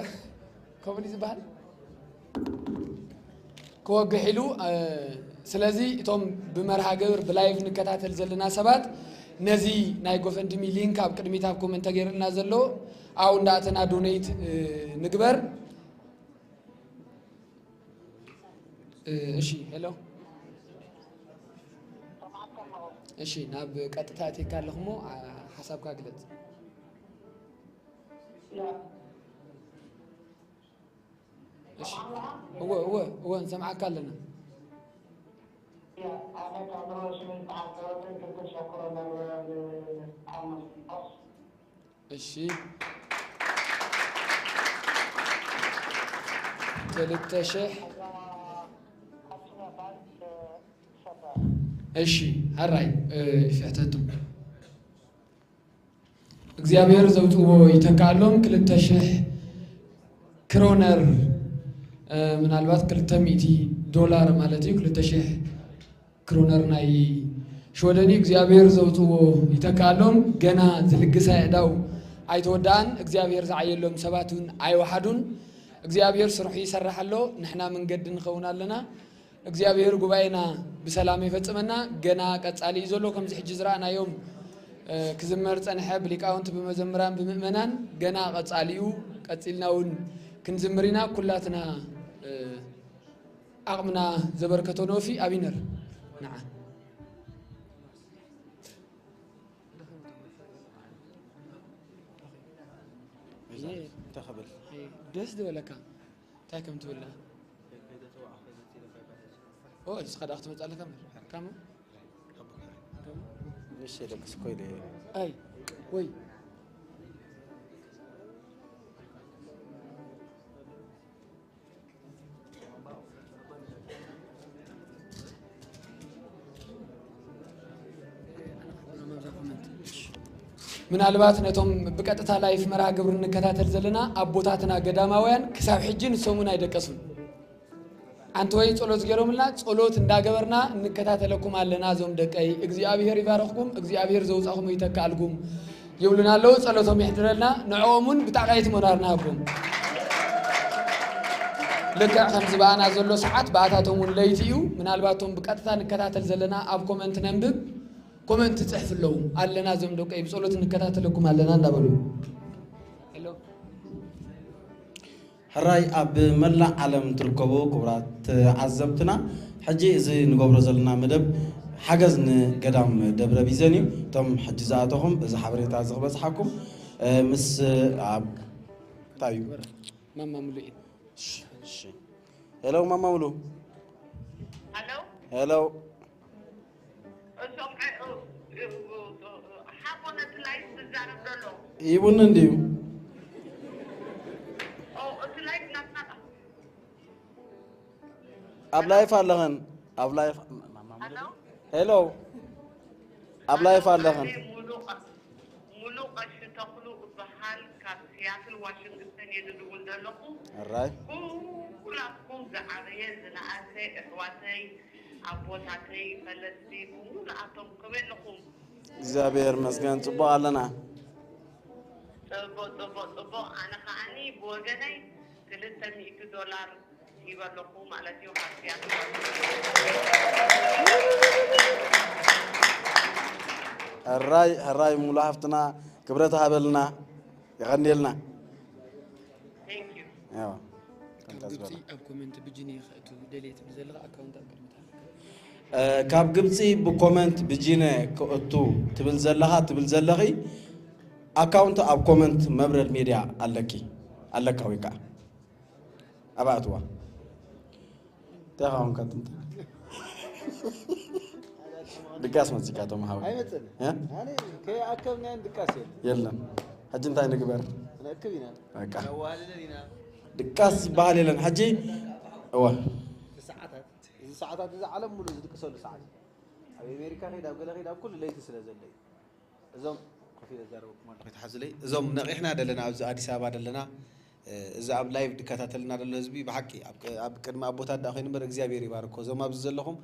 ከምኡ ድዩ ዝበሃል? ክወግሕ ኢሉ፣ እ፣ ስለዚ እቶም ብመርሃ ግብር ብላይቭ ንከታተል ዘለና ሰባት ነዚ ናይ ጎፈንድሚ ሊንክ ኣብ ቅድሚት ኣብ ኮመንት ተገይሩልና ዘሎ ኣብኡ እንዳእተና ዶኔት፣ እ፣ ንግበር። እ፣ እሺ፣ ሄሎ። እሺ፣ ናብ ቀጥታ እቴካ ኣለኹ እሞ፣ አ፣ ሓሳብካ ግለጽ። እሺ። እወ፣ እወ፣ እወ፣ ንሰምዓካ ኣለና። እሺ። ክልተ ሽሕ። እሺ፣ ሕራይ፣ እ፣ ይፍሕተቱ። እግዚኣብሔር ዘውፅዎ ይተካሎም። ክልተ ሽሕ ክሮነር፣ እ፣ ምናልባት ክልተ ሚእቲ ዶላር ማለት እዩ። ክልተ ሽሕ ክሮነር ናይ ሽወደን እዩ። እግዚኣብሔር ዘውፅዎ ይተካሎም። ገና ዝልግስ ኣእዳው ኣይተወድኣን። እግዚኣብሔር ዝዓየሎም ሰባት እውን ኣይወሓዱን። እግዚኣብሔር ስርሑ ይሰርሕ ኣሎ። ንሕና መንገዲ ንኸውን ኣለና። እግዚኣብሔር ጉባኤና ብሰላም ይፈጽመና። ገና ቀጻሊ እዩ ዘሎ። ከምዚ ሕጂ ዝረኣናዮም፣ እ፣ ክዝመር ጸንሐ ብሊቃውንቲ ብመዘምራን ብምእመናን ገና ቀጻሊ እዩ። ቀጺልና እውን ክንዝምር ኢና። ኩላትና፣ እ፣ ዓቕምና ዘበርከቶ ነውፊ ኣብ ይነር ንዓ። እንታይ ክብል? ደስ ዝበለካ እንታይ ከም ትብል ደኣ? ኦ፣ እስኻ ደኣ ክትመጽእ ኣለካ እምበር። ካሞ? ንእሽተይ ደቅስ እኮ ኢለ። ኣይ፣ ወይ። ምናልባት ነቶም ብቀጥታ ላይፍ መርሃ ግብሪ እንከታተል ዘለና ኣቦታትና ገዳማውያን ክሳብ ሕጂ ንሶም እውን ኣይደቀሱን። ኣንቲ ወይ ጸሎት ገይሮምልና፣ ጸሎት እንዳገበርና እንከታተለኩም ኣለና። እዞም ደቀይ እግዚኣብሔር ይባረኽኩም፣ እግዚኣብሔር ዘውጻኹም ይተካልኩም ይብሉና ኣለዉ። ጸሎቶም ይሕድረልና። ንዕኦም እውን ብጣቕዒት ሞራል ንሃቦም። ልክዕ ከምዚ ብኣና ዘሎ ሰዓት ብኣታቶም እውን ለይቲ እዩ። ምናልባት እቶም ብቀጥታ ንከታተል ዘለና ኣብ ኮመንት ነንብብ፣ ኮመንት ጽሕፍ ኣለዉ። ኣለና እዞም ደቀይ ብጸሎት እንከታተለኩም ኣለና እንዳበሉ። ሄሎ። ሕራይ ኣብ መላእ ዓለም ትርከቡ ክቡራት ዓዘብትና፣ ሕጂ እዚ ንገብሮ ዘለና መደብ ሓገዝ ንገዳም ደብረ ቢዘን እዩ። እቶም ሕጂ ዝኣተኹም እዚ ሓበሬታ እዚ ክበጽሓኩም፣ እ፣ ምስ ኣብ፣ እንታይ እዩ? ማማ ሙሉእ እዩ። እሺ፣ እሺ። ሄሎ ማማ ሙሉ። ሄሎ። ሄሎ። እዞም ሓቦ ነቲ ላይፍ ዝዛረብ ዘሎ ይቡን እንድዩ። ኦ፣ እቲ ላይፍ ናትና ኣብ ላይፍ ኣለኸን ኣብ ላይፍ ኣሎ። ሄሎ ኣብ ላይፍ ኣለኸን። ሙሉ ቀ- ሙሉ ቀሺ ተኽሉ እበሃል፣ ካብ ሲያትል ዋሽንግተን እየ ዝድውል ዘለኹ። ኣራይ ኩላትኩም ዝዓበየ ዝነኣሰ፣ ኣሕዋተይ ኣቦታተይ ፈለስቲ ብምሉኣቶም ከመይ ኣለኹም? እግዚኣብሔር ይመስገን ጽቡቕ ኣለና። ጽቡቕ ጽቡቕ ጽቡቕ። ኣነ ከዓኒ ብወገነይ ክልተ ሚእቲ ዶላር ሂበ ኣለኹ ማለት እዩ። ካብ ሲያትል ዋሽንግተን። ሕራይ ሕራይ ሙሉ ሃፍትና ክብረት ሃበልና። የቐንየልና። Thank you። ያው ካብ ግብፂ ኣብ ኮመንት ብጅኒ ከእቱ ደልየ ትብል ዘለኻ ኣካውንት ኣብ ቅድሚት ኣሎ። እ፣ ካብ ግብፂ ብኮመንት ብጂነ ክእቱ ትብል ዘለኻ ትብል ዘለኺ ኣካውንት ኣብ ኮመንት መብረድ ሚድያ ኣለኪ ኣለካ ወይ ከዓ ኣብ ኣእትዋ። እንታይ ኸውን ከትምታ ድጋስ መፂካ ቶም ሓዊ? ኣይመፅእን። እ? ኣነ ከይኣከብናዮን ድቃስ የለን። የለን። ሕጂ እንታይ ንግበር? ነእክብ ኢና። በቃ። ነዋህልለን ኢና። ድቃስ ዝበሃል የለን። ሕጂ እወ። እቲ ሰዓታት፣ እዚ ሰዓታት እዚ ዓለም ሙሉ ዝድቅሰሉ ሰዓት እዩ። ኣብ ኣሜሪካ ከይድ፣ ኣብ ገለ ከይድ፣ ኣብ ኩሉ ለይቲ ስለ ዘሎ እዩ። እዞም ኮፍ ኢለ እዛረበኩም ኣለኹ፣ ይትሓዙለይ። እዞም ነቒሕና ደለና፣ ኣብዚ ኣዲስ ኣበባ ደለና፣ እ፣ እዚ ኣብ ላይቭ ዝከታተልና ደሎ ህዝቢ ብሓቂ ኣብ ቅ-፣ ኣብ ቅድሚ ኣቦታት ደኣ ኮይኑ እምበር እግዚኣብሔር ይባርኮ። እዞም ኣብዚ ዘለኹም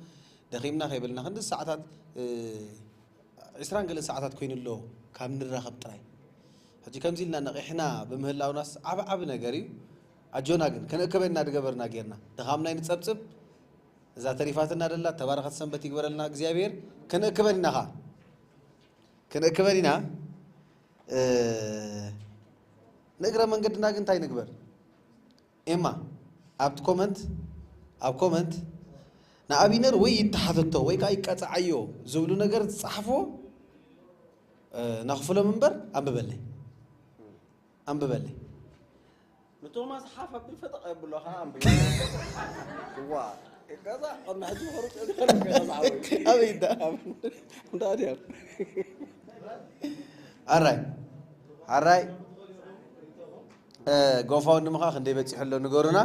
ደኺምና ከይበልና ክንዲ ሰዓታት፣ እ፣ ዕስራን ገለ ሰዓታት ኮይኑ ኣሎ ካብ ንራኸብ ጥራይ። ሕጂ ከምዚ ኢልና ነቒሕና ብምህላውናስ ዓቢ ዓቢ ነገር እዩ። ኣጆና ግን ከነእከበና ድገበርና ጌርና። ድኻምና ይንጸብጽብ። እዛ ተሪፋትና ደላ ተባረኸት ሰንበት ይግበረልና እግዚኣብሔር። ከነእከበን ኢና ኸኣ። ከነእከበን ኢና። እ፣ ንእግረ መንገድና ግን እንታይ ንግበር? ኤማ፣ ኣብቲ ኮመንት፣ ኣብ ኮመንት ንኣቢነር ወይ ይተሓተቶ ወይ ከኣ ይቀጽዓዮ ዝብሉ ነገር ዝጸሓፍዎ፣ እ፣ ነኽፍሎም እምበር ኣንብበለይ። ኣንብበለይ። ንቶማስ ሓፍ ኣብል ፈጠቕ የብሎ ኸዓ ኣንብበለይ። ዋ፣ ገዛ ቅድሚ ሕጂ ምኽሩ ጥንጠል ገዛ ዓወይ። ኣበይ ዳ-፣ እንዳ ድያ? ኣራይ፣ ኣራይ፣ እ፣ ጎፋውንድምኻ ክንደይ በጺሑ ኣሎ ንገሩና።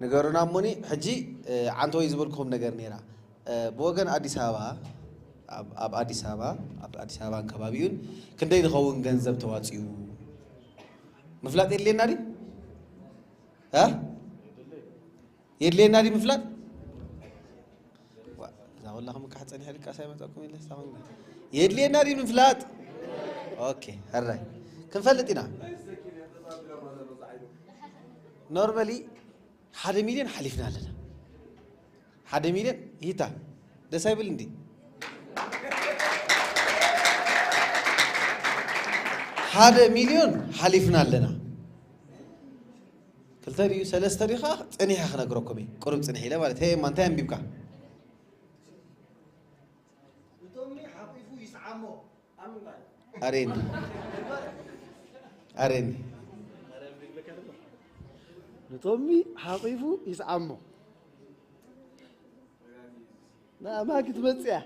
ንገሩና እሞኒ፣ ሕጂ፣ እ፣ ዓንተወይ ዝበልኩኹም ነገር ነይራ። እ፣ ብወገን ኣዲስ ኣበባ፣ ኣብ፣ ኣብ ኣዲስ ኣበባ፣ ኣብ ኣዲስ ኣበባን ከባቢኡን ክንደይ ዝኸውን ገንዘብ ተዋጺኡ ምፍላጥ የድልየና ድዩ? እ? የድልየና ድዩ ምፍላጥ? ዋ፣ እዛ ወላ ክምካሕ ጸኒሐ ድቃስ ኣይመጸኩም ኢለ ሳኹም። የድልየና ድዩ ምፍላጥ? ኦኬ፣ ሕራይ። ክንፈልጥ ኢና። ኖርማሊ ሓደ ሚልዮን ሓሊፍና ኣለና። ሓደ ሚልዮን ይታ ደስ ኣይብል እንዲ? ሓደ ሚልዮን ሓሊፍና ኣለና። ክልተ ድዩ ሰለስተ ድዩ ኸዓ ጸኒሐ ክነግረኩም እየ። ቁሩብ ጽንሕ ኢለ ማለት፣ "ሄይ፣ እማ እንታይ ኣንቢብካ?" ንቶሚ ሓቂፉ ይስዓሞ። ኣሬኒ። ኣሬኒ። ንቶሚ ሓቂፉ ይስዓሞ። ንኣማ ክትመጽእ እያ።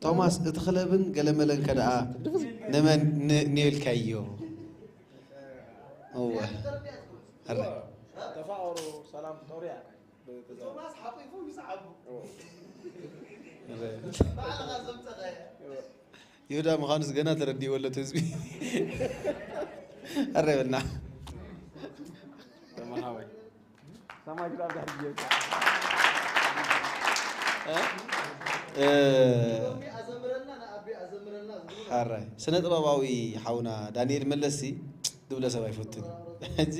ቶማስ፣ እቲ ክለብን ገለመለን ከ ደኣ ንመን ን-፣ ንልካዮ? እወ። ኣረ። ተፋቐሩ፣ ሰላም ፍጠሩ እያ። ቶማስ ሓቂፉ ይስዓሙ። ኣረ። ባዕልኻ ዘምጸኻዮ። ይሁዳ ምዃኑስ ገና ተረዲእዎ ኣሎ እቲ ህዝቢ። ኣረ በልና። ተማሃዋይ። ሰማይ ግዳ ብድሕሪ ጌርካ። እ? እ፣ ኣዘምረልና፣ ንኣቢ ኣዘምረልና ዝብሉ። ሓራይ። ስነ ጥበባዊ ሓውና ዳንኤል መለስሲ ዝብሎ ሰብ ኣይፈቱን። ሕጂ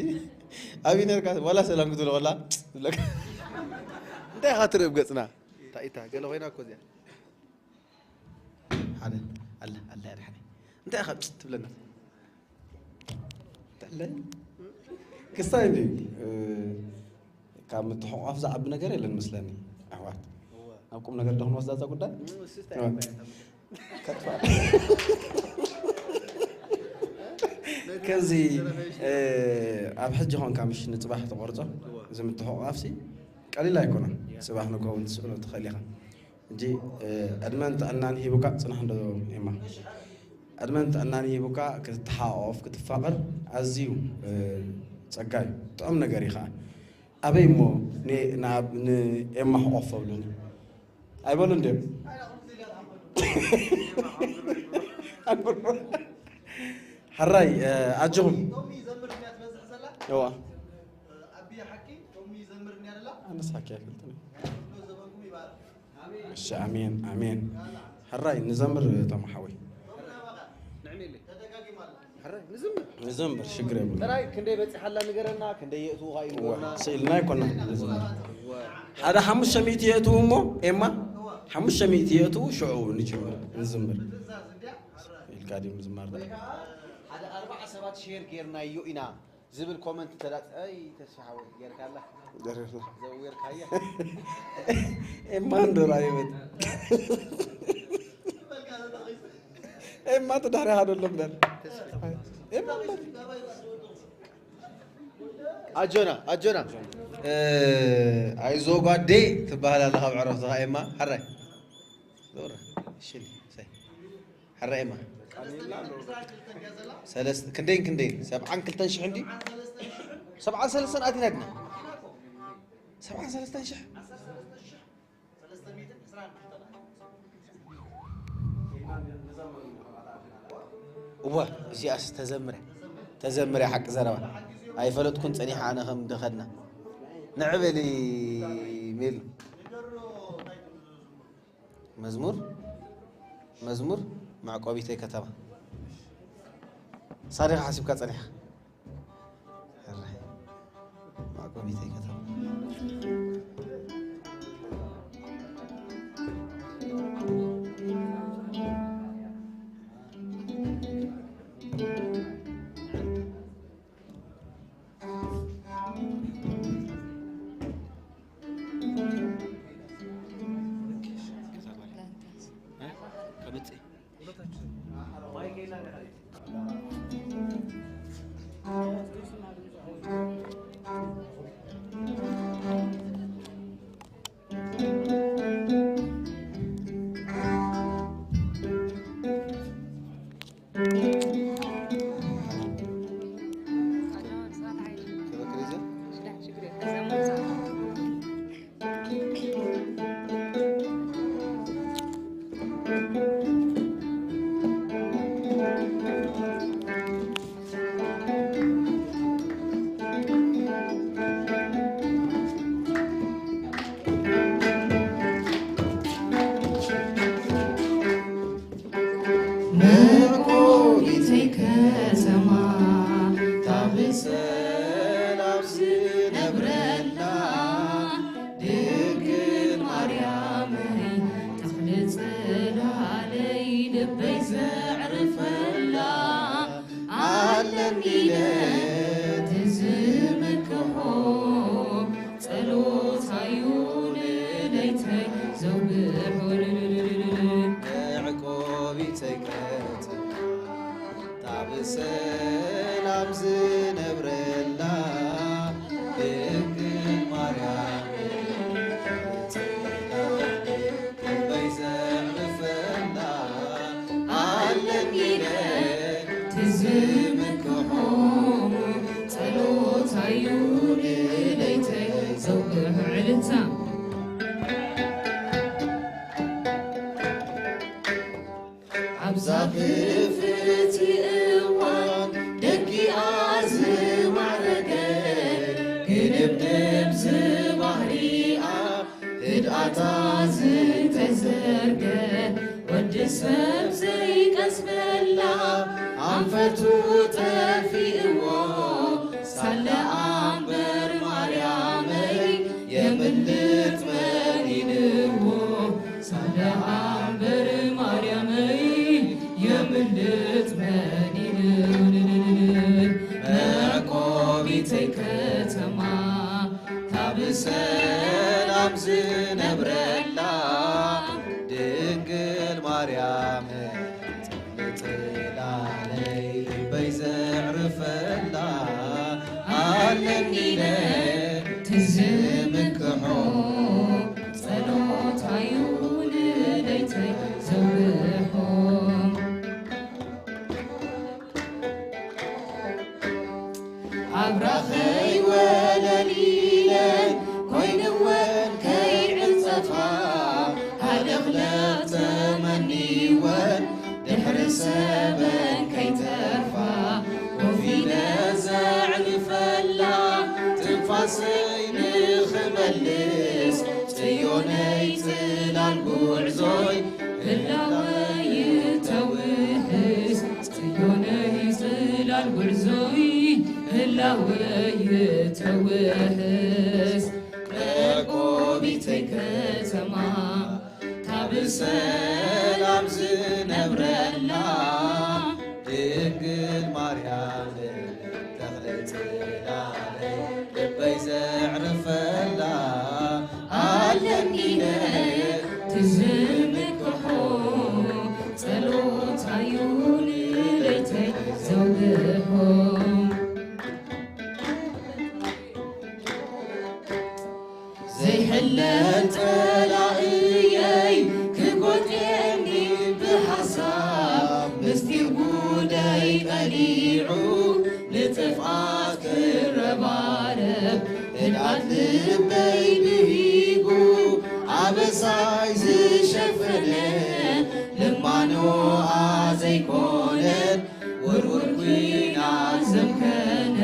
ኣቢ ነርካ ዋላ ሰላም ክትብሎ ከላ ዝብለካ። እንታይ ኢኻ ትርኢ ኣብ ገጽና? ታኢታ ገለ ኮይና እኮ እዚኣ። ሓደ ኣለ፣ ኣለ፣ ሓደ፣ ሓደ። እንታይ ኢኻ ትብለና? ኣለ? ክስታይ እንዲ፣ እ፣ ካብ ምትሕቑቓፍ ዝዓቢ ነገር የለን መስለኒ፣ ኣሕዋት። እወ። ናብ ቁም ነገር ዶ ክንወስዳ እዛ ጉዳይ? እም፣ እሱ ስታይ እወ። እኮ እያ፣ ካብ ከጥፋ። ከምዚ፣ እ፣ ኣብ ሕጂ ኾንካ ምሽ ንጽባሕ ትቖርጾ፣ እወ። እዚ ምትሕቑቓፍሲ ቀሊል ኣይኮነን። እያ። ጽባሕ ንግሆ እውን ትስእኖ ትኽእል ኢኻ። እንጂ፣ እ፣ ዕድመን ጥዕናን ሂቡካ ጽናሕ እንዶ ኤማ። ዕድመን ጥዕናን ሂቡካ ክትተሓቋቆፍ፣ ክትፋቐር ኣዝዩ፣ እ፣ ጸጋ እዩ። ጥዑም ነገር እዩ ኸኣ። ኣበይ እሞ ን-፣ ንኣብ-፣ ንኤማ ሕቆፎ ብሉኒ። ኣይበሉን ድዮም? ሕራይ፣ እ፣ ኣጆኹም። እዋ። ኣነስ ሓቂ ኣይፈልጥን። እሺ፣ ኣሜን፣ ኣሜን። ሕራይ ንዘምር፣ ቶም ሓወይ። ሕራይ ንዘምር። ንዘምር፣ ሽግር የብሉን። ጥራይ ክንደይ በጺሓላ ንገረና፣ ክንደይ የእትዉ ኸኣ እወ፣ ይንገሩና። ስኢልና ኣይኮናን ንዝምር። ሓደ ሓሙሽተ ሚእቲ የእትዉ እሞ፣ ኤማ፣ ሓሙሽተ ሚእቲ የእትዉ፣ ሽዑ ንጅምር፣ ንዝምር። ኢልካ ድዩ ምዝማር ደኣ? ሓደ ኣርባዓ ሰባት ሼር ጌርናዮ ኢና። ዝብል ኮመንት እንተ ደኣ፣ ኣይ፣ ተስፋ ሓወይ፣ ጌርካላ? ጌርካላ። ዘዊርካያ? ኤማ እንዶ ራእይበት። ኤማ እቲ ድሕሪ ሓደ ኣሎ እምበር። ኤማ እምበር። ኣጆና፣ ኣጆና። እ፣ ኣይዞ ጓዴ ትበሃል ኣላ ካብ ዕረፍትኻ ኤማ። ሓራይ። ዞር። ሽሊ። ሳይ። ሕራይ ኤማ። ሰለስተ፣ ክንደይን ክንደይን? ሰብዓን ክልተን ሽሕን ድዩ? ሰብዓን ሰለስተን ኣቲና ድና? ሰብዓን ሰለስተን ሽሕ? እወ፣ እዚኣስ ተዘምረ። ተዘምረ፣ ሓቂ ዘረባ። ኣይፈለጥኩን ጸኒሓ ኣነ ከም ድኸድና። ንዕበሊ ሜሉ። መዝሙር፣ መዝሙር መዕቆቢተይ ከተማ። ሳዲኻ ሓሲብካ ጸኒሕካ። ሕራይ። መዕቆቢተይ ከተማ። መርቆሪተይ ከተማ፣ ታብሰን ኣብ ዝነብረላ፣ ድንግል ማርያመይ፣ ተኽሊ ጽላለይ፣ ልበይ ዘዕርፈላ፣ ኣለኒ ኢለ ትዝምክሖ፣ ጸሎታዩ ንለይተይ ዘውግሖ። መዕቆቢተይ ከተማ፣ ታብ ሰላም ዝነብረላ፣ ድንግል ማርያም፣ ልበይ ዘዕርፈላ፣ ኣለኒ ኢለ ትዝምክሖ፣ ጸሎታዩ ንለይተይ ዘውግሖ። ዕልልታ። ኣብዛ ክፍእቲ እዋን ደጊኣ ዝማዕረገ፣ ግንብንብ ዝባህሪኣ ህድኣታ ዝተዘርገ፣ ወዲ ሰብ ዘይቀስነላ፣ ኣንፈቱ ጠፊእዎ፣ ሳለ ኣምበር ማርያመይ፣ የምልጥ መን ኢልዎ፣ ሳለ ኣምበር ማርያመይ፣ የምልጥ መን ኢልዎ። መዕቆቢተይ ከተማ፣ ካብ ሰላም ዝነብረላ፣ ድንግል ማርያም ጽላለይ ልበይ ዘዕርፈላ፣ ኣለኒ ኢለ ትዝምክሖ፣ ጸሎታዩ ሰይ ንኽመልስ ጽዮነይ ጽላል ጉዕዞይ ህላወይ ይተውሕስ። ጽዮነይ ጽላል ጉዕዞይ ህላወይ ይተውሕስ። ዕቆቢተይ ከተማ ካብ ሰላም ዝነብረላ ድንግል ማርያም ተኽለ ጽላለ ልበይ ዘዕርፈላ ኣለኒ ኢለ ትዝምክሖ ጸሎታዩ ንለይተይ ዘውግሖ። ዘይሕለል ጸላእየይ ክጎድየኒ ብሓሳብ ምስጢር ጉደይ ቀሊዑ ንጥፍኣት ክረባረብ ህድኣት ልበይ ብሂጉ ኣበሳይ ዝሸፈነ ልማኖኣ ዘይኮነት ውርውር ኲናት ዘምከነ።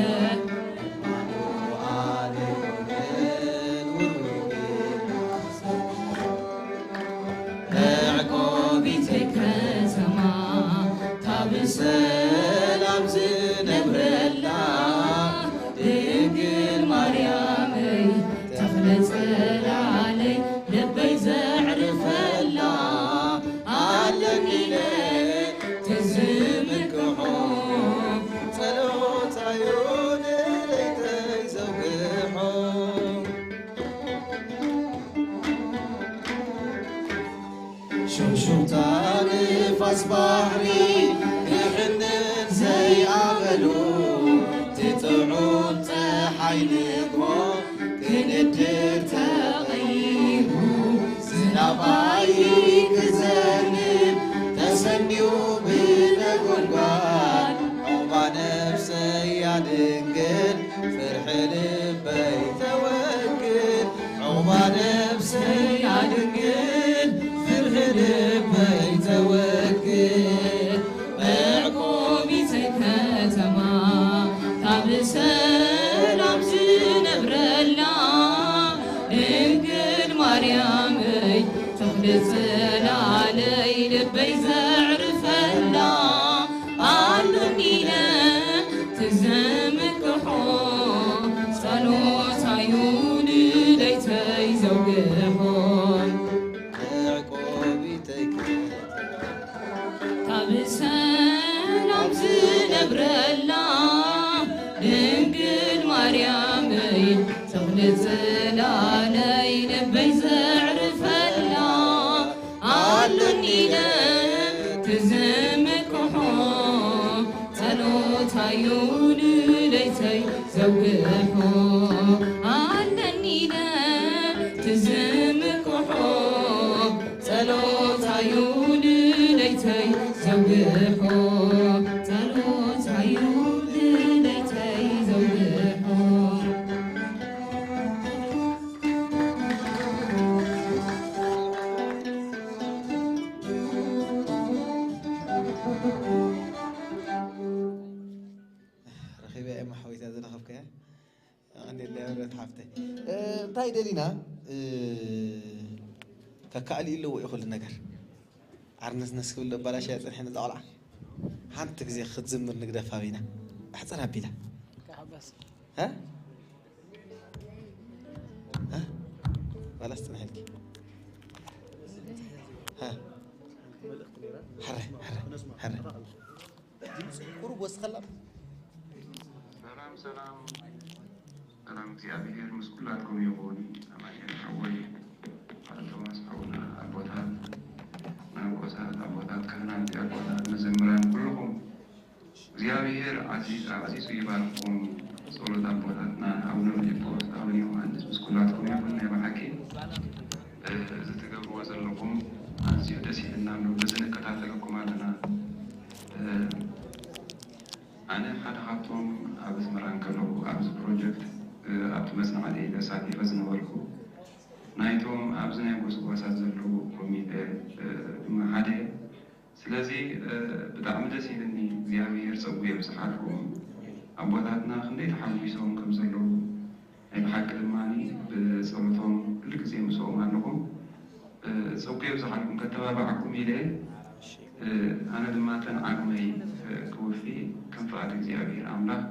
ዕቆቢተይ ከተማ ካብ ሰላም ዝነብረላ ድንግል ማርያመይ ተኽለ ጽላለይ ልበይ ዘዕርፈላ ኣለኒ ኢለ ትዝምክሖ ጸሎታዩ ንለይተይ ዘውግሖ። ሹክሹክታ ንፋስ ባሕሪ ክሕንን ዘይኣበሉ ትጥዑም ጸሓይ ንግሆ ክንድር ተቐይሩ ዝናብ ኣይክዘንብ ተሰንዩ ብነጎድጓድ ዑቕባ ነፍሰይ ኣድንግል ፍርሒ ልበይ ተወግድ ዑቕባ ነፍሰይ ኣድንግል ፍርሒ ልበይ ተወግድ መዕቆቢተይ ከተማ ካብ ሰላም ዝነብረላ ድንግል ማርያመይ ተኽሊ ጽላለይ ልበይ ዘዕርፈላ ኣሉኒ ኢለ ትዝምክሖ ጸሎታዩ ንለይተይ ዘውግሖ ዕቆቢተይ ካብ ሰላም ዝነብረላ ድንግል ማርያመይ ተኽሊ ጽላለይ ልበይ ዘዕርፈላ ኣሉኒ ኢለ ትዝምክሖ ጸሎታዩ ንለይተይ ዘውግሖ ኣለኒ ኢለ ትዝምክሖ ጸሎታዩ ንለይተይ ዘውግሖ ጸሎታዩ ንለይተይ ዘውግሖ ረኺበ እየ ማሕወይታ ዝረኸብከያ። ኣቐኒለይ ምረት ሓፍተይ። እ፣ እንታይ ደሊና? እ፣ ከካእሊ ኣለዎ እዩ ኩሉ ነገር። ዓርነስነስ ክብል ዶ ኣባላሽያ ጸኒሐ ነዛ ቆልዓ። ሓንቲ ግዜ ክትዝምር ንግደፋ ኣቢና። ኣሕጽር ኣቢላ። እ? እ? ዋላስ ጽንሐልኪ? እ? ሕረ፣ ሕረ፣ ሕረ። ቁሩብ ወስኸላ። ሰላም፣ ሰላም። ሰላም እግዚኣብሔር ምስ ኩላትኩም ይኹን። ኣማኑኤል ሓወይ፣ ኣቶ ቶማስ ሓውና፣ ኣቦታት፣ መነኮሳት፣ ኣቦታት፣ ካህናት፣ ዲያቆናት፣ መዘምራን፣ ኩልኹም እግዚኣብሔር ዓዚ-፣ ዓዚዙ ይባርኽኩም። ጸሎት ኣቦታትና ኣቡነ ፊልጶስ፣ ኣቡነ ዮሃንስ ምስ ኩላትኩም ይኹን። ናይ ብሓቂ፣ እ፣ እዚ ትገብርዎ ዘለኹም ኣዝዩ ደስ ኢልና ኣሎ። በዚ ንከታተለኩም ኣለና። እ፣ ኣነ ሓደ ካብቶም ኣብ ኣስመራ እንከለኹ ኣብዚ ፕሮጀክት፣ እ፣ ኣብቲ መጽናዕቲ ተሳቲፈ ዝነበርኩ ናይቶም ኣብዚ ናይ ጎስጓሳት ዘለዉ ኮሚቴ፣ እ፣ ድማ ሓደ እየ። ስለዚ፣ እ፣ ብጣዕሚ ደስ ኢልኒ። እግዚኣብሔር ጸጉ የብዝሓልኩም። ኣቦታትና ክንደይ ተሓጒሶም ከም ዘለዉ ናይ ብሓቂ ድማ ብጸሎቶም ኩሉ ግዜ ምስኦም ኣለኹም። ጸጉ የብዝሓልኩም፣ ከተባብዓኩም ኢለ፣ ኣነ ድማ ተን ዓቕመይ ክወፊ ከም ፍቓድ እግዚኣብሔር ኣምላኽ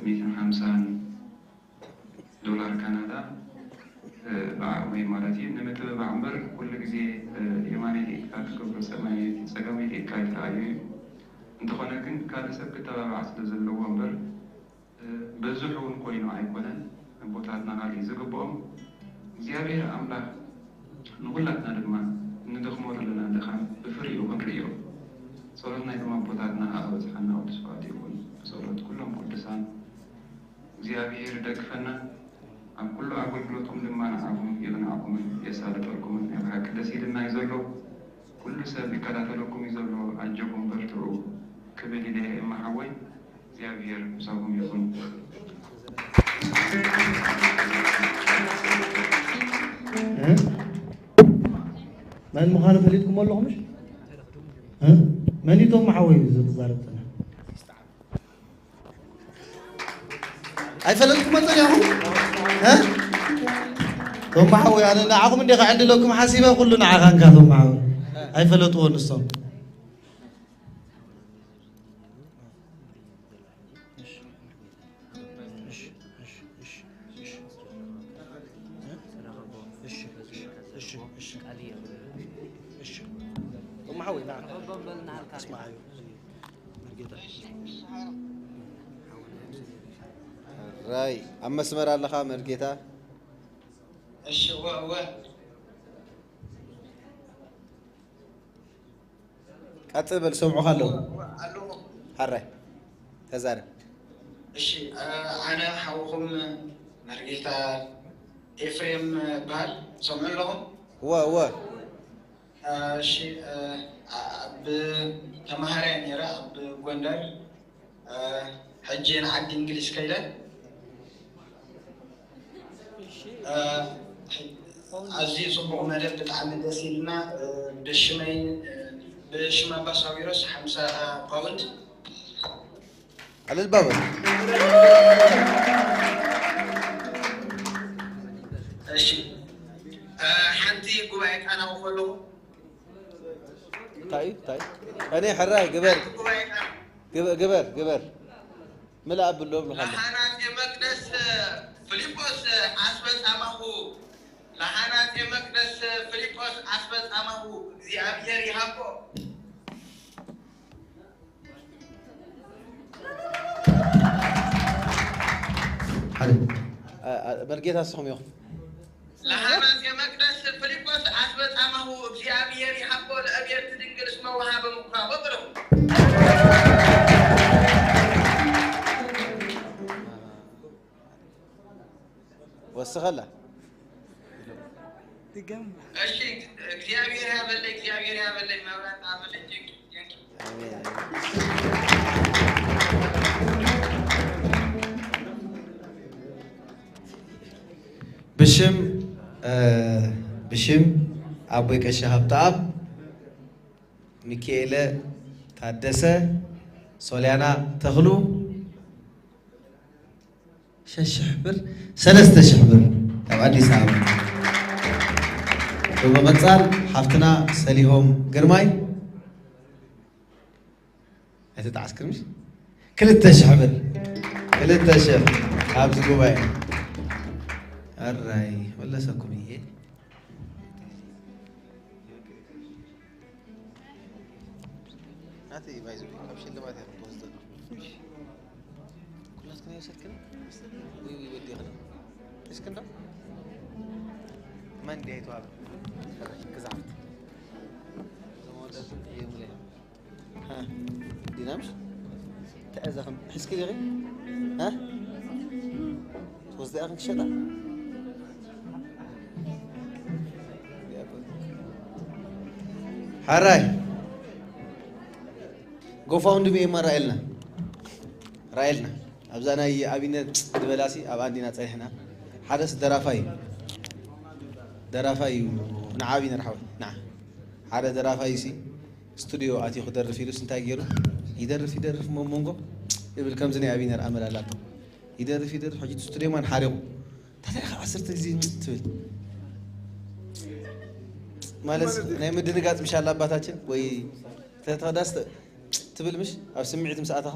ሚእትን ሓምሳን ዶላር ካናዳ ብዓቕመይ ማለት እዩ ንምትብባዕ እምበር፣ ኩሉ ግዜ የማነይቲ ኢድካ ክትገብሮ ጸማነይቲ ጸጋመይቲ ኢድካ ኣይትረኣዮ እዩ። እንተኾነ ግን ካልእ ሰብ ክተባባዕ ስለ ዘለዎ እምበር፣ በዝሑ እውን ኮይኑ ኣይኮነን። ኣቦታትና ካልእ እዩ ዝግብኦም። እግዚኣብሔር ኣምላኽ ንኹላትና ድማ እንደኽሞ ዘለና ድኻም ብፍሪኡ ክንርእዮ፣ ጸሎት ናይቶም ኣቦታትና ከኣ በጽሓና ቅዱስ ፍቓዱ ይኹን። ብጸሎት ኩሎም ቅዱሳን እግዚኣብሔር ይደግፈና። ኣብ ኩሉ ኣገልግሎትኩም ድማ ንዓኹም ይቕንዓኩምን የሳልጠልኩምን። ናይ ብሓቂ ደስ ኢልና እዩ ዘሎ። ኩሉ ሰብ ይከታተለኩም እዩ ዘሎ። ኣጆኹም በርትዑ ክብል ኢለ እየ እማ ሓወይ። እግዚኣብሔር ምሳኹም ይኹን። እ? መን ምዃኑ ፈሊጥኩሞ ኣለኹም? እሺ? እ? መን እዩ ቶም ሓወይ እዩ ዝዛረብ ዘሎ? ኣይፈለጥኩሞ ጸኒሕኩም? እ? ቶም ሓወይ፣ ኣነ ንዓኹም እንደ ክዕድለኩም ሓሲበ፣ ኩሉ ንዓኻ እንካ ቶም ሓወይ። ኣይፈለጥዎ ንሶም። ራይ ኣብ መስመር ኣለኻ መርጌታ። እሺ፣ እወ፣ እወ። ቀጽል በል፣ ሰምዑኻ ኣለዉ። ኣለኹ። ሓራይ፣ ተዛረብ። እሺ፣ እ፣ ኣነ ሓውኹም መርጌታ ኤፍሬም እበሃል። ሰምዑ ኣለኹም? እወ፣ እወ። እ፣ እሺ፣ እ፣ ኣ-፣ ኣብ ተማሃራይ ነይረ ኣብ ጎንደር። እ፣ ሕጂ ንዓዲ እንግሊዝ ከይደ። እ፣ ኣዝዩ ጽቡቕ መደብ፣ ብጣዕሚ ደስ ኢልና። እ፣ ብሽመይ፣ እ፣ ብሽም ኣባ ሳዊሮስ ሓምሳ ፓውንድ። ዕልል በሉ። እሺ፣ እ፣ ሓንቲ ጉባኤ ቃና ከለኹ እንታይ እዩ? እንታይ እዩ? እኔ ሕራይ ግበር፣ ግበ-፣ ግበር፣ ግበር። ምልእ ኣብሎ እብልኻ ኣለኹ። ለሃናጺ መቅደስ ፊልጶስ ኣስበጻማሁ፣ ለሃናጺ መቅደስ ፊልጶስ ኣስበጻማሁ፣ እግዚኣብሔር ይሃቦ። ሓደ። አ-፣ አ-፣ መርጌታ ንስኹም ኢኹም። ለሃናጺ መቅደስ ፊልጶስ ኣስበጻማሁ፣ እግዚኣብሔር ይሃቦ ለእቤርት ድንግል እስመ ወሃበ ምኩራቦ በለው። ወስኸላ። ድገም። እሺ፣ እግዚኣብሔር ያበለኝ፣ እግዚኣብሔር ያበለኝ፣ መብራት አበለኝ። ቴንኪው፣ ቴንኪው። ብሽም፣ እ፣ ብሽም ኣቦይ ቀሺ ሃብተኣብ፣ ሚካኤለ ታደሰ፣ ሶልያና ተኽሉ፣ ሸሽ ሽሕ ብር፣ ሰለስተ ሽሕ ብር ካብ ኣዲስ ኣበባ። ብምቕጻል ሓፍትና ሰሊሆም ግርማይ፣ ኣይተጣዓስክን ምሽ? ክልተ ሽሕ ብር፣ ክልተ ሽሕ ኣብዚ ጉባኤ። ኣራይ፣ መለሰኩም እየ። ናተይ ባይዘ ካብ ሽልማት እያ ክትወስድ ዘለኹ። ኩላትክን ይወሰድክን? ውይ፣ ውይ፣ ወዲኽን። እስክንዶ? መን እንዲያ ይተዋብ? ክዛፍት። ዘመወዳት የሙለ። ሃ፣ ዲናምሽ? ተዕዘኽም። ሕዝኪ ዲኺ? ሃ? ትወስድያ ክንክሸጣ? ሓራይ። ጎፋውንድሚ እማ ራእየልና። ራእየልና። ኣብዛ ናይ ኣቢነር ዝበላሲ ኣብ ኣንዲና ጸኒሕና። ሓደስ ደራፋይ እዩ። ደራፋይ እዩ። ንዓ ኣቢነር ሓወይ። ንዓ። ሓደ ደራፋይ ሲ ስቱዲዮ ኣትዩ ክደርፍ ኢሉስ እንታይ ገይሩ? ይደርፍ፣ ይደርፍ፣ እሞ መንጎ ይብል ከምዚ ናይ ኣቢነር ኣመል ኣላቶ። ይደርፍ ይደርፍ፣ ሕጂ እቲ ስቱድዮ ማን ሓሪቑ። ታዲያ ኢኻ ዓሰርተ ግዜ ትብል? ማለት ናይ ምድንጋጽ ምሻል ኣባታችን ወይ ተ-፣ ተኸዳስ ተ-፣ ትብል ምሽ ኣብ ስምዒት ምስ ኣተኻ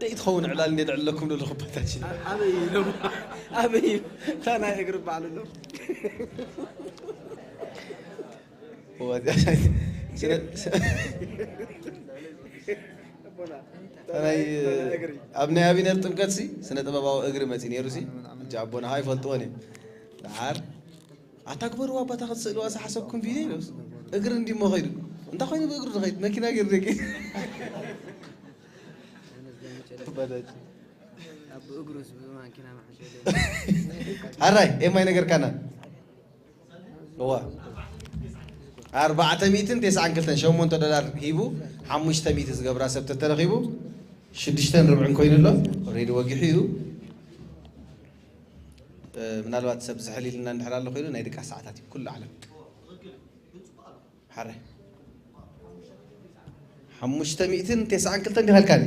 ደይ ትኸውን ዕላል እንዴ ተዕለኩም ዶ ለኹባታችን? ኣበይ ኢሎም? ኣበይ? እታ ናይ እግሪ በዓል ኣሎ። እዋ፣ ስነ-፣ ስ-፣ ናይ፣ ኣብ ናይ ኣቢነር ጥምቀት ሲ ስነ ጥበባዊ እግሪ መጺ ነይሩ ሲ፣ ሕጂ ኣቦና ኸኣ ይፈልጥዎን እዮም። ደሓር ኣታ ግበርዋ ኣባታ ክትስእልዋ ዝሓሰብኩም ቪድዮ ኢሎስ እግሪ እንዲሞ ኸይዱ። እንታይ ኮይኑ ብእግሩ ዝኸይድ? መኪና ገይሩ ደቂ። ኣራይ፣ ኤማይ ነገር ካና። እዋ። ኣርባዕተ ሚእትን ተስዓን ክልተን፣ ሸሞንተ ዶላር ሂቡ፣ ሓሙሽተ ሚእቲ ዝገብራ ሰብ ተተረኺቡ፣ ሽዱሽተን ርብዕን ኮይኑ ኣሎ። ኦልሬዲ ወጊሑ እዩ። እ፣ ምናልባት ሰብ ዝሕል ኢልና እንድሕር ኣሎ ኮይኑ፣ ናይ ድቃስ ሰዓታት እዩ፣ ኩሉ ዓለም። ሓረ። ሓሙሽተ ሚእትን ተስዓን ክልተን ዲኻ ኢልካኒ?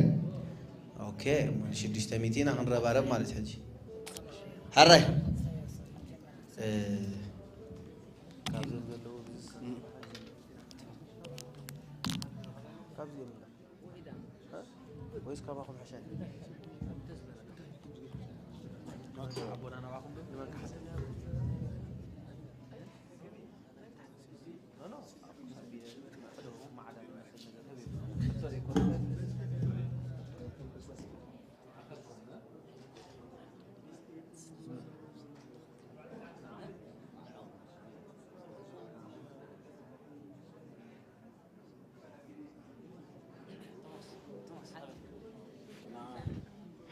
ኦኬ፣ እሞ ሽዱሽተ ሚእቲ ኢና ክንረባረብ ማለት ሕጂ። ሓረ። እ፣ ካብዞም ዘለዉ ብዙ፣ ካብዚ እዮም። ወይስ ካባኹም ሕሸ? ኣቦና ናባኹም ዶ? ንመን ክሓስብ?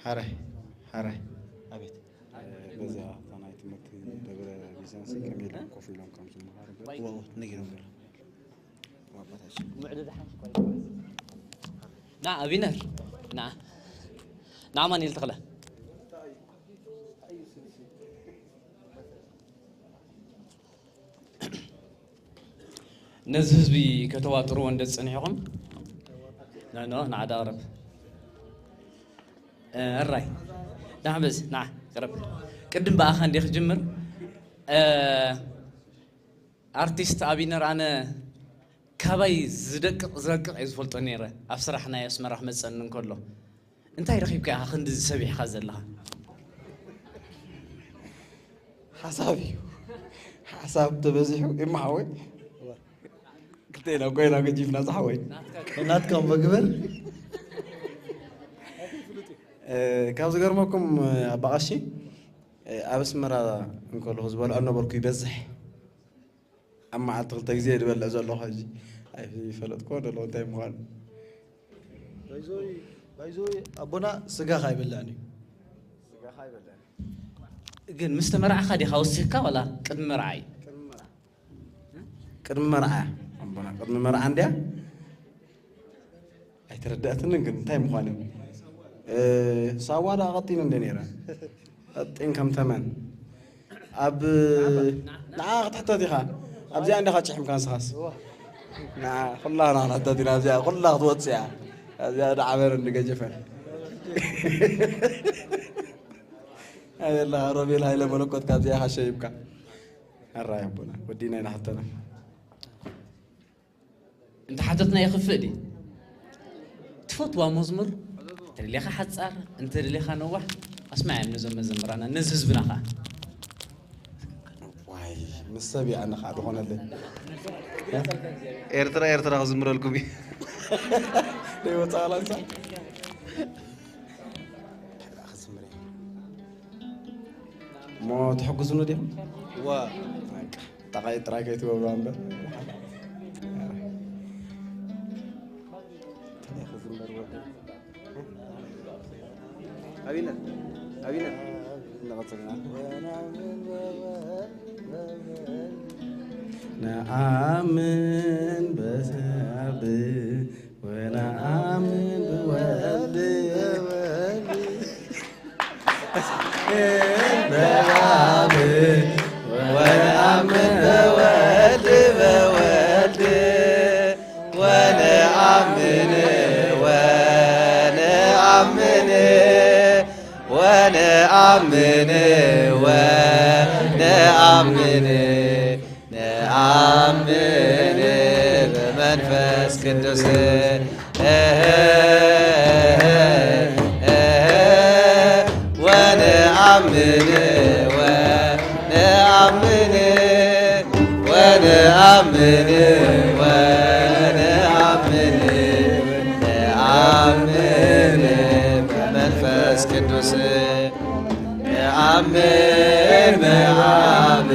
ሓራይ፣ ሓራይ። ኣቤት። በዛ እታ ናይ ትምህርቲ ደብረ ቢዝነስ ከመይ ኢሎም ኮፍ ኢሎም ከም ዝመሃሩ ገለ ዋው፣ ነጊሮም ገለ። ና ኣቢነር፣ ና፣ ና ኣማኑኤል ተኽለ። ነዚ ህዝቢ ከተዋጥርዎ እንደ ዝጸኒሕኹም፣ ኖ፣ ኖ፣ ንዓዳ ቅረብ። እ፣ እራይ። ና በዚ፣ ና፣ ቅረብ። ቅድም ብኣኻ እንደ ክጅምር፣ እ፣ ኣርቲስት ኣቢነር ኣነ ካባይ ዝደቅቕ ዝረቅቕ እየ ዝፈልጦ ነይረ። ኣብ ስራሕ ናይ ኣስመራ ክመጸኒ እንከሎ። እንታይ ረኺብካ ኢኻ ክንድዚ ሰቢሕካ ዘለኻ? ሓሳብ እዩ። ሓሳብ ተበዚሑ እማ ሓወይ። ክልቴና ኮይና ገጂፍና ዝሓወይ። ናትካ እሞ ግበር። እ፣ ካብ ዝገርመኩም ኣባ ቀሺ፣ እ፣ ኣብ ኣስመራ እንከለኹ ዝበልዖ ነበርኩ ይበዝሕ። ኣብ መዓልቲ ክልተ ግዜ እየ ዝበልዕ ዘለኹ ሕጂ። ኣይፈለጥኩዎን ኣለኹ እንታይ ምዃኑ። ባይዞይ፣ ባይዞይ ኣቦና ስጋ ካይበልዕን እዩ። ስጋ ካይበልዕን። ግን ምስ ተመርዓኻ ዲኻ ወሲኽካ ዋላ ቅድሚ መርዓ እዩ? ቅድሚ መርዓ። ቅድሚ መርዓ ኣቦና፣ ቅድሚ መርዓ እንድያ? ኣይተረዳእትንን ግን እንታይ ምዃኑ። እ፣ ሳዋ ደኣ ቀጢን እንደ ነይረ። ቀጢን ከም ተመን። ኣብ ንዓ ክትሕተት ኢኻ። ኣብዚኣ እንዲኻ ጭሕምካ ንስኻስ። ንዓ ኩላና ክንሕተት ኢና ኣብዚኣ። ኩላ ክትወጽእ እያ። ኣብዚኣ ደዓበረ እንዲ ገጀፈን። ኣየላ ሮቤል ሃይለ መለኮት ካብዚኣ ኢኻ ሸይብካ። ኣራይ ኣቦና፣ ወዲና ኢና ሕቶና። እንተ ሓተትና የኽፍእ ድዩ? ትፈትዋ መዝሙር፣ እንተ ደሊኻ ሓጻር፣ እንተ ደሊኻ ነዋሕ፣ ኣስማዕዮም ነዞም መዘምራና፣ ነዚ ህዝብና ኸኣ። ዋይ፣ ምስ ሰብ እያ ኣነ ኸኣ ዝኾነለይ። ኤርትራ፣ ኤርትራ ክዝምረልኩም እዩ። ደይ ወጻ ላንሳ። ክዝምር እየ። እሞ ትሕግዙኒ ዲኹም? ዋ። በቃ፣ ጠቓይ ጥራይ ከይትገብሩ እምበር። ኣቢነር፣ ኣቢነር። ንቐጽል ኢና። ነኣምን በሰብ ወነኣምን ብወልድ በወልድ በአብ ወነአምን በወልድ በወልድ ወነአምን ወነአምን ነአምን ወነአምን፣ ነአምን በመንፈስ ቅዱስ፣ ወነአምን ወነአምን ወነአምን ወነአምን፣ ነአምን በመንፈስ ቅዱስ፣ ነአምን በአብ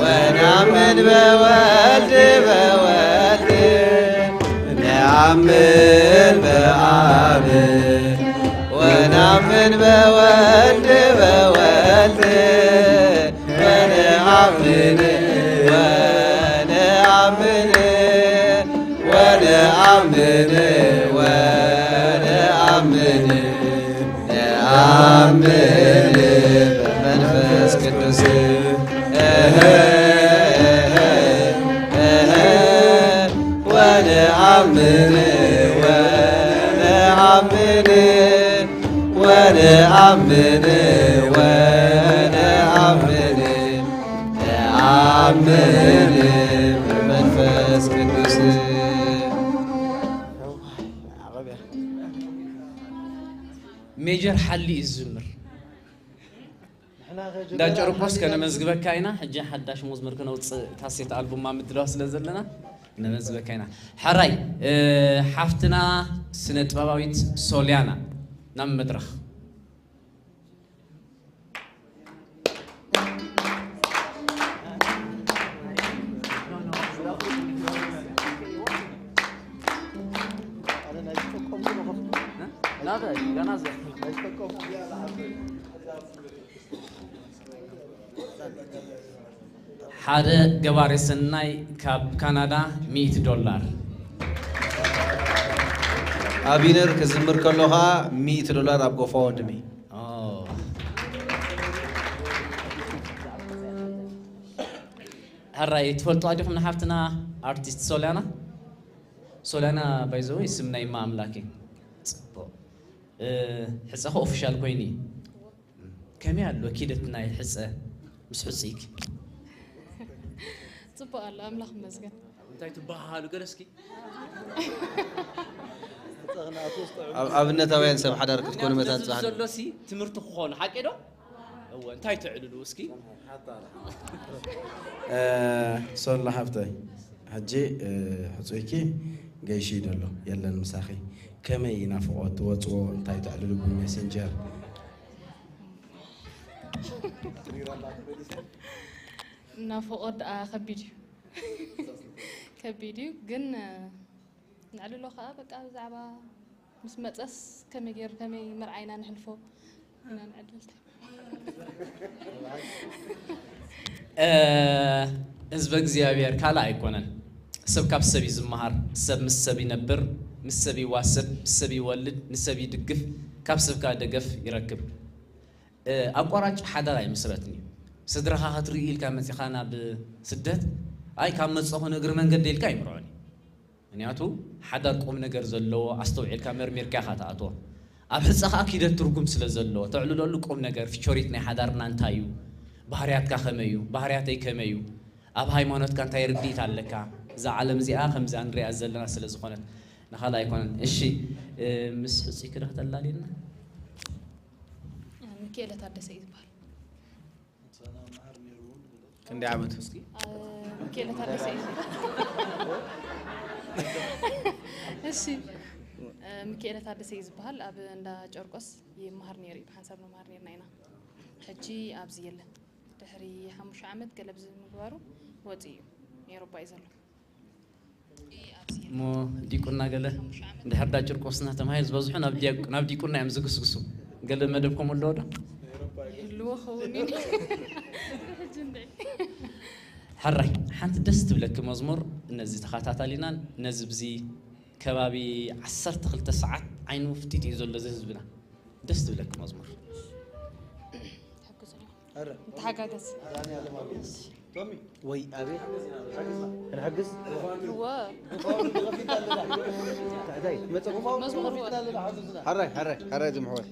ወነአምን በወልድ፣ በወልድ ነአምን በአብ ወነአምን በወልድ፣ በወልድ ወነአምን ወነአምን ወነአምን ወነአምን፣ ነአምን በመንፈስ ቅዱስ፣ ወነአምን ወነአምን ወነአምን ወነአምን፣ ነአምን በመንፈስ ቅዱስ። ሜጀር ሓሊ እዩ ዝዝምር። እንዳ ጨርቆስ ከነመዝግበካ ኢና። ሕጂ ሓዳሽ መዝሙር ክነውፅእ ካሴት ኣልቡማ ምድላው ስለ ዘለና ክነመዝግበካ ኢና። ሕራይ፣ እ፣ ሓፍትና ስነ ጥበባዊት ሶልያና ናብ መድረኽ። ሓደ ገባሪ ሰናይ ካብ ካናዳ ሚእቲ ዶላር። ኣቢነር ክዝምር ከሎ ኸዓ ሚእቲ ዶላር ኣብ ጎፋወንድሚ። ኦ። ሕራይ ትፈልጡ ኣዲኹም ንሓፍትና ኣርቲስት ሶልያና? ሶልያና ባይዘወይ ስም ናይ እማ ኣምላክ እዩ። ጽቡቕ። እ፣ ሕጸ ኸ ኦፊሻል ኮይኑ እዩ። ከመይ ኣሎ ኪደት ናይ ሕጸ ምስ ሕጹይኪ? ጽቡቕ ኣሎ፣ ኣምላኽ ይመስገን። እንታይ ትበሃሃሉ ገለ እስኪ? ኣብ-፣ ኣብነታውያን ሰብ ሓዳር ክትኮኑ መታን ነዚ ዝጸሓ። ዘሎሲ ትምህርቲ ክኾኑ ሓቂ ዶ? እወ፣ እንታይ ትዕልሉ እስኪ? እ፣ ሶሎ ሓፍተይ፣ ሕጂ፣ እ፣ ሕጹይኪ ገይሹ እዩ ዘሎ፣ የለን ምሳኺ። ከመይ ናፍቖት ትወጽዎ፣ እንታይ ተዕልሉ ብሜሴንጀር? ናፍቖት ደኣ ከቢድ እዩ። ከቢድ እዩ፣ ግን፣ እ፣ ነዕልሎ ኸኣ በቃ ብዛዕባ ምስ መጸስ ከመይ ገይር-፣ ከመይ መርዓ ኢና ነሕልፎ ኢና ነዕልል። እ፣ ህዝበ እግዚኣብሔር ካልእ ኣይኮነን። ሰብ ካብ ሰብ እዩ ዝመሃር። ሰብ ምስ ሰብ ይነብር፣ ምስ ሰብ ይዋሰብ፣ ምስ ሰብ ይወልድ፣ ንሰብ ይድግፍ፣ ካብ ሰብ ከኣ ደገፍ ይረክብ። እ፣ ኣቋራጭ ሓዳር ኣይምስረትን እዩ። ስድራኻ ክትርኢ ኢልካ መጺኻ ናብ ስደት፣ ኣይ ካብ መጻኹ ንእግሪ መንገዲ ኢልካ ኣይምርዖን እዩ። ምኽንያቱ ሓዳር ቁም ነገር ዘለዎ ኣስተውዒልካ መርሚርካ ኢኻ ትኣትዎ። ኣብ ሕጸ ከኣ ኪደት ትርጉም ስለ ዘለዎ ተዕልለሉ ቁም ነገር ፊቸሪት ናይ ሓዳርና እንታይ እዩ? ባህርያትካ ከመይ እዩ? ባህርያተይ ከመይ እዩ? ኣብ ሃይማኖትካ እንታይ ርድኢት ኣለካ? እዛ ዓለም እዚኣ ከምዚኣ ንሪኣ ዘለና ስለ ዝኾነት ንኻልእ ኣይኮነን። እሺ፣ እ፣ ምስ ሕጹይኪ ዶ ከተላልየና? ሚካኤለ ታደሰ እዩ ዝበሃል። ክንደይ ዓመት? እስኪ። አ፣ ሚካኤለ ታደሰ እዩ። እሺ፣ አ፣ ሚካኤለ ታደሰ እዩ ዝበሃል። ኣብ እንዳ ጨርቆስ ይመሃር ነይሩ እዩ። ብሓንሳብ ንመሃር ነይርና ኢና። ሕጂ ኣብዚ የለን። ድሕሪ ሓሙሽተ ዓመት ገለ ብዝምግባሩ ወፂኡ እዩ። ኤውሮጳ እዩ ዘሎ። እሞ ዲቁና ገለ እንድሕር ዳ ጭርቆስና ተማሂር ዝበዝሑ ናብ ዲያቅ-፣ ናብ ዲቁና እዮም ዝግስግሱ። ገለ መደብኩም ኣለዎ ዶ? ይህልዎ ኸውን እዩ። ሕጂ እንድዒ። ሕራይ፣ ሓንቲ ደስ ትብለኪ መዝሙር ነዚ ተኸታታሊናን ነዚ ብዚ ከባቢ ዓሰርተ ክልተ ሰዓት ዓይኑ ፍጢጥ እዩ ዘሎ እዚ ህዝብና። ደስ ትብለኪ መዝሙር። ሕጉስ ነው። ኧረ። ንተሓጋገዝ። ቶሚ። ወይ ኣቤት። ክንሕግዝ? እወ። እንታይ? መጸ-፣ መዝሙር እወ። ሓራይ፣ ሓራይ፣ ሓራይ ዝምሕወይ።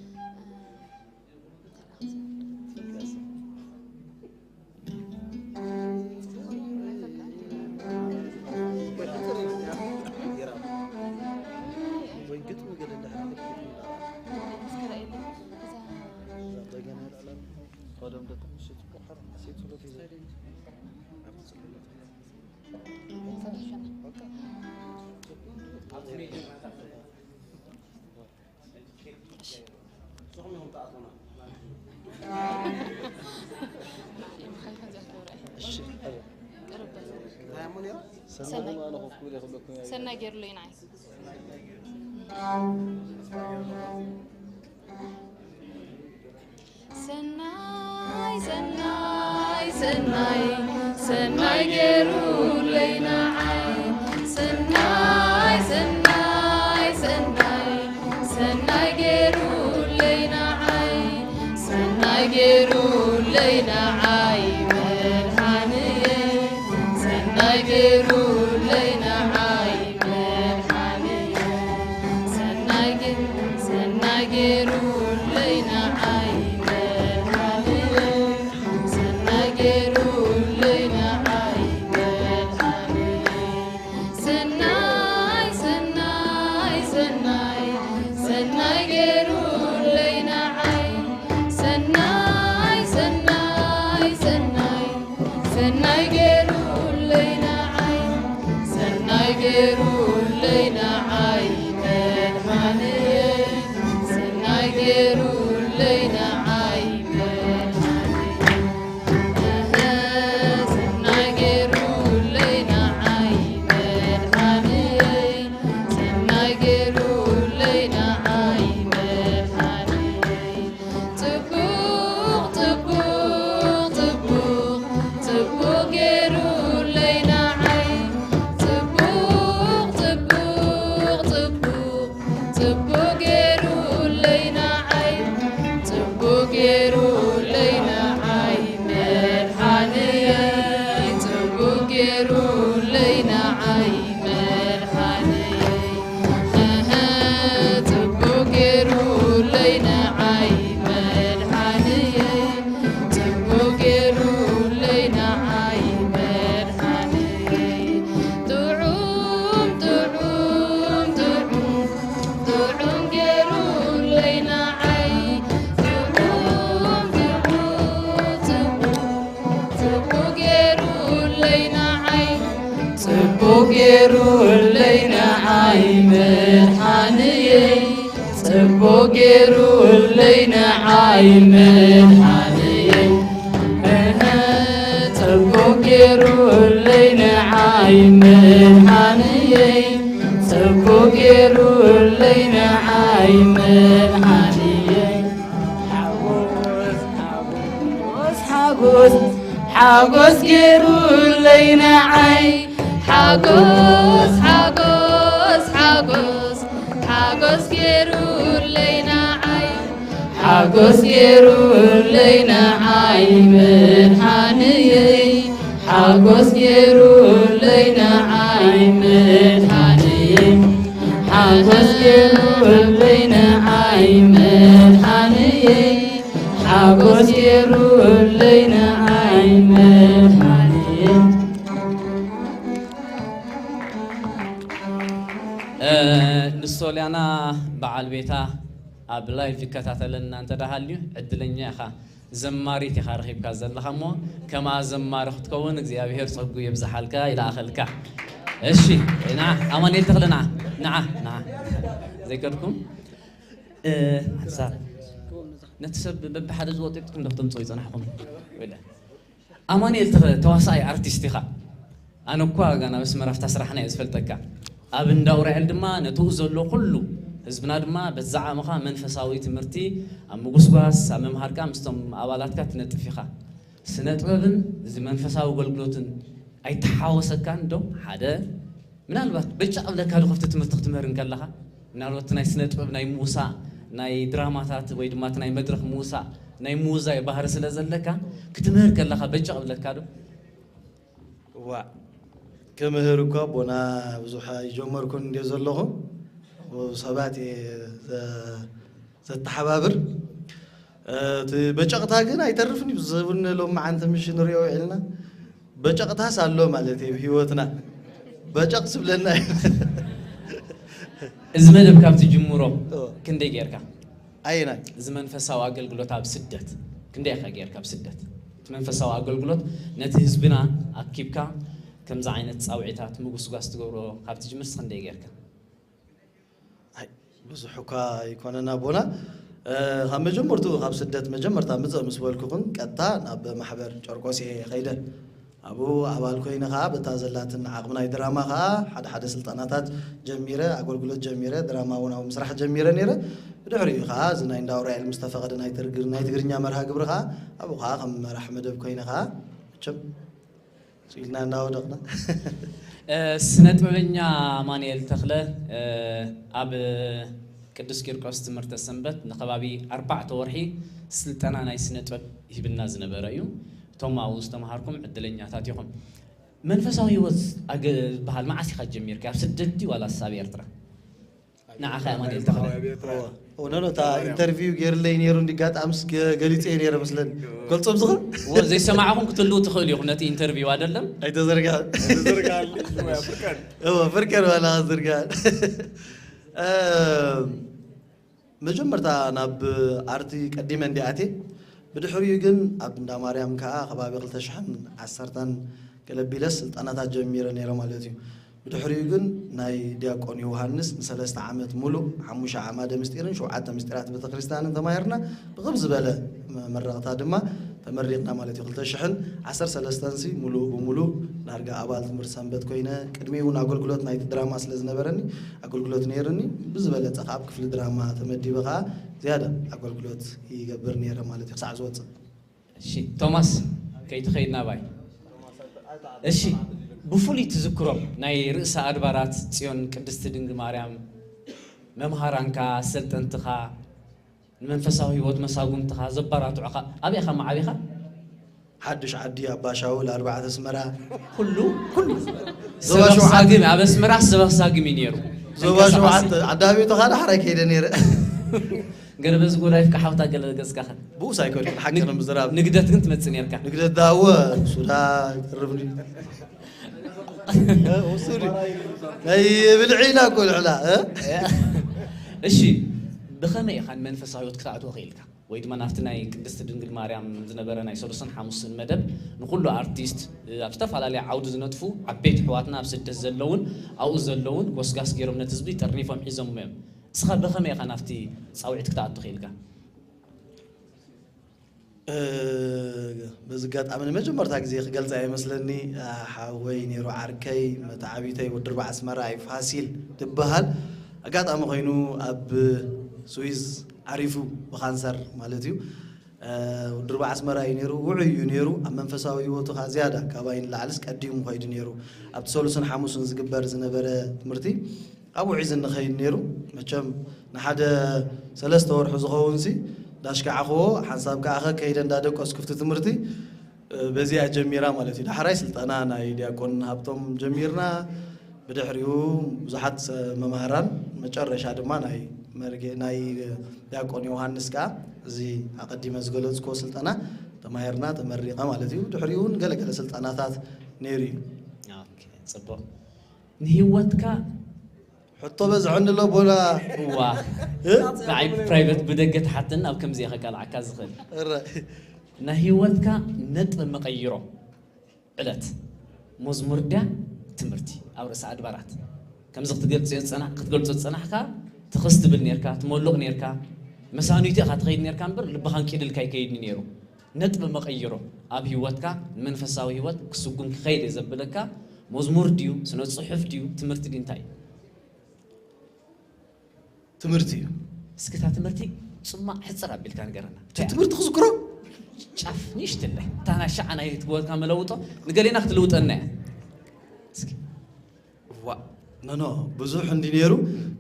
እሺ። ሰናይ ገይሩለይ ንዓይ። ሰናይ ሰናይ ሰናይ ሰናይ ገይሩለይ ንዓይ። ሰናይ ሰናይ ሰናይ ሰናይ ገይሩለይ ንዓይ። ሰናይ ገይሩለይ ንዓይ መድሓንየ። ሰናይ ገይሩለይ ንዓይ መድሓንየ። ሰናይ ገ-፣ ሰናይ ገይሩለይ ንዓይ መድሓንየ። ሰናይ ገይሩለይ ንዓይ መድሓንየ። ሰናይ ሰናይ ሰናይ ሰናይ ገይሩለይ ንዓይ። ሰናይ ሰናይ ሰናይ ሰናይ ገይሩለይ ንዓይ። ሰናይ ገይሩለይ ንዓይ መድሓንየ። ሰናይ ገይሩለይ ንዓይ መድሓንየ። ሰናይ ገይሩለይ ንዓይ መድሓንየ። ሰናይ ገይሩለይ ንዓይ መድሓንየ። ጽቡቕ፣ ጽቡቕ፣ ጽቡቕ፣ ጽቡቕ ገይሩለይ ንዓይ። ጽቡቕ፣ ጽቡቕ፣ ጽቡቕ፣ ጽቡቕ ገይሩለይ ንዓይ። ጽቡቕ ገይሩለይ ንዓይ መድሓንየ። ጽቡቕ ገይሩለይ ንዓይ መድሓንየ። እህ፣ ጽቡቕ ገይሩለይ ንዓይ መድሓንየ። ጽቡቕ ገይሩለይ ንዓይ መድሓንየ። ጥዑም፣ ጥዑም፣ ጥዑም፣ ጥዑም ገይሩለይ ንዓይ። ጥዑም፣ ጥዑም፣ ጥዑም፣ ጽቡቕ ገይሩለይ ንዓይ። ጽቡቕ ገይሩለይ ንዓይ መድሓንየይ። ጽቡቕ ገይሩለይ ንዓይ መድሓንየይ። እህ፣ ጽቡቕ ገይሩለይ ንዓይ መድሓንየይ። ጽቡቕ ገይሩለይ ንዓይ መድሓንየይ። ሓጎስ፣ ሓጎስ፣ ሓጎስ፣ ሓጎስ ገይሩለይ ንዓይ። ሓጎስ፣ ሓጎስ፣ ሓጎስ፣ ሓጎስ ገይሩለይ ንዓይ። ሓጎስ ገይሩለይ ንዓይ መድሓንየይ። ሓጎስ ገይሩለይ ንዓይ መድሓንየይ። ሓጎስ ገይሩለይ ንዓይ መድሓንየይ። ሓጎስ ገይሩለይ ንዓይ መድሓንየይ። እ፣ ንሶልያና በዓል ቤታ ኣብ ላይቭ ይከታተለና እንተ ደኣ ሃልዩ፣ ዕድለኛ ኢኻ። ዘማሪት ኢኻ ረኺብካ ዘለኻ እሞ፣ ከምኣ ዘማሪ ክትከውን እግዚኣብሄር ጸጉ የብዝሓልካ፣ ይልኣኸልካ። እሺ፣ ንዓ፣ ኣማኑኤል ተኽለ፣ ንዓ፣ ንዓ፣ ንዓ። ዘይከድኩም? እ፣ ሓንሳብ ነቲ ሰብ በብሓደ ዝወጢጥኩም ዶ ክተምጽኡ ይጸናሕኩም? ወይለ። ኣማኑኤል ተኸ-፣ ተዋሳኣይ ኣርቲስት ኢኻ። ኣነ እኳ ጋና ኣብ ኣስመራ ኣብታ ስራሕና እየ ዝፈልጠካ። ኣብ እንዳ ኡራኤል ድማ ነትኡ ዘሎ ኩሉ ህዝብና ድማ በዛ ዓመኻ መንፈሳዊ ትምህርቲ ኣብ ምጉስጓስ፣ ኣብ ምምሃርካ ምስቶም ኣባላትካ ትነጥፍ ኢኻ። ስነ ጥበብን እዚ መንፈሳዊ ኣገልግሎትን ኣይተሓወሰካን ዶ? ሓደ ምናልባት በጫ እብለካ ዶ፣ ካብቲ ትምህርቲ ክትምህር እንከለኻ፣ ምናልባት ናይ ስነ ጥበብ ናይ ምውሳእ፣ ናይ ድራማታት ወይ ድማ እቲ ናይ መድረኽ ምውሳእ፣ ናይ ምውዛይ ባህሪ ስለ ዘለካ፣ ክትምህር ከለኻ በጫ እብለካ ዶ? እዋእ፣ ክምህር እኳ ኣቦና ብዙሕ ኣይጀመርኩን እንድየ ዘለኹ። ሰባት እየ ዘ-፣ ዘተሓባብር። እቲ በጨቕታ ግን ኣይተርፍን እዩ። ዝብን ሎሚ መዓንቲ ምሽ ንሪኦ ውዒልና። በጨቕታስ ኣሎ ማለት እዩ ኣብ ህይወትና። በጨቕ ዝብለና እዩ። እዚ መደብ ካብ ትጅምሮ እዎ። ክንደይ ጌርካ? ኣየናይ? እዚ መንፈሳዊ ኣገልግሎት ኣብ ስደት ክንደይ ኢኻ ጌርካ ኣብ ስደት? እቲ መንፈሳዊ ኣገልግሎት ነቲ ህዝብና ኣኪብካ ከምዚ ዓይነት ጻውዒታት ምጉስጓስ ትገብሮ ካብ ትጅምርስ ክንደይ ጌርካ? ኣይ፣ ብዙሕ እኳ ኣይኮነን ኣቦና። እ፣ ካብ መጀመርትኡ፣ ካብ ስደት መጀመርታ ምፅእ ምስ በልኩኹን ቀጥታ ናብ ማሕበር ጨርቆስ እየ ከይደ። ኣብኡ ኣባል ኮይነ ከዓ በታ ዘላትን ዓቕሚ ናይ ድራማ ከዓ ሓደ ሓደ ስልጠናታት ጀሚረ፣ ኣገልግሎት ጀሚረ፣ ድራማ እውን ኣብኡ ምስራሕ ጀሚረ ነይረ። ብድሕሪኡ ከዓ እዚ ናይ እንዳ ኡራኤል ምስ ተፈቐደ ናይ ትርግ-፣ ናይ ትግርኛ መርሃ ግብሪ ከዓ ኣብኡ ከዓ ከም መራሕ መደብ ኮይነ ከዓ መቸም ኢልና እንዳወደቕና። ስነ ጥበበኛ ኣማኑኤል ተኽለ ኣብ ቅዱስ ቂርቆስ ትምህርተ ሰንበት ንከባቢ ኣርባዕተ ወርሒ ስልጠና ናይ ስነ ጥበብ ሂብና ዝነበረ እዩ። እቶም ኣብኡ ዝተምሃርኩም ዕድለኛታት ኢኹም። መንፈሳዊ ህይወት ኣገ- ዝበሃል መዓስ ኢኻ ጀሚርካ? ኣብ ስደት ድዩ ዋላስ ኣብ ኤርትራ? ንዓኻ ኣማኑኤል ተኽለ። ኖ ኖ፣ እታ ኢንተርቪው ገይርለይ ነይሩ እንዲጋጣምስ ገ- ገሊፀ ነይረ መስለኒ። ገልፆም ዝኽእል እዎ፣ ዘይሰማዕኹም ክትህልዉ ትኽእሉ ኢኹም። ነቲ ኢንተርቪው ኣደለም ኣይተዘርጋ ተዘርጋል ፍርቀን እዎ፣ ፍርቀን ዋላ ዝርጋ። መጀመርታ ናብ ኣርቲ ቀዲመ እንዲኣቴ፣ ብድሕሪኡ ግን ኣብ እንዳ ማርያም ከዓ ከባቢ ክልተ ሽሕን ዓሰርተን ገለ ቢለስ ስልጠናታት ጀሚረ ነይረ ማለት እዩ። ብድሕሪኡ ግን ናይ ዲያቆን ዮሃንስ ንሰለስተ ዓመት ሙሉእ ሓሙሽተ ዓማደ ምስጢርን ሸውዓተ ምስጢራት ቤተክርስትያንን ተማሂርና፣ ብክብ ዝበለ መ- መረቕታ ድማ ተመሪቕና ማለት እዩ። ክልተ ሽሕን ዓሰርተ ሰለስተን ሲ ሙሉእ ብሙሉእ ዳርጋ ኣባል ትምህርቲ ሰንበት ኮይነ፣ ቅድሚኡ እውን ኣገልግሎት ናይቲ ድራማ ስለ ዝነበረኒ ኣገልግሎት ነይርኒ። ብዝበለፀ ከዓ ኣብ ክፍሊ ድራማ ተመዲበ ከዓ ዝያዳ ኣገልግሎት ይገብር ነይረ ማለት እዩ ክሳዕ ዝወፅእ። እሺ ቶማስ፣ ከይትኸይድ ናባይ። እሺ፣ ብፍሉይ ትዝክሮም ናይ ርእሰ ኣድባራት ጽዮን ቅድስቲ ድንግል ማርያም መምሃራንካ፣ ኣሰልጠንትኻ፣ ንመንፈሳዊ ህይወት መሳጉምትኻ ዘባራትዑኻ ኣበይ ኢኻ መዓቢኻ? ሓዱሽ ዓዲ፣ ኣባሻውል፣ ኣርባዕተ ኣስመራ። ኩሉ ኩሉ ዞባ ሰበኽ ሸውዓተ። ሳግም፣ ኣብ ኣስመራ ሰበኽ ሳግም እዩ ነይሩ። ዞባ ሸውዓተ ዓዳቤት ከዓ ዳሕራይ ከይደ ነይረ። ገለ በዚ ጎዳይ ፍቃ ሓውታ ገለ ገጽካ ኸ ብኡስ ኣይኮድኩን ሓቂ ንምዝራብ። ንግደት ግን ትመጽእ ነርካ። ንግደት ዳወ ሱዳ ይቀርብኒ። ወሱዲ ናይ ብልዒ ኢና እኮ ልዕላ እ? እሺ፣ ብኸመይ ኢኻ ንመንፈሳዊ ህይወት ክትኣትዎ ክኢልካ? ወይ ድማ ናብቲ ናይ ቅድስቲ ድንግል ማርያም ዝነበረ ናይ ሰሉስን ሓሙስን መደብ ንኩሉ ኣርቲስት ኣብ ዝተፈላለየ ዓውዲ ዝነጥፉ ዓበይቲ ኣሕዋትና ኣብ ስደት ዘለውን ኣብኡ ዘለውን ጎስጋስ ገይሮም ነቲ ህዝቢ ጠርኒፎም ሒዞም እዮም። ንስኻ ብኸመይ ኢኻ ናብቲ ጻውዒት ክትኣቱ ክኢልካ? በዚ ኣጋጣሚ ንመጀመርታ ግዜ ክገልፃ ይመስለኒ። ሓወይ ነይሩ፣ ዓርከይ፣ መተዓቢተይ፣ ወዲ ኣርባዓ ኣስመራ እዩ፣ ፋሲል ዝበሃል። ኣጋጣሚ ኮይኑ ኣብ ስዊዝ ዓሪፉ፣ ብካንሰር ማለት እዩ። ወዲ ኣርባዓ ኣስመራ እዩ ነይሩ፣ ውዑይ እዩ ነይሩ። ኣብ መንፈሳዊ ህይወቱ ከዓ ዝያዳ ካባይ ንላዕልስ ቀዲሙ ከይዱ ነይሩ። ኣብቲ ሰሉስን ሓሙስን ዝግበር ዝነበረ ትምህርቲ ኣብኡ ሒዝኒ ኸይድ ነይሩ። መቸም ንሓደ ሰለስተ ወርሒ ዝኸውን ሲ ዳሽካዕኽዎ፣ ሓንሳብ ከዓ ከይደ እንዳደቀስኩ ኣብቲ ትምህርቲ በዚኣ ጀሚራ ማለት እዩ። ዳሕራይ ስልጠና ናይ ዲያቆን ሃብቶም ጀሚርና። ብድሕሪኡ ብዙሓት መማህራን፣ መጨረሻ ድማ ናይ መርጌ ናይ ዲያቆን ዮሃንስ ከዓ እዚ ኣቐዲመ ዝገለፅክዎ ስልጠና ተማሂርና ተመሪቐ ማለት እዩ። ድሕሪኡ እውን ገለገለ ስልጠናታት ነይሩ እዩ። ኦኬ፣ ጽቡቕ። ንህይወትካ ሕቶ በዝሐኒ ኣሎ ቦላ እዋ ንዓይ ፕራይቨት ብደገ ትሓተኒ ኣብ ከምዚ እየ ከቃልዓካ ዝኽእል። እረ ናይ ህይወትካ ነጥቢ መቐይሮ ዕለት መዝሙር ድያ ትምህርቲ ኣብ ርእሲ ኣድባራት ከምዚ ክትገልጾ ዝጸና- ክትገልጾ ዝጸናሕካ ትኽስ ትብል ነርካ፣ ትመሉቕ ነርካ፣ መሳኒቱ ኢኻ ትኸይድ ነርካ እምበር ልብኻ እንቂድልካ ኣይከይድን ነይሩ። ነጥቢ መቐይሮ ኣብ ህይወትካ ንመንፈሳዊ ህይወት ክስጉም ክኸይድ እየ ዘብለካ መዝሙር ድዩ፣ ስነ ጽሑፍ ድዩ፣ ትምህርቲ ድዩ፣ እንታይ እዩ? ትምህርቲ እዩ። እስኪ እታ ትምህርቲ ጽማቕ ሕጽር ኣቢልካ ንገረና። እቲ ትምህርቲ ክዝክሮ ጫፍ ንእሽትለይ እታ ናይ ሻዓ ናይ ትግበርካ መለውጦ ንገሌና ክትልውጠና እያ። እስኪ ዋ ኖኖ ብዙሕ እንዲ ነይሩ፣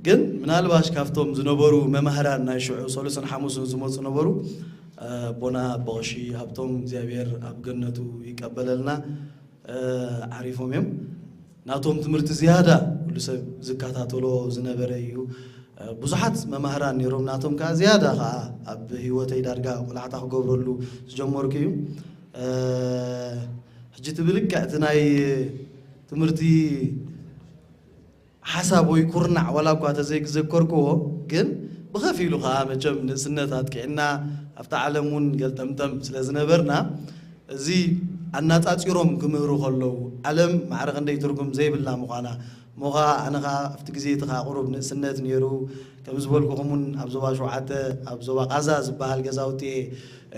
ግን ምናልባሽ ካብቶም ዝነበሩ መማህራን ናይ ሽዑ ሰሉስን ሓሙስን ዝመፁ ነበሩ። ኣቦና ኣቦ ቀሺ ሃብቶም እግዚኣብሔር ኣብ ገነቱ ይቀበለልና። ዓሪፎም እዮም። ናቶም ትምህርቲ ዝያዳ ኩሉ ሰብ ዝከታተሎ ዝነበረ እዩ። ብዙሓት መማህራን ነይሮም፣ ናቶም ከዓ ዝያዳ ከዓ ኣብ ህይወተይ ዳርጋ ቆላሕታ ክገብረሉ ዝጀመርኩ እዩ። ሕጂ እቲ ብልክዕ እቲ ናይ ትምህርቲ ሓሳብ ወይ ኩርናዕ ዋላ እኳ ተዘይዘከርክዎ፣ ግን ብኸፊሉ ከዓ መቸም ንእስነት ኣጥቂዕና ኣብታ ዓለም እውን ገልጠምጠም ስለ ዝነበርና፣ እዚ ኣናጻጺሮም ክምህሩ ከለዉ፣ ዓለም ማዕረ ክንደይ ትርጉም ዘይብላ ምዃና፣ እሞ ኸኣ ኣነ ኸኣ ኣብቲ ግዜ እቲ ኸኣ ቁሩብ ንእስነት ነይሩ፣ ከም ዝበልኩኹም እውን ኣብ ዞባ ሸውዓተ፣ ኣብ ዞባ ቃዛ ዝበሃል ገዛውቲ እየ፣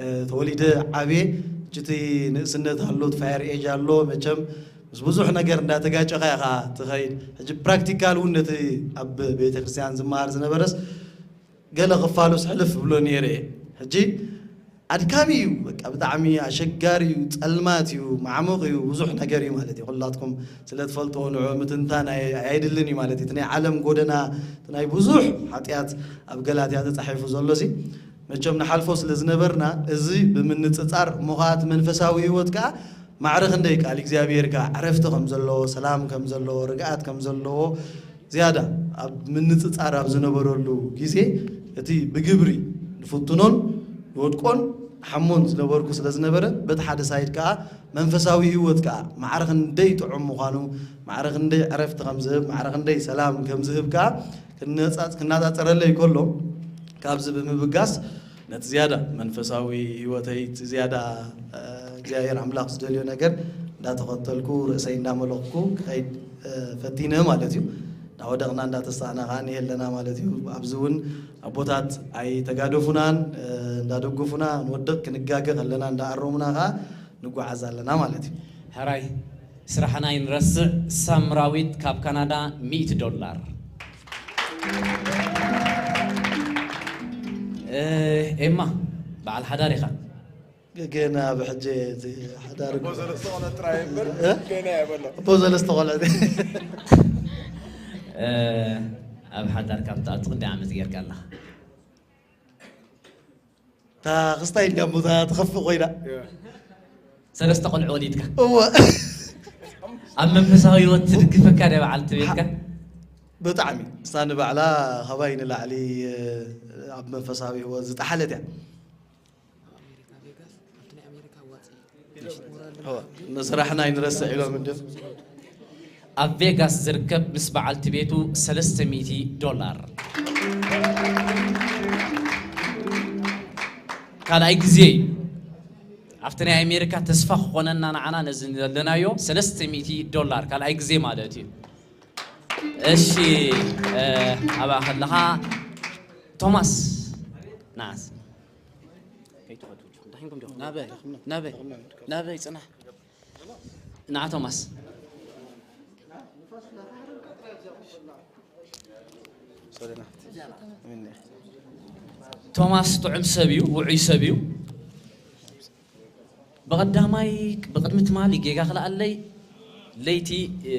እ፣ ተወሊደ ዓብየ። ሕጂ እቲ ንእስነት ኣሎ፣ እቲ ፋየር ኤጅ ኣሎ። መቸም ምስ ብዙሕ ነገር እንዳተጋጨኻ ኢኻ ትኸይድ። ሕጂ ፕራክቲካል እውን ነቲ ኣብ ቤተ ክርስቲያን ዝመሃር ዝነበረስ ገለ ክፋሉስ ሕልፍ ብሎ ነይረ እየ። ሕጂ ኣድካሚ እዩ፣ በቃ ብጣዕሚ ኣሸጋሪ እዩ፣ ጸልማት እዩ፣ ማዕሙቕ እዩ፣ ብዙሕ ነገር እዩ ማለት እዩ። ኩላትኩም ስለ ትፈልጥዎ ንዑ ምትንታን ኣይ-፣ ኣየድልን እዩ ማለት እዩ። እቲ ናይ ዓለም ጎደና፣ እቲ ናይ ብዙሕ ሓጢኣት ኣብ ገላትያ ተጻሒፉ ዘሎ ሲ፣ መቸም ንሓልፎ ስለ ዝነበርና፣ እዚ ብምንጽጻር እሞ ኸኣ እቲ መንፈሳዊ ህይወት ከኣ ማዕረ ክንደይ ቃል እግዚኣብሔር ከኣ ዕረፍቲ ከም ዘለዎ፣ ሰላም ከም ዘለዎ፣ ርግኣት ከም ዘለዎ ዝያዳ ኣብ ምንጽጻር ኣብ ዝነበረሉ ግዜ፣ እቲ ብግብሪ ንፍትኖን ንወድቆን ሓሞን ዝነበርኩ ስለ ዝነበረ፣ በቲ ሓደ ሳይድ ከኣ መንፈሳዊ ህይወት ከኣ ማዕረ ክንደይ ጥዑም ምዃኑ፣ ማዕረ ክንደይ ዕረፍቲ ከም ዝህብ፣ ማዕረ ክንደይ ሰላም ከም ዝህብ ከኣ ክነጻጽ-፣ ክነጻጸረለይ ከሎ፣ ካብዚ ብምብጋስ ነቲ ዝያዳ መንፈሳዊ ህይወተይ፣ እቲ ዝያዳ፣ እ፣ እግዚኣብሔር ኣምላኽ ዝደልዮ ነገር እንዳተኸተልኩ፣ ርእሰይ እንዳመለኽኩ ክኸይድ፣ እ፣ ፈቲነ ማለት እዩ። እንዳወደቕና እንዳተሳእና ከኣ ንሄ ኣለና ማለት እዩ። ኣብዚ እውን ኣቦታት ኣይተጋደፉናን፣ እ፣ እንዳደገፉና፣ ንወድቕ ክንጋገ ከለና እንዳኣረሙና ከኣ ንጓዓዝ ኣለና ማለት እዩ። ሕራይ ስራሕና ይንረስዕ። ሳምራዊት ካብ ካናዳ ሚእቲ ዶላር። እ፣ ኤማ በዓል ሓዳር ኢኻ። ገና ብሕጂ እቲ ሓዳር እኮ። ኣቦ ሰለስተ ቆልዑ ጥራይ እምበር እ? ገና እየ በሎ። ኣቦ ሰለስተ ቆልዑ። እ፣ ኣብ ሓዳር ካብ ትኣቱ ክንደይ ዓመት ጌርካ ኣለኻ? እታ ክስታይ እንዲያ እሞ እታ ትኸፍእ ኮይና። ሰለስተ ቆልዑ ወሊድካ? እወ። ኣብ መንፈሳዊ ህይወት ትድግፈካ ድያ በዓልቲ ቤትካ? ብጣዕሚ። እሳ ንባዕላ ካባይ ንላዕሊ፣ እ፣ ኣብ መንፈሳዊ ህይወት ዝጠሓለት እያ። እወ። ንስራሕና ኣይንረስዕ ኢሎም እንድዮም። ኣብ ቬጋስ ዝርከብ ምስ በዓልቲ ቤቱ ሰለስተ ሚእቲ ዶላር። ካልኣይ ግዜ እዩ። ኣብቲ ናይ ኣሜሪካ ተስፋ ክኾነና ንዓና ነዚ ዘለናዮ ሰለስተ ሚእቲ ዶላር ካልኣይ ግዜ ማለት እዩ። እሺ፣ እ፣ ኣብኣ ከለኻ ቶማስ፣ ና። ናበይ? ናበይ? ናበይ? ጽናሕ። ንዓ ቶማስ። ቶማስ ጥዑም ሰብ እዩ፣ ውዑይ ሰብ እዩ። ብቐዳማይ፣ ብቕድሚ ትማሊ ጌጋ ክልኣለይ፣ ለይቲ፣ እ፣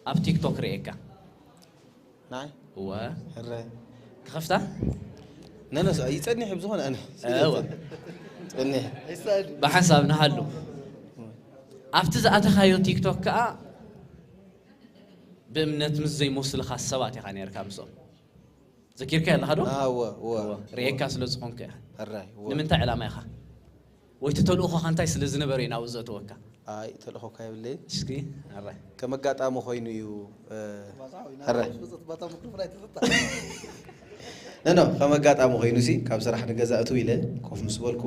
ኣብ ቲክቶክ ርእየካ። ናይ? እወ። ሕረ። ክኸፍታ? ነነስ፣ ይጸኒሕ ብዝኾነ ኣነ። እወ። ጸኒሕ። ብሓንሳብ ንሃሉ። ኣብቲ ዝኣተኻዮ ቲክቶክ ከኣ ብእምነት ምስ ዘይመስሉኻ ሰባት ኢኻ ነርካ ምስኦም። ዘኪርካ ኣለኻ ዶ? አ፣ እወ፣ እወ። እወ። ርእየካ ስለ ዝኾንኩ እያ። ሕራይ፣ እወ። ንምንታይ ዕላማ ኢኻ? ወይ እቲ ተልእኾኻ እንታይ ስለ ዝነበረ እዩ ናብኡ ዘእተወካ? ኣይ፣ ተልእኾ እኳ የብለይን። እስኪ፣ ኣረ። ከም ኣጋጣሚ ኮይኑ እዩ፣ እ፣ ባታ፣ ወይ፣ ኣረ። ናታ፣ ባታ፣ ምክርፎን ኣይትፍታሕ። ኖ፣ ኖ፣ ከም ኣጋጣሚ ኮይኑ ሲ፣ ካብ ስራሕ ንገዛ እትው ኢለ ኮፍ ምስ በልኩ፣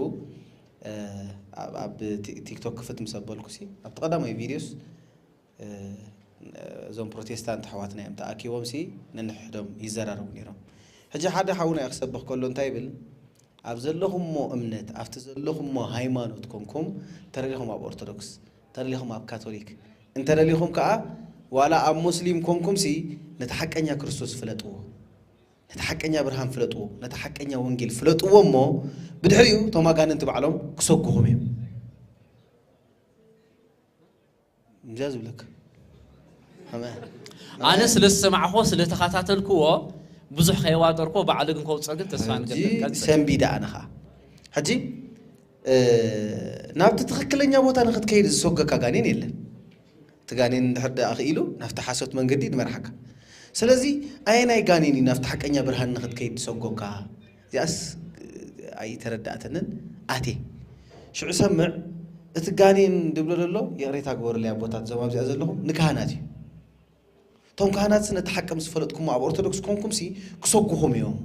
እ፣ ኣብ፣ ኣብ ቲ-፣ ቲክቶክ ክፍት ምስ ኣበልኩ ሲ፣ ኣብቲ ቀዳማይ ቪድዮስ፣ እ፣ እዞም ፕሮቴስታንት ኣሕዋትና እዮም ተኣኪቦም ሲ፣ ነንሕዶም ይዘራረቡ ነይሮም። ሕጂ ሓደ ሓውና እዩ ክሰብኽ ከሎ እንታይ ይብል? ኣብ ዘለኹሞ እምነት፣ ኣብቲ ዘለኹሞ ሃይማኖት ኮንኩም፣ እንተደሊኹም ኣብ ኦርቶዶክስ፣ እንተደሊኹም ኣብ ካቶሊክ፣ እንተደሊኹም ከኣ ዋላ ኣብ ሙስሊም ኮንኩምሲ፣ ነቲ ሓቀኛ ክርስቶስ ፍለጥዎ። ነቲ ሓቀኛ ብርሃን ፍለጥዎ። ነቲ ሓቀኛ ወንጌል ፍለጥዎ እሞ፣ ብድሕሪኡ እቶም ኣጋንንቲ ባዕሎም ክሰጉኹም እዮም። እንጃ ዝብለካ። ኣመ-፣ ኣነ ስለ ዝሰማዕኮ፣ ስለ ተኸታተልክዎ፣ ብዙሕ ከየዋጠርኮ፣ ባዕሉ ግን ከውጽኦ ግን ተስፋ ሕጂ ንገብር። ቀጽል። ሰንቢደ ኣነ ኸኣ። ሕጂ፣ እ፣ ናብቲ ትኽክለኛ ቦታ ንኽትከይድ ዝሰጎካ ጋኔን የለን። እቲ ጋኔን እንድሕር ደኣ ክኢሉ፣ ናብቲ ሓሶት መንገዲ ንመርሓካ። ስለዚ፣ ኣየናይ ጋኔን እዩ ናብቲ ሓቀኛ ብርሃን ንኽትከይድ ዝሰጎካ? እዚኣስ ኣይተረዳእተንን ኣትየ። ሽዑ ሰምዕ፣ እቲ ጋኔን ድብሎ ዘሎ፣ ይቕሬታ ግበሩለይ ኣቦታት፣ እዞም ኣብዚኣ ዘለኹም ንካህናት እዩ። እቶም ካህናትሲ ነቲ ሓቂ ምስ ፈለጥኩሞ ኣብ ኦርቶዶክስ ኮንኩምሲ ክሰጉኹም እዮም።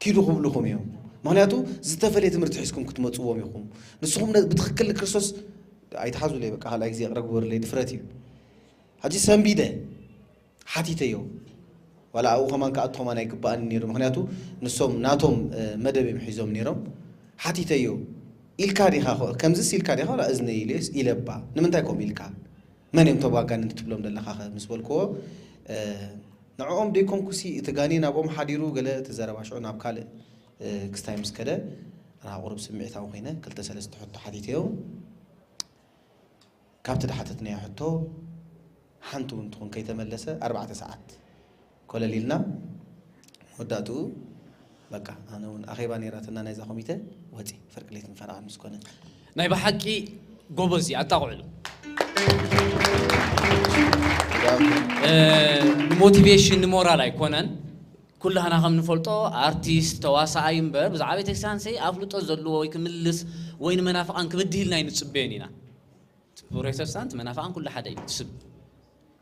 ኪዱ ክብልኹም እዮም። ምኽንያቱ ዝተፈለየ ትምህርቲ ሒዝኩም ክትመጽዎም ኢኹም። ንስኹም ነ-፣ ብትኽክል ንክርስቶስ ኣይትሓዙለይ፣ በቃ ካልኣይ ግዜ ይቕረ ግበሩለይ፣ ድፍረት እዩ። ሕጂ ሰንቢደ ሓቲተዮ። ዋላ ኣብኡ ከማን ክኣቱ ከማን ኣይግባኣኒ ነይሩ። ምኽንያቱ ንሶም ናቶም፣ እ፣ መደብ እዮም ሒዞም ነይሮም። ሓቲተዮ። ኢልካ ዲኻ ኸ-፣ ከምዚስ ኢልካ ዲኻ? ዋላ እዝነይ ኢለስ ኢለባ። ንምንታይ ከምኡ ኢልካ? መን እዮም እቶም ኣጋንንቲ ትብሎም ዘለኻ ኸ? ምስ በልክዎ፣ እ፣ ንዕኦም ደይኮንኩሲ እቲ ጋኔን ኣብኦም ሓዲሩ ገለ እቲ ዘረባ ሽዑ ናብ ካልእ፣ እ፣ ክስታይ ምስ ከደ፣ ኣና ቁሩብ ስምዒታዊ ኮይነ ክልተ ሰለስተ ሕቶ ሓቲተዮ። ካብቲ ዝሓተትናዮ ሕቶ ሓንቲ እውን ትኹን ከይተመለሰ ኣርባዕተ ሰዓት ኮለል ኢልና፣ መወዳእትኡ በቃ ኣነ እውን ኣኼባ ነይራትና ናይዛ ኮሚተ፣ ወፂ ፍርቂ ለይትን ፈረቓን ምስ ኮነ። ናይ ብሓቂ ጎበዝ እዩ፣ ኣጣቕዕሉ። እ፣ ንሞቲቬሽን ንሞራል ኣይኮነን። ኩላህና ከም ንፈልጦ ኣርቲስት ተዋሳኣይ እምበር ብዛዕባ ቤተክርስትያን ሰይ ኣፍልጦ ዘለዎ ወይ ክምልስ ወይ ንመናፍቓን ክብድህ ኢልና ኣይንጽበዮን ኢና። ፕሮቴስታንት መናፍቓን ኩሉ ሓደ እዩ ስም።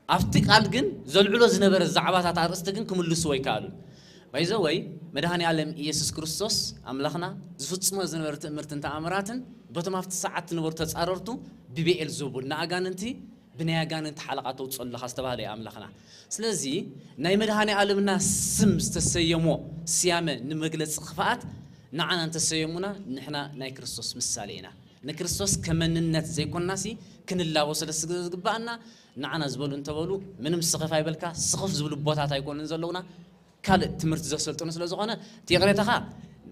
ኣብቲ ቃል ግን ዘልዕሎ ዝነበረ ዛዕባታት ኣርእስቲ ግን ክምልስዎ ኣይከኣሉን። ባይዘወይ መድኃኔ ዓለም ኢየሱስ ክርስቶስ ኣምላኽና ዝፍጽሞ ዝነበረ ትእምርትን ተኣምራትን በቶም ኣብቲ ሰዓት ዝነበሩ ተጻረርቱ ብቤኤል ዘቡል ንኣጋንንቲ ብናይ ኣጋንንቲ ሓለቓ ተውፅኦ ኣለኻ ዝተባህለ እዩ ኣምላኽና። ስለዚ ናይ መድኃኔ ዓለምና ስም ዝተሰየሞ ስያመ ንመግለፂ ክፍኣት ንዓና እንተሰየሙና ንሕና ናይ ክርስቶስ ምሳሌ ኢና። ንክርስቶስ ከመንነት ዘይኮንናሲ ክንላቦ ስለ ዝግብኣና ንዓና ዝበሉ እንተበሉ ምንም ስኽፍ ኣይበልካ። ስኽፍ ዝብሉ ቦታት ኣይኮኑን ዘለውና። ካልእ ትምህርቲ ዘሰልጥኑ ስለ ዝኾነ እቲ ይቕሬታኻ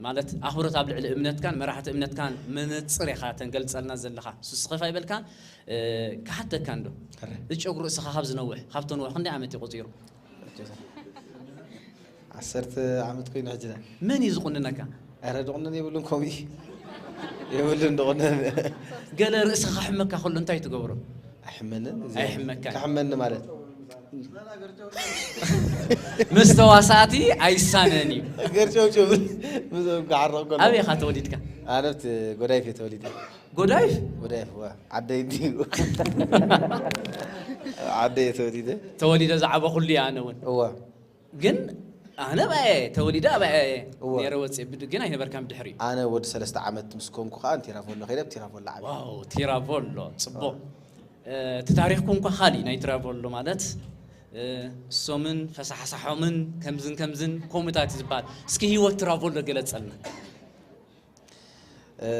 ማለት ኣኽብሮት ኣብ ልዕሊ እምነትካን መራሕቲ እምነትካን መነፅር ኢኻ ተንገልፀልና ዘለኻ። እሱ ስኽፍ ኣይበልካን። እ፣ ክሓተካ እንዶ እረ። እዚ ጨጉሪ ርእስኻ ካብ ዝነውሕ ካብ ተንውሕ ክንደይ ዓመት እዩ ቆፂሩ? ዓሰርተ ዓመት ኮይኑ ሕጂ ዳ። መን እዩ ዝቑንነካ? ኧረ ድቑነን የብሉን፣ ከምኡ የብሉን ድቑነን። ገለ ርእስኻ ክሕመካ ከሎ እንታይ ትገብሮ? ኣይሕመንን። እዚ ኣይሕመካን። ክሕመኒ ማለት ምስ ተዋሳእቲ ኣይሳነን እዩ። ገርጨውጭው ምስ ክዓረቕ ከሎ። ኣበይ ኢኻ ተወሊድካ? ኣነ ኣብቲ ጎዳይፍ እየ ተወሊደ። ጎዳይፍ? ጎዳይፍ፣ ዋ፣ ዓደይ እንድዩ። ዓደይ እየ ተወሊደ። ተወሊደ ዝዓበኹሉ እየ ኣነ እውን። እዋ። ግን ኣነ ኣብኣ እየ ተወሊደ፣ ኣብኣ እየ እዋ። ነይረ ወፅየ። ብድ-፣ ግን ኣይነበርካን ብድሕሪኡ? ኣነ ወዲ ሰለስተ ዓመት ምስ ኮንኩ ከዓ ቲራቮሎ ከይደ፣ ኣብ ቲራቮሎ ዓብየ። ዋው፣ ቲራቮሎ፣ ፅቡቕ። እ፣ እቲ ታሪኽኩም እኳ ካሊእ ናይ ቲራቮሎ ማለት፣ እ፣ እሶምን ፈሳሕሳሖምን ከምዝን ከምዝን ከምኡታት እዩ ዝበሃል። እስኪ ህይወት ቲራቮሎ ገለፀልና። እ፣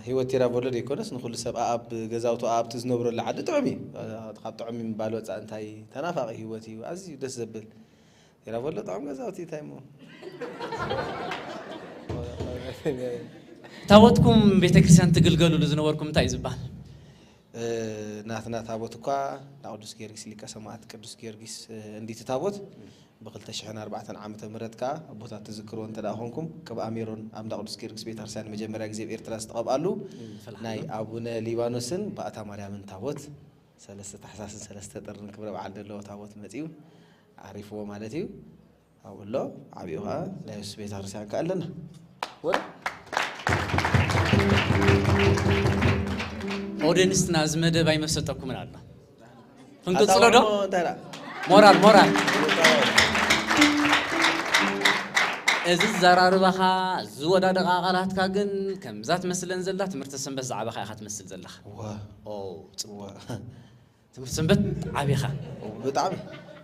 ህይወት ቲራቮሎ ዘይኮነስ ንኹሉ ሰብ ኣብ ገዛውቱ ኣብቲ ዝነብረሉ ዓዲ ጥዑም እዩ። ካብ ጥዑም ምባል ወፃኢ እንታይ ተናፋቒ ህይወት እዩ። ኣዝዩ ደስ ዘብል። ቲራቮሎ ጥዑም ገዛውቲ እንታይ እሞ? ታቦትኩም ቤተክርስትያን ትግልገሉሉ ዝነበርኩም እንታይ እዩ ዝበሃል? እ፣ ናትና ታቦት እኳ እንዳ ቅዱስ ጊዮርጊስ ሊቀ ሰማዕት ቅዱስ ጊዮርጊስ፣ እ፣ እንዲቲ ታቦት ብክልተ ሽሕን ኣርባዕተን ዓመተ ምህረት ከኣ ኣቦታት ትዝክርዎ እንተ ደኣ ኾንኩም፣ ቅብኣ ሜሮን ኣብ እንዳ ቅዱስ ጊዮርጊስ ቤተክርስትያን ንመጀመርያ ግዜ ኣብ ኤርትራ ዝተቐብኣሉ እም፣ ፈላሓ ናይ ዶ? ኣቡነ ሊባኖስን ባእታ ማርያምን ታቦት ሰለስተ ታሕሳስን ሰለስተ ጥርን ክብረ በዓል ዘለዎ ታቦት መጺኡ ኣሪፍዎ ማለት እዩ። ኣብኡ ኣሎ፣ ዓብኡ ኸዓ ናይ የሱስ ቤተክርስትያን ከኣ ኣለና። ወረ? ኦደንስትና እዚ መደብ ኣይመሰጠኩምን ኣሎ። ክንቅጽሎ ዶ? ኣታ እንታይ ደኣ? ሞራል፣ ሞራል። እዚ ዘራርባኻ፣ ዝወዳደቓ ቃላትካ ግን ከምዛ ትመስለን ዘላ ትምህርቲ ሰንበት ዝዓበኻ ኢኻ ትመስል ዘለኻ። ዋ። ኦ፣ ጽቡቕ። ዋ። ትምህርቲ ሰንበት ዓቢኻ። ብጣዕሚ።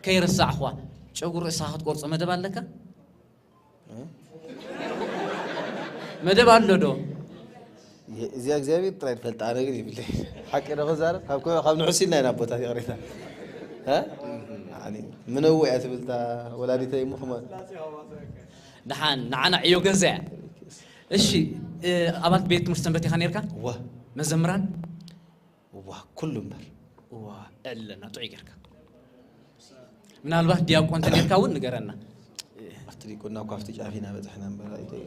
ከይረሳዕኽዋ፣ ጨጉሪ ርእስኻ ክትቆርጾ መደብ ኣለካ? እ? መደብ ኣሎ ዶ? የ-፣ እዚኣ እግዚኣብሔር ጥራይ ትፈልጥ፣ ኣነ ግን ይብለይ። ሓቂ ዶ ክዛረብ? ካብ ከ-፣ ካብ ንሑስ ኢልና ኢና ኣቦታት ይቕሬታ። እ? ኣኒ፣ ምነው እያ ትብል እታ ወላዲተይ እሞ ከማን። ደሓን፣ ንዓና ዕዮ ገዛ እያ። እሺ፣ እ፣ ኣባል ቤት ትምህርቲ ሰንበት ኢኻ ነይርካ? እወ። መዘምራን? እዋ፣ ኩሉ እምበር። እዋ፣ ኣለና፣ ጥዑይ ጌርካ። ምናልባት ዲያቆን ተኔርካ እውን ንገረና። ኣብቲ ዲቁና እኮ ኣብቲ ጫፍ ኢና በጻሕና እምበር፣ ኣይተ-፣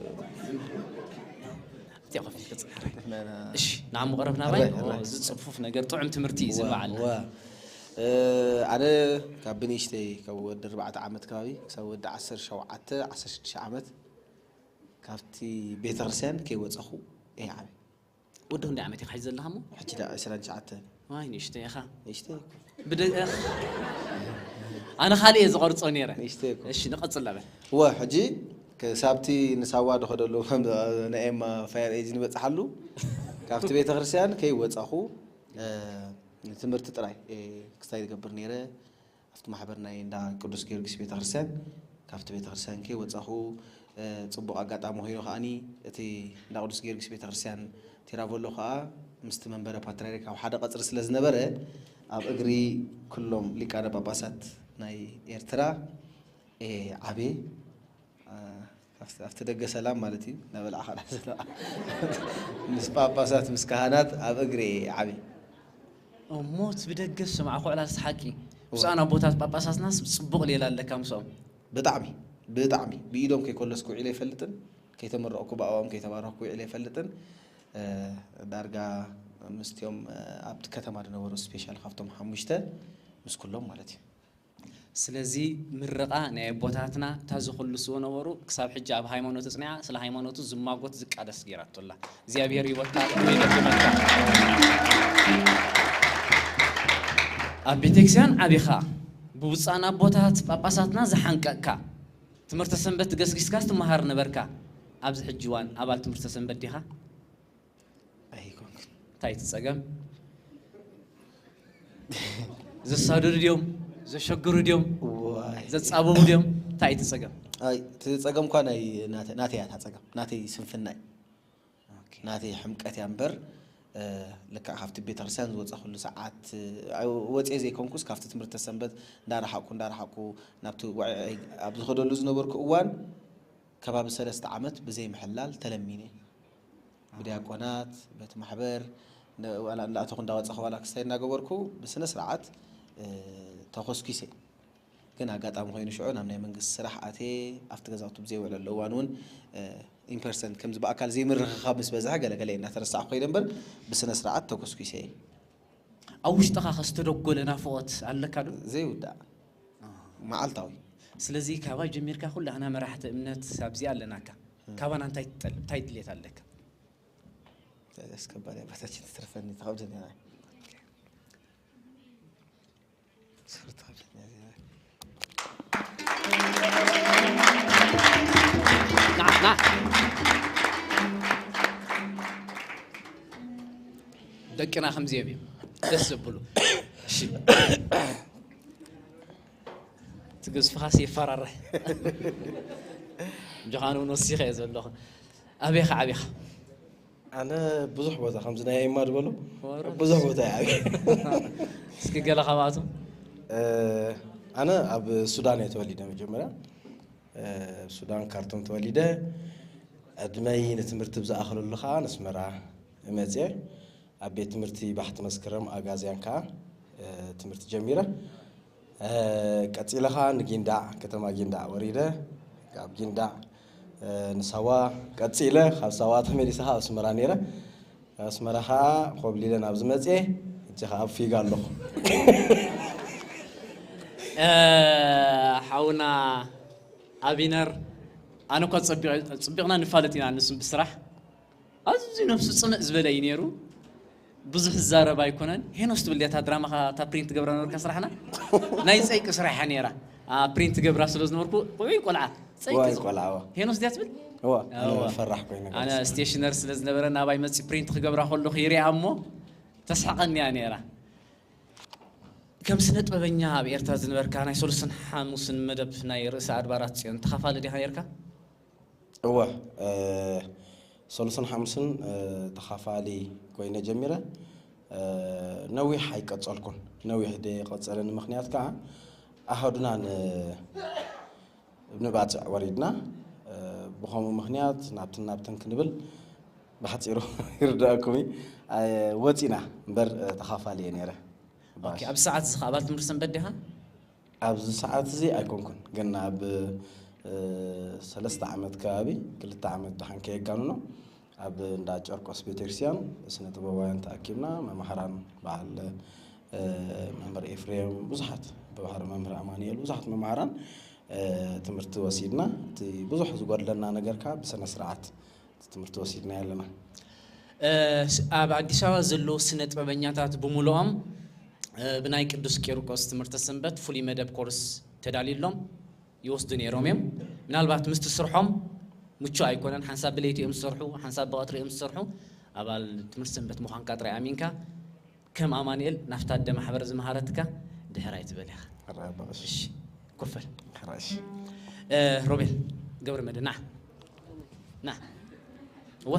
ኣብቲ ኮፍ ኢልካ ጽናሕ። መና-፣ እሺ፣ ንዓሙ ቀረብና ባይ። ኣራይ፣ ኣራይ። እዚ ጽፉፍ ነገር፣ ጥዑም ትምህርቲ እዩ እዋ፣ ዝብዓልና። እዋ። እ፣ ኣነ ካብ ብንእሽተይ፣ ካብ ወዲ ኣርባዕተ ዓመት ከባቢ ክሳብ ወዲ ዓሰርተ ሸውዓተ፣ ዓሰርተ ሽዱሽተ ዓመት ካብቲ ቤተክርስትያን ከይወጸኹ እየ ዓብየ። ወዲ ክንደይ ዓመት ኢኻ ሒዝ ዘለኻ እሞ? ሕጂ ደኣ ዕስራን ትሽዓተን። ዋይ፣ ንእሽተይ ኢኻ። ንእሽተይ እኮ። ብደ-፣ ኣነ ካልእ እየ ዝቐርጾ ነይረ። ንእሽተይ እኮ። እሺ፣ ንቐጽል በል። እወ፣ ሕጂ ክሳብቲ ንሳዋ ዝኸደሉ ናይ ኤማ ፋየር ኤጅ ዝበጽሓሉ ካብቲ ቤተክርስትያን ከይወጻኹ፣ እ፣ ንትምህርቲ ጥራይ፣ እ፣ ክስታይ ዝገብር ነይረ። ኣብቲ ማሕበር ናይ እንዳ ቅዱስ ጊዮርጊስ ቤተክርስትያን፣ ካብቲ ቤተክርስትያን ከይወጻኹ፣ እ፣ ጽቡቕ ኣጋጣሚ ኮይኑ ከዓኒ እቲ እንዳ ቅዱስ ጊዮርጊስ ቤተክርስትያን ቲራቮሎ ከኣ ምስቲ መንበረ ፓትርያርክ ኣብ ሓደ ቀጽሪ ስለ ዝነበረ፣ ኣብ እግሪ ኩሎም ሊቃነ ጳጳሳት ናይ ኤርትራ እየ ዓብየ። እ፣ ኣብቲ፣ ኣብቲ ደገ ሰላም ማለት እዩ። እናበላዕኻ ዳስ ምስ ጳጳሳት፣ ምስ ካህናት ኣብ እግሪ እየ ዓብየ። እሞ እቲ ብደገ ዝሰማዕኩ ዕላል ሰሓቂ። እዋ። ብፁዓን ኣቦታት ጳጳሳትናስ ጽቡቕ ሌላ ኣለካ ምስኦም? ብጣዕሚ፣ ብጣዕሚ። ብኢዶም ከይኮለስኩ ውዒለ ኣይፈልጥን። ከይተመረቕኩ ብኣኦም ከይተባረኽኩ ውዒለ ኣይፈልጥን። እ፣ ዳርጋ ምስቲኦም፣ እ፣ ኣብቲ ከተማ ዝነበሩ ስፔሻል ካብቶም ሓሙሽተ ምስ ኩሎም ማለት እዩ። ስለዚ ምርቓ ናይ ኣቦታትና እታ ዝኹልስዎ ነበሩ ክሳብ ሕጂ ኣብ ሃይማኖቱ ጽኒዓ ስለ ሃይማኖቱ ዝማጎት ዝቃለስ ጌራቶ ኣላ። እግዚኣብሔር ይወታ ወይ ደገመታ። ኣብ ቤተክርስትያን ዓቢኻ ብብፁዓን ኣቦታት ጳጳሳትና ዝሓንቀቕካ ትምህርተ ሰንበት ገስጊስካ ትመሃር ነበርካ። ኣብዚ ሕጂ እዋን ኣባል ትምህርተ ሰንበት ዲኻ? ኣይኮንኩን። እንታይ እቲ ጸገም? ዘሳድዱ ድዮም? ዘሸግሩ ድዮም? ዋይ። ዘጻበቡ ድዮም? እንታይ እቲ ጸገም? ኣይ፣ እቲ ጸገም እኳ ናይ ናተ-፣ ናተይ እያ እታ ጸገም። ናተይ ስንፍና እዩ። ኦኬ። ናተይ ሕምቀት እያ እምበር፣ እ፣ ልክዕ ካብቲ ቤተክርስትያን ዝወጻኹሉ ሰዓት፣ እ፣ ወጽየ ዘይኮንኩስ ካብቲ ትምህርተ ሰንበት እንዳረሓቕኩ፣ እንዳረሓቕኩ ናብቲ ውዕይ ኣብ ዝኸደሉ ዝነበርኩ እዋን ከባቢ ሰለስተ ዓመት ብዘይ ምሕላል ተለሚነ። ብዲያቆናት፣ በቲ ማሕበር፣ ነ-፣ ዋላ እንዳኣተኹ እንዳወጻኹ ዋላ ክስታይ እናገበርኩ ብስነ ስርዓት፣ እ፣ ተኾስኲሰ። ግን ኣጋጣሚ ኮይኑ ሽዑ ናብ ናይ መንግስቲ ስራሕ ኣትየ፣ ኣብቲ ገዛውቲ ብዘይውዕለሉ እዋን እውን፣ እ፣ ኢን ፐርሰን ከምዚ ብኣካል ዘይምርኽኻብ ምስ በዝሐ ገለ ገለ እናተረሳዕኩ ከይደ እምበር ብስነ ስርዓት ተኾስኲሰ እየ። ኣብ ውሽጥኻ ከ ዝተደጎለ ናፍቖት ኣለካ ዶ? ዘይውዳእ። መዓልታዊ። ስለዚ ካባይ ጀሚርካ ኩላህና መራሕቲ እምነት ኣብዚ ኣለናካ። እም። ካባና እንታይ ትጠልብ? እንታይ ድሌት ኣለካ? እስከ ባሪ ኣባታችን ትትረፈኒ ትኸብደኒ እያ። ሶሪ፣ ትኸብደኒ እያ። ና፣ ና። ደቅና ከምዚኦም እዮም ደስ ዘብሉ። እሺ። ትግዝፍኻስ የፈራርሕ። ጆኻን እውን ወሲኸ እየ ዘለኹ። ኣበይ ኸ ዓቢኻ? ኣነ ብዙሕ ቦታ፣ ከምዚ ናይ ኤማ ዝበሎ፣ ወረ ብዙሕ ቦታ እየ ዓብየ። እስኪ ገለ ካብኣቶም። እ፣ ኣነ ኣብ ሱዳን እየ ተወሊደ መጀመርያ። እ፣ ሱዳን ካርቱም ተወሊደ። ዕድመይ ንትምህርቲ ብዝኣኽለሉ ኸዓ ንስመራ መፅየ። ኣብ ቤት ትምህርቲ ባሕቲ መስከረም ኣጋዝያን ከኣ፣ እ፣ ትምህርቲ ጀሚረ። እ፣ ቀጺለ ከኣ ንጊንዳዕ፣ ከተማ ጊንዳዕ ወሪደ። ካብ ጊንዳዕ፣ እ፣ ንሳዋ ቀጺለ፣ ካብ ሳዋ ተመሊሰ ከኣ ኣብ ኣስመራ ነይረ። ካብ ኣስመራ ከኣ ኮብሊለ ናብዚ መጽየ፣ ሕጂ ከኣ ኣብ ፊጋ ኣለኹ። እ፣ ሓውና ኣቢነር፣ ኣነ እኳ ጸቢቕ-፣ ጽቢቕና ንፋለጥ ኢና፣ ንሱ ብስራሕ ኣዝዩ ነብሱ ጽምእ ዝበለ እዩ ነይሩ። ብዙሕ ዝዛረብ ኣይኮነን። ሄኖስ ትብል ድያ እታ ድራማኻ፣ እታ ፕሪንት ትገብራ ነበርካ ስራሕና? ናይ ጸይቂ ስራሕ እያ ነይራ። ኣ፣ ፕሪንት ትገብራ ስለ ዝነበርኩ፣ ቆይ ቆልዓ፣ ጸይቂ ዋይ ዝ-፣ ቆልዓ፣ እዋ። ሄኖስ ድያ ትብል? እዋ፣ ኣነ እዋ። ፈራሕ ኮይነ ኣነ ገይረ። ስቴሽነር ስለ ዝነበረ ናባይ መጺ ፕሪንት ክገብራ ከለኹ ይሪኣ እሞ ተስሕቐኒ እያ ነይራ። ከም ስነ ጥበበኛ ኣብ ኤርትራ ዝነበርካ ናይ ሰሉስን ሓሙስን መደብ ናይ ርእሰ ኣድባራት ጽዮን ተኻፋሊ ዲኻ ነይርካ? እወ፣ እ፣ ሰሉስን ሓሙስን፣ እ፣ ተኻፋሊ ኮይነ ጀሚረ። እ፣ ነዊሕ ኣይቀጸልኩን። ነዊሕ ደይቀጸለኒ ምኽንያት ከኣ ኣሃዱና ን-፣ ንባጽዕ ወሪድና። እ፣ ብኸምኡ ምኽንያት ናብትን ናብትን ክንብል ብሓጺሩ ይርድኣኩም እዩ። ኣይ፣ ወጺና እምበር፣ እ፣ ተኻፋሊ እየ ነይረ። ኦኬ፣ ባሽ። ኣብዚ ሰዓት እዚ ከ ኣባል ትምህርቲ ሰንበት ዲኻ? ኣብዚ ሰዓት እዚ ኣይኮንኩን፣ ግን ኣብ፣ እ፣ ሰለስተ ዓመት ከባቢ፣ ክልተ ዓመት ደሓን ከየጋንኖ፣ ኣብ እንዳ ጨርቆስ ቤተክርስትያን ስነ ጥበባውያን ተኣኪብና፣ መማህራን በዓል፣ እ፣ መምህር ኤፍሬም፣ ብዙሓት፣ ብባህሪ መምህር ኣማኑኤል፣ ብዙሓት መማህራን፣ እ፣ ትምህርቲ ወሲድና። እቲ ብዙሕ ዝጎድለና ነገር ከኣ ብስነ ስርዓት ትምህርቲ ወሲድና ኣለና። እ፣ ስ-፣ ኣብ ኣዲስ ኣበባ ዘለዉ ስነ ጥበበኛታት ብምሉኦም፣ እ፣ ብናይ ቅዱስ ቂርቆስ ትምህርተ ሰንበት ፍሉይ መደብ ኮርስ ተዳልዩሎም ይወስዱ ነይሮም እዮም። ምናልባት ምስቲ ስርሖም ምቹእ ኣይኮነን። ሓንሳብ ብለይቲ እዮም ዝሰርሑ፣ ሓንሳብ ብቐትሪ እዮም ዝሰርሑ። ኣባል ትምህርቲ ሰንበት ምዃንካ ጥራይ ኣሚንካ ከም ኣማኑኤል ናብታ ኣደ ማሕበር ዝመሃረትካ ድሕር ኣይትበል ኢኻ። ሕራይ ኣባ ቀሺ። እሺ፣ ኮፈል። ሕራይ እሺ። እ፣ ሮቤል ገብረ መድህን፣ ና። ና። እወ።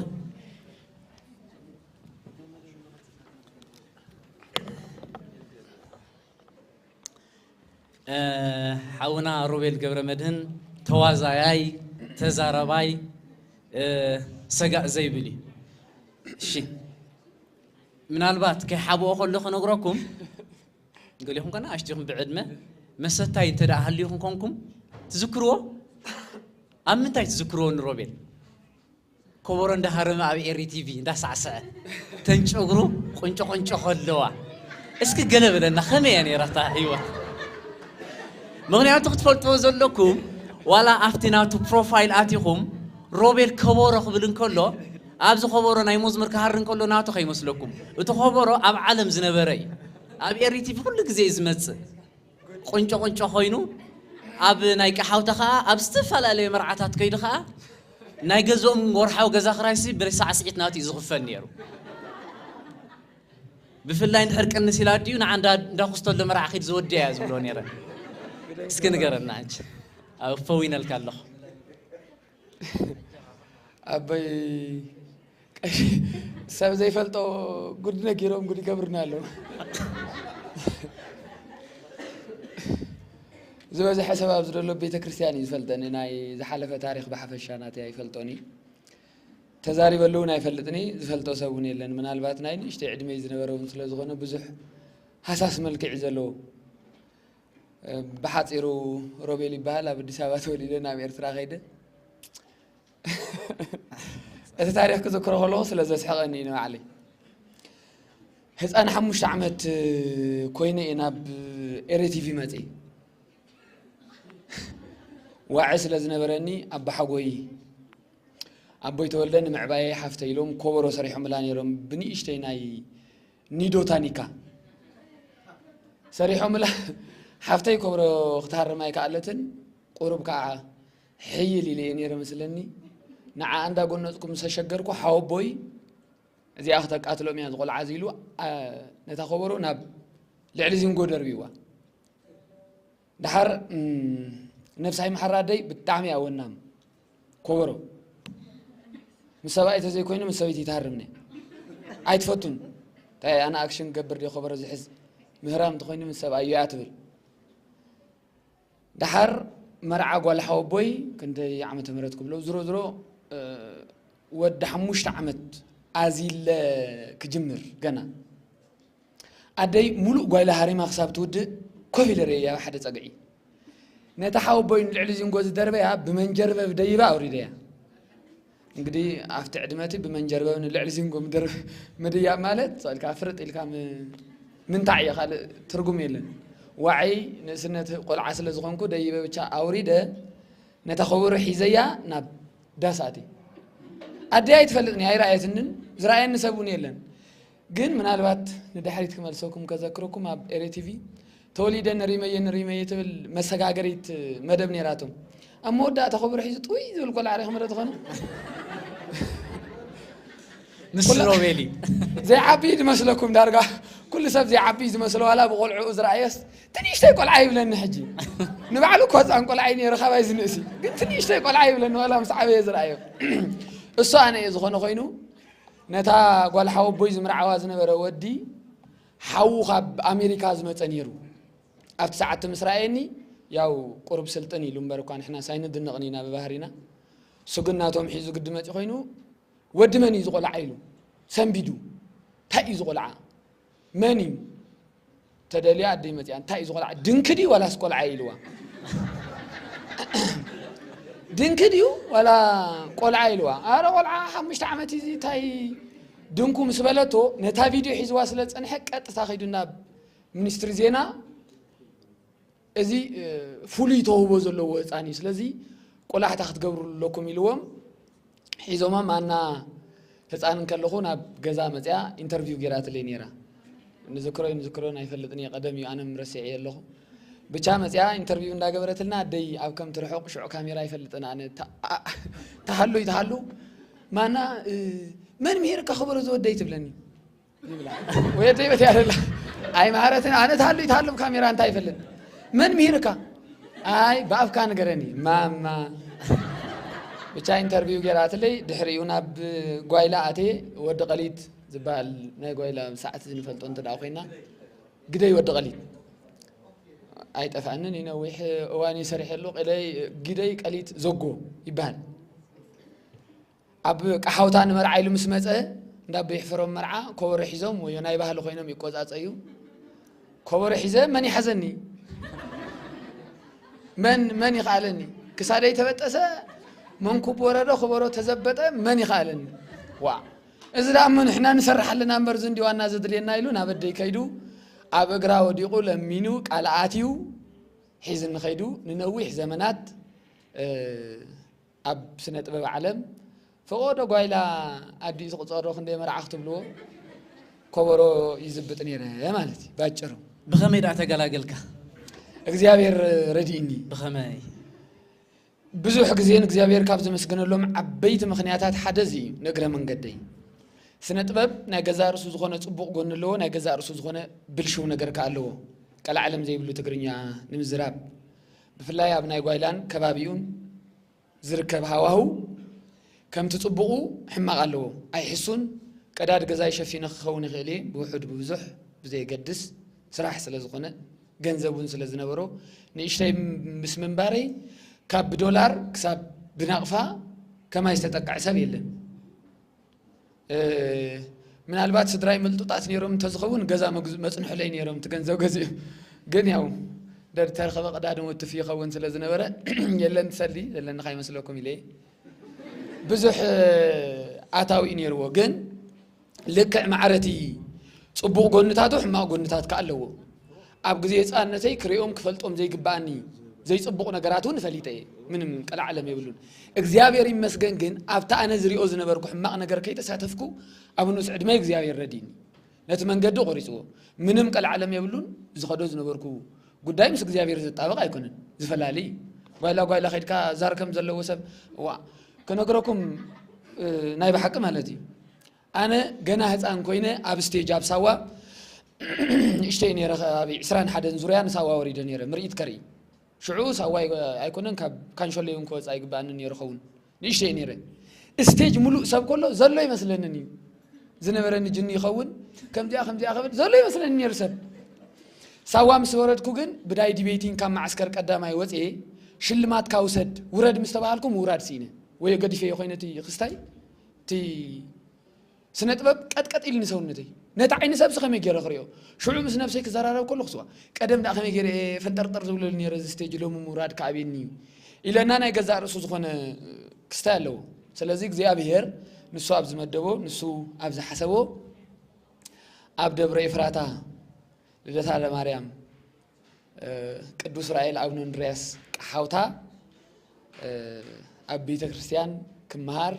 እ፣ ሓውና ሮቤል ገብረ መድህን ተዋዛያይ፣ ተዛራባይ፣ እ፣ ሰጋእ ዘይብል እዩ። እሺ፣ ምናልባት ከይሓብኦ ከሎ ክነግረኩም፣ ገሊኹም ከና ኣሽቲኹም ብዕድመ መሰታይ እንተ ደኣ ሃልዩኹም ኮንኩም ትዝክርዎ? ኣብ ምንታይ ትዝክርዎ ንሮቤል? ኮቦሮ እንዳሃረመ ኣብ ኤሪ ቲቪ እንዳሳዕሰዐ፣ ተን ጨጉሩ ቁንጮ ቁንጮ ከለዋ። እስኪ ገለ በለና፣ ከመይ እያ ነይራ እታ ህይወት? ምኽንያቱ ክትፈልጥዎ ዘለኩም፣ ዋላ ኣብቲ ናቱ ፕሮፋይል ኣቲኹም ሮቤል ከቦሮ ክብል እንከሎ፣ ኣብዚ ከቦሮ ናይ መዝሙር ክሃሪ እንከሎ ናቱ ከይመስለኩም። እቲ ከቦሮ ኣብ ዓለም ዝነበረ እዩ። ኣብ ኤሪ ቲቪ ኩሉ ግዜ እዩ ዝመጽእ። ቁንጮ ቁንጮ ኮይኑ፣ ኣብ ናይ ቀሓውታ ኸኣ፣ ኣብ ዝተፈላለየ መርዓታት ከይዱ ኸኣ፣ ናይ ገዝኦም ወርሓዊ ገዛ ክራይሲ ብሳዕስዒት ናቱ እዩ ዝኽፈል ነይሩ። ብፍላይ እንድሕር ቅንስ ኢላ ኣዲኡ፣ ንዓ እንዳ፣ እንዳ ኩስተሎ መርዓ ኺድ ዝወድያ እያ ዝብሎ ነይረ። እስኪ ንገረና ሕጂ። ኣብ ፈዊነልካ ኣለኹ። ኣቦይ ቀሺ ሰብ ዘይፈልጦ ጉድ ነጊሮም ጉድ ይገብሩና ኣለዉ። ዝበዝሐ ሰብ ኣብዚ ዘሎ ቤተ ክርስቲያን እዩ ዝፈልጠኒ። ናይ ዝሓለፈ ታሪኽ ብሓፈሻ ናተይ ኣይፈልጦን እዩ። ተዛሪበሉ እውን ኣይፈልጥን እዩ። ዝፈልጦ ሰብ እውን የለን። ምናልባት ናይ ንእሽተይ ዕድመይ ዝነበረ እውን ስለ ዝኾነ ብዙሕ ሃሳስ መልክዕ እዩ ዘለዎ። እ፣ ብሓጺሩ ሮቤል ይበሃል። ኣብ ኣዲስ ኣበባ ተወሊደ ናብ ኤርትራ ከይደ። እቲ ታሪኽ ክዝክሮ ከለኹ ስለ ዘስሕቐኒ እዩ ንባዕለይ። ህፃን ሓሙሽተ ዓመት ኮይነ እየ ናብ ኤሪ ቲቪ መፅእ። ዋዒ ስለ ዝነበረኒ ኣባሓጎይ ኣቦይ ተወልደ ንምዕባየ ሓፍተ ኢሎም ኮበሮ ሰሪሖምላ ነይሮም። ብንእሽተይ ናይ ኒዶ ታኒካ ሰሪሖምላ ሓፍተይ ኮበሮ ክትሃርም ኣይከኣለትን። ቁሩብ ከዓ ሕይል ኢለ እየ ነይረ መስለኒ። ንዓ እንዳጎነፅኩ ምስ ኣሸገርኩ ሓወቦይ እዚኣ ክተቃትሎም እያ ዝቆልዓ እዚ ኢሉ፣ ኣ፣ ነታ ኮበሮ ናብ ልዕሊ ዚንጎ ደርቢዋ። ደሓር፣ እም፣ ነብሳ ይምሓራ ኣደይ ብጣዕሚ እያ ወናም ኮበሮ። ምስ ሰብኣይ ተዘይኮይኑ ምስ ሰበይቲ ይትሃርም እያ። ኣይትፈቱን። እንታይ ኣነ ኣክሽን ክገብር ድየ ኮበሮ ዝሕዝ? ምህራም እንተኾይኑ ምስ ሰብኣዩ እያ ትብል። ደሓር መርዓ ጓል ሓወቦይ ክንደይ ዓመተ ምህረት ክብሎ፣ ዝሮ ዝሮ፣ እ፣ ወዲ ሓሙሽተ ዓመት ኣዚለ ክጅምር ገና። ኣደይ ሙሉእ ጓይላ ሃሪማ ክሳብ ትውድእ ኮፍ ኢለ ርእየያ ኣብ ሓደ ጸግዒ። ነታ ሓወቦይ ንልዕሊ ዚንጎ ዝደርበያ ብመንጀርበብ ደይባ ኣውሪደያ። እንግዲህ ኣብቲ ዕድመ እቲ ብመንጀርበብ ንልዕሊ ዚንጎ ምድር-፣ ምድያብ ማለት፣ ጸልካ ፍርጥ ኢልካ ም-፣ ምንታዕ እየ፣ ካልእ ትርጉም የለን። ዋዒ ንእስነት ቆልዓ ስለ ዝኾንኩ ደይበ ብቻ ኣውሪደ ነታ ኮበሮ ሒዘያ ናብ ዳስ ኣትየ። ኣደይ ኣይትፈልጥን እያ፣ ኣይረኣየትንን፣ ዝረኣየኒ ሰብ እውን የለን። ግን ምናልባት ንድሕሪት ክመልሰኩም ከዘክረኩም፣ ኣብ ኤሪ ቲቪ ተወሊደ ንሪመየ ንሪመየ ትብል መሰጋገሪት መደብ ነይራቶም። ኣብ መወዳእታ ኮበሮ ሒዙ ጥውይ ዝብል ቆልዓ ርኢኹም ዶ ትኾኑ? ንሱ ኩላ-፣ ሮቤል እዩ። ዘይዓቢ ድመስለኩም ዳርጋ። ኩሉ ሰብ ዘይዓቢ ዝመስሎ ዋላ ብቆልዕኡ ዝረኣየስ ትንሽተይ ቆልዓ ይብለኒ ሕጂ። ንባዕሉ እኮ ህፃን ቆልዓ እዩ ነይሩ ካባይ ዝንእሲ። ግን ትንሽተይ ቆልዓ ይብለኒ ዋላ ምስ ዓበየ ዝረኣዮ። እሱ ኣነ እየ ዝኾነ ኮይኑ ነታ ጓል ሓወቦይ ዝምርዓዋ ዝነበረ ወዲ ሓዉ ካብ ኣሜሪካ ዝመጸ ነይሩ። ኣብቲ ሰዓት ምስ ረኣየኒ፣ ያው ቁሩብ ስልጥን ኢሉ እምበር እኳ ንሕናስ ኣይንድነቕን ኢና ብባህሪና። እሱ ግን ናቶም ሒዙ ግዲ መጺኡ ኮይኑ፣ "ወዲ መን እዩ እዚ ቆልዓ?" ኢሉ ሰንቢዱ። "እንታይ እዩ እዚ ቆልዓ? መን እዩ?" ተደልያ ኣደይ መጺኣ፣ "እንታይ እዩ እዚ ቆልዓ? ድንኪ ድዩ ዋላስ ቆልዓ?" ኢልዋ። "ድንኪ ድዩ ዋላ ቆልዓ?" ኢልዋ። "ኣረ ቆልዓ ሓሙሽተ ዓመት እዩ፣ እዚ እንታይ ድንኩ?" ምስ በለቶ፣ ነታ ቪድዮ ሒዝዋ ስለ ዝጸንሐ፣ ቀጥታ ከይዱ ናብ ሚኒስትሪ ዜና፣ "እዚ፣ እ፣ ፍሉይ ተውህቦ ዘለዎ ህጻን እዩ፣ ስለዚ ቆላሕታ ክትገብሩ ኣለኩም" ኢልዎም። ሒዞማ ማና ህፃን እንከለኹ ናብ ገዛ መፅያ ኢንተርቪው ገይራትለይ ነይራ። ንዝክሮይ ንዝክሮን ኣይፈልጥን እየ፣ ቀደም እዩ፣ ኣነም ረሲዐ ኣለኹ። ብቻ መፅያ ኢንተርቪው እንዳገበረትልና ኣደይ ኣብ ከም ትርሕቕ ሽዑ ካሜራ ኣይፈልጥን ኣነ ታ- ኣ- ተሃሉ ይተሃሉ ማና እ፣ መን ምሂርካ ክበሮ ዝወደይ ትብለኒ ይብላ ወይ ኣደይ በቲ ያለላ ኣይመሃረትን ኣነ ተሃሉ ይተሃሉ ካሜራ እንታይ ይፈልጥ መን ምሂርካ ኣይ ብኣፍካ ንገረኒ ማማ ብቻ ኢንተርቪው ገይራትለይ ድሕሪኡ ናብ ጓይላ ኣቴ ወዲ ቀሊት ዝበሃል ናይ ጓይላ ሰዓት ንፈልጦ እንተ ኮይና ግደይ ወዲ ቀሊት ኣይጠፍኣንን እዩ ነዊሕ እዋን እዩ ሰሪሐሉ ቀለይ ግደይ ቀሊት ዘጎ ይበሃል ኣብ ቀሓውታ ንመርዓ ኢሉ ምስ መፀ እንዳ ቤሕፈሮም መርዓ ኮበሮ ሒዞም ወዮ ናይ ባህሊ ኮይኖም ይቆፃፀዩ ኮበሮ ሒዘ መን ይሓዘኒ መን መን ይኽኣለኒ ክሳደይ ተበጠሰ መንኩብ ወረዶ ኮበሮ ተዘበጠ መን ይኽኣለኒ ዋ እዚ ደኣ እሞ ንሕና ንሰርሕ ኣለና እምበር እዚ እንዲ ዋና ዘድልየና ኢሉ ናብ ኣደይ ከይዱ ኣብ እግራ ወዲቑ ለሚኑ ቃል ኣትዩ ሒዝኒ ከይዱ ንነዊሕ ዘመናት ኣብ ስነ ጥበብ ዓለም ፈቆዶ ጓይላ ኣዲኡ ትቕፀሮ ክንደይ መርዓ ክትብልዎ ኮበሮ ይዝብጥ ነይረ ማለት እዩ ባጭሩ። ብኸመይ ደኣ ተገላገልካ? እግዚኣብሔር ረድእኒ። ብኸመይ? ብዙሕ ግዜ ንእግዚኣብሔር ካብ ዘመስግነሎም ዓበይቲ ምኽንያታት ሓደ እዚ እዩ፣ ንእግረ መንገደይ። ስነ ጥበብ ናይ ገዛእ ርእሱ ዝኾነ ጽቡቕ ጎኒ ኣለዎ፣ ናይ ገዛእ ርእሱ ዝኾነ ብልሽው ነገር ከኣ ኣለዎ። ቀላዕለም ዘይብሉ ትግርኛ ንምዝራብ፣ ብፍላይ ኣብ ናይ ጓይላን ከባቢኡን ዝርከብ ሃዋህው ከምቲ ጽቡቑ ሕማቕ ኣለዎ። ኣይሕሱን፣ ቀዳድ ገዛይ ሸፊነ ክኸውን ይኽእል እየ፣ ብውሑድ ብብዙሕ ብዘየገድስ ስራሕ ስለ ዝኾነ። ገንዘብ እውን ስለ ዝነበሮ ንእሽተይ ምስ ምንባረይ ካብ ብዶላር ክሳብ ብናቕፋ ከማይ ዝተጠቅዐ ሰብ የለን። ምናልባት ስድራይ ምልጡጣት ነይሮም እንተዝኸውን ገዛ መጽንሑለይ ነይሮም እቲ ገንዘብ ገዚኦም ግን ያው ደድተረኸበ ቀዳድም ወትፍ ይኸውን ስለ ዝነበረ የለን ትሰሊ ዘለኒ ካይመስለኩም ኢለ ብዙሕ ኣታዊ እዩ ነይርዎ ግን ልክዕ ማዕረ እቲ ጽቡቕ ጎንታቱ ሕማቕ ጎንታት ከኣ ኣለዎ። ኣብ ግዜ ህጻንነተይ ክርእዮም ክፈልጦም ዘይግብኣኒ ዘይጽቡቕ ነገራት እውን ፈሊጠ እየ። ምንም ቀላዕለም የብሉን። እግዚኣብሔር ይመስገን ግን ኣብቲ ኣነ ዝሪኦ ዝነበርኩ ሕማቕ ነገር ከይተሳተፍኩ ኣብ ንኡስ ዕድመይ እግዚኣብሔር ረዲእኒ። ነቲ መንገዲ ቆሪጽዎ። ምንም ቀላዕለም የብሉን። ዝኸዶ ዝነበርኩ ጉዳይ ምስ እግዚኣብሔር ዝጣበቕ ኣይኮነን። ዝፈላሊ እዩ። ጓይላ ጓይላ ከይድካ ዛር ከም ዘለዎ ሰብ ዋ ክነግረኩም ናይ ብሓቂ ማለት እዩ። ኣነ ገና ህፃን ኮይነ ኣብ ስቴጅ ኣብ ሳዋ ንእሽተይ ነይረ ከባቢ ዕስራን ሓደን ዙርያ ንሳዋ ወሪደ ነይረ ምርኢት ከርኢ ሽዑ ሳዋ ኣይኮነን ካብ ካንሸሎይ እውን ክወፅእ ኣይግበኣንን ነይሩ ኸውን ንእሽተይ ነይረ ስቴጅ ሙሉእ ሰብ ከሎ ዘሎ ይመስለንን እዩ ዝነበረኒ ጅኒ ይኸውን ከምዚኣ ከምዚኣ ከብል ዘሎ ይመስለኒ ነይሩ ሰብ ሳዋ ምስ ወረድኩ ግን ብዳይ ዲቤቲን ካብ ማዕስከር ቀዳማይ ወፅየ ሽልማትካ ውሰድ ውረድ ምስ ተባሃልኩ ምውራድ ስኢነ ወይ ገዲፈዮ ኮይነ እቲ ክስታይ እቲ ስነ ጥበብ ቀጥቀጥ ኢልኒ ሰውነተይ ነቲ ዓይኒ ሰብሲ ከመይ ገይረ ክሪኦ ሽዑ ምስ ነብሰይ ክዘራረብ ከለኹ ስዋ ቀደም ደኣ ከመይ ገይረ እየ ፈንጠርጠር ዝብለሉ ነይረ እዚ ስቴጅ ሎሚ ምውራድ ከኣብየኒ እዩ ኢለና ናይ ገዛእ ርእሱ ዝኾነ ክስታይ ኣለዎ ስለዚ እግዚኣብሄር ንሱ ኣብ ዝመደቦ ንሱ ኣብ ዝሓሰቦ ኣብ ደብረ ኤፍራታ ልደታ ለማርያም ቅዱስ ራኤል ኣቡነ እንድርያስ ቀሓውታ ኣብ ቤተ ክርስቲያን ክመሃር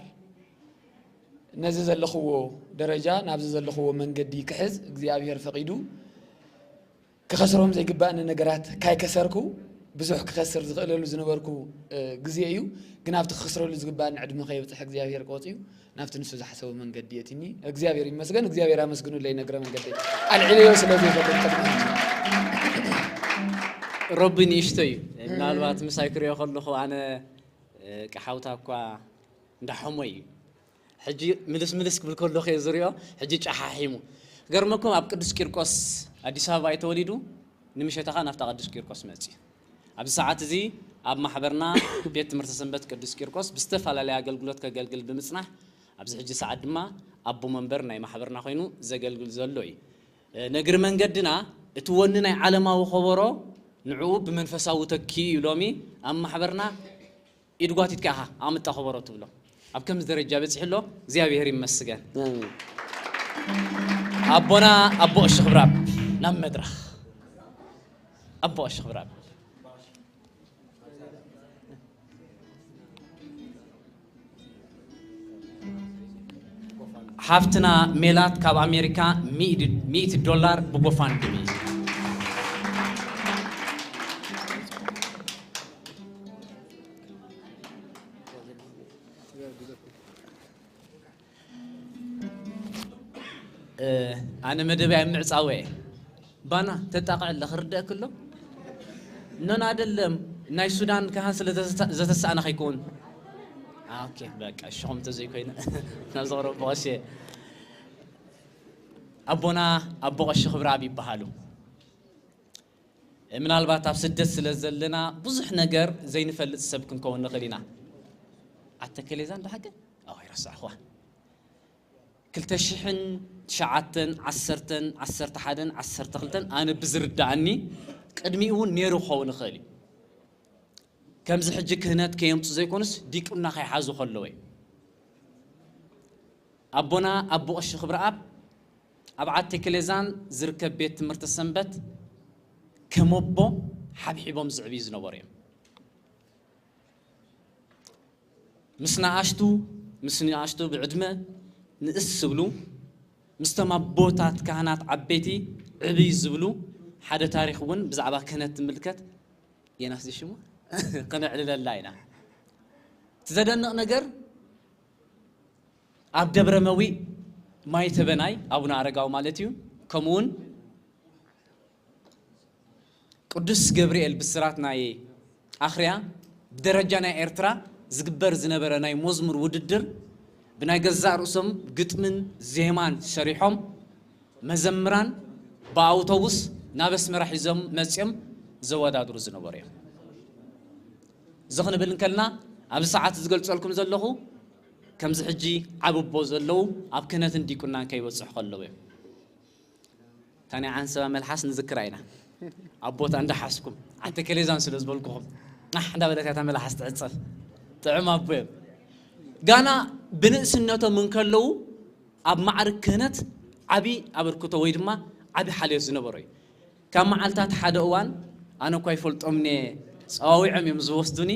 ነዚ ዘለኽዎ ደረጃ ናብዚ ዘለኽዎ መንገዲ ክሕዝ እግዚኣብሔር ፈቒዱ ክኸስሮም ዘይግባእኒ ነገራት ካይከሰርኩ ብዙሕ ክኸስር ዝኽእለሉ ዝነበርኩ ግዜ እዩ ግን ኣብቲ ክኸስረሉ ዝግባእኒ ዕድመ ከየብፅሕ እግዚኣብሔር ቆፅዩ ናብቲ ንሱ ዝሓሰቦ መንገዲ የእትኒ እግዚኣብሔር ይመስገን እግዚኣብሔር ኣመስግኑለይ ነግረ መንገደይ ኣልዒለዮ ስለ ዘይፈልጥ ቅድሚ ሕጂ ረቢ ንእሽቶ እዩ ምናልባት ምሳይ ክሪኦ ከለኹ ኣነ ቀሓውታ እኳ እንዳሐሞ እዩ ሕጂ ምልስ ምልስ ክብል ከለኹ እየ ዝሪኦ ሕጂ ጨሓሒሙ ገርመኩም ኣብ ቅዱስ ቂርቆስ ኣዲስ ኣበባ እዩ ተወሊዱ ንምሸታኻ ናብታ ቅዱስ ቂርቆስ መፅዩ ኣብዚ ሰዓት እዚ ኣብ ማሕበርና ቤት ትምህርቲ ሰንበት ቅዱስ ቂርቆስ ብዝተፈላለየ ኣገልግሎት ከገልግል ብምጽናሕ ኣብዚ ሕጂ ሰዓት ድማ ኣቦ መንበር ናይ ማሕበርና ኮይኑ ዘገልግል ዘሎ እዩ። ነግሪ መንገድና እቲ ወኒ ናይ ዓለማዊ ከበሮ ንዕኡ ብመንፈሳዊ ተኪኡ እዩ ሎሚ ኣብ ማሕበርና ኢድ ጓቲትካ ኢኻ ኣምጣ ከበሮ ትብሎ ኣብ ከምዚ ደረጃ በፂሑ ኣሎ እግዚኣብሔር ይመስገን ኣቦና ኣቦ እሺ ክብራብ ናብ መድረኽ ኣቦ እሺ ክብራብ ሓፍትና ሜላት ካብ ኣሜሪካ ሚእቲ ዶላር ብጎፋንድሚ ኣነ መደበይ ኣብ ምዕጻወ እየ። ባና ተጣቕዕ ኣለ ክርደእክ ኣሎ። ኖን ኣደለም፣ ናይ ሱዳን ካህን ስለ ዘተሳ-፣ ዘተሳእነ ከይከውን። ኦኬ፣ በቃ፣ ሽኹም ተዘይኮይነ፣ ናብ ዘቕረብ በቐሽ። ኣቦና ኣቦ ቀሺ ክብረኣብ ይበሃሉ። ምናልባት ኣብ ስደት ስለ ዘለና ብዙሕ ነገር ዘይንፈልጥ ሰብ ክንከውን ንኽእል ኢና። ኣተከሌዛን ዶ ሓቂ? ኣዎ፣ ኣይረሳዕኹዋ። ክልተ ሽሕን ትሽዓተን፣ ዓሰርተን፣ ዓሰርተ ሓደን፣ ዓሰርተ ክልተን ኣነ ብዝርድኣኒ ቅድሚኡ እውን ነይሩ ክኸውን ይኽእል እዩ። ከምዚ ሕጂ ክህነት ከየምፁ ዘይኮኑስ ዲቁና ከይሓዙ ከለዉ እዩ። ኣቦና ኣቦ ቀሺ ክብረኣብ ኣብ ዓዲ ክሌዛን ዝርከብ ቤት ትምህርቲ ሰንበት ከም ኣቦ ሓብሒቦም ዝዕብዩ ዝነበሩ እዮም። ምስ ንኣሽቱ፣ ምስ ንኣሽቱ ብዕድመ ንእስ ዝብሉ፣ ምስቶም ኣቦታት ካህናት ዓበይቲ ዕብይ ዝብሉ ሓደ ታሪኽ እውን ብዛዕባ ክህነት ትምልከት የናስ ሽሙ ከነዕልለላ ኢና። እቲ ዘደንቕ ነገር ኣብ ደብረ መዊእ ማይ ተበናይ ኣቡነ ኣረጋዊ ማለት እዩ። ከምኡ እውን ቅዱስ ገብርኤል ብስራት ናይ ኣኽርያ ብደረጃ ናይ ኤርትራ ዝግበር ዝነበረ ናይ መዝሙር ውድድር ብናይ ገዛእ ርእሶም ግጥምን ዜማን ሰሪሖም መዘምራን ብኣውቶቡስ ናብ ኣስመራ ሒዞም መጺኦም ዘወዳድሩ ዝነበሩ እዮም። እዚ ክንብል እንከልና ኣብዚ ሰዓት ዝገልጸልኩም ዘለኹ ከምዚ ሕጂ ዓቢ ኣቦ ዘለዉ ኣብ ክህነትን ዲቁናን ከይበጽሑ ከለዉ እዮም። እታ ናይ ዓንሰባ መልሓስ ንዝክራ ኢና። ኣብ ቦታ እንዳሓዝኩም፣ ዓዲ ከሌዛን ስለ ዝበልኩኹም፣ ኣሕ እንዳበለት እያ እታ መልሓስ ትዕጸፍ። ጥዑም ኣቦ እዮም። ጋና ብንእስነቶም እንከለዉ ኣብ ማዕርግ ክህነት ዓቢ ኣበርክቶ ወይ ድማ ዓቢ ሓልዮት ዝነበሮ እዩ። ካብ መዓልታት ሓደ እዋን፣ ኣነ እኳ ይፈልጦም እየ፣ ጸዋዊዖም እዮም ዝወስዱኒ።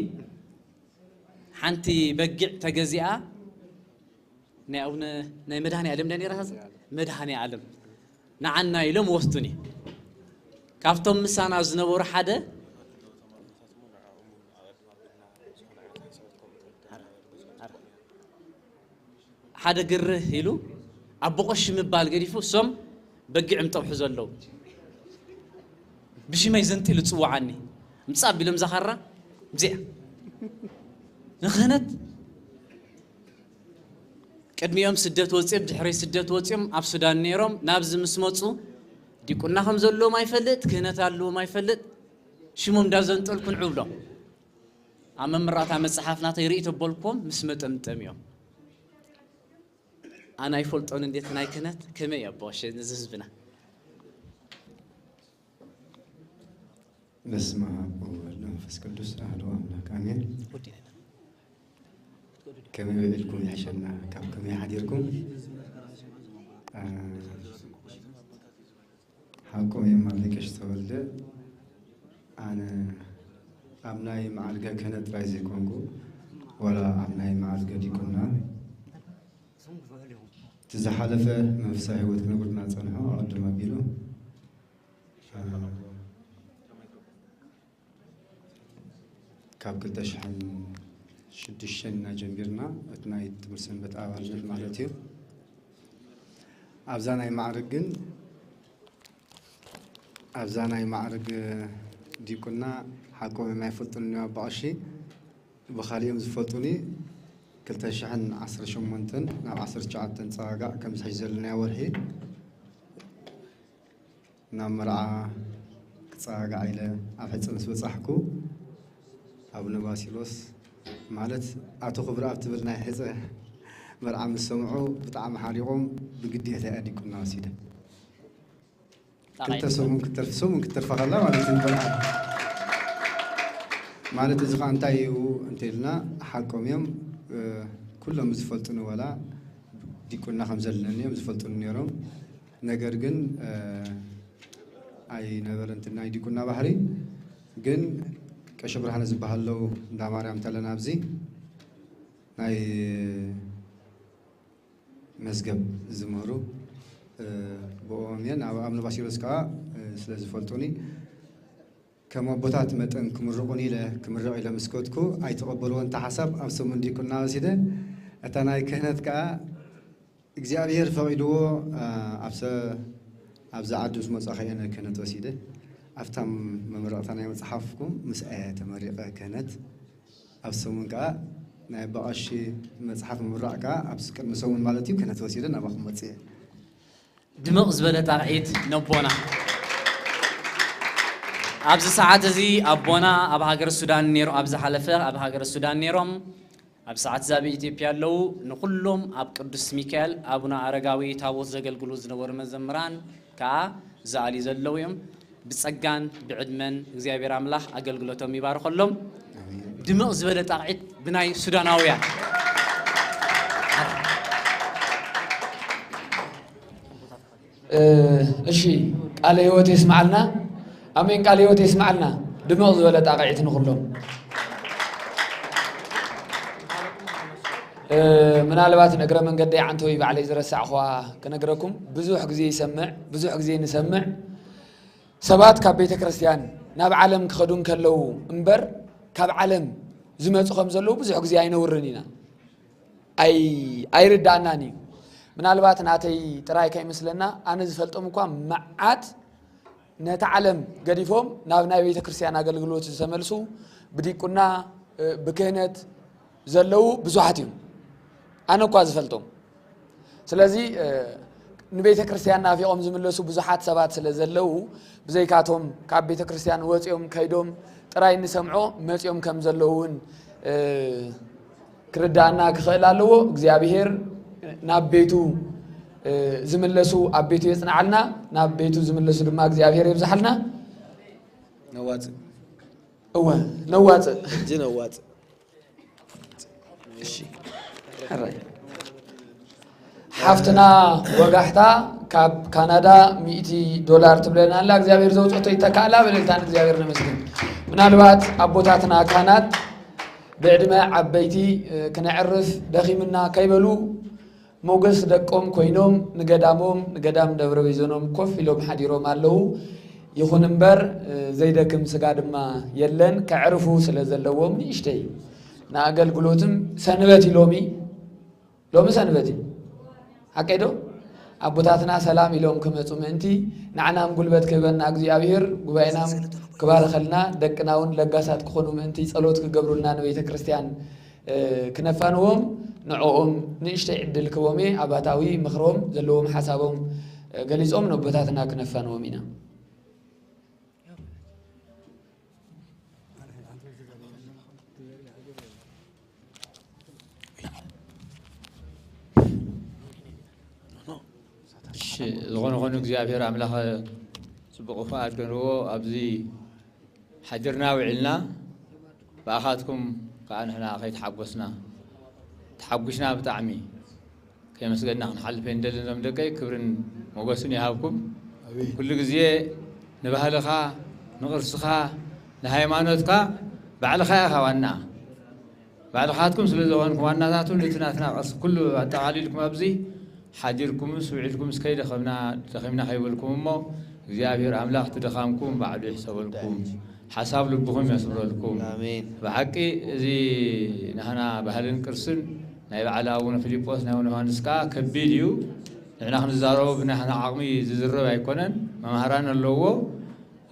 ሓንቲ በጊዕ ተገዚኣ፣ ናይ ኣቡነ፣ ናይ መድኃኔ ዓለም ዳ ነይራ ኸዚ? መድኃኔ ዓለም። ንዓና ኢሎም ወስዱኒ። ካብቶም ምሳና ዝነበሩ ሓደ፣ ሓደ ግርህ ኢሉ፣ ኣቦ ቀሺ ምባል ገዲፉ፣ እሶም በጊዕ ምጠብሑ ዘለዉ። ብሽመይ ዘንጢሉ ዝጽውዓኒ። ምጻእ ቢሎም ዛኻራ፣ እዚኣ። ንክህነት ቅድሚኦም ስደት ወፂኦም፣ ድሕሪ ስደት ወፂኦም ኣብ ሱዳን ነይሮም፣ ናብዚ ምስ መፁ ዲቁና ከም ዘለዎም ኣይፈልጥ፣ ክህነት ኣለዎም ኣይፈልጥ፣ ሽሞም እንዳዘንጠልኩ ንዕብሎም። ኣብ መምራእታ መፅሓፍ ናተይ ርእይቶ በልክዎም፣ ምስ መጠምጠም እዮም። ኣነ ኣይፈልጦን እንዴት ናይ ክህነት ከመይ እዩ ኣቦ ቀሺ ነዚ ህዝብና? በስመ አብ ወወልድ ወመንፈስ ቅዱስ አሐዱ አምላክ አሜን። ከመይ ውዒልኩም ይሕሸና ካብ ከመይ ሓዲርኩም። ሓቆም እዮም ኣቦ ቀሺ ተወልደ። ኣነ ኣብ ናይ መዓርገ ክህነት ጥራይ ዘይኮንኩ፣ ዋላ ኣብ ናይ መዓርገ ዲቁና እቲ ዝሓለፈ መንፈሳዊ ህይወት ክነግሩና ጸንሑ ኣቐድም ኣቢሉ። ካብ ክልተ ሽሕን ሽዱሽተን ኢና ጀሚርና፣ እቲ ናይ ትምህርቲ ሰንበት ኣባልነት ማለት እዩ። ኣብዛ ናይ ማዕርግ ግን፣ ኣብዛ ናይ ማዕርግ ዲቁና ሓቆም ኣይፈልጡን እዮም ኣቦ ቀሺ፣ ብኻሊኦም ዝፈልጡኒ ክልተ ሽሕን ዓሰርተ ሸሞንተን ናብ ዓሰርተ ትሽዓተን ጸጋጋዕ ከምዚ ሕጂ ዘለናዮ ወርሒ ናብ መርዓ ክጸጋጋዕ ኢለ ኣብ ሕጸ ምስ በጻሕኩ፣ ኣቡነ ባሲሎስ ማለት ኣቶ ክብረኣብ ትብል ናይ ሕጸ መርዓ ምስ ሰምዑ ብጣዕሚ ሓሪቖም ብግዴታ እያ ዲቁና ወሲደ። ክልተ ሰሙን ክትተርፍ፣ ሰሙን ክትተርፍ ከላ ማለት እዩ። ማለት እዚ ኸዓ እንታይ እዩ እንተኢልና፣ ሓቆም እዮም። ኩሎም ዝፈልጡኒ ዋላ ዲቁና ከም ዘለኒ እዮም ዝፈልጡኒ ነይሮም። ነገር ግን ኣይነበረን እቲ ናይ ዲቁና ባህሪ። ግን ቀሺ ብርሃነ ዝበሃሉ እንዳ ማርያም ተለና ኣብዚ ናይ መዝገብ ዝምህሩ ብኦም እየን። ኣብ ኣቡነ ባሲሎስ ከዓ ስለ ዝፈልጡኒ ከም ኣቦታት መጠን ክምርቑኒ ኢለ ክምረቕ ኢለ ምስ ከድኩ ኣይተቐበልዎን እቲ ሓሳብ። ኣብ ሰሙን ዲቁና ወሲደ እታ ናይ ክህነት ከዓ እግዚኣብሔር ፈቒድዎ፣ ኣ፣ ኣብ ሰ-፣ ኣብዚ ዓዲ ምስ መጻኹ እየ ክህነት ወሲደ። ኣብታ መመረቕታ ናይ መጽሓፍኩም ምስ ኣየ ተመሪቐ ክህነት። ኣብ ሰሙን ከኣ ናይ ኣባ ቀሺ መጽሓፍ ምምራቕ ከኣ ኣብ ቅድሚ ሰሙን ማለት እዩ ክህነት ወሲደ ናባኹም መጽየ። ድምቕ ዝበለ ጣቕዒት ነቦና። ኣብዚ ሰዓት እዚ ኣቦና ኣብ ሃገር ሱዳን ነይሩ፣ ኣብ ዝሓለፈ ኣብ ሃገር ሱዳን ነይሮም። ኣብ ሰዓት እዚ ኣብ ኢትዮጵያ ኣለዉ። ንኹሎም ኣብ ቅዱስ ሚካኤል ኣቡነ ኣረጋዊ ታቦት ዘገልግሉ ዝነበሩ መዘምራን ከኣ ዝኣሊ ዘለዉ እዮም። ብጸጋን ብዕድመን እግዚኣብሔር ኣምላኽ ኣገልግሎቶም ይባርኸሎም። ድምቕ ዝበለ ጣቕዒት ብናይ ሱዳናውያን። እ፣ እሺ፣ ቃለ ህይወት የስምዓልና። ኣሜን። ቃለ ህይወት የስምዓልና። ድምቕ ዝበለ ጣቕዒት ንኹሎም። እ፣ ምናልባት ንእግረ መንገደይ ዓንተወይ ባዕለይ ዝረሳዕኹዋ ክነግረኩም። ብዙሕ ግዜ ይሰምዕ፣ ብዙሕ ግዜ ንሰምዕ። ሰባት ካብ ቤተ ክርስቲያን ናብ ዓለም ክኸዱ እንከለዉ እምበር ካብ ዓለም ዝመጹ ከም ዘለዉ ብዙሕ ግዜ ኣይነውርን ኢና። ኣይ-፣ ኣይርድኣናን እዩ። ምናልባት ናተይ ጥራይ ከይመስለና፣ ኣነ ዝፈልጦም እኳ መዓት ነቲ ዓለም ገዲፎም ናብ ናይ ቤተ ክርስቲያን ኣገልግሎት ዝተመልሱ፣ ብዲቁና፣ እ፣ ብክህነት ዘለዉ ብዙሓት እዮም። ኣነ እኳ ዝፈልጦም። ስለዚ፣ እ፣ ንቤተ ክርስቲያን ናፊቖም ዝምለሱ ብዙሓት ሰባት ስለ ዘለዉ፣ ብዘይካቶም ካብ ቤተ ክርስቲያን ወጺኦም ከይዶም ጥራይ እንሰምዖ መጺኦም ከም ዘለዉ እውን፣ እ፣ ክርድኣና ክኽእል ኣለዎ። እግዚኣብሔር ናብ ቤቱ፣ እ፣ ዝምለሱ ኣብ ቤቱ የጽንዓልና፣ ናብ ቤቱ ዝምለሱ ድማ እግዚኣብሔር የብዝሓልና። ነዋጽእ። እወ፣ ነዋጽእ። ሕጂ ነዋጽእ። እሺ። ሕራይ። ሓፍትና ወጋሕታ ካብ ካናዳ ሚእቲ ዶላር ትብለና ኣላ። እግዚኣብሔር ዘውጸቶ ይተካእላ። ብእልልታ ንእግዚኣብሔር ነመስግን። ምናልባት ኣቦታትና ካህናት ብዕድመ ዓበይቲ፣ እ፣ ክነዕርፍ ደኺምና ከይበሉ ሞገስ ደቆም ኮይኖም ንገዳሞም፣ ንገዳም ደብረ ቢዘኖም ኮፍ ኢሎም ሓዲሮም ኣለዉ። ይኹን እምበር፣ እ፣ ዘይደክም ስጋ ድማ የለን። ከዕርፉ ስለ ዘለዎም ንእሽተይ ንኣገልግሎትም ሰንበት እዩ ሎሚ። ሎሚ ሰንበት እዩ። ሓቀይ ዶ? ኣቦታትና ሰላም ኢሎም ክመጹ ምእንቲ፣ ንዓናም ጉልበት ክህበና እግዚኣብሔር፣ ጉባኤናም ክባርኸልና፣ ደቅና እውን ለጋሳት ክኾኑ ምእንቲ ጸሎት ክገብሩልና ንቤተ ክርስቲያን፣ እ፣ ክነፋንዎም፣ ንዕኦም ንእሽተይ ዕድል ክቦም እየ። ኣባታዊ ምኽሮም፣ ዘለዎም ሓሳቦም፣ እ፣ ገሊጾም ነቦታትና ክነፋንዎም ኢና። እሺ፣ ዝኾነ ኾኑ እግዚኣብሔር ኣምላኽ ጽቡቕ ፍቓድ ክንርዎ ኣብዚ ሓዲርና ውዒልና፣ ብኣኻትኩም ከኣ ንሕና ከይተሓጎስና፣ ተሓጒስና ብጣዕሚ። ከየመስገንና ክንሓልፍ ኣይንደልን። እዞም ደቀይ ክብርን ሞገስን ይሃብኩም። ኣሜን። ኩሉ ግዜ ንባህልኻ፣ ንቕርስኻ፣ ንሃይማኖትካ ባዕልኻ ኢኻ ዋና። ባዕልኻትኩም ስለ ዝኾንኩም ዋናታቱ ነቲ ናትና ቅርሲ ኩሉ ኣጠቓሊልኩም ኣብዚ ሓዲርኩምስ ውዒልኩምስ ከይደኸምና ደኺምና ከይበልኩም እሞ እግዚኣብሔር ኣምላኽ እቲ ድኻምኩም ባዕሉ ይሕሰበልኩም። ሓሳብ ልብኹም የስምረልኩም። ኣሜን። ብሓቂ እዚ ናህና ባህልን ቅርስን ናይ በዓል ኣቡነ ፊልጶስ ናይ ኣቡነ ዮሃንስ ከኣ ከቢድ እዩ። ንሕና ክንዛረቦ ብናህና ዓቕሚ ዝዝረብ ኣይኮነን። መማህራን ኣለዎ።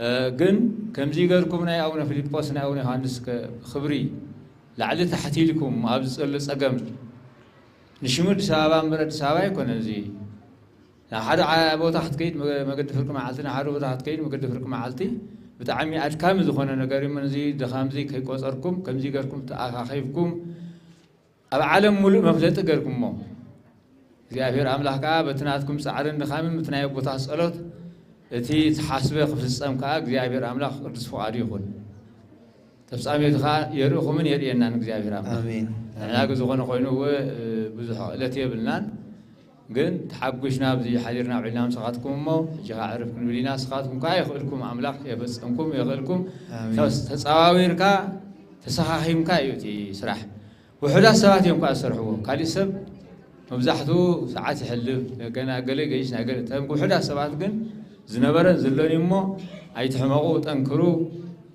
እ፣ ግን ከምዚ ገርኩም ናይ ኣቡነ ፊልጶስ ናይ ኣቡነ ዮሃንስ ከ-፣ ክብሪ ላዕሊ ታሕቲ ኢልኩም ኣብ ዝጸሉ ጸገም ንሽሙ ኣዲስ ኣበባ እምበር ኣዲስ ኣበባ ኣይኮነን። እዚ ናብ ሓደ ዓ-፣ ቦታ ክትከይድ መገ-፣ መገዲ ፍርቂ መዓልቲ፣ ናብ ሓደ ቦታ ክትከይድ መገዲ ፍርቂ መዓልቲ ብጣዕሚ ኣድካሚ ዝኾነ ነገር እዩ። እዚ ድኻም እዚ ከይቆጸርኩም ከምዚ ገርኩም ተኣኻኺብኩም ኣብ ዓለም ሙሉእ መፍለጢ ገርኩሞ። እግዚኣብሔር ኣምላኽ ከኣ በቲ ናትኩም ጻዕርን ድኻምን፣ በቲ ናይ ኣቦታት ጸሎት፣ እቲ ተሓስበ ክፍጸም ከኣ እግዚኣብሔር ኣምላኽ ቅዱስ ፍቓዱ ይኹን። ተፍጻሜቱ ከኣ የርእኹምን የርእየናን እግዚኣብሔር ኣምላኽ። ኣሜን። ንሕና ግን ዝኾነ ኮይኑ እወ፣ ብዙሕ ክእለት የብልናን፣ ግን ተሓጒስና ኣብዚ ሓዲርና ውዒልና ምሳኻትኩም እሞ፣ ሕጂ ከኣ ዕርፍ ክንብል ኢና። ንስኻትኩም ከኣ የኽእልኩም፣ ኣምላኽ የፈጽምኩም፣ የኽእልኩም። ኣሜን። ተስ-፣ ተጸዋዊርካ፣ ተሰኻኺምካ እዩ እቲ ስራሕ። ውሑዳት ሰባት እዮም ከኣ ዝሰርሕዎ። ካሊእ ሰብ መብዛሕትኡ ሰዓት ይሕልፍ፣ ገና ገለ ገይሽ ናይ ገለ፣ እቶም ውሑዳት ሰባት ግን ዝነበረን ዘሎን እዩ እሞ፣ ኣይትሕመቑ፣ ጠንክሩ።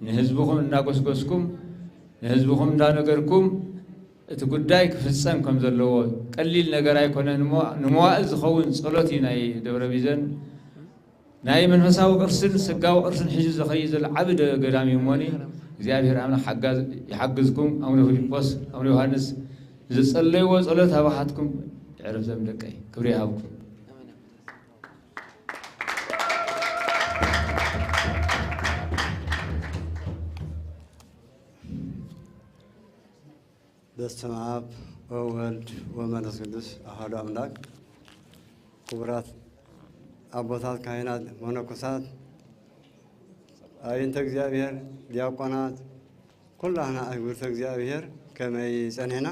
ንህዝብኹም እንዳጎስጎስኩም፣ ንህዝብኹም እንዳነገርኩም፣ እቲ ጉዳይ ክፍጸም ከም ዘለዎ ቀሊል ነገር ኣይኮነን እሞ፣ ንመዋእል ዝኸውን ጸሎት እዩ ናይ ደብረ ቢዘን። ናይ መንፈሳዊ ቅርስን ስጋዊ ቅርስን ሒዙ ዝኸይድ ዘሎ ዓቢ ደ-፣ ገዳም እዩ እሞኒ፣ እግዚኣብሔር ኣምላኽ ሓጋዝ-፣ ይሓግዝኩም። ኣቡነ ፊልጶስ፣ ኣቡነ ዮሃንስ፣ ዝጸለይዎ ጸሎት ኣባኻትኩም ይዕረፍ ዘም ደቀይ። ክብሪ ይሃብኩም። በስመ አብ ወወልድ ወመንፈስ ቅዱስ አሐዱ አምላክ። ክቡራት ኣቦታት ካህናት፣ መነኮሳት፣ ኣዕይንተ እግዚኣብሔር፣ ዲያቆናት፣ ኩላህና ኣህጉርተ እግዚኣብሔር ከመይ ጸኒሕና?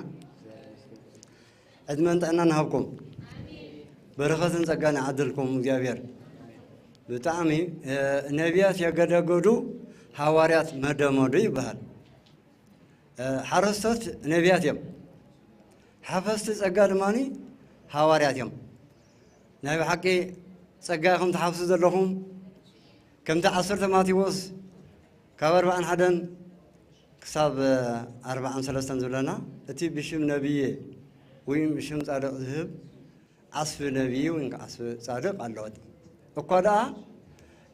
ዕድመን ጥዕናን ሃብኩም። በረኸትን ጸጋን ይዓድልኩም እግዚኣብሔር። ብጣዕሚ፣ እ፣ ነቢያት የገደገዱ፣ ሃዋርያት መደመዱ ይበሃል። እ፣ ሓረስቶት ነቢያት እዮም። ሓፈስቲ ጸጋ ድማ ሃዋርያት እዮም። ናይ ብሓቂ ጸጋ ኢኹም ትሓፍሱ ዘለኹም። ከምቲ ዓሰርተ ማቴዎስ ካብ ኣርባዓን ሓደን ክሳብ ኣርባዓን ሰለስተን ዝብለና፣ እቲ ብሽም ነቢየ ወይ ብሽም ጻድቕ ዝህብ ዓስቢ ነቢይ ወይ ከዓ ዓስቢ ጻድቕ ኣለወት። እኳ ደኣ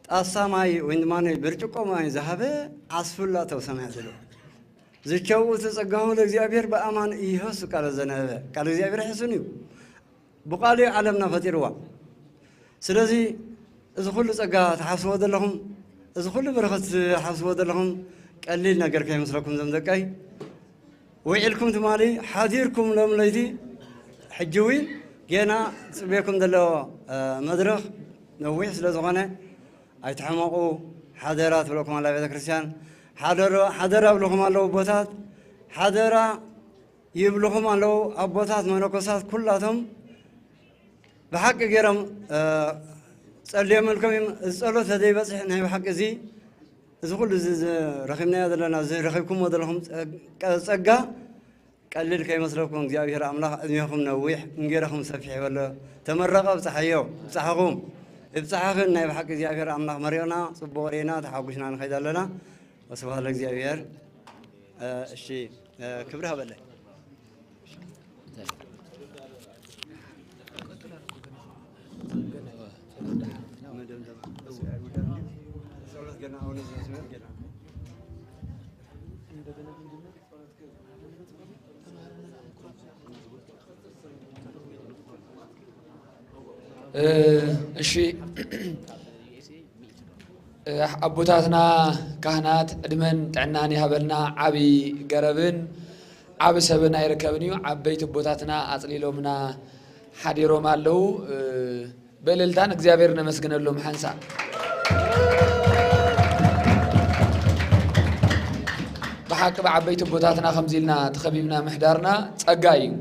ጣሳ ማይ ወይ ድማ ብርጭቆ ማይ ዝሃበ ዓስብላ ተው ሰማያት ዝብል። ዝቸውኡ ተጸጋሁ ለእግዚኣብሔር ብኣማን ኢየሱስ ቃል ዘነበ። ቃል እግዚኣብሔር ሕሱን እዩ። ብቃሉ እዩ ዓለምና ፈጢርዋ። ስለዚ እዚ ኩሉ ጸጋ ትሓስቦ ዘለኹም፣ እዚ ኩሉ በረኸት ትሓስቦ ዘለኹም ቀሊል ነገር ከይመስለኩም ዘም ደቀይ። ውዒልኩም ትማሊ ሓዲርኩም ሎም ለይቲ ሕጂ እውን ጌና ዝጽበየኩም ዘሎ፣ እ፣ መድረኽ ነዊሕ ስለ ዝኾነ ኣይትሕመቑ። ሓደራ ትብለኩም ኣላ ቤተ ክርስቲያን። ሓደራ፣ ሓደራ ብለኹም ኣለዉ ኣቦታት። ሓደራ ይብልኹም ኣለዉ ኣቦታት መነኮሳት ኩላቶም ብሓቂ ገይሮም፣ እ፣ ጸልዮምልኩም እዮም። እዚ ጸሎት ተዘይበጽሕ ናይ ብሓቂ እዚ፣ እዚ ኩሉ እዚ፣ እዚ ረኺብናዮ ዘለና፣ እዚ ረኺብኩምዎ ዘለኹም ጸ-፣ ጸጋ ቀሊል ከይመስለኩም። እግዚኣብሔር ኣምላኽ ዕድሜኹም ነዊሕ፣ እንጌራኹም ሰፊሕ ይበሎ። ተመረቐ፣ ብጽሓዮ፣ ብጽሓኹም፣ ብጽሓኽን ናይ ብሓቂ እግዚኣብሔር ኣምላኽ መሪቕና፣ ጽቡቕ ርኢና፣ ተሓጒስና ንኸይድ ኣለና። ወስብሐት ለእግዚኣብሔር። እ፣ እሺ፣ እ፣ ክብሪ ሃበለይ። እ፣ እሺ፣ እ፣ ኣቦታትና ካህናት ዕድመን ጥዕናን ይሃበልና። ዓቢ ገረብን ዓቢ ሰብን ኣይርከብን እዩ። ዓበይቲ ኣቦታትና ኣጽሊሎምና ሓዲሮም ኣለዉ። እ፣ ብእልልታ ንእግዚኣብሔር ነመስግነሎም ሓንሳእ። ብሓቂ ብዓበይቲ ኣቦታትና ከምዚ ኢልና ተኸቢብና ምሕዳርና ጸጋ እዩ።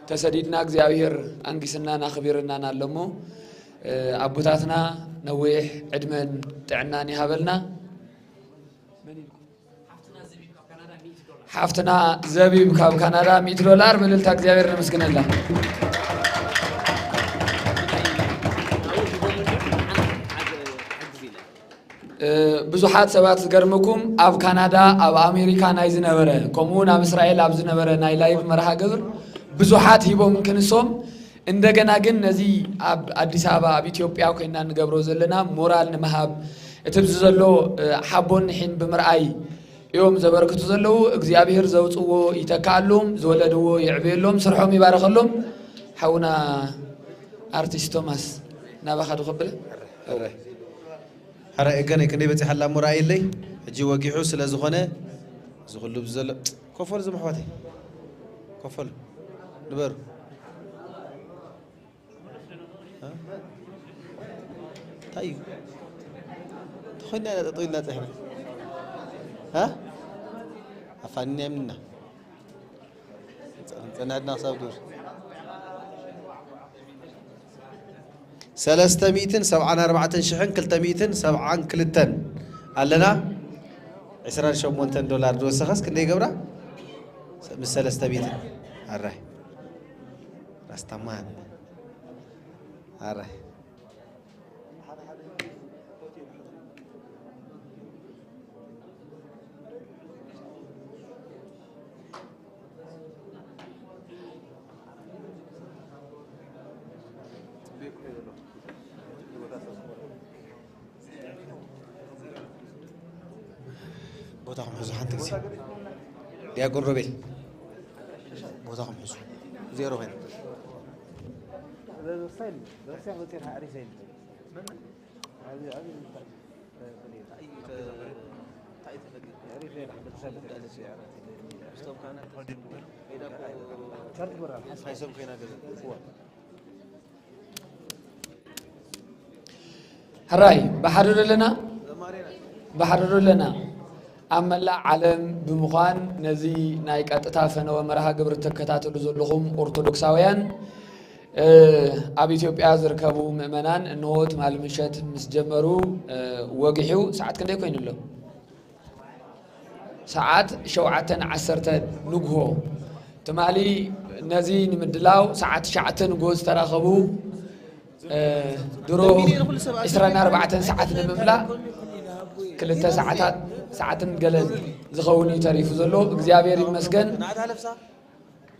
ተሰዲድና እግዚኣብሔር ኣንጊስናን ኣኽቢርናን ኣሎ እሞ፣ እ፣ ኣቦታትና ነዊሕ ዕድመን ጥዕናን ይሃበልና። ሓፍትና ዘቢብ ካብ ካናዳ ሚእቲ ዶላር ብእልልታ እግዚኣብሔር ነመስግነላ። እ፣ ብዙሓት ሰባት ዝገርመኩም ኣብ ካናዳ፣ ኣብ ኣሜሪካ ናይ ዝነበረ፣ ከምኡ እውን ኣብ እስራኤል ኣብ ዝነበረ ናይ ላይቭ መርሃ ግብር ብዙሓት ሂቦም ክንሶም፣ እንደገና ግን ነዚ ኣብ ኣዲስ ኣበባ ኣብ ኢትዮጵያ ኮይና ንገብሮ ዘለና ሞራል ንምሃብ እቲ ኣብዚ ዘሎ፣ እ፣ ሓቦን ንሒን ብምርኣይ እዮም ዘበርክቱ ዘለዉ። እግዚኣብሔር ዘውፅዎ ይተክኣሉም፣ ዝወለድዎ የዕብየሎም፣ ስርሖም ይባረኸሎም። ሓውና ኣርቲስት ቶማስ ናባኻ ዶ ከብለ? ሕራይ እገነይ ክንደይ በፂሓ ኣላ እሞ ረኣየለይ። ሕጂ ወጊሑ ስለ ዝኾነ እዚ ኩሉ ዘሎ ኮፈሉ ዝም ኣሕዋተይ ኮፈሉ ንበሩ። እ? እንታይ እዩ ተኾይና ኢና ጠጠው ኢልና ፀሕና እ? ኣፋንና የምንና ጸናድና ክሳብ ግብር ሰለስተ ሚእትን ሰብዓን ኣርባዕተን ሽሕን ክልተ ሚእትን ሰብዓን ክልተን ኣለና። ዕስራን ሸሞንተን ዶላር ዝወሰኸስ ክንደይ ይገብራ? ምስ ሰለስተ ሚእትን ኣራይ ራስታማን ኣራይ ቦታኹም ሕዙ ሓንቲ ግዜ። ዲያቆን ሮቤል፣ ቦታኹም ሕዙ። ዜሮ ኮይና። ሕራይ ብሓደ ዶ ኣለና? ብሓደ ዶ ኣለና? ኣብ መላእ ዓለም ብምዃን ነዚ ናይ ቀጥታ ፈነወ መርሃ ግብሪ እተከታተሉ ዘለኹም ኦርቶዶክሳውያን፣ እ፣ ኣብ ኢትዮጵያ ዝርከቡ ምእመናን እንሆ ትማሊ ምሸት ምስ ጀመሩ፣ እ፣ ወጊሑ ሰዓት ክንደይ ኮይኑ ኣሎ? ሰዓት ሸውዓተን ዓሰርተን ንግሆ። ትማሊ ነዚ ንምድላው ሰዓት ትሽዓተ ንግሆ ዝተራኸቡ፣ እ፣ ድሮ ዕስራን ኣርባዕተን ሰዓት ንምምላእ ክልተ ሰዓታት፣ ሰዓትን ገለን ዝኸውን እዩ ተሪፉ ዘሎ። እግዚኣብሔር ይመስገን።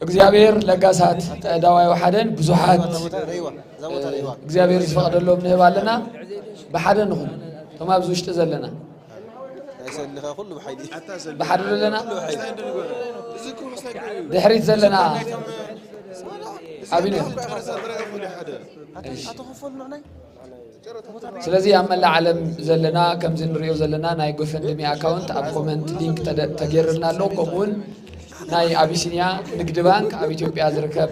እግዚኣብሔር ለጋሳት፣ እ፣ ዳዋይ ወሓደን ብዙሓት፣ እ፣ እግዚኣብሔር ዝፈቕደሎም ንህብ ኣለና። ብሓደ ንኹን። እቶም ኣብዚ ውሽጢ ዘለና። ብሓደ ዘለና። ድሕሪት ዘለና። ኣብነ። እሺ። ስለዚ ኣብ መላእ ዓለም ዘለና፣ ከምዚ ንሪኦ ዘለና፣ ናይ ጎፈንድሚ ኣካውንት ኣብ ኮመንት ሊንክ ተደ-፣ ተገይርልና ኣሎ። ከምኡውን ናይ ኣቢሲንያ ንግዲ ባንክ ኣብ ኢትዮጵያ ዝርከብ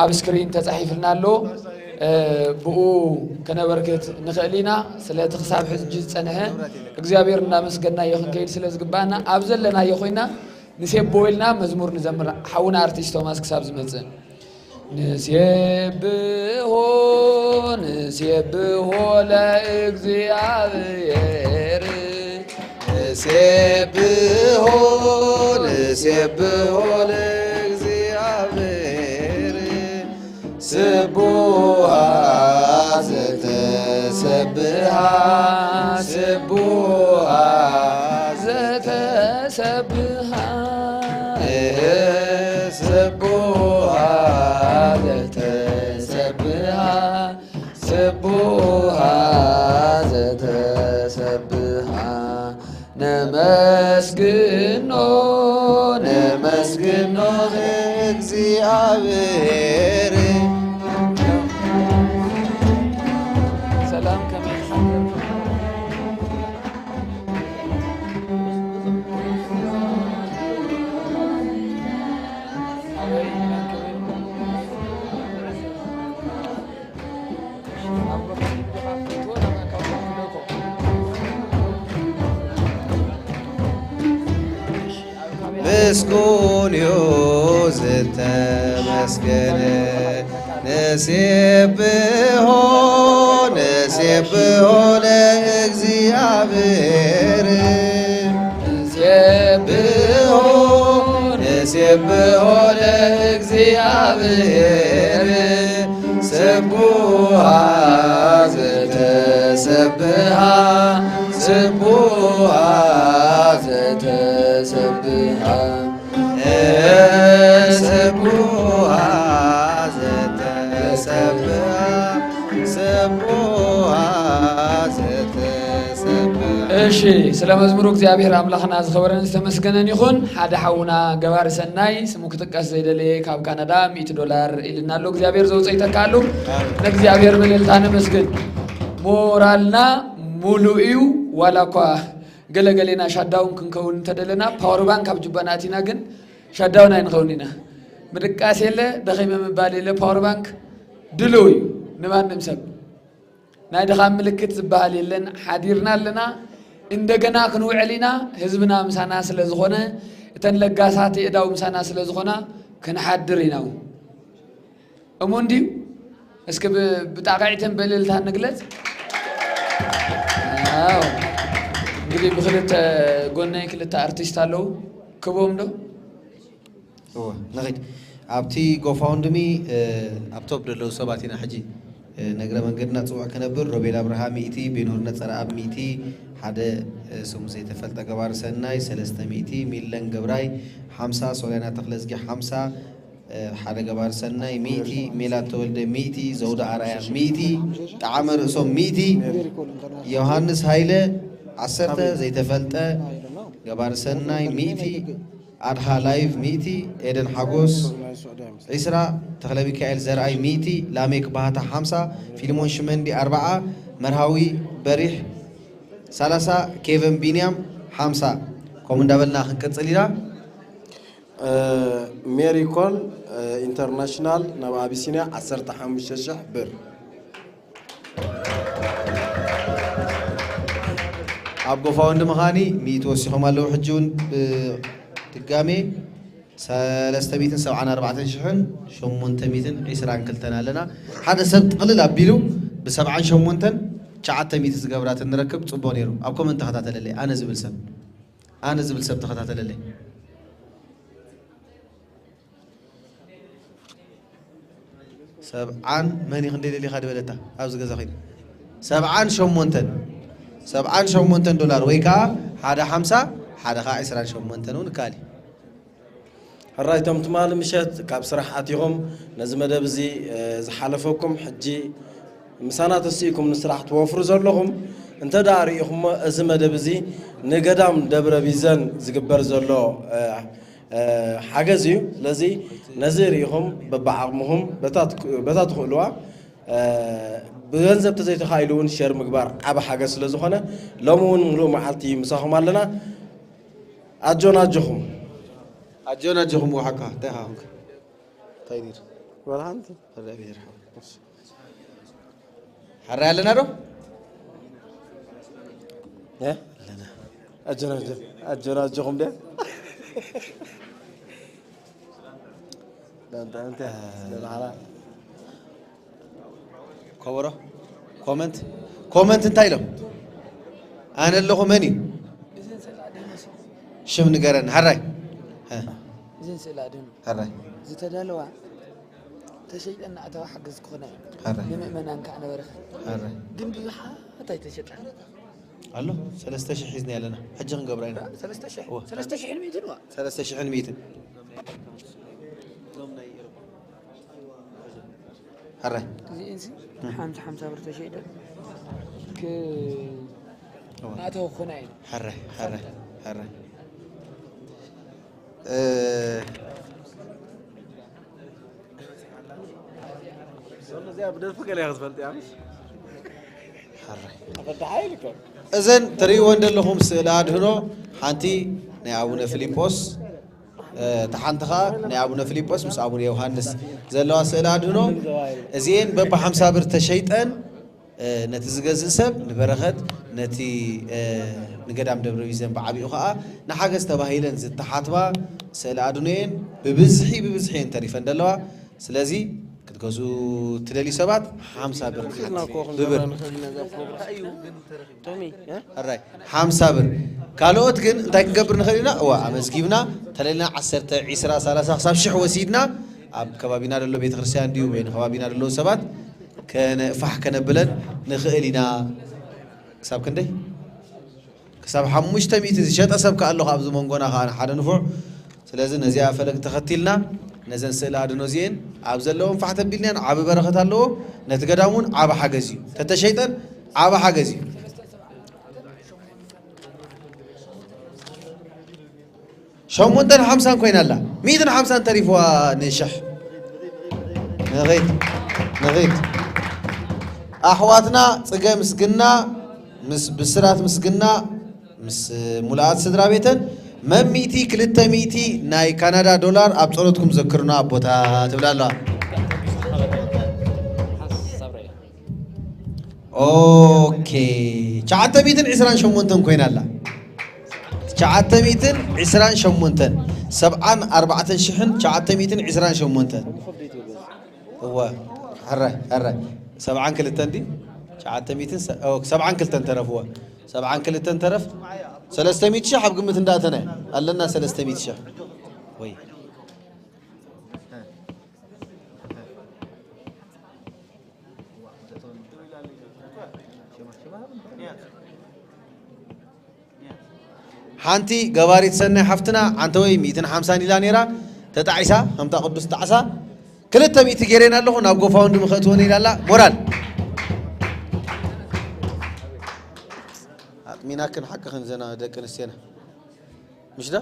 ኣብ ስክሪን ተጻሒፍልና ኣሎ። እ፣ ብኡ ከነበርክት ንኽእል ኢና። ስለቲ ክሳብ ሕጂ ዝጸንሐ እግዚኣብሔር እናመስገናዮ ክንከይድ ስለ ዝግባኣና፣ ኣብ ዘለናዮ ኮይና ንሴቦ ኢልና መዝሙር ንዘምር። ሓውና ኣርቲስት ቶማስ ክሳብ ዝመጽእ። ንሴብሖ፣ ንሴብሖ ለእግዚኣብሔር። ንሴብሖ፣ ንሴብሖ ለእግዚኣብሔር። ስቡሃ ዘተሰብሃ፣ ስቡሃ ዘተሰብሃ። እህ፣ ስቡሃ ዘተሰብሃ፣ ስቡሃ ዘተሰብሃ። ነመስግኖ፣ ነመስግኖ እግዚኣብሔር። ሰላም፣ ከመይ ሓደርኩም? ምስጉን እዩ ዝተመስገነ፣ ንሴብሖ፣ ንሴብሖ ለእግዚኣብሔር። ንሴብሖ፣ ንሴብሖ ለእግዚኣብሔር። ስቡሃ ዘተሰብሃ፣ ስቡሃ ዘተሰብሃ። ስቡሃ ዘተሰብሃ፣ ስቡሃ ዘተሰብሃ። እሺ፣ ስለ መዝሙሩ እግዚኣብሔር ኣምላኽና ዝኸበረን ዝተመስገነን ይኹን። ሓደ ሓውና ገባሪ ሰናይ፣ ስሙ ክጥቀስ ዘይደለየ፣ ካብ ካናዳ ሚእቲ ዶላር ኢልና ኣሎ። እግዚኣብሔር ዘውፅኦ ይተካሉ። ኣሜን። ንእግዚኣብሔር ብእልልታ ነመስግን። ሞራልና ሙሉእ እዩ። ዋላ እኳ ገለገሌና ሻዳውን ክንከውን እንተደለና፣ ፓወር ባንክ ኣብ ጁባና ኣቲና ግን ሻዳውን ኣይንኸውን ኢና። ምድቃስ የለ፣ ደኺመ ምባል የለ። ፓወር ባንክ ድሉው እዩ ንማንም ሰብ። ናይ ድኻም ምልክት ዝበሃል የለን። ሓዲርና ኣለና፣ እንደገና ክንውዕል ኢና። ህዝብና ምሳና ስለ ዝኾነ፣ እተን ለጋሳት የእዳው ምሳና ስለ ዝኾና፣ ክንሓድር ኢና እውን። እሙን ድዩ? እስኪ ብ-፣ ብጣቕዒትን ብእልልታን ንግለጽ። ኣዎ። እንግዲህ ብክልተ ጎነይ ክልተ ኣርቲስት ኣለዉ። ክቦም ዶ? እወ፣ ንኺድ። ኣብቲ ጎፋውንድሚ፣ እ፣ ኣብ ቶፕ ዘለዉ ሰባት ኢና ሕጂ፣ እ፣ ነግረ መንገድና ጽውዕ ክነብር፣ ሮቤል ኣብርሃ ሚእቲ፣ ቤኖር ነጸረኣብ ሚእቲ፣ ሓደ፣ እ፣ ስሙ ዘይተፈልጠ ገባሪ ሰናይ ሰለስተ ሚእቲ፣ ሚለን ገብራይ ሓምሳ፣ ሶልያና ተኽለዝጊ ሓምሳ፣ እ፣ ሓደ ገባሪ ሰናይ ሚእቲ፣ ሜላት ተወልደ ሚእቲ፣ ዘውደ ኣርኣያ ሚእቲ፣ ጠዓመ ርእሶም ሚእቲ፣ ዮሃንስ ሃይለ ዓሰርተ፣ ዘይተፈልጠ፣ ገባር ሰናይ ሚእቲ፣ ኣድሃ ላይቭ ሚእቲ፣ ኤደን ሓጎስ ዒስራ፣ ተኽለ ሚካኤል ዘርኣይ ሚእቲ፣ ላሜክ ባህታ ሓምሳ፣ ፊልሞን ሽመንዲ ኣርብዓ፣ መርሃዊ በሪሕ ሰላሳ፣ ኬቨን ቢንያም ሓምሳ። ከምኡ እንዳበልና ክንቅጽል ኢና። ሜሪኮን ኢንተርናሽናል ናብ ኣቢሲንያ ዓሰርተ ሓሙሽተ ሽሕ ብር። ኣብ ጎፋውንዲ መኻኒ ሚእቲ ወሲኾም ኣለዉ። ሕጂ እውን ብድጋሜ ሰለስተ ሚእትን ሰብዓን ኣርባዕተን ሽሕን ሸሞንተ ሚእትን ዒስራን ክልተን ኣለና። ሓደ ሰብ ጥቕልል ኣቢሉ ብሰብዓን ሸሞንተን ትሽዓተ ሚእቲ ዝገብራ እንረክብ ጽቡቕ ነይሩ። ኣብ ኮመንት ተኸታተለለይ፣ ኣነ ዝብል ሰብ፣ ኣነ ዝብል ሰብ ተኸታተለለይ። ሰብዓን መን እዩ ክንደይ ደሊኻ ድበለታ ኣብዚ ገዛ ኮይና ሰብዓን ሸሞንተን ሰብዓን ሸሞንተን ዶላር ወይ ከዓ ሓደ ሓምሳ ሓደ ከዓ ዕስራን ሸሞንተን እውን ይከኣል እዩ። ሕራይ እቶም ትማሊ ምሸት ካብ ስራሕ ኣቲኹም ነዚ መደብ እዚ ዝሓለፈኩም ሕጂ ምሳና ተሲእኩም ንስራሕ ትወፍሩ ዘለኹም እንተ ደኣ ርኢኹሞ እዚ መደብ እዚ ንገዳም ደብረ ቢዘን ዝግበር ዘሎ ሓገዝ እዩ። ስለዚ ነዚ ርኢኹም በብዓቕምኹም በታ ትኽእልዋ ብገንዘብ ተዘይተኻኢሉ እውን ሸር ምግባር ዓቢ ሓገዝ ስለ ዝኾነ ሎሚ እውን ምሉእ መዓልቲ ምሳኹም ኣለና። ኣጆን ኣጆኹም። ኣጆን ኣጆኹም ወሓካ እንታይ ኻ እንታይ ነይሩ ወላ ሓንቲ ረቢ ይርሓው ሓራ ኣለና ዶ ኣጆን ኣጆኹም ደ ከበሮ ኮመንት ኮመንት እንታይ ኢሎም ኣነ ኣለኹ መን እዩ ሽም ንገረን ሓራይ እዘን ስእሊ ኣድህኖ ሓራይ ዝተዳለዋ ተሸይጠን ኣተዋ ሓገዝ ክኾና እዩ ንምእመናን ከዓ ነበረኸ ግን ብዙሓት ኣይተሸጠን ኣሎ ሰለስተ ሽሕ ሒዝና ኣለና ሕጂ ክንገብራ ኢና ሰለስተ ሽሕ ሰለስተ ሽሕን ሚእትን ዋ ሰለስተ ሽሕን ሚእትን ሕረ እዚእንሲ ሓምሳ ሓምሳ ብር ተሸይጠ ኣተው ክኾና እዩ ሕረ ሕረ ሕረ እዚኣ ብደርፊ ገለ ክትፈልጥ እያ እዘን ትርእይወን ዘለኹም ስእሊ ኣድህኖ ሓንቲ ናይ ኣቡነ ፊሊጶስ እታ ሓንቲ ኸዓ ናይ ኣቡነ ፊሊጶስ ምስ ኣቡነ ዮሃንስ ዘለዋ ስእሊ ኣድህኖ እዚኤን በቢ ሓምሳ ብር ተሸይጠን ነቲ ዝገዝእ ሰብ ንበረኸት ነቲ ንገዳም ደብረ ቢዘን ብዓቢኡ ኸዓ ንሓገዝ ተባሂለን ዝተሓትባ ስእሊ ኣድህኖ እየን ብብዝሒ ብብዝሒ እየን ተሪፈን ዘለዋ ስለዚ ክትገዝኡ ትደልዩ ሰባት ሓምሳ ብር ክሓት ብብር ሕራይ ሓምሳ ብር ካልኦት ግን እንታይ ክንገብር ንኽእል ኢና እዋ ኣመዝጊብና ተለልና ዓሰርተ ዒስራ ሰላሳ ክሳብ ሽሕ ወሲድና ኣብ ከባቢና ዘሎ ቤተክርስትያን ድዩ ወይ ንከባቢና ዘለዉ ሰባት ከነእፋሕ ከነብለን ንኽእል ኢና ክሳብ ክንደይ ክሳብ ሓሙሽተ ሚእቲ ዝሸጠ ሰብ ከኣ ኣሎ ኣብዚ መንጎና ከኣ ሓደ ንፉዕ ስለዚ ነዚኣ ፈለግ ተኸቲልና ነዘን ስእሊ ኣድኖ እዚኤን ኣብ ዘለዎም ፋሕ ተቢልናን ዓቢ በረኸት ኣለዎ ነቲ ገዳም እውን ዓቢ ሓገዝ እዩ ተተሸይጠን ዓቢ ሓገዝ እዩ ሸሞንተን ሓምሳን ኮይና ኣላ ሚእትን ሓምሳን ተሪፍዋ ንሽሕ ንኺድ ንኺድ ኣሕዋትና ጽገ ምስግና ምስ ብስራት ምስግና ምስ ሙሉኣት ስድራ ቤተን መሚእቲ ክልተ ሚእቲ ናይ ካናዳ ዶላር ኣብ ጸሎትኩም ዘክሩና ኣቦታ ትብላ ኣለዋ። ኦኬ ትሽዓተ ሚእትን ዕስራን ሸሞንተን ኮይና ኣላ። ትሽዓተ ሚእትን ዕስራን ሸሞንተን ሰብዓን ኣርባዕተን ሽሕን ትሽዓተ ሚእትን ዕስራን ሸሞንተን እወ ሕረ ሕረ ሰብዓን ክልተን ዲ ትሽዓተ ሚእትን ሰብዓን ክልተን ተረፍወ ሰብዓን ክልተን ተረፍ ሰለስተ ሚእቲ ሽሕ ኣብ ግምት እንዳእተና ኣለና ሰለስተ ሚእቲ ሽሕ ወይ ሓንቲ ገባሪት ሰናይ ሓፍትና ዓንተወይ ሚእትን ሓምሳን ኢላ ነይራ ተጣዒሳ ከምታ ቅዱስ ጣዕሳ ክልተ ሚእቲ ገይረን ኣለኹ ናብ ጎፋውንድሚ ከእትወን ኢላ ኣላ ሞራል ኣጥሚናክን ሓቅኽን ዘና ደቂ ኣንስትዮና ምሽ ዶ?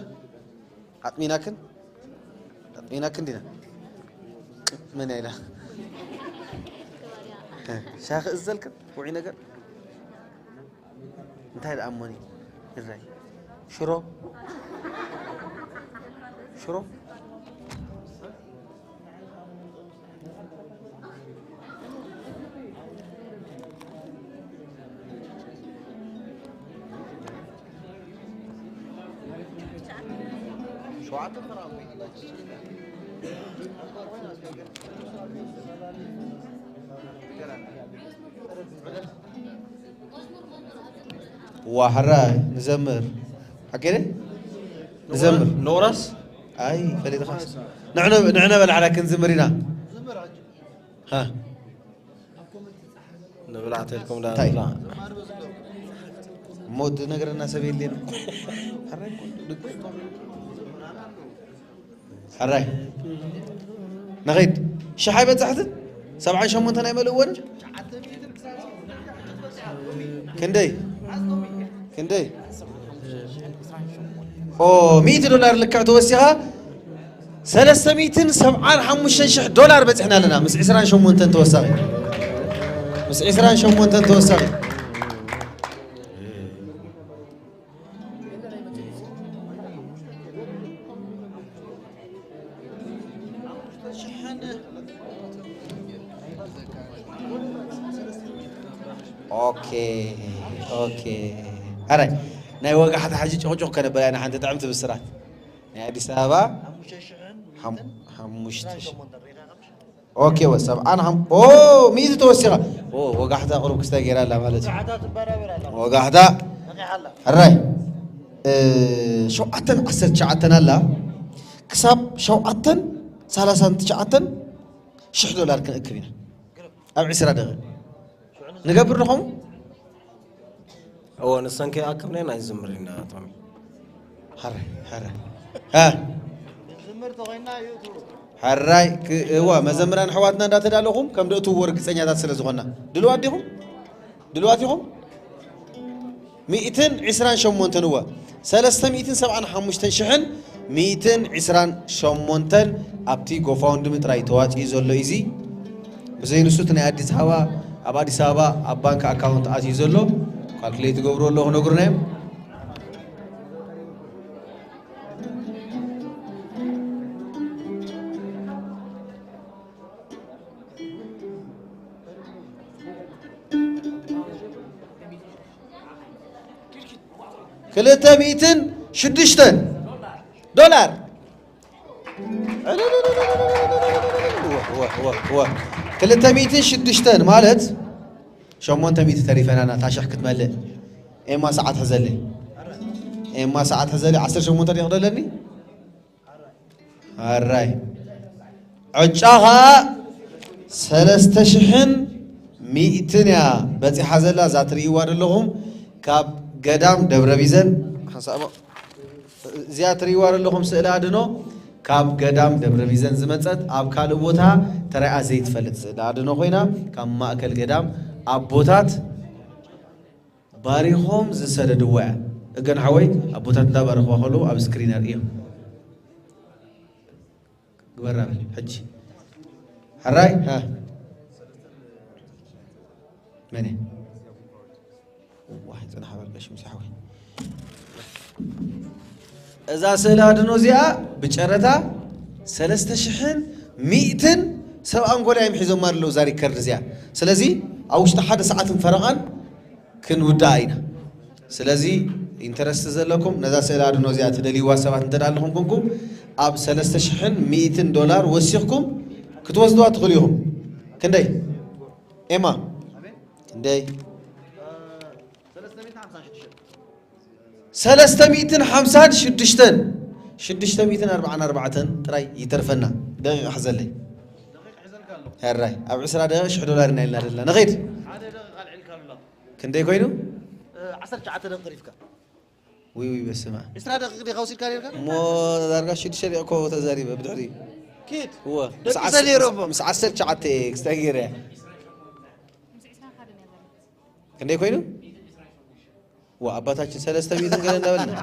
ኣጥሚናክን? ኣጥሚናክን ዲና? መን ኢላ? ሻኺ እዘልክን? ውዑይ ነገር? እንታይ ደኣ እሞኒ? ይራይ። ሽሮ? ሽሮ? ዋሕራ ንዘምር ሓቂ ደ ንዘምር ንቑረስ ኣይ ፈሊጥኻስ ንዕነ ንዕነ በል ሓራ ክንዝምር ኢና ሃ ንብላዕ ተልኩም ዳ እንታይ? ንብላዕ እሞ ዝነግረና ሰብ የለን። ሕራይ እኮ፣ ልክ እኮ። ሕራይ። ንኸይድ። ሽሕ ኣይበጻሕትን? ሰብዓን ሸሞንተን ኣይመልእዎን? ክንደይ? ክንደይ? ኦ፣ ሚእቲ ዶላር ልክዕ ተወሲኻ ሰለስተ ሚእትን ሰብዓን ሓሙሽተን ሽሕ ዶላር በጺሕና ኣለና ምስ ዕስራን ሸሞንተን ተወሳኺ ምስ ዕስራን ሸሞንተን ተወሳኺ ኦኬ ኦኬ ኣረ ናይ ወጋሕታ ሕጂ ጭቕጭቕ ከነበላ ኢና ሓንቲ ጥዕምቲ ብስራት ናይ ኣዲስ ኣበባ ሓም- ሓሙሽተ ሽሕ ኦኬ ወ ሰብዓን ሓም ኦ ሚእቲ ተወሲኻ ኦ ወጋሕታ ቁሩብ ክስታይ ገይራ ኣላ ማለት እዩ ወጋሕታ ሕራይ እ፣ ሸውዓተን ዓሰርተ ትሽዓተን ኣላ ክሳብ ሸውዓተን ሰላሳን ትሽዓተን ሽሕ ዶላር ክንእክብ ኢና ኣብ ዕስራ ደቂቕ ንገብር ንኸም እዎ ንሰን ከይኣክብና ኢና ይዝምር ኢና ቶሚ ሕራይ ሕራይ እ፣ ሕራይ ክ- እዋ መዘምራን ኣሕዋትና እንዳተዳለኹም ከም ደእትውዎ ርግፀኛታት ስለ ዝኾንና ድልዋት ዲኹም ድልዋት ኢኹም ሚእትን ዕስራን ሸሞንተን እወ ሰለስተ ሚእትን ሰብዓን ሓሙሽተን ሽሕን ሚእትን ዕስራን ሸሞንተን ኣብቲ ጎፋውንድሚ ጥራይ ተዋፂኡ ዘሎ እዩ እዚ ብዘይ ንሱ እቲ ናይ ኣዲስ ኣበባ ኣብ ኣዲስ ኣበባ ኣብ ባንክ ኣካውንት ኣትዩ ዘሎ ካልኩሌት ይገብሩ ኣለኹ ነግሩና እዮም ክልተ ሚእትን ሽዱሽተን ዶላር ክልተ ሚእትን ሽዱሽተን ማለት ሸሞንተ ሚእቲ ተሪፈናና ታሽሕ ክትመልእ ኤማ ሰዓት ሕዘለይ ኤማ ሰዓት ሕዘለይ ዓሰርተ ሸሞንተ ደቂቕ ደለኒ ኣራይ ዕጫኻ ሰለስተ ሽሕን ሚእትን እያ በፂሓ ዘላ እዛ ትርእይዋ ዘለኹም ካብ ገዳም ደብረ ቢዘን ሓንሳእ እሞ እዚኣ ትርእይዋ ዘለኹም ስእሊ ኣድኖ ካብ ገዳም ደብረ ቢዘን ዝመፀት ኣብ ካልእ ቦታ ተራኣ ዘይትፈልጥ ስእሊ ኣድኖ ኮይና ካብ ማእከል ገዳም ኣቦታት ባሪኾም ዝሰደድዋ እያ። እገን ሓወይ ኣቦታት እንዳባረኽዋ ከለዉ ኣብ ስክሪን ኣርእዮም። ግበራ በል ሕጂ ሕራይ ሃ መን እየ? ዋይ ፅናሕ በል ቀሺ ሙሴ ሓወይ እዛ ስእሊ ኣድኖ እዚኣ ብጨረታ ሰለስተ ሽሕን ሚእትን ሰብ ኣንጎላ እዮም ሒዞማ ኣለዉ እዛ ሪከርድ እዚኣ። ስለዚ ኣብ ውሽጢ ሓደ ሰዓትን ፈረቓን ክንውድኣ ኢና። ስለዚ ኢንተረስት ዘለኩም ነዛ ስእሊ ኣድኖ እዚኣ ትደልይዋ ሰባት እንተ ኣለኹም ኮንኩም ኣብ ሰለስተ ሽሕን ሚእትን ዶላር ወሲኽኩም ክትወስድዋ ትኽእሉ ኢኹም። ክንደይ ኤማ? ክንደይ? ሰለስተ ሚእትን ሓምሳን ሽዱሽተን ሽዱሽተ ሚእትን ኣርብዓን ኣርባዕተን ጥራይ ይተርፈና። ደቂቕ ሕዘለይ። ሕራይ ኣብ ዕስራ ደቂቕ ሽሕ ዶላር ኢና ኢልና ዘለና። ንኸይድ። ክንደይ ኮይኑ? ዓሰርተ ትሽዓተ ደቂቕ ተሪፍካ። ውይ ውይ በስመ ኣብ። ዕስራ ደቂቕ ዲኻ ወሲድካ ነርካ? እሞ ዳርጋ ሽዱሽተ ደቂቕ እኮ ተዛሪበ ብድሕሪ። ኪድ። እወ። ደቂሰ ምስ- ነይረ እሞ። ምስ ዓሰርተ ትሽዓተ ክስታይ ገይረ። ክንደይ ኮይኑ? ዋ ኣባታችን ሰለስተ ሚእትን ገለ እንዳበልና።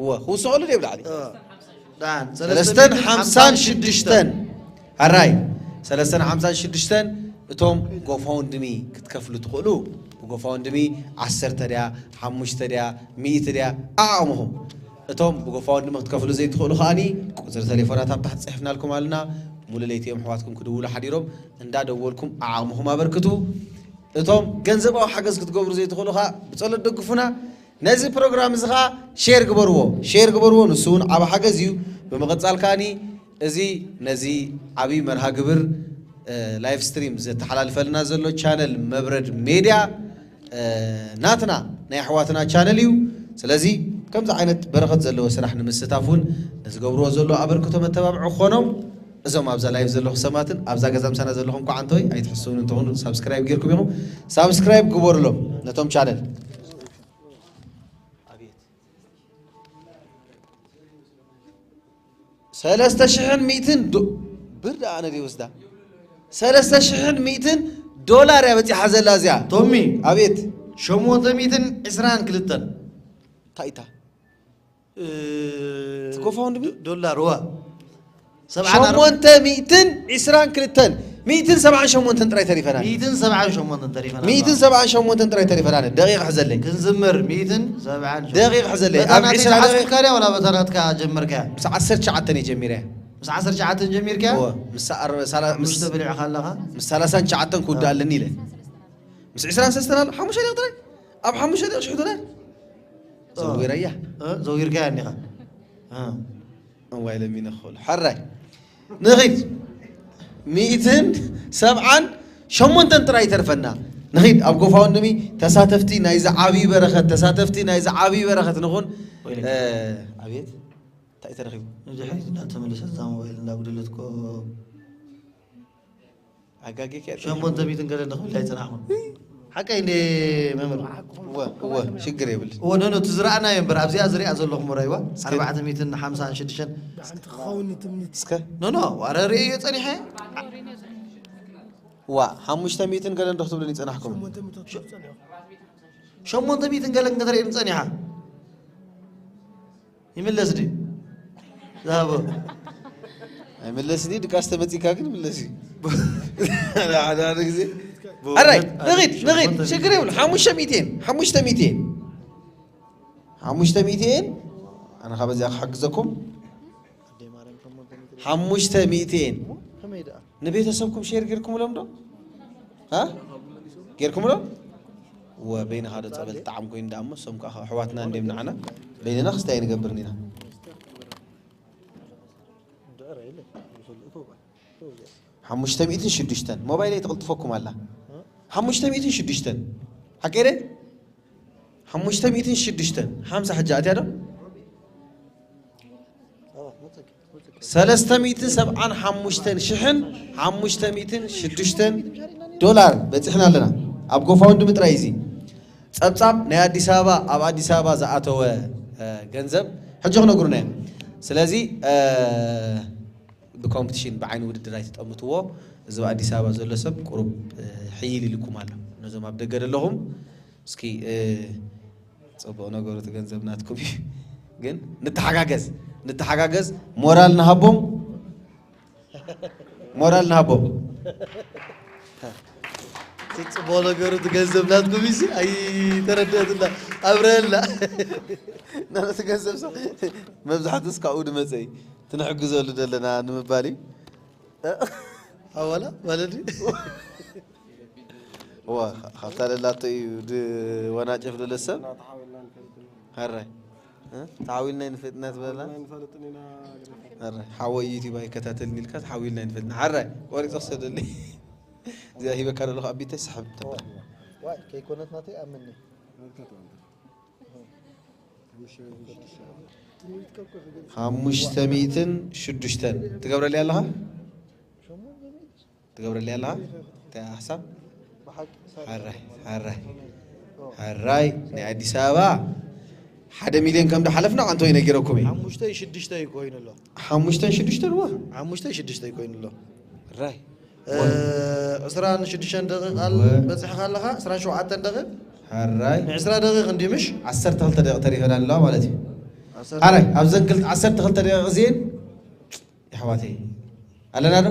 እወ፣ ክውስኸሉ ድየ ብላዕሊ? እ፣ ደሓን። ሰለስተን ሓምሳን ሽዱሽተን። ሓራይ፣ ሰለስተን ሓምሳን ሽዱሽተን እቶም ጎፋውንድሚ ክትከፍሉ ትኽእሉ፣ ብጎፋውንድሚ ዓሰርተ ድያ፣ ሓሙሽተ ድያ፣ ሚእቲ ድያ፣ ዓቕምኹም። እቶም ብጎፋውንድሚ ክትከፍሉ ዘይትኽእሉ ከኣኒ፣ ቁጽሪ ተሌፎናት ኣብ ታሕቲ ጽሒፍናልኩም ኣለና። ሙሉ ለይቲ እዮም ኣሕዋትኩም ክድውሉ ሓዲሮም። እንዳደወልኩም ዓቕምኹም ኣበርክቱ። እቶም ገንዘባዊ ሓገዝ ክትገብሩ ዘይትኽእሉ ከኣ ብጸሎት ደግፉና። ነዚ ፕሮግራም እዚ ኸኣ ሼር ግበርዎ፣ ሼር ግበርዎ። ንሱ እውን ዓቢ ሓገዝ እዩ። ብምቕጻል ከኣኒ እዚ ነዚ ዓቢ መርሃ ግብር፣ እ፣ ላይቭ ስትሪም ዘተሓላልፈልና ዘሎ ቻነል መብረድ ሜድያ፣ እ፣ ናትና ናይ ኣሕዋትና ቻነል እዩ። ስለዚ ከምዚ ዓይነት በረኸት ዘለዎ ስራሕ ንምስታፍ እውን ንዝገብርዎ ዘሎ ኣበርክቶ መተባብዒ ክኾኖም እዞም ኣብዛ ላይቭ ዘለኹ ሰማትን ኣብዛ ገዛ ምሳና ዘለኹም ኳዓንተወይ ኣይትሕስውን እንተኾኑ ሳብስክራይብ ጌርኩም ኢኹም። ሳብስክራይብ ግበሩሎም ነቶም ቻነል። ሰለስተ ሽሕን ሚእትን ዶ-፣ ብር ደኣ ኣነ ድየ ወስዳ? ሰለስተ ሽሕን ሚእትን ዶላር እያ በጺሓ ዘላ እዚኣ። ቶሚ። ኣቤት። ሸሞንተ ሚእትን ዕስራን ክልተን። እንታይ እታ? እ፣ እቲ ጎፋውንድሚ? ዶ-፣ ዶላር፣ እዋ። ሰብዓን ኣር-፣ ሸሞንተ ሚእትን ዕስራን ክልተን፣ ሚእትን ሰብዓን ሸሞንተን ጥራይ ተሪፈና። ሚእትን ሰብዓን ሸሞንተን ተሪፈና። ሚእትን ሰብዓን ሸሞንተን ጥራይ ተሪፈና። ደቂቕ ሕዘለይ። ክንዝምር፣ ሚእትን ሰብዓን ሸሞንተን። ደቂቕ ሕዘለይ። በታ ኣብ ናተይ ዕስራ ደቂቕ ዝሓዝኩልካ ድያ፣ ዋላ በታ ናትካ ጀመርካያ? ምስ ዓሰርተ ትሽዓተ እየ ጀሚረያ። ምስ ዓሰርተ ትሽዓተ ጀሚርካያ? እወ፣ ምስ ኣር-፣ ሳላ-፣ ምስ ሓሙሽተ በሊዕካ ኣለኻ? ምስ ሰላሳን ትሽዓተን ክውዳእ ኣለኒ ኢለ። ምስ ዕስራን ሰለስተን ኣሎ፣ ሓሙሽተ ደቂቕ ጥራይ። ኣብ ሓሙሽተ ደቂቕ ሽሕ ዶላር። እ። ዘዊረያ። እ፣ ዘዊርካያ እኒኻ። እ። እዋይ ለሚነ ክኸሉ። ሕራይ። ንኺድ። ሚእትን ሰብዓን ሸሞንተን ጥራይ ይተርፈና። ንኺድ ኣብ ጎፋውንድሚ ተሳተፍቲ ናይዚ ዓብዪ በረኸት፣ ተሳተፍቲ ናይዚ ዓብዪ በረኸት ንኹን። ወይለይ። እ፣ ኣቤት። እንታይ ተረኺቡ? ንድሕሪት እንዳተመለሰት እዛ ሞባይል እንዳጉደለት እኮ ኣጋጊ ከ ሸሞንተ ሚእትን ገለ ንኽብል ኣይጸናሕኩን። ሓቀይ እንደ መምህር። እወ፣ እወ፣ ሽግር የብልን። እወ፣ ኖ፣ ኖ፣ እቲ ዝረኣናዮ እምበር ኣብዚኣ ዝሪኣ ዘለኹ ሞራይዋ እስከ ኣርባዕተ ሚእትን ሓምሳን ሽዱሽተን። ሓንቲ ክኸውን እዩ ትምኒት። እስከ ኖ፣ ኖ፣ ዋረ ርእየዮ ጸኒሐ። ዋ፣ ሓሙሽተ ሚእትን ገለ እንዶ ክትብሉኒ ጸናሕኩም። ሸሞንተ ሚእትን ሸ-፣ ጸኒሑ። ሸሞንተ ሚእትን ገለን ከተርእየኒ ጸኒሓ። ይምለስ ድዩ? ዛቦ። ኣይምለስን እዩ፣ ድቃስ ተመጺካ ግን ይምለስ እዩ። ሓደ ሓደ ግዜ ኣራይ፣ ንኺድ፣ ንኺድ፣ ሸሞንተ ሚእቲ። ሽግር የብሉ። ሓሙሽተ ሚእቲ እየን፣ ሓሙሽተ ሚእቲ እየን። ሓሙሽተ ሚእቲ እየን። ኣነ ካብ እዚኣ ክሕግዘኩም። ሓሙሽተ ሚእቲ እየን። ከመይ ደኣ? ንቤተሰብኩም ሼር ጌርኩምሎም ዶ? ሃ? ጌርኩምሎም? ወ-፣ በይንኻ ዶ ጸበል ጣዕም ኮይኑ ደኣ እሞ፣ እሶም ከኣ ኣሕዋትና እንድዮም ንዓና። በይንና ክስታይ ኣይንገብርን ኢና። ሓሙሽተ ሚእትን ሽዱሽተን። ሞባይለይ ትቕልጥፈኩም ኣላ። ሓሙሽተ ሚእትን ሽዱሽተን። ሓቀይ ደ? ሓሙሽተ ሚእትን ሽዱሽተን። ሓምሳ ሕጂ ኣትያ ዶ? ሰለስተ ሚእትን ሰብዓን ሓሙሽተን ሽሕን ሓሙሽተ ሚእትን ሽዱሽተን ዶላር በጺሕና ኣለና። ኣብ ጎፋውንድሚ ጥራይ እዚ ጸብጻብ ናይ ኣዲስ ኣበባ፣ ኣብ ኣዲስ ኣበባ ዝኣተወ፣ እ፣ ገንዘብ ሕጂ ክነግሩና እዮም። ስለዚ፣ እ፣ ብኮምፒቲሽን ብዓይኒ ውድድር ኣይትጠምትዎ። እዚ ኣብ ኣዲስ ኣበባ ዘሎ ሰብ ቁሩብ፣ እ፣ ሕይል ኢልኩም ኣሎ። ነዞም ኣብ ደገ ዘለኹም እስኪ፣ እ፣ ጽቡቕ ነገሩ እቲ ገንዘብ ናትኩም እዩ። ግን ንተሓጋገዝ፣ ንተሓጋገዝ፣ ሞራል ንሃቦም፣ ሞራል ንሃቦም። እቲ ጽቡቕ ነገሩ እቲ ገንዘብ ናትኩም እዩ። ኣይተረድአትላ፣ ኣብረላ። ናቲ ገንዘብ ሰብ መብዛሕትኡ እስካብኡ ድመጸ እዩ። እቲ ንሕግዘሉ ዘለና ንምባል እዩ። ኣዋላ ማለት እዩ። እዋ፣ ካ-፣ ካብታ ለላቶ እዩ ድ-፣ ወናጨፍ ደለ ሰብ። ሃራይ። እ? ተሓዊልና ይንፈልጥና ትበላ? ሃራይ። ሓወይ ዩቲዩብ ኣይከታተልን ኢልካ ተሓዊልና ይንፈልጥና። ሃራይ። ቆሪጸ ክሰደለይ። እዚኣ ሂበካ ዘለኹ ኣቢተይ ስሕብ ተብል። ዋይ፣ ከይኮነት ናተይ ኣምኒ። ሓሙሽተ ሚእትን ሽዱሽተን ትገብረለይ ኣለኻ? ትገብረለይ ኣለኻ? እንታይ ሓሳብ? ሓራይ፣ ሓራይ፣ ሓራይ ናይ ኣዲስ ኣበባ ሓደ ሚልዮን ከም ዝሓለፍና ኣንቶይ ነጊረኩም እዩ። ሓሙሽተይ ሽዱሽተይ ኮይኑ ኣሎ። ሓሙሽተን ሽዱሽተን እዋ። ሓሙሽተይ ሽዱሽተይ ኮይኑ ኣሎ። ራይ። እ፣ ዕስራን ሽዱሽተን ደቂቕ ኣል-፣ ወ-፣ በጺሕካ ኣለኻ፣ ዕስራን ሸውዓተን ደቂቕ። ሕራይ። ንዕስራ ደቂቕ እንድዩ ምሽ? ዓሰርተ ክልተ ደቂቕ ተሪፈና ኣለዋ ማለት እዩ። ኣራይ ኣብዘን ክልተ ዓሰርተ ክልተ ደቂቕ እዚኤን የሕዋተይ ኣለና ዶ?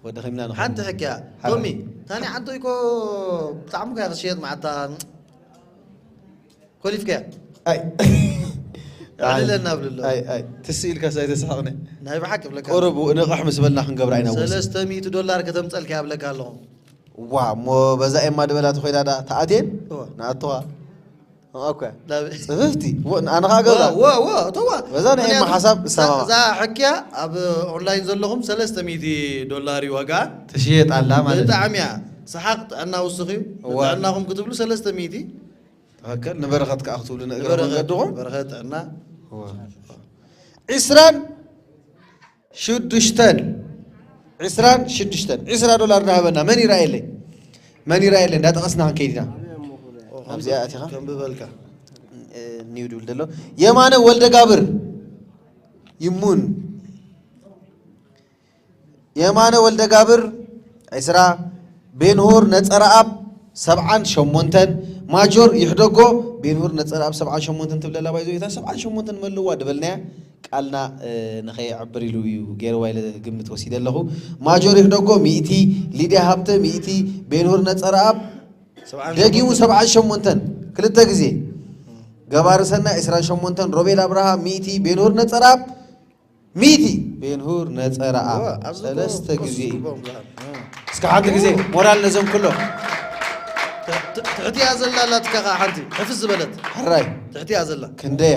ወደ ኸምና ንኸ ሓንቲ ሕክያ ሓራይ። ቶሚ፣ ታኒ ዓንቶይ እኮ ብጣዕሚ እኮ እያ ክትሽየጥ መዓታ ኮሊፍከያ። ኣይ ኣዕልለና ኣብልሎ። ኣይ ኣይ ትስኢልካ ሳይ ተስሓቕነ። ናይ ብሓቂ ብለካ። ቁሩብ ንቕሕ ምስ በልና ክንገብራ ኢና ወሲ። ሰለስተ ሚእቲ ዶላር ከተምጸልካ ብለካ ኣለኹ። ዋ እሞ በዛ ኤማ ድበላ ተኾይዳ ዳ ተኣትየን እዋ። ንኣትዋ። እኮ ናብ ጽፍፍቲ ወ- ኣነ ኸኣ ገብራ። ወ ወ ተዋ። በዛ ናይ ኤማ ምኽንያቱ ሓሳብ እዛ- እሰማማዕ። እዛ ሕክያ ኣብ ኦንላይን ዘለኹም ሰለስተ ሚእቲ ዶላር እዩ ዋጋ። ትሽየጥ ኣላ ማለት እዩ። ብጣዕሚ እያ። ሰሓቕ ጥዕና ውስኽ እዩ። እዋ። ጥዕናኹም ክትብሉ ሰለስተ ሚእቲ ትኽክል። ንበረኸት ከኣ ክትብሉ ንእግረ ንበረኸት- መንገድኹም። በረኸት ጥዕና። እዋ። ዒስራን ሽዱሽተን ዒስራን ሽዱሽተን ዒስራ ዶላር እናሃበና መን ይረኣየለይ? መን ይረኣየለይ? እንዳጠቐስና ክንከይድ ኢና። ኦ፣ ኣብዚኣ ኣቲኻ? ከንብበልካ። እ፣ ኒው ድብል ዘሎ የማነ ወልደ ጋብር ይሙን የማነ ወልደ ጋብር ዒስራ፣ ቤንሁር ነጸረኣብ ሰብዓን ሸሞንተን፣ ማጆር ይሕደጎ፣ ቤንሁር ነጸረኣብ ሰብዓን ሸሞንተን ትብለላ ባይዞ እታ ሰብዓን ሸሞንተን መልዋ ድበልናያ ቃልና እ፣ ንኸየዕብር ኢሉ እዩ ገይርዋ ኢለ ግምት ወሲደ ኣለኹ። ማጆር ይሕደጎ ሚእቲ፣ ሊድያ ሃብተ ሚእቲ፣ ቤንሁር ነጸረኣብ ሰብዓን ደጊሙ ሸሞንተን። ሰብዓን ሸሞንተን ክልተ ግዜ ገባሪ ሰናይ ዒስራን ሸሞንተን ሮቤል ኣብርሃ ሚእቲ፣ ቤንሁር ነጸረኣብ ሚእቲ ቤንሁር ነጸረኣ ዋ፣ ኣብዚ ሰለስተ እኮ ግዜ እዩ። ኮስኩቦም ዝሃብ። እ። እስከ ሓንቲ ግዜ ሞራል ነዞም ኩሎም። ት- ት- ትሕቲያ ዘላ ኣላትካ ኸዓ ሓንቲ ሕፍስ ዝበለት። ሕራይ። ትሕቲያ ዘላ። ክንደየ?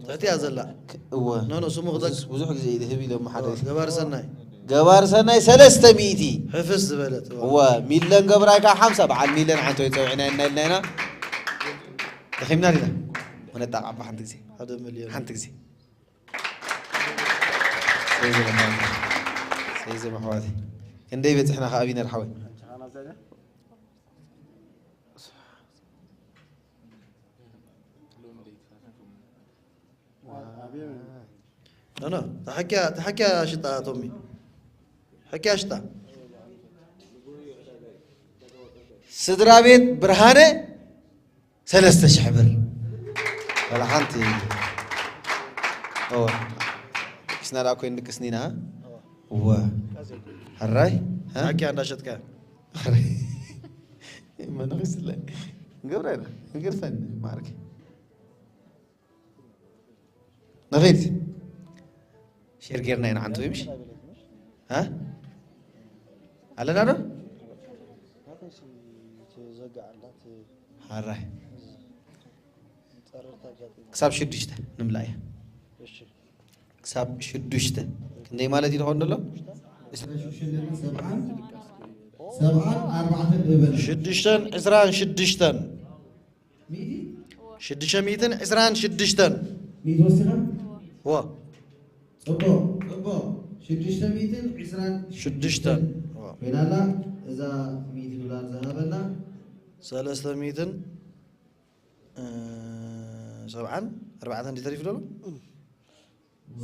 ትሕቲያ ዘላ። ክ- እወ። ኖ፣ ኖ፣ ስሙ ክጠቅ- ብዙሕ- ብዙሕ ግዜ እዩ ዝህብ ኢሎም ሓደ። እወ፣ ገባር ሰናይ። ገባር ሰናይ ሰለስተ ሚእቲ። ሕፍስ ዝበለት። እወ። እወ፣ ሚለን ገብራይ ከዓ ሓምሳ በዓል ሚለን ሓንቲ ወይ ፀውዒና ኢና ኢልና ኢና። ደኺምና ዲና? መነጣቕ ዓባ ሓንቲ ግዜ። ሓደ ሚልዮን። ሓንቲ ግዜ። ሰይዘ መሕዋት። ሰይዘ መሕዋት። ክንደይ በጽሕና ከኣ ቢነር ሓወይ? ኖ፣ ኖ፣ ተሓኪያ፣ ተሓኪያ ሽጣ ቶሚ። ተሓኪያ ሽጣ። ስድራ ቤት ብርሃነ ሰለስተ ሽሕ ብር። ዋላ ሓንቲ። ኦ። ክስና ደኣ ኮይን ድቅስኒና። እወ። ሕራይ? ሃ? ሓኪያ እንዳሸጥካ። ሕራይ። መነኺ ስለ። ንገብራ ኢና። ንገርፈን ማርክ። ንኺድ። ሼር ጌርና ኢና ሓንቲ ወይ ምሽ? ሃ? ኣለና ዶ? ሓራይ። ክሳብ ሽዱሽተ ንምልኣ እያ። ክሳብ ሽዱሽተ። ክንደይ ማለት እዩ ዝኸውን ዘሎ? ሰብዓን፣ ሰብዓን ኣርባዕተን እበል። ሽዱሽተን፣ ዕስራን ሽዱሽተን። ሚእቲ? ሽዱሽተ ሚእትን ዕስራን ሽዱሽተን። ሚእቲ ወሲኻ? ዎ። ጽቡቕ፣ ጽቡቕ። ሽዱሽተ ሚእትን ዕስራን ሽዱሽተን። ዎ። ኮይና ኣላ። እዛ ሚእቲ ዶላር ዝሃበና። ሰለስተ ሚእትን፣ እ፣ ሰብዓን ኣርባዕተን ድዩ ተሪፉ ዘሎ?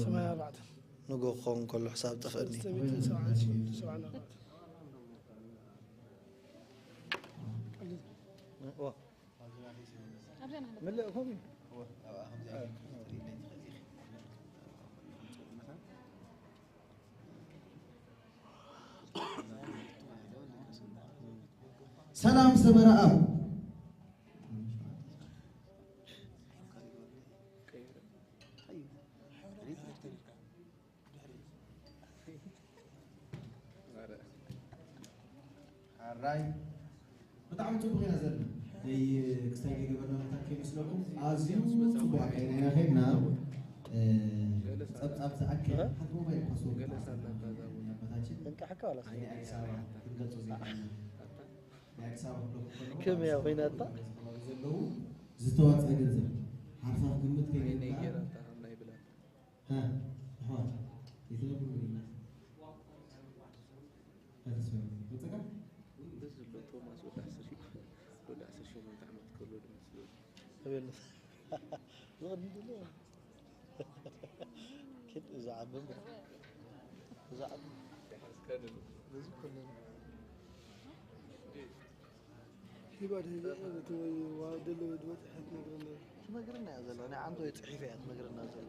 ሰማንያ ኣርባዕተ። ንጎ ክኸውን ከሎ ሕሳብ ጠፍአኒ። ሰለስተ ሚእትን ሰብዓን፣ ሰብዓን ኣርባዕተ። ዋ። ምልእ ከምኡ እዩ። ሰላም ሰመራ ኣብ ሓራይ ብጣዕሚ ጽቡቕ ኢና ዘለና። ደይ ክስታይ ከይገበርና ምታት ከይመስለኩም ኣዝዩ ጽቡቕ ኣካይዳ ኢና ከይድና። እ፣ ጸብጻብ ዝኣክል ሓንቲ ሞባይል ፓስወርድ ኣባታችን ናይ ኣዲስ ኣበባ ክንገልጾ ዘይኮነ ናይ ኣዲስ ኣበባ ክብለኩም ከለኹ ከመይ እያ ኮይናታ? ኣብ ከባቢ ዘለዉ ዝተዋጽአ ገንዘብ ሓርሳ ክግምት ከይበልካ ሃ፣ ኣሕዋት፣ ይትነግሩ ኢልና። ሃ፣ ተስፋ ይመስል። መጸካ? እንደዚህ ብሎ ቶማስ ወደ አስር ሺህ፣ ወደ አስር ሺህ መምጣት መትከሉ ወደ መስሎ። ተበልስ። ዝቕድም ዘሎ። ኪድ እዛ ዓቢ እምበር። እዛ ዓቢ። በዚ ኮነ። ይባድ ህዚ፣ እቲ ወይ ዋ-፣ ደሎ ድመጽእ ሕት ነግረና። ትነግረና እያ ዘላ፣ ናይ ዓንቶ ወይ ጽሒፈ እያ ትነግረና ዘላ።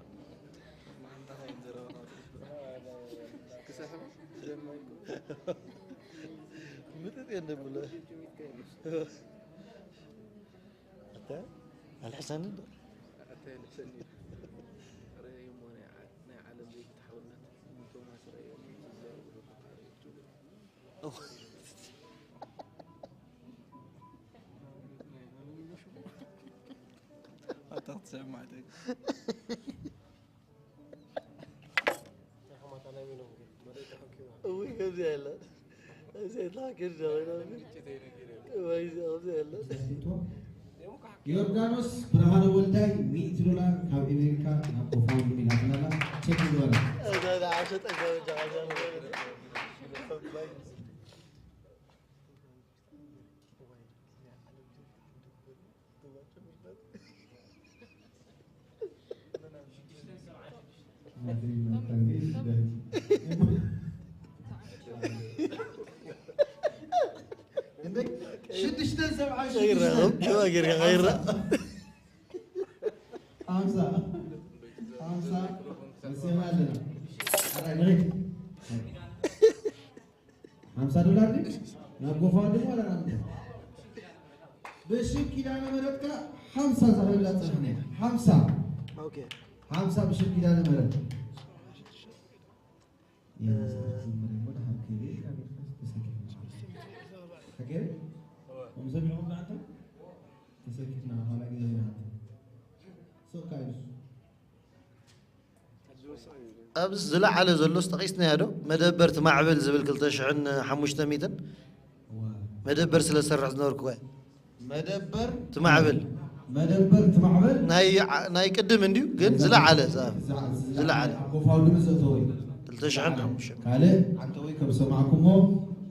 ክሳብ ምጥጥ እየ እንደብሎ። ኣታ ኣልሕሰኒ ዶ? ኣታ ኣልሕሰኒ። ርኣይ እሞ ናይ ዓ-፣ ናይ ዓለም ዘይፍትሓውነት ቶማስ ርኣዮ። ኣታ ክትሰማዕ ደ-፣ እውይ፣ ከምዚ ኣላ። እዚ ኣይትሓኪ እንዳ ኮይና። ወይ፣ እዚ ከምዚ ኣላ። ዮርዳኖስ ብርሃነ ወልዳይ ሚእቲ ዶላር ካብ ኣሜሪካ ናብ ኮፋውንድ ሚላትና ቸክ ይግበራ። እዛ ዝዓሸ ጠገብ ጃ-፣ ሽዱሽተ ሰብዓ ሽዱሽተ። ኸይራ፣ ኸይራ። ሓምሳ። ሓምሳ። መሲና ኣለና። ሓምሳ ዶላር ድዩ? ናብ ጎፋ ድሞ ወላ ናብ ምንታይ? ብሽም ኪዳነ ምሕረት ከኣ ሓምሳ ዝኽፍላ ጽሑፍ ነይሩ። ሓምሳ። ኦኬ። ሓምሳ ብሽም ኪዳነ ምሕረት። እ፣ ተሰኪፍና። ሓቂ? ከምዚ ኢልኩም ብኣንተ? ተሰኪፍና፣ ኋላ ግዜ ኢና። ሶ ካይስ። ኣብዚ ዝለዓለ ዘሎስ ጠቒስናዮ ዶ? መደበር ትማዕብል ዝብል ክልተ ሽሕን ሓሙሽተ ሚእትን መደበር ስለ ዝሰርሕ ዝነበርኩ እየ። መደበር ትማዕብል። መደበር ትማዕብል። ናይ ዓ-፣ ናይ ቅድም እንድዩ፣ ግን ናይ ዝለዓለ፣ ዝለዓለ። ዝለዓለ። ኣብ ኮፋውንድ ምስ ኣተወ እዩ። ክልተ ሽሕን ሓሙሽተ። ካልእ ዓንተወይ ከም ዝሰማዕኩሞ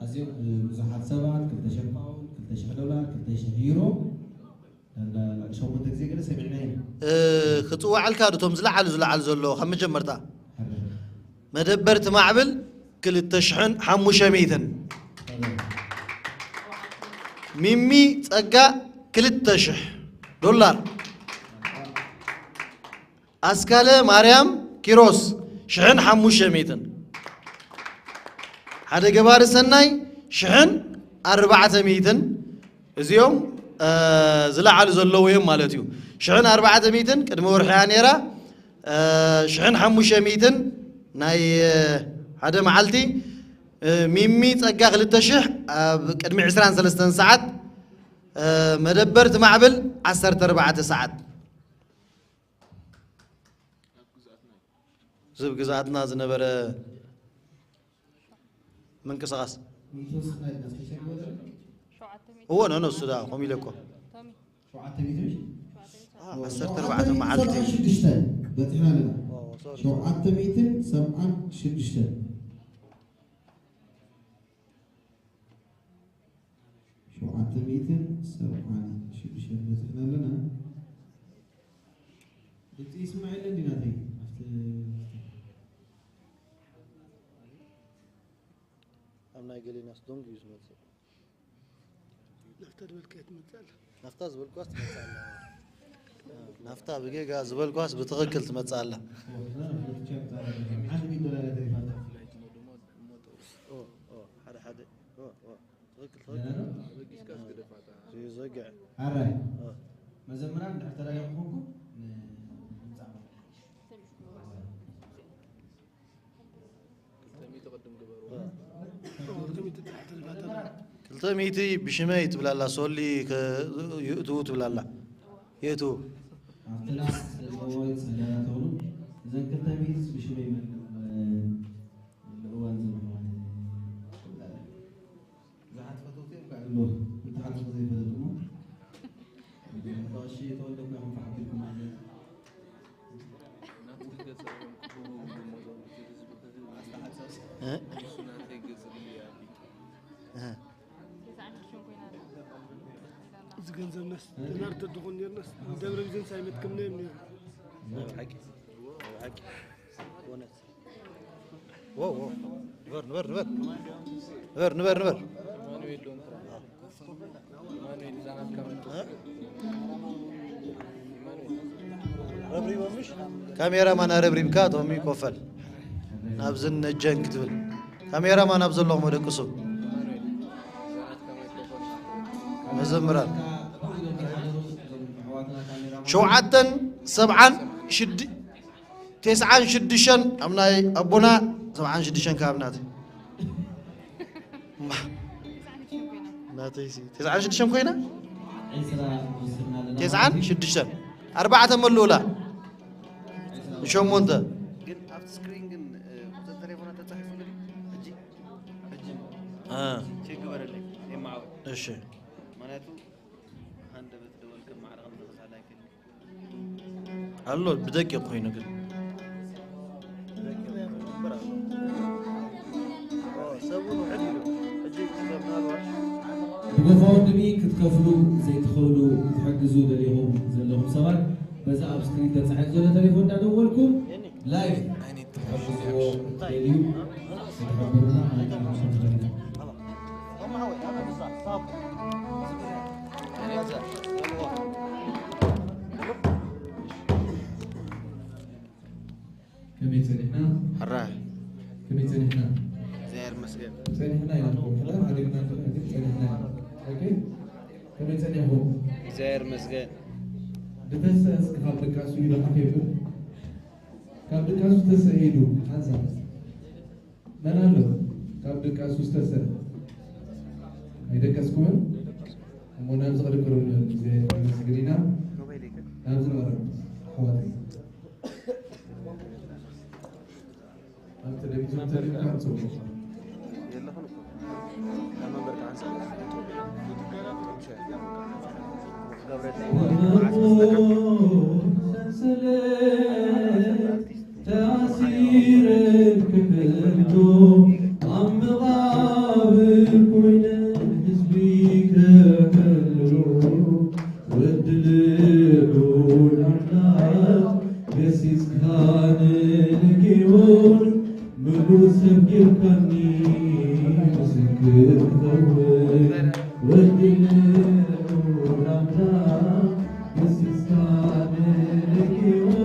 ኣዝዮም ብዙሓት ሰባት ክልተ ሽሕ ፓውንድ፣ ክልተ ሽሕ ዶላር፣ ክልተ ሽሕ ዩሮ ዳርጋ ልዕሊ ሸሞንተ ግዜ ገለ ሰሚዕና ኢና። እ፣ ክጽውዓልካ ዶ እቶም ዝለዓሉ ዝለዓሉ ዘሎ ካብ መጀመርታ? ሕርር። መደበር ትማዕብል ክልተ ሽሕን ሓሙሽተ ሚእትን። ሕርር። ሚሚ ጸጋ ክልተ ሽሕ ዶላር። ኣስካለ ማርያም ኪሮስ ሽሕን ሓሙሽተ ሚእትን። ሓደ ገባሪ ሰናይ ሽሕን ኣርባዕተ ሚእትን። እዚኦም፣ እ፣ ዝለዓሉ ዘለዉ እዮም ማለት እዩ። ሽሕን ኣርባዕተ ሚእትን ቅድሚ ወርሒ እያ ነይራ። እ፣ ሽሕን ሓሙሽተ ሚእትን ናይ፣ እ፣ ሓደ መዓልቲ። እ፣ ሚሚ ጸጋ ክልተ ሽሕ ኣብ ቅድሚ ዕስራን ሰለስተን ሰዓት። እ፣ መደበር ትማዕብል ዓሰርተ ኣርባዕተ ሰዓት። ዝብ ግዝኣትና ዝነበረ ምንቅስቓስ። ሸውዓተ ሚእቲ። እዎ፣ ኖ፣ ኖ፣ እሱ ዳ፣ ከምኡ ኢለ እኮ። ቶሚ። ሸውዓተ ሚእቲ። ሸውዓተ ሚእቲ። አ፣ ዓሰርተ ኣርባዕተ መዓልቲ። ሸውዓተ ሚእትን ሰብዓን ሽዱሽተን በጺሕና ኣለና። ኦ፣ ሶሪ። ሸውዓተ ሚእትን ሰብዓን ሽዱሽተን። ሸውዓተ ሚእትን ሰብዓን ሽዱሽተን በጺሕና ኣለና። ድምጺ ይስማዕ የለን ድዩ ናተይ? ኣብቲ ኣብ ናይ ገሊናስ ዶንግ እዩ ዝመጽእ። ናፍታ ዝበልካያ ትመጽእ ኣላ። ናፍታ ዝበልኳስ ትመጽእ ኣላ። ናፍታ ብጌጋ ዝበልኳስ ብትኽክል ትመጽእ ኣላ። ኦ፣ ኦ፣ ሓደ ሓደ። ኦ፣ ኦ። ትኽክል፣ ትኽክል። ደህና ነው? እዩ ዘግዕ። ኣራይ። ኦ። መዘምራን እንድሕር ተዳሊኹም ኮንኩም ን-፣ ንምጻእ ማለት እዩ። ክልተ ሚእቲ ብሽመይ ትብላላ፣ ሶሊ ከ-፣ ይእትዉ ትብላላ። ይእትዉ። ኣብቲ ላስ ዘለዎ ጸገራ ተብሉ፣ እዘን ክልተ ሚእቲ ብሽመይ መን-፣ እዋን ዘምሐዋን። ብዙሓት ፈተውቲ እዮም ከዓ ኣለዉ። እቲ ሓደ ዘይፈለጡ እሞ፣ ቀሺ ተወልደ እኮ እዮም ክሓብርኩም ማለት። እ? እ። እዚ ገንዘብናስ ዶላር ተድኾን ነርናስ ደብረ ብዝንስ ኣይመትክምና እዮም ነይሩ። ሓቂ፣ ሓቂ፣ እውነት። ዎ፣ ዎ። ንበር፣ ንበር፣ ንበር። ንበር፣ ንበር፣ ንበር። እ? ካሜራማን ኣረብሪብካ ቶሚ ኮፈል ናብዝን ነጀን ክትብል ካሜራማን ኣብ ዘለኹም ደቅሱ መዘምራን ሸውዓተን ሰብዓን ሽድ- ተስዓን ሽዱሽተን ኣብ ናይ ኣቦና ሰብዓን ሽዱሽተን ካብ ናት ናተይሲ ተስዓን ሽዱሽተን ኮይና ተስዓን ሽዱሽተን ኣርባዕተ መለውላ ሸሞንተ ግን ኣብቲ ስክሪን ግን ቁፅሪ ተሌፎና ተፃሒፉ ግን ሕጂ ሕጂ እ፣ ቼክ ግበረለይ የማዓወል እሺ ምክንያቱ ሃንደበት ደወል ከም ማዕረ ከም ዝኽሳላ ኣይክእል ኣሎ ብደቂቕ ኮይኑ ግን ብጎፋውንድሚ ክትከፍሉ ዘይትኽእሉ ክትሕግዙ ደሊኹም ዘለኹም ሰባት በዛ ኣብ ስክሪን ተፃሒፍ ዘሎ ተሌፎን እንዳደወልኩም ላይፍ ክትሕግዝዎ ክትደልዩ ክትሕብሩና ኣነቃንኩም ንኽእል ከመይ ጸኒሕና? ሕራይ። ከመይ ጸኒሕና? እግዚኣብሔር ይመስገን። ጸኒሕና ኢላትኩም። ሕራይ ሃዲግና እንተኾነ ግን ጸኒሕና ኢና። ኦኬ? ከመይ ጸኒሕኩም? እግዚኣብሔር ይመስገን። ድተሰ እስኪ ካብ ድቃሱ ኢዱ ሓፊርኩም? ካብ ድቃሱ ተሰ ኢዱ ሓንሳብ። መን ኣሎ? ካብ ድቃሱ ዝተሰ? ኣይደቀስኩምን? እሞ ናብዚ ቅድም ቅድም እግዚኣብሔር ይመስገን ኢና። ናብዚ ንቐርብ ኣሕዋተይ። ኣብ ቴሌቪዥን ተሪእካ ጽቡቕ። ሰንሰለት ተኣሲረ ክሕቶ ኣብ መቓብር ኮይነ ህዝቢ ከሕልሎ ወዲ ልዑል ኣምላኽ ገሲጽካ ንለግዮን ምሉእ ሰብ ጌርካኒ ምስክር ክኸውን ወዲ ልዑል ኣምላኽ ገሲጽካ ንለግዮን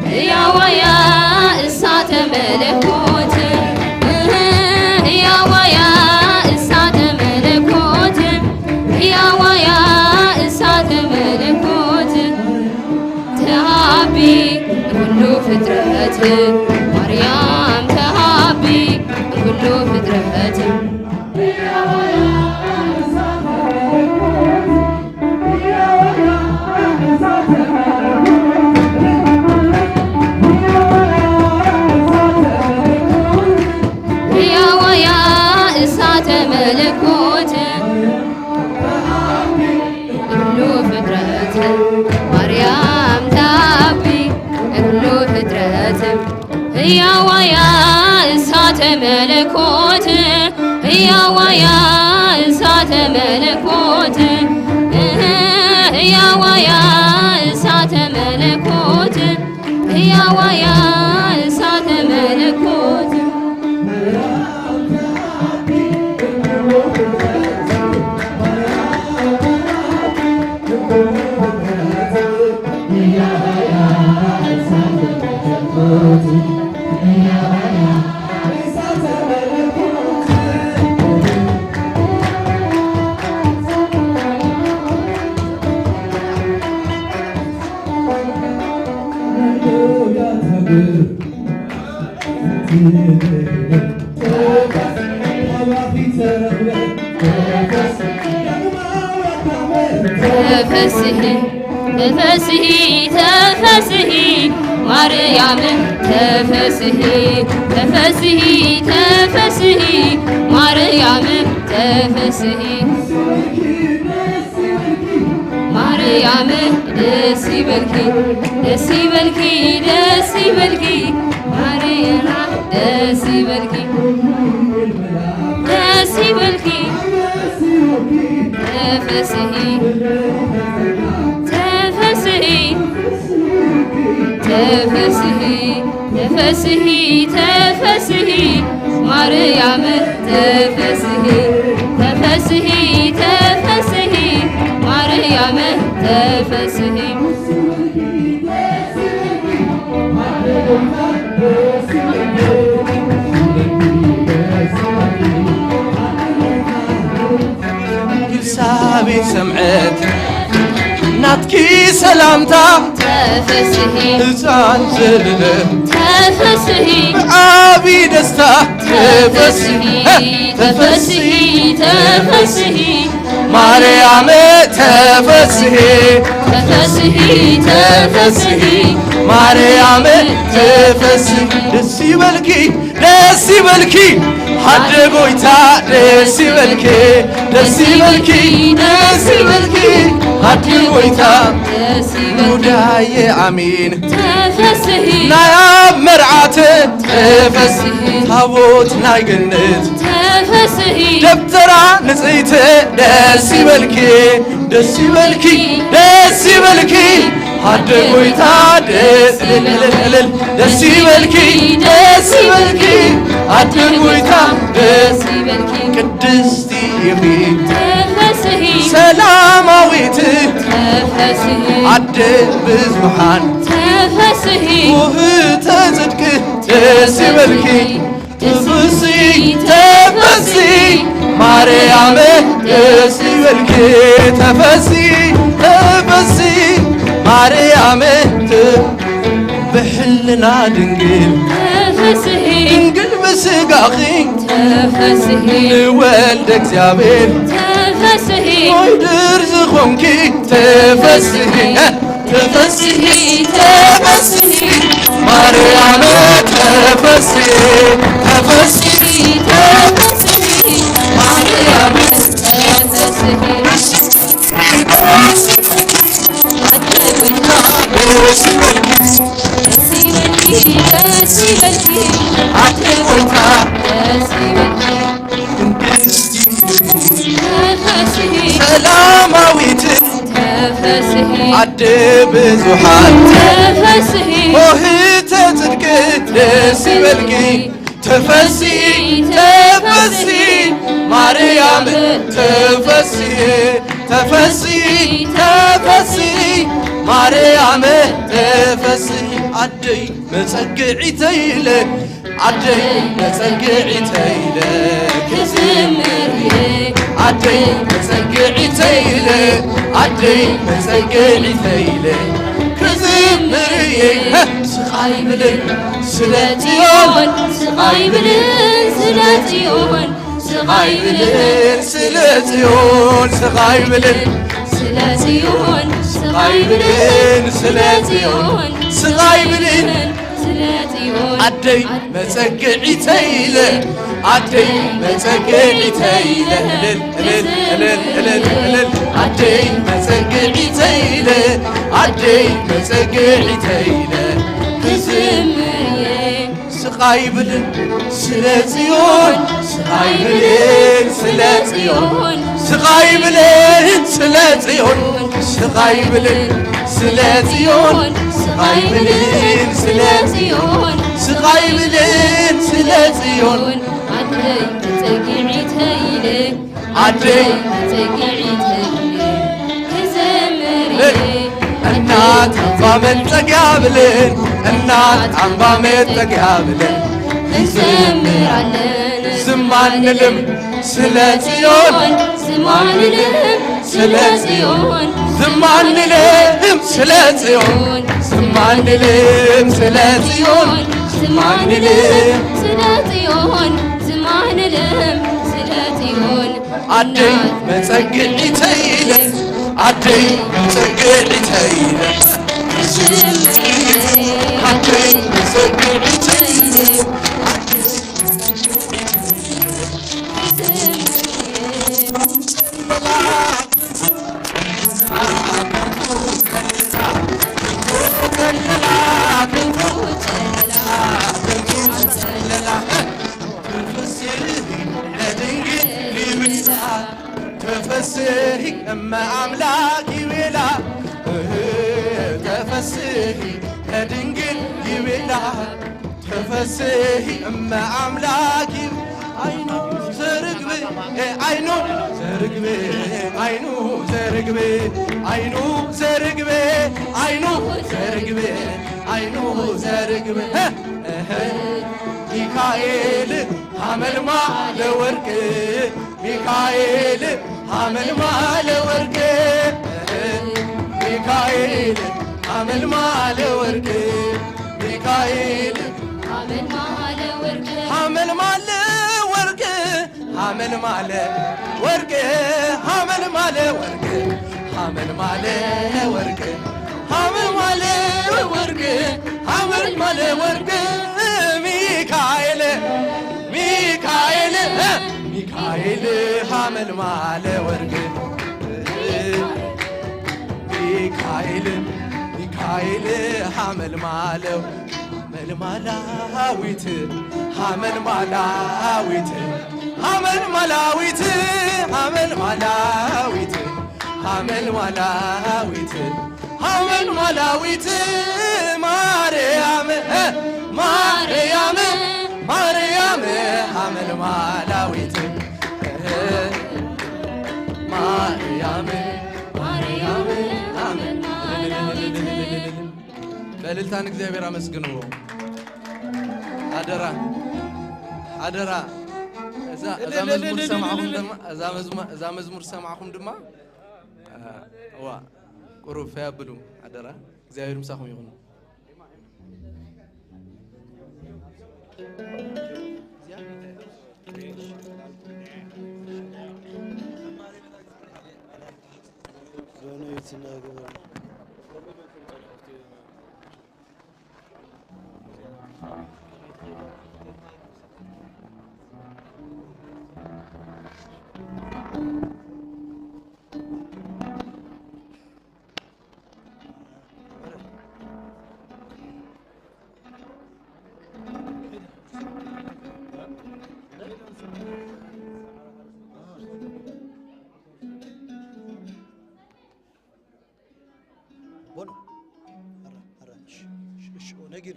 ህያዋያ እሳተ መለኮት፣ ህያዋያ እሳተ መለኮት፣ ህያዋያ እሳተ መለኮት፣ ተሃቢ ኩሉ ፍጥረት፣ ማርያም ተሃቢ ኩሉ ፍጥረት። ህያዋያ እሳተ መለኮት ኩሉ ፍጥረት ማርያም ታቢ ኩሉ ፍጥረት ህያዋያ እሳተ መለኮት ህያዋያ እሳተ መለኮት፣ እህ፣ ህያዋያ እሳተ መለኮት፣ ህያዋያ እሳተ መለኮት። ተፈስሒ፣ ተፈስሒ፣ ተፈስሒ ማርያም፣ ተፈስሒ፣ ተፈስሒ፣ ተፈስሒ ማርያም፣ ተፈስሒ። ማርያም ደስ ይበልኪ፣ ደስ ይበልኪ፣ ደስ ይበልኪ። ማርያም ደስ ይበልኪ፣ ደስ ይበልኪ። ተፈስሒ፣ ተፈስሒ፣ ተፈስሒ፣ ተፈስሒ፣ ተፈስሒ ማርያም፣ ተፈስሒ፣ ተፈስሒ፣ ተፈስሒ ማርያም፣ ተፈስሒ። ኤልሳቤጥ ሰምዐት ናትኪ ሰላምታ፣ ተፈስሒ፣ ህፃን ዘለለ፣ ተፈስሒ፣ ብዓቢ ደስታ፣ ተፈስሒ፣ ተፈስሒ፣ ተፈስሒ ማርያም፣ ተፈስሒ፣ ተፈስሒ፣ ተፈስሒ ማርያም፣ ተፈስሒ። ደስ ይበልኪ፣ ደስ ይበልኪ፣ ኣደ ጎይታ፣ ደስ ይበልኪ፣ ደስ ይበልኪ፣ ደስ ይበልኪ፣ ኣደ ጎይታ። ደስ ይበልኪ። ይሁዳየ ኣሜን፣ ተፈስሒ፣ ናይ ኣብ መርዓተ፣ ተፈስሒ፣ ታቦት ናይ ገነት፣ ተፈስሒ፣ ደብተራ ንጽይተ፣ ደስ ይበልኪ፣ ደስ ይበልኪ፣ ደስ ይበልኪ፣ ኣደ ጎይታ፣ ደስ እልል፣ እልል፣ እልል፣ ደስ ይበልኪ፣ ደስ ይበልኪ፣ ኣደ ጎይታ፣ ደስ ይበልኪ። ቅድስቲ ኢኺ፣ ተፈስሒ፣ ሰላማዊት፣ ተፈስሒ፣ ኣደ ብዙሓን፣ ተፈስሒ፣ ውህተ ጽድቂ፣ ደስ ይበልኪ። ተፈስሒ፣ ተፈስሒ ማርያም፣ ደስ ይበልኪ። ተፈስሒ፣ ተፈስሒ ማርያም፣ ተ-፣ ብሕልና ድንግል፣ ተፈስሒ፣ ድንግል ብስጋኺ፣ ተፈስሒ፣ ንወልደ እግዚኣብሔር፣ ተፈስሒ፣ ሞይድር ዝኾንኪ፣ ተፈስሒ። ተፈስሒ፣ ተፈስሒ ማርያም፣ ተፈስሒ፣ ተፈስሒ፣ ተፈስሒ ማርያም፣ ተፈስሒ። ደስ ይበልኪ፣ ደስ ይበልኪ፣ ደስ ይበልኪ፣ ኣደ ጎይታ፣ ደስ ይበልኪ። ተፈስሒ፣ ሰላማዊት፣ ተፈስሒ፣ ኣደ ብዙሓን፣ ተፈስሒ፣ ሆህተ ጽድቂ፣ ደስ ይበልኪ። ተፈስሒ፣ ተፈስሒ ማርያም፣ ተፈስሒ፣ ተፈስሒ፣ ተፈስሒ ማርያም፣ ተፈስሒ። ኣደይ መጸግዒተይ ኢለ፣ ኣደይ መጸግዒተይ ኢለ ክዝምር እየ። ኣደይ መጸግዒተይ ኢለ፣ ኣደይ መጸግዒተይ ኢለ ክዝምር እየ። ስቕ ኣይብልን ስለ ጽዮን፣ ስቕ ኣይብልን ስለ ጽዮን፣ ስቕ ኣይብልን ስለ ጽዮን፣ ስቕ ኣይብልን ስለ ጽዮን፣ ስቕ ኣይብልን ስለ ጽዮን፣ ስቕ ኣይብልን ስለ ጽዮን። ኣደይ መጸግዒተይ ኢለ፣ ኣደይ መጸግዒተይ ኢለ፣ እልል፣ እልል፣ እልል፣ እልል፣ እልል። ኣደይ መጸግዒተይ ኢለ፣ ኣደይ መጸግዒተይ ኢለ ክዝምር እየ። ስቕ ኣይብልን ስለ ጽዮን፣ ስቓይ ብልን ስለ ጽዮን፣ ስቓይ ብልን ስለ ጽዮን፣ ስቓይ ብልን ስለ ጽዮን፣ ስቓይ ብልን ስለ ጽዮን፣ ስቓይ ብልን ስለ ጽዮን። ኣደይ ተጸጊዒ ተይለ ኣደይ ተጸጊዒ ተይለ ክዘምር እየ። እናት ኣምባ መጠጊያ ብልን፣ እናት ኣምባ መጠጊያ ብልን። ንዘምር ኣለና ዝም ኣንልም ስለ ጽዮን፣ ዝም ኣንልም ስለ ጽዮን፣ ዝም ኣንልም ስለ ጽዮን፣ ዝም ኣንልም ስለ ጽዮን፣ ዝም ኣንልም ስለ ጽዮን፣ ዝም ኣንልም ስለ ጽዮን። ኣደይ መጸግዒተይ ኢለ፣ ኣደይ መጸግዒተይ ኢለ፣ ኣደይ መጸግዒተይ ኢለ። ተፈስሒ እመ ኣምላክ ይቤላ፣ ተፈስሒ ለድንግል ይቤላ፣ ተፈስሒ እመ ኣምላክ ይቤላ። ዓይኑ ዘርግብ፣ ዓይኑ ዘርግብ፣ ዓይኑ ዘርግብ፣ ዓይኑ ዘርግብ፣ ዓይኑ ዘርግብ፣ ዓይኑ ዘርግብ። ሚካኤል ሐመልማለ ወርቅ፣ ሚካኤል ሐመልማለ ወርቅ፣ ሚካኤል ሐመልማለ ወርቅ፣ ሚካኤል ሐመልማለ ወርቅ፣ ሐመልማለ ወርቅ፣ ሐመልማለ ወርቅ፣ ሐመልማለ ወርቅ፣ ሐመልማለ ወርቅ፣ ሐመልማለ ወርቅ፣ ሐመልማለ ወርቅ። ሚካኤል፣ ሚካኤል፣ ሚካኤል ሐመልማለ ወርቅ፣ ሚካኤል፣ ሚካኤል ሐመልማለ፣ ሐመልማላዊት፣ ሐመልማላዊት፣ ሐመልማላዊት፣ ሐመልማላዊት፣ ሐመልማላዊት፣ ሐመልማላዊት ማርያም፣ ማርያም፣ ማርያም ሐመልማላዊት፣ ማርያም፣ ማርያም ሐመልማላዊት። በእልልታ ንእግዚኣብሔር ኣመስግንዎ። ኣደራ፣ ኣደራ። እዛ፣ እዛ መዝሙር ሰማዕኹም ድማ፣ እዛ መዝሙ-፣ እዛ መዝሙር ሰማዕኹም ድማ፣ ዋ፣ ቁሩብ ፈይ ኣብሉ። ኣደራ፣ እግዚኣብሔር ምሳኹም ይኹን። ዶኖ ይትናገሩ። ቦኖ። ኣረ፣ ኣረ፣ እሺ፣ እሺ፣ እሺ፣ ኦ፣ ነጊሩ።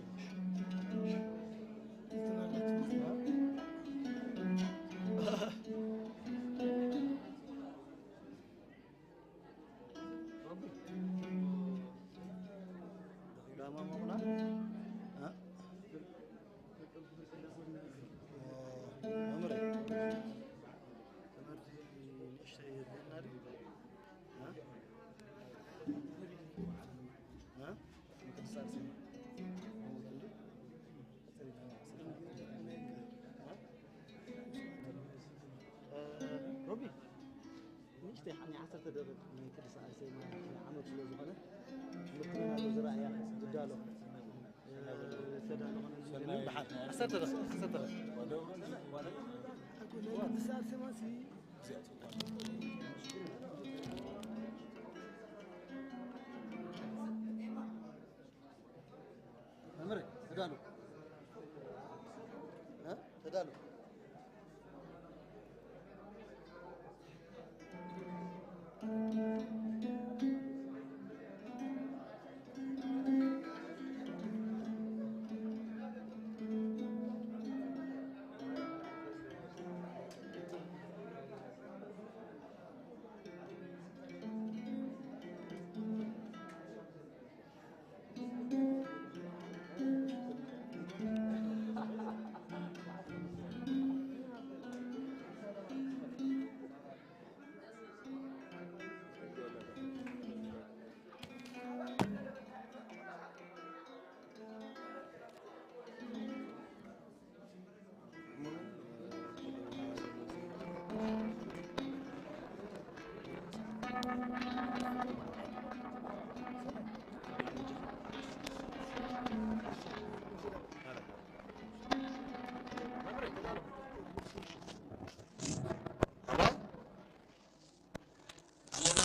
ዳማ መቑና? እ? መምህር፣ ትምህርቲ ንእሽተይ የድልየና ድዩ? እ? እ? ምክትሳር ስም። እ? ሮቢ፣ ንእሽተይ ሓኒ ዓሰርተ ደቂቕ ናይ ቅድስቲ ኣርሴማ ዓመት ስለ ዝኾነ፣ ምክንያቱ ዝረኣያ ዝዳሎ። መምህር፣ ተዳሎ። ኣለና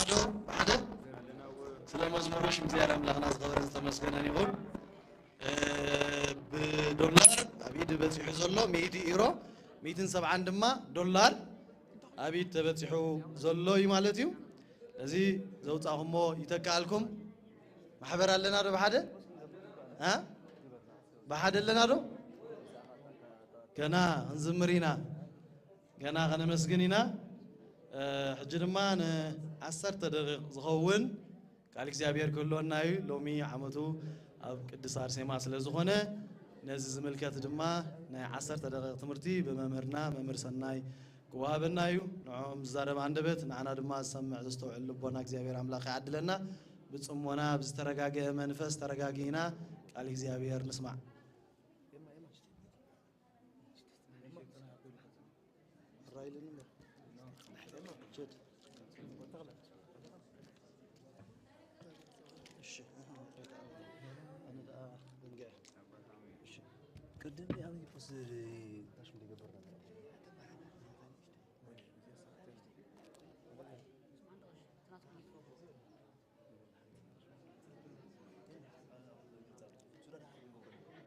ዶ? ብሓደ? ስለ መዝሙሩ ሽም እግዚኣብሔር ኣምላኽና ዝኸበረን ዝተመስገነን ይኹን። እ፣ ብዶላር ኣብ ኢድ በጺሑ ዘሎ ሚእቲ ኢሮ፣ ሚእትን ሰብዓን ድማ ዶላር ኣብ ኢድ ተበጺሑ ዘሎ እዩ ማለት እዩ። እዚ ዘውጻእኹሞ ይተክኣልኩም። ማሕበር ኣለና ዶ ብሓደ? እ? ብሓደ ኣለና ዶ? ገና ክንዝምር ኢና። ገና ከነመስግን ኢና። እ፣ ሕጂ ድማ ንዓሰርተ ደቂቕ ዝኸውን ቃል እግዚኣብሔር ክህልወና እዩ። ሎሚ ዓመቱ ኣብ ቅድስት ኣርሴማ ስለ ዝኾነ፣ ነዚ ዝምልከት ድማ ናይ ዓሰርተ ደቂቕ ትምህርቲ ብመምህርና መምህር ሰናይ ክወሃበና እዩ። ንዕኦም ዝዛረብ ኣንደበት፣ ንዓና ድማ ዝሰምዕ ዘስተውዕል ልቦና እግዚኣብሔር ኣምላኽ ይዓድለና። ብጽሞና፣ ብዝተረጋገአ መንፈስ ተረጋጊእና ቃል እግዚኣብሔር ንስማዕ። ቅድም ኣበይ ፖስት ታሽ እንደገበርና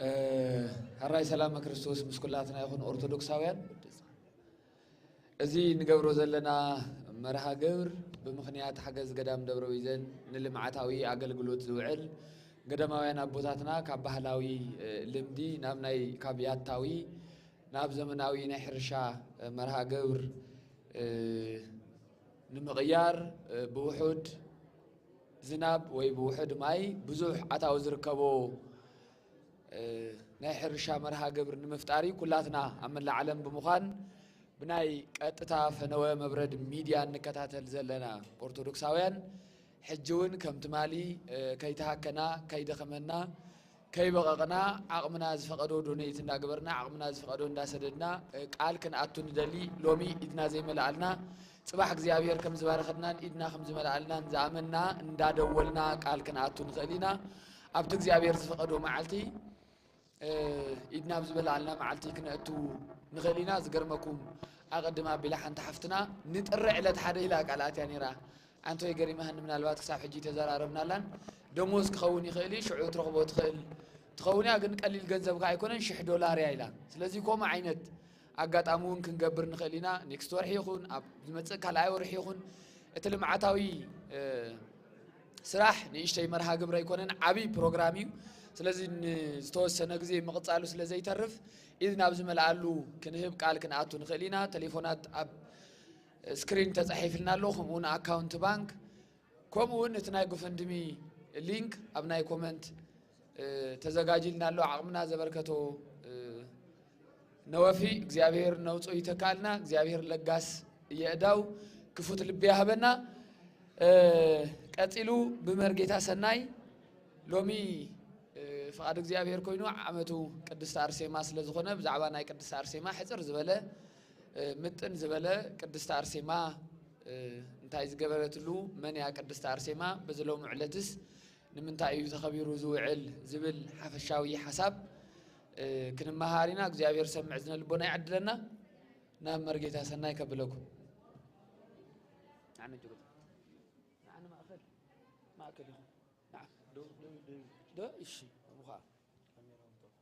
እ፣ ሕራይ ሰላመ ክርስቶስ ምስ ኩላትና ይኹን ኦርቶዶክሳውያን። እዚ ንገብሮ ዘለና መርሃ ግብር ብምኽንያት ሓገዝ ገዳም ደብረ ቢዘን ንልምዓታዊ ኣገልግሎት ዝውዕል ገዳማውያን ኣቦታትና ካብ ባህላዊ፣ እ፣ ልምዲ ናብ ናይ፣ ካብ ያታዊ ናብ ዘመናዊ ናይ ሕርሻ፣ እ፣ መርሃ ግብር፣ እ፣ ንምቕያር፣ እ፣ ብውሑድ ዝናብ ወይ ብውሑድ ማይ ብዙሕ ኣታዊ ዝርከቦ፣ እ፣ ናይ ሕርሻ መርሃ ግብር ንምፍጣር እዩ። ኩላትና ኣብ መላእ ዓለም ብምዃን ብናይ ቀጥታ ፈነወ መብረድ ሚድያ እንከታተል ዘለና ኦርቶዶክሳውያን፣ ሕጂ እውን ከም ትማሊ፣ እ፣ ከይተሃከና፣ ከይደኸመና፣ ከይበቐቕና፣ ዓቕምና ዝፈቐዶ ዶኔት እንዳገበርና፣ ዓቕምና ዝፈቐዶ እንዳሰደድና፣ እ፣ ቃል ክንኣቱ ንደሊ። ሎሚ ኢድና ዘይመልኣልና፣ ጽባሕ እግዚኣብሔር ከም ዝባረኸናን ኢድና ከም ዝመልኣልናን ዝኣመንና እንዳደወልና ቃል ክንኣቱ ንኽእል ኢና። ኣብቲ እግዚኣብሔር ዝፈቐዶ መዓልቲ፣ እ፣ ኢድና ኣብ ዝበልዓልና መዓልቲ ክነእቱ ንኽእል ኢና። ዝገርመኩም፣ ኣቐድም ኣቢላ ሓንቲ ሓፍትና ንጥሪ ዕለት ሓደ ኢላ ቃል ኣትያ ነይራ። ኣንቶይ ገሪማህኒ፣ ምናልባት ክሳብ ሕጂ ተዘራረብናላን። ደሞዝ ክኸውን ይኽእል እዩ፣ ሽዑ ትረኽቦ ትኽእል ትኸውን እያ፣ ግን ቀሊል ገንዘብ ከኣ ኣይኮነን፣ ሽሕ ዶላር እያ ኢላ። ስለዚ ከምኡ ዓይነት ኣጋጣሚ እውን ክንገብር ንኽእል ኢና። ኔክስት ወርሒ ይኹን ኣብ ዝመጽእ ካልኣይ ወርሒ ይኹን እቲ ልምዓታዊ፣ እ፣ ስራሕ ንእሽተይ መርሃ ግብሪ ኣይኮነን፣ ዓብዪ ፕሮግራም እዩ። ስለዚ ንዝተወሰነ ግዜ ምቕጻሉ ስለ ዘይተርፍ፣ ኢድ ናብ ዝመልኣሉ ክንህብ ቃል ክንኣቱ ንኽእል ኢና። ቴሌፎናት ኣብ ስክሪን ተጻሒፍልና ኣሎ፣ ከምኡ እውን ኣካውንት ባንክ፣ ከምኡ እውን እቲ ናይ ጎፈንድሚ ሊንክ ኣብ ናይ ኮመንት፣ እ፣ ተዘጋጅልና ኣሎ። ዓቕምና ዘበርከቶ፣ እ፣ ነወፊ እግዚኣብሔር ነውፅኦ ይተካልና። እግዚኣብሔር ለጋስ የእዳው ክፉት ልቢ ያህበና። እ፣ ቀፂሉ ብመርጌታ ሰናይ ሎሚ፣ እ፣ ፍቓድ እግዚኣብሔር ኮይኑ ዓመቱ ቅድስቲ ኣርሴማ ስለ ዝኾነ ብዛዕባ ናይ ቅድስቲ ኣርሴማ ሕፅር ዝበለ፣ እ፣ ምጥን ዝበለ ቅድስቲ ኣርሴማ፣ እ፣ እንታይ ዝገበረትሉ፣ መን እያ ቅድስቲ ኣርሴማ፣ በዚ ሎሚ ዕለትስ ንምንታይ እዩ ተኸቢሩ ዝውዕል ዝብል ሓፈሻዊ ሓሳብ፣ እ፣ ክንመሃር ኢና። እግዚኣብሔር ሰምዕ ዝነ ልቦና ይዓድለና። ናብ መርጌታ ሰናይ ከብለኩም። ንዓነ ጅሩት። ንዓነ ማእከል፣ ማእከል ይኹን። ንዓ-፣ ዶ፣ ዶ፣ ዶ፣ ዶ፣ እሺ፣ እሞ ኸዓ። ካሜራውን ጠፍኡ።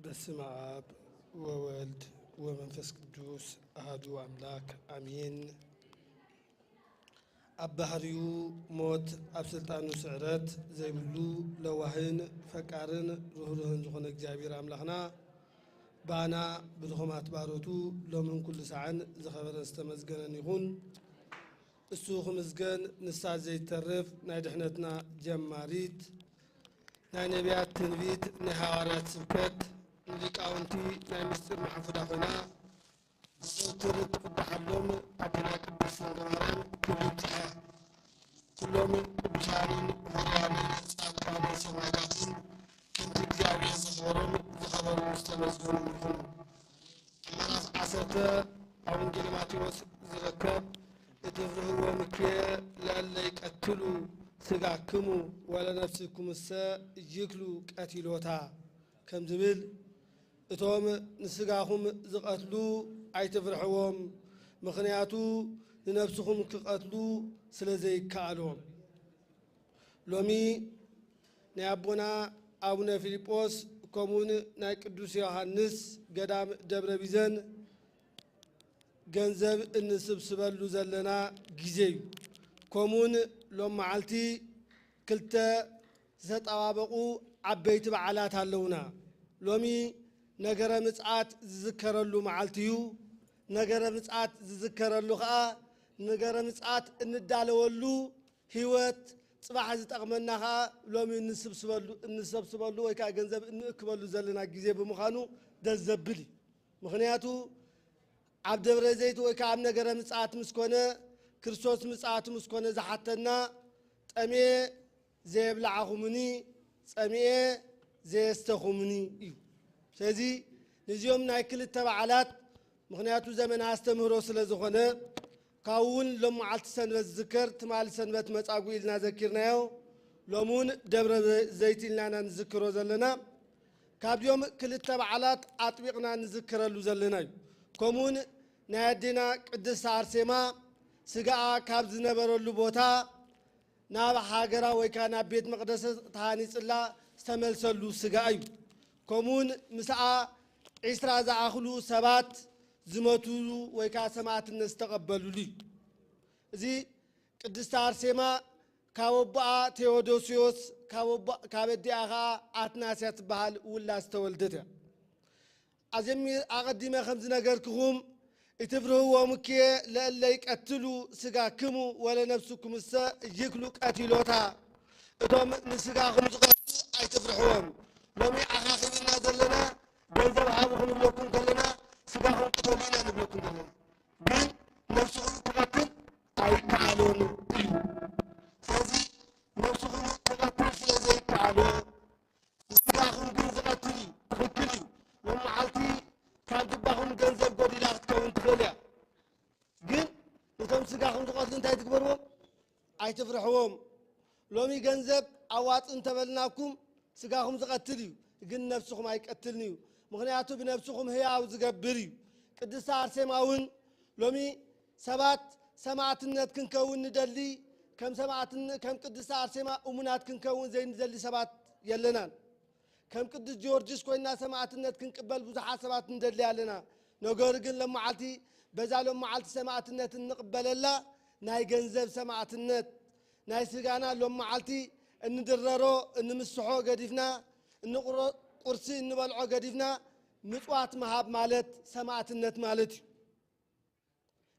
በስመ አብ ወወልድ ወመንፈስ ቅዱስ አሐዱ አምላክ አሜን። ኣብ ባህሪኡ ሞት፣ ኣብ ስልጣኑ ስዕረት ዘይብሉ ለዋህን ፈቃርን ርህሩህን ዝኾነ እግዚኣብሔር ኣምላኽና፣ ባና ብድኹማት ባሮቱ ሎምን ኩሉ ሳዕን ዝኸበረን ዝተመዝገነን ይኹን። እሱ ክምዝገን፣ ንሳ ዘይተርፍ ናይ ድሕነትና ጀማሪት፣ ናይ ነቢያት ትንቢት፣ ናይ ሃዋርያት ስብከት፣ ንሊቃውንቲ ናይ ምስጢር መሓፉዳ ኮይና፣ ዘዘውትር ትቕድሓሎም ኣዴና ቅድስት ድንግል ማርያም ክብርቲ እያ። ኩሎም ቅዱሳንን ሃዋርያንን ጻድቃንን ሰማዕታትን ከምቲ እግዚኣብሔር ዘኽበሮም ዝኸበሩን ዝተመዝገኑን ይኹኑ። ኣብ ምዕራፍ ዓሰርተ ኣብ ወንጌል ማቴዎስ ዝርከብ፣ "እትፍርህዎም እኬ ለእለ ይቀትሉ ሥጋክሙ ወለነፍስኩምሰ ይክሉ ቀቲሎታ" ከም ዝብል፣ እቶም ንስጋኹም ዝቐትሉ ኣይትፍርሕዎም፣ ምኽንያቱ ንነፍስኹም ክቐትሉ ስለ ዘይከኣሎም። ሎሚ ናይ ኣቦና ኣቡነ ፊልጶስ ከምኡውን ናይ ቅዱስ ዮሃንስ ገዳም ደብረ ቢዘን ገንዘብ እንስብስበሉ ዘለና ግዜ እዩ። ከምኡውን ሎም መዓልቲ ክልተ ዝተጠባበቑ ዓበይቲ በዓላት ኣለዉና። ሎሚ ነገረ ምጽኣት ዝዝከረሉ መዓልቲ እዩ። ነገረ ምጽኣት ዝዝከረሉ ኸኣ፣ ነገረ ምጽኣት እንዳለወሉ ህይወት ጽባሕ ዝጠቕመና ኸኣ ሎሚ እንስብስበሉ፣ እንሰብስበሉ ወይ ከኣ ገንዘብ እንእክበሉ ዘለና ግዜ ብምዃኑ ደስ ዘብል እዩ። ምኽንያቱ ኣብ ደብረ ዘይት ወይ ከኣ ኣብ ነገረ ምጽኣት ምስ ኮነ፣ ክርስቶስ ምጽኣቱ ምስ ኮነ ዝሓተና፣ "ጠምየ ዘየብላዕኹምኒ፣ ጸሚኤ ዘየስተኹምኒ" እዩ። ስለዚ ነዚኦም ናይ ክልተ በዓላት፣ ምኽንያቱ ዘመነ ኣስተምህሮ ስለ ዝኾነ፣ ካብኡ እውን ሎም መዓልቲ ሰንበት ዝዝከር፣ ትማሊ ሰንበት መጻጉዕ ኢልና ዘኪርናዮ፣ ሎም እውን ደብረ ዘይት ኢልና ኢና ንዝክሮ ዘለና። ካብዚኦም ክልተ በዓላት ኣጥቢቕና ንዝክረሉ ዘለና እዩ። ከምኡውን ናይ ኣዴና ቅድስቲ ኣርሴማ ስጋኣ ካብ ዝነበረሉ ቦታ ናብ ሃገራ ወይ ከኣ ናብ ቤት መቕደስ ተሃኒጽላ ዝተመልሰሉ ስጋ እዩ። ከምኡውን ምስኣ ዒስራ ዝኣኽሉ ሰባት ዝመቱሉ ወይ ከኣ ሰማዕትነት ዝተቐበሉሉ እዩ። እዚ ቅድስቲ ኣርሴማ ካብ ኣቦኣ ቴዎዶስዮስ፣ ካብ ኣቦ-፣ ካብ ኣዲኣ ኸኣ ኣትናስያ ትበሃል ውላድ ዝተወልደት እያ። ኣጀሚ-፣ ኣቐዲመ ከም ዝነገርክኹም፣ "እትፍርህዎም እኬ ለእለ ይቀትሉ ሥጋክሙ ወለነፍስኩምሰ ይክሉ ቀቲሎታ"፣ እቶም ንስጋኹም ዝቐትሉ ኣይትፍርሕዎም። ሎሚ ኣኻኺብና ዘለና ገንዘብ ሃቡ ክንብለኩም ከለና፣ ስጋኹም ቅተሉ ኢና ንብለኩም ዘለና። ግን ነፍስኹም ክቐትል ኣይከኣሎን እዩ። ስለዚ ነፍስኹም ክቐትል ስለ ዘይከኣሎ፣ ንስጋኹም ግን ዝቐትል እዩ። ትኽክል እዩ። ሎም መዓልቲ ካብ ጅባኹም ገንዘብ ጎዲላ ክትከውን ትኽእል እያ። ግን ነቶም ስጋኹም ዝቐትሉ እንታይ ትግበርዎም? ኣይትፍርሕዎም። ሎሚ ገንዘብ ኣዋጽኡ እንተበልናኩም ስጋኹም ዝቐትል እዩ፣ ግን ነፍስኹም ኣይቀትልን እዩ። ምኽንያቱ ብነፍስኹም ህያው ዝገብር እዩ። ቅድስቲ ኣርሴማ እውን ሎሚ ሰባት ሰማዕትነት ክንከውን ንደሊ፣ ከም ሰማዕትን-፣ ከም ቅድስቲ ኣርሴማ እሙናት ክንከውን ዘይንደሊ ሰባት የለናን። ከም ቅዱስ ጊዮርጊስ ኮይና ሰማዕትነት ክንቅበል ብዙሓት ሰባት ንደሊ ኣለና። ነገሩ ግን ሎም መዓልቲ፣ በዛ ሎም መዓልቲ ሰማዕትነት እንቕበለላ ናይ ገንዘብ ሰማዕትነት፣ ናይ ስጋና ሎም መዓልቲ እንድረሮ፣ እንምስሖ ገዲፍና፣ እንቁሮ-፣ ቁርሲ እንበልዖ ገዲፍና ምጽዋት ምሃብ ማለት ሰማዕትነት ማለት እዩ።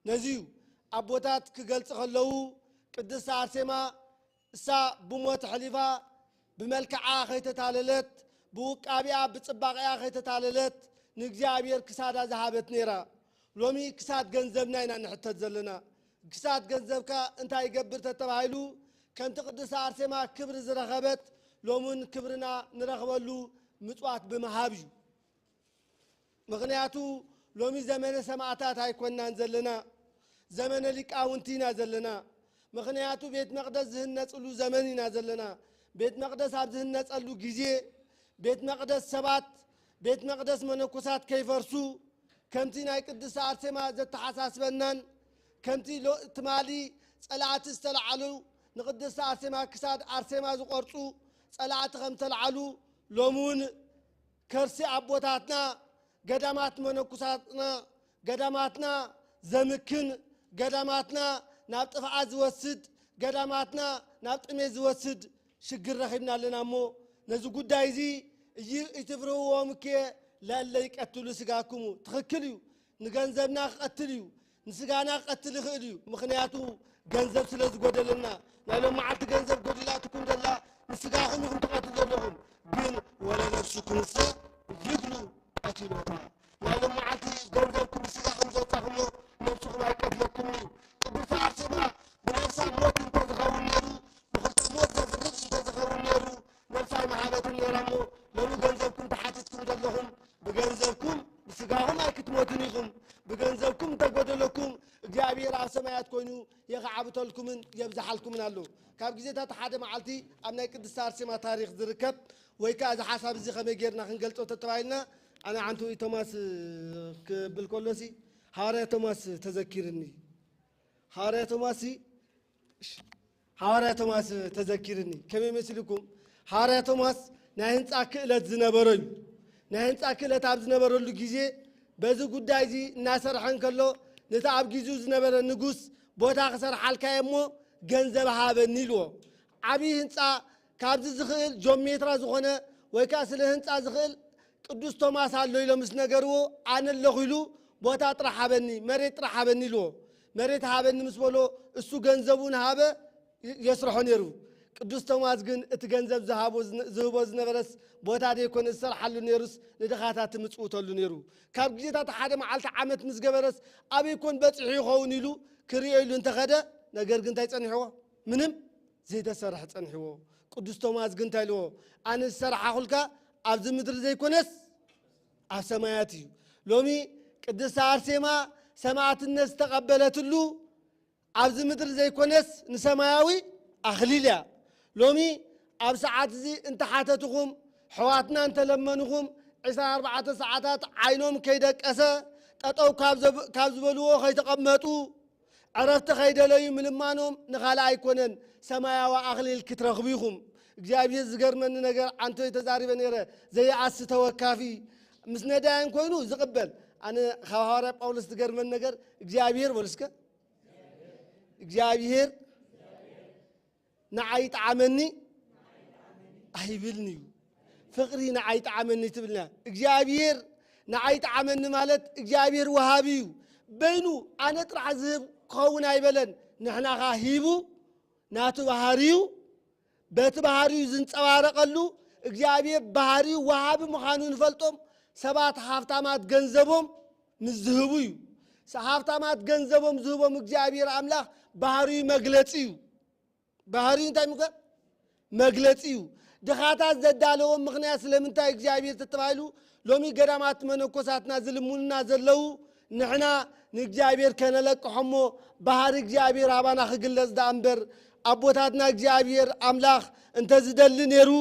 ነዚ እዩ ኣቦታት ክገልጽ ከለዉ፣ ቅድስቲ ኣርሴማ እሳ ብሞት ኣሕሊፋ ብመልክዓ ከይተታለለት፣ ብውቃቢኣ ብጽባቐኣ ከይተታለለት ንእግዚኣብሔር ክሳዳ ዝሃበት ነይራ። ሎሚ ክሳድ ገንዘብና ኢና ንሕተት ዘለና። ክሳድ ገንዘብካ እንታይ ይገብር ተተባሂሉ፣ ከምቲ ቅድስቲ ኣርሴማ ክብሪ ዝረኸበት፣ ሎምን ክብርና ንረኽበሉ ምጽዋት ብምሃብ እዩ። ምኽንያቱ ሎሚ ዘመነ ሰማዕታት ኣይኮንናን ዘለና፣ ዘመነ ሊቃውንቲ ኢና ዘለና። ምኽንያቱ ቤት መቕደስ ዝህነጽሉ ዘመን ኢና ዘለና። ቤት መቕደስ ኣብ ዝህነጸሉ ግዜ፣ ቤት መቕደስ ሰባት፣ ቤት መቕደስ መነኮሳት ከይፈርሱ፣ ከምቲ ናይ ቅድስቲ ኣርሴማ ዘተሓሳስበናን፣ ከምቲ ሎ-፣ ትማሊ ጸላእቲ ዝተለዓሉ፣ ንቅድስቲ ኣርሴማ ክሳድ ኣርሴማ ዝቖርጹ ጸላእቲ ከም ተለዓሉ፣ ሎሚ እውን ከርሲ ኣቦታትና፣ ገዳማት መነኩሳትና፣ ገዳማትና ዘምክን፣ ገዳማትና ናብ ጥፍኣት ዝወስድ፣ ገዳማትና ናብ ጥሜት ዝወስድ ሽግር ረኺብና ኣለና። እሞ ነዚ ጉዳይ እዚ እይ-፣ እትፍርህዎም እኬ ለእለ ይቀትሉ ስጋኩሙ። ትኽክል እዩ። ንገንዘብና ክቐትል እዩ፣ ንስጋና ክቐትል ይኽእል እዩ። ምኽንያቱ ገንዘብ ስለ ዝጎደለና። ናይ ሎም መዓልቲ ገንዘብ ጎዲላትኩም ዘላ ንስጋኹም ኢኹም ትቐትሉ ዘለኹም፣ ግን ወለ ነብስኩምሰ ይግሉ ቀቲሎታ። ናይ ሎም መዓልቲ ገንዘብኩም ንስጋኹም ዘውጻኹሞ ነብስኹም ኣይቀትለኩም እዩ። ቅድስቲ ኣርሴማ ብነብሳ ሞት እንተዝኸውን ነይሩ፣ ብኽልተ ሞት ዘፍርድ እንተዝኸውን ነይሩ፣ ነብሳ ኣይመሃበትን ነይራ። እሞ ሎሚ ገንዘብኩም ተሓቲትኩም ዘለኹም፣ ብገንዘብኩም ብስጋኹም ኣይክትሞቱን ኢኹም። ብገንዘብኩም እንተጎደለኩም፣ እግዚኣብሔር ኣብ ሰማያት ኮይኑ የኽዓብተልኩምን የብዝሓልኩምን ኣሎ። ካብ ግዜታት ሓደ መዓልቲ ኣብ ናይ ቅድስቲ ኣርሴማ ታሪኽ ዝርከብ፣ ወይ ከኣ እዚ ሓሳብ እዚ ከመይ ጌርና ክንገልጾ ተተባሂልና፣ ኣነ ዓንተዊ ቶማስ ክብል ከሎሲ፣ ሃዋርያ ቶማስ ተዘኪርኒ። ሃዋርያ ቶማስ፣ እሺ፣ ሃዋርያ ቶማስ ተዘኪርኒ። ከመይ መሲልኩም? ሃዋርያ ቶማስ ናይ ህንጻ ክእለት ዝነበሮ እዩ። ናይ ህንጻ ክእለት ኣብ ዝነበረሉ ግዜ፣ በዚ ጉዳይ እዚ እናሰርሐ እንከሎ፣ ነቲ ኣብ ግዜኡ ዝነበረ ንጉስ፣ "ቦታ ክሰርሓልካ እየ እሞ ገንዘብ ሃበኒ" ኢልዎ። ዓብዪ ህንጻ፣ ካብዚ ዝኽእል ጆሜትራ ዝኾነ ወይ ከኣ ስለ ህንጻ ዝኽእል ቅዱስ ቶማስ ኣሎ ኢሎም ምስ ነገርዎ፣ "ኣነ ኣለኹ" ኢሉ፣ "ቦታ ጥራሕ ሃበኒ፣ መሬት ጥራሕ ሃበኒ" ኢልዎ። መሬት ሃበኒ ምስ በሎ፣ እሱ ገንዘቡን ሃበ፣ ይ-፣ የስርሖ ነይሩ። ቅዱስ ቶማስ ግን እቲ ገንዘብ ዝሃቦ ዝነ-፣ ዝህቦ ዝነበረስ ቦታ ደይኮነ ዝሰርሓሉ ነይሩስ፣ ንድኻታት ምጽውተሉ ነይሩ። ካብ ግዜታት ሓደ መዓልቲ ዓመት ምስ ገበረስ፣ ኣበይ ኮን በጺሑ ይኸውን ኢሉ ክርእዮ ኢሉ እንተኸደ፣ ነገር ግን እንታይ ጸኒሕዎ? ምንም ዘይተሰርሐ ጸኒሕዎ። ቅዱስ ቶማስ ግን እንታይ ኢልዎ? "ኣነ ዝሰራሓኹልካ ኣብዚ ምድሪ ዘይኮነስ ኣብ ሰማያት እዩ።" ሎሚ ቅድስቲ ኣርሴማ ሰማዕትነት ዝተቐበለትሉ ኣብዚ ምድሪ ዘይኮነስ ንሰማያዊ ኣኽሊል እያ። ሎሚ ኣብ ሰዓት እዚ እንተሓተትኹም፣ ኣሕዋትና እንተለመንኹም፣ ዕስራን ኣርባዕተን ሰዓታት ዓይኖም ከይደቀሰ፣ ጠጠው ካብ ዘብ-፣ ካብ ዝበልዎ ከይተቐመጡ፣ ዕረፍቲ ከይደለዩ ምልማኖም ንኻልእ ኣይኮነን፣ ሰማያዊ ኣኽሊል ክትረኽቡ ኢኹም። እግዚኣብሔር፣ ዝገርመኒ ነገር፣ ዓንቶይ ተዛሪበ ነይረ፣ ዘይኣሲ ተወካፊ፣ ምስ ነዳያን ኮይኑ ዝቕበል። ኣነ ካብ ሃዋርያ ጳውሎስ ዝገርመኒ ነገር፣ እግዚኣብሔር በሉ እስከ፣ እግዚኣብሔር ንዓይ ይጥዓመኒ ኣይብልን እዩ። ፍቕሪ ንዓይ ይጥዓመኒ ትብልና። እግዚኣብሔር ንዓይ ይጥዓመኒ ማለት እግዚኣብሔር ወሃቢ እዩ። በይኑ ኣነ ጥራሕ ዝህብ ክኸውን ኣይበለን። ንሕና ኸኣ ሂቡ ናቱ ባህሪዩ፣ በቲ ባህሪዩ ዝንጸባረቐሉ፣ እግዚኣብሔር ባህሪዩ ወሃቢ ምዃኑ ንፈልጦም ሰባት ሃብታማት ገንዘቦም ምስ ዝህቡ እዩ። ሃብታማት ገንዘቦም ዝህቦም እግዚኣብሔር ኣምላኽ ባህሪዩ መግለጺ እዩ። ባህሪኡ እንታይ ምገ-? መግለጺ እዩ። ድኻታት ዘዳለዎም ምኽንያት ስለምንታይ እግዚኣብሔር ተተባሂሉ፣ ሎሚ ገዳማት መነኮሳትና ዝልምኑና ዘለዉ፣ ንሕና ንእግዚኣብሔር ከነለቅሖ እሞ፣ ባህሪ እግዚኣብሔር ኣባና ክግለጽ ደኣ እምበር፣ ኣቦታትና እግዚኣብሔር ኣምላኽ እንተዝደሊ ነይሩ፣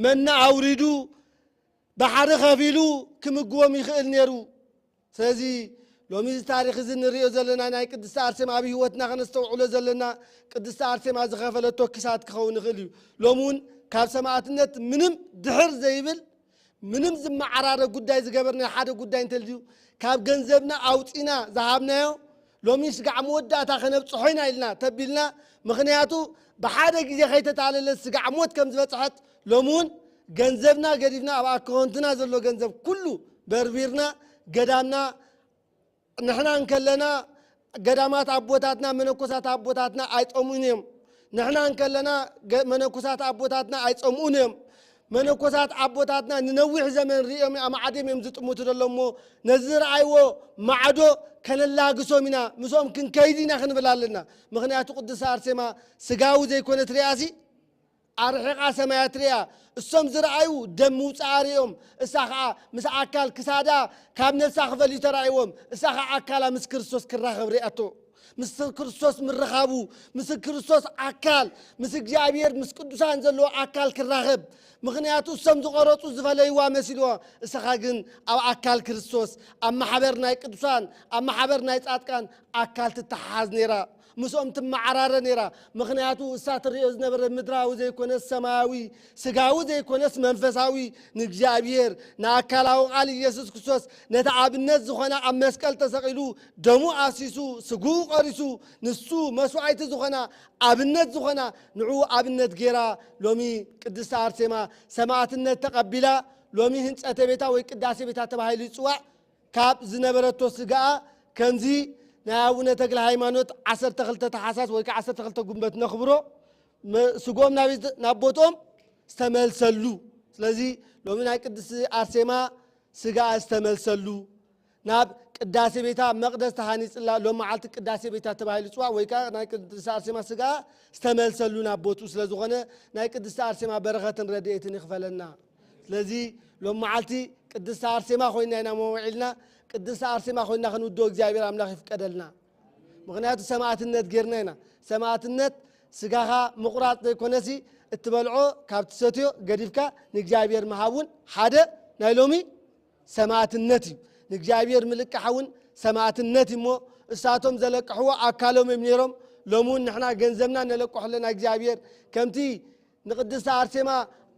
መና ኣውሪዱ፣ ባሕሪ ከፊሉ ክምግቦም ይኽእል ነይሩ። ስለዚ ሎሚ እዚ ታሪኽ እዚ ንሪኦ ዘለና ናይ ቅድስቲ ኣርሴማ ኣብ ህይወትና ከነስተውዕሎ ዘለና ቅድስቲ ኣርሴማ ዝኸፈለቶ ክሳድ ክኸውን ይኽእል እዩ። ሎሚ እውን ካብ ሰማዕትነት ምንም ድሕር ዘይብል ምንም ዝመዓራረ ጉዳይ ዝገበርናዮ ሓደ ጉዳይ እንተልዩ ካብ ገንዘብና ኣውፂና ዝሃብናዮ ሎሚ ስጋዕ መወዳእታ ከነብፅሖ ኢና ኢልና ተቢልና። ምኽንያቱ ብሓደ ግዜ ከይተታለለት ስጋዕ ሞት ከም ዝበፅሐት ሎሚ እውን ገንዘብና ገዲፍና ኣብ ኣካውንትና ዘሎ ገንዘብ ኩሉ በርቢርና ገዳምና ንሕና እንከለና ገዳማት ኣቦታትና መነኮሳት ኣቦታትና ኣይጠምኡን እዮም። ንሕና እንከለና ገ-፣ መነኮሳት ኣቦታትና ኣይጸምኡን እዮም። መነኮሳት ኣቦታትና ንነዊሕ ዘመን ርእዮም ኣማዕድዮም እዮም ዝጥምቱ ዘሎ እሞ ነዚ ዝረኣይዎ ማዕዶ ከነላግሶም ኢና፣ ምስኦም ክንከይድ ኢና ክንብል ኣለና። ምኽንያቱ ቅድስቲ ኣርሴማ ስጋዊ ዘይኮነት ርእያሲ ኣርሒቓ ሰማያት ርእያ፣ እሶም ዝረኣዩ ደም ምውፅኣ ርእዮም፣ እሳ ኸዓ ምስ ኣካል ክሳዳ ካብ ነፍሳ ክፈልዩ ተራእይዎም፣ እሳ ኸዓ ኣካላ ምስ ክርስቶስ ክራኸብ ርእያቶ። ምስ ክርስቶስ ምርኻቡ፣ ምስ ክርስቶስ ኣካል፣ ምስ እግዚኣብሔር፣ ምስ ቅዱሳን ዘለዎ ኣካል ክራኸብ። ምኽንያቱ እሶም ዝቐረጹ ዝፈለይዋ መሲልዎ፣ እሳኻ ግን ኣብ ኣካል ክርስቶስ፣ ኣብ ማሕበር ናይ ቅዱሳን፣ ኣብ ማሕበር ናይ ጻድቃን ኣካል ትተሓሓዝ ነይራ። ምስኦም ትመዓራረ ነይራ። ምኽንያቱ እሳ ትርእዮ ዝነበረ ምድራዊ ዘይኮነስ ሰማያዊ፣ ስጋዊ ዘይኮነስ መንፈሳዊ፣ ንእግዚኣብሔር፣ ንኣካላዊ ቃል ኢየሱስ ክርስቶስ፣ ነቲ ኣብነት ዝኾነ ኣብ መስቀል ተሰቒሉ ደሙ ኣፍሲሱ ስግኡ ቆሪሱ ንሱ መስዋዕቲ ዝኾና ኣብነት ዝኾና ንዕኡ ኣብነት ገይራ ሎሚ ቅድስቲ ኣርሴማ ሰማዕትነት ተቐቢላ ሎሚ ህንጸተ ቤታ ወይ ቅዳሴ ቤታ ተባሂሉ ይጽዋዕ። ካብ ዝነበረቶ ስጋኣ ከምዚ ናይ ኣቡነ ተክለ ሃይማኖት ዓሰርተ ክልተ ተሓሳስ ወይ ከዓ ዓሰርተ ክልተ ጉንበት ነኽብሮ። መ- ስጎም ናብ ቤት- ናብ ቦትኦም ዝተመልሰሉ። ስለዚ ሎሚ ናይ ቅድስቲ ኣርሴማ ስጋኣ ዝተመልሰሉ ናብ ቅዳሴ ቤታ መቕደስ ተሃኒፅላ ሎም መዓልቲ ቅዳሴ ቤታ ተባሂሉ ይፅዋዕ ወይ ከዓ ናይ ቅድስቲ ኣርሴማ ስጋኣ ዝተመልሰሉ ናብ ቦትኡ ስለ ዝኾነ ናይ ቅድስቲ ኣርሴማ በረኸትን ረድኤትን ይኽፈለና። ስለዚ ሎም መዓልቲ ቅድስቲ ኣርሴማ ኮይና ኢና መውዒልና። ቅድስቲ ኣርሴማ ኮይና ክንውዶ እግዚኣብሔር ኣምላኽ ይፍቀደልና። ምኽንያቱ ሰማዕትነት ጌርና ኢና። ሰማዕትነት ስጋኻ ምቑራፅ ዘይኮነሲ እትበልዖ ካብ ትሰትዮ ገዲፍካ ንእግዚኣብሔር ምሃብ እውን ሓደ ናይ ሎሚ ሰማዕትነት እዩ። ንእግዚኣብሔር ምልቃሕ እውን ሰማዕትነት እዩ እሞ እሳቶም ዘለቅሕዎ ኣካሎም እዮም ነይሮም። ሎሚ እውን ንሕና ገንዘብና ነለቅሖ ኣለና። እግዚኣብሔር ከምቲ ንቅድስቲ ኣርሴማ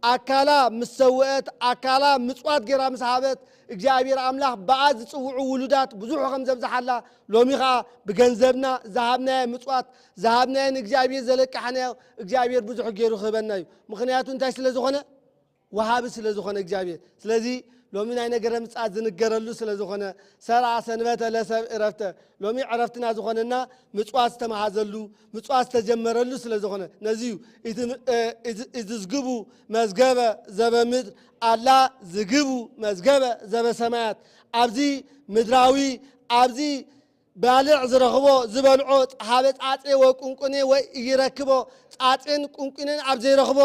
ኣካላ ምስ ሰውአት ኣካላ ምጽዋት ገይራ ምስ ሃበት እግዚኣብሔር ኣምላኽ ብኣ ዝጽውዑ ውሉዳት ብዙሕ ከም ዘብዝሓላ ሎሚ ኸዓ ብገንዘብና ዝሃብናዮ ምጽዋት ዝሃብናዮ ንእግዚኣብሔር ዘለቅሓናዮ እግዚኣብሔር ብዙሕ ገይሩ ክህበና እዩ። ምኽንያቱ እንታይ ስለ ዝኾነ? ወሃቢ ስለ ዝኾነ እግዚኣብሔር። ስለዚ ሎሚ ናይ ነገረ ምጽኣት ዝንገረሉ ስለ ዝኾነ ሰርዓ ሰንበተ ለሰብ ዕረፍተ ሎሚ ዕረፍትና ዝኾነና ምጽዋት ዝተመሃዘሉ ምጽዋት ዝተጀመረሉ ስለ ዝኾነ ነዚ እዩ። ኢትዝግቡ መዝገበ ዘበ ምድር ኣላ ዝግቡ መዝገበ ዘበ ሰማያት። ኣብዚ ምድራዊ ኣብዚ ባልዕ ዝረኽቦ ዝበልዖ ሃበ ጻጼ ወቁንቁኔ ወይ ይረክቦ ጻጼን ቁንቁኔን ኣብ ዘይረኽቦ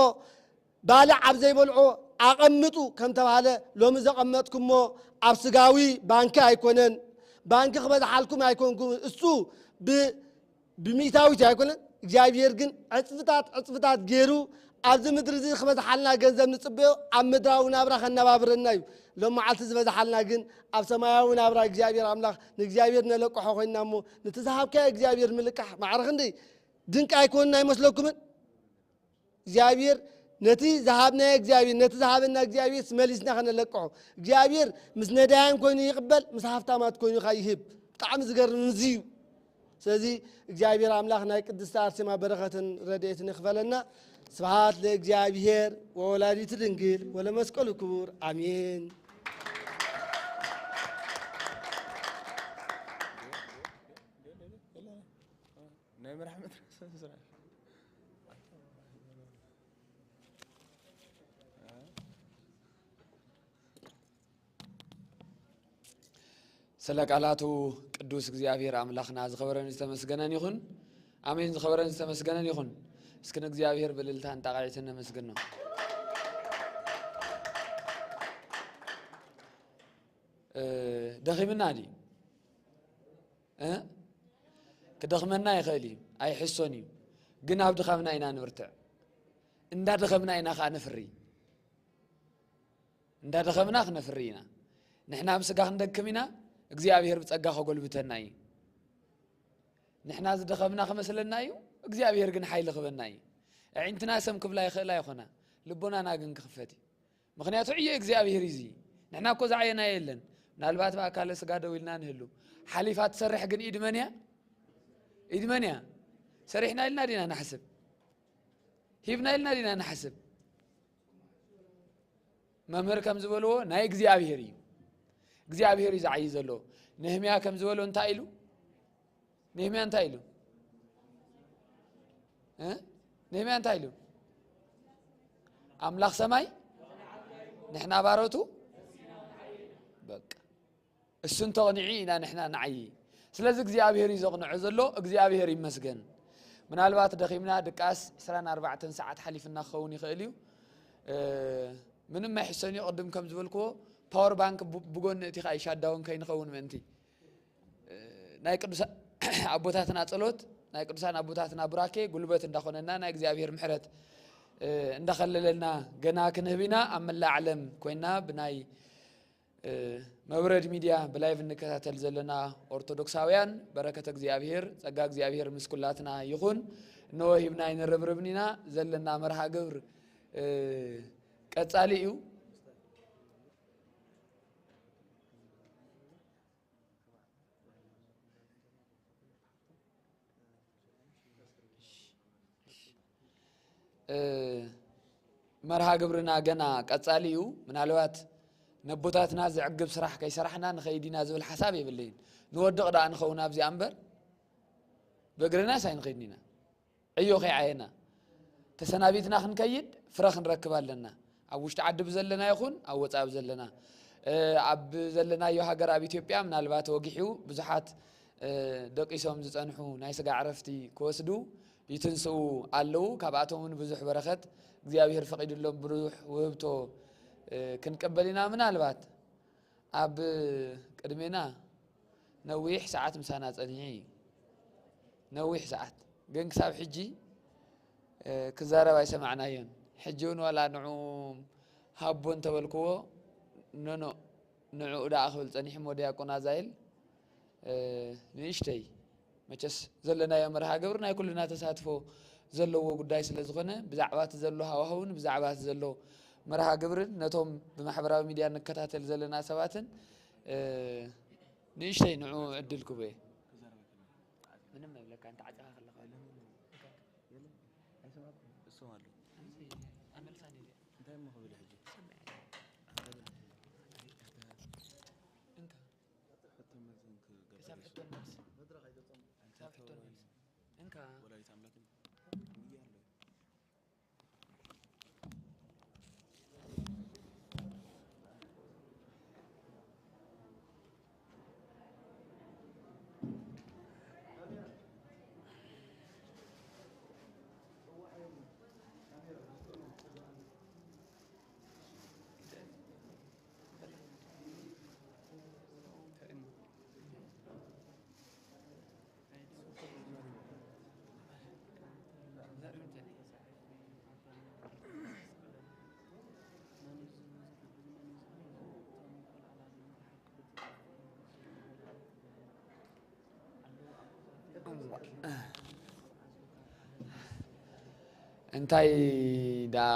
ባልዕ ኣብ ዘይበልዖ ኣቐምጡ ከም ተባሃለ ሎሚ ዘቐመጥኩሞ ኣብ ስጋዊ ባንኪ ኣይኮነን። ባንኪ ክበዝሓልኩም ኣይኮንኩም። እሱ ብ- ብሚእታዊት ኣይኮነን። እግዚኣብሔር ግን ዕፅፍታት ዕፅፍታት ገይሩ ኣብዚ ምድሪ እዚ ክበዝሓልና ገንዘብ ንፅበዮ ኣብ ምድራዊ ናብራ ከነባብረና እዩ። ሎም መዓልቲ ዝበዝሓልና ግን ኣብ ሰማያዊ ናብራ እግዚኣብሔር ኣምላኽ ንእግዚኣብሔር ነለቅሖ ኮይንና እሞ ነቲ ዝሃብካዮ እግዚኣብሔር ምልቃሕ ማዕረ ክንደይ ድንቂ ኣይኮንን ኣይመስለኩምን? እግዚኣብሔር ነቲ ዝሃብናዮ እግዚኣብሔር ነቲ ዝሃበና እግዚኣብሔር መሊስና ከነለቅሖ እግዚኣብሔር ምስ ነዳያን ኮይኑ ይቕበል ምስ ሃፍታማት ኮይኑ ካ ይህብ። ብጣዕሚ ዝገርም እዚ እዩ። ስለዚ እግዚኣብሔር ኣምላኽ ናይ ቅድስቲ ኣርሴማ በረኸትን ረድኤትን ይኽፈለና። ስብሐት ለእግዚኣብሔር ወወላዲቱ ድንግል ወለመስቀሉ ክቡር ኣሜን። ናይ መራሕ መድረሰ ስራሕ ስለ ቃላቱ ቅዱስ እግዚኣብሔር ኣምላኽና ዝኸበረን ዝተመስገነን ይኹን። ኣሜን። ዝኸበረን ዝተመስገነን ይኹን። እስኪ ንእግዚኣብሔር ብልልታን ጣቕዒትን ነመስግኖ። እ፣ ደኺምና ድዩ? እ? ክደኽመና ይኽእል እዩ፣ ኣይሕሶን እዩ። ግን ኣብ ድኻምና ኢና ንብርትዕ። እንዳደኸምና ኢና ኸዓ ነፍሪ። እንዳደኸምና ክነፍሪ ኢና። ንሕና ኣብ ስጋ ክንደክም ኢና፣ እግዚኣብሔር ብጸጋ ከጎልብተና እዩ። ንሕና ዝደኸምና ክመስለና እዩ፣ እግዚኣብሔር ግን ሓይሊ ክበና እዩ። ኣዒንትና ሰም ክብላ ይኽእላ ይኾና፣ ልቦናና ግን ክኽፈት እዩ። ምኽንያቱ ዕዮ እግዚኣብሔር እዩ እዚ። ንሕና እኮ ዝዓየናዮ የለን። ምናልባት ብኣካለ ስጋ ደው ኢልና ንህሉ። ሓሊፋ ትሰርሕ ግን ኢድ መን እያ? ኢድ መን እያ? ሰሪሕና ኢልና ዲና ንሓስብ? ሂብና ኢልና ዲና ንሓስብ? መምህር ከም ዝበልዎ ናይ እግዚኣብሔር እዩ። እግዚኣብሔር እዩ ዝዓዪ ዘሎ። ነህምያ ከም ዝበሎ እንታይ ኢሉ? ነህምያ እንታይ ኢሉ? እ? ነህምያ እንታይ ኢሉ? ኣምላኽ ሰማይ ንሕና ባሮቱ በቃ እሱ እንተቕኒዑ ኢና ንሕና ንዓዪ። ስለዚ እግዚኣብሔር እዩ ዘቕንዖ ዘሎ። እግዚኣብሔር ይመስገን። ምናልባት ደኺምና ድቃስ ዕስራን ኣርባዕተን ሰዓት ሓሊፍና ክኸውን ይኽእል እዩ። እ፣ ምንም ኣይሕሰን እዩ። ቅድም ከም ዝበልክዎ ፓወር ባንክ ብ-፣ ብጎኒ እቲ ኸኣ ሻዳውን ከይንኸውን ምእንቲ። እ፣ ናይ ቅዱሳ-፣ ኣቦታትና ጸሎት፣ ናይ ቅዱሳን ኣቦታትና ቡራኬ ጉልበት እንዳኾነና፣ ናይ እግዚኣብሔር ምሕረት፣ እ፣ እንዳኸለለና ገና ክንህብ ኢና። ኣብ መላእ ዓለም ኮይና ብናይ እ፣ መብረድ ሚድያ ብላይቭ እንከታተል ዘለና ኦርቶዶክሳውያን፣ በረከተ እግዚኣብሔር፣ ጸጋ እግዚኣብሔር ምስ ኩላትና ይኹን። እንሆ ሂብና ኣይንርብርብን ኢና። ዘለና መርሃ ግብር፣ እ፣ ቀጻሊ እዩ። እ፣ መርሃ ግብርና ገና ቀጻሊ እዩ። ምናልባት ነቦታትና ዘዕግብ ስራሕ ከይሰራሕና ንኸይድ ኢና ዝብል ሓሳብ የብለይን። ንወድቕ ደኣ ንኸውን ኣብዚኣ እምበር፣ ብእግርናስ ኣይንኸይድን ኢና። ዕዮ ከይዓየና፣ ተሰናቢትና ክንከይድ ፍረ ክንረክብ ኣለና። ኣብ ውሽጢ ዓዲ ብዘለና ይኹን ኣብ ወጻኢ ብዘለና፣ እ፣ ኣብ ዘለናዮ ሃገር ኣብ ኢትዮጵያ ምናልባት ወጊሑ ብዙሓት፣ እ፣ ደቂሶም ዝጸንሑ ናይ ስጋ ዕረፍቲ ክወስዱ ይትንስኡ ኣለዉ። ካብኣቶም እውን ብዙሕ በረኸት እግዚኣብሔር ፈቒዱሎም ብዙሕ ውህብቶ፣ እ፣ ክንቅበል ኢና። ምናልባት ኣብ ቅድሜና ነዊሕ ሰዓት ምሳና ጸኒሑ እዩ። ነዊሕ ሰዓት ግን ክሳብ ሕጂ፣ እ፣ ክዛረብ ኣይሰማዕናዮን። ሕጂ እውን ዋላ ንዑ ሃቦ እንተበልክዎ፣ ኖኖ፣ ንዕኡ ደኣ ክብል ጸኒሑ እሞ ዲያቆን ኣዛይል፣ እ፣ ንእሽተይ መቸስ ዘለናዮ መርሃ ግብር ናይ ኩልና ተሳትፎ ዘለዎ ጉዳይ ስለ ዝኾነ፣ ብዛዕባ እቲ ዘሎ ሃዋህውን ብዛዕባ እቲ ዘሎ መርሃ ግብርን ነቶም ብማሕበራዊ ሚድያ እንከታተል ዘለና ሰባትን፣ እ፣ ንእሽተይ ንዑ ዕድል ክህቦ እየ። ምንም ኣይብለካ፣ እንተ ዓጺኻ ከለኻ። እንታይ እሞ ክብል ሕጂ? እንካ። ክሳብ ሕቶ ንመልስ። ክሳብ ሕቶ ንመልስ። እንካ። ወላዲት ኣምላክ እያ ኣሎ። እንታይ ደኣ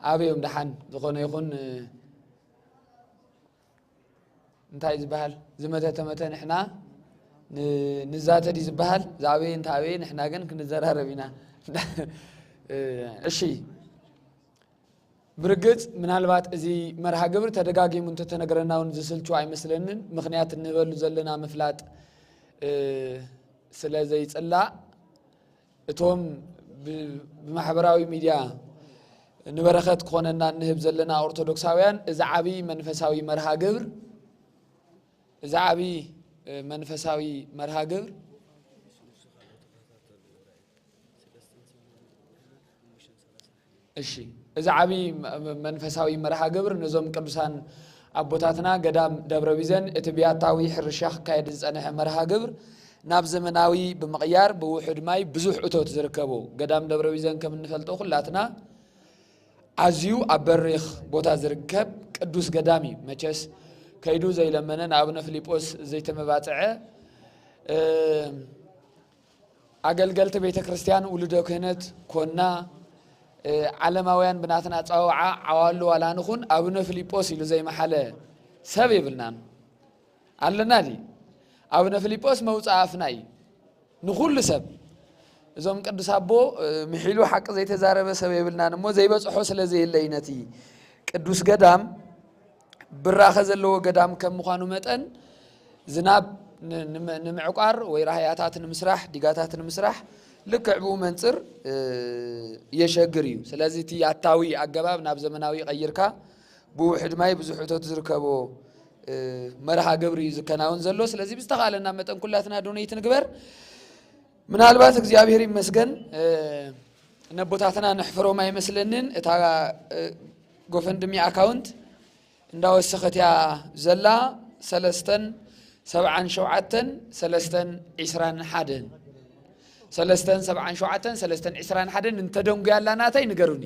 ኣበዮም ደሓን ዝኾነ ይኹን እንታይ ዝበሃል ዝመተ ተመተ ንሕና ን-፣ ንዛተ ድዩ ዝበሃል ዝኣበየ እንተ ኣበየ ንሕና ግን ክንዘራረብ ኢና። እሺ። ብርግጽ ምናልባት እዚ መርሃ ግብር ተደጋጊሙ እንተተነግረና እውን ዝስልቹ ኣይመስለንን። ምኽንያት እንህበሉ ዘለና ምፍላጥ፣ እ፣ ስለ ዘይጽላእ እቶም ብ-፣ ብማሕበራዊ ሚድያ ንበረኸት ክኾነና እንህብ ዘለና ኦርቶዶክሳውያን እዚ ዓቢ መንፈሳዊ መርሃ ግብር፣ እዚ ዓቢ፣ እ፣ መንፈሳዊ መርሃ ግብር እሺ፣ እዚ ዓቢ መ-፣ መ-፣ መንፈሳዊ መርሃ ግብር ነዞም ቅዱሳን ኣቦታትና ገዳም ደብረ ቢዘን እቲ ብያታዊ ሕርሻ ክካየድ ዝጸንሐ መርሃ ግብር ናብ ዘመናዊ ብምቕያር ብውሑድ ማይ ብዙሕ እቶት ዝርከቦ ገዳም ደብረ ቢዘን ከም እንፈልጦ ኩላትና ኣዝዩ ኣብ በሪኽ ቦታ ዝርከብ ቅዱስ ገዳም እዩ። መቸስ ከይዱ ዘይለመነ ንኣቡነ ፊልጶስ ዘይተመባጽዐ፣ እ፣ ኣገልገልቲ ቤተ ክርስቲያን ውሉደ ክህነት ኮና፣ እ፣ ዓለማውያን ብናትና ኣጸዋውዓ ዓዋሉ ዋላ ንኹን ኣቡነ ፊልጶስ ኢሉ ዘይመሓለ ሰብ የብልናን። ኣለና ድዩ? ኣቡነ ፊልጶስ መውጽኢ ኣፍና እዩ ንኹሉ ሰብ። እዞም ቅዱስ ኣቦ፣ እ፣ ምሒሉ ሓቂ ዘይተዛረበ ሰብ የብልናን እሞ ዘይበጽሖ ስለ ዘየለ እዩ ነቲ ቅዱስ ገዳም ብራኸ ዘለዎ ገዳም ከም ምዃኑ መጠን፣ ዝናብ ን-፣ ንም-፣ ንምዕቋር ወይ ራህያታት ንምስራሕ፣ ዲጋታት ንምስራሕ ልክዕ ብኡ መንጽር፣ እ፣ የሸግር እዩ። ስለዚ እቲ ኣታዊ ኣገባብ ናብ ዘመናዊ ቀይርካ ብውሕድ ማይ ብዙሕ እቶት ዝርከቦ፣ እ፣ መርሃ ግብሪ እዩ ዝከናወን ዘሎ። ስለዚ ብዝተኻእለና መጠን ኩላትና ዶኔት ንግበር። ምናልባት እግዚኣብሔር ይመስገን፣ እ፣ ነቦታትና ነሕፍሮም ኣይመስለንን። እታ፣ እ፣ ጎፈንድሚ ኣካውንት እንዳወሰኸት እያ ዘላ። ሰለስተን ሰብዓን ሸውዓተን ሰለስተን ዒስራን ሓደን፣ ሰለስተን ሰብዓን ሸውዓተን ሰለስተን ዒስራን ሓደን እንተደንጉያ ኣላ ናተይ ንገሩኒ።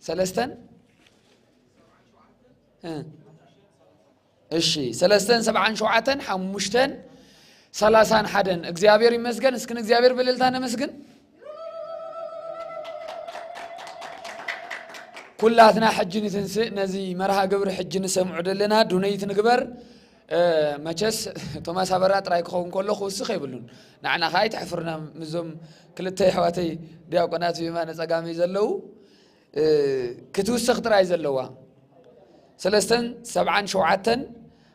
ሰለስተን እ፣ እሺ፣ ሰለስተን ሰብዓን ሸውዓተን ሓሙሽተን ሰላሳን ሓደን። እግዚኣብሔር ይመስገን። እስኪ ንእግዚኣብሔር ብእልልታ ነመስግን። ኩላትና ሕጂ ንትንስእ፣ ነዚ መርሃ ግብሪ ሕጂ ንሰምዑ ዘለና ዱነይት ንግበር። እ፣ መቸስ ቶማስ ኣበራ ጥራይ ክኸውን ከሎ ክውስኽ የብሉን። ንዓና ከኣ ኣይተሕፍሩና፣ ምስዞም ክልተ ኣሕዋተይ ዲያቆናት ብየማነ ጸጋመይ ዘለዉ፣ እ፣ ክትውስኽ ጥራይ ዘለዋ። ሰለስተን ሰብዓን ሸውዓተን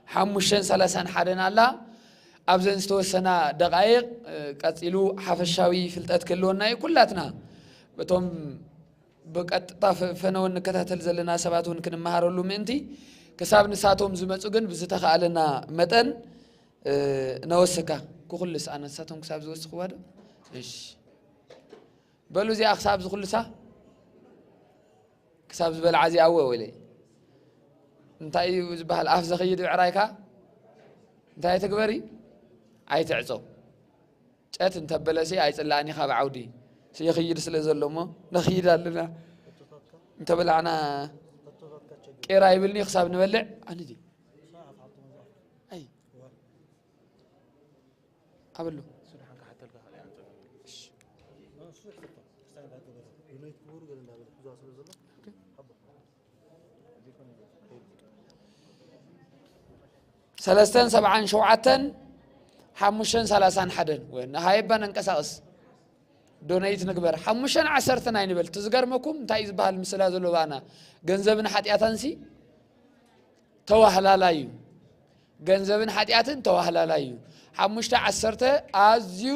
ሓሙሽተን ሰላሳን ሓደን ኣላ። ኣብዘን ዝተወሰና ደቓይቕ፣ እ፣ ቀጺሉ ሓፈሻዊ ፍልጠት ክህልወና እዩ። ኩላትና እቶም ብቀጥታ ፈ-፣ ፈነወ እንከታተል ዘለና ሰባት እውን ክንመሃረሉ ምእንቲ፣ ክሳብ ንሳቶም ዝመጹ ግን ብዝተኻእለና መጠን፣ እ፣ ነወስካ። ክኹልስ ኣነ ንሳቶም ክሳብ ዝወስኽዋ ዶ? እሺ። በሉ እዚኣ ክሳብ ዝኹልሳ፣ ክሳብ ዝበልዓ እዚኣ እወ ወለ። እንታይ እዩ ዝበሃል? ኣፍ ዘኽይድ ብዕራይካ እንታይ ትግበሪ? ኣይትዕጾ። ጨት እንተበለሲ ኣይጽላእኒ ካብ ዓውዲ። ይኽይድ ስለ ዘሎ እሞ ነኽይድ ኣለና። እንተበላዕና ቄራ ይብልኒ ክሳብ ንበልዕ። ኣንዲ። ኣይ። ኣበሉ። ሰለስተን ሰብዓን ሸውዓተን ሓሙሽተን ሰላሳን ሓደን። ወይ፣ ንሃየባ ነንቀሳቕስ። ዶነይት ንግበር። ሓሙሽተን ዓሰርተን ኣይንበል። እቲ ዝገርመኩም እንታይ እዩ ዝበሃል ምስላ ዘሎ ባና? ገንዘብን ሓጢኣታንሲ ተዋህላላይ እዩ። ገንዘብን ሓጢኣትን ተዋህላላይ እዩ። ሓሙሽተ ዓሰርተ ኣዝዩ፣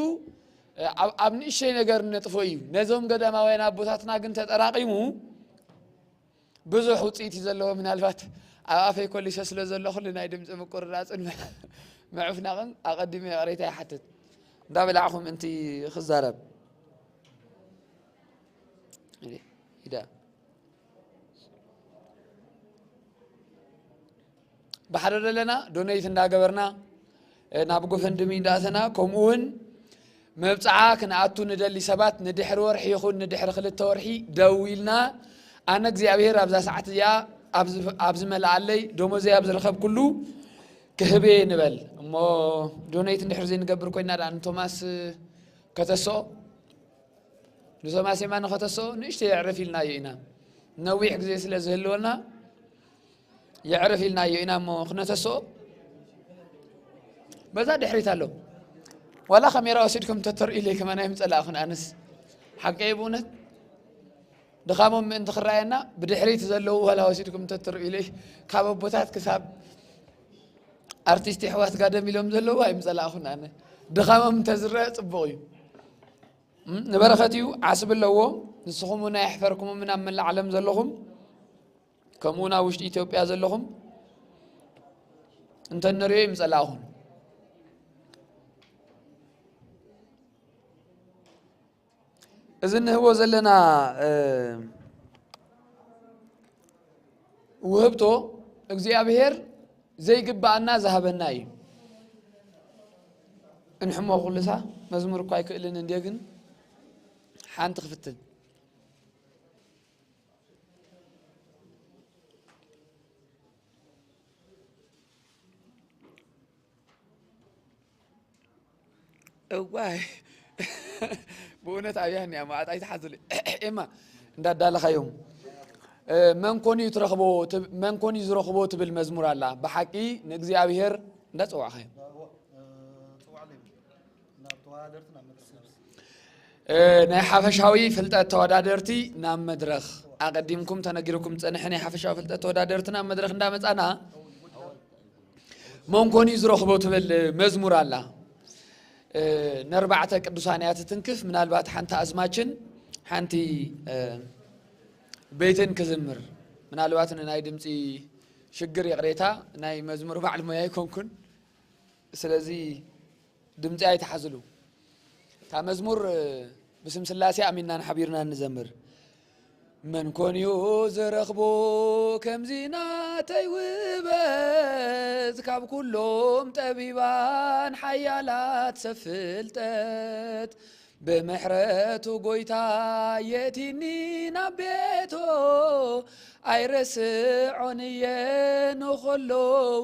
እ፣ ኣብ፣ ኣብ ንእሽተይ ነገር ነጥፎ እዩ። ነዞም ገዳማውያን ኣቦታትና ግን ተጠራቒሙ ብዙሕ ውጽኢት እዩ ዘለዎ። ምናልባት ኣብ ኣፈይ ኮሊሰ ስለ ዘለኹ ንናይ ድምጺ ምቁርራጽን ምዕፍናቕን ኣቐዲመ ይቕሬታ ይሓትት። እንዳበላዕኹም እንቲ ክዛረብ። ኢዳ። ብሓደ ዘለና ዶነይት እንዳገበርና፣ እ፣ ናብ ጎፈንድሚ እንዳእተና፣ ከምኡ እውን መብጽዓ ክንኣቱ ንደሊ ሰባት ንድሕሪ ወርሒ ይኹን ንድሕሪ ክልተ ወርሒ ደው ኢልና፣ ኣነ እግዚኣብሔር ኣብዛ ሰዓት እዚኣ ኣብ ዝ-፣ ኣብ ዝመልኣለይ ደሞዘይ ኣብ ዝረኸብኩሉ ክህብ እየ ንበል። እሞ ዶነይት እንድሕር ዘይንገብር ኮይና ደኣ ንቶማስ ከተስኦ? ንቶማስ የማነ ከተስኦ ንእሽተይ የዕርፍ ኢልናዮ ኢና። ነዊሕ ግዜ ስለ ዝህልወና የዕርፍ ኢልናዮ ኢና እሞ ክነተስኦ። በዛ ድሕሪት ኣሎ። ዋላ ካሜራ ወሲድኩም ተተርእዩለይ ከማን ኣይምጸላእኹን ኣነስ። ሓቀይ ብእውነት ድኻሞም ምእንቲ ክረኣየና ብድሕሪት ዘለዉ ዋላ ወሲድኩም ተተርእዩለይ። ካብ ኣቦታት ክሳብ ኣርቲስት የሕዋት ጋደም ኢሎም ዘለዉ ኣይምጸላእኹን ኣነ። ድኻሞም እንተዝረአ ጽቡቕ እዩ። እም፣ ንበረኸት እዩ፣ ዓስቢ ኣለዎ። ንስኹም እውን ኣየሕፈርኩምን ኣብ መላእ ዓለም ዘለኹም፣ ከምኡ እውን ኣብ ውሽጢ ኢትዮጵያ ዘለኹም እንተ ንሪኦ ይምጸላእኹም። እዚ እንህቦ ዘለና፣ እ፣ ውህብቶ እግዚኣብሔር ዘይግብኣና ዝሃበና እዩ። እንሕሞ ኩልሳ መዝሙር እኳ ኣይክእልን እንድየ፣ ግን ሓንቲ ክፍትን። እዋይ። ብእውነት ኣብያህኒ እያ፣ መዓት ኣይትሓዙለይ። ኤማ፣ እንዳዳለኻዮም፣ እ፣ መን ኮን እዩ ትረኽቦ ትብ-፣ መን ኮን እዩ ዝረኽቦ ትብል መዝሙር ኣላ። ብሓቂ ንእግዚኣብሔር እንዳጸዋዕኻዮም። እ፣ ናይ ሓፈሻዊ ፍልጠት ተወዳደርቲ ናብ መድረኽ። ኣቐዲምኩም ተነጊርኩም ዝጸንሐ ናይ ሓፈሻዊ ፍልጠት ተወዳደርቲ ናብ መድረኽ እንዳመጻና፣ መን ኮን እዩ ዝረኽቦ ትብል መዝሙር ኣላ። እ፣ ነርባዕተ ቅዱሳን እያ ትትንክፍ። ምናልባት ሓንቲ ኣዝማችን ሓንቲ፣ እ፣ ቤትን ክዝምር። ምናልባት ንናይ ድምፂ ሽግር ይቕሬታ፣ ናይ መዝሙር በዓል ሞያ ኣይኮንኩን። ስለዚ ድምፂ ኣይትሓዝሉ። እታ መዝሙር፣ እ፣ ብስም ስላሴ ኣሚንናን ሓቢርናን ንዘምር። መን ኮን እዩ ዝረኽቦ ከምዚ ናተይ ውበት፣ ካብ ኩሎም ጠቢባን ሓያላት ሰብ ፍልጠት? ብምሕረቱ ጎይታ የእቲኒ ናብ ቤቱ፣ ኣይረስዖን እየ ንኹሉ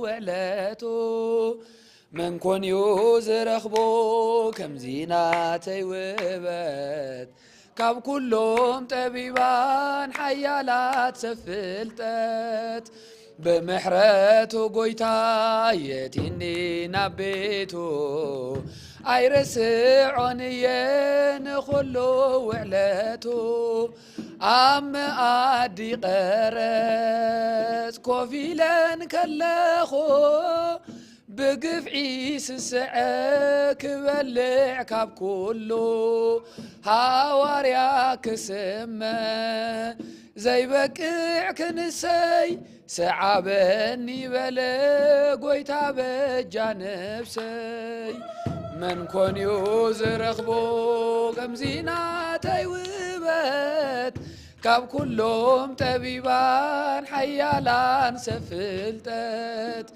ውዕለቱ። መን ኮን እዩ ዝረኽቦ ከምዚ ናተይ ውበት፣ ካብ ኩሎም ጠቢባን ሓያላት ሰብ ፍልጠት? ብምሕረቱ ጎይታ የእቲኒ ናብ ቤቱ፣ ኣይረስዖን እየ ንኹሉ ውዕለቱ። ኣብ መኣዲ ቀረጽ ኮፍ ኢለን ከለኹ፣ ብግፍዒ ስስዐ ክበልዕ ካብ ኩሉ፣ ሃዋርያ ክስመ ዘይበቅዕ ክንሰይ፣ ስዓበኒ በለ ጎይታ በጃ ነብሰይ። መን ኮን እዩ ዝረኽቦ ከምዚ ናተይ ውበት፣ ካብ ኩሎም ጠቢባን ሓያላን ሰብ ፍልጠት?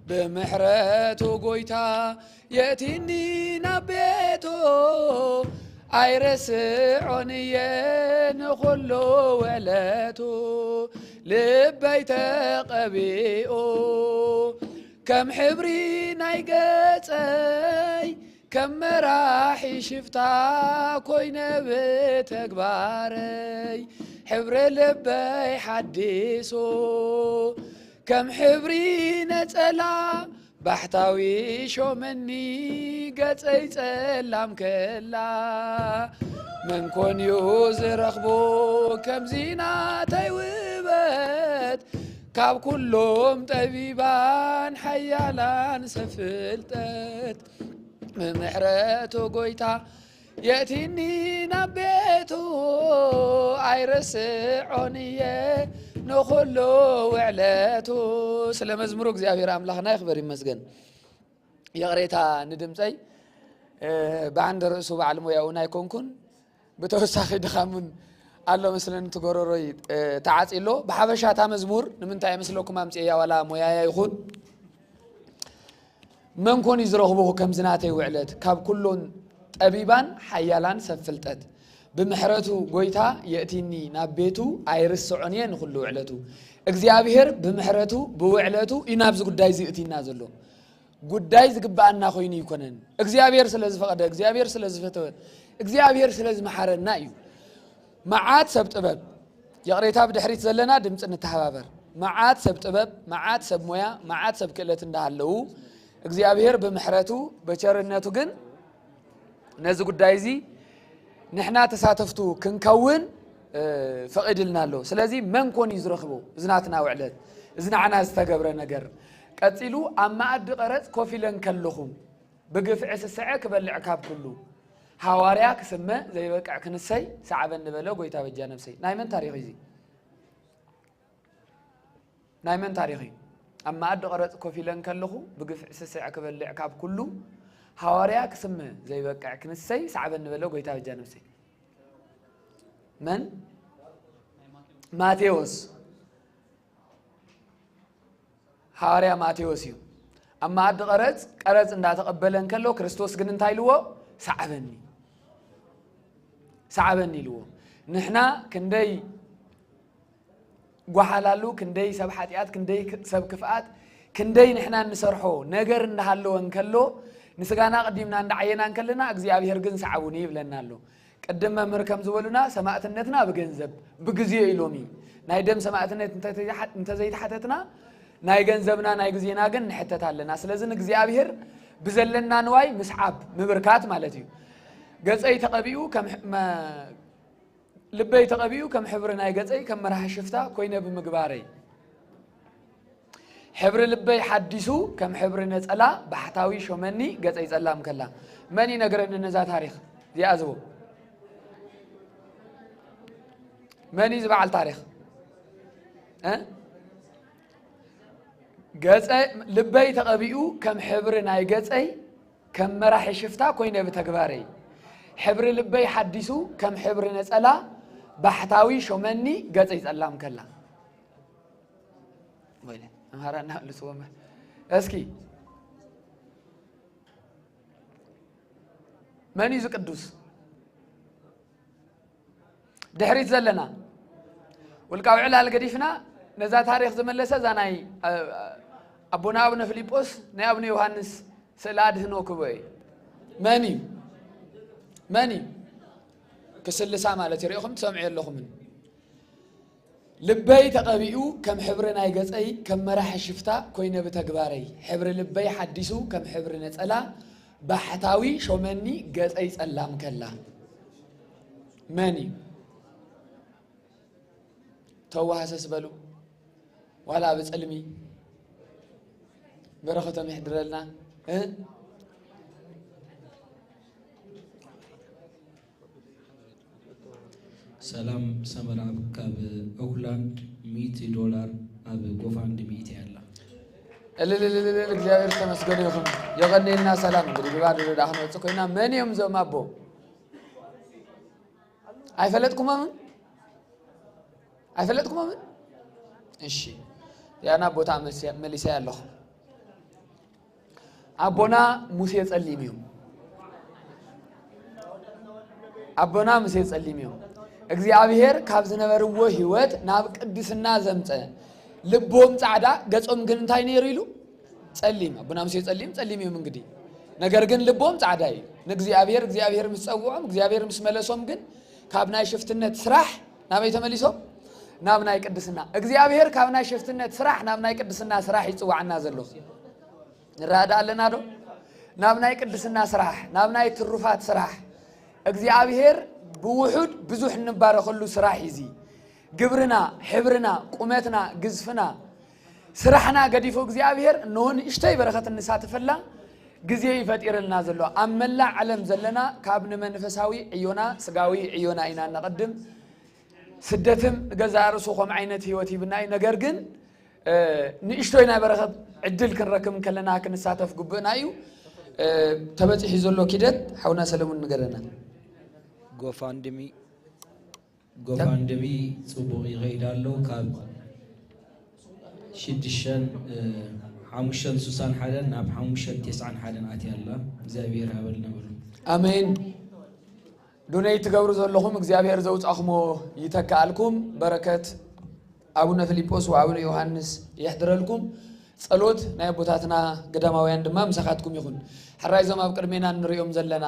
ብምሕረቱ ጎይታ የእቲኒ ናብ ቤቱ፣ ኣይረስዖን እየ ንኹሉ ውዕለቱ። ልበይ ተቐቢኡ ከም ሕብሪ ናይ ገጸይ፣ ከም መራሒ ሽፍታ ኮይነ ብተግባረይ፣ ሕብሪ ልበይ ሓዲሱ ከም ሕብሪ ነጸላ ባሕታዊ ሾመኒ፣ ገጸይ ጸላም ከላ። መን ኮን እዩ ዝረኽቦ ከምዚ ናተይ ውበት፣ ካብ ኩሎም ጠቢባን ሓያላን ሰብ ፍልጠት? ብምሕረቱ ጎይታ የእቲኒ ናብ ቤቱ፣ ኣይረስዖን እየ ንኹሉ ውዕለቱ። ስለ መዝሙሩ እግዚኣብሔር ኣምላኽና ይኽበር ይመስገን። ይቕሬታ ንድምፀይ፣ እ፣ ብዓንደ ርእሱ በዓል ሞያውን ኣይኮንኩን። ብተወሳኺ ድኻም እውን ኣሎ መስለኒ፣ እቲ ጎረሮይ፣ እ፣ ተዓፅዩ ኣሎ። ብሓፈሻ እታ መዝሙር ንምንታይ ይመስለኩም ኣምፅኤያ፣ ዋላ ሞያያ ይኹን፣ መን ኮን እዩ ዝረኽቦ ከምዚ ናተይ ውዕለት፣ ካብ ኩሎን ጠቢባን ሓያላን ሰብ ፍልጠት? ብምሕረቱ ጎይታ የእቲኒ ናብ ቤቱ፣ ኣይርስዖን እየ ንኹሉ ውዕለቱ። እግዚኣብሔር ብምሕረቱ ብውዕለቱ እዩ ናብዚ ጉዳይ እዚ እእቲና ዘሎ። ጉዳይ ዝግብኣና ኮይኑ ኣይኮነን። እግዚኣብሔር ስለ ዝፈቐደ፣ እግዚኣብሔር ስለ ዝፈተወ፣ እግዚኣብሔር ስለ ዝመሓረና እዩ። መዓት ሰብ ጥበብ፣ ይቕሬታ ብድሕሪት ዘለና ድምፂ ንተሃባበር። መዓት ሰብ ጥበብ፣ መዓት ሰብ ሞያ፣ መዓት ሰብ ክእለት እንዳሃለዉ፣ እግዚኣብሔር ብምሕረቱ በቸርነቱ ግን ነዚ ጉዳይ እዚ ንሕና ተሳተፍቱ ክንከውን፣ እ፣ ፈቒድልና ኣሎ። ስለዚ መን ኮን እዩ ዝረኽቦ እዚ ናትና ውዕለት፣ እዚ ንዓና ዝተገብረ ነገር? ቀጺሉ ኣብ መኣዲ ቀረጽ ኮፍ ኢለ እንከለኹ፣ ብግፍዒ ስስዐ ክበልዕ ካብ ኩሉ፣ ሃዋርያ ክስመ ዘይበቅዕ ክንሰይ፣ ሰዓበኒ በለ ጎይታ በጃ ነብሰይ። ናይ መን ታሪኽ እዩ እዚ? ናይ መን ታሪኽ እዩ? ኣብ መኣዲ ቀረጽ ኮፍ ኢለ እንከለኹ፣ ብግፍዒ ስስዐ ክበልዕ ካብ ኩሉ፣ ሃዋርያ ክስመ ዘይበቅዕ ክንሰይ፣ ሰዓበኒ በለ ጎይታ በጃ ነብሰይ። መን? ማቴዎስ። ሃዋርያ ማቴዎስ እዩ። ኣብ መኣዲ ቀረጽ፣ ቀረጽ እንዳተቐበለ እንከሎ፣ ክርስቶስ ግን እንታይ ኢልዎ? ሰዓበኒ። ሰዓበኒ ኢልዎ። ንሕና ክንደይ ጓሓላሉ፣ ክንደይ ሰብ ሓጢኣት፣ ክንደይ ክ-፣ ሰብ ክፍኣት፣ ክንደይ ንሕና እንሰርሖ ነገር እንዳሃለወ እንከሎ፣ ንስጋና ቀዲምና እንዳዓየና እንከለና፣ እግዚኣብሔር ግን ሰዓቡኒ ይብለና ኣሎ። ቅድም መምህር ከም ዝበሉና፣ ሰማእትነትና ብገንዘብ፣ ብግዜ ኢሎም እዩ። ናይ ደም ሰማእትነት እንተ-፣ እንተዘይተሓተትና፣ ናይ ገንዘብና፣ ናይ ግዜና ግን ንሕተት ኣለና። ስለዚ ንእግዚኣብሔር ብዘለና ንዋይ ምስዓብ፣ ምብርካት ማለት እዩ። ገጸይ ተቐቢኡ ከም ሕ-፣ መ-፣ ልበይ ተቐቢኡ ከም ሕብሪ ናይ ገጸይ፣ ከም መራሒ ሽፍታ ኮይነ ብምግባረይ፣ ሕብሪ ልበይ ሓዲሱ ከም ሕብሪ ነጸላ ባሕታዊ ሾመኒ፣ ገጸይ ጸላም ከላ። መን ይነግረኒ ነዛ ታሪኽ እዚኣ ዝቦ? መን እዩ ዝበዓል ታሪኽ? እ? ገጸ-፣ ልበይ ተቐቢኡ ከም ሕብሪ ናይ ገጸይ፣ ከም መራሒ ሽፍታ ኮይነ ብተግባረይ፣ ሕብሪ ልበይ ሓዲሱ ከም ሕብሪ ነጸላ ባሕታዊ ሾመኒ፣ ገጸይ ጸላም ከላ። ወይለ፣ ኣምሃራና ልስወመ። እስኪ፣ መን እዩ እዚ ቅዱስ? ድሕሪት ዘለና ውልቃዊ ዕላል ገዲፍና ነዛ ታሪኽ ዝመለሰ እዛ ናይ ኣቦና ኣቡነ ፊልጶስ ናይ ኣቡነ ዮሃንስ ስእለ ኣድህኖ ክብኦ እዩ። መን እዩ? መን እዩ? ክስልሳ ማለት እዩ። ርኢኹም ትሰምዑ የለኹምን። ልበይ ተቐቢኡ ከም ሕብሪ ናይ ገጸይ ከም መራሒ ሽፍታ ኮይነ ብተግባረይ ሕብሪ ልበይ ሓዲሱ ከም ሕብሪ ነጸላ ባሕታዊ ሾመኒ ገጸይ ጸላም ከላ። መን እዩ? ተዋሃሰስ በሉ ዋላ ብጽልሚ በረኸቶም ይሕድረልና። ሰላም ሰመራ ካብ ኦክላንድ ሚእቲ ዶላር ኣብ ጎፋንድሚ ኢትያ ኣላ። እልልልልል እግዚኣብሔር ዝተመስገነ ይኹን። የቐንየልና ሰላም። እንግዲህ ብባዶ ዶ ደኣ ክንወፅእ ኮይና። መን እዮም እዞም ኣቦ? ኣይፈለጥኩሞምን? ኣይፈለጥኩሞምን? እሺ ያና ቦታ መሊሰ ያለኹ ኣቦና ሙሴ ጸሊም እዮም። ኣቦና ሙሴ ጸሊም እዮም። እግዚኣብሔር ካብ ዝነበርዎ ህይወት ናብ ቅድስና ዘምፀ ልቦም ጻዕዳ ገጾም ግን እንታይ ነይሩ ኢሉ ጸሊም። ኣቦና ሙሴ ጸሊም ጸሊም እዮም እንግዲህ ነገር ግን ልቦም ጻዕዳ እዩ። ንእግዚኣብሔር እግዚኣብሔር ምስ ጸውዖም እግዚኣብሔር ምስ መለሶም ግን ካብ ናይ ሽፍትነት ስራሕ ናበይ ተመሊሶም? ናብ ናይ ቅድስና። እግዚኣብሔር ካብ ናይ ሽፍትነት ስራሕ ናብ ናይ ቅድስና ስራሕ ይጽዋዕና ዘሎ። ንረዳእ ኣለና ዶ? ናብ ናይ ቅድስና ስራሕ፣ ናብ ናይ ትሩፋት ስራሕ እግዚኣብሔር ብውሑድ ብዙሕ እንባረኸሉ ስራሕ እዩ። ግብርና፣ ሕብርና፣ ቁመትና፣ ግዝፍና፣ ስራሕና ገዲፉ እግዚኣብሔር እንሆ ንእሽተይ በረኸት እንሳትፈላ ግዜ እዩ ፈጢርልና ዘሎ። ኣብ መላእ ዓለም ዘለና ካብ ንመንፈሳዊ ዕዮና ስጋዊ ዕዮና ኢና እነቐድም። ስደትም ንገዛእ ርእሱ ከም ዓይነት ህይወት ሂብና እዩ። ነገር ግን ንእሽቶይ ናይ በረኸት ዕድል ክንረክብ ከለና ክንሳተፍ ግቡእና እዩ። ተበፂሑ ዘሎ ኪደት ሓውና ሰለሙን ንገረና። ጎፋንድሚ ጎፋንድሚ ፅቡቕ ይኸይድ ኣሎ። ካብ ሽዱሽተን ሓሙሽተን ስሳን ሓደን ናብ ሓሙሽተን ተስዓን ሓደን ኣትያ ኣላ። እግዚኣብሔር ሃበልና በሉ። ኣሜን። ዱነይ ትገብሩ ዘለኹም እግዚኣብሔር ዘውፃኹሞ ይተካኣልኩም። በረከት ኣቡነ ፊሊጶስ ወኣቡነ ዮሃንስ የሕድረልኩም። ጸሎት ናይ ኣቦታትና ገዳማውያን ድማ ምሳኻትኩም ይኹን። ሕራይ እዞም ኣብ ቅድሜና እንሪኦም ዘለና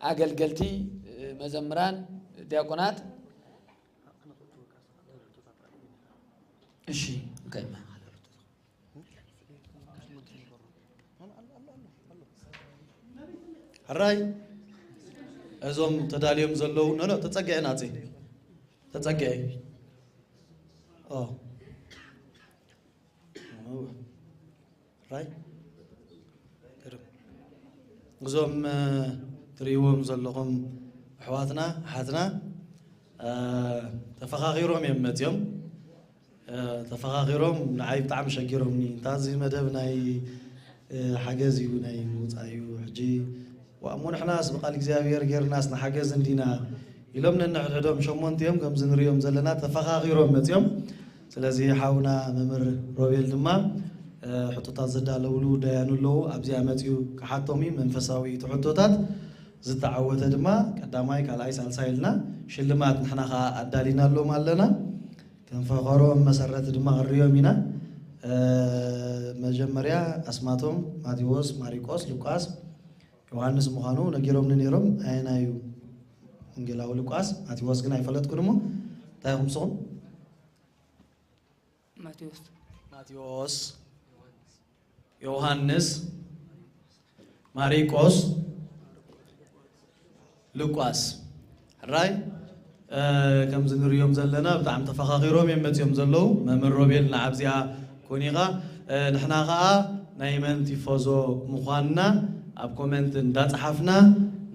ኣገልገልቲ፣ መዘምራን፣ ዲያቆናት እሺ እንካይ ሕራይ እዞም ተዳልዮም ዘለዉ ነሎ ተጸግዐ ናጽ ተጸግዐ ራይ እዞም ትርእይዎም ዘለኹም ኣሕዋትና ኣሓትና ተፈኻኺሮም እዮም መፅዮም። ተፈኻኺሮም ንዓይ ብጣዕሚ ሸጊሮምኒ። እንታ እዚ መደብ ናይ ሓገዝ እዩ ናይ ምውፃእ እዩ ሕጂ ዋእሞ ንሕናስ ብቃል እግዚኣብሔር ጌርናስ ንሓገዝ እንዲና ኢሎም ነንሕድሕዶም ሸሞንቲኦም ከምዚ ንሪኦም ዘለና ተፈኻኺሮም መፅዮም። ስለዚ ሓውና መምህር ሮቤል ድማ ሕቶታት ዘዳለውሉ ደያኑ ኣለዉ። ኣብዚኣ መፅዩ ክሓቶም እዩ መንፈሳዊ እቲ ሕቶታት ዝተዓወተ ድማ ቀዳማይ ካልኣይ ሳልሳይ ኢልና ሽልማት ንሕና ከዓ ኣዳሊናሎም ኣለና። ከም ፈኸሮም መሰረት ድማ ክንሪኦም ኢና። መጀመርያ ኣስማቶም ማቴዎስ፣ ማሪቆስ፣ ሉቃስ፣ ዮሃንስ ምዃኑ ነጊሮምኒ ነይሮም። ኣየናይ እዩ ወንጌላዊ ሉቃስ? ማቴዎስ ግን ኣይፈለጥኩን እሞ እንታይ ኢኹም ንስኹም? ማቴዎስ ማቴዎስ፣ ዮሃንስ፣ ማሪቆስ፣ ሉቃስ። ሕራይ ከምዚ ንሪኦም ዘለና ብጣዕሚ ተፈኻኺሮም እዮም መፂኦም ዘለዉ። መምህር ሮቤል ንዓብዚኣ ኮኒኻ ንሕና ኸዓ ናይ መን ቲፎዞ ምዃንና ኣብ ኮመንት እንዳፀሓፍና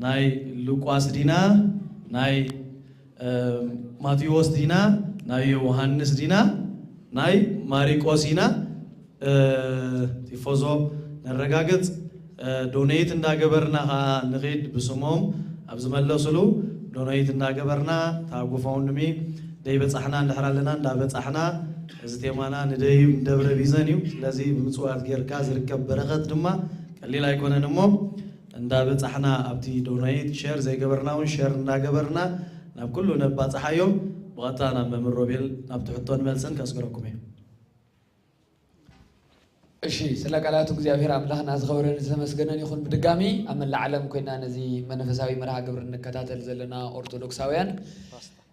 ናይ ሉቃስ ዲና ናይ ማቴዎስ ዲና ናይ ዮሃንስ ዲና ናይ ማሪቆስ ኢና ቲፎዞ ነረጋግፅ ዶነይት እንዳገበርና ከዓ ንኺድ ብስሞም ኣብ ዝመለስሉ ዶነይት እንዳገበርና እታ ጎፋውንድሚ ደይበፃሕና እንድሕር ኣለና እንዳበፃሕና እዚ ቴማና ንደይብ ደብረ ቢዘን እዩ ስለዚ ብምፅዋት ጌርካ ዝርከብ በረኸት ድማ ቀሊል ኣይኮነን እሞ እንዳበፃሕና ኣብቲ ዶናይት ሸር ዘይገበርና እውን ሸር እንዳገበርና ናብ ኩሉ ነባጽሓዮም። ብቐጥታ ናብ መምህር ሮቤል ናብቲ ሕቶን መልስን ከስግረኩም እየ። እሺ፣ ስለ ቃላቱ እግዚኣብሔር ኣምላኽና ዝኸበረን ዝተመስገነን ይኹን። ብድጋሚ ኣብ መላእ ዓለም ኮይና ነዚ መንፈሳዊ መርሃ ግብሪ እንከታተል ዘለና ኦርቶዶክሳውያን፣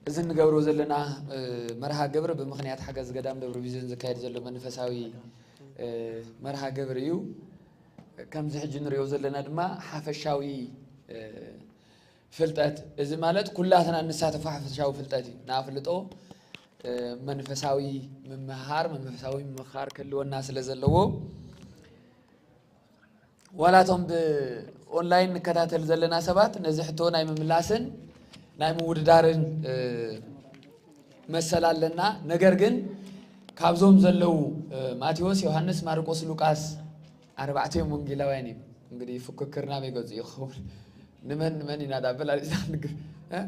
እዚ እንገብሮ ዘለና፣ እ፣ መርሃ ግብሪ ብምኽንያት ሓገዝ ገዳም ደብረ ቢዘን ዝካየድ ዘሎ መንፈሳዊ፣ እ፣ መርሃ ግብሪ እዩ። ከምዚ ሕጂ ንሪኦ ዘለና ድማ ሓፈሻዊ፣ እ፣ ፍልጠት፣ እዚ ማለት ኩላትና እንሳተፎ ሓፈሻዊ ፍልጠት እዩ። ንኣፍልጦ፣ እ፣ መንፈሳዊ ምምሃር፣ መንፈሳዊ ምምኻር ክህልወና ስለ ዘለዎ፣ ዋላ እቶም ብኦንላይን ንከታተል ዘለና ሰባት ነዚ ሕቶ ናይ ምምላስን ናይ ምውድዳርን፣ እ፣ መሰል ኣለና። ነገር ግን ካብዞም ዘለዉ፣ እ፣ ማቴዎስ፣ ዮሃንስ፣ ማርቆስ፣ ሉቃስ ኣርባዕቲኦም ወንጌላውያን እዮም። እንግዲህ ፍክክር ናበይ ገጹ ይኸውን? ንመን ንመን ኢና ዳ በላሊጽና ንግ-፣ እ?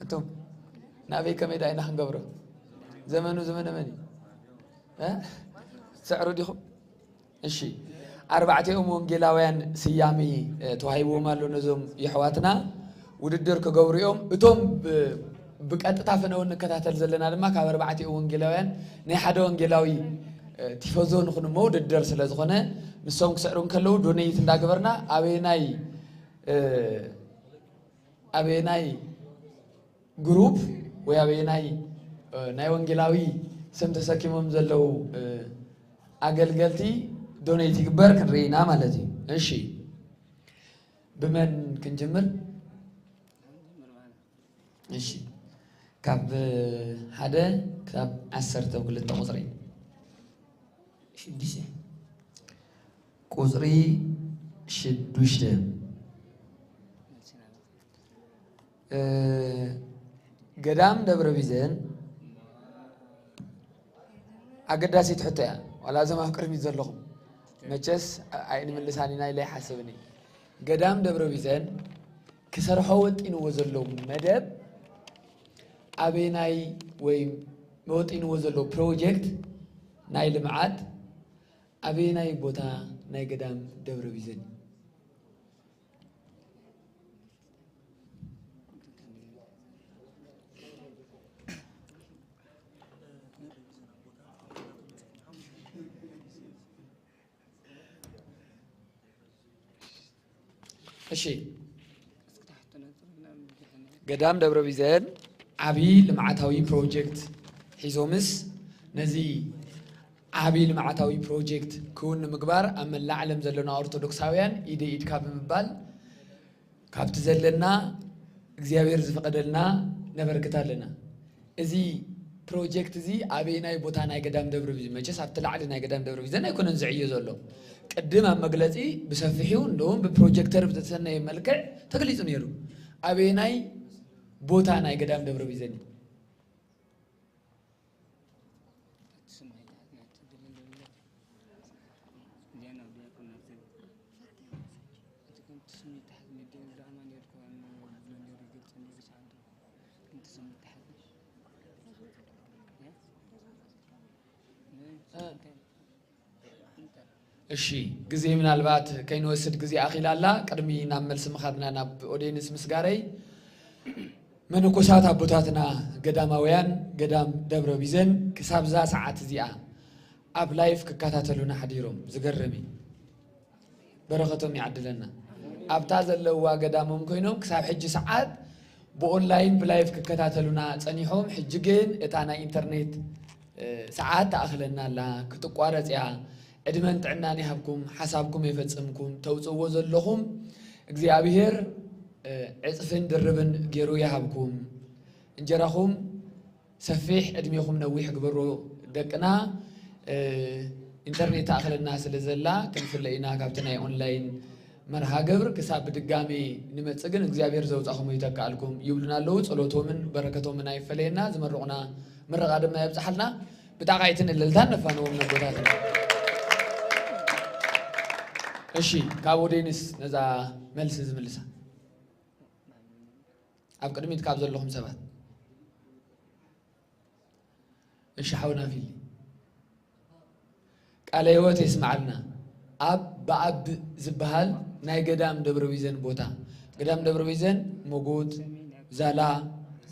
እቶም ናበይ ከመይ ዳ ኢና ክንገብሮ? ዘመኑ ዘመነ መን እዩ? እ? ትስዕሩ ዲኹም? እሺ፣ ኣርባዕቲኦም ወንጌላውያን ስያሜ፣ እ፣ ተዋሂብዎም ኣሎ ነዞም የሕዋትና። ውድድር ክገብሩ እዮም። እቶም ብ-፣ ብቀጥታ ፈነወ እንከታተል ዘለና ድማ ካብ ኣርባዕቲኦም ወንጌላውያን ናይ ሓደ ወንጌላዊ፣ እ፣ ቲፎዞ ንኹን እሞ ውድድር ስለ ዝኾነ ንሶም ክስዕሩ እንከለዉ ዶኔት እንዳገበርና ኣበየናይ፣ እ፣ ኣበየናይ ግሩፕ ወይ ኣበየናይ፣ እ፣ ናይ ወንጌላዊ ስም ተሰኪሞም ዘለዉ፣ እ፣ ኣገልገልቲ ዶኔት ይግበር ክንርኢ ኢና ማለት እዩ። እሺ፣ ብመን ክንጅምር? እሺ፣ ካብ ሓደ ክሳብ ዓሰርተ ክልተ ቁጽሪ። ሽዱሽተ። ቁጽሪ ሽዱሽተ። እ፣ ገዳም ደብረ ቢዘን ኣገዳሲት ሕቶ እያ። ዋላ እዞም ኣብ ቅድሚት ዘለኹም መቸስ ኣይንምልሳን ኢና ኢለ ኣይሓስብን እየ። ገዳም ደብረ ቢዘን ክሰርሖ ወጢንዎ ዘሎ መደብ ኣበየናይ ወይ ወጢንዎ ዘሎ ፕሮጀክት ናይ ልምዓት ኣበየናይ ቦታ ናይ ገዳም ደብረ ቢዘን እዩ? እሺ፣ ገዳም ደብረ ቢዘን ዓብዪ ልምዓታዊ ፕሮጀክት ሒዞምስ፣ ነዚ ዓብዪ ልምዓታዊ ፕሮጀክት ክውን ንምግባር ኣብ መላእ ዓለም ዘለና ኦርቶዶክሳውያን ኢደ ኢድካ ብምባል ካብቲ ዘለና እግዚኣብሔር ዝፈቐደልና ነበርክት ኣለና። እዚ ፕሮጀክት እዚ ኣበየናይ ቦታ ናይ ገዳም ደብረ ቢዘን፣ መቸስ ኣብቲ ላዕሊ ናይ ገዳም ደብረ ቢዘን ኣይኮነን ዝዕዮ ዘሎ። ቅድም ኣብ መግለጺ ብሰፊሑ እንደውም ብፕሮጀክተር ብዝተሰነየ መልክዕ ተገሊጹ ነይሩ። ኣበየናይ ቦታ ናይ ገዳም ደብረ ቢዘን እዩ? እሺ፣ ግዜ ምናልባት ከይንወስድ ግዜ ኣኺላ ኣላ። ቅድሚ ናብ መልሲ ምኻድና ናብ ኦዴንስ ምስጋረይ፣ መነኮሳት ኣቦታትና ገዳማውያን ገዳም ደብረ ቢዘን ክሳብዛ ሰዓት እዚኣ ኣብ ላይፍ ክከታተሉና ሓዲሮም። ዝገርም እዩ። በረኸቶም ይዓድለና። ኣብታ ዘለዋ ገዳሞም ኮይኖም ክሳብ ሕጂ ሰዓት ብኦንላይን ብላይፍ ክከታተሉና ጸኒሖም። ሕጂ ግን እታ ናይ ኢንተርኔት፣ እ፣ ሰዓት ትኣኽለና ኣላ፣ ክትቋረጽ እያ። ዕድመን ጥዕናን ይሃብኩም፣ ሓሳብኩም የፈጽምኩም። ተውጽእዎ ዘለኹም እግዚኣብሔር፣ እ፣ ዕጽፍን ድርብን ገይሩ ይሃብኩም። እንጀራኹም ሰፊሕ፣ ዕድሜኹም ነዊሕ ግበሮ ደቅና። እ፣ ኢንተርኔት ትኣኽለና ስለ ዘላ ክንፍለ ኢና ካብቲ ናይ ኦንላይን መርሃ ግብር። ክሳብ ብድጋሜ ንመጽእ ግን እግዚኣብሔር ዘውጻኹም ይተክኣልኩም ይብሉና ኣለዉ። ጸሎቶምን በረከቶምን ኣይፈለየና። ዝመርቑና ምርቓ ድማ የብጽሓልና። ብጣቓይትን እልልታን ነፋንዎም ነቦታትና። እሺ፣ ካብ ኦዴንስ ነዛ መልሲ ዝምልሳ ኣብ ቅድሚት ካብ ዘለኹም ሰባት። እሺ ሓውና ፊሊ፣ ቃለ ህይወት የስምዓልና። ኣብ ብኣብ ዝበሃል ናይ ገዳም ደብረ ቢዘን ቦታ፣ ገዳም ደብረ ቢዘን ሞጎት፣ ዛላ፣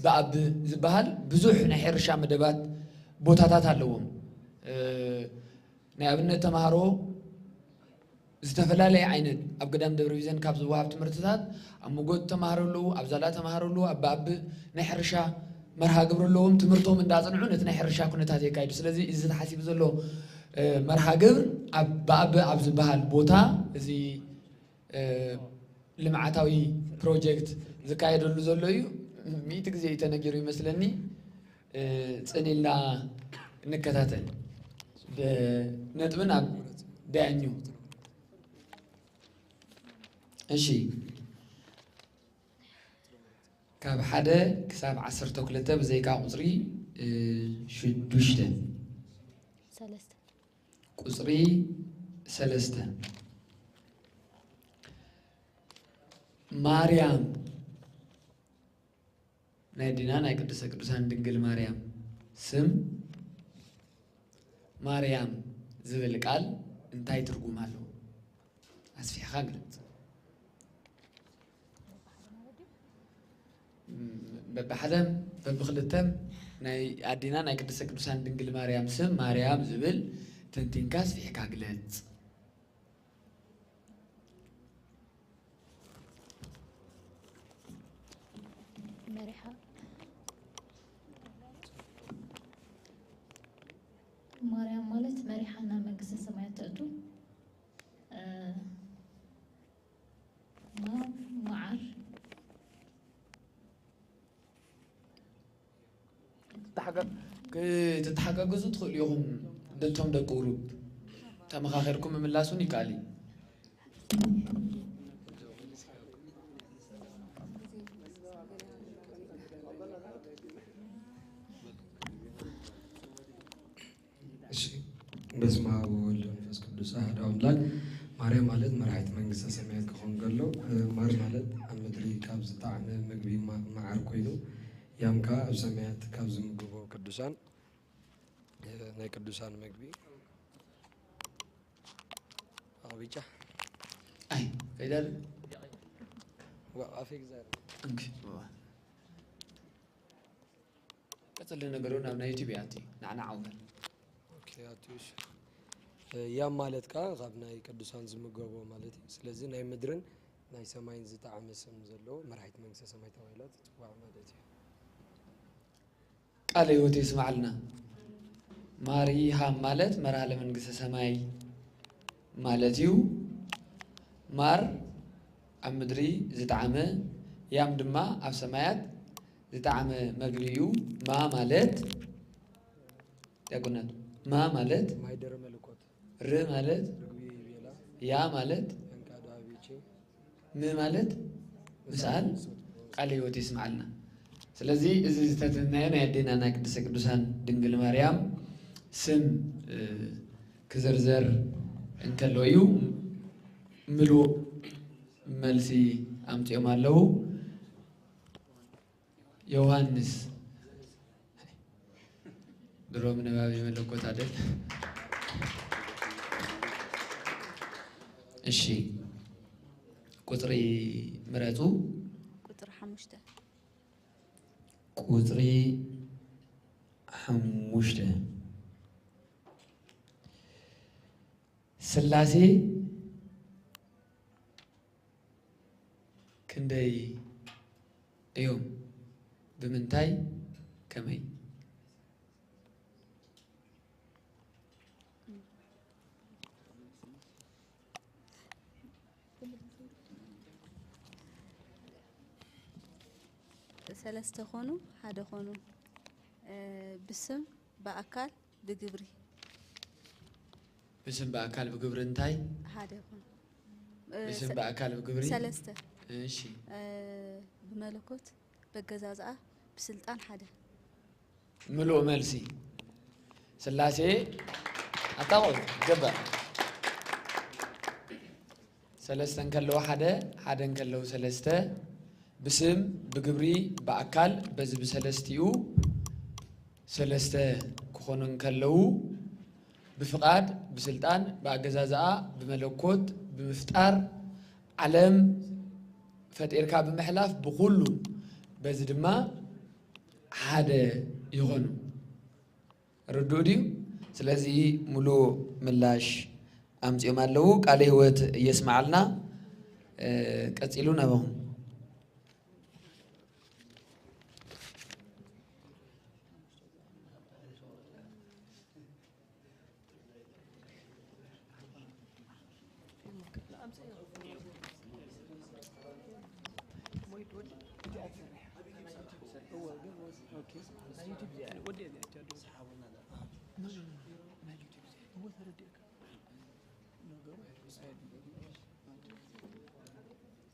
ብኣብ ዝበሃል ብዙሕ ናይ ሕርሻ መደባት ቦታታት ኣለዎም። እ፣ ናይ ኣብነት ተምሃሮ ዝተፈላለየ ዓይነት ኣብ ገዳም ደብረ ቢዘን ካብ ዝወሃብ ትምህርትታት ኣብ መጎት ተምሃሮ ኣለዉ፣ ኣብ ዛላ ተምሃሮ ኣለዉ፣ ኣብ ብኣብ ናይ ሕርሻ መርሃ ግብሪ ኣለዎም። ትምህርቶም እንዳጽንዑ ነቲ ናይ ሕርሻ ኩነታት የካይዱ። ስለዚ እዚ ተሓሲቡ ዘሎ፣ እ፣ መርሃ ግብር ኣብ ብኣብ ኣብ ዝበሃል ቦታ እዚ እ፣ ልምዓታዊ ፕሮጀክት ዝካየደሉ ዘሎ እዩ። ሚእቲ ግዜ እዩ ተነጊሩ ይመስለኒ። እ፣ ጽን ኢልና ንከታተል። ደ-፣ ነጥብን ኣብ ዳያኙ። እሺ፣ ካብ ሓደ ክሳብ ዓሰርተ ክልተ ብዘይካ ቁጽሪ፣ እ፣ ሽዱሽተ። ሰለስተ። ቁጽሪ ሰለስተ። ማርያም፣ ናይ ኣዴና ናይ ቅድስተ ቅዱሳን ድንግል ማርያም ስም ማርያም ዝብል ቃል እንታይ ትርጉም ኣለዎ? ኣስፊሕኻ ግለጽ። በብሓደን በብኽልተን ናይ ኣዴና ናይ ቅድስተ ቅዱሳን ድንግል ማርያም ስም ማርያም ዝብል ተንቲንካ ኣስፊሕካ ግለጽ። መሪሓ ማርያም ማለት መሪሓ ናብ መንግስተ ሰማያት ተእቱ፣ እ፣ ማ-፣ መዓር። ክትተሓጋ-፣ ክትተሓጋገዙ ትኽእሉ ኢኹም። ነቶም ደቂ ቁሩብ ተመኻኺርኩም ምምላስ እውን ይከኣል እዩ። እሺ፣ በስመ አብ ወወልድ ወመንፈስ ቅዱስ አሐዱ አምላክ። ማርያም ማለት መራሒት መንግስተ ሰማያት ክኾን ከሎ፣ እ፣ ማር ማለት ኣብ ምድሪ ካብ ዝጣዕመ ምግቢ ማ-፣ መዓር ኮይኑ፣ ያም ከኣ ኣብ ሰማያት ካብ ዝምግቦ ቅዱሳን፣ እ፣ ናይ ቅዱሳን ምግቢ። ኣቕቢጫ። ኣይ፣ ከይዳ ዶ? ዋ፣ ኣፌ ግዛር። እንኪ፣ ዋ። ቀጽሊ ነገሩ ናብ ናይ ዩቲዩብ እያ ኣቲ፣ ናዕናዕ ኣውበል። ኦኬ፣ ኣቲ፣ እሺ። እ፣ ያም ማለት ከኣ ካብ ናይ ቅዱሳን ዝምገቦ ማለት እዩ። ስለዚ ናይ ምድርን ናይ ሰማይን ዝጠዓመ ስም ዘለዎ መራሒት መንግስተ ሰማይ ተባሂላ ትጽዋዕ ማለት እዩ። ቃለ ህይወት የስማዕልና። ማርያም ማለት መርሃለ መንግስተ ሰማይ ማለት እዩ። ማር ኣብ ምድሪ ዝጠዓመ፣ ያም ድማ ኣብ ሰማያት ዝጠዓመ መግቢ እዩ። ማ ማለት፣ ዲያቆናት፣ ማ ማለት፣ ማይ ደረ መለኮት። ር ማለት፣ ርግቢ ቤላ። ያ ማለት፣ ያንቃ ዳቤቼ። ም ማለት፣ ምስኣል፣ ቃለ ህይወት የስምዓልና። ስለዚ እዚ ዝተተናዮ ናይ ኣዴና ናይ ቅድስተ ቅዱሳን ድንግል ማርያም ስም፣ እ፣ ክዝርዘር እንከሎ እዩ። ምሉእ መልሲ ኣምጺኦም ኣለዉ። ዮሃንስ። ድሮ ምንባብ የመለኮት ኣደል። እሺ፣ ቁጽሪ ምረጹ። ቁጽሪ ሓሙሽተ። ቁጽሪ ሓሙሽተ። ስላሴ ክንደይ እዮም? ብምንታይ? ከመይ? ሰለስተ ኾኑ፣ ሓደ ኾኑ፣ እ፣ ብስም፣ ብኣካል፣ ብግብሪ። ብስም ብኣካል ብግብሪ እንታይ? ሓደ ይኹን። እ፣ ብስም ሰ-፣ ብኣካል ብግብሪ? ሰለስተ። እሺ። እ፣ ብመለኮት፣ በገዛዝኣ፣ ብስልጣን ሓደ። ምሉእ መልሲ። ስላሴ ኣታቑ ይገባል። ሰለስተ እንከለዉ ሓደ፣ ሓደ እንከለዉ ሰለስተ፣ ብስም፣ ብግብሪ፣ ብኣካል፣ በዚ ብሰለስቲኡ ሰለስተ ክኾኑ እንከለዉ፣ ብፍቓድ፣ ብስልጣን፣ ብኣገዛዝኣ፣ ብመለኮት፣ ብምፍጣር፣ ዓለም ፈጢርካ ብምሕላፍ፣ ብኹሉ፣ በዚ ድማ ሓደ ይኾኑ። ርዱእ ድዩ? ስለዚ ሙሉእ ምላሽ ኣምጺኦም ኣለዉ። ቃለ ህይወት የስምዓልና። እ፣ ቀጺሉ ናባኹም።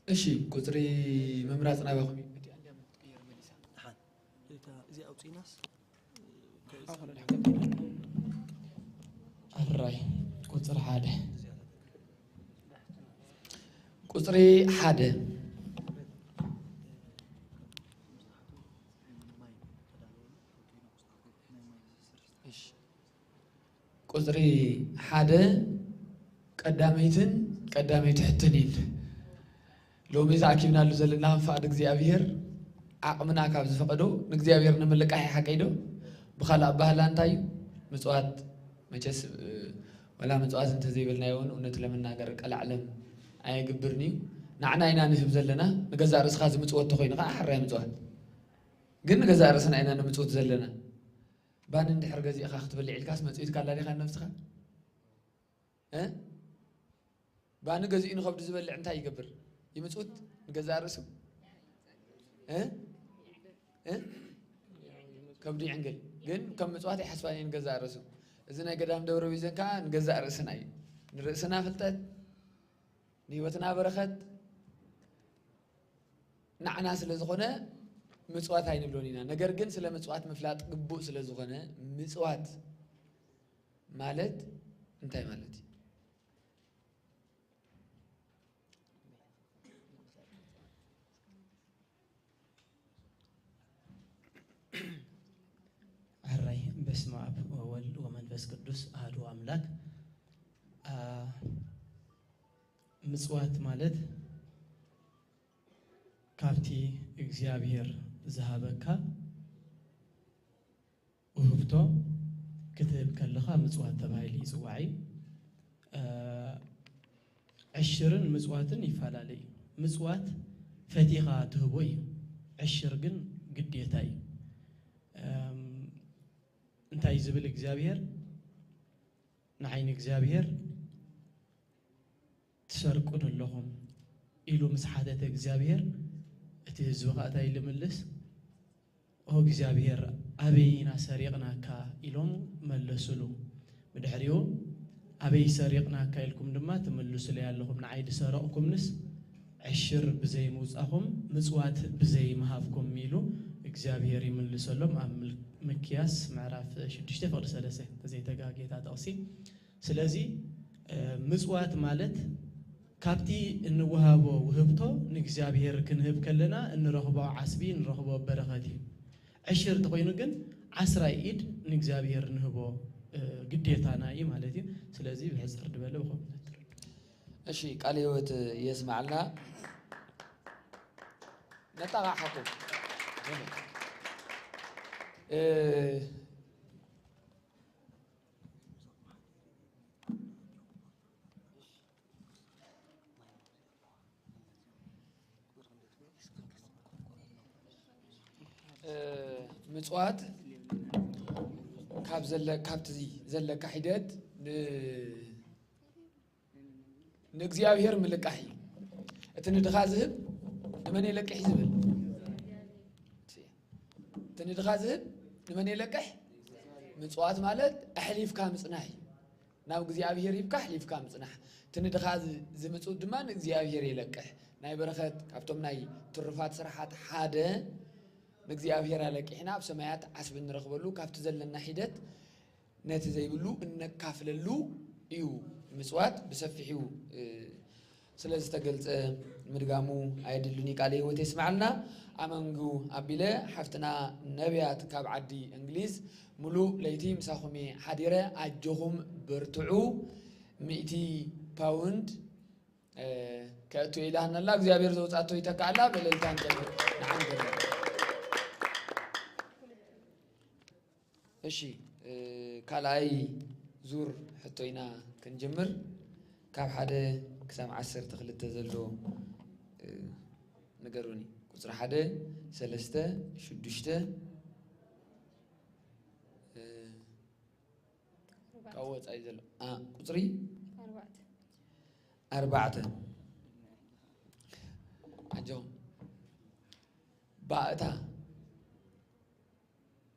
እሺ፣ ቁጽሪ ምምራጽ ናባኹም እዩ። እታ እዚኣ ኣውጺእናስ ኣራይ፣ ቁጽሪ ሓደ። ቁጽሪ ሓደ። እሺ። ቁጽሪ ሓደ ቀዳመይትን ቀዳመይቲ ሕቶን እየን። ሎሚ ተኣኪብናሉ ዘለና ከም ፍቓድ እግዚኣብሔር ዓቕምና ካብ ዝፈቐዶ ንእግዚኣብሔር ንምልቃሕ እዩ። ሓቀይ ዶ? ብኻልእ ኣባህላ እንታይ እዩ? ምጽዋት። መቸስ፣ እ፣ ወላ ምጽዋት እንተዘይበልናዮ እውን እውነት ለመናገር ቀላዕለም ኣየግብርን እዩ። ንዓና ኢና ንህብ ዘለና። ንገዛእ ርእስኻ ዝምጽወት ተኾይኑ ኸዓ ሕራይ ምጽዋት። ግን ንገዛእ ርእስና ኢና ንምጽውት ዘለና። ባኒ እንድሕር ገዚእኻ ክትበልዕ ኢልካስ መጽዊትካ ኣላ ዲኻ ነብስኻ? እ? ባኒ ገዚኡ ንኸብዱ ዝበልዕ እንታይ ይገብር? ይምጽውት ንገዛእ ርእሱ? እ? እ? ከብዱ ይዕንግል። ግን ከም ምጽዋት ኣይሓስባን እየን ንገዛእ ርእሱ። እዚ ናይ ገዳም ደብረ ቢዘን ከኣ ንገዛእ ርእስና እዩ። ንርእስና ፍልጠት፣ ንህይወትና በረኸት፣ ንዓና ስለ ዝኾነ ምጽዋት ኣይንብሎን ኢና። ነገር ግን ስለ ምጽዋት ምፍላጥ ግቡእ ስለ ዝኾነ ምጽዋት ማለት እንታይ ማለት እዩ? ሕራይ በስመ ኣብ ወወልድ ወመንፈስ ቅዱስ ኣህዱ ኣምላክ። አ፣ ምጽዋት ማለት ካብቲ እግዚኣብሔር ዝሃበካ ውህብቶ ክትህብ ከለኻ ምጽዋት ተባሂሉ ይጽዋዕ እዩ። እ፣ ዕሽርን ምጽዋትን ይፈላለ እዩ። ምጽዋት ፈቲኻ ትህቦ እዩ። ዕሽር ግን ግዴታ እዩ። እም፣ እንታይ ዝብል እግዚኣብሔር ንዓይ ንእግዚኣብሔር ትሰርቁ ደለኹም ኢሉ ምስ ሓተተ እግዚኣብሔር፣ እቲ ህዝቢ ኸኣ እንታይ ኢሉ ይምልስ? ኦ እግዚኣብሔር፣ ኣበይ ኢና ሰሪቕናካ? ኢሎም መለሱሉ። ብድሕሪኡ፣ ኣበይ ሰሪቕናካ ኢልኩም ድማ ትምልሱለይ ኣለኹም፣ ንዓይ ዝሰረቕኩምንስ ዕሽር ብዘይ ምውጻኹም ምጽዋት ብዘይ ምሃብኩም ኢሉ እግዚኣብሔር ይምልሰሎም። ኣብ ምል-፣ ምክያስ ምዕራፍ ሽዱሽተ ፍቕዲ ሰለስተ ተዘይተጋጌታ ጠቕሲ። ስለዚ፣ እ፣ ምጽዋት ማለት ካብቲ እንወሃቦ ውህብቶ ንእግዚኣብሔር ክንህብ ከለና እንረኽቦ ዓስቢ፣ እንረኽቦ በረኸት እዩ። ዕሽር እንተኾይኑ ግን ዓስራይ ኢድ ንእግዚኣብሔር ንህቦ፣ እ፣ ግዴታና እዩ ማለት እዩ። ስለዚ ብሕጽር ዝበለ ብኸምኡ ነትርድ። እሺ፣ ቃለ ህይወት የስምዓልና። ነጣቓዕሓኩም። እ፣ እ፣ ምጽዋት ካብ ዘለ-፣ ካብቲ ዘለካ ሒደት ን-፣ ንእግዚኣብሔር ምልቃሕ እዩ። እቲ ንድኻ ዝህብ ንመን የለቅሕ እዩ ዝብል? እቲ ንድኻ ዝህብ ንመን የለቅሕ? ምጽዋት ማለት ኣሕሊፍካ ምጽናሕ እዩ። ናብ እግዚኣብሔር ሂብካ ኣሕሊፍካ ምጽናሕ። እቲ ንድኻ ዝ-፣ ዝምጽውት ድማ ንእግዚኣብሔር የለቅሕ። ናይ በረኸት፣ ካብቶም ናይ ትሩፋት ስራሓት ሓደ ንእግዚኣብሔር ኣለቂሕና ኣብ ሰማያት ዓስቢ እንረኽበሉ፣ ካብቲ ዘለና ሒደት ነቲ ዘይብሉ እነካፍለሉ እዩ። ምጽዋት ብሰፊሑ፣ እ፣ ስለ ዝተገልጸ ምድጋሙ ኣየድልን እዩ። ቃለ ህይወት የስምዓልና። ኣመንጉ ኣቢለ ሓፍትና ነብያት ካብ ዓዲ እንግሊዝ፣ "ሙሉእ ለይቲ ምሳኹም እየ ሓዲረ፣ ኣጆኹም በርትዑ፣ ሚእቲ ፓውንድ፣ እ፣ ከእቱ ኢላትናላ፣ እግዚኣብሔር ዘውጻቶ ይተክኣላ፣ ብእልልታን ጨብጭብ ንዓም ገለ። እሺ፣ እ፣ ካልኣይ ዙር ሕቶ ኢና ክንጅምር። ካብ ሓደ ክሳብ ዓሰርተ ክልተ ዘሎ፣ እ፣ ንገሩኒ። ቁጽሪ ሓደ፣ ሰለስተ፣ ሽዱሽተ፣ እ፣ ካብ ወጻኢ ዘሎ። ኣ፣ ቁጽሪ ኣርባዕተ። ኣርባዕተ። ኣጆኹም። ባእታ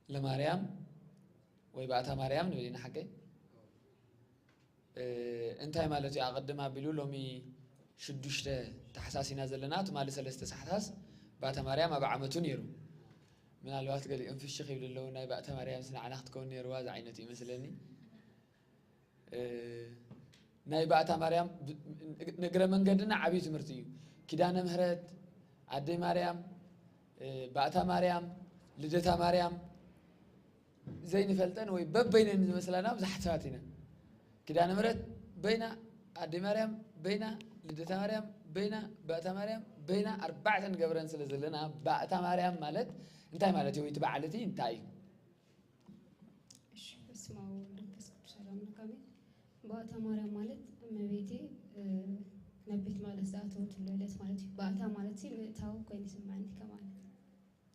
ለማርያም ወይ ባእታ ማርያም ንብል ኢና፣ ሓቀይ? እ፣ እንታይ ማለት እዩ? ኣቐድም ኣቢሉ ሎሚ ሽዱሽተ ታሕሳስ ኢና ዘለና። ትማሊ ሰለስተ ታሕሳስ ባእታ ማርያም ኣብ ዓመቱ ነይሩ። ምናልባት ገሊኦም ፍሽኽ ይብሉ ኣለዉ፣ "ናይ ባእታ ማርያምስ ንዓና ክትከውን ነይርዋ" ዝዓይነቱ ይመስለኒ። እ፣ ናይ ባእታ ማርያም ብ-፣ ንእግረ መንገድና ዓብዪ ትምህርቲ እዩ። ኪዳነ ምሕረት፣ ኣደይ ማርያም፣ እ፣ ባእታ ማርያም፣ ልደታ ማርያም ዘይንፈልጠን ወይ በበይነን ዝመስላና ብዙሓት ሰባት ኢና። ኪዳነ ምሕረት በይና፣ ኣደይ ማርያም በይና፣ ልደታ ማርያም በይና፣ ባእታ ማርያም በይና፣ ኣርባዕተ ንገብረን ስለ ዘለና፣ ባእታ ማርያም ማለት እንታይ ማለት እዩ? ወይ እቲ በዓል እቲ እንታይ እዩ? እሺ፣ በስመ አብ ወወልድ ወመንፈስ ቅዱስ አሐዱ አምላክ አሜን። ባእታ ማርያም ማለት እመቤቴ፣ እ፣ ናብ ቤት መቅደስ ዝኣተወትሉ ዕለት ማለት እዩ። ባእታ ማለት ሲ ምእታው ኮይኑ ይስምዐኒ ከማለት።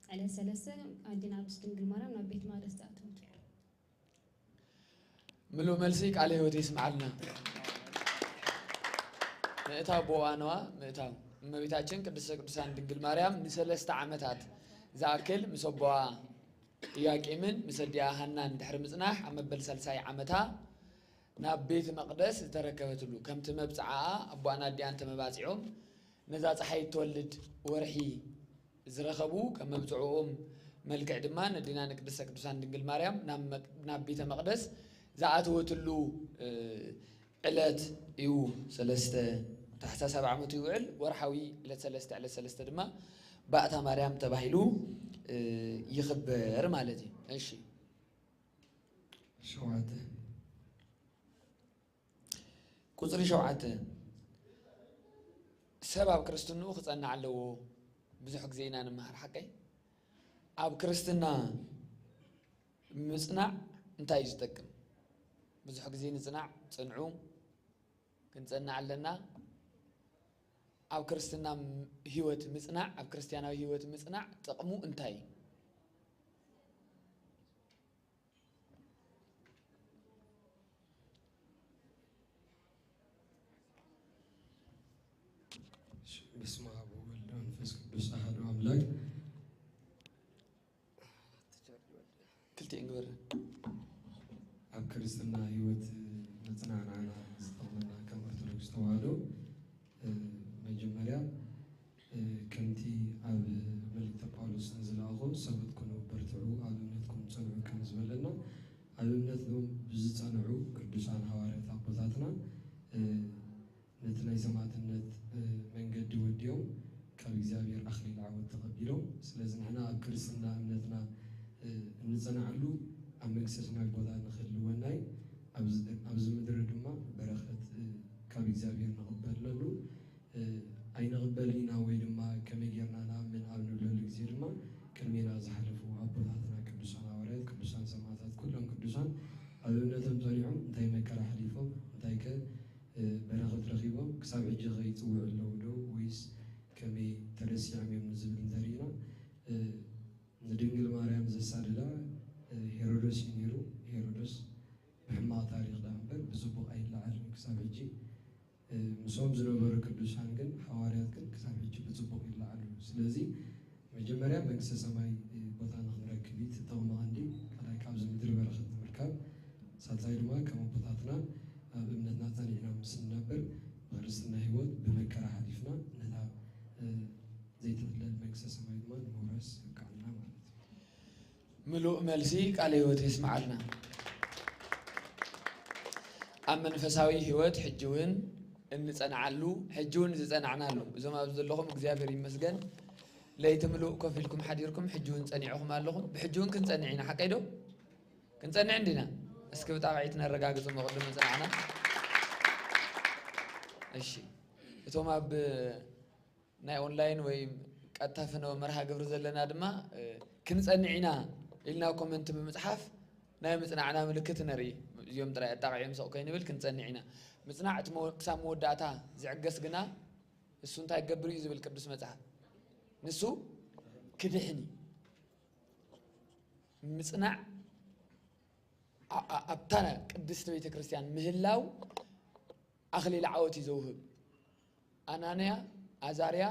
ዕለት ሰለስተ ኣዴና ቅድስት ድንግል ማርያም ናብ ቤት መቅደስ ዝኣተወትሉ። ምሉእ መልሲ ቃለ ሕይወት ይስምዓልና። ምእታው ብእዋንዋ ምእታው። እመቤታችን ቅድስተ ቅዱሳን ድንግል ማርያም ንሰለስተ ዓመታት ዝኣክል ምስ ኣቦኣ ኢያቄምን ምስ ኣዲኣ ሃናን ድሕሪ ምጽናሕ፣ ኣብ መበል ሳልሳይ ዓመታ ናብ ቤት መቕደስ ዝተረከበትሉ፣ ከምቲ መብጽዓኣ ኣቦኣን ኣዲኣን ተመባጺዖም ነዛ ጸሓይ እትወልድ ወርሒ ዝረኸቡ፣ ከም መብጽዕኦም መልክዕ ድማ ነዴና ንቅድስተ ቅዱሳን ድንግል ማርያም ናብ መቅ-፣ ናብ ቤተ መቕደስ ዝኣተወትሉ፣ እ፣ ዕለት እዩ። ሰለስተ ታሕሳስ ኣብ ዓመቱ ይውዕል። ወርሓዊ ዕለት ሰለስተ፣ ዕለት ሰለስተ ድማ ባእታ ማርያም ተባሂሉ፣ እ፣ ይኽበር ማለት እዩ። እሺ። ሸውዓተ። ቁጽሪ ሸውዓተ፣ ሰብ ኣብ ክርስትንኡ ክጸንዕ ኣለዎ። ብዙሕ ግዜ ኢና ንመሃር፣ ሓቀይ? ኣብ ክርስትና ምጽናዕ እንታይ እዩ ዝጠቅም? ብዙሕ ግዜ ንጽናዕ፣ ጽንዑ፣ ክንጸንዕ ኣለና። ኣብ ክርስትና ም-፣ ህይወት ምጽናዕ፣ ኣብ ክርስትያናዊ ህይወት ምጽናዕ ጥቕሙ እንታይ እዩ? በስመ አብ ወወልድ ወመንፈስ ቅዱስ አሐዱ አምላክ። ክልቲኤን ግበር። ኣብ ክርስትና ህይወት ምጽናዕ ንዓና ዝጠቕመና ከም ኦርቶዶክስ ተዋህዶ፣ እ፣ መጀመርያ፣ እ፣ ከምቲ ኣብ መልእክተ ጳውሎስ ንዝለኣኾ ሰባት ኩኑ በርትዑ፣ ኣብ እምነትኩም ጽንዑ ከም ዝበለና፣ ኣብ እምነቶም ብዝጸንዑ ቅዱሳን ሃዋርያት ኣቦታትና፣ እ፣ ነቲ ናይ ሰማዕትነት፣ እ፣ መንገዲ ወዲኦም ካብ እግዚኣብሔር ኣኽሊል ዓወት ተቐቢሎም። ስለዚ ንሕና ኣብ ክርስትና እምነትና፣ እ፣ እንጸንዓሉ ኣብ መንግስተ ሰማይ ቦታ ንኽህልወና እዩ። ኣብዚ፣ ኣብዚ ምድሪ ድማ በረኸት፣ እ፣ ካብ እግዚኣብሔር ንቕበለሉ፣ እ፣ ኣይንቕበልን ኢና ወይ ድማ ከመይ ጌርና ንኣምን ኣብ ንብለሉ ግዜ ድማ ቅድሜና ዝሓለፉ ኣቦታትና ቅዱሳን ሃዋርያት፣ ቅዱሳን ሰማዕታት፣ ኩሎም ቅዱሳን ኣብ እምነቶም ጸኒዖም እንታይ መከራ ኣሕሊፎም፣ እንታይ ከ እ፣ በረኸት ረኺቦም ክሳብ ሕጂ ኸ ይጽውዑ ኣለዉ ዶ ወይስ ከመይ ተረሲዖም እዮም ንዝብል እንተሪእና፣ እ፣ ንድንግል ማርያም ዘሳደዳ፣ እ፣ ሄሮዶስ እዩ ነይሩ። ሄሮዶስ ብሕማቕ ታሪኽ ደኣ እምበር ብጽቡቕ ኣይለዓልን ክሳብ ሕጂ። እ፣ ምስኦም ዝነበሩ ቅዱሳን ግን፣ ሃዋርያት ግን ክሳብ ሕጂ ብጽቡቕ ይለዓሉ። ስለዚ መጀመርያ መንግስተ ሰማይ ቦታ ንኽንረክብ እዩ እቲ ጥቕሚ ቀንዲ። ካልኣይ ካብዚ ምድሪ በረኸት ንምርካብ፣ ሳልሳይ ድማ ከም ኣቦታትና ኣብ እምነትና ጸኒዕና ምስ ንነብር ብክርስትና ህይወት ብመከራ ሓሊፍና ነታ፣ እ፣ ዘይትጥለል መንግስተ ሰማይ ድማ ንምውራስ ይብቅዓና ማለት እዩ። ምሉእ መልሲ ቃለ ህይወት የስምዓልና። ኣብ መንፈሳዊ ህይወት ሕጂ እውን እንጸንዓሉ፣ ሕጂ እውን ዝጸናዕናሉ፣ እዞም ኣብዚ ዘለኹም እግዚኣብሔር ይመስገን፣ ለይቲ ምሉእ ኮፍ ኢልኩም ሓዲርኩም፣ ሕጂ እውን ጸኒዕኹም ኣለኹም። ብሕጂ እውን ክንጸንዕ ኢና፣ ሓቀይ ዶ? ክንጸንዕ እንዲና? እስኪ ብጣቕዒት ነረጋግጽ እሞ ቅድሚ ምጽናዕና። እሺ፣ እቶም ኣብ ናይ ኦንላይን ወይ ቀጥታ ፍኖ መርሃ ግብሪ ዘለና ድማ፣ እ፣ ክንጸንዕ ኢና ኢልና ኮመንት ብምጽሓፍ ናይ ምጽናዕና ምልክት ነርኢ። እዚኦም ጥራይ ኣጣቒዖም ስቕ ከይንብል ክንጸንዕ ኢና። ምጽናዕ እቲ መወ-፣ ክሳብ መወዳእታ ዝዕገስ ግና፣ እሱ እንታይ ክገብር እዩ ዝብል ቅዱስ መጽሓፍ? ንሱ ክድሕን እዩ። ምጽናዕ ኣ-፣ ኣ-፣ ኣብታ ቅድስቲ ቤተ ክርስቲያን ምህላው ኣኽሊል ዓወት እዩ ዘውህብ። ኣናንያ፣ ኣዛርያ፣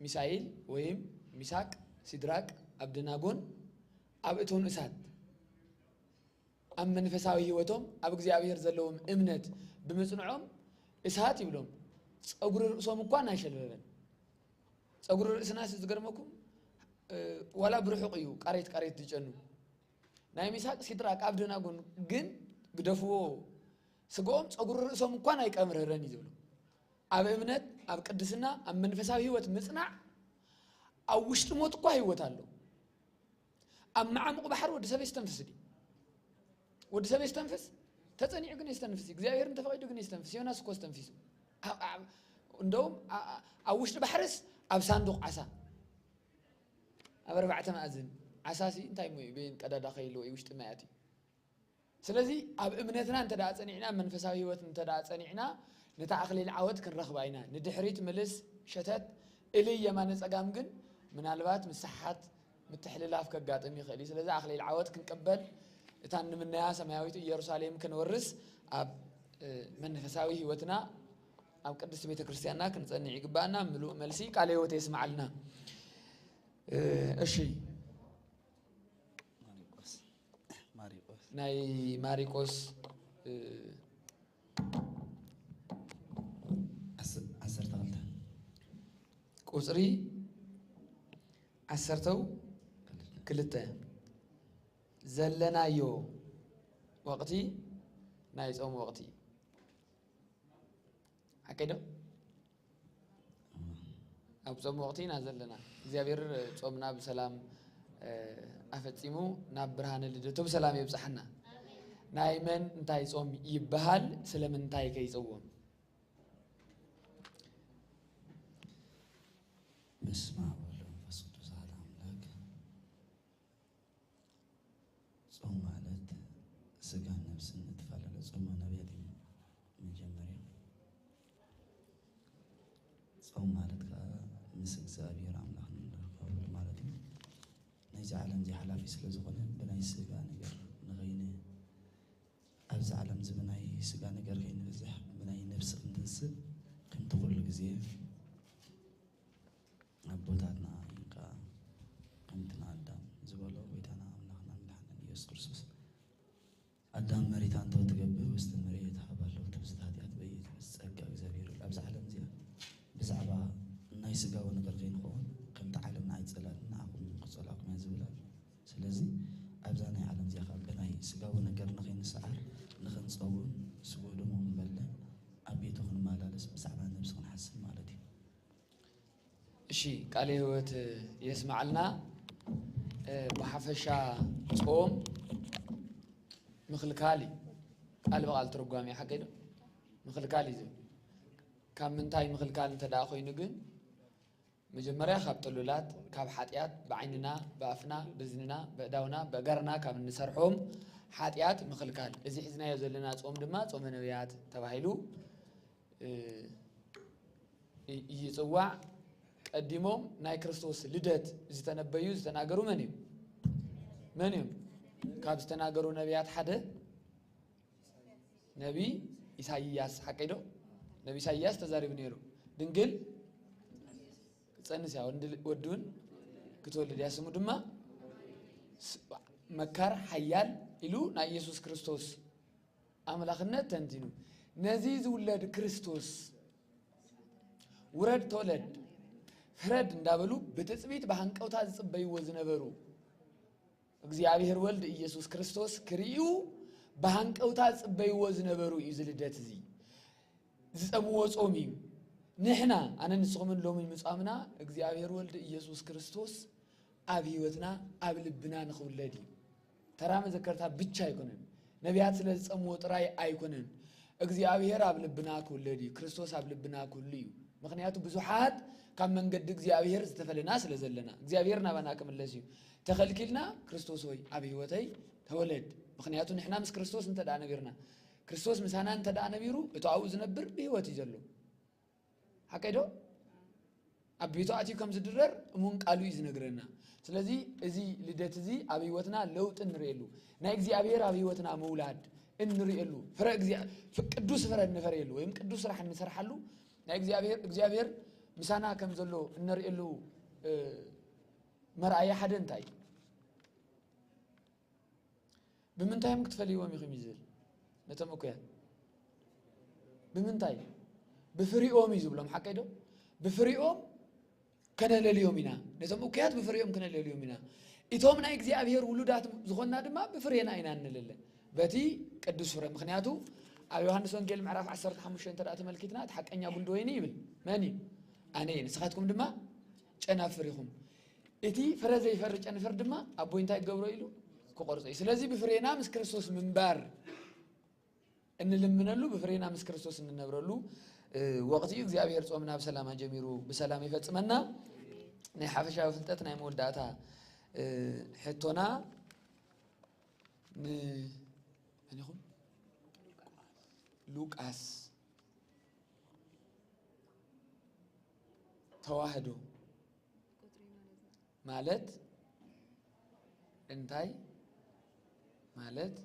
ሚሳኤል ወይም ሚሳቅ፣ ሲድራቅ፣ ኣብደናጎን ኣብ እቶን እሳት ኣብ መንፈሳዊ ህይወቶም ኣብ እግዚኣብሔር ዘለዎም እምነት ብምጽንዖም እሳት ይብሎም። ጸጉሪ ርእሶም እኳ ኣይሸልበበን። ጸጉሪ ርእስናስ ዝገርመኩም፣ እ፣ ዋላ ብርሑቕ እዩ ቃሬት ቃሬት ዝጨኑ። ናይ ሚሳቅ፣ ሲድራቅ፣ ኣብደናጎን ግን ግደፍዎ፣ ስጋኦም ጸጉሪ ርእሶም እኳ ኣይቀምረረን እዩ ዝብሉ። ኣብ እምነት፣ ኣብ ቅድስና፣ ኣብ መንፈሳዊ ህይወት ምጽናዕ፣ ኣብ ውሽጢ ሞት እኳ ህይወት ኣሎ። ኣብ መዓሙቕ ባሕሪ ወዲ ሰብ የስተንፍስ ድዩ? ወዲ ሰብ የስተንፍስ? ተጸኒዑ ግን የስተንፍስ እዩ። እግዚኣብሔር እንተፈቒዱ ግን የስተንፍስ። ዮናስ እኮ ኣስተንፊሱ። ኣብ፣ ኣብ፣ እንደውም ኣ-፣ ኣ-፣ ኣብ ውሽጢ ባሕርስ ኣብ ሳንዱቕ ዓሳ። ኣብ ኣርባዕተ መኣዝን። ዓሳሲ እንታይ እሞ እዩ? በየን ቀዳዳ ከይህልዎ እዩ ውሽጢ ማያት እዩ። ስለዚ ኣብ እምነትና እንተ ደኣ ጸኒዕና፣ ኣብ መንፈሳዊ ህይወት እንተ ደኣ ጸኒዕና፣ ነታ ኣኽሊል ዓወት ክንረኽባ ኢና። ንድሕሪት ምልስ፣ ሸተት፣ እልይ የማነ ጸጋም ግን ምናልባት ምስሓት፣ ምትሕልላፍ ከጋጥም ይኽእል እዩ። ስለዚ ኣኽሊል ዓወት ክንቅበል፣ እታ እንምነያ ሰማያዊት ኢየሩሳሌም ክንወርስ፣ ኣብ፣ እ፣ መንፈሳዊ ህይወትና፣ ኣብ ቅድስቲ ቤተ ክርስቲያንና ክንጸንዕ ይግባኣና። ምሉእ መልሲ ቃለ ህይወት የስምዓልና። እ፣ እሺ። ማሪቆስ፣ ማሪቆስ። ናይ ማሪቆስ፣ እ፣ ዓስ-፣ ዓሰርተ ክልተ። ቁጽሪ ዓሰርተው ክልተ። ዘለናዮ ወቕቲ ናይ ጾም ወቕቲ። ሓቀይ ዶ? ኣብ ጾም ወቕቲ ኢና ዘለና። እግዚኣብሔር ጾምና ብሰላም፣ እ፣ ኣፈጺሙ ናብ ብርሃነ ልደቱ ብሰላም የብጽሓና። ናይ መን እንታይ ጾም ይበሃል? ስለምንታይ ከ ይጽወም? በስመ አብ ወወልድ ወመንፈስ ቅዱስ አሐዱ አምላክ። ጾም ማለት ስጋን ነፍስን እትፈላለ ጾመ ነቢያት እዩ። መጀመርያ ጾም ማለት ከኣ ምስ እግዚኣብሔር ኣምላኽ ንራኸበሉ ማለት እዩ። ናይዚ ዓለም እዚ ሓላፊ ስለ ዝኾነ ብናይ ስጋ ነገር ንኸይን-፣ ኣብዚ ዓለም እዚ ብናይ ስጋ ነገር ከይንበዝሕ ብናይ ነፍሲ ክንትንስእ ከምቲ ኩሉ ግዜ ኣቦታትና ኢልካ ከምቲ ንኣዳም ዝበሎ ጎይታና ኣምላኽና መድሓኒና ኢየሱስ ክርስቶስ፣ ኣዳም መሬት ኣንተ ትገብር ውስተ መሬት ሃባ ለውጥ ብዝት ኃጢአት በይት ምስ ጸጋ እግዚኣብሔር ይብል። ኣብዚ ዓለም እዚኣ ብዛዕባ ናይ ስጋዊ ነገር ከይንኸውን ከምቲ ዓለም ንዓይ ጸላእኒ ንዓኹም ክጸልኣኩም እያ ዝብል ኣሎ። ስለዚ ኣብዛ ናይ ዓለም እዚኣ ካብ ብናይ ስጋዊ ነገር ንኸይንሰዓር ንኽንጸውም ስግኡ ደሙ ክንበልዕ ኣብ ቤቱ ክንመላለስ ብዛዕባ ነብሲ ክንሓስብ ማለት እዩ። እሺ፣ ቃለ ሕይወት የስምዓልና። እ፣ ብሓፈሻ ጾም ምኽልካል እዩ። ቃል ብቓል ትርጓሜ ሓቀይ ዶ? ምኽልካል እዩ ዝብል። ካብ ምንታይ ምኽልካል እንተ ደኣ ኮይኑ ግን፣ መጀመርያ ካብ ጥሉላት፣ ካብ ሓጢኣት፣ ብዓይንና፣ ብኣፍና፣ ብእዝንና፣ ብእዳውና፣ ብእገርና ካብ እንሰርሖም ሓጢኣት ምኽልካል። እዚ ሒዝናዮ ዘለና ጾም ድማ ጾመ ነቢያት ተባሂሉ፣ እ፣ ይ-፣ ይጽዋዕ። ቀዲሞም ናይ ክርስቶስ ልደት ዝተነበዩ፣ ዝተናገሩ መን እዮም? መን እዮም? ካብ ዝተናገሩ ነቢያት ሓደ ነቢ ኢሳይያስ፣ ሓቀይ ዶ? ነቢ ኢሳይያስ ተዛሪቡ ነይሩ። ድንግል ክጸንስ እያ፣ ወንድ-፣ ወዲ እውን ክትወልድ እያ፣ ስሙ ድማ ስ-፣ መካር፣ ሓያል ኢሉ ናይ ኢየሱስ ክርስቶስ ኣምላኽነት ተንቲኑ። ነዚ ዝውለድ ክርስቶስ፣ ውረድ ተወለድ፣ ፍረድ እንዳበሉ ብትጽቢት ብሃንቀውታ ዝጽበይዎ ዝነበሩ፣ እግዚኣብሔር ወልድ ኢየሱስ ክርስቶስ ክርእዩ ብሃንቀውታ ዝጽበይዎ ዝነበሩ እዩ። እዚ ልደት እዚ ዝጸምዎ ጾም እዩ። ንሕና፣ ኣነ ንስኹምን ሎሚ ምጻምና እግዚኣብሔር ወልድ ኢየሱስ ክርስቶስ ኣብ ህይወትና፣ ኣብ ልብና ንኽውለድ እዩ። ተራ መዘከርታ ብቻ ኣይኮነን። ነቢያት ስለ ዝጸምዎ ጥራይ ኣይኮነን። እግዚኣብሔር ኣብ ልብና ክውለድ እዩ። ክርስቶስ ኣብ ልብና ክህሉ እዩ። ምኽንያቱ ብዙሓት ካብ መንገዲ እግዚኣብሔር ዝተፈለና ስለ ዘለና፣ እግዚኣብሔር ናባና ክምለስ እዩ። ተኸልኪልና፣ ክርስቶስ ሆይ ኣብ ህይወተይ ተወለድ፣ ምኽንያቱ ንሕና ምስ ክርስቶስ እንተ ደኣ ነቢርና፣ ክርስቶስ ምሳና እንተ ደኣ ነቢሩ፣ እቲ ኣብኡ ዝነብር ብህይወት እዩ ዘሎ። ሓቀይ ዶ? ኣብ ቤቱ ኣትዩ ከም ዝድረር እሙን ቃሉ እዩ ዝነግረና። ስለዚ እዚ ልደት እዚ ኣብ ህይወትና ለውጢ እንርእየሉ፣ ናይ እግዚኣብሔር ኣብ ህይወትና ምውላድ እንርእየሉ፣ ፍረ እግዚኣብ-፣ ፍ-፣ ቅዱስ ፍረ እንፈርየሉ ወይም ቅዱስ ስራሕ እንሰርሓሉ፣ ናይ እግዚኣብሔር፣ እግዚኣብሔር ምሳና ከም ዘሎ እነርእየሉ፣ እ፣ መርኣያ ሓደ እንታይ እዩ? ብምንታይ እዮም ክትፈልይዎም ኢኹም እዩ ዝብል ነቶም እኩያት። ብምንታይ? ብፍሪኦም እዩ ዝብሎም። ሓቀይ ዶ? ብፍሪኦም ከነለልዮም ኢና። ነቶም እኩያት ብፍሪኦም ከነለልዮም ኢና። እቶም ናይ እግዚኣብሔር ውሉዳት ዝኾንና ድማ ብፍሬና ኢና እንልለ። በቲ ቅዱስ ፍረ። ምኽንያቱ ኣብ ዮሃንስ ወንጌል ምዕራፍ ዓሰርተ ሓሙሽተ እንተ ደኣ ተመልኪትና፣ እቲ ሓቀኛ ጉንዲ ወይኒ ይብል። መን እዩ? ኣነ እየ። ንስኻትኩም ድማ ጨናፍር ኢኹም። እቲ ፍረ ዘይፈሪ ጨንፈር ድማ ኣቦይ እንታይ ክገብሮ ኢሉ? ክቖርጾ እዩ። ስለዚ ብፍሬና ምስ ክርስቶስ ምንባር እንልምነሉ፣ ብፍሬና ምስ ክርስቶስ እንነብረሉ፣ እ፣ ወቕቲ እዩ። እግዚኣብሔር ጾምና ብሰላም ኣጀሚሩ ብሰላም ይፈጽመና። ናይ ሓፈሻዊ ፍልጠት ናይ መወዳእታ፣ እ፣ ሕቶና ን-፣ መን ይኹን? ሉቃስ ተዋህዶ ማለት እንታይ ማለት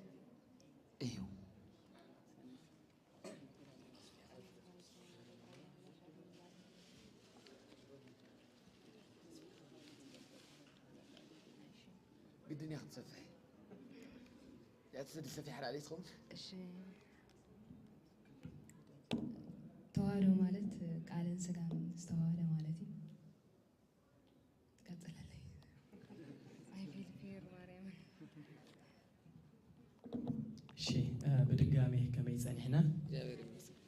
እዩ? ግድን እያ ክትሰፍሕ። እዚኣ ትሰዲ ሰፊሕ ሓላል ትኸውን። እሺ። ተዋህዶ ማለት ቃልን ስጋን ዝተዋህደ ማለት እዩ። ቀጽለለይ። I feel fear ማርያም። እሺ፣ እ፣ ብድጋሜ ከመይ ጸኒሕና? እግዚኣብሔር ይመስገን።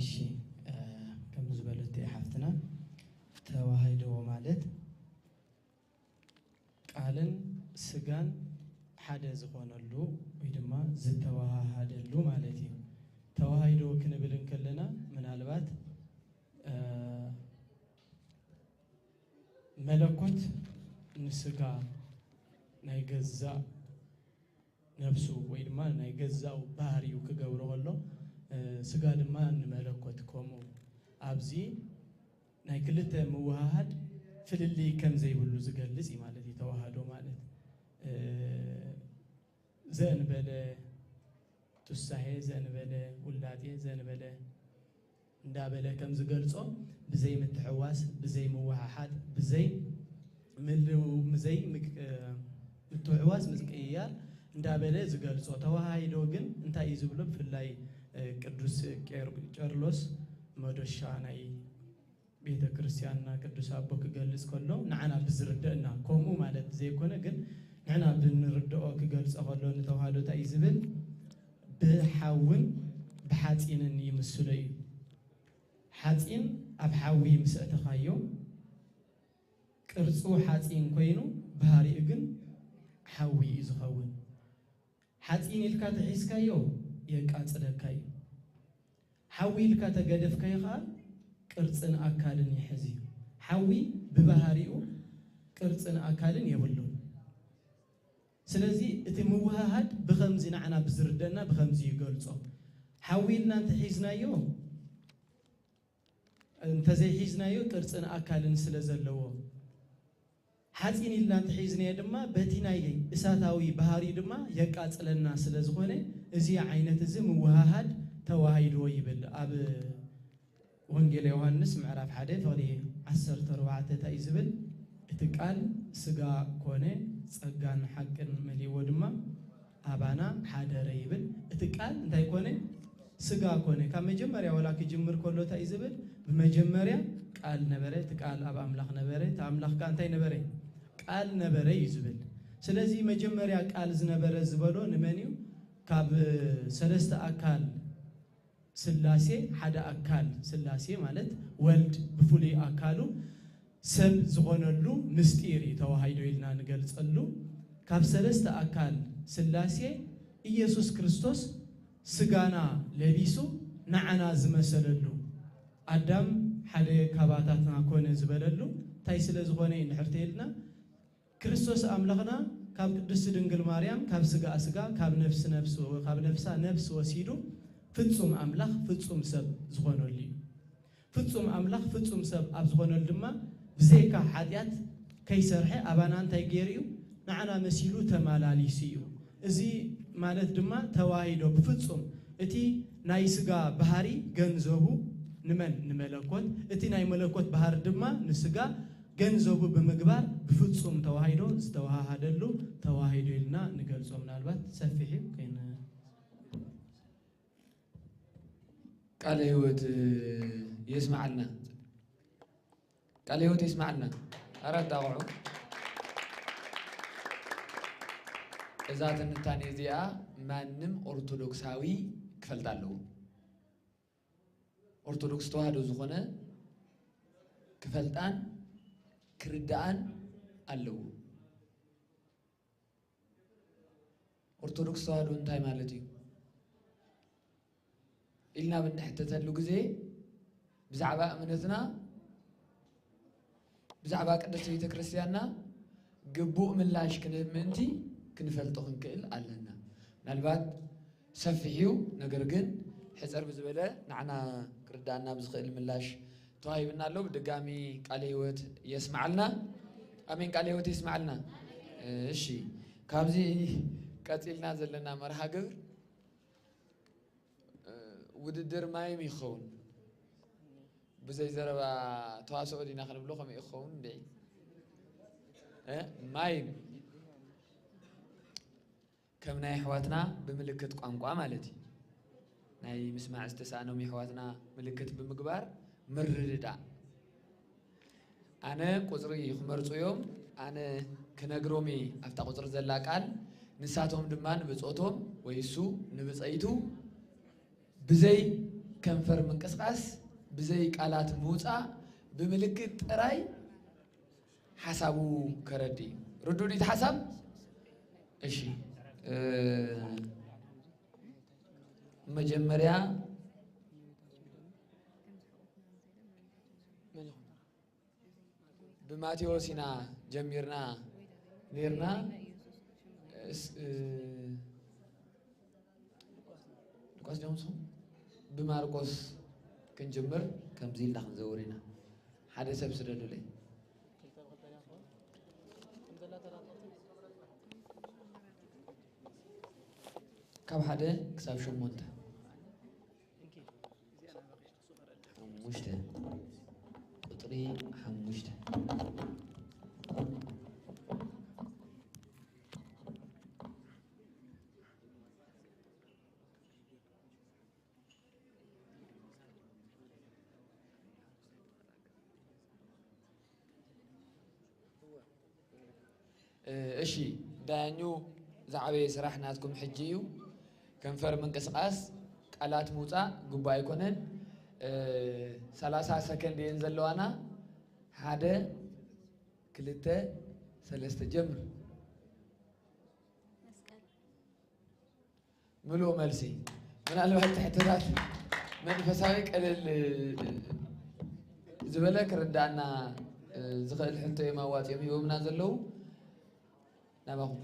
እሺ፣ እ፣ ከም ዝበለት ሓፍትና ተዋህዶ ማለት ቃልን ስጋን ሓደ ዝኾነሉ ወይ ድማ ዝተዋሃሃደሉ ማለት እዩ። ተዋህዶ ክንብል እንከለና ምናልባት፣ እ፣ መለኮት ንስጋ ናይ ገዛእ ነፍሱ ወይ ድማ ናይ ገዛኡ ባህሪኡ ክገብሮ ከሎ፣ እ፣ ስጋ ድማ ንመለኮት ከምኡ። ኣብዚ ናይ ክልተ ምውሃሃድ ፍልልይ ከም ዘይብሉ ዝገልጽ እዩ ማለት እዩ። ተዋህዶ ማለት፣ እ፣ ዘእንበለ ቱሳሄ፣ ዘእንበለ ውላጤ፣ ዘእንበለ እንዳበለ ከም ዝገልጾ፣ ብዘይ ምትሕዋስ፣ ብዘይ ምውሓሓድ፣ ብዘይ ምልው-፣ ብዘይ ምቅ-፣ ምትሕዋስ፣ ምቅይያር እንዳበለ ዝገልጾ። ተዋሃሂዶ ግን እንታይ እዩ ዝብሎ? ብፍላይ፣ እ፣ ቅዱስ ቄር-፣ ቄርሎስ መዶሻ ናይ ቤተ ክርስቲያንና ቅዱስ ኣቦ ክገልጽ ከሎ ንዓና ብዝርደእና፣ ከምኡ ማለት ዘይኮነ ግን ንሕና ብንርድኦ ክገልጾ ከሎ ንተዋህዶ እንታይ እዩ ዝብል? ብሓውን ብሓጺንን ይምስሎ እዩ። ሓጺን ኣብ ሓዊ ምስ ኣእተኻዮ ቅርጹ ሓጺን ኮይኑ ባህሪኡ ግን ሓዊ እዩ ዝኸውን። ሓጺን ኢልካ ተሒዝካዮ የቃጽለካ እዩ። ሓዊ ኢልካ ተገደፍካዮ ኸኣ ቅርጽን ኣካልን ይሕዝ እዩ። ሓዊ ብባህሪኡ ቅርጽን ኣካልን የብሉን። ስለዚ እቲ ምውሃሃድ ብኸምዚ ንዓና ብዝርደና ብኸምዚ ይገልጾ። ሓዊ ኢልና እንተሒዝናዮ እንተዘይሒዝናዮ ቅርጽን ኣካልን ስለ ዘለዎ፣ ሓጺን ኢልና እንተሒዝናዮ ድማ በቲ ናይ እሳታዊ ባህሪ ድማ የቃጽለና ስለ ዝኾነ፣ እዚ ዓይነት እዚ ምውሃሃድ ተዋሂዶ ይብል። ኣብ ወንጌል ዮሃንስ ምዕራፍ ሓደ ፍቕዲ ዓሰርተ ኣርባዕተ እንታይ እዩ ዝብል? እቲ ቃል ስጋ ኮነ፣ ጸጋን ሓቅን መሊእዎ ድማ ኣባና ሓደረ ይብል። እቲ ቃል እንታይ ኮነ? ስጋ ኮነ። ካብ መጀመርያ ወላ ክጅምር ከሎ እንታይ እዩ ዝብል? ብመጀመርያ ቃል ነበረ፣ እቲ ቃል ኣብ ኣምላኽ ነበረ፣ እቲ ኣምላኽ ከኣ እንታይ ነበረ? ቃል ነበረ እዩ ዝብል። ስለዚ መጀመርያ ቃል ዝነበረ ዝበሎ ንመን እዩ? ካብ ሰለስተ ኣካል ስላሴ ሓደ ኣካል ስላሴ ማለት ወልድ ብፍሉይ ኣካሉ ሰብ ዝኾነሉ ምስጢር እዩ ተዋሂዶ ኢልና ንገልጸሉ። ካብ ሰለስተ ኣካል ስላሴ ኢየሱስ ክርስቶስ ስጋና ለቢሱ ንዓና ዝመሰለሉ፣ ኣዳም ሓደ ካባታትና ኮነ ዝበለሉ እንታይ ስለ ዝኾነ እዩ እንድሕር ተይልና፣ ክርስቶስ ኣምላኽና ካብ ቅድስቲ ድንግል ማርያም ካብ ስጋኣ ስጋ ካብ ነፍሲ ነፍሲ ካብ ነፍሳ ነፍሲ ወሲዱ ፍጹም ኣምላኽ ፍጹም ሰብ ዝኾነሉ እዩ። ፍጹም ኣምላኽ ፍጹም ሰብ ኣብ ዝኾነሉ ድማ ብዘይካ ሓጢኣት ከይሰርሐ ኣባና እንታይ ገይሩ እዩ? ንዓና መሲሉ ተማላሊሱ እዩ። እዚ ማለት ድማ ተዋሂዶ ብፍጹም እቲ ናይ ስጋ ባህሪ ገንዘቡ ንመን? ንመለኮት። እቲ ናይ መለኮት ባህሪ ድማ ንስጋ ገንዘቡ ብምግባር ብፍጹም ተዋሂዶ ዝተዋሃደሉ ተዋሂዶ ኢልና ንገልጾ። ምናልባት ሰፊሕ እዩ ከይነ ቃለ ሕይወት የስምዓልና። ቃለ ሕይወት የስምዓልና። ኣረ ኣጣቕዑ። እዛ ትንታኔ እዚኣ ማንም ኦርቶዶክሳዊ ክፈልጣ ኣለዎ። ኦርቶዶክስ ተዋህዶ ዝኾነ ክፈልጣን ክርድኣን ኣለዎ። ኦርቶዶክስ ተዋህዶ እንታይ ማለት እዩ ኢልና ብንሕተተሉ ግዜ ብዛዕባ እምነትና፣ ብዛዕባ ቅድስቲ ቤተ ክርስቲያንና ግቡእ ምላሽ ክንህብ ምእንቲ ክንፈልጦ ክንክእል ኣለና። ምናልባት ሰፊሕ እዩ፣ ነገር ግን ሕጽር ብዝበለ ንዓና ክርዳእና ብዝኽእል ምላሽ ተዋሂብና ኣሎ። ብድጋሚ ቃለ ሕይወት የስምዓልና። ኣሜን። ቃለ ሕይወት የስምዓልና። እሺ፣ ካብዚ ቀጺልና ዘለና መርሃ ግብር፣ እ፣ ውድድር ማይም ይኸውን። ብዘይ ዘረባ ተዋስኦ ዲና ክንብሎ ከምኡ ይኸውን እንዴ? እ፣ ማይም ከም ናይ ኣሕዋትና ብምልክት ቋንቋ ማለት እዩ። ናይ ምስማዕ ዝተሳእኖም የሕዋትና ምልክት ብምግባር ምርድዳእ። ኣነ ቁጽሪ ክመርጹ እዮም፣ ኣነ ክነግሮም እየ ኣብታ ቁጽሪ ዘላ ቃል፣ ንሳቶም ድማ ንብጾቶም ወይ እሱ ንብጸይቱ ብዘይ ከንፈር ምንቅስቃስ፣ ብዘይ ቃላት ምውጻእ፣ ብምልክት ጥራይ ሓሳቡ ከረዲ እዩ። ርዱእ ድዩ እቲ ሓሳብ? እሺ፣ እ፣ መጀመርያ ብማቴዎስ ኢና ጀሚርና ኔርና። እስ-፣ እ፣ ሉቃስ ዲዮም ንስኹም? ብማርቆስ ክንጅምር ከምዚ ኢልና ክንዘውር ኢና። ሓደ ሰብ ስደዱለይ። ካብ ሓደ ክሳብ ሸሞንተ። ሓሙሽተ። ቁጽሪ ሓሙሽተ። እ፣ እሺ፣ ዳያኙ ዝዓበየ ስራሕ ናትኩም ሕጂ እዩ። ከንፈር ምንቅስቃስ፣ ቃላት ምውጻእ ግቡእ ኣይኮነን። እ፣ ሰላሳ ሰከንድ እየን ዘለዋና። ሓደ፣ ክልተ፣ ሰለስተ፣ ጀምር። መስቀል። ምሉእ መልሲ። ምናልባት ትሕትታት መንፈሳዊ ቀለል ዝበለ ክርዳእና ዝኽእል ሕቶ እዮም ኣዋፂኦም ሂቦምና ዘለዉ። ናባኹም።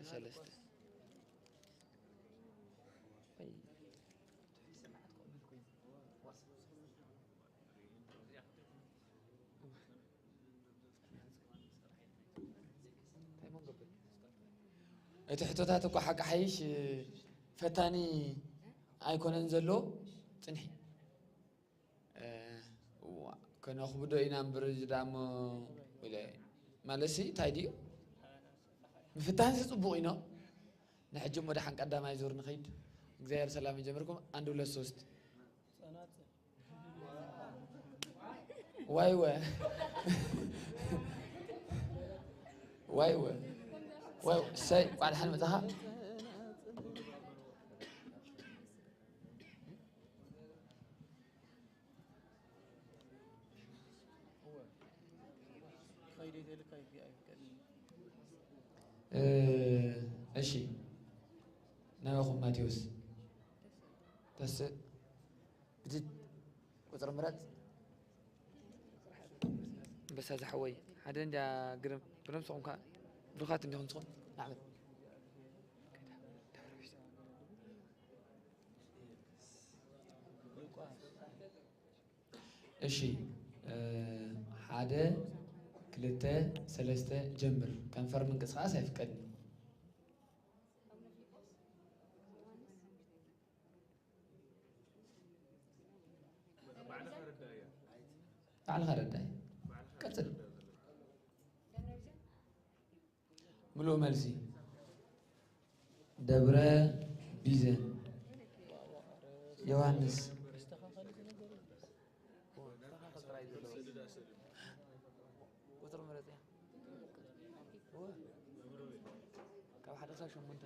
ሰለስተ። እቲ ሕቶታት እኮ ሓቂ ሓይሽ ፈታኒ ኣይኮነን ዘሎ። ጽንሒ። እ፣ ዋ፣ ከነኽብዶ ኢና እምበር እዚ ዳሞ ኢለ። ማለትሲ እንታይ ድዩ? ምፍታንሲ ጽቡቕ ኢኖ። ንሕጂ እሞ ደሓን ቀዳማይ ዙር ንኸይድ። እግዚኣብሔር ሰላም ይጀምርኩም። አንድ ሁለት ሶስት። ዋይ ወ። ዋይ ወ። ዋይ ወ። እሰይ፣ እንኳዕ ደሓን መጻኻ። እ፣ እሺ፣ ናባኹም ማቴዎስ። ተስእ። ብቲ ቁፅሪ ምረፅ። ኣንበሳ ዝሓወይ። ሓደ እንድያ ግርም። ብነብስኹም ከ ብሩኻት እንዲኹም ንስኹም። ንዓመት። እሺ፣ እ፣ ሓደ፣ ክልተ፣ ሰለስተ፣ ጀምር። ከንፈር ምንቅስቓስ ኣይፍቀድን። ባዕልኻ ረዳእ። ቀጽል። ምሉእ መልሲ። ደብረ ቢዘን። ዮሃንስ። ቁጽሪ ምረጽ እያ። እወ። ካብ ሓደ ክሳብ ሸሞንተ።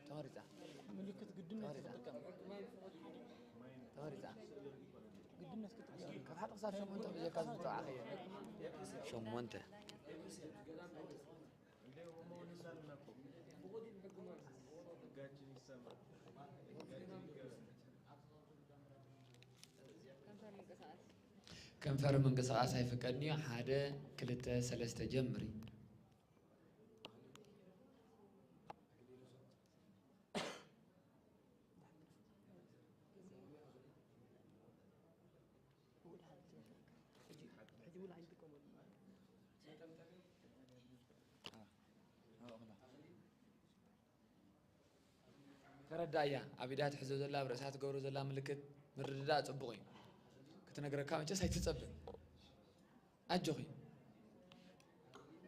ተመሪጻ። ምልክት ግድነት ተመሪጻ። ክትጥቀም። ተመሪጻ። ግድነት ክትጥቀም። ካብ ሓደ ክሳብ ሸሞንተ ብጀካ ዝተባዕኸዮ። ሸሞንተ። ከንፈር ምንቅስቓስ ኣይፍቀድን እዩ። ሓደ፣ ክልተ፣ ሰለስተ፣ ጀምሪ። ተረዳእያ። ኣብ ኢዳ ትሕዞ ዘላ፣ ኣብ ርእሳ ትገብሮ ዘላ ምልክት ምርድዳእ ጽቡቕ እዩ። ክትነግረካ መቸስ ኣይትጸብእ። ኣጆኺ።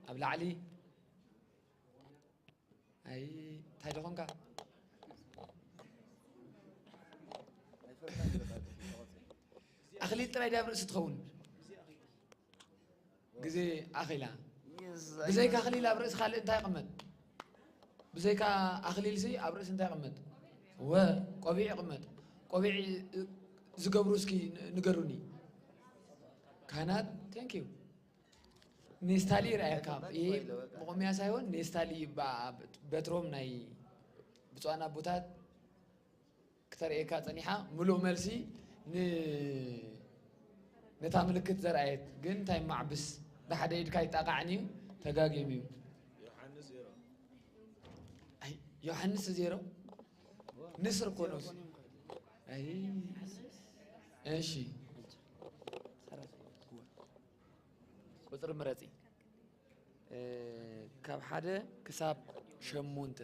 ኣብ ላዕሊ። ኣይ፣ እንታይ ደኾንካ? ኣኽሊል ጥራይ ድያ ኣብ ርእሲ ትኸውን? ግዜ ኣኺላ። ብዘይካ ኣኽሊል ኣብ ርእሲ ካልእ እንታይ ይቕመጥ? ብዘይካ ኣኽሊልሲ ኣብ ርእሲ እንታይ ይቕመጥ? ወ፣ ቆቢዕ ይቕመጥ። ቆቢዕ ዝገብሩ እስኪ ን-፣ ንገሩኒ። ካህናት፣ thank you። ኔስታሊ ይርኣየካ። ይሄ መቖሚያ ሳይሆን ኔስታሊ ይባ-፣ በትሮም ናይ ብፁዓን ኣቦታት ክተርእየካ ጸኒሓ፣ ምሉእ መልሲ ን-፣ ነታ ምልክት ዘርኣየት። ግን እንታይ ማዕብስ፣ ብሓደ ኢድካ ኣይጣቃዕን እዩ፣ ተጋግዮም እዩ። ዮሃንስ ዜሮ። ኣይ፣ ዮሃንስ ዜሮ? ንስር እኮ ነው። ኣይ፣ እሺ። ቁጽሪ ምረጺ። እ፣ ካብ ሓደ ክሳብ ሸሞንተ።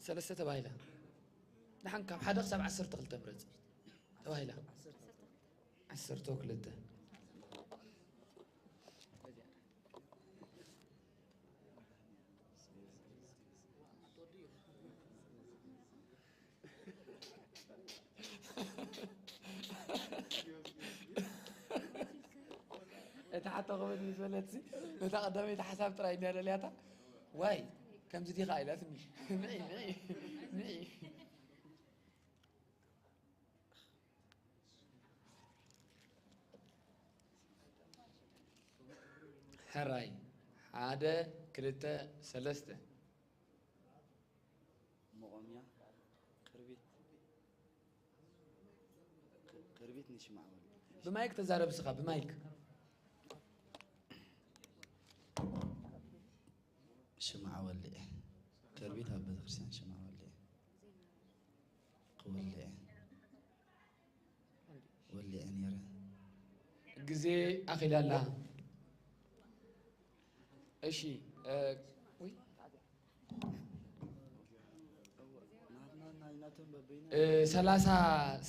ሰለስተ ተባሂላ። ደሓን ካብ ሓደ ክሳብ ዓሰርተ ክልተ ምረጽ ተባሂላ። ዓሰርተ ክልተ። እታ ሓቶ ክብድ ምስ በለትሲ፣ ነታ ቀዳመይቲ ሓሳብ ጥራይ እንድያ ደልያታ። ዋይ፣ ከምዚ ዲኻ ኢላትኒ። ንዒ፣ ንዒ፣ ንዒ። ሕራይ፣ ሓደ፣ ክልተ፣ ሰለስተ። መቖምያ፣ ክርቢት፣ ክ-፣ ክርቢት ንሽማዕ ወልዕ። ብማይክ ተዛረብ እስኻ፣ ብማይክ። ሽምዓ ወልዕ። ከርቢት ኣብ ቤተክርስትያን ሽምዓ ወልዕ። ክወልዕ። ወልዕ ነይረ። ግዜ ኣኺላ ኣላ። እሺ፣ እ፣ ውይ። እ፣ ሰላሳ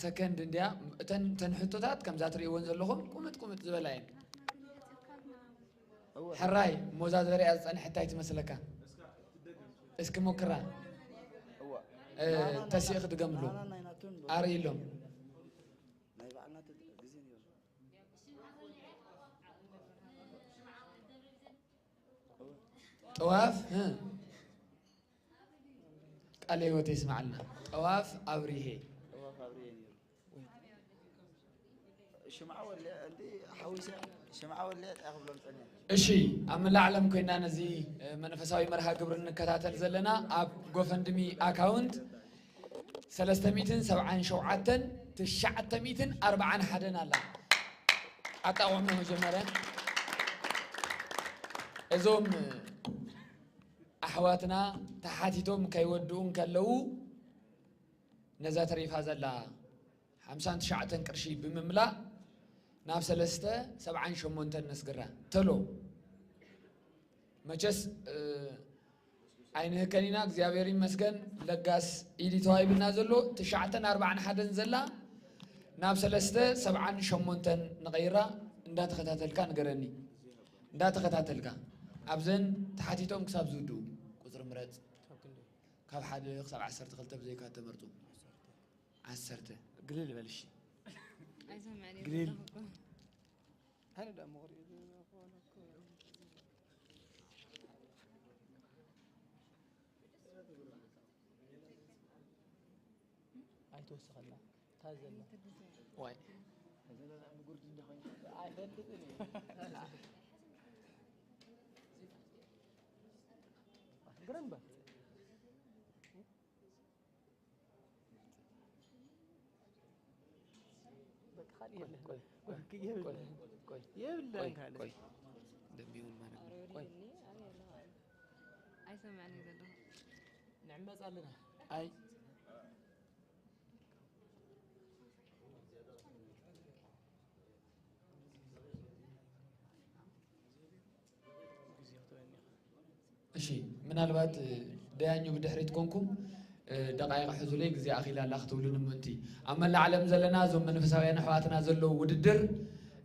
ሰከንድ እንድያ። እተን፣ እተን ሕቶታት ከምዛ ትርእይወን ዘለኹም ቁምጥ ቁምጥ ዝበላ እየን። ሕራይ፣ ሞዛ ዘሪኣ ዝጸንሐት እንታይ ትመስለካ? እስኪ ሞክራ። እ፣ ተሲእ ክድገምሉ። ኣርእይሎም። ጠዋፍ፣ እ፣ ቃለ ህይወት ይስማዓልና። ጠዋፍ ኣብሪሄ። ጠዋፍ ኣብሪሄ ነይሩ። ሽምዓ ወልዕ እንዲ ሓዊሰ ሽምዓ ወልዕ እንታይ ክብሎም ጸኒሐ? እሺ፣ ኣብ መላእ ዓለም ኮይና ነዚ፣ እ፣ መንፈሳዊ መርሃ ግብሪ እንከታተል ዘለና ኣብ ጎፈንድሚ ኣካውንት ሰለስተ ሚእትን ሰብዓን ሸውዓተን ትሽዓተ ሚእትን ኣርብዓን ሓደን ኣላ። ኣቃውሞ መጀመርያ እዞም ኣሕዋትና ተሓቲቶም ከይወድኡ እንከለዉ ነዛ ተሪፋ ዘላ ሓምሳን ትሽዓተን ቅርሺ ብምምላእ ናብ ሰለስተ ሰብዓን ሸሞንተን ነስግራ። ተሎ መቸስ፣ እ፣ ኣይንህከን ኢና፣ እግዚኣብሔር ይመስገን። ለጋስ ኢድ እዩ ተዋሂቡና ዘሎ። ትሽዓተን ኣርባዓን ሓደን ዘላ ናብ ሰለስተ ሰብዓን ሸሞንተን ንቐይራ። እንዳተኸታተልካ ንገረኒ። እንዳተኸታተልካ ኣብዘን ተሓቲቶም ክሳብ ዝውድኡ ቁፅሪ ምረፅ። ካብ ሓደ ክሳብ ዓሰርተ ክልተ ብዘይካ ተመርፁ። ዓሰርተ። ግልል በል እሺ። ኣይሰምዕን እየ ግልል። ዘለኹ እኮ። ኣነ ደኣ መቕሪኡ ዝኾነ እኮ። ኣይተወሰኸላ። እታ ዘላ። ዋይ። ኣይፈልጥን እየ። ግረም በል። በቃ፣ ካልእ የለን። ቆይ፣ ቆይ፣ የብለን። ቆይ፣ የብለን ቆይ፣ ካልእ። ቆይ። እንደሚሆን ማለት ነው። ቆይ። ኣይሰምዕን እዩ ዘለኹ። ንዕመፅ ኣለና። ኣይ። እሺ፣ ምናልባት፣ እ፣ ደያኙ ብድሕሪት ኮንኩም፣ እ፣ ደቃይቕ ሕዙለይ፣ ግዜ ኣኺላ ኣላ ክትብሉኒ ምእንቲ። ኣብ መላእ ዓለም ዘለና እዞም መንፈሳውያን ኣሕዋትና ዘለዉ ውድድር፣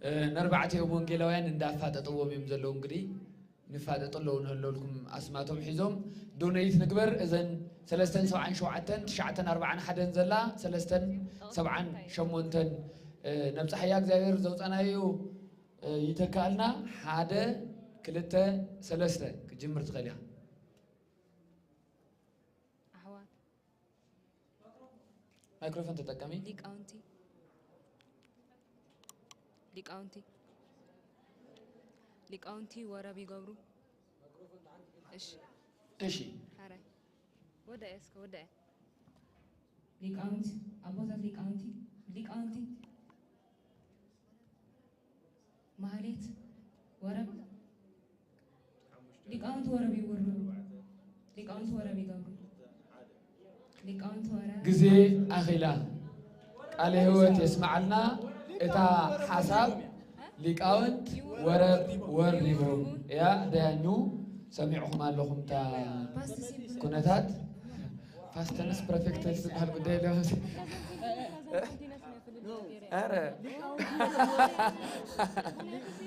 እ፣ ነርባዕቲኦም ወንጌላውያን እንዳፋጠጥዎም እዮም ዘለዉ። እንግዲህ ንፋጠጥ ኣለዉ ንህለልኩም ኣስማቶም ሒዞም ዶነይት ንግበር። እዘን ሰለስተን ሰብዓን ሸውዓተን ትሽዓተን ኣርባዓን ሓደን ዘላ ሰለስተን ሰብዓን ሸሞንተን፣ እ፣ ነብጽሓያ እግዚኣብሔር ዘውጻናዮ እ፣ ይተካልና። ሓደ፣ ክልተ፣ ሰለስተ። ክጅምር ትኽእል ኢኻ። ኣሕዋት። ማይክሮፎን ተጠቀሚ። ሊቃውንቲ። ሊቃውንቲ። ሊቃውንቲ ወረብ ይገብሩ። እሺ። እሺ። ሓራይ። ወደአ እስከ ወደአ። ሊቃውንት፣ ኣቦታት ሊቃውንቲ፣ ሊቃውንቲ። ማህሌት ወረብ፣ ሊቃውንቲ ወረብ ይወርቡ፣ ሊቃውንቲ ወረብ ይገብሩ፣ ሊቃውንቲ ወረብ። ግዜ ኣኺላ። ቃለ ሕይወት የስምዓልና። እታ ሓሳብ ሊቃውንት ወረብ ወሪቡ እያ። ደያኙ ሰሚዕኹም ኣለኹም እታ ኩነታት። ፓስት ተንስ ፐርፌክት ተንስ ዝበሃል ጉዳይ የለን። ኧረ።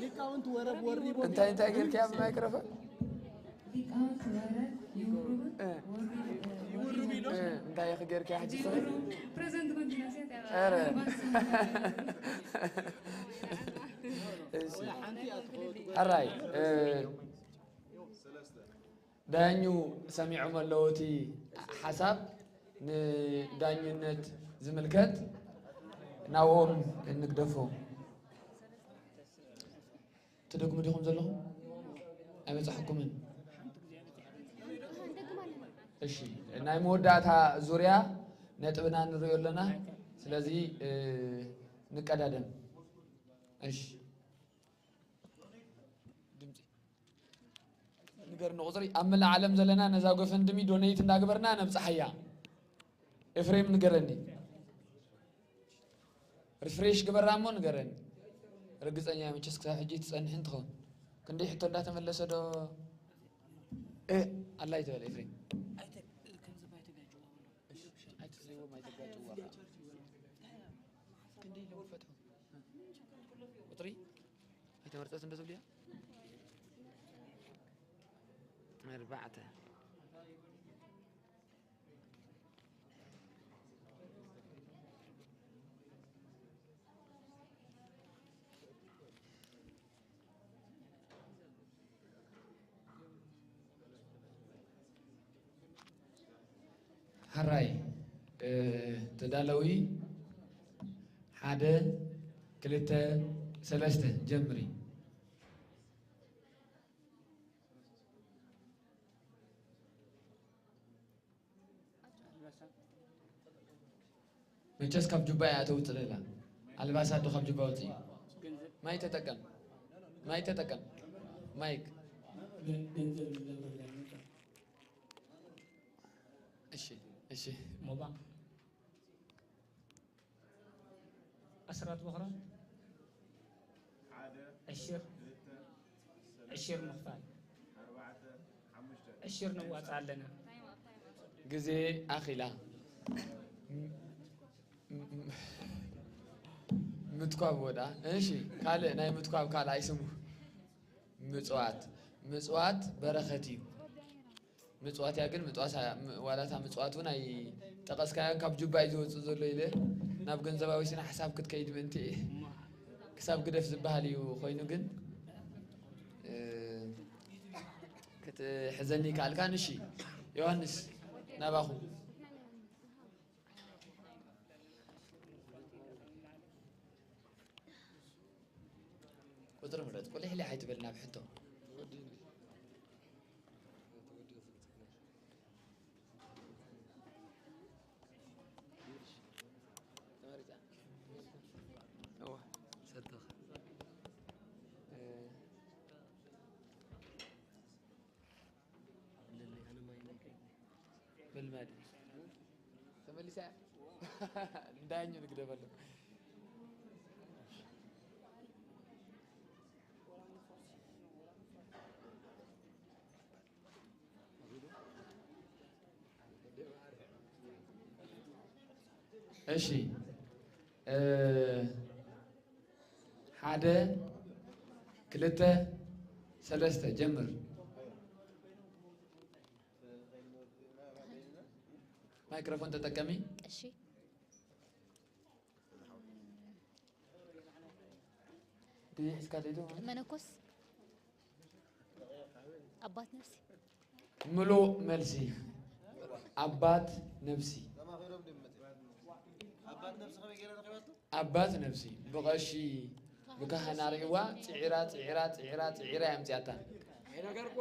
ሊቃውንት ወረብ ወሪቡ። እንታይ እንታይ ጌርክያ ብማይክሮፎን? ሊቃውንት ወረብ ይውርቡ። እ። ወሪቡ፣ እ፣ ወሪቡ። እ፣ እንታይ ኢኺ ጌርክያ ሕጂ? ፕሬዘንት ኮንቲነስ እያ። ኧረ። እሺ። ኣራይ፣ እ፣ ዳያኙ ሰሚዖም ኣለዉ። እቲ ሓሳብ ንዳኝነት ዝምልከት ናብኦም እንግደፎ። ትደግሙ ዲኹም ዘለኹም? ኣይበጻሕኩምን? እሺ፣ ናይ መወዳእታ ዙርያ ነጥብና ንሪኦ ኣለና። ስለዚ፣ እ፣ ንቀዳደም። እሺ። ድምፂ። ንገርኒ ቁፅሪ። ኣብ መላእ ዓለም ዘለና ነዛ ጎፈንድሚ ዶኔት እንዳግበርና ነብፅሓያ። ኤፍሬም ንገረኒ። ሪፍሬሽ ግበራ እሞ ንገረኒ። ርግፀኛ እየ መቸስ ክሳብ ሕጂ ትፀንሕን ትኸውን። ክንደይ ሕቶ እንዳተመለሰ ዶ? እ፣ ኣላ ይትበል ኤፍሬም። ኣይተ-፣ ከምዚ ባይተጋጭዋ ብሎ። እሺ፣ ኣይትስልዎም፣ ኣይተጋጭዋ። ክንደይ ኢሎም ክፈትሑ? ቁፅሪ ኣይተመርፀትን ዶ ትብልያ? ኣርባዕተ። ሕራይ፣ እ፣ ተዳለዊ፣ ሓደ፣ ክልተ፣ ሰለስተ፣ ጀምሪ። መቸስ ካብ ጁባ እያ ተውፅእ ዘላ። ኣልባሳት ዶ ካብ ጁባ ውፅእ? ማይ ተጠቀም፣ ማይ ተጠቀም። ማይክ። እሺ፣ እሺ። ሞባ። ኣስራት በኽራ። ዕሽር። ዕሽር ምኽፋል። ዕሽር ነዋፅእ ኣለና። ግዜ ኣኺላ። ም-፣ ም-፣ ም-፣ ምትኳብ ወዳ። እሺ፣ ካልእ ናይ ምትኳብ ካልኣይ ስሙ ምጽዋት። ምጽዋት በረኸት እዩ። ምጽዋት እያ ግን ምጽዋት ሳ-፣ ም-፣ ዋላ እታ ምጽዋት እውን ኣይጠቐስካያን ካብ ጁባ እዩ ዝወጽእ ዘሎ ኢለ ናብ ገንዘባዊ ስነ ሓሳብ ክትከይድ ምእንቲ እየ። ክሳብ ግደፍ ዝበሃል እዩ ኮይኑ ግን፣ እ፣ ክትሕዘኒ ይከኣልካን። እሺ፣ ዮሃንስ ናባኹም። ቁጽሪ ምረጽ። ቁሊሕሊሕ ኣይትበል ናብ ሕቶ። እዋ፣ ሰተኻ። እ፣ በልማዲ ተመሊሳ እያ። እንዳኝ ንግደፈሉ። እሺ፣ እ፣ ሓደ፣ ክልተ፣ ሰለስተ፣ ጀምር። ማይክሮፎን ተጠቀሚ። እሺ። ግዜ ሒዝካ ዶ? መነኮስ ኣባት ነፍሲ። ምሉእ መልሲ። ኣባት ነፍሲ። ኣባት ነፍሲ ብቐሺ ብካህን ኣርእይዋ፣ ጽዒራ፣ ጽዒራ፣ ጽዒራ፣ ጽዒራ እያ ኣምጺኣታ። ኣይነገርኳ፣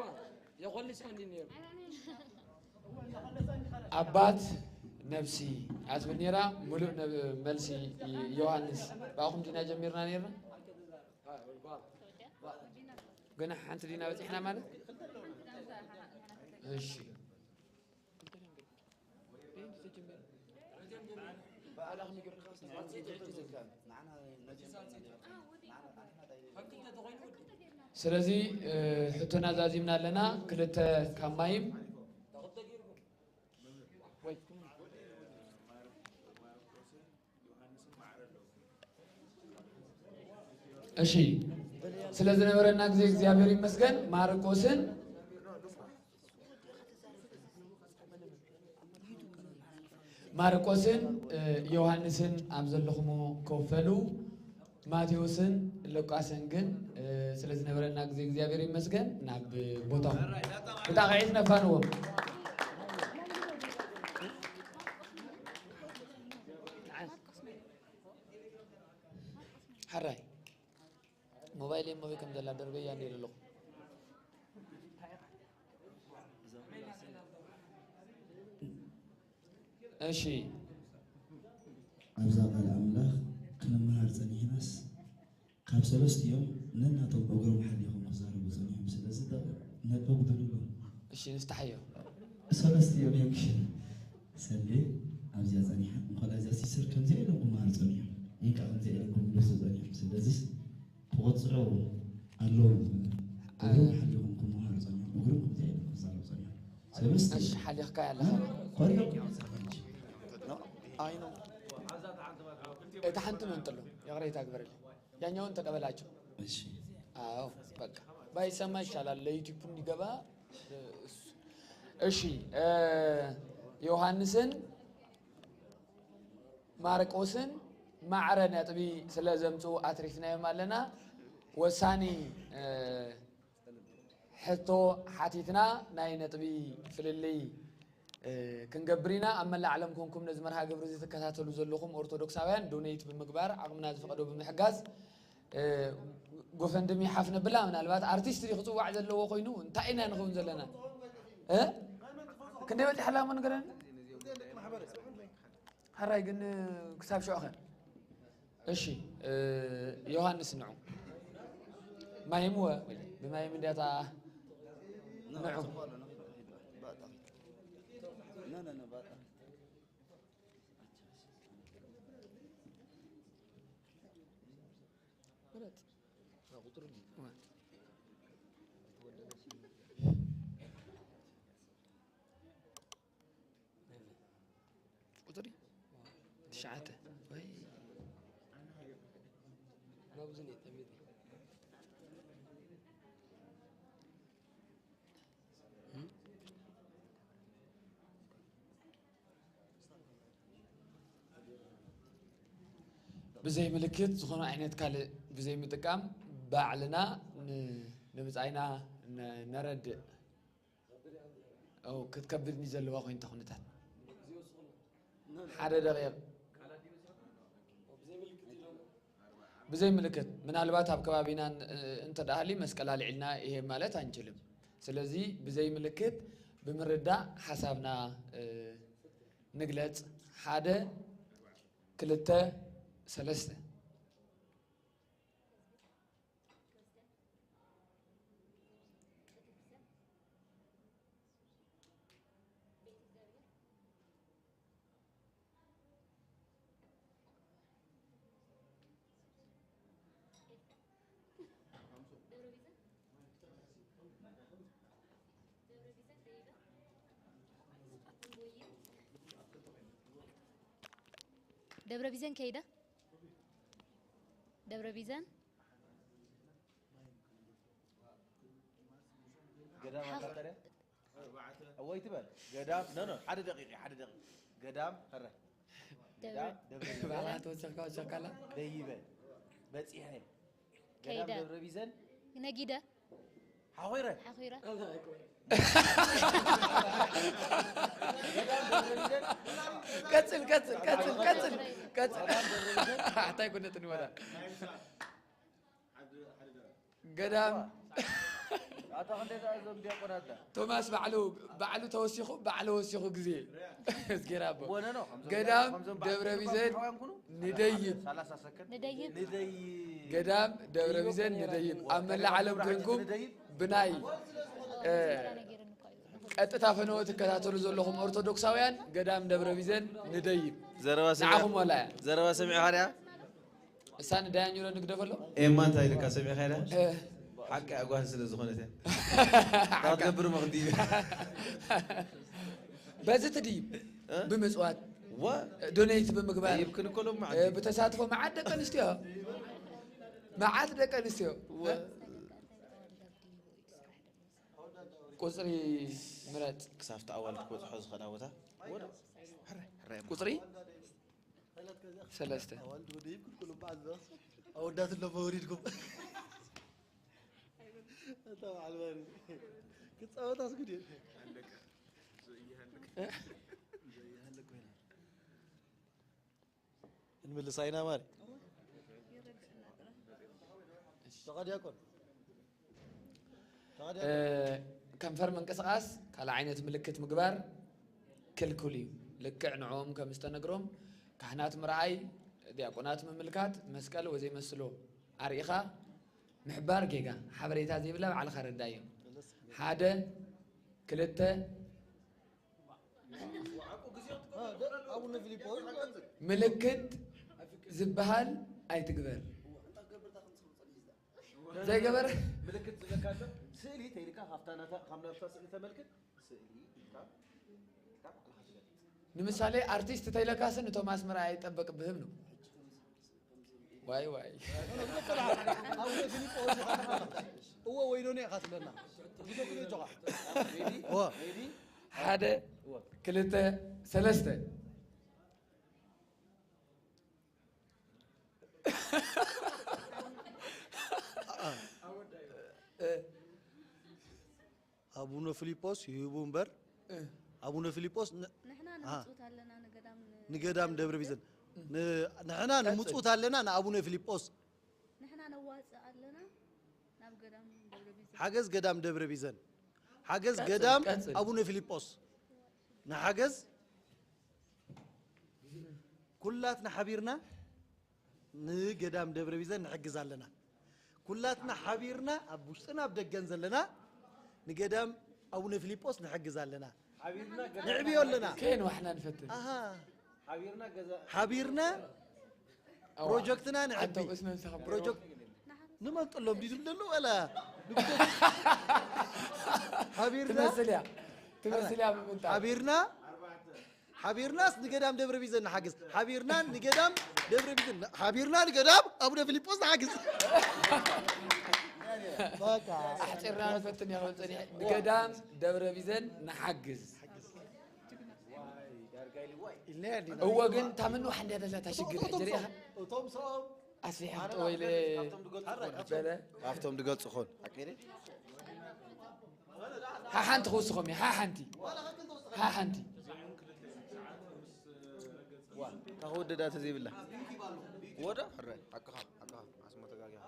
የኾልሰኒ ነይሩ። ኣባት ነፍሲ እያ ትብል ነይራ። ምሉእ ነብ-፣ መልሲ ዮሃንስ። ብኣኹም ዲና ጀሚርና ነይርና? ግን ሓንቲ ዲና በጺሕና ማለት? እሺ። ስለዚ፣ እ፣ ሕቶና ዛዚምና ኣለና። ክልተ ካብ ማይም እሺ፣ ስለ ዝነበረና ግዜ እግዚኣብሔር ይመስገን። ማርቆስን፣ ማርቆስን፣ እ፣ ዮሃንስን ኣብ ዘለኹሞ ኮፍ በሉ። ማቴዎስን ሉቃስን ግን፣ እ፣ ስለ ዝነበረና ግዜ እግዚኣብሔር ይመስገን ናብ ቦታኹም ብጣቕዒት ነፋንዎም። ሓራይ ሞባይል እሞ ከም ዘላ ደርበያ እንዲየ ዘለኹ። እሺ። ኣብዛ ቃል ኣምላኽ ክንመሃር ጸኒሕናስ፣ ካብ ሰለስቲኦም ነናቶም እግሮም ሓሊኾም ክዛረቡ ጸኒሖም። ስለዚ፣ ደ-፣ ነጥቢ ኣጉድልሎም። እሺ፣ ንፍታሕዮ። ሰለስቲኦም እዮም። እሺ። ሰሌ ኣብዚኣ ጸኒሓ፣ እንኳን ኣብዚኣ ሲስተር ከምዚኣ ኢሎም ክመሃሩ ጸኒሖም። ይንቃ ከምዚኣ ኢሎም ክምልሱ ጸኒሖም። ስለዚስ፣ ክቐጽዑ ኣለዎም። እግሮም ሓሊኾም ክመሃሩ ጸኒሖም። እግሮም ከምዚኣ ኢሎም ክዛረቡ ጸኒሖም። ሰለስተ እሺ፣ ሓሊኽካያ ኣለኻ። ኮሪኦም። እታ ሓንቲ መንጥሎ፣ ይቕሬታ ግበረልኝ። ያኛውን ተቀበላቸው። እሺ። አዎ፣ በቃ ባይሰማ ይሻላል። ለዩቲዩብ እንዲገባ፣ እሱ። እሺ፣ እ፣ ዮሃንስን ማርቆስን ማዕረ ነጥቢ ስለ ዘምጽኡ ኣትሪፍናዮም ኣለና። ወሳኒ፣ እ፣ ሕቶ ሓቲትና ናይ ነጥቢ ፍልልይ ክንገብር ኢና። ኣብ መላእ ዓለም ኮንኩም ነዚ መርሃ ግብሪ እዚ ትከታተሉ ዘለኹም ኦርቶዶክሳውያን ዶኔት ብምግባር ዓቕምና ዝፈቐዶ ብምሕጋዝ፣ ጎፈንድሚ ሓፍ ነብላ። ምናልባት ኣርቲስት ድዩ ክፅዋዕ ዘለዎ ኮይኑ እንታይ ኢና ንኸውን ዘለና? ክንደይ በፂሓ ኣላ እሞ ንገረኒ። ሕራይ ግን ክሳብ ሽዑኸ? እሺ፣ ዮሃንስ ንዑ። ማይም ወ ብማይም እንዲያታ ንዑ። ቁፅሪ ትሽዓተ ወይ ናብዚ ነው ጠሚት ብዘይ ምልክት ዝኾነ ዓይነት ካልእ ብዘይ ምጥቃም ባዕልና ን- ንብጻይና ነ- ነረድእ። ክትከብድኒ ዘለዋ ኮይንታ ኩነታት ሓደ ደቂቕ ብዘይ ምልክት ምናልባት ኣብ ከባቢና እንተ ደኣ ሃልዩ መስቀል ኣልዒልና ይሄ ማለት አንችልም። ስለዚ ብዘይ ምልክት ብምርዳእ ሓሳብና ንግለጽ። ሓደ ክልተ ሰለስተ ደብረ ቢዘን ከይደ ደብረ ቢዘን ገዳም ኣላተረ ወይ ትበል ገዳም ኖ ኖ ሓደ ደቂቕ ሓደ ደቂቕ ገዳም ኸረ ገዳም ደብረ ቢዘን ባላ ተወሰካ ወሰካላ ደይበ በጺሐ ገዳም ከይደ ደብረ ቢዘን ነጊደ ሓኺረ ሓኺረ ገዳም ደብረ ቢዘን ቀጽል ቀጽል ቀጽል ቀጽል ቀጽል ሓታይ ኩነት ንወዳ ገዳም ኣታ ክንደይ ደኣ እዞም ዲያቆናት ደኣ ቶማስ ባዕሉ ባዕሉ ተወሲኹ ባዕሉ ወሲኹ ግዜ እዝጌር ኣቦ ወነኖ ከምዞም ገዳም ከምዞም ባዕሉ ደብረ ቢዘን ሓዋን ኩኑ ንደይብ ሰላሳ ሰከንድ ንደይብ ንደይ ገዳም ደብረ ቢዘን ንደይብ ኣብ መላእ ዓለም ኮንኩም ንደይብ ብናይ እ፣ ቀጥታ ፈነወ ትከታተሉ ዘለኹም ኦርቶዶክሳውያን ገዳም ደብረ ቢዘን ንደይብ ዘረባ ሰሚዐ ንዓኹም ወላ እያ ዘረባ ሰሚዕኻ ድኣ እሳ ንዳያኞሎ ንግደፈሎ ኤማ እንታይ ኢልካ ሰሚዕካ ኢለ እ፣ ሓቂ ኣጓል ስለ ዝኾነት እያ ካብ ትነብር መኽዲ በዚ ትድይብ እ? ብምፅዋት ዋ ዶኔት ብምግባር ይብክን እኮ ሎም እ፣ መዓልቲ ብተሳትፎ መዓት ደቂ ኣንስትዮ መዓት ደቂ ኣንስትዮ ዋ ቁፅሪ ምረፅ ክሳብቲ ኣዋልድ ክበፅሖ ዝኽእላ ቦታ ወደ ሕራይ ሕራይ ቁፅሪ ሰለስተ ኣዋልድ ወደ ይብክን እኮ ሎም መዓልቲ ኣወዳት ኣለሞ ወሪድኩም እታ በዓል ማሪ ክፃወት ኣስጉድ እየ ዘይሃልክ ኮይና እንምልሳ ኢና ማሪ ተቐ ዲያቆን ተቐ እ፣ ዲያቆን ከንፈር ምንቅስቓስ ካልእ ዓይነት ምልክት ምግባር ክልኩል እዩ። ልክዕ ንዕኦም ከም ዝተነግሮም ካህናት ምርኣይ፣ ዲያቆናት ምምልካት፣ መስቀል ወዘይመስሎ ኣርኢኻ ምሕባር ጌጋ፣ ሓበሬታ ዘይብላ ባዕልኻ ረዳዮም። ሓደ፣ ክልተ፣ ኣቡነ ፊሊጶስ ምልክት ዝበሃል ኣይትግበር። ዘይገበር ምልክት ዝብለካ ኣሎ። ስእሊ ተይልካ ካብታ ናታ ካብ ናብታ ስእሊ ተመልክት ስእሊ ኢልካ ኢልካ ባዕልኻ ትገልጽ። ንምሳሌ ኣርቲስት ተይለካስ ንቶማስ ምርኣይ ኣይጠበቅብህም ነው። ዋይ ዋይ ኣቡነ ፊሊጶስ እወ ወይኖኔ ኢኻ ትብለና። ግዞ ክልጆኻ። ሬዲ? እወ። ሬዲ? ሓደ እወ። ክልተ ሰለስተ ኣቡነ ፊልጶስ ይህቡ እምበር እ። ኣቡነ ፊልጶስ ን- ንሕና ኣሃ። ንምጽውት ኣለና ንገዳም ን- ንገዳም ደብረ ቢዘን ን- ንሕና ቀጽል። ንምጽውት ኣለና ንኣቡነ ፊልጶስ ንሕና ነዋጽእ ኣለና ናብ ገዳም ደብረ ቢዘን። ሓገዝ ገዳም ደብረ ቢዘን ሓገዝ ቀጽል፣ ገዳም ቀጽል። ኣቡነ ፊልጶስ ንሓገዝ ኩላትና ሓቢርና ንገዳም ደብረ ቢዘን ንሕግዝ ኣለና። ኩላትና ሓቢርና ኣብ ውሽጥን ኣብ ደገን ዘለና ንገዳም ኣቡነ ፊልጶስ ንሕግዝ ኣለና። ንዕብዮ ኣለና። ከየን ዋሕና ንፈትን ኣሃ ሓቢርና ገዛ ሓቢርና ኣዋ። ፕሮጀክትና ንዕቢ ኣንተው እስመ ንስኻ ፕሮጀክት ንመንጥሎም ድዩ ዝብለሉ ወላ ሓቢርና ትመስል እያ ትመስል እያ ብምንጣ ሓቢርና ሓቢርናስ ንገዳም ደብረ ቢዘን ንሓግዝ ሓቢርና ንገዳም ደብረ ቢዘን ሓቢርና ንገዳም ኣቡነ ፊልጶስ ንሓግዝ በቃ ኣሕፂርና ንፈትን እያ ክብል ፀኒሐ ንገዳም ደብረ ቢዘን ንሓግዝ ኢልና ዲና እወ ግን ታምንዋሕ እንዲያ ደላ ታሽግር ሕጂ ሪኢኻ እቶም ሰኦም ኣስፊሐ ጠወይለ በለ ካብቶም ድገልፁ ኾን ኣቀይደ ሓሓንቲ ክውስኾም እየ ሓሓንቲ ሓሓንቲ ዋ ካብ ወደዳ ተዘይብላ ወደ ሕረ ሓቅኻ ሓቅኻ ኣስሞ ተጋጊኻ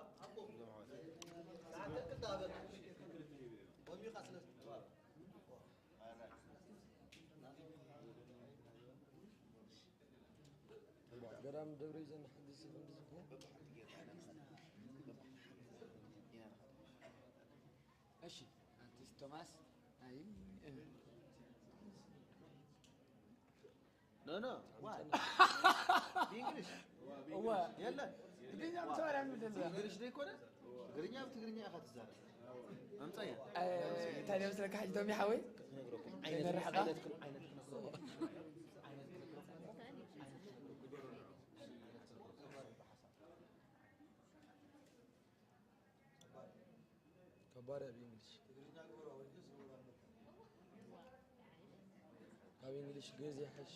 ገዳም ደብረ ይዘን ሓዲስ ይኹን ዝብሃል እሺ ኣርቲስት ቶማስ ኣይ No, no. Why? English. እዋ የለን። እንግሊዝኛ ምሰባር ያምደዛ English ዘይኮነ ትግርኛ ብትግርኛ ኢኻ ትዛረብ። ኣምጻያ። እንታይ ደምስለካ ሕጂ ቶሚ ሓወይ ክነግረኩም ዓይነት ይመርሕኻ? ዓይነት ክን- ዓይነት ክነግረኩም። ካብ ባርያ ኣብ እንግሊሽ ካብ እንግሊሽ ግእዝ ይሓሽ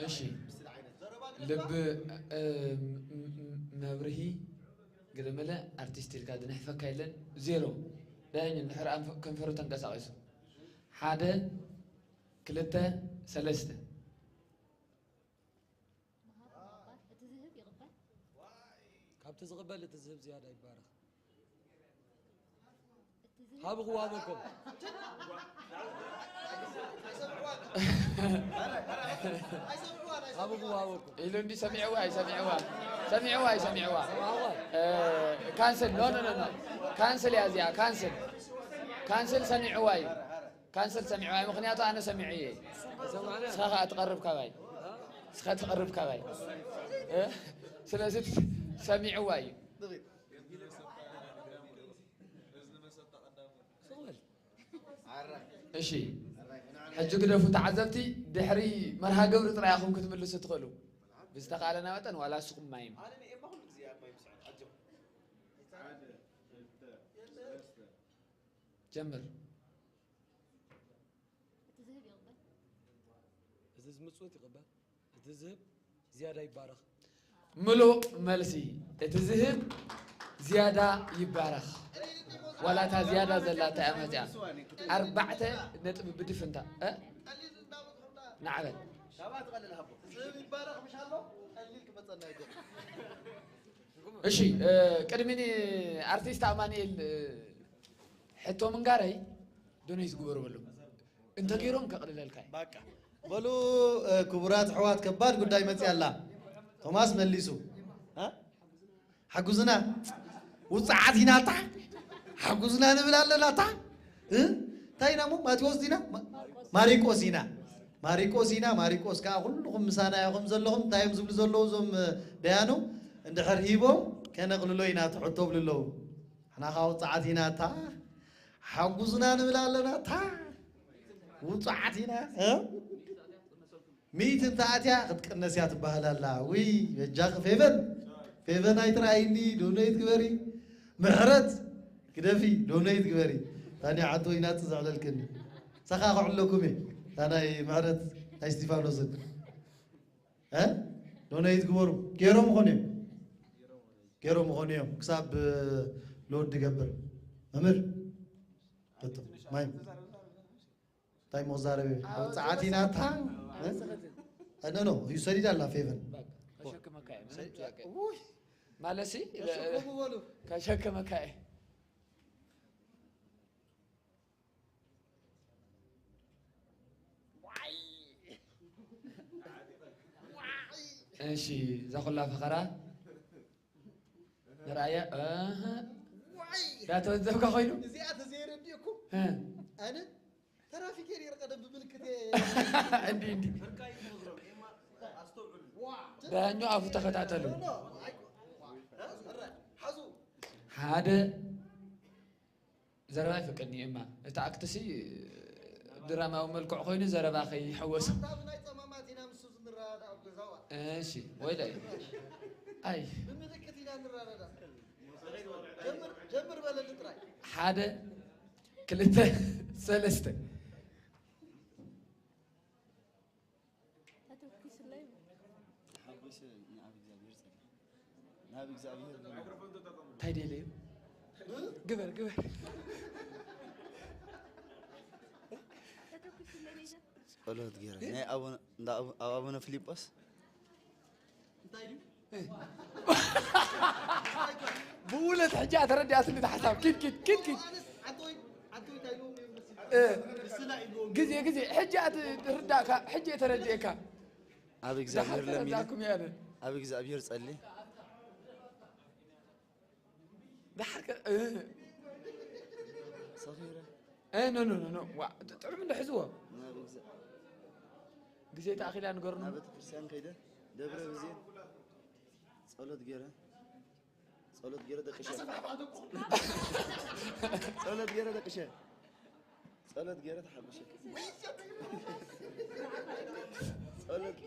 እሺ ልብ እ፣ ም- ም- መብርሂ ግደመለ ኣርቲስት ኢልካ ዝንሕፈካ የለን ዜሮ ዳይን እንድሕር ኣንፈ- ከንፈሩ ተንቀሳቒሱ ሓደ ክልተ ሰለስተ መሃብ ይቕበል፣ እቲ ዝህብ ይቕበል። ካብቲ ዝቕበል እቲ ዝህብ ዝያዳ ይባረኽ እቲ ዝህብ ሃብኹ ዋበኩም ሃብኹ ዋበኩም ኢሉ እንዲ ሰሚዕዋ እዩ ሰሚዕዋ ሰሚዕዋ እዩ ሰሚዕዋ እ፣ ካንስል ኖ ኖ ኖ ኖ ካንስል እያ እዚኣ ካንስል ካንስል ሰሚዕዋ እዩ ካንስል ሰሚዕዋ እዩ ምክንያቱ ኣነ ሰሚዑ እየ ንስኻ ከዓ ትቐርብ ካባይ ንስኻ ትቐርብ ካባይ እ? ስለዚ ሰሚዕዋ እዩ ስቕበል እሺ ሕጂ ግደፉ ተዓዘብቲ ድሕሪ መርሃ ግብሪ ጥራይ ኢኹም ክትምልሱ ትኽእሉ ብዝተኻእለና መጠን ዋላ ንስኹም ማይም ጀምር እቲ ዝህብ ይቕበል። እዚ ዝምፅኡት ይቕበል እቲ ዝህብ ዝያዳ ይባረኽ ምሉእ መልሲ እቲ ዝህብ ዝያዳ ይባረኽ ዋላ እታ ዝያዳ ዘላ እንታይ እያ መፅያ ኣርባዕተ ነጥቢ ብድፍንታ እ? ናዕበል ካባ ትቐልል ሃቦ ዝህብ ይባረኽ ምሽ ኣሎ ቀሊል ክመፀና ይገ እሺ እ፣ ቅድሚ ኣርቲስት ኣማንኤል እ፣ ሕቶ ምንጋረይ ዶነይ ዝግበሩ በሉ እንተገይሮም ከቕልለልካ እዩ በቃ በሉ እ፣ ክቡራት ኣሕዋት ከባድ ጉዳይ መፅያ ኣላ ቶማስ መሊሱ እ? ሓጉዝና ውፅዓት ኢና ታ ሓጉዝና ንብል ኣለና ታ እ? እንታይ ኢና ሞ ማቴዎስ ዲና ማ- ማሪቆስ ኢና ማሪቆስ ኢና ማሪቆስ ከዓ ኩልኹም ምሳና ኢኹም ዘለኹም እንታይ እዮም ዝብሉ ዘለዉ እዞም እ፣ ደያኑ እንድሕር ሂቦም ከነቕልሎ ኢና ትሕቶ ብሉ ኣለዉ ንሕና ከዓ ውፅዓት ኢና ታ ሓጉዝና ንብል ኣለና ታ ውፅዓት ኢና እ? ሚእቲ እንተ ኣትያ ክትቅነስ እያ ትበሃል ኣላ ውይ በጃኺ ፌቨን ፌቨን ኣይትረኣይኒ ዶነይት ግበሪ ምሕረት ግደፊ ዶነይት ግበሪ ታኒ ዓቶ ይናፅ ዘዕለልክኒ ሰኻ ክዕለኩም እየ እታ ናይ ምሕረት ናይ እስቲፋኖስን እ? ዶነይት ግበሩ ገይሮም ኾኑ እዮም ገይሮም ኾኑ እዮም ክሳብ ሎድ ገብር መምህር፣ በቶ፣ ማይ፣ እንታይ መዛረቢ? ኣብ ጸዓት ኢና እታ? እ? እ፣ ኖ፣ ኖ፣ ይሰዲድ ኣላ ፌቨን። ከሸክመካ እየ፣ ምንም ጥያቄ። ውይ። ማለሲ፣ ከሸክሙ በሉ። ከሸክመካ እየ። እሺ፣ እዛ ኩላ ፈኸራ ንርኣያ። እህ። ዋይ! ዳተወዘብካ ኮይኑ? እዚኣ ተዘይረዲእኩም፣ እ። ኣነ ተራፊክ እየ ነይረ ቀደም ብምልክት እየ። እንዲ፣ እንዲ። ዋ! ዳኛው ኣፉ ተኸታተሉ። ኖ፣ ኖ፣ ኣይ፣ ዋ! እ? ሓዙ። ሓደ ዘረባ ይፈቀድኒ እማ። እቲ ኣክትሲ ድራማዊ መልክዕ ኮይኑ ዘረባ ከይሕወሶ። ኣታ ብናይ ጸማማት ኢና ምስ ንረዳዳእ ኣብ ገዛዋ። እሺ፣ ወይለ። ኣይ። ብምልክት ኢና ንረዳዳእ። ጀምር፣ ጀምር በለኒ ጥራይ። ሓደ፣ ክልተ፣ ሰለስተ። ተተኩስለይ። ተሓጎሰ ንኣብ እግዚኣብሔር ጸጋ። ናብ እግዚኣብሔር በሉ። እንታይ ደልዩ? ግበር፣ ግበር። ተተኩስለይ ነይተ። ጸሎት ገይረ። ናይ ኣቡነ፣ እንዳ ኣቡ-፣ ኣብ ኣቡነ ፊልጶስ። እንታይ ድዩ? ብእውነት ሕጂ ተረዲኣትኒ እቲ ሓሳብ። ኪድ፣ ኪድ፣ ኪድ፣ ኪድ። ኣነስ ዓንተወይ፣ ዓንተወይ እንታይ ኢልዎም እዮም መሲሉ? እ። ንስና ኢልዎም። ግዜ፣ ግዜ። ሕጂ ኣት-፣ ርዳእካ፣ ሕጂ እየ ተረዲኤካ። ኣብ እግዚኣብሔር ድሓር ለሚነ፣ ተረዳእኩም እየ ኣነ። ኣብ እግዚኣብሔር ጸሊ። ድሓር ከ-፣ እ። ሰኺረ። እ፣ ኖ፣ ኖ፣ ኖ፣ ኖ። ዋ፣ ጥዑም እንዶ ሕዝዎ። ናብ ግዜ፣ ግዜ ተኣኺላ ንገሩኒ። ናብ ቤተክርስትያን ከይደ፣ ደብረ ብዜን ጸሎት ገይረ። ጸሎት ገይረ ደቂሸ። ጸሎት ገይረ ደቂሸ። ጸሎት ገይረ ተሓጉሸ። ጸሎት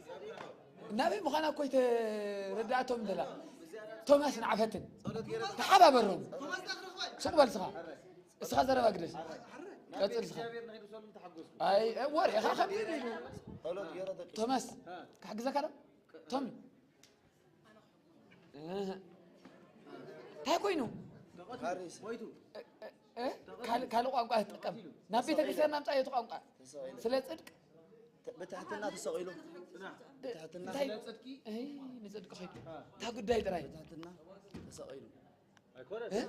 ናበይ ምዃና እኮ ኣይተረድኣቶም እንተላ። ቶማስ ንዓፈትን። ጸሎት ገይረ ተሓባበሮም። ሱቕ በል ስኻ። እስኻ ዘረባ ግደፍ። ቀጽል ስኻ። ኣይ፣ ወሬ ኢኻ ከቢድ ኢሉ። ጸሎት ገይረ ደቂሸ። ቶማስ፣ ክሕግዘካ ዶ? ቶሚ። እህ። እንታይ ኮይኑ? ፋሪስ። እ፣ እ፣ ካልእ፣ ካልእ ቋንቋ ትጥቀም። ናብ ቤተ ክርስቲያን ናምጻ እቲ ቋንቋ። ተሰቒሉ። ስለ ጽድቅ። ተ-፣ ብትሕትና ተሰቒሉ። ብትሕትና። እንታይ? እይ፣ ንጽድቂ ኸይዱ። እታ ጉዳይ ጥራይ። ብትሕትና ተሰቒሉ። እ?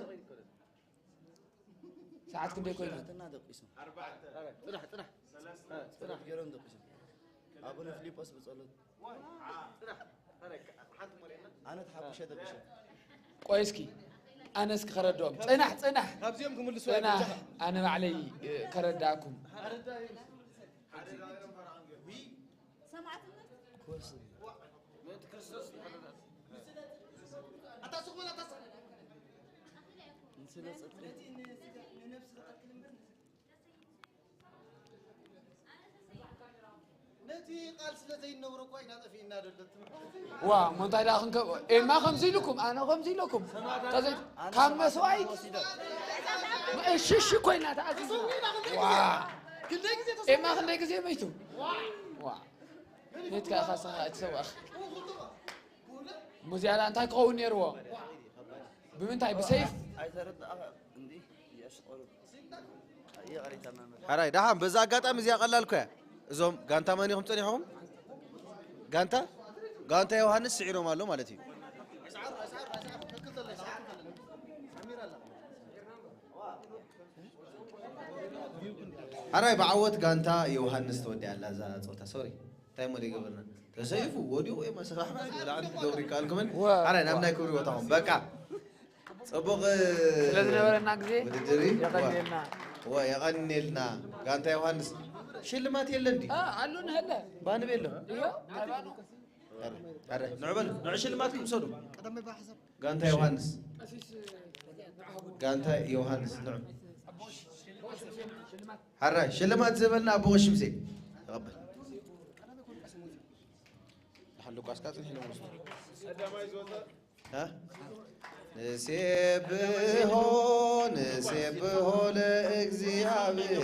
ሰዓት ክንደይ ኮይና? ትሕትና ደቂሱ። ኣርባዕተ። ጽናሕ፣ ጽናሕ። ሰለስተ። ጽናሕ። ገይሮም ደቂሱ። ኣቡነ ፊልጶስ ብጸሎት። ጽናሕ። ኣነ ተሓጉሸ ደቂሸ። ቆይ እስኪ፣ ኣነ እስኪ ከረድኦም። ጽናሕ፣ ጽናሕ። ካብዚኦም ክምልሱ ጽናሕ። ኣይበጃኻ። ኣነ ባዕለይ፣ እ፣ ከረዳእኩም። ሓደ ዳዊት ፈራን ገይሩ። ሰማዕትነት። ኮስ። ምእንቲ ክርስቶስ። ኣታ ስቕ በል፣ ኣታ ስቕ። ንስለ ጽድቂ። ነቲ ንስጋ፣ ንነብሲ ዝቐትል እምበር፣ ነቲ ቃል ስለ ዘይነብሮ እኳ ኢና ጠፊእና ደለትና። ዋ፣ እሞ እንታይ ደኣ ክንከ-፣ ኤማ ከምዚ ኢልኩም፣ ኣነ ከምዚ ኢለኩም። ተዘይ-፣ ካብ መስዋይት። እሺ፣ እሺ፣ ኮይና ተኣዚዝና። ዋ። ክንደይ ግዜ ተሰዊእና? ኤማ ክንደይ ግዜ መይቱ? ዋ። ዋ። ሜትካ ኢኻ ስኻ እቲ ሰብኣኽ። ሙዚያላ እንታይ ክኸውን ነይርዎ? ብምንታይ? ብሰይፍ? ኣይተረዳእኻ እንዲ፣ የሽቆሉ። ይቕሬታ መምህር። ሓራይ፣ ደሓን፣ በዛ ኣጋጣሚ እዚኣ ቀላል እኮ እያ። እዞም ጋንታ መን ኢኹም ጸኒሕኹም? ጋንታ? ጋንታ ዮሃንስ ስዒሮም ኣሎ ማለት እዩ። ሓራይ፣ ብዓወት ጋንታ ዮሃንስ ተወዲኣ ኣላ እዛ ጸወታ። ሶሪ፣ እንታይ እሞ ዘይገበርና? ተሰይፉ፣ ወዲቑ፣ የማ ሰራሕና፣ ላዕሊ ክገብሩ ይከኣልኩምን? ዋ። ሓራይ፣ ናብ ናይ ክብሪ ቦታኹም። በቃ። ጽቡቕ ስለ ዝነበረና ግዜ ውድድር እዩ። የቐንየልና። ዋ፣ የቐንየልና። ጋንታ ዮሃንስ፣ ሽልማት የለን ድዩ? አ፣ ኣሎ ንሀለ። ባንብ የሎ። እዮ፣ ናይ ባኑ። ኣረ፣ ኣረ፣ ንዑ በሉ፣ ንዑ ሽልማትኩም ውሰዱ። ቀዳማይ ብሓሳብ። ጋንታ ዮሃንስ። ጋንታ ዮሃንስ፣ ንዑ። ሓራይ፣ ሽልማት ዝበልና ኣቦ ቀሺ ሙሴ። ተቐበል። ደሓን ልቋስካ ጽንሕ ኢሎም ወስዱ። እ? ንሴብሖ፣ ንሴብሖ ለእግዚኣብሔር፣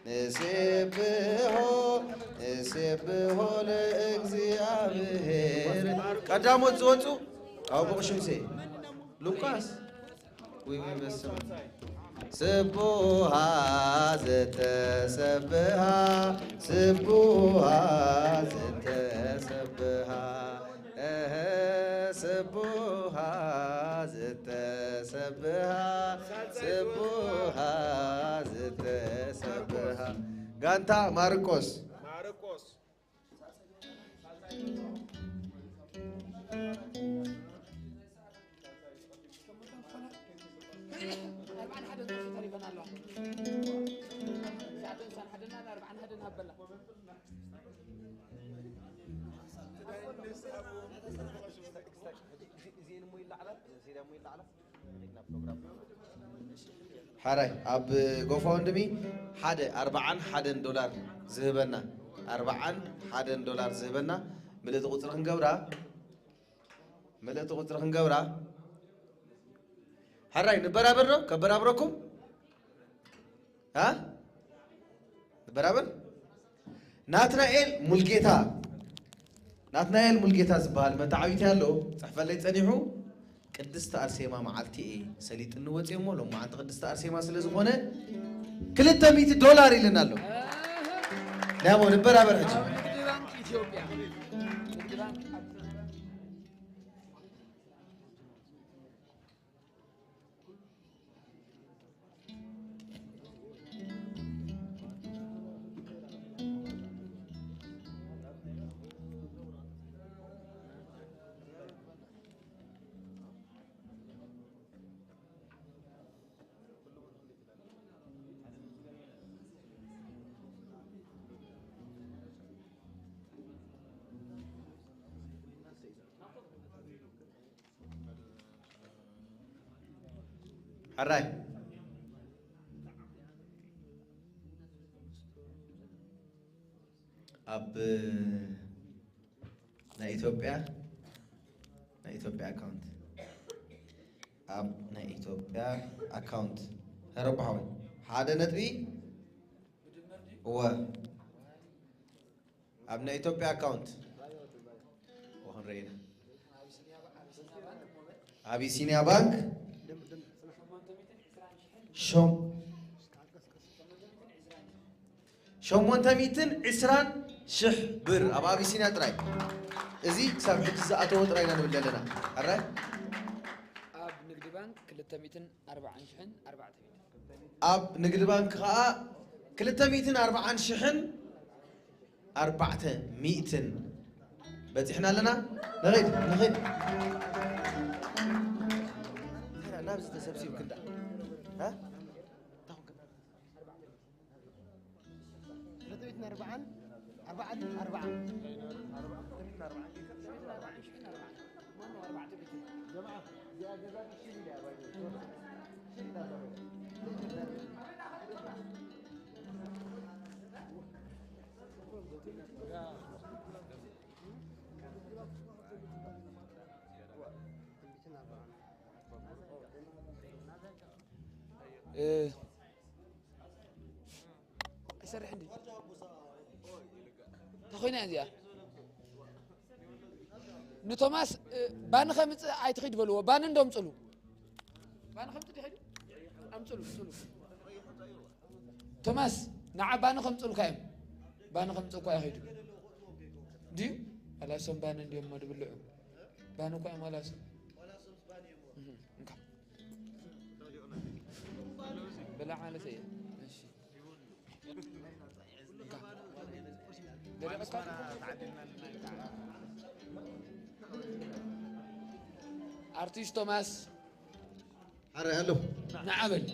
ንሴብሖ፣ ንሴብሖ ለእግዚኣብሔር። ቀዳሞት ዝወጹ ኣቦ ቀሺ ሙሴ። ሉቃስ። ስቡሃ ዘተሰብሃ፣ ስቡሃ ዘተሰብሃ፣ እህ፣ ስቡሃ ዘተሰብሃ፣ ስቡሃ ዘተሰብሃ። ጋንታ ማርቆስ። ኣርባዓን ሓደን ቅርሺ ተሪፈን ኣለዋ። እዛ ሓደን ሓደን ኣርባዓን ሓደን ሃበላ። እዚኤን እሞ ይለዓላ፣ እዚኤን እሞ ይለዓላ። ሓራይ ኣብ ጎፋ ወንድሚ ሓደ ኣርባዓን ሓደን ዶላር ዝህበና፣ ኣርባዓን ሓደን ዶላር ዝህበና ምልእቲ ቁፅሪ ክንገብራ፣ ምልእቲ ቁፅሪ ክንገብራ። ሓራይ ንበራበር ዶ ከበራብረኩም? አ? ንበራበር? ናትናኤል ሙልጌታ፣ ናትናኤል ሙልጌታ ዝበሃል መተዓቢቲ ኣሎ፣ ጽሕፈለይ ጸኒሑ። ቅድስቲ ኣርሴማ መዓልቲ እየ ሰሊጥኒ ወፅየ እሞ ሎማዓንቲ ቅድስቲ ኣርሴማ ስለ ዝኾነ ክልተ ሚእቲ ዶላር ኢልና ኣሎ። ናይ እሞ ንበራበር ሕጂ። ንግዲ ባንክ ኢትዮጵያ። ንግዲ ባንክ ኣብ ሕራይ ኣብ ናይ ኢትዮጵያ፣ ናይ ኢትዮጵያ ኣካውንት፣ ኣብ ናይ ኢትዮጵያ ኣካውንት፣ ረብሓዊ ሓደ ነጥቢ፣ እወ፣ ኣብ ናይ ኢትዮጵያ ኣካውንት ክንርኢ ኢና። ኣቢሲንያ ባንክ ሸም-፣ ሸሞንተ ሚእትን ዕስራን ሽሕ ብር ኣብ ኣቢሲንያ ጥራይ። እዚ ክሳብ ሕጂ ዝኣተወ ጥራይ ኢና ንብል ዘለና። ሕራይ? ኣብ ንግዲ ባንክ ክልተ ሚእትን ኣርባዓን ሽሕን ኣርባዕተ ሚእትን። ኣብ ንግዲ ባንክ ኸኣ ክልተ ሚእትን ኣርባዓን ሽሕን ኣርባዕተ ሚእትን በጺሕና ኣለና። ንኺድ፣ ንኺድ። ናብዚ ተሰብሲብክ እንዳ። ሃ? ክልተ ሚእትን ኣርባዓን ኣርባዕን ኣርባዓን። እ፣ ኣይሰርሕን ድዩ? እንታይ ኮይና እያ እዚኣ? ንቶማስ፣ እ፣ ባኒ ከምጽእ ኣይትኺድ በልዎ። ባኒ እንዶ ኣምጽሉ። ባኒ ከምጽእ ድዩ? ኣምጽሉ፣ ኣምጽሉ። ቶማስ፣ ንዓ ባኒ ከምጽኡልካ እዮም። ባኒ ከምጽእ እኮ ኣይኸይዱ ድዩ? ዋላ እሶም ባኒ እንድዮም እሞ ድብልዑ። ባኒ እኮ እዮም ዋላ እሶም። እህ፣ እንካ። ብላዕ ማለት እየ። እሺ። እንካ። ደሊዕካ? ኣርቲስት ቶማስ። ሓራይ ኣሎ። ንዓ በል።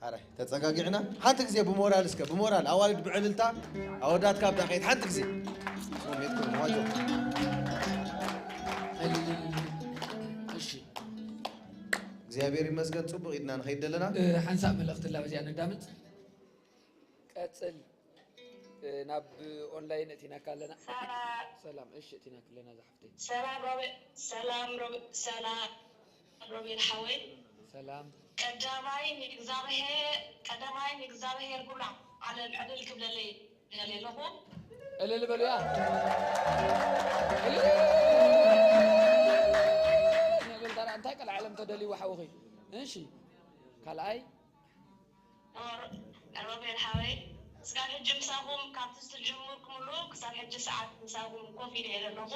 ኣረ፣ ተጸጋጊዕና ሓንቲ ግዜ ብሞራል እስከ፣ ብሞራል ኣዋልድ ብዕልልታ፣ ኣወዳት ካብ ዳኸይት ሓንቲ ግዜ። እሺ። እግዚኣብሔር ይመስገን፣ ጽቡቕ ኢድና ንኸይድ ኣለና። እ፣ ሓንሳብ መልእኽቲ ኣላ፣ በዚኣ ነዳምጽ። ቀጽል። እ፣ ናብ ኦንላይን እቲናካ ኣለና። ሰላም። ሰላም። እሺ፣ እቲናካ ኣለና ዝሓፍተይ። ሰላም ሮቤ-፣ ሰላም ሮቤ-፣ ሰላም ሮቤል ሓወይ። ሰላም። ቀዳማይ ንእግዚኣብሔር፣ ቀዳማይ ንእግዚኣብሔር ኩሉ ዓለም ዕልል ክብለለይ ደልየ ኣለኹ። እልል በሉያ። እልል። ንብል ታዲያ እንታይ ቀልዓለም ተደልዩ ሓውኺ? እሺ። ካልኣይ ሮቤል ሓወይ፣ እስካብ ሕጂ ምሳኹም፣ ካብቲ ዝጀመርኩምሉ ክሳብ ሕጂ ሰዓት ምሳኹም ኮፍ ኢለ እየ ዘለኹ።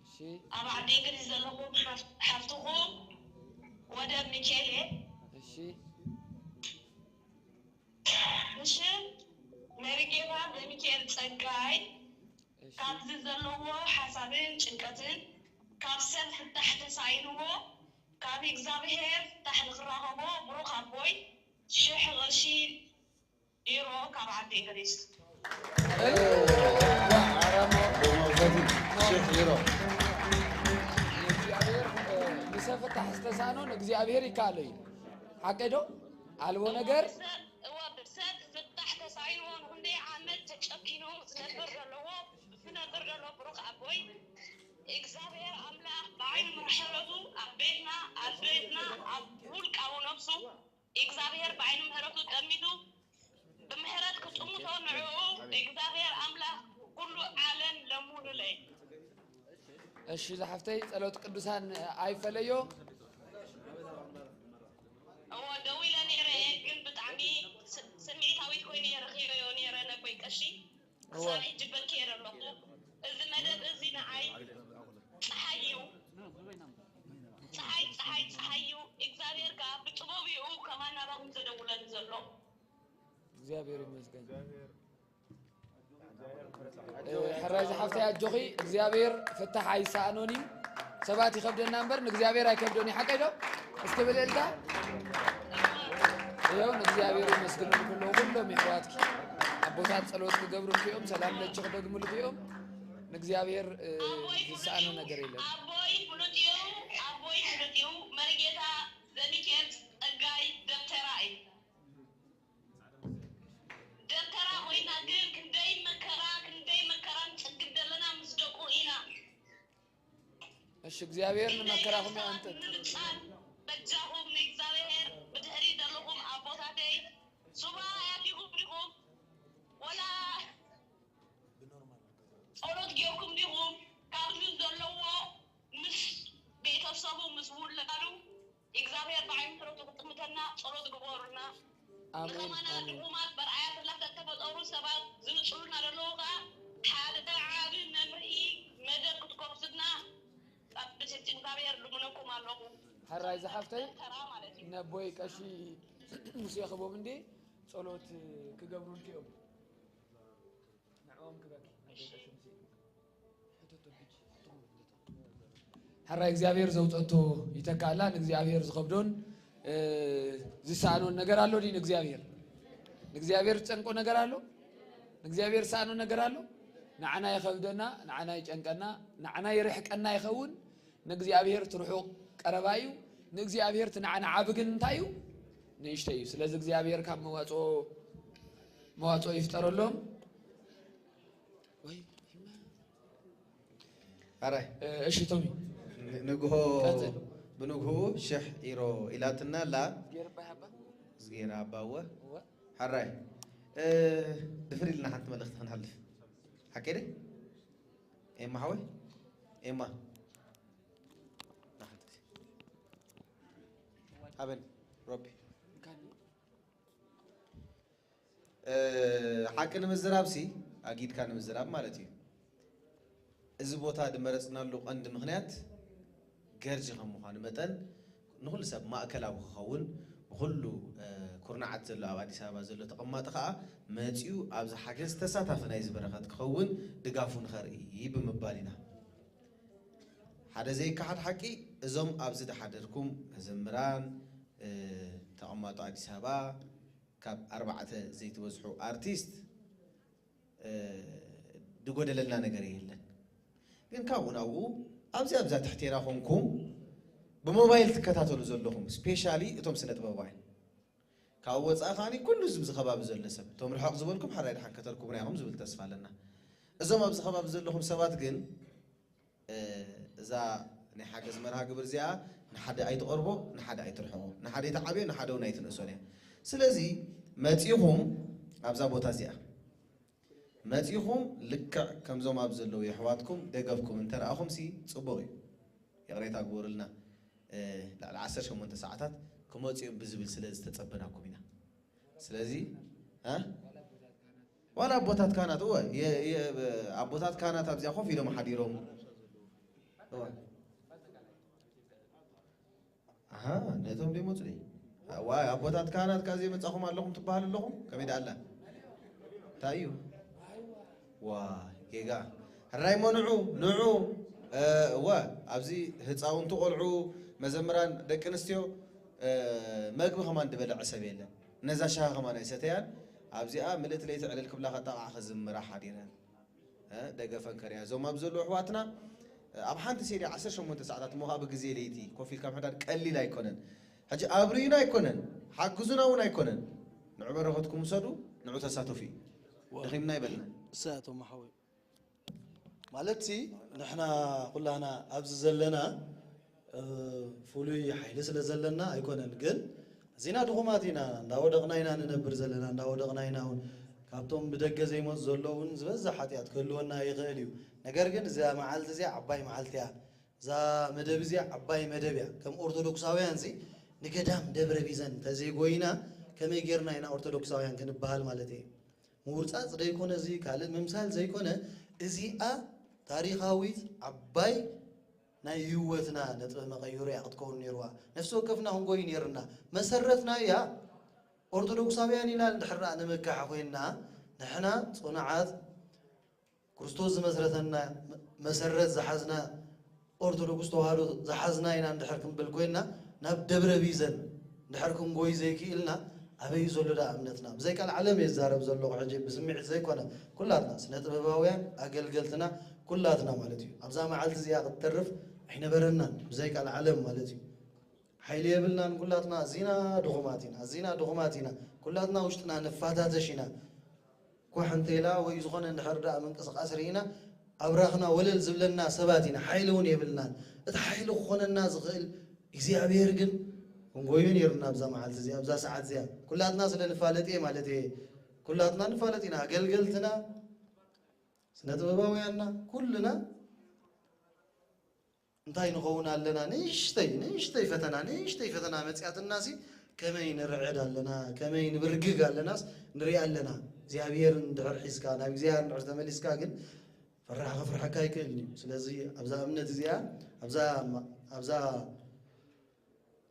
እሺ። ኣብ ዓዲ እንግሊዝ ዘለኹ ሓፍ-፣ ሓፍትኹም ወደ ሚካኤል እየ። እሺ። እሺ፣ መሪጌታ ዘሚካኤል ጸጋይ እሺ። ካብዚ ዘለዎ ሓሳብን ጭንቀትን ካብ ሰብ ፍታሕ ተሳኢንዎ ካብ እግዚኣብሔር ፍታሕ ንኽራኸቦ ብሩኽ ኣቦይ ሽሕ ቅርሺ ዩሮ ካብ ዓዲ እንግሊዝ። ሽሕ ዩሮ። ንእግዚኣብሔር፣ እ፣ ንሰብ ፍታሕ ዝተሳእኖ ንእግዚኣብሔር ይከኣሎ እዩ። ሓቀይ ዶ? ኣልቦ ነገር ሰብ እወ፣ ሰብ ፍታሕ ተሳኢንዎ ንክንደይ ዓመት ተጨኪኑ ዝነብር ዘለዎ፣ ዝነብር ዘሎ ብሩኽ ኣቦይ፣ እግዚኣብሔር ኣምላኽ ብዓይኒ ምሕረቱ ኣብ ቤትና፣ ኣብ ቤትና፣ ኣብ ውልቃዊ ነብሱ እግዚኣብሔር ብዓይኒ ምሕረቱ ጠሚቱ ብምሕረት ክጥምቶ ንዕኡ እግዚኣብሔር ኣምላኽ ኩሉ ዓለም ለምኑለይ። እሺ ዝሓፍተይ ጸሎት ቅዱሳን ኣይፈለዮ። እዎ ደው ኢለ ነይረ እየ፣ ግን ብጣዕሚ ስ-፣ ስምዒታዊት ኮይነ እየ ረኺበዮ ነይረ ነቦይ ቀሺ። እዎ። ክሳብ ሕጂ በኪ እየ ዘለኹ። እዚ መደብ እዚ ንዓይ ፀሓይ እዩ። ፀሓይ፣ ፀሓይ፣ ፀሓይ እዩ። እግዚኣብሔር ከዓ ብጥበቡ እዩ ከማን ናባኹም ዘደውለኒ ዘሎ። እግዚኣብሔር ይመስገን። እ፣ ሕራይ ዝሓፍተይ ኣጆኺ፣ እግዚኣብሔር ፍታሕ ኣይሰኣኖን እዩ። ሰባት ይኸብደና እምበር ንእግዚኣብሔር ኣይከብዶን እዩ። ሓቀይ ዶ? እስኪ ብልዕልታ። ይኸው ንእግዚኣብሔር ይመስግን። ኩሎም፣ ኩሎም የሕዋትኪ ኣቦታት ጸሎት ክገብሩልኪ እዮም፣ ሰላም ለኪ ክደግሙልኪ እዮም። ንእግዚኣብሔር፣ እ፣ ኣቦይ ዝሰኣኖ ፍሉጥ እዩ። ነገር የለን። ኣቦይ ፍሉጥ እዩ። ኣቦይ ፍሉጥ እዩ። መሪጌታ ዘሚካኤል ጸጋይ ደብተራ እዩ። ደብተራ ኮይና ግን ክንደይ መከራ፣ ክንደይ መከራ ንጸግብ ዘለና ምስ ደቁ ኢና። እሺ፣ እግዚኣብሔር ንመከራኹም የቐንጥጥ። ንምጻን በጃኹም ንእግዚኣብሔር ብድሕሪ ዘለኹም ኣቦታተይ ሱባ ኣቲኹም ዲኹም? ወላ ጸሎት ጌርኩም ዲኹም? ካብዚ ዘለዎ ምስ ቤተሰቡ ምስ ውላዱ እግዚኣብሔር ብዓይኒ ምሕረቱ ክጥምተና ጸሎት ግበሩልና። ኣሜን፣ ንኸማና ኣሜን። ድኹማት መርኣያ ተላተ እተፈጠሩ ሰባት ዝንጽሉና ዘለዉ ኸኣ ሓደ ዓቢ መምርሒ መደብ ክትከፍቱልና ኣብ ብትሕቲ እግዚኣብሔር ልምነኩም ኣለኹ። ሕራይ ዝሓፍተይ ተራ ማለት እዩ። ነቦይ ቀሺ ሙሴ ክቦም እንዴ ጸሎት ክገብሩልኪ እዮም። ንዕኦም ክበኪ። ሕራይ እግዚኣብሔር ዘውፀቶ ይተካእላ። ንእግዚኣብሔር ዝኸብዶን፣ እ፣ ዝሰኣኖን ነገር ኣሎ ድዩ? ንእግዚኣብሔር፣ ንእግዚኣብሔር ዝጨንቆ ነገር ኣሎ? ንእግዚኣብሔር ዝሰኣኖ ነገር ኣሎ? ንዓና ይኸብደና፣ ንዓና ይጨንቀና፣ ንዓና ይርሕቀና ይኸውን። ንእግዚኣብሔር እቲ ርሑቕ ቀረባ እዩ። ንእግዚኣብሔር እቲ ንዓና ዓቢ ግን እንታይ እዩ? ንእሽተይ እዩ። ስለዚ እግዚኣብሔር ካብ መዋፅኦ፣ መዋፅኦ ይፍጠረሎም። ወይ ሕራይ። እ፣ እሺ ቶሚ። ን-፣ ንግሆ፣ ቀጽል። ብንግሆ ሽሕ ኢሮ ኢላትና ኣላ። ዝጌር ባይ ሃባ? ዝጌር ኣባወ። እወ። ሕራይ። እ፣ ድፍር ኢልና ሓንቲ መልእኽቲ ክንሓልፍ። ሓቂ ድየ? ኤማ ሓወይ? ኤማ። ናሓንቲ። ሃበኒ፣ ሮቢ። እ፣ ሓቂ ንምዝራብ ሲ፣ ኣጊድካ ንምዝራብ ማለት እዩ። እዚ ቦታ ዝመረጽናሉ ቀንዲ ምኽንያት ገርጂ ከም ምዃኑ መጠን ንኹሉ ሰብ ማእከላዊ ክኸውን፣ ብኹሉ፣ እ፣ ኩርናዓት ዘሎ ኣብ ኣዲስ ኣበባ ዘሎ ተቐማጢ ከኣ መጺኡ ኣብዚ ሓገዝ ተሳታፊ ናይዚ በረኸት ክኸውን ድጋፉ ንኸርኢ ብምባል ኢና። ሓደ ዘይከሓድ ሓቂ፣ እዞም ኣብዚ ዝሓደርኩም መዘምራን፣ እ፣ ተቐማጦ ኣዲስ ኣበባ፣ ካብ ኣርባዕተ ዘይትበዝሑ ኣርቲስት፣ እ፣ ዝጎደለልና ነገር የለን። ግን ካብኡ ናብኡ ኣብዚ ኣብዛ ትሕቴና ኮንኩም ብሞባይል ትከታተሉ ዘለኹም፣ ስፔሻሊ እቶም ስነ ጥበባውያን፣ ካብኡ ወፃኢ ከዓኒ ኩሉ እዚ ኣብዚ ከባቢ ዘሎ ሰብ፣ እቶም ርሕቕ ዝበልኩም ሓራይ ደሓን ከተርኩቡና ኢኹም ዝብል ተስፋ ኣለና። እዞም ኣብዚ ከባቢ ዘለኹም ሰባት ግን፣ እ፣ እዛ ናይ ሓገዝ መርሃ ግብር እዚኣ ንሓደ ኣይትቐርቦ፣ ንሓደ ኣይትርሕቆ፣ ንሓደ ኣይትዓብዮ፣ ንሓደ እውን ኣይትንእሶን እያ። ስለዚ መጺኹም ኣብዛ ቦታ እዚኣ መጺኹም ልክዕ ከምዞም ኣብ ዘለዉ የሕዋትኩም ደገፍኩም እንተረኣኹም ሲ ጽቡቕ እዩ። ይቕሬታ ግበሩልና። እ፣ ልዕሊ ዓሰርተ ሸሞንተ ሰዓታት ክመጹ እዮም ብዝብል ስለ ዝተጸበናኩም ኢና። ስለዚ እ? ዋላ ኣቦታት ካህናት እወ የ- የ- ኣቦታት ካህናት ኣብዚኣ ኮፍ ኢሎም ሓዲሮም እወ ኣሃ ነቶም ደይመፁ ደ ዋ ኣቦታት ካህናት ካብ ዘይመፃኹም ኣለኹም ትበሃሉ ኣለኹም ከመይ ደኣላ እንታይ እዩ ዋ ጌጋ ሕራይ እሞ ንዑ ንዑ እወ ኣብዚ ህፃውንቲ ቆልዑ መዘምራን ደቂ ኣንስትዮ መግቢ ከማን ዝበልዐ ሰብ የለን ነዛ ሻሂ ከማን ኣይሰተያን ኣብዚኣ ምልእቲ ለይቲ ዕልል ክብላ ከጣቃዕ ክዝምራ ሓዲረን ደገፈን ከርእያ እዞም ኣብ ዘለዉ ኣሕዋትና ኣብ ሓንቲ ሴሪ ዓሰርተ ሸሞንተ ሰዓታት እሞ ከዓ ብግዜ ለይቲ ኮፍ ኢልካ ምሕዳር ቀሊል ኣይኮነን ሕጂ ኣብርዩና ኣይኮነን ሓግዙና እውን ኣይኮነን ንዑ በረኸትኩም ውሰዱ ንዑ ተሳተፉ እዩ ድኺምና ይበልና እሳቶም ሓወይ ማለት ሲ ንሕና ኩላና ኣብዚ ዘለና ፍሉይ ሓይሊ ስለ ዘለና ኣይኮነን ግን እዚና ድኹማት ኢና እንዳወደቕና ኢና ንነብር ዘለና እንዳወደቕና ኢና እውን ካብቶም ብደገ ዘይመፁ ዘለዉ እውን ዝበዝሕ ሓጢኣት ክህልወና ይኽእል እዩ ነገር ግን እዚኣ መዓልቲ እዚኣ ዓባይ መዓልቲ እያ እዛ መደብ እዚኣ ዓባይ መደብ እያ ከም ኦርቶዶክሳውያን ሲ ንገዳም ደብረ ቢዘን ተዘይጎይና ከመይ ጌርና ኢና ኦርቶዶክሳውያን ክንበሃል ማለት እየ ምውርጻጽ ደይኮነ እዚ ካልእ ምምሳል ዘይኮነ እዚኣ ታሪኻዊት ዓባይ ናይ ህይወትና ነጥበ መቐየሩ እያ ክትከውን ነይርዋ ነፍሲ ወከፍና ክንጎይ ነይርና መሰረትና እያ ኦርቶዶክሳውያን ኢና እንድሕር ደኣ ንምካሕ ኮይንና ንሕና ፅኑዓት ክርስቶስ ዝመስረተና መሰረት ዝሓዝና ኦርቶዶክስ ተዋህዶ ዝሓዝና ኢና እንድሕር ክንብል ኮይና ናብ ደብረ ቢዘን እንድሕር ክንጎይ ዘይክኢልና ኣበይ ዘሎ ደኣ እምነትና ብዘይ ቃል ዓለም እየ ዝዛረብ ዘለኹ ሕጂ ብስምዒት ዘይኮነ ኩላትና ስነ ጥበባውያን ኣገልገልትና ኩላትና ማለት እዩ ኣብዛ መዓልቲ እዚኣ ክትተርፍ ኣይነበረናን ብዘይ ቃል ዓለም ማለት እዩ ሓይሊ የብልናን ኩላትና ኣዚና ድኹማት ኢና ኣዚና ድኹማት ኢና ኩላትና ውሽጥና ንፋታተሽ ኢና ኳሕ እንተኢላ ወይ ዝኾነ እንድሕር ደኣ ምንቅስቃስ ርኢና ኣብራኽና ወለል ዝብለና ሰባት ኢና ሓይሊ እውን የብልናን እቲ ሓይሊ ክኾነና ዝኽእል እግዚኣብሔር ግን ክንጎዩ ነይሩና ኣብዛ መዓልቲ እዚኣ ኣብዛ ሰዓት እዚኣ ኩላትና ስለ ንፋለጥ እየ ማለት እየ ኩላትና ንፋለጥ ኢና ኣገልገልትና ስነ ጥበባውያንና ኩልና እንታይ ንኸውን ኣለና ንእሽተይ ንእሽተይ ፈተና ንእሽተይ ፈተና መፅያትና ሲ ከመይ ንርዕድ ኣለና ከመይ ንብርግግ ኣለናስ ንሪኢ ኣለና እግዚኣብሔር እንድሕር ሒዝካ ናብ እግዚኣብሔር እንድሕር ተመሊስካ ግን ፈራሕ ከፍርሐካ ኣይክእልን እዩ ስለዚ ኣብዛ እምነት እዚኣ ኣብዛ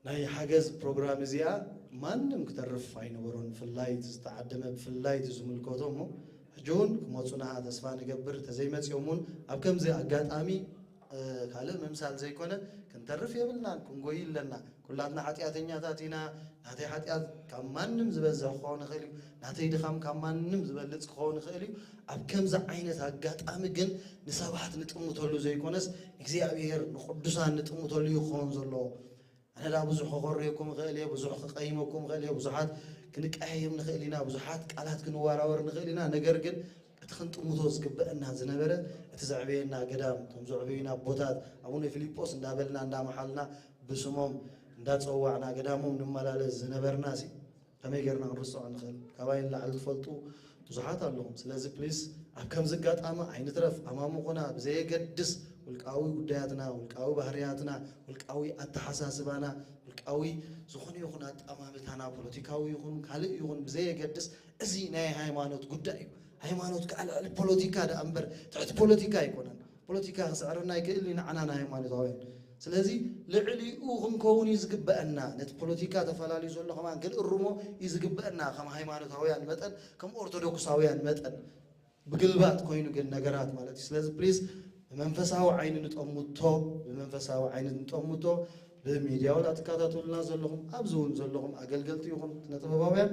ናይ ሓገዝ ፕሮግራም እዚኣ ማንም ክተርፍ ኣይነበሮን ብፍላይ ዝተዓደመ ብፍላይ ዝምልከቶ እሞ ሕጂ እውን ክመፁና ተስፋ ንገብር ተዘይመፅኦም እውን ኣብ ከምዚ ኣጋጣሚ ካልእ ምምሳል ዘይኮነ ክንተርፍ የብልናን ክንጎይ ኣለና ኩላትና ሓጢኣተኛታት ኢና ናተይ ሓጢኣት ካብ ማንም ዝበዝሕ ክኸውን ይኽእል እዩ ናተይ ድኻም ካብ ማንም ዝበልፅ ክኸውን ይኽእል እዩ ኣብ ከምዚ ዓይነት ኣጋጣሚ ግን ንሰባት ንጥምተሉ ዘይኮነስ እግዚኣብሔር ንቅዱሳን ንጥምተሉ እዩ ክኸውን ዘለዎ ኣነ ዳ ብዙሕ ከኮርየኩም ይኽእል እየ ብዙሕ ክቀይመኩም ይኽእል እየ ብዙሓት ክንቀያየም ንኽእል ኢና ብዙሓት ቃላት ክንወራወር ንኽእል ኢና ነገር ግን እቲ ክንጥምቶ ዝግበአና ዝነበረ እቲ ዘዕበየና ገዳም እቶም ዘዕበዩና ኣቦታት ኣቡነ ፊልጶስ እንዳበልና እንዳመሓልና ብስሞም እንዳፀዋዕና ገዳሞም ንመላለስ ዝነበርና ሲ ከመይ ጌርና ክንርስዖ ንኽእል ካባይ ንላዕሊ ትፈልጡ ብዙሓት ኣለኹም ስለዚ ፕሊስ ኣብ ከምዚ ኣጋጣሚ ኣይንትረፍ ኣማሙኹና ብዘየገድስ ውልቃዊ ጉዳያትና ውልቃዊ ባህርያትና ውልቃዊ ኣተሓሳስባና ውልቃዊ ዝኾነ ይኹን ኣጠማምታና ፖለቲካዊ ይኹን ካልእ ይኹን ብዘየገድስ እዚ ናይ ሃይማኖት ጉዳይ እዩ ሃይማኖት ከዓ ልዕሊ ፖለቲካ ደኣ እምበር ትሕቲ ፖለቲካ ኣይኮነን ፖለቲካ ክስዕረና ኣይክእል እዩ ንዓና ንሃይማኖታውያን ስለዚ ልዕሊኡ ክንከውን እዩ ዝግበአና ነቲ ፖለቲካ ተፈላለዩ ዘሎ ከማን ክንእርሞ እዩ ዝግበአና ከም ሃይማኖታውያን መጠን ከም ኦርቶዶክሳውያን መጠን ብግልባጥ ኮይኑ ግን ነገራት ማለት እዩ ስለዚ ፕሊዝ ብመንፈሳዊ ዓይኒ ንጠምቶ ብመንፈሳዊ ዓይኒ ንጠምቶ ብሚድያ ወላ ትከታተሉና ዘለኹም ኣብዚ እውን ዘለኹም ኣገልገልቲ ይኹን ስነጥበባውያን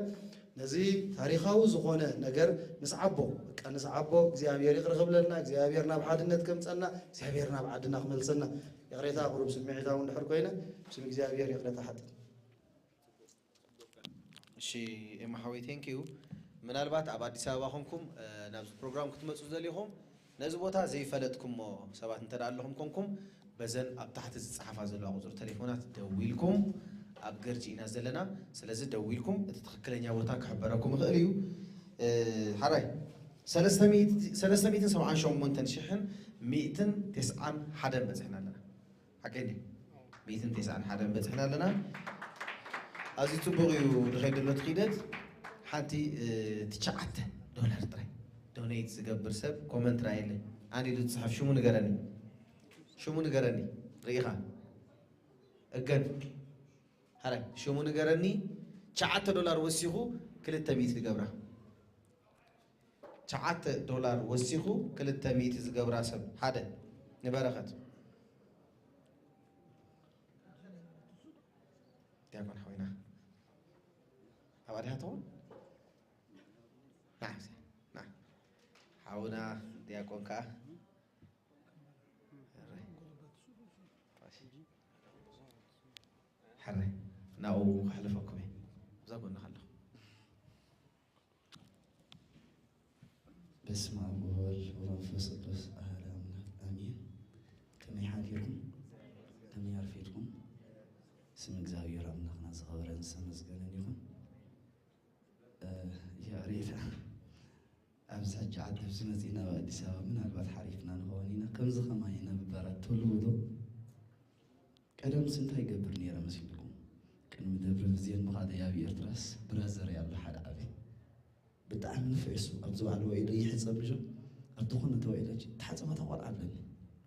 ነዚ ታሪኻዊ ዝኾነ ነገር ንስዓቦ በቃ ንስዓቦ እግዚኣብሔር ይቕሪ ክብለልና እግዚኣብሔር ናብ ሓድነት ከምፀና እግዚኣብሔር ናብ ዓድና ክመልሰና ይቕሬታ ቁሩብ ስምዒታዊ እንድሕር ኮይነ ብስም እግዚኣብሔር ይቕሬታ ሓጥእ እሺ ኤማ ሓወይ ቴንክ ዩ ምናልባት ኣብ ኣዲስ ኣበባ ኮንኩም ናብዚ ፕሮግራም ክትመፁ ዘሊኹም ነዚ ቦታ ዘይፈለጥኩሞ ሰባት እንተ ኣለኹም ኮንኩም በዘን ኣብ ታሕቲ ዝጸሓፋ ዘለዋ ቁጽሪ ተሌፎናት ደዊልኩም፣ ኣብ ገርጂ ኢና ዘለና። ስለዚ ደዊልኩም እቲ ትኽክለኛ ቦታ ክሕበረኩም ይኽእል እዩ። እ፣ ሓራይ ሰለስተ ሚእቲ፣ ሰለስተ ሚእትን ሰብዓን ሸሞንተን ሽሕን ሚእትን ተስዓን ሓደን በጺሕና ኣለና። ሓቀይ እንድዩ? ሚእትን ተስዓን ሓደን በጺሕና ኣለና። ኣዝዩ ጽቡቕ እዩ ዝኸይድ ዘሎ እቲ ኺደት። ሓንቲ፣ እ፣ ትሽዓተ ዶላር ጥራይ ዶኔት ዝገብር ሰብ ኮመንት ርኣየለይ። ኣነ ኢሉ ዝጽሓፍ ሽሙ ንገረኒ። ሽሙ ንገረኒ። ርኢኻ? እገን። ሓራይ ሽሙ ንገረኒ። ትሽዓተ ዶላር ወሲኹ ክልተ ሚእቲ ዝገብራ። ትሽዓተ ዶላር ወሲኹ ክልተ ሚእቲ ዝገብራ ሰብ ሓደ ንበረኸት። ዲያቆን ሓወይና ኣብ ኣዲሃ ትኸውን? ና፣ ና። ሓውና ዲያቆን ከኣ። ሕረ፣ ናብኡ ከሕልፈኩም እየ። እዛ ጎንኻ ኣለኹ። በስመ አብ ወወልድ ወመንፈስ ቅዱስ አሐዱ አምላክ አሜን። ከመይ ሓዲርኩም? ከመይ ኣርፊድኩም? ስም እግዚኣብሔር ኣምላኽና ዝኸበረን ዝተመስገነን ይኹን። እ፣ ያሬድ፣ ኣብዚ ሕጂ ዓዲ ኣብዚ መጺእና ኣብ ኣዲስ ኣበባ ምናልባት ሓሪፍና ንኸውን ኢና። ከምዚ ከማይ ኢና ብበራት ትህልዉ ዶ? ቀደምስ እንታይ ይገብር ነይረ መሲልኩም? ቅድሚ ደብረ ብዜን ብኻልእ ኣብ ኤርትራስ ብራዘር ኣሎ ሓደ ዓቢ። ብጣዕሚ ንፉዕ እሱ። ኣብዚ ባዕሉ ውዒሉ ይሕጸብ ልጆ። ኣብ ዝኾነ ተውዒለ ሕጂ ተሓጸባ እታ ቆልዓ ኣለኒ።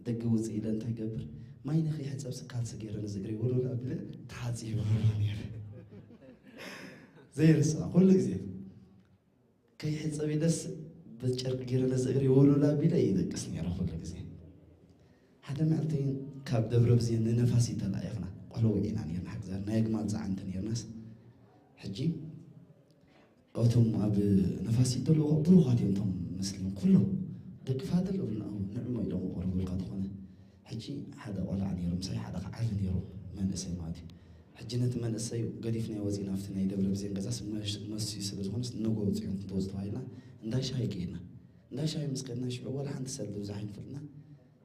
ደገ ውጽእ ኢለ እንታይ ይገብር? ማይ ንኸይሕጸብ ስካልሲ ገይረ ነዚ እግረይ ወልወል ኣቢለ ተሓጺበ ነይረ። ዘይርስዓ ኩሉ ግዜ። ከይሕጸብ ኢለስ ብጨርቂ ገይረ ነዚ እግረይ ወልወል ኣቢለ ይደቅስ ነይረ ኩሉ ግዜ። ሓደ መዓልቲ ካብ ደብረ ብዜን ንነፋሲት ተላኢኽና። ቆልዑ ኢና ነይርና፣ ሓግዛር ናይ ኣግማል ጸዓንቲ ነይርናስ። ሕጂ እቶም ኣብ ነፋሲት ዘለዉ ብሩኻት እዮም እቶም መስሊም ኩሎም። ደቂ ፋድል እብሉና፣ ንዕሞ ኢሎም ይቐርቡልካ ተኾነ። ሕጂ ሓደ ቆልዓ ነይሩ ምሳይ፣ ሓደ ከዓ ዓቢ ነይሩ መንእሰይ ማለት እዩ። ሕጂ ነቲ መንእሰይ ገዲፍናዮ ወፂእና ኣብቲ ናይ ደብረ ብዜን ገዛስ መስ-፣ መስዩ ስለ ዝኾነስ ንጎ ውፅኦም ክትወፁ ተባሂልና እንዳ ሻሂ ከይድና። እንዳ ሻሂ ምስ ከድና ሽዑ ዋላ ሓንቲ ሰብ ብዙሕ ኣይንፈልጥና።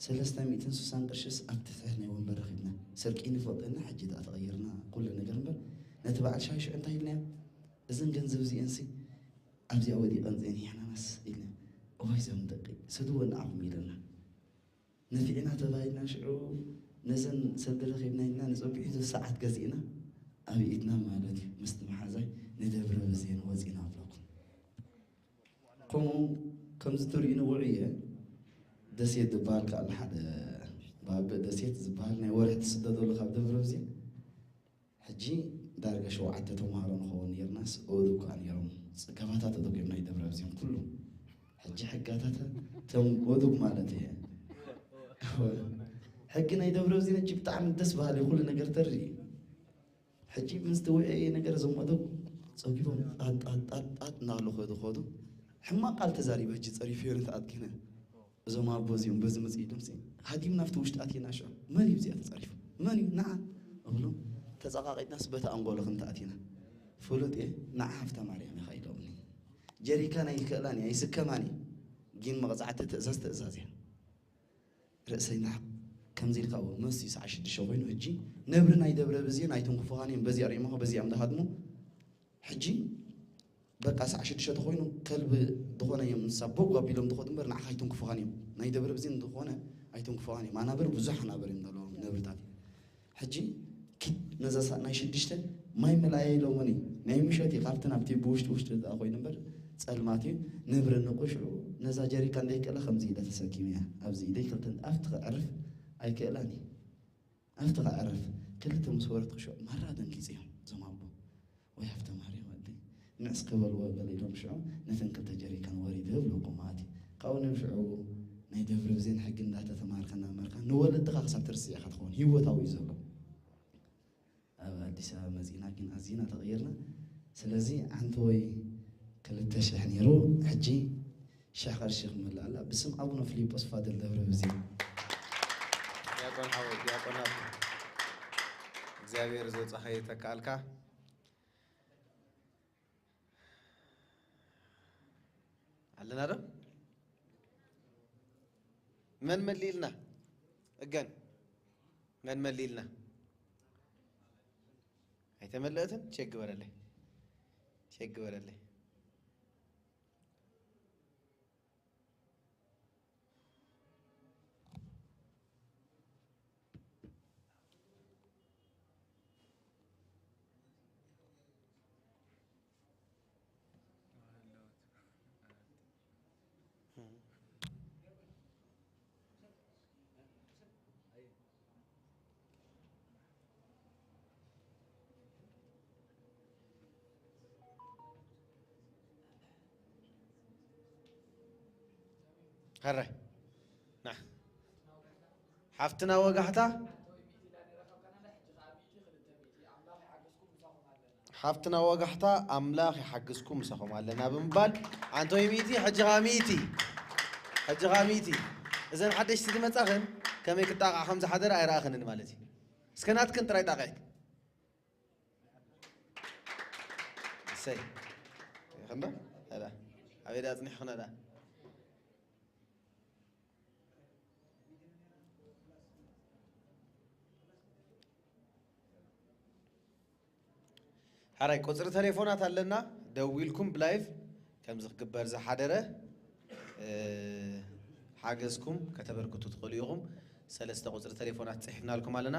ሰለስተ ሚእትን ስሳን ቅርሽስ ኣብቲ ትሕት ናይ ወንበር ረኺብና። ስርቂ ንፈልጦ ኢና፣ ሕጂ ደኣ ተቐይርና ኩሉ ነገር እምበር ነቲ በዓል ሻሂ ሽዑ እንታይ ኢልናዮ? እዘን ገንዘብ እዚአንሲ ኣብዚኣ ወዲቐን ጸኒሕናናስ ኢልና። እዋይ እዞም ደቂ ስድዎ ንዓኹም ኢለና። ነፊዕና ተባሂልና ሽዑ ነዘን ሰልዲ ረኺብና ኢልና ንጸብሒቱ ሰዓት ገዚእና ኣብ ኢድና ማለት እዩ። ምስቲ መሓዛይ ንደብረ ብዜን ወጺና ኣብለኩም። ከምኡ ከምዚ ትርእዩኒ ውዑይ እየ። ደሴት ዝበሃል ከኣ ኣሎ ሓደ ባብዕ ደሴት ዝበሃል ናይ ወርሒ ትስደደሉ ካብ ደብረ ብዜን። ሕጂ ዳርጋ ሸውዓተ ተምሃሮ ንኸውን ነይርናስ፣ ኣእዱግ ከኣ ነይሮም። ጸገማታት ኣእዱግ እዮም ናይ ደብረ ብዜን ኩሉ። ሕጂ ሕጋታት እቶም ኣእዱግ ማለት እየ። ሕጊ ናይ ደብረ ብዜን ሕጂ ብጣዕሚ ደስ በሃሊ፣ ኩሉ ነገር ተርኢ። ሕጂ ምስቲ ውዕየ ነገር እዞም ኣእዱግ ጸጊቦም ጣጥ፣ ጣጥ፣ ጣጥ፣ ጣጥ እናበሉ ከዱ፣ ከዱ። ሕማቕ ቃል ተዛሪበ፣ ሕጂ ጸሪፈዮ ነቲ ኣድጊነ። እዞም ኣቦ እዚኦም በዚ መጽእ ኢሎም ሲ፣ ሃዲምና ኣብቲ ውሽጢ ኣቲና ሽዑ፣ "መን እዩ እዚኣ ተጸሪፉ? መን እዩ? ንዓ!" እብሎም። ተጸቓቒጥናስ በቲ ኣንጎሎ ክንተ ኣቲና። ፍሉጥ እየ፣ "ንዓ ሃፍታ ማርያም ኢኻ" ኢሎምኒ። ጀሪካን ኣይክእላን እየ፣ ኣይስከማን እየ። ግን መቕጻዕቲ ትእዛዝ ትእዛዝ እያ። ርእሰይ ንላዕሊ ከምዚ ኢልካ እዎ፣ መሲ ሰዓት ሽዱሽተ ኮይኑ፣ ሕጂ ነብሪ ናይ ደብረ ብዜን ኣይትንክፉኻን እዮም፣ በዚኣ ርኢሞኻ፣ በዚኣ እዮም ዝሃድሙ። ሕጂ በቃ ሰዓት ሽዱሽተ ተኾይኑ ከልቢ ዝኾነ እዮም እንስሳ ቦግ ኣቢሎም ዝኸዱ እምበር ንዓኻ ኣይትንክፉኻን እዮም። ናይ ደብረ ብዜን ዝኾነ ኣይትንክፉኻን እዮም። ኣናብር ብዙሕ ኣናብር እዮም ዘለዎም ነብርታት። ሕጂ ኪድ ነዛ ሳዕ ናይ ሽዱሽተ ማይ ምልኣየ ኢሎምኒ። ናይ ምሸት እዩ፣ ካብቲ ናብቲ ብውሽጢ ውሽጢ ዝኣ ኮይኑ እምበር ጸልማት እዩ። ነብሪ ንቑሽዑ ነዛ ጀሪካን ደይክእላ ከምዚ ኢለ ተሰኪመያ። ኣብዚ ኢደይ ክልተ ኣብቲ ከዕርፍ ኣይክእላን እዩ። ኣብቲ ከዕርፍ ክልተ ምስ ወረድኩ ሽዑ ማራ ደንጊጸ እዮም እዞም ኣቦ። ወይ ሃፍተ ማርያም ኣደይ፣ ንዕስ ክበልዎ ገለ ኢሎም ሽዑ ነተን ክልተ ጀሪካን ወሪደ እብለኩም ማለት እዩ። ካብኡ ንሽዑ ናይ ደብረ ብዜን ሕጊ እንዳተተማሃርካ እናመሃርካ ንወለድኻ ክሳብ ትርስዕ ኢኻ ትኸውን። ህይወታዊ እዩ ዘሎ። ኣብ ኣዲስ ኣበባ መጺእና ግን ኣዚና ተቐይርና። ስለዚ ሓንቲ ወይ ክልተ ሽሕ ነይሩ፣ ሕጂ ሽሕ ቅርሺ ክመልእ ኣላ። ብስም ኣቡነ ፊልጶስ ፋድል ደብረ ብዜን። ዲያቆን ሓወይ፣ ዲያቆን ናቱ፣ እግዚኣብሔር ዝወጻኻ ይተካኣልካ። ኣለና ዶ? መን መሊእልና? እገን። መን መሊልና? ኣይተመለእትን? ቼክ ግበረለይ። ቼክ ግበረለይ። ሕራይ። ና። ሓፍትና ወጋሕታ፣ ሓፍትና ወጋሕታ፣ ኣምላኽ ይሓግዝኩም፣ ምሳኹም ኣለና ብምባል፣ ኣንቶይ ሚእቲ፣ ሕጂ ኸኣ ሚእቲ፣ ሕጂ ኸኣ ሚእቲ። እዘን ሓደሽቲ ዝመጻኽን ከመይ ክጣቕዓ ከም ዝሓደረ ኣይረኣኽንን ማለት እዩ። እስከ ናትክን ጥራይ ጣቕዒት። እሰይ። ይኸንዶ? ኣላ። ኣበይ ደኣ ኣጽኒሕኽና ደኣ? ሓራይ ቁጽሪ ተሌፎናት ኣለና፣ ደዊልኩም ብላይቭ ከምዚ ክግበር ዝሓደረ፣ እ፣ ሓገዝኩም ከተበርክቱ ትኽእሉ ኢኹም። ሰለስተ ቁጽሪ ተሌፎናት ጽሒፍናልኩም ኣለና።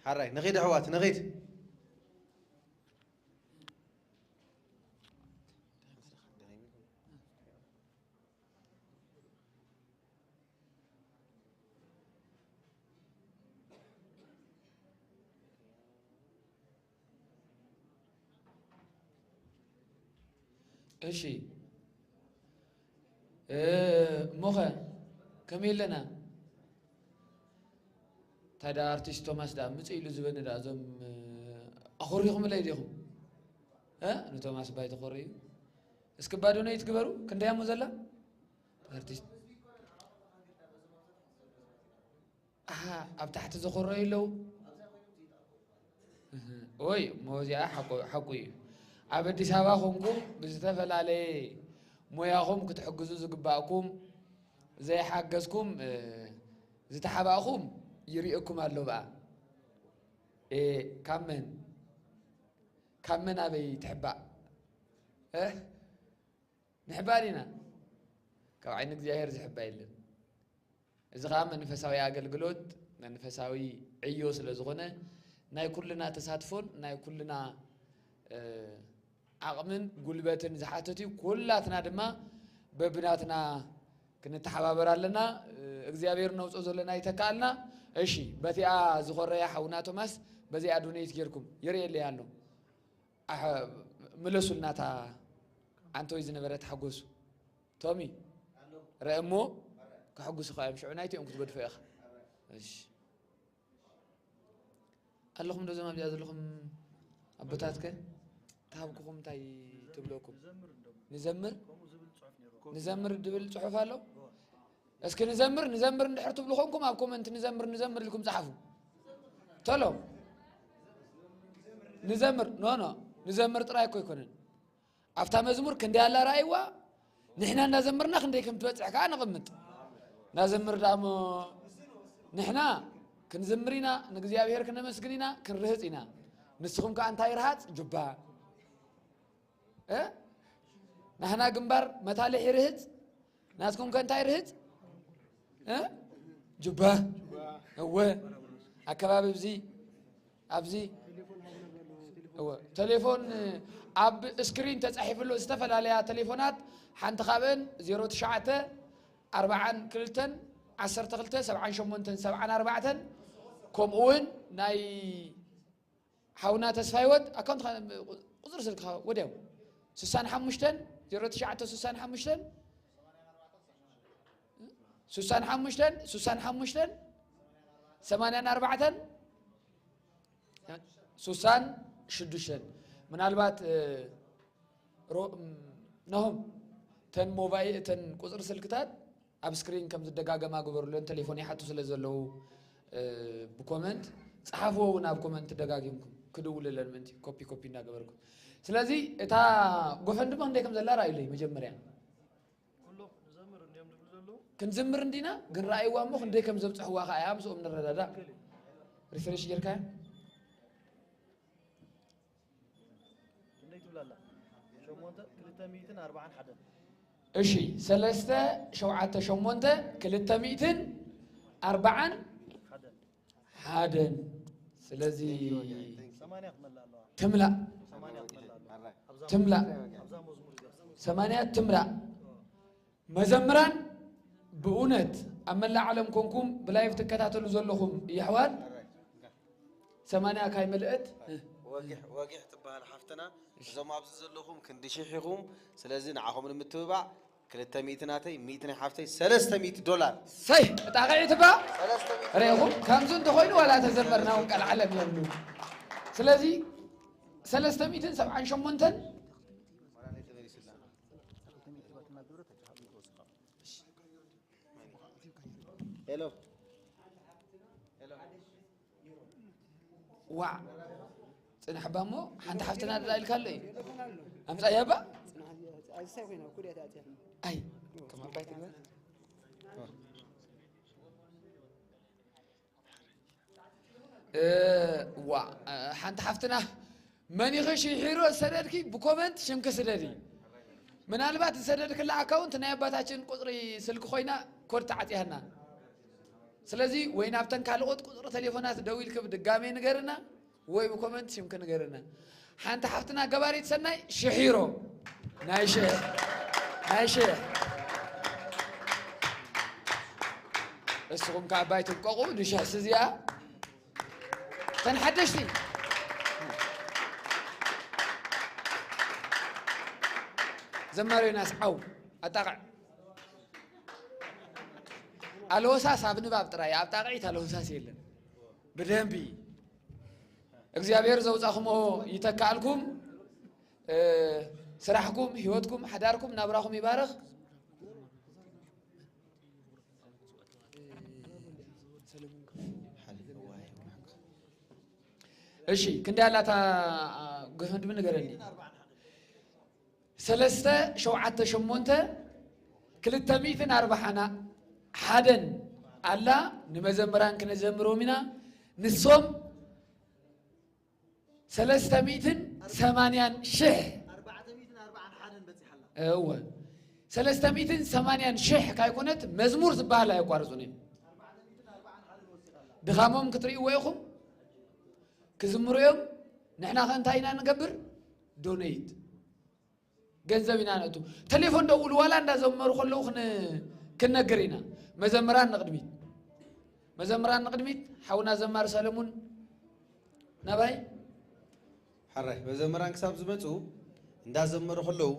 ሓራይ ንኺድ ኣሕዋት ንኺድ። እሺ፣ እ፣ እሞኸ ከመይ ኣለና? እንታይ ደኣ ኣርቲስት ቶማስ ደኣ ምጽእ ኢሉ ዝበኒ ደኣ እዞም፣ እ፣ ኣኾሪኹምለይ ዲኹም? እ? ንቶማስ ባይ ተኾርዩ። እስኪ ባዶ ነይት ግበሩ። ክንደይ እሞ ዘላ? ኣርቲስት። ኣሃ፣ ኣብ ታሕቲ ዘኾረዩ ኣለዉ። እህ፣ ኦይ፣ እሞ እዚኣ ሓቁ፣ ሓቁ እዩ። ኣብ ኣዲስ ኣበባ ኾንኩም ብዝተፈላለየ ሞያኹም ክትሕግዙ ዝግባእኩም ዘይሓገዝኩም፣ እ፣ ዝተሓባእኹም ይርእየኩም ኣሎ ብኣ። እ፣ ካብ መን? ካብ መን ኣበይ ትሕባእ? እ? ንሕባእ ዲና? ካብ ዓይኒ እግዚኣብሔር ዝሕባእ የለን። እዚ ኸዓ መንፈሳዊ ኣገልግሎት፣ መንፈሳዊ ዕዮ ስለ ዝኾነ፣ ናይ ኩልና ተሳትፎን ናይ ኩልና፣ እ፣ ዓቕምን ጉልበትን ዝሓትት እዩ። ኩላትና ድማ በብናትና ክንተሓባበር ኣለና። እ፣ እግዚኣብሔር ነውፅኦ ዘለና ይተካኣልና። እሺ፣ በቲኣ ዝኾረያ ሓውና ቶማስ፣ በዚኣ ዶኔት ጌርኩም የርእየለይ ኣሎ። ኣሕ-፣ ምለሱልና እታ ኣንቶይ ዝነበረት ሓጎሱ። ቶሚ፣ ረአ እሞ ከሐጉሱኻ እዮም። ሽዑ ናይቲኦም ክትገድፎ ኢኻ። እሺ። ኣለኹም ዶ እዞም ኣብዚኣ ዘለኹም ኣቦታትከ? ተሃብኩኹም እንታይ ትብለኩም? ንዘምር? ንዘምር ድብል ጽሑፍ ኣሎ? እስኪ ንዘምር፣ ንዘምር እንድሕር ትብሉ ኾንኩም ኣብ ኮመንት ንዘምር፣ ንዘምር ኢልኩም ጸሓፉ። ቶሎ። ንዘምር፣ ኖ፣ ኖ፣ ንዘምር ጥራይ እኮ ኣይኮነን። ኣብታ መዝሙር ክንደይ ኣላ ረኣይዋ፣ ንሕና እንዳዘመርና ክንደይ ከም ትበጽሕ ከኣ ነቐምጥ። ናዘምር ደኣ እሞ ንሕና ክንዝምር ኢና፣ ንእግዚኣብሔር ክነመስግን ኢና፣ ክንርህጽ ኢና። ንስኹም ከኣ እንታይ ርሃጽ? ጁባ። እ? ናህና ግንባር መታልሕ ይርህጽ፣ ናትኩም ከ እንታይ ይርህጽ? እ? ጁባ። እወ። ኣከባቢ ኣብዚ፣ ኣብዚ። እወ። ቴሌፎን ኣብ ስክሪን ተጻሒፉ ኣሎ፣ ዝተፈላለያ ቴሌፎናት፣ ሓንቲ ካብአን ዜሮ ትሽዓተ ኣርብዓን ክልተን ዓሰርተ ክልተ ሰብዓን ሸሞንተን ሰብዓን ኣርባዕተን፣ ከምኡ እውን ናይ ሓውና ተስፋ ህይወት ኣካውንት ቁጽሪ ስልክኻ ወዲያው ስሳን ሓሙሽተን ዜሮ ትሽዓተ ስሳን ሓሙሽተን ስሳን ሓሙሽተን ስሳን ሓሙሽተን ሰማንያን ኣርባዕተን ስሳን ሽዱሽተን ምናልባት እ፣ ሮ-፣ እም፣ ናሆም፣ እተን ሞባይል፣ እተን ቁጽሪ ስልክታት ኣብ ስክሪን ከም ዝደጋገማ ግበሩለን፣ ቴሌፎን ይሓቱ ስለ ዘለዉ፣ እ፣ ብኮመንት ጸሓፍዎ እውን ኣብ ኮመንት ደጋጊምኩም። ክድውልለን ምእንቲ ኮፒ ኮፒ እንዳገበርኩ። ስለዚ እታ ጎፈንድሚ ክንደይ ከም ዘላ ርኣዩለይ መጀመርያ። ኩሎም ንዘምር እንዲዮም ዝብሉ ዘለዉ። ክንዝምር እንዲና፣ ግን ረኣይዋ እሞ ክንደይ ከም ዘብፅሕዋ ከዓ እያ ምስኦም ንረዳዳእ። ሪፍሬሽ ጌርካ? ክንደይ ትብላ ኣላ? ሸሞንተ፣ ክልተ ሚእትን ኣርባዓን ሓደን። እሺ፣ ሰለስተ፣ ሸውዓተ፣ ሸሞንተ፣ ክልተ ሚእትን ኣርባዓን ሓደን። ሓደን። ስለዚ ሰማንያ ክመልእ ኣለዋ። ትምላእ። ሰማንያ ክመልእ ኣለዋ። ኣብዛ ትምላእ። ኣብዛ መዝሙር ይገብር። ሰማንያ ትምላእ። መዘምራን ብእውነት ኣብ መላእ ዓለም ኮንኩም ብላይቭ ትከታተሉ ዘለኹም የሕዋት፣ ሰማንያ ካይ መልእት። ወጊሕ፣ ወጊሕ ትበሃል ሓፍትና። እዞም ኣብዚ ዘለኹም ክንዲ ሽሕ ኢኹም። ስለዚ ንዓኹም ንምትብባዕ ክልተ ሚእቲ ናተይ፣ ሚእቲ ናይ ሓፍተይ፣ ሰለስተ ሚእቲ ዶላር። ሰይ፣ ብጣቕዒ ትባ ሰለስተ ሚእቲ ሬኹም ከምዚ እንተኾይኑ ዋላ ተዘመርና እውን ቀልዓለም የብሉ። ስለዚ ሰለስተ ሚእትን ሰብዓን ሸሞንተን። ሄሎ። ዋዕ፣ ጽንሕ እባ እሞ ሓንቲ ሓፍትና ደኣ ኢልካ ኣሎ እዩ። ኣምጻያ እባ። ኣይ፣ ከም ኣባይ ትግበር። እ፣ ዋ፣ እ፣ ሓንቲ ሓፍትና መን ኢኺ ሽሒሮ ዝሰደድኪ ብኮመንት ሽምኪ ስደዲ። ምናልባት ዝሰደድክላ ኣካውንት ናይ ኣባታችን ቁጽሪ ስልኪ ኮይና ኮድ ተዓጽያና። ስለዚ ወይ ናብተን ካልኦት ቁጽሪ ቴሌፎናት ደዊልኪ ብድጋሜ ንገርና፣ ወይ ብኮመንት ሽምኪ ንገርና። ሓንቲ ሓፍትና ገባሪት ሰናይ ሽሒሮ፣ ናይ ሽሕ፣ ናይ ሽሕ። እስኹም ከኣ ኣባይ ትብቀቑ፣ ንሽሕሲ እዚኣ። እተን ሓደሽቲ ዘማሪ ዮናስ ዓው ኣጣቕዕ። ኣልሆሳስ ኣብ ንባብ ጥራይ፣ ኣብ ጣቕዒት ኣልሆሳስ የለን። ብደንቢ እግዚኣብሔር ዘውጻኹሞ ይተካኣልኩም። እ፣ ስራሕኩም፣ ህይወትኩም፣ ሓዳርኩም፣ ናብራኹም ይባርኽ። እሺ፣ ክንደይ ኣላታ፣ አ፣ ጎፈንድሚ ንገረኒ። ሰለስተ ሸውዓተ ሸሞንተ ክልተ ሚእትን ኣርባዓን ሓደን ኣላ። ንመዘምራን ክነዘምሮም ኢና። ንሶም ሰለስተ ሚእትን ሰማንያን ሽሕ። ኣርባዕተ ሚእትን ኣርባዓን ሓደን በጺሓ ኣላ። እወ። ሰለስተ ሚእትን ሰማንያን ሽሕ ካይኮነት መዝሙር ዝበሃል ኣየቋርጹን እዮም። ድኻሞም ክትርእይዎ ኢኹም። ክዝምሩ እዮም። ንሕና ከ እንታይ ኢና ንገብር? ዶኔት። ገንዘብ ኢና ነእቱ። ቴሌፎን ደውሉ፣ ዋላ እንዳዘመሩ ከለዉ ክን-፣ ክንነግር ኢና። መዘምራን ንቕድሚት። መዘምራን ንቕድሚት። ሓውና ዘማሪ ሰለሙን ናባይ። ሓራይ፣ መዘምራን ክሳብ ዝመጹ እንዳዘመሩ ከለዉ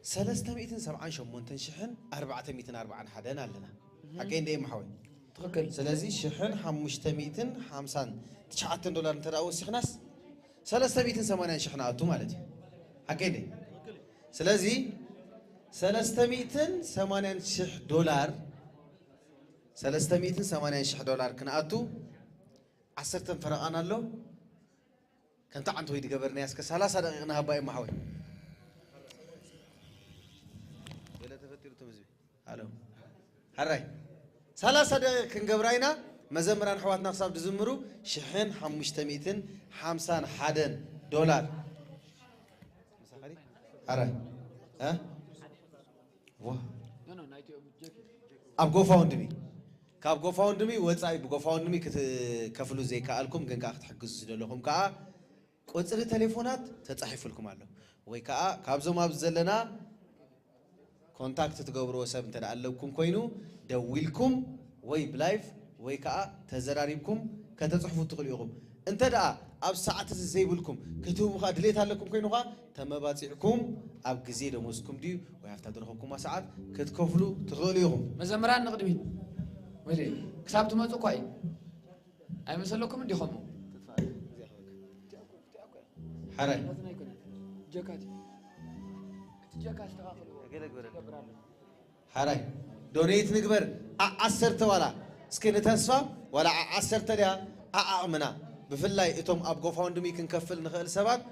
ሰለስተ ሚእትን ሰብዓን ሸሞንተን ሽሕን ኣርባዕተ ሚእትን ኣርባዓን ሓደን ኣለና። ሓቀይ እንደ እየ፣ ሓወይ? ትኽክል። ስለዚ ሽሕን ሓሙሽተ ሚእትን ሓምሳን ትሽዓተን ዶላር እንተ ደኣ ወሲኽናስ ሰለስተ ሚእትን ሰማንያን ሽሕ ንኣቱ ማለት እዩ። ሓቀይ እንደ? ስለዚ ሰለስተ ሚእትን ሰማንያን ሽሕ ዶላር፣ ሰለስተ ሚእትን ሰማንያን ሽሕ ዶላር ክንኣቱ ዓሰርተን ፈረቓን ኣሎ። ከምቲ ዓንተወይ ድገበርናያ እስከ ሰላሳ ደቂቕ ንሃባ እዩ፣ ሓወይ። ገለ ተፈጢሩ እቶም ህዝቢ። ሃሎ። ሓራይ። ሰላሳ ደቂቕ ክንገብራ ኢና። መዘምራን ኣሕዋትና ክሳብ ዝዝምሩ ሽሕን ሓሙሽተ ሚእትን ሓምሳን ሓደን ዶላር። ሓራይ። እ? ዋ። ኣብ ጎፋውንድሚ። ካብ ጎፋውንድሚ ወጻኢ ብጎፋውንድሚ ክትከፍሉ ዘይከኣልኩም ግን ከኣ ክትሕግዙ ዝደለኹም ከኣ ቁጽሪ ቴሌፎናት ተጻሒፉልኩም ኣሎ። ወይ ከኣ ካብዞም ኣብዚ ዘለና ኮንታክት ትገብርዎ ሰብ እንተ ደኣ ኣለኩም ኮይኑ ደዊልኩም ወይ ብላይቭ ወይ ከኣ ተዘራሪብኩም ከተጽሕፉ ትኽእሉ ኢኹም። እንተ ደኣ ኣብ ሰዓት እዚ ዘይብልኩም ክትህቡ ከኣ ድሌት ኣለኩም ኮይኑ ከኣ ተመባጺዕኩም ኣብ ግዜ ደሞዝኩም ድዩ ወይ ኣብታ ዝረኸብኩማ ሰዓት ክትከፍሉ ትኽእሉ ኢኹም። መዘምራን ንቕድሚት። ወይዘ ክሳብ ትመጹ እኳ እዩ። ኣይመሰለኩም እንዲኹም? ሓራይ። ናትና ኣይኮነን። ጀካ እቲ። እቲ ጀካ ኣስተኻኽልዎ። ገለ ግበረልና። ይገብር ኣሎ። ሓራይ። ዶኔት ንግበር። ዓ-፣ ዓሰርተ ዋላ። እስኪ ንተስፋ ዋላ ዓ-፣ ዓሰርተ ድያ? ዓ-፣ ዓቕምና። ብፍላይ እቶም ኣብ ጎፋውንድሚ ክንከፍል ንኽእል ሰባት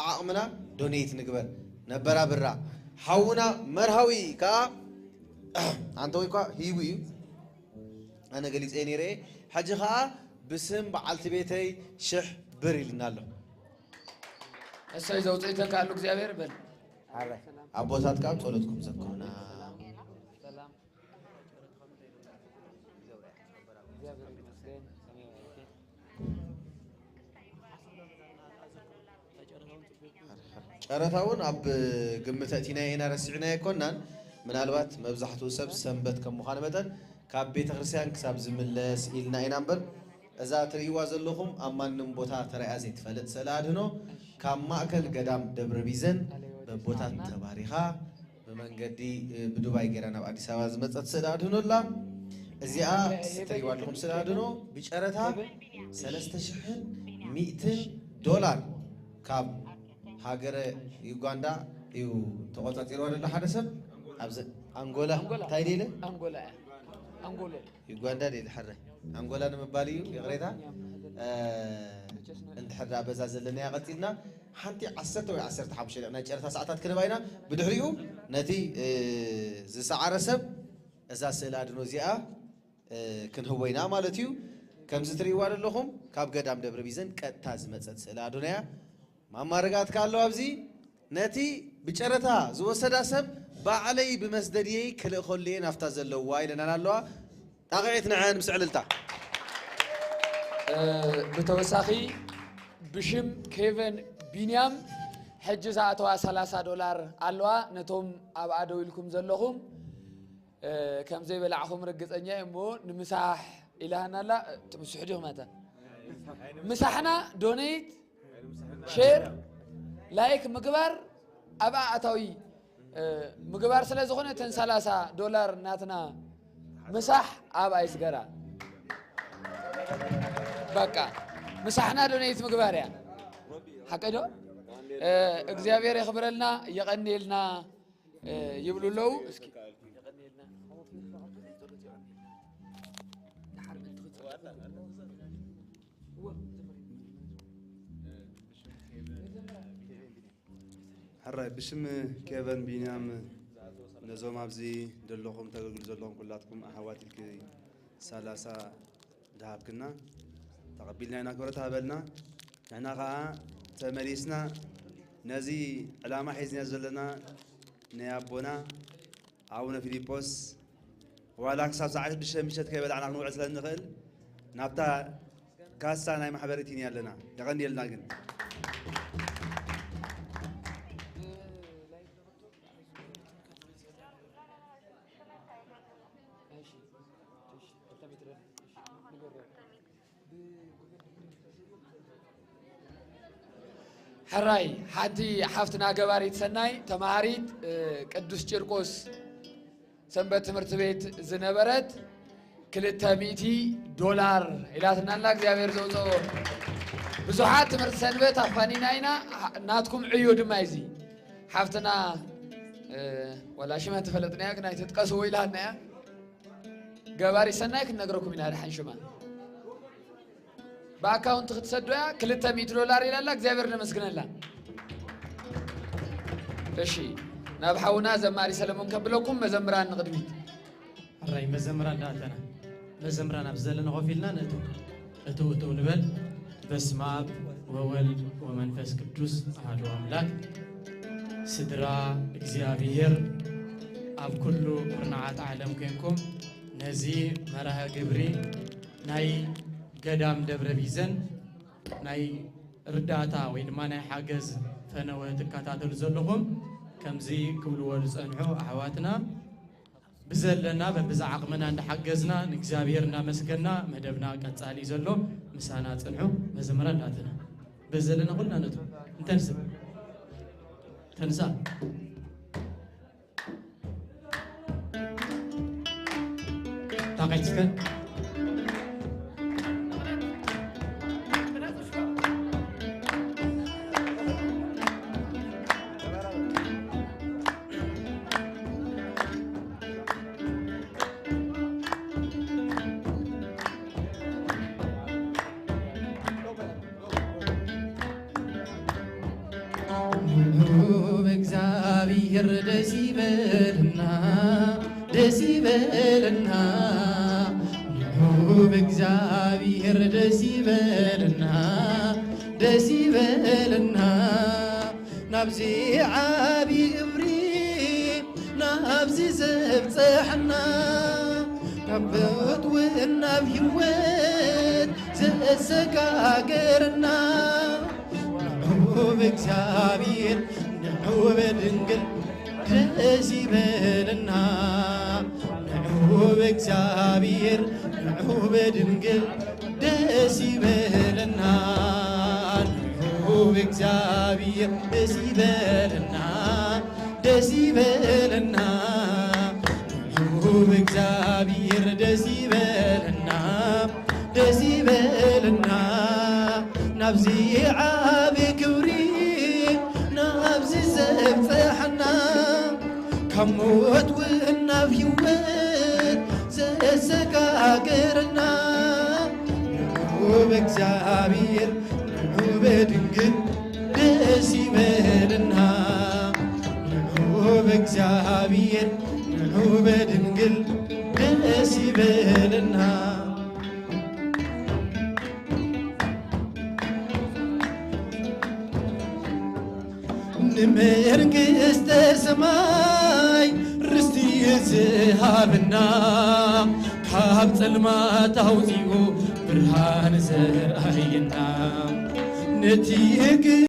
ዓዓቕምና ዶኔት ንግበር። ነበራ ብራ ሓውና መርሃዊ ከዓ ኣንተ ወይ እኳ ሂቡ እዩ፣ ኣነ ገሊፀ ነይረ እየ። ሕጂ ከዓ ብስም በዓልቲ ቤተይ ሽሕ ብር ኢልና ኣሎ። እሰይ ዘውፅኢተካ ኣሉ እግዚኣብሔር በል። ኣቦታት ከዓ ጸሎትኩም ዘክሩና። ጨረታ እውን ኣብ ግምት ኣእቲና ኢና፣ ረሲዕና ኣይኮናን። ምናልባት መብዛሕትኡ ሰብ ሰንበት ከም ምዃኑ መጠን ካብ ቤተ ክርስቲያን ክሳብ ዝምለስ ኢልና ኢና እምበር፣ እዛ ትርእይዋ ዘለኹም ኣብ ማንም ቦታ ተራእያ ዘይትፈልጥ ስእለ ኣድህኖ ካብ ማእከል ገዳም ደብረ ቢዘን በቦታት ተባሪኻ ብመንገዲ ብዱባይ ገይራ ናብ ኣዲስ ኣበባ ዝመፀት ስእለ ኣድህኖ ኣላ። እዚኣ ትርእይዋ ኣለኹም ስእለ ኣድህኖ ብጨረታ ሰለስተ ሽሕን ሚእትን ዶላር ካብ ሃገረ ዩጋንዳ እዩ ተቆፃፂርዋ ዘሎ ሓደ ሰብ። ኣብዚ ኣንጎላ እንታይ ደለ ኣንጎላ ኣንጎላ ዩጋንዳ ደለ ሕረ ኣንጎላ ንምባል እዩ ይቕሬታ። እንድሕር ደኣ በዛ ዘለናያ ቀፂልና ሓንቲ ዓሰርተ ወይ ዓሰርተ ሓሙሽተ ደቂቕ ናይ ጨረታ ሰዓታት ክንህባ ኢና። ብድሕሪኡ ነቲ ዝሰዓረ ሰብ እዛ ስእለ ኣድኖ እዚኣ ክንህቦ ኢና ማለት እዩ። ከምዚ ትርእይዋ ዘለኹም ካብ ገዳም ደብረ ቢዘን ቀጥታ ዝመፀት ስእለ ኣድኖ እያ። ማማ ርግኣት ከ ኣሎ ኣብዚ ነቲ ብጨረታ ዝወሰዳ ሰብ ባዕለይ ብመስደድየይ ክልእኸሉ እየ ናብታ ዘለዋ ኢለናን ኣለዋ። ጣቕዒት ንዐን ምስ ዕልልታ። ብተወሳኺ ብሽም ኬቨን ቢንያም ሕጂ ዝኣተዋ ሰላሳ ዶላር ኣለዋ። ነቶም ኣብኣ ደው ኢልኩም ዘለኹም ከም ዘይበላዕኹም ርግፀኛ እየ እሞ ንምሳሕ ኢላሃና ኣላ። ትምስሑ ዲኹም ኣታ ምሳሕና ዶኔት ሼር ላይክ ምግባር ኣብኣ ኣታዊ ምግባር ስለ ዝኾነ እተን ሰላሳ ዶላር ናትና ምሳሕ ኣብኣ ይስገራ። በቃ ምሳሕና ዶኔት ምግባር እያ። ሓቀ ዶ እግዚኣብሔር የኽብረልና የቐንየልና ይብሉ ኣለዉ። እስኪ ሕራይ ብሽም ኬቨን ቢንያም ነዞም ኣብዚ ዘለኹም ተገልግሉ ዘለኹም ኩላትኩም ኣሕዋት ኢልኪ ሰላሳ ድሃብክና ተቐቢልና ኢና ክብረት ሃበልና። ንሕና ኸዓ ተመሊስና ነዚ ዕላማ ሒዝና ዘለና ናይ ኣቦና ኣቡነ ፊሊጶስ ዋላ ክሳብ ሰዓት ሽዱሽተ ምሸት ከይበላዕና ክንውዕል ስለ እንኽእል ናብታ ካሳ ናይ ማሕበር እቲኒ ኣለና። የቐንየልና ግን ሕራይ ሓንቲ ሓፍትና ገባሪት ሰናይ ተማሃሪት ቅዱስ ቂርቆስ ሰንበት ትምህርቲ ቤት ዝነበረት ክልተ ሚእቲ ዶላር ኢላትና ኣላ እግዚኣብሔር ዘውፀኦ ብዙሓት ትምህርቲ ሰንበት ኣፋኒና ኢና ናትኩም ዕዮ ድማ እዚ ሓፍትና ወላ ሽመ ተፈለጥናያ ግን ኣይትጥቀስዎ ኢላትና እያ ገባሪ ሰናይ ክንነግረኩም ኢና ድሓን ሽማ ብኣካውንት ክትሰዶ እያ ክልተ ሚእቲ ዶላር ኢላላ እግዚኣብሔር ነመስግነላ እሺ ናብ ሓውና ዘማሪ ሰለሞን ከብለኩም መዘምራን ንቕድሚት ሕራይ መዘምራን ዳኣተና መዘምራን ኣብ ዘለና ኮፍ ኢልና ንእትው እትው እትው ንበል በስመ ኣብ ወወልድ ወመንፈስ ቅዱስ ኣሐዱ ኣምላክ ስድራ እግዚኣብሔር ኣብ ኩሉ ኩርናዓት ዓለም ኮንኩም ነዚ መርሃ ግብሪ ናይ ገዳም ደብረ ቢዘን ናይ ርዳእታ ወይ ድማ ናይ ሓገዝ ፈነወ ትከታተሉ ዘለኹም ከምዚ ክብልዎ ዝፀንሑ ኣሕዋትና ብዘለና በብዛ ዓቕምና እንዳሓገዝና ንእግዚኣብሔር እንዳመስገና መደብና ቀፃሊ ዘሎ ምሳና ፅንሑ መዘምራን ናትና በዘለና ኩልና ነቱ እንተንስ ተንሳ ታቂት እስከ ንዑ ብእግዚኣብሔር ደስ ይበልና፣ ደስ ይበልና። ንዑ ብእግዚኣብሔር ደስ ይበልና፣ ደስ ይበልና። ናብዚ ዓቢ ግብሪ፣ ናብዚ ዘብጽሐና፣ ካብ ሞት እውን ናብ ህይወት ዘሰጋገረና፣ ንዑ ብእግዚኣብሔር፣ ንዑ ብድንግል ደስ ይበልና። ንዑ ብእግዚኣብሔር፣ ንዑ ብድንግል ደስ ይበልና። ንዑ ብእግዚኣብሔር ደስ ይበልና፣ ደስ ይበልና። ንዑ ብእግዚኣብሔር ደስ ይበልና፣ ደስ ይበልና። ናብዚ ዓቢ ክብሪ፣ ናብዚ ዘብጽሐና፣ ካብ ሞት እውን ናብ ህይወት ዘሰጋገረና፣ ንዑ ብእግዚኣብሔር፣ ንዑ ብድንግል ደስ ይበልና። ንዑ ብእግዚኣብሔር፣ ንዑ ብድንግል ደስ ይበልና። ንመንግስተ ሰማይ ርስቲ ዝሃበና፣ ካብ ጸልማት ኣውጺኡ ብርሃን ዘርኣየና፣ ነቲ